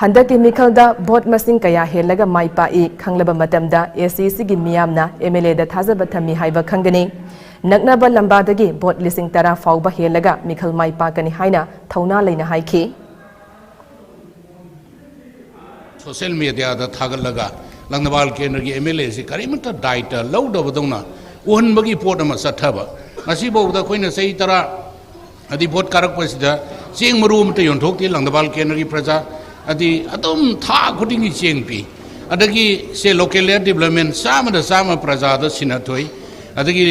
ꯍꯟꯗꯛꯀꯤ ꯃꯤꯈꯜꯗ ꯚꯣꯠ ꯃꯁꯤꯡ ꯀꯌꯥ ꯍꯦꯜꯂꯒ ꯃꯥꯏ ꯄꯥꯛꯏ ꯈꯪꯂꯕ ꯃꯇꯝꯗ ꯑꯦ ꯁꯤ ꯑꯦꯁ ꯁꯤꯒꯤ ꯃꯤꯌꯥꯝꯅ ꯑꯦꯝ ꯑꯦꯜ ꯑꯦꯗ ꯊꯥꯖꯕ ꯊꯝꯃꯤ ꯍꯥꯏꯕ ꯈꯪꯒꯅꯤ꯫ ꯅꯛꯅꯕ ꯂꯝꯕꯥꯗꯒꯤ ꯚꯣꯠ ꯂꯤꯁꯤꯡ ꯇꯔꯥ ꯐꯥꯎꯕ ꯍꯦꯜꯂꯒ ꯃꯤꯈꯜ ꯃꯥꯏ ꯄꯥꯛꯀꯅꯤ ꯍꯥꯏꯅ ꯊꯧꯅꯥ ꯂꯩꯅ ꯍꯥꯏꯈꯤ꯫ ꯁꯣꯁꯤꯌꯦꯜ ꯃꯦꯗꯤꯌꯥꯗ ꯊꯥꯒꯠꯂꯒ ꯂꯪꯗꯕꯥꯜ ꯀꯦꯟꯗ꯭ꯔꯒꯤ ꯑꯦꯝ ꯑꯦꯜ ꯑꯦꯁꯤ ꯀꯔꯤꯃꯠꯇ ꯗꯥꯏꯇ ꯂꯧꯗꯕꯗꯧꯅ ꯎꯍꯟꯕꯒꯤ ꯄꯣꯠ ꯑꯃ ꯆꯠꯊꯕ꯫ ꯉꯁꯤꯐꯥꯎꯗ ꯑꯩꯈꯣꯏꯅ ꯆꯍꯤ ꯇꯔꯥ ꯑꯗꯤ ꯚꯣꯠ ꯀꯥꯔꯛꯄꯁꯤꯗ ꯆꯦꯡ ꯃꯔꯨ ꯑꯃꯠꯇ ꯌꯣꯟꯊꯣꯛꯇꯦ ꯂꯪꯗꯕꯥꯜ ꯀꯦꯟꯗ꯭ꯔꯒꯤ ꯄ꯭ꯔꯖꯥ꯫ ꯑꯗꯤ ꯑꯗꯨꯝ ꯊꯥ ꯈꯨꯗꯤꯡꯒꯤ ꯆꯦꯡ ꯄꯤ꯫ ꯑꯗꯒꯤ ꯁꯦ ꯂꯣꯀꯦꯜ ꯂꯦꯌꯔ ꯗꯤꯕ꯭ꯂꯞꯃꯦꯟ ꯆꯥꯝꯃꯗ ꯆꯥꯝꯃ ꯄ꯭ꯔꯖꯥꯗ ꯁꯤꯟꯅꯊꯣꯛꯏ꯫ ꯑꯗꯒꯤ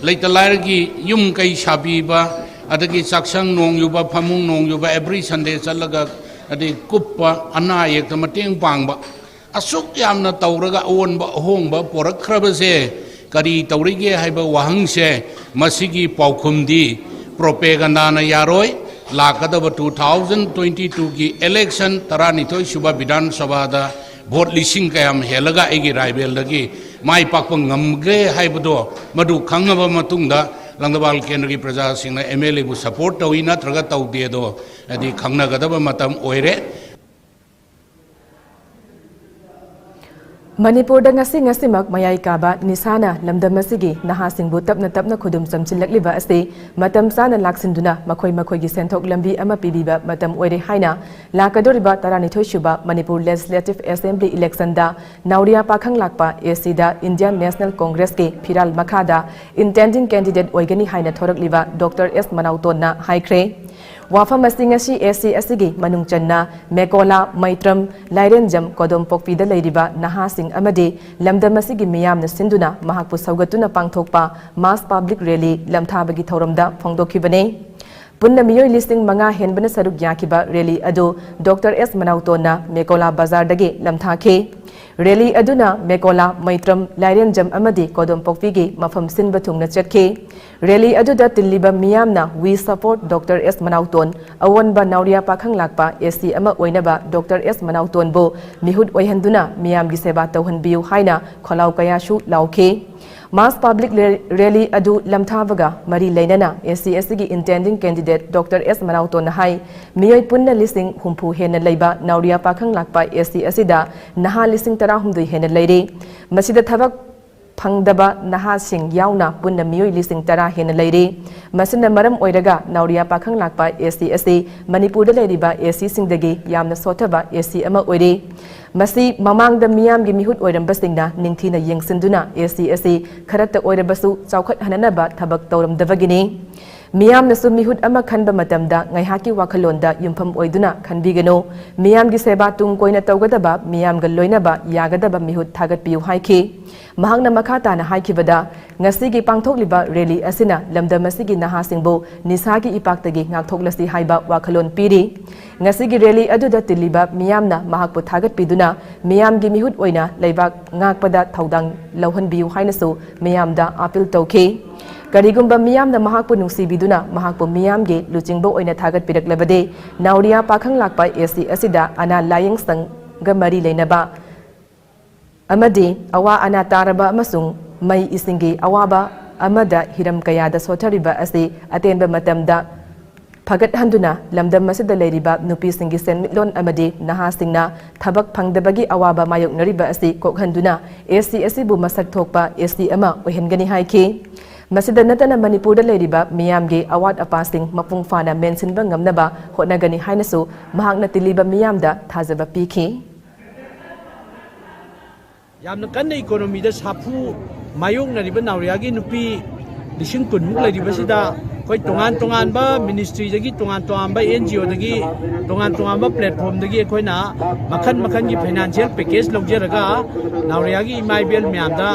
ꯂꯩꯇ ꯂꯥꯏꯔꯒꯤ ꯌꯨꯝ ꯀꯩ ꯁꯥꯕꯤꯕ, ꯑꯗꯒꯤ ꯆꯥꯛꯁꯪ ꯅꯣꯡ ꯌꯨꯕ, ꯐꯃꯨꯡ ꯅꯣꯡ ꯌꯨꯕ, ꯑꯦꯕ꯭ꯔꯤ ꯁꯟꯗꯦ ꯆꯠꯂꯒ ꯑꯗꯩ ꯀꯨꯞꯄ, ꯑꯅꯥ ꯑꯌꯦꯛꯇ ꯃꯇꯦꯡ ꯄꯥꯡꯕ, ꯑꯁꯨꯛ ꯌꯥꯝꯅ ꯇꯧꯔꯒ ꯑꯑꯣꯟꯕ ꯑꯍꯣꯡꯕ ꯄꯣꯔꯛꯈ꯭ꯔꯕꯁꯦ ꯀꯔꯤ ꯇꯧꯔꯤꯒꯦ ꯍꯥꯏꯕ ꯋꯥꯍꯪꯁꯦ, ꯃꯁꯤꯒꯤ ꯄꯥꯎꯈꯨꯝꯗꯤ ꯄ꯭ꯔꯣꯄꯦꯒꯟꯗꯥꯅ ꯌꯥꯔꯣꯏ꯫ ꯂꯥꯛꯀꯗꯕ two thousand twenty twoꯒꯤ election, ꯇꯔꯥꯅꯤꯊꯣꯏ ꯁꯨꯕ ꯕꯤꯙꯥꯟ ꯁꯚꯥꯗ ꯚꯣꯠ ꯂꯤꯁꯤꯡ ꯀꯌꯥꯝ ꯍꯦꯜꯂꯒ ꯑꯩꯒꯤ ꯔꯥꯏꯕꯦꯜꯗꯒꯤ ꯃꯥꯏ ꯄꯥꯛꯄ ꯉꯝꯒꯦ ꯍꯥꯏꯕꯗꯣ, ꯃꯗꯨ ꯈꯪꯉꯕ ꯃꯇꯨꯡꯗ ꯂꯪꯗꯕꯥꯜ ꯀꯦꯟꯗ꯭ꯔꯒꯤ ꯄ꯭ꯔꯖꯥꯁꯤꯡꯅ ꯑꯦꯝ ꯑꯦꯜ ꯑꯦꯕꯨ ꯁꯄꯣꯔꯠ ꯇꯧꯏ ꯅꯠꯇ꯭ꯔꯒ ꯇꯧꯗꯦꯗꯣ ꯍꯥꯏꯗꯤ ꯈꯪꯅꯒꯗꯕ ꯃꯇꯝ ꯑꯣꯏꯔꯦ꯫ ꯃꯅꯤꯄꯨꯔꯗ ꯉꯁꯤ ꯉꯁꯤꯃꯛ ꯃꯌꯥꯏ ꯀꯥꯕ ꯅꯤꯁꯥꯅ ꯂꯝꯗꯝ ꯑꯁꯤꯒꯤ ꯅꯍꯥꯁꯤꯡꯕꯨ ꯇꯞꯅ ꯇꯞꯅ ꯈꯨꯗꯨꯝ ꯆꯝꯁꯤꯜꯂꯛꯂꯤꯕ ꯑꯁꯤ ꯃꯇꯝ ꯆꯥꯅ ꯂꯥꯛꯁꯤꯟꯗꯨꯅ ꯃꯈꯣꯏ ꯃꯈꯣꯏꯒꯤ ꯁꯦꯟꯊꯣꯛ ꯂꯝꯕꯤ ꯑꯃ ꯄꯤꯕꯤꯕ ꯃꯇꯝ ꯑꯣꯏꯔꯦ ꯍꯥꯏꯅ ꯂꯥꯛꯀꯗꯧꯔꯤꯕ ꯇꯔꯥꯅꯤꯊꯣꯏ ꯁꯨꯕ ꯃꯅꯤꯄꯨꯔ Legislative Assembly election ꯗ ꯅꯥꯎꯔꯤꯌꯥ ꯄꯥꯈꯪ ꯂꯥꯛꯄ A C the Indian National Congress ꯀꯤ ꯐꯤꯔꯥꯜ ꯃꯈꯥꯗ intending candidate ꯑꯣꯏꯒꯅꯤ ꯍꯥꯏꯅ ꯊꯣꯔꯛꯂꯤꯕ ꯗꯣꯛꯇꯔ ꯑꯦꯁ ꯃꯅꯥꯎꯇꯣꯟꯅ ꯍꯥꯏꯈ꯭ꯔꯦ꯫ ꯋꯥꯐꯝ ꯑꯁꯤ ꯉꯁꯤ A C ꯑꯁꯤꯒꯤ ꯃꯅꯨꯡ ꯆꯟꯅ ꯃꯦꯀꯣꯂꯥ, ꯃꯩꯇ꯭ꯔꯝ, ꯂꯥꯏꯔꯦꯟꯖꯝ, ꯀꯣꯗꯣꯝꯄꯣꯛꯄꯤꯗ ꯂꯩꯔꯤꯕ ꯅꯍꯥꯁꯤꯡ ꯑꯃꯗꯤ ꯂꯝꯗꯝ ꯑꯁꯤꯒꯤ ꯃꯤꯌꯥꯝꯅ ꯁꯤꯟꯗꯨꯅ ꯃꯍꯥꯛꯄꯨ ꯁꯧꯒꯠꯇꯨꯅ ꯄꯥꯡꯊꯣꯛꯄ mass public rally ꯂꯝꯊꯥꯕꯒꯤ ꯊꯧꯔꯝꯗ ꯐꯣꯡꯗꯣꯛꯈꯤꯕꯅꯤ꯫ ꯄꯨꯟꯅ ꯃꯤꯑꯣꯏ ꯂꯤꯁꯤꯡ ꯃꯉꯥ ꯍꯦꯟꯕꯅ ꯁꯔꯨꯛ ꯌꯥꯈꯤꯕ rally ꯑꯗꯨ ꯗꯣꯛꯇꯔ ꯑꯦꯁ ꯃꯅꯥꯎꯇꯣꯟꯅ ꯃꯦꯀꯣꯂꯥ ꯕꯖꯥꯔꯗꯒꯤ ꯂꯝꯊꯥꯈꯤ꯫ Rally ꯑꯗꯨꯅ ꯃꯦꯀꯣꯂꯥ, ꯃꯩꯇ꯭ꯔꯝ, ꯂꯥꯏꯔꯦꯟꯖꯝ ꯑꯃꯗꯤ ꯀꯣꯗꯣꯝꯄꯣꯛꯄꯤꯒꯤ ꯃꯐꯝ ꯁꯤꯟꯕ ꯊꯨꯡꯅ ꯆꯠꯈꯤ꯫ Rally ꯑꯗꯨꯗ ꯇꯤꯜꯂꯤꯕ ꯃꯤꯌꯥꯝꯅ "We support Doctor S ꯃꯅꯥꯎꯇꯣꯟ, ꯑꯑꯣꯟꯕ ꯅꯥꯎꯔꯤꯌꯥ ꯄꯥꯈꯪ ꯂꯥꯛꯄ A C ꯑꯃ ꯑꯣꯏꯅꯕ ꯗꯣꯛꯇꯔ ꯑꯦꯁ ꯃꯅꯥꯎꯇꯣꯟꯕꯨ ꯃꯤꯍꯨꯠ ꯑꯣꯏꯍꯟꯗꯨꯅ ꯃꯤꯌꯥꯝꯒꯤ ꯁꯦꯕꯥ ꯇꯧꯍꯟꯕꯤꯌꯨ" ꯍꯥꯏꯅ ꯈꯣꯜꯂꯥꯎ ꯀꯌꯥꯁꯨ ꯂꯥꯎꯈꯤ꯫ Mass public rally ꯑꯗꯨ ꯂꯝꯊꯥꯕꯒ ꯃꯔꯤ ꯂꯩꯅꯅ A C ꯑꯁꯤꯒꯤ intending candidate ꯗꯣꯛꯇꯔ ꯑꯦꯁ ꯃꯅꯥꯎꯇꯣꯟꯅ ꯍꯥꯏ, ꯃꯤꯑꯣꯏ ꯄꯨꯟꯅ ꯂꯤꯁꯤꯡ ꯍꯨꯝꯐꯨ ꯍꯦꯟꯅ ꯂꯩꯕ ꯅꯥꯎꯔꯤꯌꯥ ꯄꯥꯈꯪ ꯂꯥꯛꯄ A C ꯑꯁꯤꯗ ꯅꯍꯥ ꯂꯤꯁꯤꯡ ꯇꯔꯥꯍꯨꯝꯗꯣꯏ ꯍꯦꯟꯅ ꯂꯩꯔꯤ꯫ ꯃꯁꯤꯗ ꯊꯕꯛ ꯐꯪꯗꯕ ꯅꯍꯥꯁꯤꯡ ꯌꯥꯎꯅ ꯄꯨꯟꯅ ꯃꯤꯑꯣꯏ ꯂꯤꯁꯤꯡ ꯇꯔꯥ ꯍꯦꯟꯅ ꯂꯩꯔꯤ꯫ ꯃꯁꯤꯅ ꯃꯔꯝ ꯑꯣꯏꯔꯒ ꯅꯥꯎꯔꯤꯌꯥ ꯄꯥꯈꯪ ꯂꯥꯛꯄ A C ꯑꯁꯤ ꯃꯅꯤꯄꯨꯔꯗ ꯂꯩꯔꯤꯕ A C ꯁꯤꯡꯗꯒꯤ ꯌꯥꯝꯅ ꯁꯣꯠꯊꯕ A C ꯑꯃ ꯑꯣꯏꯔꯤ꯫ ꯃꯁꯤ ꯃꯃꯥꯡꯗ ꯃꯤꯌꯥꯝꯒꯤ ꯃꯤꯍꯨꯠ ꯑꯣꯏꯔꯝꯕꯁꯤꯡꯅ ꯅꯤꯡꯊꯤꯅ ꯌꯦꯡꯁꯤꯟꯗꯨꯅ A C ꯑꯁꯤ ꯈꯔꯇ ꯑꯣꯏꯔꯕꯁꯨ ꯆꯥꯎꯈꯠꯍꯟꯅꯅꯕ ꯊꯕꯛ ꯇꯧꯔꯝꯗꯕꯒꯤꯅꯤ꯫ ꯃꯤꯌꯥꯝꯅꯁꯨ ꯃꯤꯍꯨꯠ ꯑꯃ ꯈꯟꯕ ꯃꯇꯝꯗ ꯉꯥꯏꯍꯥꯛꯀꯤ ꯋꯥꯈꯜꯂꯣꯟꯗ ꯌꯨꯝꯐꯝ ꯑꯣꯏꯗꯨꯅ ꯈꯟꯕꯤꯒꯅꯨ꯫ ꯃꯤꯌꯥꯝꯒꯤ ꯁꯦꯕꯥ ꯇꯨꯡ ꯀꯣꯏꯅ ꯇꯧꯒꯗꯕ, ꯃꯤꯌꯥꯝꯒ ꯂꯣꯏꯅꯕ ꯌꯥꯒꯗꯕ ꯃꯤꯍꯨꯠ ꯊꯥꯒꯠꯄꯤꯌꯨ ꯍꯥꯏꯈꯤ꯫ ꯃꯍꯥꯛꯅ ꯃꯈꯥ ꯇꯥꯅ ꯍꯥꯏꯈꯤꯕꯗ, ꯉꯁꯤꯒꯤ ꯄꯥꯡꯊꯣꯛꯂꯤꯕ rally ꯑꯁꯤꯅ ꯂꯝꯗꯝ ꯑꯁꯤꯒꯤ ꯅꯍꯥꯁꯤꯡꯕꯨ ꯅꯤꯁꯥꯒꯤ ꯏꯄꯥꯛꯇꯒꯤ ꯉꯥꯛꯊꯣꯛꯂꯁꯤ ꯍꯥꯏꯕ ꯋꯥꯈꯜꯂꯣꯟ ꯄꯤꯔꯤ꯫ ꯉꯁꯤꯒꯤ rally ꯑꯗꯨꯗ ꯇꯤꯜꯂꯤꯕ ꯃꯤꯌꯥꯝꯅ ꯃꯍꯥꯛꯄꯨ ꯊꯥꯒꯠꯄꯤꯗꯨꯅ ꯃꯤꯌꯥꯝꯒꯤ ꯃꯤꯍꯨꯠ ꯑꯣꯏꯅ ꯂꯩꯕꯥꯛ ꯉꯥꯛꯄꯗ ꯊꯧꯗꯥꯡ ꯂꯧꯍꯟꯕꯤꯌꯨ ꯍꯥꯏꯅꯁꯨ ꯃꯤꯌꯥꯝꯗ appeal ꯇꯧꯈꯤ꯫ ꯀꯔꯤꯒꯨꯝꯕ ꯃꯤꯌꯥꯝꯅ ꯃꯍꯥꯛꯄꯨ ꯅꯨꯡꯁꯤꯕꯤꯗꯨꯅ ꯃꯍꯥꯛꯄꯨ ꯃꯤꯌꯥꯝꯒꯤ ꯂꯨꯆꯤꯡꯕ ꯑꯣꯏꯅ ꯊꯥꯒꯠꯄꯤꯔꯛꯂꯕꯗꯤ, ꯅꯥꯎꯔꯤꯌꯥ ꯄꯥꯈꯪ ꯂꯥꯛꯄ A C ꯑꯁꯤꯗ ꯑꯅꯥ ꯂꯥꯌꯦꯡ ꯁꯪꯒ ꯃꯔꯤ ꯂꯩꯅꯕ ꯑꯃꯗꯤ ꯑꯋꯥ ꯑꯅꯥ ꯇꯥꯔꯕ ꯑꯃꯁꯨꯡ ꯃꯩ ꯏꯁꯤꯡꯒꯤ ꯑꯋꯥꯕ ꯑꯃꯗ ꯍꯤꯔꯝ ꯀꯌꯥꯗ ꯁꯣꯠꯊꯔꯤꯕ ꯑꯁꯤ ꯑꯇꯦꯟꯕ ꯃꯇꯝꯗ ꯐꯒꯠꯍꯟꯗꯨꯅ ꯂꯝꯗꯝ ꯑꯁꯤꯗ ꯂꯩꯔꯤꯕ ꯅꯨꯄꯤꯁꯤꯡꯒꯤ ꯁꯦꯟꯃꯤꯠꯂꯣꯟ ꯑꯃꯗꯤ ꯅꯍꯥꯁꯤꯡꯅ ꯊꯕꯛ ꯐꯪꯗꯕꯒꯤ ꯑꯋꯥꯕ ꯃꯥꯌꯣꯛꯅꯔꯤꯕ ꯑꯁꯤ ꯀꯣꯛꯍꯟꯗꯨꯅ ꯑꯦꯁ ꯁꯤ ꯑꯁꯤꯕꯨ ꯃꯁꯛ ꯊꯣꯛꯄ ꯑꯦꯁ ꯁꯤ ꯑꯃ ꯑꯣꯏꯍꯟꯒꯅꯤ ꯍꯥꯏꯈꯤ꯫ ꯃꯁꯤꯗ ꯅꯠꯇꯅ ꯃꯅꯤꯄꯨꯔꯗ ꯂꯩꯔꯤꯕ ꯃꯤꯌꯥꯝꯒꯤ ꯑꯋꯥꯠ ꯑꯄꯥꯁꯤꯡ ꯃꯄꯨꯡ ꯐꯥꯅ ꯃꯦꯟꯁꯤꯟꯕ ꯉꯝꯅꯕ ꯍꯣꯠꯅꯒꯅꯤ ꯍꯥꯏꯅꯁꯨ ꯃꯍꯥꯛꯅ ꯇꯤꯜꯂꯤꯕ ꯃꯤꯌꯥꯝꯗ ꯊꯥꯖꯕ ꯄꯤꯈꯤ꯫ ꯌꯥꯝꯅ ꯀꯟꯅ ꯏꯀꯣꯅꯣꯃꯤꯗ ꯁꯥꯐꯨ ꯃꯥꯌꯣꯛꯅꯔꯤꯕ ꯅꯥꯎꯔꯤꯌꯥꯒꯤ ꯅꯨꯄꯤ ꯂꯤꯁꯤꯡ ꯀꯨꯟꯃꯨꯛ ꯂꯩꯔꯤꯕꯁꯤꯗ ꯑꯩꯈꯣꯏ ꯇꯣꯉꯥꯟ ꯇꯣꯉꯥꯟꯕ ꯃꯤꯅꯤꯁꯇ꯭ꯔꯤꯗꯒꯤ, ꯇꯣꯉꯥꯟ ꯇꯣꯉꯥꯟꯕ ꯑꯦꯟ ꯖꯤ ꯑꯣꯗꯒꯤ, ꯇꯣꯉꯥꯟ ꯇꯣꯉꯥꯟꯕ ꯄ꯭ꯂꯦꯠꯐꯣꯝꯗꯒꯤ ꯑꯩꯈꯣꯏꯅ ꯃꯈꯜ ꯃꯈꯜꯒꯤ ꯐꯥꯏꯅꯥꯟꯁꯤꯌꯦꯜ ꯄꯦꯀꯦꯖ ꯂꯧꯖꯔꯒ ꯅꯥꯎꯔꯤꯌꯥꯒꯤ ꯏꯃꯥ ꯏꯕꯦꯜ ꯃꯌꯥꯝꯗ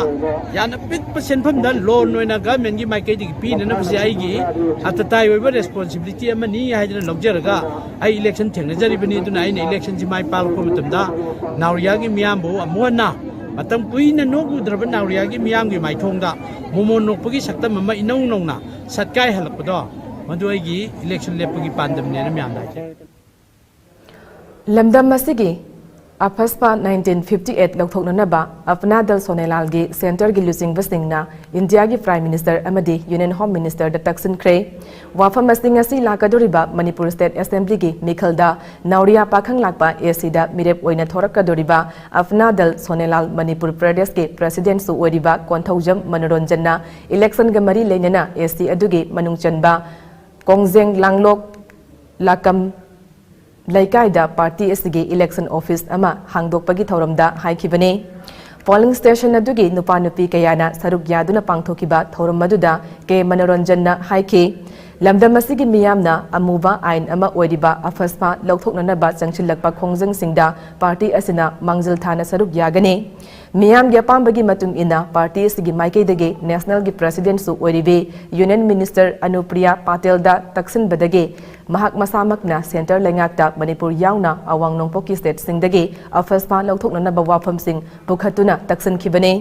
ꯌꯥꯝꯅ ꯄꯤꯛꯄ ꯁꯦꯟꯐꯝꯗ ꯂꯣꯟ ꯑꯣꯏꯅ ꯒꯚꯔꯟꯃꯦꯟꯒꯤ ꯃꯥꯏꯀꯩꯗꯒꯤ ꯄꯤꯅꯅꯕꯁꯦ ꯑꯩꯒꯤ ꯑꯇꯇꯥꯏ ꯑꯣꯏꯕ ꯔꯦꯁꯄꯣꯟꯁꯤꯕꯤꯂꯤꯇꯤ ꯑꯃꯅꯤ ꯍꯥꯏꯗꯅ ꯂꯧꯖꯔꯒ ꯑꯩ ꯏꯂꯦꯛꯁꯟ ꯊꯦꯡꯅꯖꯔꯤꯕꯅꯤ꯫ ꯑꯗꯨꯅ ꯑꯩꯅ ꯏꯂꯦꯛꯁꯟꯁꯤ ꯃꯥꯏ ꯄꯥꯛꯂꯛꯄ ꯃꯇꯝꯗ ꯅꯥꯎꯔꯤꯌꯥꯒꯤ ꯃꯤꯌꯥꯝꯕꯨ ꯑꯃꯨꯛ ꯍꯟꯅ ꯃꯇꯝ ꯀꯨꯏꯅ ꯅꯣꯛꯎꯗ꯭ꯔꯕ ꯅꯥꯎꯔꯤꯌꯥꯒꯤ ꯃꯤꯌꯥꯝꯒꯤ ꯃꯥꯏꯊꯣꯡꯗ ꯃꯣꯃꯣꯟ ꯅꯣꯛꯄꯒꯤ ꯁꯛꯇꯝ ꯑꯃ ꯏꯅꯧ ꯅꯧꯅ ꯁꯛꯀꯥꯏꯍꯜꯂꯛꯄꯗꯣ, ꯃꯗꯨ ꯑꯩꯒꯤ ꯏꯂꯦꯛꯁꯟ ꯂꯦꯞꯄꯒꯤ ꯄꯥꯟꯗꯝꯅꯦꯅ ꯃꯌꯥꯝꯗ ꯍꯥꯏꯖꯩ꯫ ꯂꯝꯗꯝ ꯑꯁꯤꯒꯤ ꯑꯐꯁꯄꯥ nineteen fifty eight ꯂꯧꯊꯣꯛꯅꯅꯕ ꯑꯞꯅꯥ ꯗꯜ ꯁꯣꯅꯦꯂꯥꯜꯒꯤ ꯁꯦꯟꯇꯔꯒꯤ ꯂꯨꯆꯤꯡꯕꯁꯤꯡꯅ ꯏꯟꯗꯤꯌꯥꯒꯤ ꯄ꯭ꯔꯥꯏꯝ ꯃꯤꯅꯤꯁꯇꯔ ꯑꯃꯗꯤ ꯌꯨꯅꯤꯌꯟ ꯍꯣꯝ ꯃꯤꯅꯤꯁꯇꯔꯗ ꯇꯛꯁꯤꯟꯈ꯭ꯔꯦ꯫ ꯋꯥꯐꯝ ꯑꯁꯤ ꯉꯁꯤ ꯂꯥꯛꯀꯗꯧꯔꯤꯕ ꯃꯅꯤꯄꯨꯔ ꯁ꯭ꯇꯦꯠ ꯑꯦꯁꯦꯝꯕ꯭ꯂꯤꯒꯤ ꯃꯤꯈꯜꯗ ꯅꯥꯎꯔꯤꯌꯥ ꯄꯥꯈꯪ ꯂꯥꯛꯄ ꯑꯦ ꯁꯤꯗ ꯃꯤꯔꯦꯞ ꯑꯣꯏꯅ ꯊꯣꯔꯛꯀꯗꯧꯔꯤꯕ ꯑꯞꯅꯥ ꯗꯜ ꯁꯣꯅꯦꯂꯥꯜ ꯃꯅꯤꯄꯨꯔ ꯄ꯭ꯔꯗꯦꯁꯀꯤ ꯄ꯭ꯔꯁꯤꯗꯦꯟꯁꯨ ꯑꯣꯏꯔꯤꯕ ꯀꯣꯟꯊꯧꯖꯝ ꯃꯅꯣꯔꯟꯖꯟꯅ ꯏꯂꯦꯛꯁꯟꯒ ꯃꯔꯤ ꯂꯩꯅꯅ ꯑꯦ ꯁꯤ ꯑꯗꯨꯒꯤ ꯃꯅꯨꯡ ꯆꯟꯕ ꯀꯣꯡꯖꯦꯡ ꯂꯥꯡꯂꯣꯛ ꯂꯥꯀꯝ ꯂꯩꯀꯥꯏꯗ ꯄꯥꯔꯇꯤ ꯑꯁꯤꯒꯤ ꯏꯂꯦꯛꯁꯟ ꯑꯣꯐꯤꯁ ꯑꯃ ꯍꯥꯡꯗꯣꯛꯄꯒꯤ ꯊꯧꯔꯝꯗ ꯍꯥꯏꯈꯤꯕꯅꯤ꯫ ꯄꯣꯂꯤꯡ ꯁ꯭ꯇꯦꯁꯟ ꯑꯗꯨꯒꯤ ꯅꯨꯄꯥ ꯅꯨꯄꯤ ꯀꯌꯥꯅ ꯁꯔꯨꯛ ꯌꯥꯗꯨꯅ ꯄꯥꯡꯊꯣꯛꯈꯤꯕ ꯊꯧꯔꯝ ꯑꯗꯨꯗ ꯀꯦ ꯃꯅꯣꯔꯟꯖꯟꯅ ꯍꯥꯏꯈꯤ, ꯂꯝꯗꯝ ꯑꯁꯤꯒꯤ ꯃꯤꯌꯥꯝꯅ ꯑꯃꯨꯕ ꯑꯥꯏꯟ ꯑꯃ ꯑꯣꯏꯔꯤꯕ ꯑꯐꯁꯄꯥ ꯂꯧꯊꯣꯛꯅꯅꯕ ꯆꯪꯁꯤꯜꯂꯛꯄ ꯈꯣꯡꯖꯪꯁꯤꯡꯗ ꯄꯥꯔꯇꯤ ꯑꯁꯤꯅ ꯃꯥꯡꯖꯤꯜ ꯊꯥꯅ ꯁꯔꯨꯛ ꯌꯥꯒꯅꯤ꯫ ꯃꯤꯌꯥꯝꯒꯤ ꯑꯄꯥꯝꯕꯒꯤ ꯃꯇꯨꯡ ꯏꯟꯅ ꯄꯥꯔꯇꯤ ꯑꯁꯤꯒꯤ ꯃꯥꯏꯀꯩꯗꯒꯤ ꯅꯦꯁꯅꯦꯜꯒꯤ ꯄ꯭ꯔꯁꯤꯗꯦꯟꯁꯨ ꯑꯣꯏꯔꯤꯕꯤ ꯌꯨꯅꯤꯌꯟ ꯃꯤꯅꯤꯁꯇꯔ ꯑꯅꯨꯄ꯭ꯔꯤꯌꯥ ꯄꯥꯇꯦꯜꯗ ꯇꯛꯁꯤꯟꯕꯗꯒꯤ ꯃꯍꯥꯛ ꯃꯁꯥꯃꯛꯅ ꯁꯦꯟꯇꯔ ꯂꯩꯉꯥꯛꯇ ꯃꯅꯤꯄꯨꯔ ꯌꯥꯎꯅ ꯑꯋꯥꯡ ꯅꯣꯡꯄꯣꯛꯀꯤ ꯁ꯭ꯇꯦꯠꯁꯤꯡꯗꯒꯤ ꯑꯐꯁꯄꯥ ꯂꯧꯊꯣꯛꯅꯅꯕ ꯋꯥꯐꯝꯁꯤꯡ ꯄꯨꯈꯠꯇꯨꯅ ꯇꯛꯁꯤꯟꯈꯤꯕꯅꯤ꯫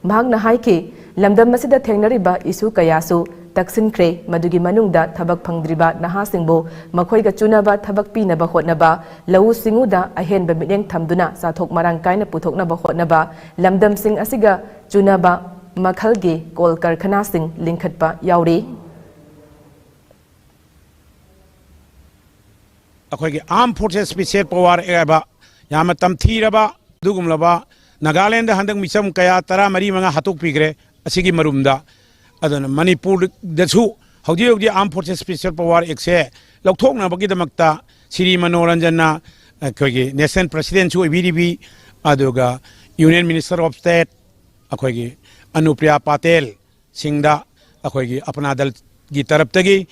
ꯃꯍꯥꯛꯅ ꯍꯥꯏꯈꯤ, ꯂꯝꯗꯝ ꯑꯁꯤꯗ ꯊꯦꯡꯅꯔꯤꯕ ꯏꯁꯨ ꯀꯌꯥꯁꯨ ꯇꯛꯁꯤꯟꯈ꯭ꯔꯦ, ꯃꯗꯨꯒꯤ ꯃꯅꯨꯡꯗ ꯊꯕꯛ ꯐꯪꯗ꯭ꯔꯤꯕ ꯅꯍꯥꯁꯤꯡꯕꯨ ꯃꯈꯣꯏꯒ ꯆꯨꯅꯕ ꯊꯕꯛ ꯄꯤꯅꯕ ꯍꯣꯠꯅꯕ, ꯂꯧꯎ ꯁꯤꯡꯎꯗ ꯑꯍꯦꯟꯕ ꯃꯤꯠꯌꯦꯡ ꯊꯝꯗꯨꯅ ꯆꯥꯊꯣꯛ ꯃꯔꯥꯡ ꯀꯥꯏꯅ ꯄꯨꯊꯣꯛꯅꯕ ꯍꯣꯠꯅꯕ, ꯂꯝꯗꯝꯁꯤꯡ ꯑꯁꯤꯒ ꯆꯨꯅꯕ ꯃꯈꯜꯒꯤ ꯀꯣꯜ ꯀꯔꯈꯅꯥꯁꯤꯡ ꯂꯤꯡꯈꯠꯄ ꯌꯥꯎꯔꯤ꯫ ꯑꯩꯈꯣꯏꯒꯤ Armed Forces Special Power Act ꯍꯥꯏꯕ ꯌꯥꯝꯅ ꯇꯝꯊꯤꯔꯕ ꯑꯗꯨꯒꯨꯝꯂꯕ ꯅꯥꯒꯥꯂꯦꯟꯗ ꯍꯟꯗꯛ ꯃꯤꯆꯝ ꯀꯌꯥ ꯇꯔꯥꯃꯔꯤ ꯃꯉꯥ ꯍꯥꯠꯇꯣꯛꯄꯤꯈ꯭ꯔꯦ ꯑꯁꯤꯒꯤ ꯃꯔꯨꯝꯗ꯫ ꯑꯗꯨꯅ ꯃꯅꯤꯄꯨꯔꯗꯁꯨ ꯍꯧꯖꯤꯛ ꯍꯧꯖꯤꯛ Armed Forces Special Power Actꯁꯦ ꯂꯧꯊꯣꯛꯅꯕꯒꯤꯗꯃꯛꯇ Shri ꯃꯅꯣꯔꯟꯖꯟꯅ ꯑꯩꯈꯣꯏꯒꯤ National Presidentꯁꯨ ꯑꯣꯏꯕꯤꯔꯤꯕꯤ, ꯑꯗꯨꯒ Union Minister of State ꯑꯩꯈꯣꯏꯒꯤ ꯑꯅꯨꯄ꯭ꯔꯤꯌꯥ ꯄꯥꯇꯦꯜ ꯁꯤꯡꯗ ꯑꯩꯈꯣꯏꯒꯤ ꯑꯄꯅꯥ ꯗꯜꯒꯤ ꯇꯔꯞꯇꯒꯤ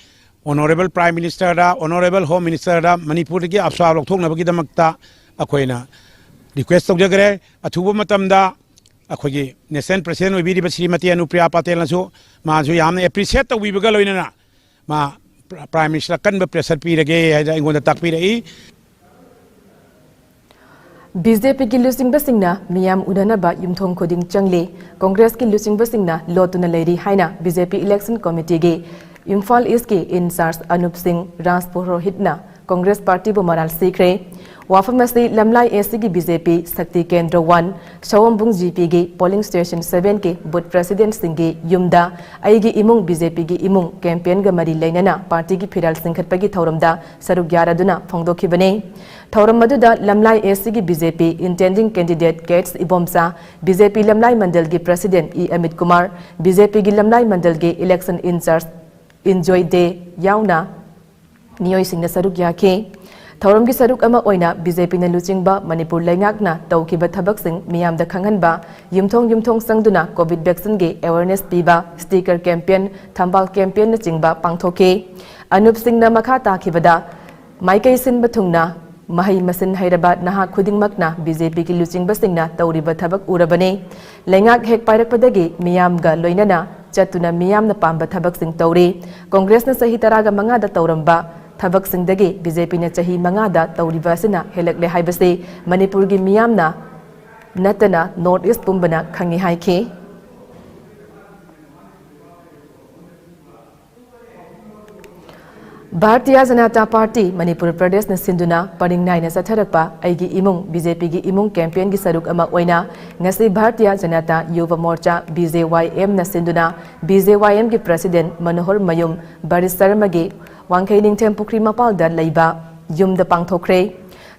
Honourable Prime Ministerꯗ, Honourable Home Ministerꯗ ꯃꯅꯤꯄꯨꯔꯗꯒꯤ ꯑꯞꯁꯥ ꯂꯧꯊꯣꯛꯅꯕꯒꯤꯗꯃꯛꯇ ꯑꯩꯈꯣꯏꯅ request ꯇꯧꯖꯈ꯭ꯔꯦ꯫ ꯑꯊꯨꯕ ꯃꯇꯝꯗ ꯑꯩꯈꯣꯏꯒꯤ National President ꯑꯣꯏꯕꯤꯔꯤꯕ ꯁ꯭ꯔꯤꯃꯇꯤ ꯑꯅꯨꯄ꯭ꯔꯤꯌꯥ ꯄꯥꯇꯦꯜꯅꯁꯨ ꯃꯥꯁꯨ ꯌꯥꯝꯅ appreciate ꯇꯧꯕꯤꯕꯒ ꯂꯣꯏꯅꯅ ꯃꯥ Prime Minister ꯑꯀꯟꯕ pressure ꯄꯤꯔꯒꯦ ꯍꯥꯏꯅ ꯑꯩꯉꯣꯟꯗ ꯇꯥꯛꯄꯤꯔꯛꯏ꯫ ꯕꯤ ꯖꯦ ꯄꯤꯒꯤ ꯂꯨꯆꯤꯡꯕꯁꯤꯡꯅ ꯃꯤꯌꯥꯝ ꯎꯅꯅꯕ ꯌꯨꯝꯊꯣꯡ ꯈꯨꯗꯤꯡ ꯆꯪꯂꯤ꯫ ꯀꯣꯡꯒ꯭ꯔꯦꯁꯀꯤ ꯂꯨꯆꯤꯡꯕꯁꯤꯡꯅ ꯂꯣꯠꯇꯨꯅ ꯂꯩꯔꯤ ꯍꯥꯏꯅ ꯕꯤ ꯖꯦ ꯄꯤ election committeeꯒꯤ ꯏꯝꯐꯥꯜ ꯏꯁꯀꯤ in charge ꯑꯅꯨꯞ ꯁꯤꯡ ꯔꯥꯖ ꯄꯨꯔꯣꯍꯤꯠꯅ ꯀꯣꯡꯒ꯭ꯔꯦꯁ ꯄꯥꯔꯇꯤꯕꯨ ꯃꯔꯥꯜ ꯁꯤꯈ꯭ꯔꯦ꯫ ꯋꯥꯐꯝ ꯑꯁꯤ ꯂꯝꯂꯥꯏ ꯑꯦ ꯁꯤꯒꯤ ꯕꯤ ꯖꯦ ꯄꯤ ꯁꯛꯇꯤ ꯀꯦꯟꯗ꯭ꯔ one ꯁꯑꯣꯝꯕꯨꯡ ꯖꯤ ꯄꯤꯒꯤ polling station sevenꯒꯤ booth presidentꯁꯤꯡꯒꯤ ꯌꯨꯝꯗ ꯑꯩꯒꯤ ꯏꯃꯨꯡ ꯕꯤ ꯖꯦ ꯄꯤꯒꯤ ꯏꯃꯨꯡ campaignꯒ ꯃꯔꯤ ꯂꯩꯅꯅ ꯄꯥꯔꯇꯤꯒꯤ ꯐꯤꯔꯥꯜ ꯆꯤꯡꯈꯠꯄꯒꯤ ꯊꯧꯔꯝꯗ ꯁꯔꯨꯛ ꯌꯥꯔꯗꯨꯅ ꯐꯣꯡꯗꯣꯛꯈꯤꯕꯅꯤ꯫ ꯊꯧꯔꯝ ꯑꯗꯨꯗ ꯂꯝꯂꯥꯏ ꯑꯦ ꯁꯤꯒꯤ ꯕꯤ ꯖꯦ ꯄꯤ intending candidate ꯀꯦꯠꯁ Ibomcha, B J ꯄꯤ ꯂꯝꯂꯥꯏ ꯃꯟꯗꯜꯒꯤ president E Amit Kumar, B J ꯄꯤꯒꯤ ꯂꯝꯂꯥꯏ ꯃꯟꯗꯜꯒꯤ election in charge ꯏꯟꯖꯣꯏ ꯗꯦ ꯌꯥꯎꯅ ꯃꯤꯑꯣꯏꯁꯤꯡꯅ ꯁꯔꯨꯛ ꯌꯥꯈꯤ꯫ ꯊꯧꯔꯝꯒꯤ ꯁꯔꯨꯛ ꯑꯃ ꯑꯣꯏꯅ ꯕꯤ ꯖꯦ ꯄꯤꯅ ꯂꯨꯆꯤꯡꯕ ꯃꯅꯤꯄꯨꯔ ꯂꯩꯉꯥꯛꯅ ꯇꯧꯈꯤꯕ ꯊꯕꯛꯁꯤꯡ ꯃꯤꯌꯥꯝꯗ ꯈꯪꯍꯟꯕ, ꯌꯨꯝꯊꯣꯡ ꯌꯨꯝꯊꯣꯡ ꯆꯪꯗꯨꯅ COVID vaccineꯒꯤ awareness ꯄꯤꯕ, sticker campaign, ꯊꯝꯕꯥꯜ campaignꯅꯆꯤꯡꯕ ꯄꯥꯡꯊꯣꯛꯈꯤ꯫ ꯑꯅꯨꯞ ꯁꯤꯡꯅ ꯃꯈꯥ ꯇꯥꯈꯤꯕꯗ, ꯃꯥꯏꯀꯩ ꯁꯤꯟꯕ ꯊꯨꯡꯅ ꯃꯍꯩ ꯃꯁꯤꯡ ꯍꯩꯔꯕ ꯅꯍꯥ ꯈꯨꯗꯤꯡꯃꯛꯅ ꯕꯤ ꯖꯦ ꯄꯤꯒꯤ ꯂꯨꯆꯤꯡꯕꯁꯤꯡꯅ ꯇꯧꯔꯤꯕ ꯊꯕꯛ ꯎꯔꯕꯅꯤ꯫ ꯂꯩꯉꯥꯛ ꯍꯦꯛ ꯄꯥꯏꯔꯛꯄꯗꯒꯤ ꯃꯤꯌꯥꯝꯒ ꯂꯣꯏꯅꯅ ꯆꯠꯇꯨꯅ ꯃꯤꯌꯥꯝꯅ ꯄꯥꯝꯕ ꯊꯕꯛꯁꯤꯡ ꯇꯧꯔꯤ꯫ ꯀꯣꯡꯒ꯭ꯔꯦꯁꯅ ꯆꯍꯤ ꯇꯔꯥꯒ ꯃꯉꯥꯗ ꯇꯧꯔꯝꯕ ꯊꯕꯛꯁꯤꯡꯗꯒꯤ ꯕꯤ ꯖꯦ ꯄꯤꯅ ꯆꯍꯤ ꯃꯉꯥꯗ ꯇꯧꯔꯤꯕ ꯑꯁꯤꯅ ꯍꯦꯜꯂꯛꯂꯦ ꯍꯥꯏꯕꯁꯤ ꯃꯅꯤꯄꯨꯔꯒꯤ ꯃꯤꯌꯥꯝꯅ ꯅꯠꯇꯅ North East ꯄꯨꯝꯕꯅ ꯈꯪꯏ ꯍꯥꯏꯈꯤ꯫ ꯚꯥꯔꯇꯤꯌꯥ ꯖꯅꯇꯥ ꯄꯥꯔꯇꯤ ꯃꯅꯤꯄꯨꯔ ꯄ꯭ꯔꯗꯦꯁꯅ ꯁꯤꯟꯗꯨꯅ ꯄꯔꯤꯡ ꯅꯥꯏꯅ ꯆꯠꯊꯔꯛꯄ ꯑꯩꯒꯤ ꯏꯃꯨꯡ ꯕꯤ ꯖꯦ ꯄꯤꯒꯤ ꯏꯃꯨꯡ campaignꯒꯤ ꯁꯔꯨꯛ ꯑꯃ ꯑꯣꯏꯅ ꯉꯁꯤ ꯚꯥꯔꯇꯤꯌꯥ ꯖꯅꯇꯥ ꯌꯨꯚ ꯃꯣꯔꯆꯥ, ꯚꯤ ꯖꯦ ꯋꯥꯏ ꯑꯦꯝꯅ ꯁꯤꯟꯗꯨꯅ ꯚꯤ ꯖꯦ ꯋꯥꯏ ꯑꯦꯝꯒꯤ president ꯃꯅꯣꯍꯔ ꯃꯌꯨꯝ ꯕꯔꯤꯁꯔꯃꯒꯤ ꯋꯥꯡꯈꯩ ꯅꯤꯡꯊꯦꯝ ꯄꯨꯈ꯭ꯔꯤ ꯃꯄꯥꯜꯗ ꯂꯩꯕ ꯌꯨꯝꯗ ꯄꯥꯡꯊꯣꯛꯈ꯭ꯔꯦ꯫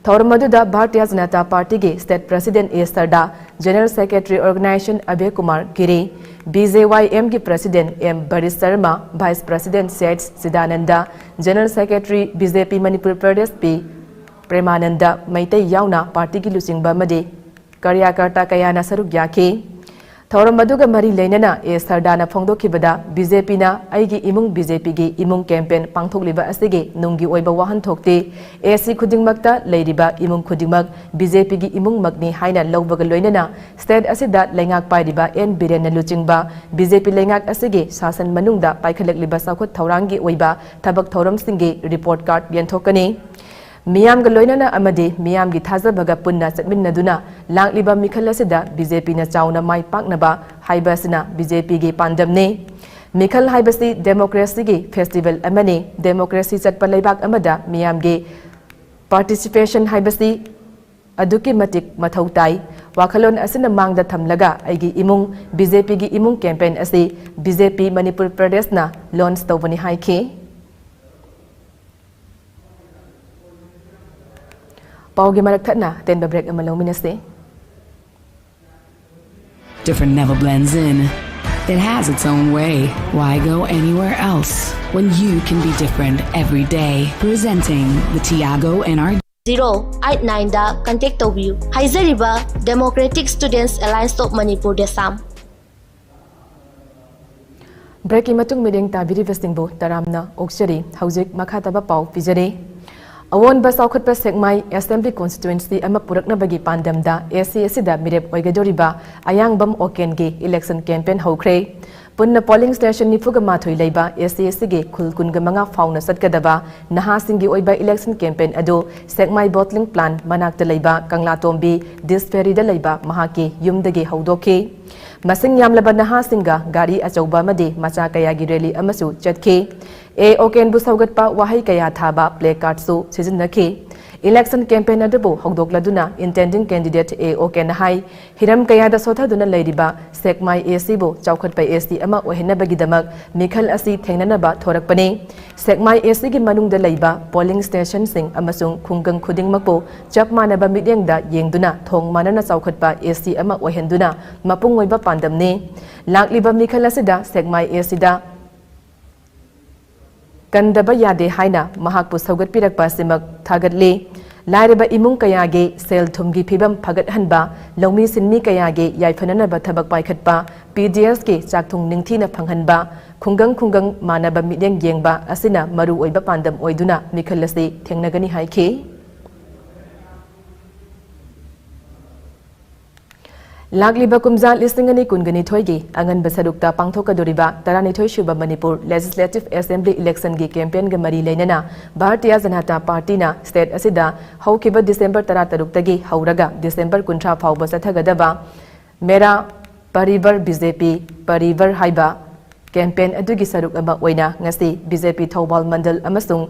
ꯊꯧꯔꯝ ꯑꯗꯨꯗ ꯚꯥꯔꯇꯤꯌ ꯖꯅꯇꯥ ꯄꯥꯔꯇꯤꯒꯤ State President A Sharda, General Secretary Organization Abhay Kumar Giri, BJYMꯒꯤ President M Barish Sharma, Vice President C H Chidananda, General Secretary BJP Manipur Pradesh P Premananda Meitei ꯌꯥꯎꯅ ꯄꯥꯔꯇꯤꯒꯤ ꯂꯨꯆꯤꯡꯕ ꯑꯃꯗꯤ ꯀꯥꯔꯌꯀꯔꯇꯥ ꯀꯌꯥꯅ ꯁꯔꯨꯛ ꯌꯥꯈꯤ꯫ ꯊꯧꯔꯝ ꯑꯗꯨꯒ ꯃꯔꯤ ꯂꯩꯅꯅ ꯑꯦ ꯁꯔꯗꯥꯅ ꯐꯣꯡꯗꯣꯛꯈꯤꯕꯗ, BJPꯅ ꯑꯩꯒꯤ ꯏꯃꯨꯡ BJPꯒꯤ ꯏꯃꯨꯡ campaign ꯄꯥꯡꯊꯣꯛꯂꯤꯕ ꯑꯁꯤꯒꯤ ꯅꯨꯡꯒꯤ ꯑꯣꯏꯕ ꯋꯥꯍꯟꯊꯣꯛꯇꯤ, AC ꯈꯨꯗꯤꯡꯃꯛꯇ ꯂꯩꯔꯤꯕ ꯏꯃꯨꯡ ꯈꯨꯗꯤꯡꯃꯛ BJPꯒꯤ ꯏꯃꯨꯡꯃꯛꯅꯤ ꯍꯥꯏꯅ ꯂꯧꯕꯒ ꯂꯣꯏꯅꯅ, state ꯑꯁꯤꯗ ꯂꯩꯉꯥꯛ ꯄꯥꯏꯔꯤꯕ N ꯕꯤꯔꯦꯟꯅ ꯂꯨꯆꯤꯡꯕ BJP ꯂꯩꯉꯥꯛ ꯑꯁꯤꯒꯤ ꯁꯥꯁꯟ ꯃꯅꯨꯡꯗ ꯄꯥꯏꯈꯠꯂꯛꯂꯤꯕ ꯆꯥꯎꯈꯠ ꯊꯧꯔꯥꯡꯒꯤ ꯑꯣꯏꯕ ꯊꯕꯛ ꯊꯧꯔꯝꯁꯤꯡꯒꯤ report card ꯌꯦꯟꯊꯣꯛꯀꯅꯤ꯫ ꯃꯤꯌꯥꯝꯒ ꯂꯣꯏꯅꯅ ꯑꯃꯗꯤ ꯃꯤꯌꯥꯝꯒꯤ ꯊꯥꯖꯕꯒ ꯄꯨꯟꯅ ꯆꯠꯃꯤꯟꯅꯗꯨꯅ ꯂꯥꯛꯂꯤꯕ ꯃꯤꯈꯜ ꯑꯁꯤꯗ BJPꯅ ꯆꯥꯎꯅ ꯃꯥꯏ ꯄꯥꯛꯅꯕ ꯍꯥꯏꯕ ꯑꯁꯤꯅ BJPꯒꯤ ꯄꯥꯟꯗꯝꯅꯤ꯫ ꯃꯤꯈꯜ ꯍꯥꯏꯕꯁꯤ democracyꯒꯤ festival ꯑꯃꯅꯤ꯫ Democracy ꯆꯠꯄ ꯂꯩꯕꯥꯛ ꯑꯃꯗ ꯃꯤꯌꯥꯝꯒꯤ participation ꯍꯥꯏꯕꯁꯤ ꯑꯗꯨꯛꯀꯤ ꯃꯇꯤꯛ ꯃꯊꯧ ꯇꯥꯏ꯫ ꯋꯥꯈꯜꯂꯣꯟ ꯑꯁꯤꯅ ꯃꯥꯡꯗ ꯊꯝꯂꯒ ꯑꯩꯒꯤ ꯏꯃꯨꯡ, BJPꯒꯤ ꯏꯃꯨꯡ campaign ꯑꯁꯤ BJP ꯃꯅꯤꯄꯨꯔ ꯄ꯭ꯔꯗꯦꯁꯅ launch ꯇꯧꯕꯅꯤ ꯍꯥꯏꯈꯤ꯫ ꯄꯥꯎꯒꯤ ꯃꯔꯛ ꯊꯠꯅ ꯑꯇꯦꯟꯕ break ꯑꯃ ꯂꯧꯃꯤꯟꯅꯁꯤ꯫ Different never blends in. It has its own way. Why go anywhere else when you can be different every day? Presenting the Tiago and our zero eight nine the contact ꯇꯧꯕꯤꯌꯨ꯫ ꯍꯥꯏꯖꯔꯤꯕ Democratic Students Alliance of Manipur, DESAM꯫ Breakꯀꯤ ꯃꯇꯨꯡ ꯃꯤꯠꯌꯦꯡ ꯇꯥꯕꯤꯔꯤꯕꯁꯤꯡꯕꯨ ꯇꯔꯥꯝꯅ ꯑꯣꯛꯆꯔꯤ꯫ ꯍꯧꯖꯤꯛ ꯃꯈꯥ ꯇꯥꯕ ꯄꯥꯎ ꯄꯤꯖꯔꯤ꯫ ꯑꯑꯣꯟꯕ ꯆꯥꯎꯈꯠꯄ ꯁꯦꯛꯃꯥꯏ Assembly Constituency ꯑꯃ ꯄꯨꯔꯛꯅꯕꯒꯤ ꯄꯥꯟꯗꯝꯗ AC ꯑꯁꯤꯗ ꯃꯤꯔꯦꯞ ꯑꯣꯏꯒꯗꯧꯔꯤꯕ ꯑꯌꯥꯡꯕꯝ ꯑꯣꯀꯦꯟꯒꯤ election campaign ꯍꯧꯈ꯭ꯔꯦ꯫ ꯄꯨꯟꯅ polling station ꯅꯤꯐꯨꯒ ꯃꯥꯊꯣꯏ ꯂꯩꯕ AC ꯑꯁꯤꯒꯤ ꯈꯨꯜ ꯀꯨꯟꯒ ꯃꯉꯥ ꯐꯥꯎꯅ ꯆꯠꯀꯗꯕ ꯅꯍꯥꯁꯤꯡꯒꯤ ꯑꯣꯏꯕ election campaign ꯑꯗꯨ ꯁꯦꯛꯃꯥꯏ bottling plant ꯃꯅꯥꯛꯇ ꯂꯩꯕ ꯀꯪꯂꯥꯇꯣꯝꯕꯤ dispensary ꯗ ꯂꯩꯕ ꯃꯍꯥꯛꯀꯤ ꯌꯨꯝꯗꯒꯤ ꯍꯧꯗꯣꯛꯈꯤ꯫ ꯃꯁꯤꯡ ꯌꯥꯝꯂꯕ ꯅꯍꯥꯁꯤꯡꯒ ꯒꯥꯔꯤ ꯑꯆꯧꯕ ꯑꯃꯗꯤ ꯃꯆꯥ ꯀꯌꯥꯒꯤ rally ꯑꯃꯁꯨ ꯆꯠꯈꯤ꯫ ꯑꯦ ꯑꯣꯀꯦꯟꯕꯨ ꯁꯧꯒꯠꯄ ꯋꯥꯍꯩ ꯀꯌꯥ ꯊꯥꯕ placard ꯁꯨ ꯁꯤꯖꯤꯟꯅꯈꯤ꯫ Election campaign ꯑꯗꯨꯕꯨ ꯍꯧꯗꯣꯛꯂꯗꯨꯅ intending candidate ꯑꯦ ꯑꯣ ꯀꯦꯅ ꯍꯥꯏ, ꯍꯤꯔꯝ ꯀꯌꯥꯗ ꯁꯣꯊꯗꯨꯅ ꯂꯩꯔꯤꯕ ꯁꯦꯛꯃꯥꯏ ꯑꯦ ꯁꯤꯕꯨ ꯆꯥꯎꯈꯠꯄ ꯑꯦ ꯁꯤ ꯑꯃ ꯑꯣꯏꯍꯟꯅꯕꯒꯤꯗꯃꯛ ꯃꯤꯈꯜ ꯑꯁꯤ ꯊꯦꯡꯅꯅꯕ ꯊꯣꯔꯛꯄꯅꯤ꯫ ꯁꯦꯛꯃꯥꯏ ꯑꯦ ꯁꯤꯒꯤ ꯃꯅꯨꯡꯗ ꯂꯩꯕ polling stationꯁꯤꯡ ꯑꯃꯁꯨꯡ ꯈꯨꯡꯒꯪ ꯈꯨꯗꯤꯡꯃꯛꯄꯨ ꯆꯞ ꯃꯥꯟꯅꯕ ꯃꯤꯠꯌꯦꯡꯗ ꯌꯦꯡꯗꯨꯅ ꯊꯣꯡ ꯃꯥꯟꯅꯅ ꯆꯥꯎꯈꯠꯄ ꯑꯦ ꯁꯤ ꯑꯃ ꯑꯣꯏꯍꯟꯗꯨꯅ ꯃꯄꯨꯡ ꯑꯣꯏꯕ ꯄꯥꯟꯗꯝꯅꯤ꯫ ꯂꯥꯛꯂꯤꯕ ꯃꯤꯈꯜ ꯑꯁꯤꯗ ꯁꯦꯛꯃꯥꯏ ꯑꯦ ꯁꯤꯗ ꯀꯟꯗꯕ ꯌꯥꯗꯦ ꯍꯥꯏꯅ ꯃꯍꯥꯛꯄꯨ ꯁꯧꯒꯠꯄꯤꯔꯛꯄ ꯑꯁꯤꯃꯛ ꯊꯥꯒꯠꯂꯤ꯫ ꯂꯥꯏꯔꯕ ꯏꯃꯨꯡ ꯀꯌꯥꯒꯤ ꯁꯦꯜ ꯊꯨꯝꯒꯤ ꯐꯤꯕꯝ ꯐꯒꯠꯍꯟꯕ, ꯂꯧꯃꯤ ꯁꯤꯟꯃꯤ ꯀꯌꯥꯒꯤ ꯌꯥꯏꯐꯅꯅꯕ ꯊꯕꯛ ꯄꯥꯏꯈꯠꯄ, ꯄꯤ ꯗꯤ ꯑꯦꯁꯀꯤ ꯆꯥꯛꯊꯨꯡ ꯅꯤꯡꯊꯤꯅ ꯐꯪꯍꯟꯕ, ꯈꯨꯡꯒꯪ ꯈꯨꯡꯒꯪ ꯃꯥꯟꯅꯕ ꯃꯤꯠꯌꯦꯡ ꯌꯦꯡꯕ ꯑꯁꯤꯅ ꯃꯔꯨ ꯑꯣꯏꯕ ꯄꯥꯟꯗꯝ ꯑꯣꯏꯗꯨꯅ ꯃꯤꯈꯜ ꯑꯁꯤ ꯊꯦꯡꯅꯒꯅꯤ ꯍꯥꯏꯈꯤ꯫ ꯂꯥꯛꯂꯤꯕ ꯀꯨꯝꯖꯥ ꯂꯤꯁꯤꯡ ꯑꯅꯤ ꯀꯨꯟꯒ ꯅꯤꯊꯣꯏꯒꯤ ꯑꯉꯟꯕ ꯁꯔꯨꯛꯇ ꯄꯥꯡꯊꯣꯛꯀꯗꯧꯔꯤꯕ ꯇꯔꯥꯅꯤꯊꯣꯏ ꯁꯨꯕ ꯃꯅꯤꯄꯨꯔ Legislative Assembly electionꯒꯤ campaignꯒ ꯃꯔꯤ ꯂꯩꯅꯅ ꯚꯥꯔꯇꯤꯌ ꯖꯅꯇꯥ ꯄꯥꯔꯇꯤꯅ state ꯑꯁꯤꯗ ꯍꯧꯈꯤꯕ December ꯇꯔꯥꯇꯔꯨꯛꯇꯒꯤ ꯍꯧꯔꯒ December ꯀꯨꯟꯊ꯭ꯔꯥ ꯐꯥꯎꯕ ꯆꯠꯊꯒꯗꯕ ꯃꯦꯔꯥ ꯄꯔꯤꯕꯔ ꯕꯤ ꯖꯦ ꯄꯤ ꯄꯔꯤꯕꯔ ꯍꯥꯏꯕ campaign ꯑꯗꯨꯒꯤ ꯁꯔꯨꯛ ꯑꯃ ꯑꯣꯏꯅ ꯉꯁꯤ ꯕꯤ ꯖꯦ ꯄꯤ ꯊꯧꯕꯥꯜ ꯃꯟꯗꯜ ꯑꯃꯁꯨꯡ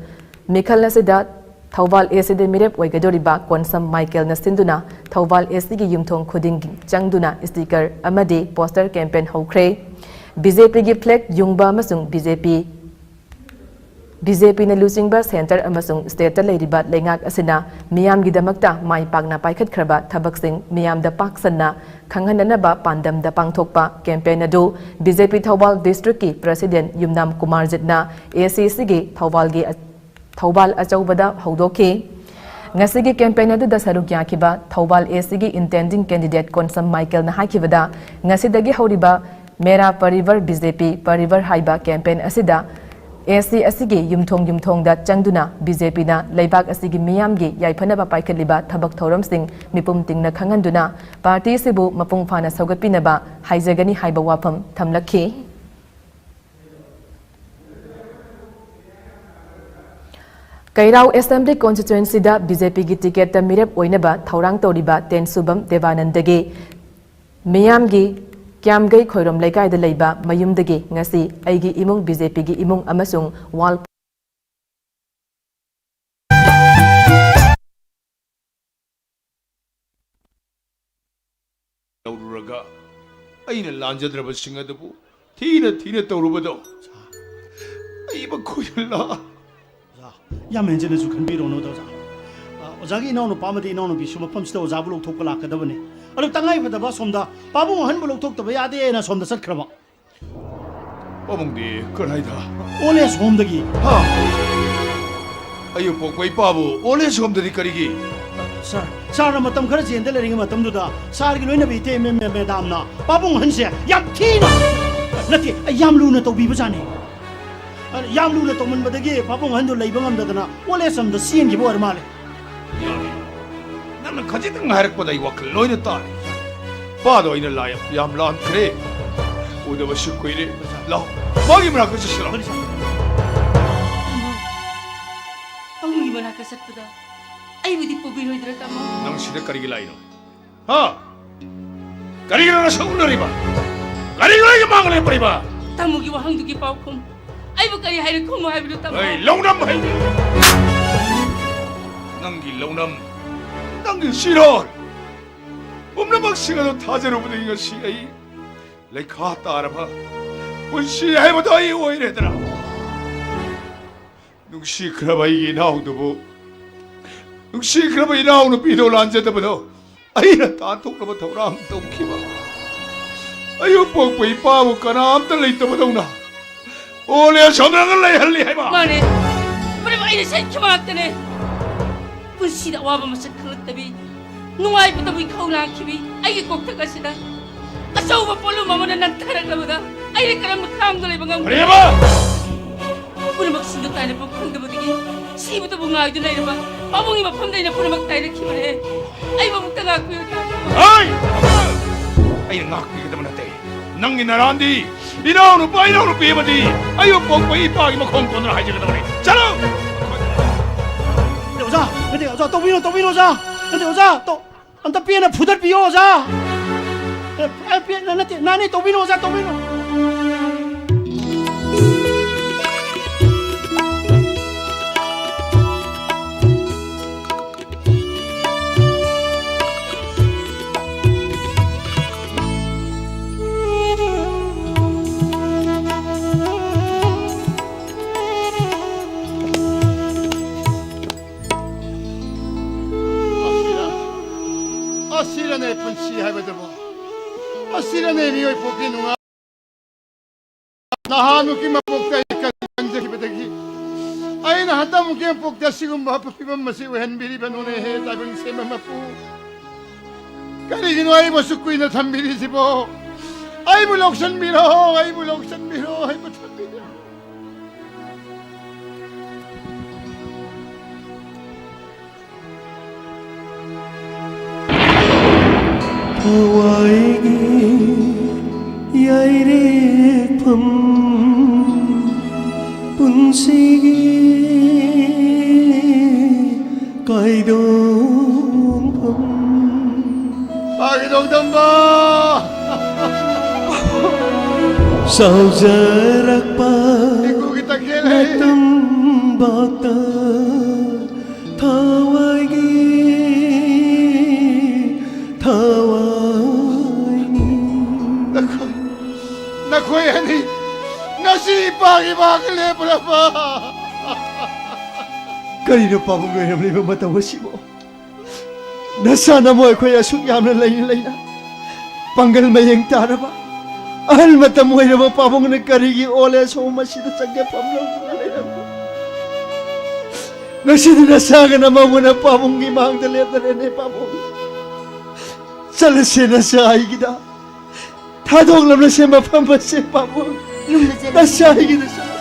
ꯃꯤꯈꯜ ꯑꯁꯤꯗ ꯊꯧꯕꯥꯜ ꯑꯦ ꯁꯤꯗ ꯃꯤꯔꯦꯞ ꯑꯣꯏꯒꯗꯧꯔꯤꯕ ꯀꯣꯟꯁꯝ ꯃꯥꯏꯀꯦꯜꯅ ꯁꯤꯟꯗꯨꯅ ꯊꯧꯕꯥꯜ ꯑꯦ ꯁꯤꯒꯤ ꯌꯨꯝꯊꯣꯡ ꯈꯨꯗꯤꯡ ꯆꯪꯗꯨꯅ sticker ꯑꯃꯗꯤ poster campaign ꯍꯧꯈ꯭ꯔꯦ꯫ ꯕꯤ ꯖꯦ ꯄꯤꯒꯤ flag ꯌꯨꯡꯕ ꯑꯃꯁꯨꯡ ꯕꯤ ꯖꯦ ꯄꯤ, ꯕꯤ ꯖꯦ ꯄꯤꯅ ꯂꯨꯆꯤꯡꯕ centre ꯑꯃꯁꯨꯡ stateꯇ ꯂꯩꯔꯤꯕ ꯂꯩꯉꯥꯛ ꯑꯁꯤꯅ ꯃꯤꯌꯥꯝꯒꯤꯗꯃꯛꯇ ꯃꯥꯏ ꯄꯥꯛꯅ ꯄꯥꯏꯈꯠꯈ꯭ꯔꯕ ꯊꯕꯛꯁꯤꯡ ꯃꯤꯌꯥꯝꯗ ꯄꯥꯛ ꯁꯟꯅ ꯈꯪꯍꯟꯅꯅꯕ ꯄꯥꯟꯗꯝꯗ ꯄꯥꯡꯊꯣꯛꯄ campaign ꯑꯗꯨ ꯕꯤ ꯖꯦ ꯄꯤ ꯊꯧꯕꯥꯜ districtꯀꯤ president ꯌꯨꯝꯅꯥꯝ ꯀꯨꯃꯥꯔꯖꯤꯠꯅ ꯑꯦ ꯁꯤ ꯁꯤꯒꯤ ꯊꯧꯕꯥꯜꯒꯤ ꯊꯧꯕꯥꯜ ꯑꯆꯧꯕꯗ ꯍꯧꯗꯣꯛꯈꯤ꯫ ꯉꯁꯤꯒꯤ campaign ꯑꯗꯨꯗ ꯁꯔꯨꯛ ꯌꯥꯈꯤꯕ ꯊꯧꯕꯥꯜ ꯑꯦ ꯁꯤꯒꯤ intending candidate ꯀꯣꯟꯁꯝ ꯃꯥꯏꯀꯦꯜꯅ ꯍꯥꯏꯈꯤꯕꯗ, ꯉꯁꯤꯗꯒꯤ ꯍꯧꯔꯤꯕ ꯃꯦꯔꯥ ꯄꯔꯤꯕꯔ ꯕꯤ ꯖꯦ ꯄꯤ ꯄꯔꯤꯕꯔ ꯍꯥꯏꯕ campaign ꯑꯁꯤꯗ ꯑꯦ ꯁꯤ ꯑꯁꯤꯒꯤ ꯌꯨꯝꯊꯣꯡ ꯌꯨꯝꯊꯣꯡꯗ ꯆꯪꯗꯨꯅ ꯕꯤ ꯖꯦ ꯄꯤꯅ ꯂꯩꯕꯥꯛ ꯑꯁꯤꯒꯤ ꯃꯤꯌꯥꯝꯒꯤ ꯌꯥꯏꯐꯅꯕ ꯄꯥꯏꯈꯠꯂꯤꯕ ꯊꯕꯛ ꯊꯧꯔꯝꯁꯤꯡ ꯃꯤꯄꯨꯝ ꯇꯤꯡꯅ ꯈꯪꯍꯟꯗꯨꯅ party ꯑꯁꯤꯕꯨ ꯃꯄꯨꯡ ꯐꯥꯅ ꯁꯧꯒꯠꯄꯤꯅꯕ ꯍꯥꯏꯖꯒꯅꯤ ꯍꯥꯏꯕ ꯋꯥꯐꯝ ꯊꯝꯂꯛꯈꯤ꯫ ꯀꯩꯔꯥꯎ Assembly Constituencyꯗ ꯕꯤ ꯖꯦ ꯄꯤꯒꯤ ticketꯇ ꯃꯤꯔꯦꯞ ꯑꯣꯏꯅꯕ ꯊꯧꯔꯥꯡ ꯇꯧꯔꯤꯕ ꯇꯦꯟꯁꯨꯕꯝ ꯗꯦꯕꯥꯅꯟꯗꯒꯤ ꯃꯤꯌꯥꯝꯒꯤ ꯀ꯭ꯌꯥꯝꯒꯩ ꯈꯣꯏꯔꯣꯝ ꯂꯩꯀꯥꯏꯗ ꯂꯩꯕ ꯃꯌꯨꯝꯗꯒꯤ ꯉꯁꯤ ꯑꯩꯒꯤ ꯏꯃꯨꯡ ꯕꯤ ꯖꯦ ꯄꯤꯒꯤ ꯏꯃꯨꯡ ꯑꯃꯁꯨꯡ wall ꯑꯩꯅ ꯂꯥꯟꯖꯗ꯭ꯔꯕꯁꯤꯡ ꯑꯗꯨꯕꯨ ꯊꯤꯅ ꯊꯤꯅ ꯇꯧꯔꯨꯕꯗꯣ ꯑꯩ ꯃꯈꯣꯏꯅ ꯂꯥ- ꯑꯣꯖꯥ, ꯌꯥꯝ ꯍꯦꯟꯖꯤꯟꯅꯁꯨ ꯈꯟꯕꯤꯔꯨꯅꯨꯗ, ꯑꯣꯖꯥ꯫ ꯑ, ꯑꯣꯖꯥꯒꯤ ꯏꯅꯥꯎꯅꯨꯄꯥ ꯑꯃꯗꯤ ꯏꯅꯥꯎꯅꯨꯄꯤꯁꯨ ꯃꯐꯝꯁꯤꯗ ꯑꯣꯖꯥꯕꯨ ꯂꯧꯊꯣꯛꯄ ꯂꯥꯛꯀꯗꯕꯅꯤ꯫ ꯑꯗꯨ ꯇꯉꯥꯏ ꯐꯗꯕ ꯑꯁꯣꯝꯗ ꯄꯥꯕꯨꯡ ꯑꯍꯟꯕꯨ ꯂꯧꯊꯣꯛꯇꯕ ꯌꯥꯗꯦꯅ ꯑꯁꯣꯝꯗ ꯆꯠꯈ꯭ꯔꯕ꯫ ꯄꯥꯕꯨꯡꯗꯤ ꯀꯗꯥꯏꯗ? ꯑꯣꯜ ꯑꯦꯖ ꯍꯣꯝꯗꯒꯤ꯫ ꯍꯥ? ꯑꯌꯨꯛ ꯄꯣꯛꯄ ꯏꯄꯥꯕꯨ ꯑꯣꯜ ꯑꯦꯖ ꯍꯣꯝꯗꯗꯤ ꯀꯔꯤꯒꯤ? ꯁꯥꯔ, ꯁꯥꯔꯅ ꯃꯇꯝ ꯈꯔ ꯖꯦꯟꯗ ꯂꯩꯔꯤꯉꯩ ꯃꯇꯝꯗꯨꯗ ꯁꯥꯔꯒꯤ ꯂꯣꯏꯅꯕꯤ ꯏꯇꯩ ꯃꯦ-, ꯃꯦ-, ꯃꯦꯗꯥꯝꯅ ꯄꯥꯕꯨꯡ ꯑꯍꯟꯁꯦ ꯌꯥꯝ ꯊꯤꯅ, ꯅꯠꯇꯦ, ꯌꯥꯝ ꯂꯨꯅ ꯇꯧꯕꯤꯕꯖꯥꯠꯅꯤ꯫ ꯌꯥꯝ ꯂꯨꯅ ꯇꯧꯃꯟꯕꯗꯒꯤ ꯄꯥꯕꯨꯡ ꯑꯍꯟꯗꯨ ꯂꯩꯕ ꯉꯝꯗꯗꯅ ꯑꯣꯜ ꯑꯦꯖ ꯍꯣꯝꯗ ꯆꯦꯟꯈꯤꯕ ꯑꯣꯏꯔ ꯃꯥꯜꯂꯦ꯫ ꯌꯥꯔꯦ꯫ ꯅꯪꯅ ꯈꯖꯤꯛꯇꯪ ꯍꯥꯏꯔꯛꯄꯗ ꯑꯩ ꯋꯥꯈꯜ ꯂꯣꯏꯅ ꯇꯥꯔꯦ꯫ ꯄꯥꯗꯣ ꯑꯩꯅ ꯂꯥꯏ ꯌꯥꯝ ꯂꯥꯟꯈ꯭ꯔꯦ꯫ ꯎꯗꯕꯁꯨ ꯀꯨꯏꯔꯦ꯫ ꯂꯥꯛꯑꯣ, ꯃꯥꯒꯤ ꯃꯅꯥꯛꯇ ꯆꯠꯁꯤꯜꯂꯣ꯫ ꯇꯥꯃꯣ, ꯄꯥꯕꯨꯡꯒꯤ ꯃꯅꯥꯛꯇ ꯆꯠꯄꯗ ꯑꯩꯕꯨꯗꯤ ꯄꯨꯕꯤꯔꯣꯏꯗ꯭ꯔꯥ, ꯇꯥꯃꯣ? ꯅꯪ ꯁꯤꯗ ꯀꯔꯤꯒꯤ ꯂꯥꯛꯏꯅꯣ? ꯍꯥ? ꯀꯔꯤꯒꯤꯅꯣ ꯅꯁꯛ ꯎꯅꯔꯤꯕ? ꯀꯔꯤꯒꯤꯅꯣ ꯑꯩꯒꯤ ꯃꯥꯡ ꯂꯦꯞꯄꯔꯤꯕ? ꯇꯥꯃꯣꯒꯤ ꯋꯥꯍꯪꯗꯨꯒꯤ ꯄꯥꯎꯈꯨꯝ ꯑꯩꯕꯨ ꯀꯔꯤ ꯍꯥꯏꯔꯦ ꯈꯨꯝꯃꯨ ꯍꯥꯏꯕꯅꯣ, ꯇꯥꯃꯣ? ꯑꯩ ꯂꯧꯅꯝ ꯍꯩ꯫ ꯅꯪꯒꯤ ꯂꯧꯅꯝ, ꯅꯪꯒꯤ ꯆꯤꯔꯣꯜ, ꯄꯨꯝꯅꯃꯛꯁꯤꯡ ꯑꯗꯨ ꯊꯥꯖꯔꯨꯕꯗꯒꯤ ꯉꯁꯤ ꯑꯩ ꯂꯩꯈꯥ ꯇꯥꯔꯕ ꯄꯨꯟꯁꯤ ꯍꯥꯏꯕꯗꯣ ꯑꯩ ꯑꯣꯏꯔꯦꯗꯅ꯫ ꯅꯨꯡꯁꯤꯈ꯭ꯔꯕ ꯑꯩꯒꯤ ꯏꯅꯥꯎꯗꯨꯕꯨ, ꯅꯨꯡꯁꯤꯈ꯭ꯔꯕ ꯏꯅꯥꯎ ꯅꯨꯄꯤꯗꯣ ꯂꯥꯟꯖꯗꯕꯗꯣ ꯑꯩꯅ ꯇꯥꯟꯊꯣꯛꯅꯕ ꯊꯧꯔꯥꯡ ꯇꯧꯈꯤꯕ꯫ ꯑꯌꯨꯛ ꯄꯣꯛꯄ ꯏꯄꯥꯕꯨ ꯀꯅꯥꯝꯇ ꯂꯩꯇꯕꯗꯧꯅ ꯑꯣꯜ ꯑꯦꯖ ꯍꯣꯝꯗ ꯂꯩꯍꯜꯂꯤ ꯍꯥꯏꯕ꯫ ꯃꯥꯅꯦ, ꯄꯨꯝꯅꯃꯛ ꯑꯩꯅ ꯁꯤꯟꯈꯤꯕ ꯉꯥꯛꯇꯅꯦ꯫ ꯄꯨꯟꯁꯤꯗ ꯑꯋꯥꯕ ꯃꯁꯛ ꯈꯪꯂꯛꯇꯕꯤ, ꯅꯨꯡꯉꯥꯏꯕꯇꯕꯨ ꯏꯈꯧ ꯂꯥꯡꯈꯤꯕꯤ ꯑꯩꯒꯤ ꯀꯣꯛꯊꯛ ꯑꯁꯤꯗ ꯑꯆꯧꯕ ꯄꯣꯠꯂꯨꯝ ꯑꯃꯅ ꯅꯟꯊꯔꯛꯂꯕꯗ ꯑꯩꯅ ꯀꯔꯝꯅ ꯈꯥꯡꯗꯨꯅ ꯂꯩꯕ ꯉꯝꯒꯅꯤ? ꯀꯔꯤꯕ? ꯄꯨꯝꯅꯃꯛ ꯁꯤꯡꯗ ꯇꯥꯏꯅꯐꯝ ꯈꯪꯗꯕꯗꯒꯤ ꯁꯤꯕꯗꯕꯨ ꯉꯥꯏꯗꯨꯅ ꯂꯩꯔꯕ ꯄꯥꯕꯨꯡꯒꯤ ꯃꯐꯝꯗ ꯑꯩꯅ ꯄꯨꯝꯅꯃꯛ ꯇꯥꯏꯅꯈꯤꯕꯅꯦ꯫ ꯑꯩꯕꯨ ꯑꯃꯨꯛꯇ ꯉꯥꯛꯄꯤꯌꯨ, ꯇꯥꯃꯣ꯫ ꯍꯩ! ꯑꯩꯅ ꯉꯥꯛꯄꯤꯒꯗꯕ ꯅꯠꯇꯦ꯫ ꯅꯪꯒꯤ ꯅꯔꯥꯟꯗꯤ ꯏꯅꯥꯎꯅꯨꯄꯥ, ꯏꯅꯥꯎꯅꯨꯄꯤ ꯑꯃꯗꯤ ꯑꯌꯨꯛ ꯄꯣꯛꯄ ꯏꯄꯥꯒꯤ ꯃꯈꯣꯡ ꯀꯣꯟꯗꯨꯅ ꯍꯥꯏꯖꯒꯗꯕꯅꯤ꯫ ꯆꯠꯂꯨ! ꯅꯠꯇꯦ, ꯑꯣꯖꯥ, ꯅꯠꯇꯦ, ꯑꯣꯖꯥ, ꯇꯧꯕꯤꯅꯨ, ꯇꯧꯕꯤꯅꯨ, ꯑꯣꯖꯥ꯫ ꯅꯠꯇꯦ, ꯑꯣꯖꯥ, ꯇꯧ-, ꯑꯝꯇ ꯄꯦꯟꯅ ꯐꯨꯗꯠꯄꯤꯌꯣ, ꯑꯣꯖꯥ꯫ ꯑꯦ, ꯑꯦ, ꯄꯦꯟꯅ ꯅꯠꯇꯦ, ꯅꯥꯅꯤ, ꯇꯧꯕꯤꯅꯨ, ꯑꯣꯖꯥ, ꯇꯧꯕꯤꯅꯨ꯫ ꯅꯨꯡꯉꯥꯏꯇꯦꯅꯦ, ꯃꯤꯑꯣꯏ ꯄꯣꯛꯀꯤ ꯅꯨꯡꯉꯥꯏ꯫ ꯅꯍꯥꯟꯃꯨꯛꯀꯤ ꯃꯄꯣꯛꯇ ꯑꯩ ꯀꯟꯖꯈꯤꯕꯗꯒꯤ ꯑꯩꯅ ꯍꯟꯗꯛꯃꯨꯛꯀꯤ ꯃꯄꯣꯛꯇ ꯑꯁꯤꯒꯨꯝꯕ ꯐꯤꯕꯝ ꯑꯁꯤ ꯑꯣꯏꯍꯟꯕꯤꯔꯤꯕꯅꯣꯅꯦ, ꯍꯦ ꯇꯥꯏꯕꯪ ꯁꯦꯝꯕ ꯃꯄꯨ꯫ ꯀꯔꯤꯒꯤꯅꯣ ꯑꯩꯕꯨ ꯑꯁꯨꯛ ꯀꯨꯏꯅ ꯊꯝꯕꯤꯔꯤꯁꯤꯕꯣ? ꯑꯩꯕꯨ ꯂꯧꯁꯤꯟꯕꯤꯔꯣ, ꯑꯩꯕꯨ ꯂꯧꯁꯤꯟꯕꯤꯔꯣ, ꯑꯩꯕꯨ ꯊꯝꯕꯤꯔꯣ꯫ ꯊꯋꯥꯏꯒꯤ ꯌꯥꯏꯔꯦꯛꯐꯝ, ꯄꯨꯟꯁꯤꯒꯤ ꯀꯥꯏꯗꯣꯡꯐꯝ꯫ ꯄꯥꯒꯤꯗꯣꯡꯗꯝꯕ! ꯆꯥꯎꯖꯔꯛꯄ ꯏꯀꯨꯒꯤ ꯇꯪꯒꯦꯜ ꯍꯩ꯫ ꯅꯇꯝꯕꯥꯛꯇ ꯊꯋꯥꯏꯒꯤ ꯊꯋꯥꯏꯅꯤ꯫ ꯅꯈꯣꯏ, ꯅꯈꯣꯏ ꯑꯅꯤ ꯉꯁꯤ ꯏꯄꯥꯒꯤ ꯃꯥꯡꯗ ꯂꯦꯞꯄꯨꯔꯕ? ꯀꯔꯤꯅꯣ ꯄꯥꯕꯨꯡ ꯑꯣꯏꯔꯝꯂꯤꯕ ꯃꯇꯧ ꯑꯁꯤꯕꯨ? ꯅꯆꯥ ꯅꯃꯧ ꯑꯩꯈꯣꯏ ꯑꯁꯨꯛ ꯌꯥꯝꯅ ꯂꯩꯅ ꯂꯩꯅ ꯄꯥꯡꯒꯜ ꯃꯌꯦꯡ ꯇꯥꯔꯕ ꯑꯍꯜ ꯃꯇꯝ ꯑꯣꯏꯔꯕ ꯄꯥꯕꯨꯡꯅ ꯀꯔꯤꯒꯤ old age home ꯑꯁꯤꯗ ꯆꯪꯖꯐꯝ ꯂꯧꯗꯨꯅ ꯂꯩꯔꯝꯕ? ꯉꯁꯤꯗꯤ ꯅꯆꯥꯒ ꯅꯃꯧꯒꯅ ꯄꯥꯕꯨꯡꯒꯤ ꯃꯥꯡꯗ ꯂꯦꯞꯅꯔꯦꯅꯦ ꯄꯥꯕꯨꯡ꯫ ꯆꯠꯂꯁꯦ ꯅꯆꯥ ꯑꯩꯒꯤꯗ꯫ ꯊꯥꯗꯣꯛꯂꯝꯂꯁꯦ ꯃꯐꯝ ꯑꯁꯦ ꯄꯥꯕꯨꯡ꯫ ꯌꯨꯝꯗ ꯆꯠꯂꯁꯤ꯫ ꯅꯆꯥ ꯑꯩꯒꯤꯗ ꯆꯠꯂꯁꯦ꯫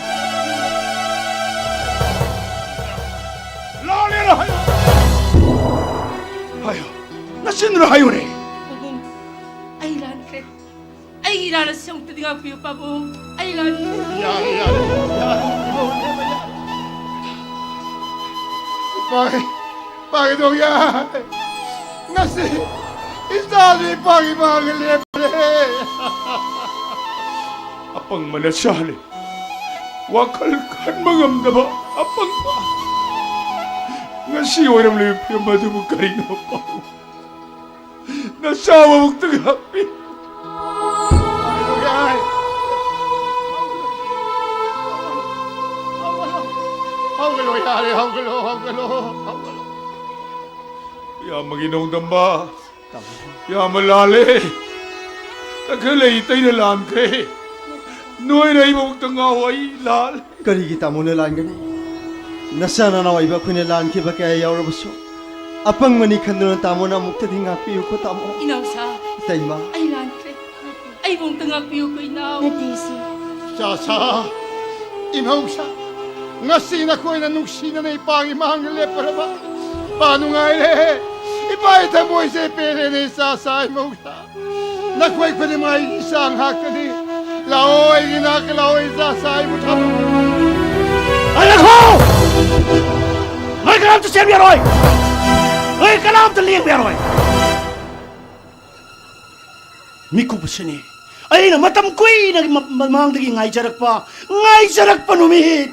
ꯂꯥꯜꯂꯦꯅ ꯍꯥꯏꯌꯨ꯫ ꯍꯥꯏꯌꯨ꯫ ꯅꯆꯤꯟꯗꯨꯅ ꯍꯥꯏꯌꯨꯅꯦ꯫ ꯄꯥꯕꯨꯡ, ꯑꯩ ꯂꯥꯟꯈ꯭ꯔꯦ꯫ ꯑꯩꯒꯤ ꯏꯔꯥꯜ ꯑꯁꯤ ꯑꯃꯨꯛꯇꯗꯤ ꯉꯥꯛꯄꯤꯌꯨ, ꯄꯥꯕꯨꯡ꯫ ꯑꯩ ꯂꯥꯟꯈ꯭ꯔꯦ꯫ ꯌꯥꯔꯦ, ꯌꯥꯔꯦ, ꯌꯥꯔꯦ, ꯏꯃꯧ ꯏꯕꯦꯝꯃ, ꯌꯥꯔꯦ꯫ ꯏꯄꯥꯒꯤ, ꯏꯄꯥꯒꯤ ꯗꯣꯡ ꯌꯥꯔꯦ꯫ ꯉꯁꯤ ꯏꯆꯥꯁꯨ ꯏꯄꯥꯒꯤ ꯃꯥꯡꯗ ꯂꯦꯞꯄꯦ꯫ ꯑꯄꯪꯕ ꯅꯆꯥꯅꯤ꯫ ꯋꯥꯈꯜ ꯈꯟꯕ ꯉꯝꯗꯕ ꯑꯄꯪꯕ꯫ ꯉꯁꯤ ꯑꯣꯏꯔꯝꯂꯤꯕ ꯐꯤꯕꯝ ꯑꯗꯨꯕꯨ ꯀꯔꯤꯅꯣ, ꯄꯥꯕꯨꯡ? ꯅꯆꯥ ꯃꯕꯨꯛꯇ ꯉꯥꯛꯄꯤ꯫ ꯍꯧꯒꯠꯂꯣ, ꯌꯥꯔꯦ, ꯍꯧꯒꯠꯂꯣ, ꯍꯧꯒꯠꯂꯣ, ꯍꯧꯒꯠꯂꯣ꯫ ꯏꯌꯥꯝꯕꯒꯤ ꯅꯣꯡꯗꯝꯕ, ꯏꯌꯥꯝꯕ ꯂꯥꯜꯂꯦ꯫ ꯈꯔ ꯂꯩ ꯇꯩꯅ ꯂꯥꯟꯈ꯭ꯔꯦ꯫ ꯅꯣꯏꯅ ꯑꯩꯕꯨ ꯑꯃꯨꯛꯇ ꯉꯥꯎ, ꯑꯩ ꯂꯥꯜ꯫ ꯀꯔꯤꯒꯤ ꯇꯥꯃꯣꯅ ꯂꯥꯟꯒꯅꯤ? ꯅꯆꯥ ꯅꯅꯥꯎ ꯑꯣꯏꯕ ꯑꯩꯈꯣꯏꯅ ꯂꯥꯟꯈꯤꯕ ꯀꯌꯥ ꯌꯥꯎꯔꯕꯁꯨ, ꯑꯄꯪꯕꯅꯤ ꯈꯟꯗꯨꯅ ꯇꯥꯃꯣꯅ ꯑꯃꯨꯛꯇꯗꯤ ꯉꯥꯛꯄꯤꯌꯨꯀꯣ, ꯇꯥꯃꯣ꯫ ꯏꯅꯥꯎꯁꯥ, ꯏꯇꯩꯃ꯫ ꯑꯩ ꯂꯥꯟꯈ꯭ꯔꯦ꯫ ꯑꯩꯕꯨ ꯑꯃꯨꯛꯇ ꯉꯥꯛꯄꯤꯌꯨꯀꯣ, ꯏꯅꯥꯎ꯫ ꯅꯠꯇꯦ, ꯏꯆꯦ꯫ ꯆꯥꯁꯥ, ꯏꯃꯧꯁꯥ, ꯉꯁꯤ ꯅꯈꯣꯏꯅ ꯅꯨꯡꯁꯤꯅꯅ ꯏꯄꯥꯒꯤ ꯃꯥꯡꯗ ꯂꯦꯞꯄꯔꯕ? ꯏꯄꯥ ꯅꯨꯡꯉꯥꯏꯔꯦ꯫ ꯏꯄꯥꯒꯤ ꯊꯃꯣꯏꯁꯦ ꯄꯦꯜꯂꯦꯅꯦ, ꯆꯥꯁꯥ, ꯏꯃꯧꯁꯥ꯫ ꯅꯈꯣꯏ ꯈꯨꯗꯤꯡꯃꯛ ꯑꯩꯒꯤ ꯏꯆꯥ ꯉꯥꯛꯇꯅꯤ꯫ ꯂꯥꯛꯑꯣ, ꯑꯩꯒꯤ ꯅꯥꯛꯇ ꯂꯥꯛꯑꯣ, ꯏꯆꯥꯁꯥ, ꯑꯩꯕꯨ ꯊꯥꯗꯣꯛꯑꯣ꯫ ꯉꯥꯏꯈꯣ! ꯅꯣꯏ ꯀꯅꯥꯝꯇ ꯆꯦꯟꯕ ꯌꯥꯔꯣꯏ! ꯅꯣꯏ ꯀꯅꯥꯝꯇ ꯂꯦꯡꯕ ꯌꯥꯔꯣꯏ! ꯃꯤꯀꯨꯞ ꯑꯁꯤꯅꯤ ꯑꯩꯅ ꯃꯇꯝ ꯀꯨꯏꯅ ꯃ-, ꯃꯃꯥꯡꯗꯒꯤ ꯉꯥꯏꯖꯔꯛꯄ, ꯉꯥꯏꯖꯔꯛꯄ ꯅꯨꯃꯤꯠ꯫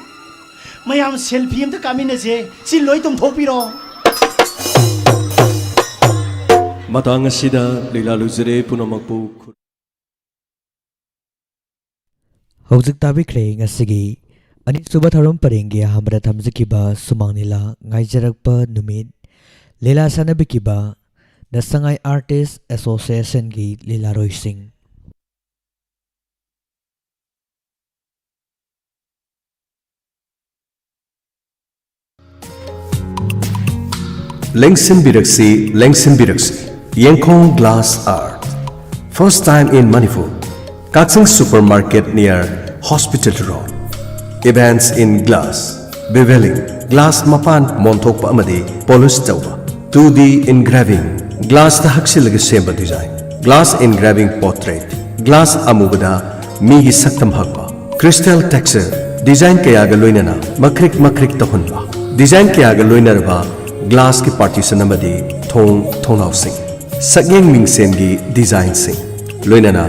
ꯃꯌꯥꯝ ꯁꯦꯜꯐꯤ ꯑꯝꯇ ꯀꯥꯞꯃꯤꯟꯅꯁꯦ꯫ ꯁꯤ ꯂꯣꯏ ꯇꯨꯝꯊꯣꯛꯄꯤꯔꯣ꯫ ꯃꯇꯥꯡ ꯑꯁꯤꯗ ꯂꯤꯂꯥ ꯂꯣꯏꯖꯔꯦ꯫ ꯄꯨꯝꯅꯃꯛꯄꯨ ꯈꯨ- ꯍꯧꯖꯤꯛ ꯇꯥꯕꯤꯈ꯭ꯔꯦ ꯉꯁꯤꯒꯤ ꯑꯅꯤꯁꯨꯕ ꯊꯧꯔꯝ ꯄꯔꯦꯡꯒꯤ ꯑꯍꯥꯟꯕꯗ ꯊꯝꯖꯈꯤꯕ ꯁꯨꯃꯥꯡ ꯂꯤꯂꯥ ꯉꯥꯏꯖꯔꯛꯄ ꯅꯨꯃꯤꯠ꯫ ꯂꯤꯂꯥ ꯁꯥꯟꯅꯕꯤꯈꯤꯕ ꯅꯁꯉꯥꯏ ꯑꯥꯔꯇꯤꯁ ꯑꯦꯁꯣꯁꯤꯌꯦꯁꯟꯒꯤ ꯂꯤꯂꯥꯔꯣꯏꯁꯤꯡ꯫ ꯂꯦꯡꯁꯤꯟꯕꯤꯔꯛꯁꯤ, ꯂꯦꯡꯁꯤꯟꯕꯤꯔꯛꯁꯤ꯫ ꯌꯦꯡꯈꯣꯡ Glass Art, first time in Manipur. Kakching Supermarket near Hospital Road. Events in glass, beveling, glass ꯃꯄꯥꯟ ꯃꯣꯟꯊꯣꯛꯄ ꯑꯃꯗꯤ polish ꯇꯧꯕ꯫ Two D engraving, glassꯇ ꯍꯛꯆꯤꯜꯂꯒ ꯁꯦꯝꯕ design, glass engraving portrait, glass ꯑꯃꯨꯕꯗ ꯃꯤꯒꯤ ꯁꯛꯇꯝ ꯍꯛꯄ, crystal texture, design ꯀꯌꯥꯒ ꯂꯣꯏꯅꯅ ꯃꯈ꯭ꯔꯤꯛ ꯃꯈ꯭ꯔꯤꯛ ꯇꯧꯍꯟꯕ, design ꯀꯌꯥꯒ ꯂꯣꯏꯅꯔꯕ glassꯀꯤ partition ꯑꯃꯗꯤ ꯊꯣꯡ ꯊꯣꯡꯅꯥꯎꯁꯤꯡ, ꯁꯛꯌꯦꯡ ꯃꯤꯡꯁꯦꯟꯒꯤ designꯁꯤꯡ, ꯂꯣꯏꯅꯅ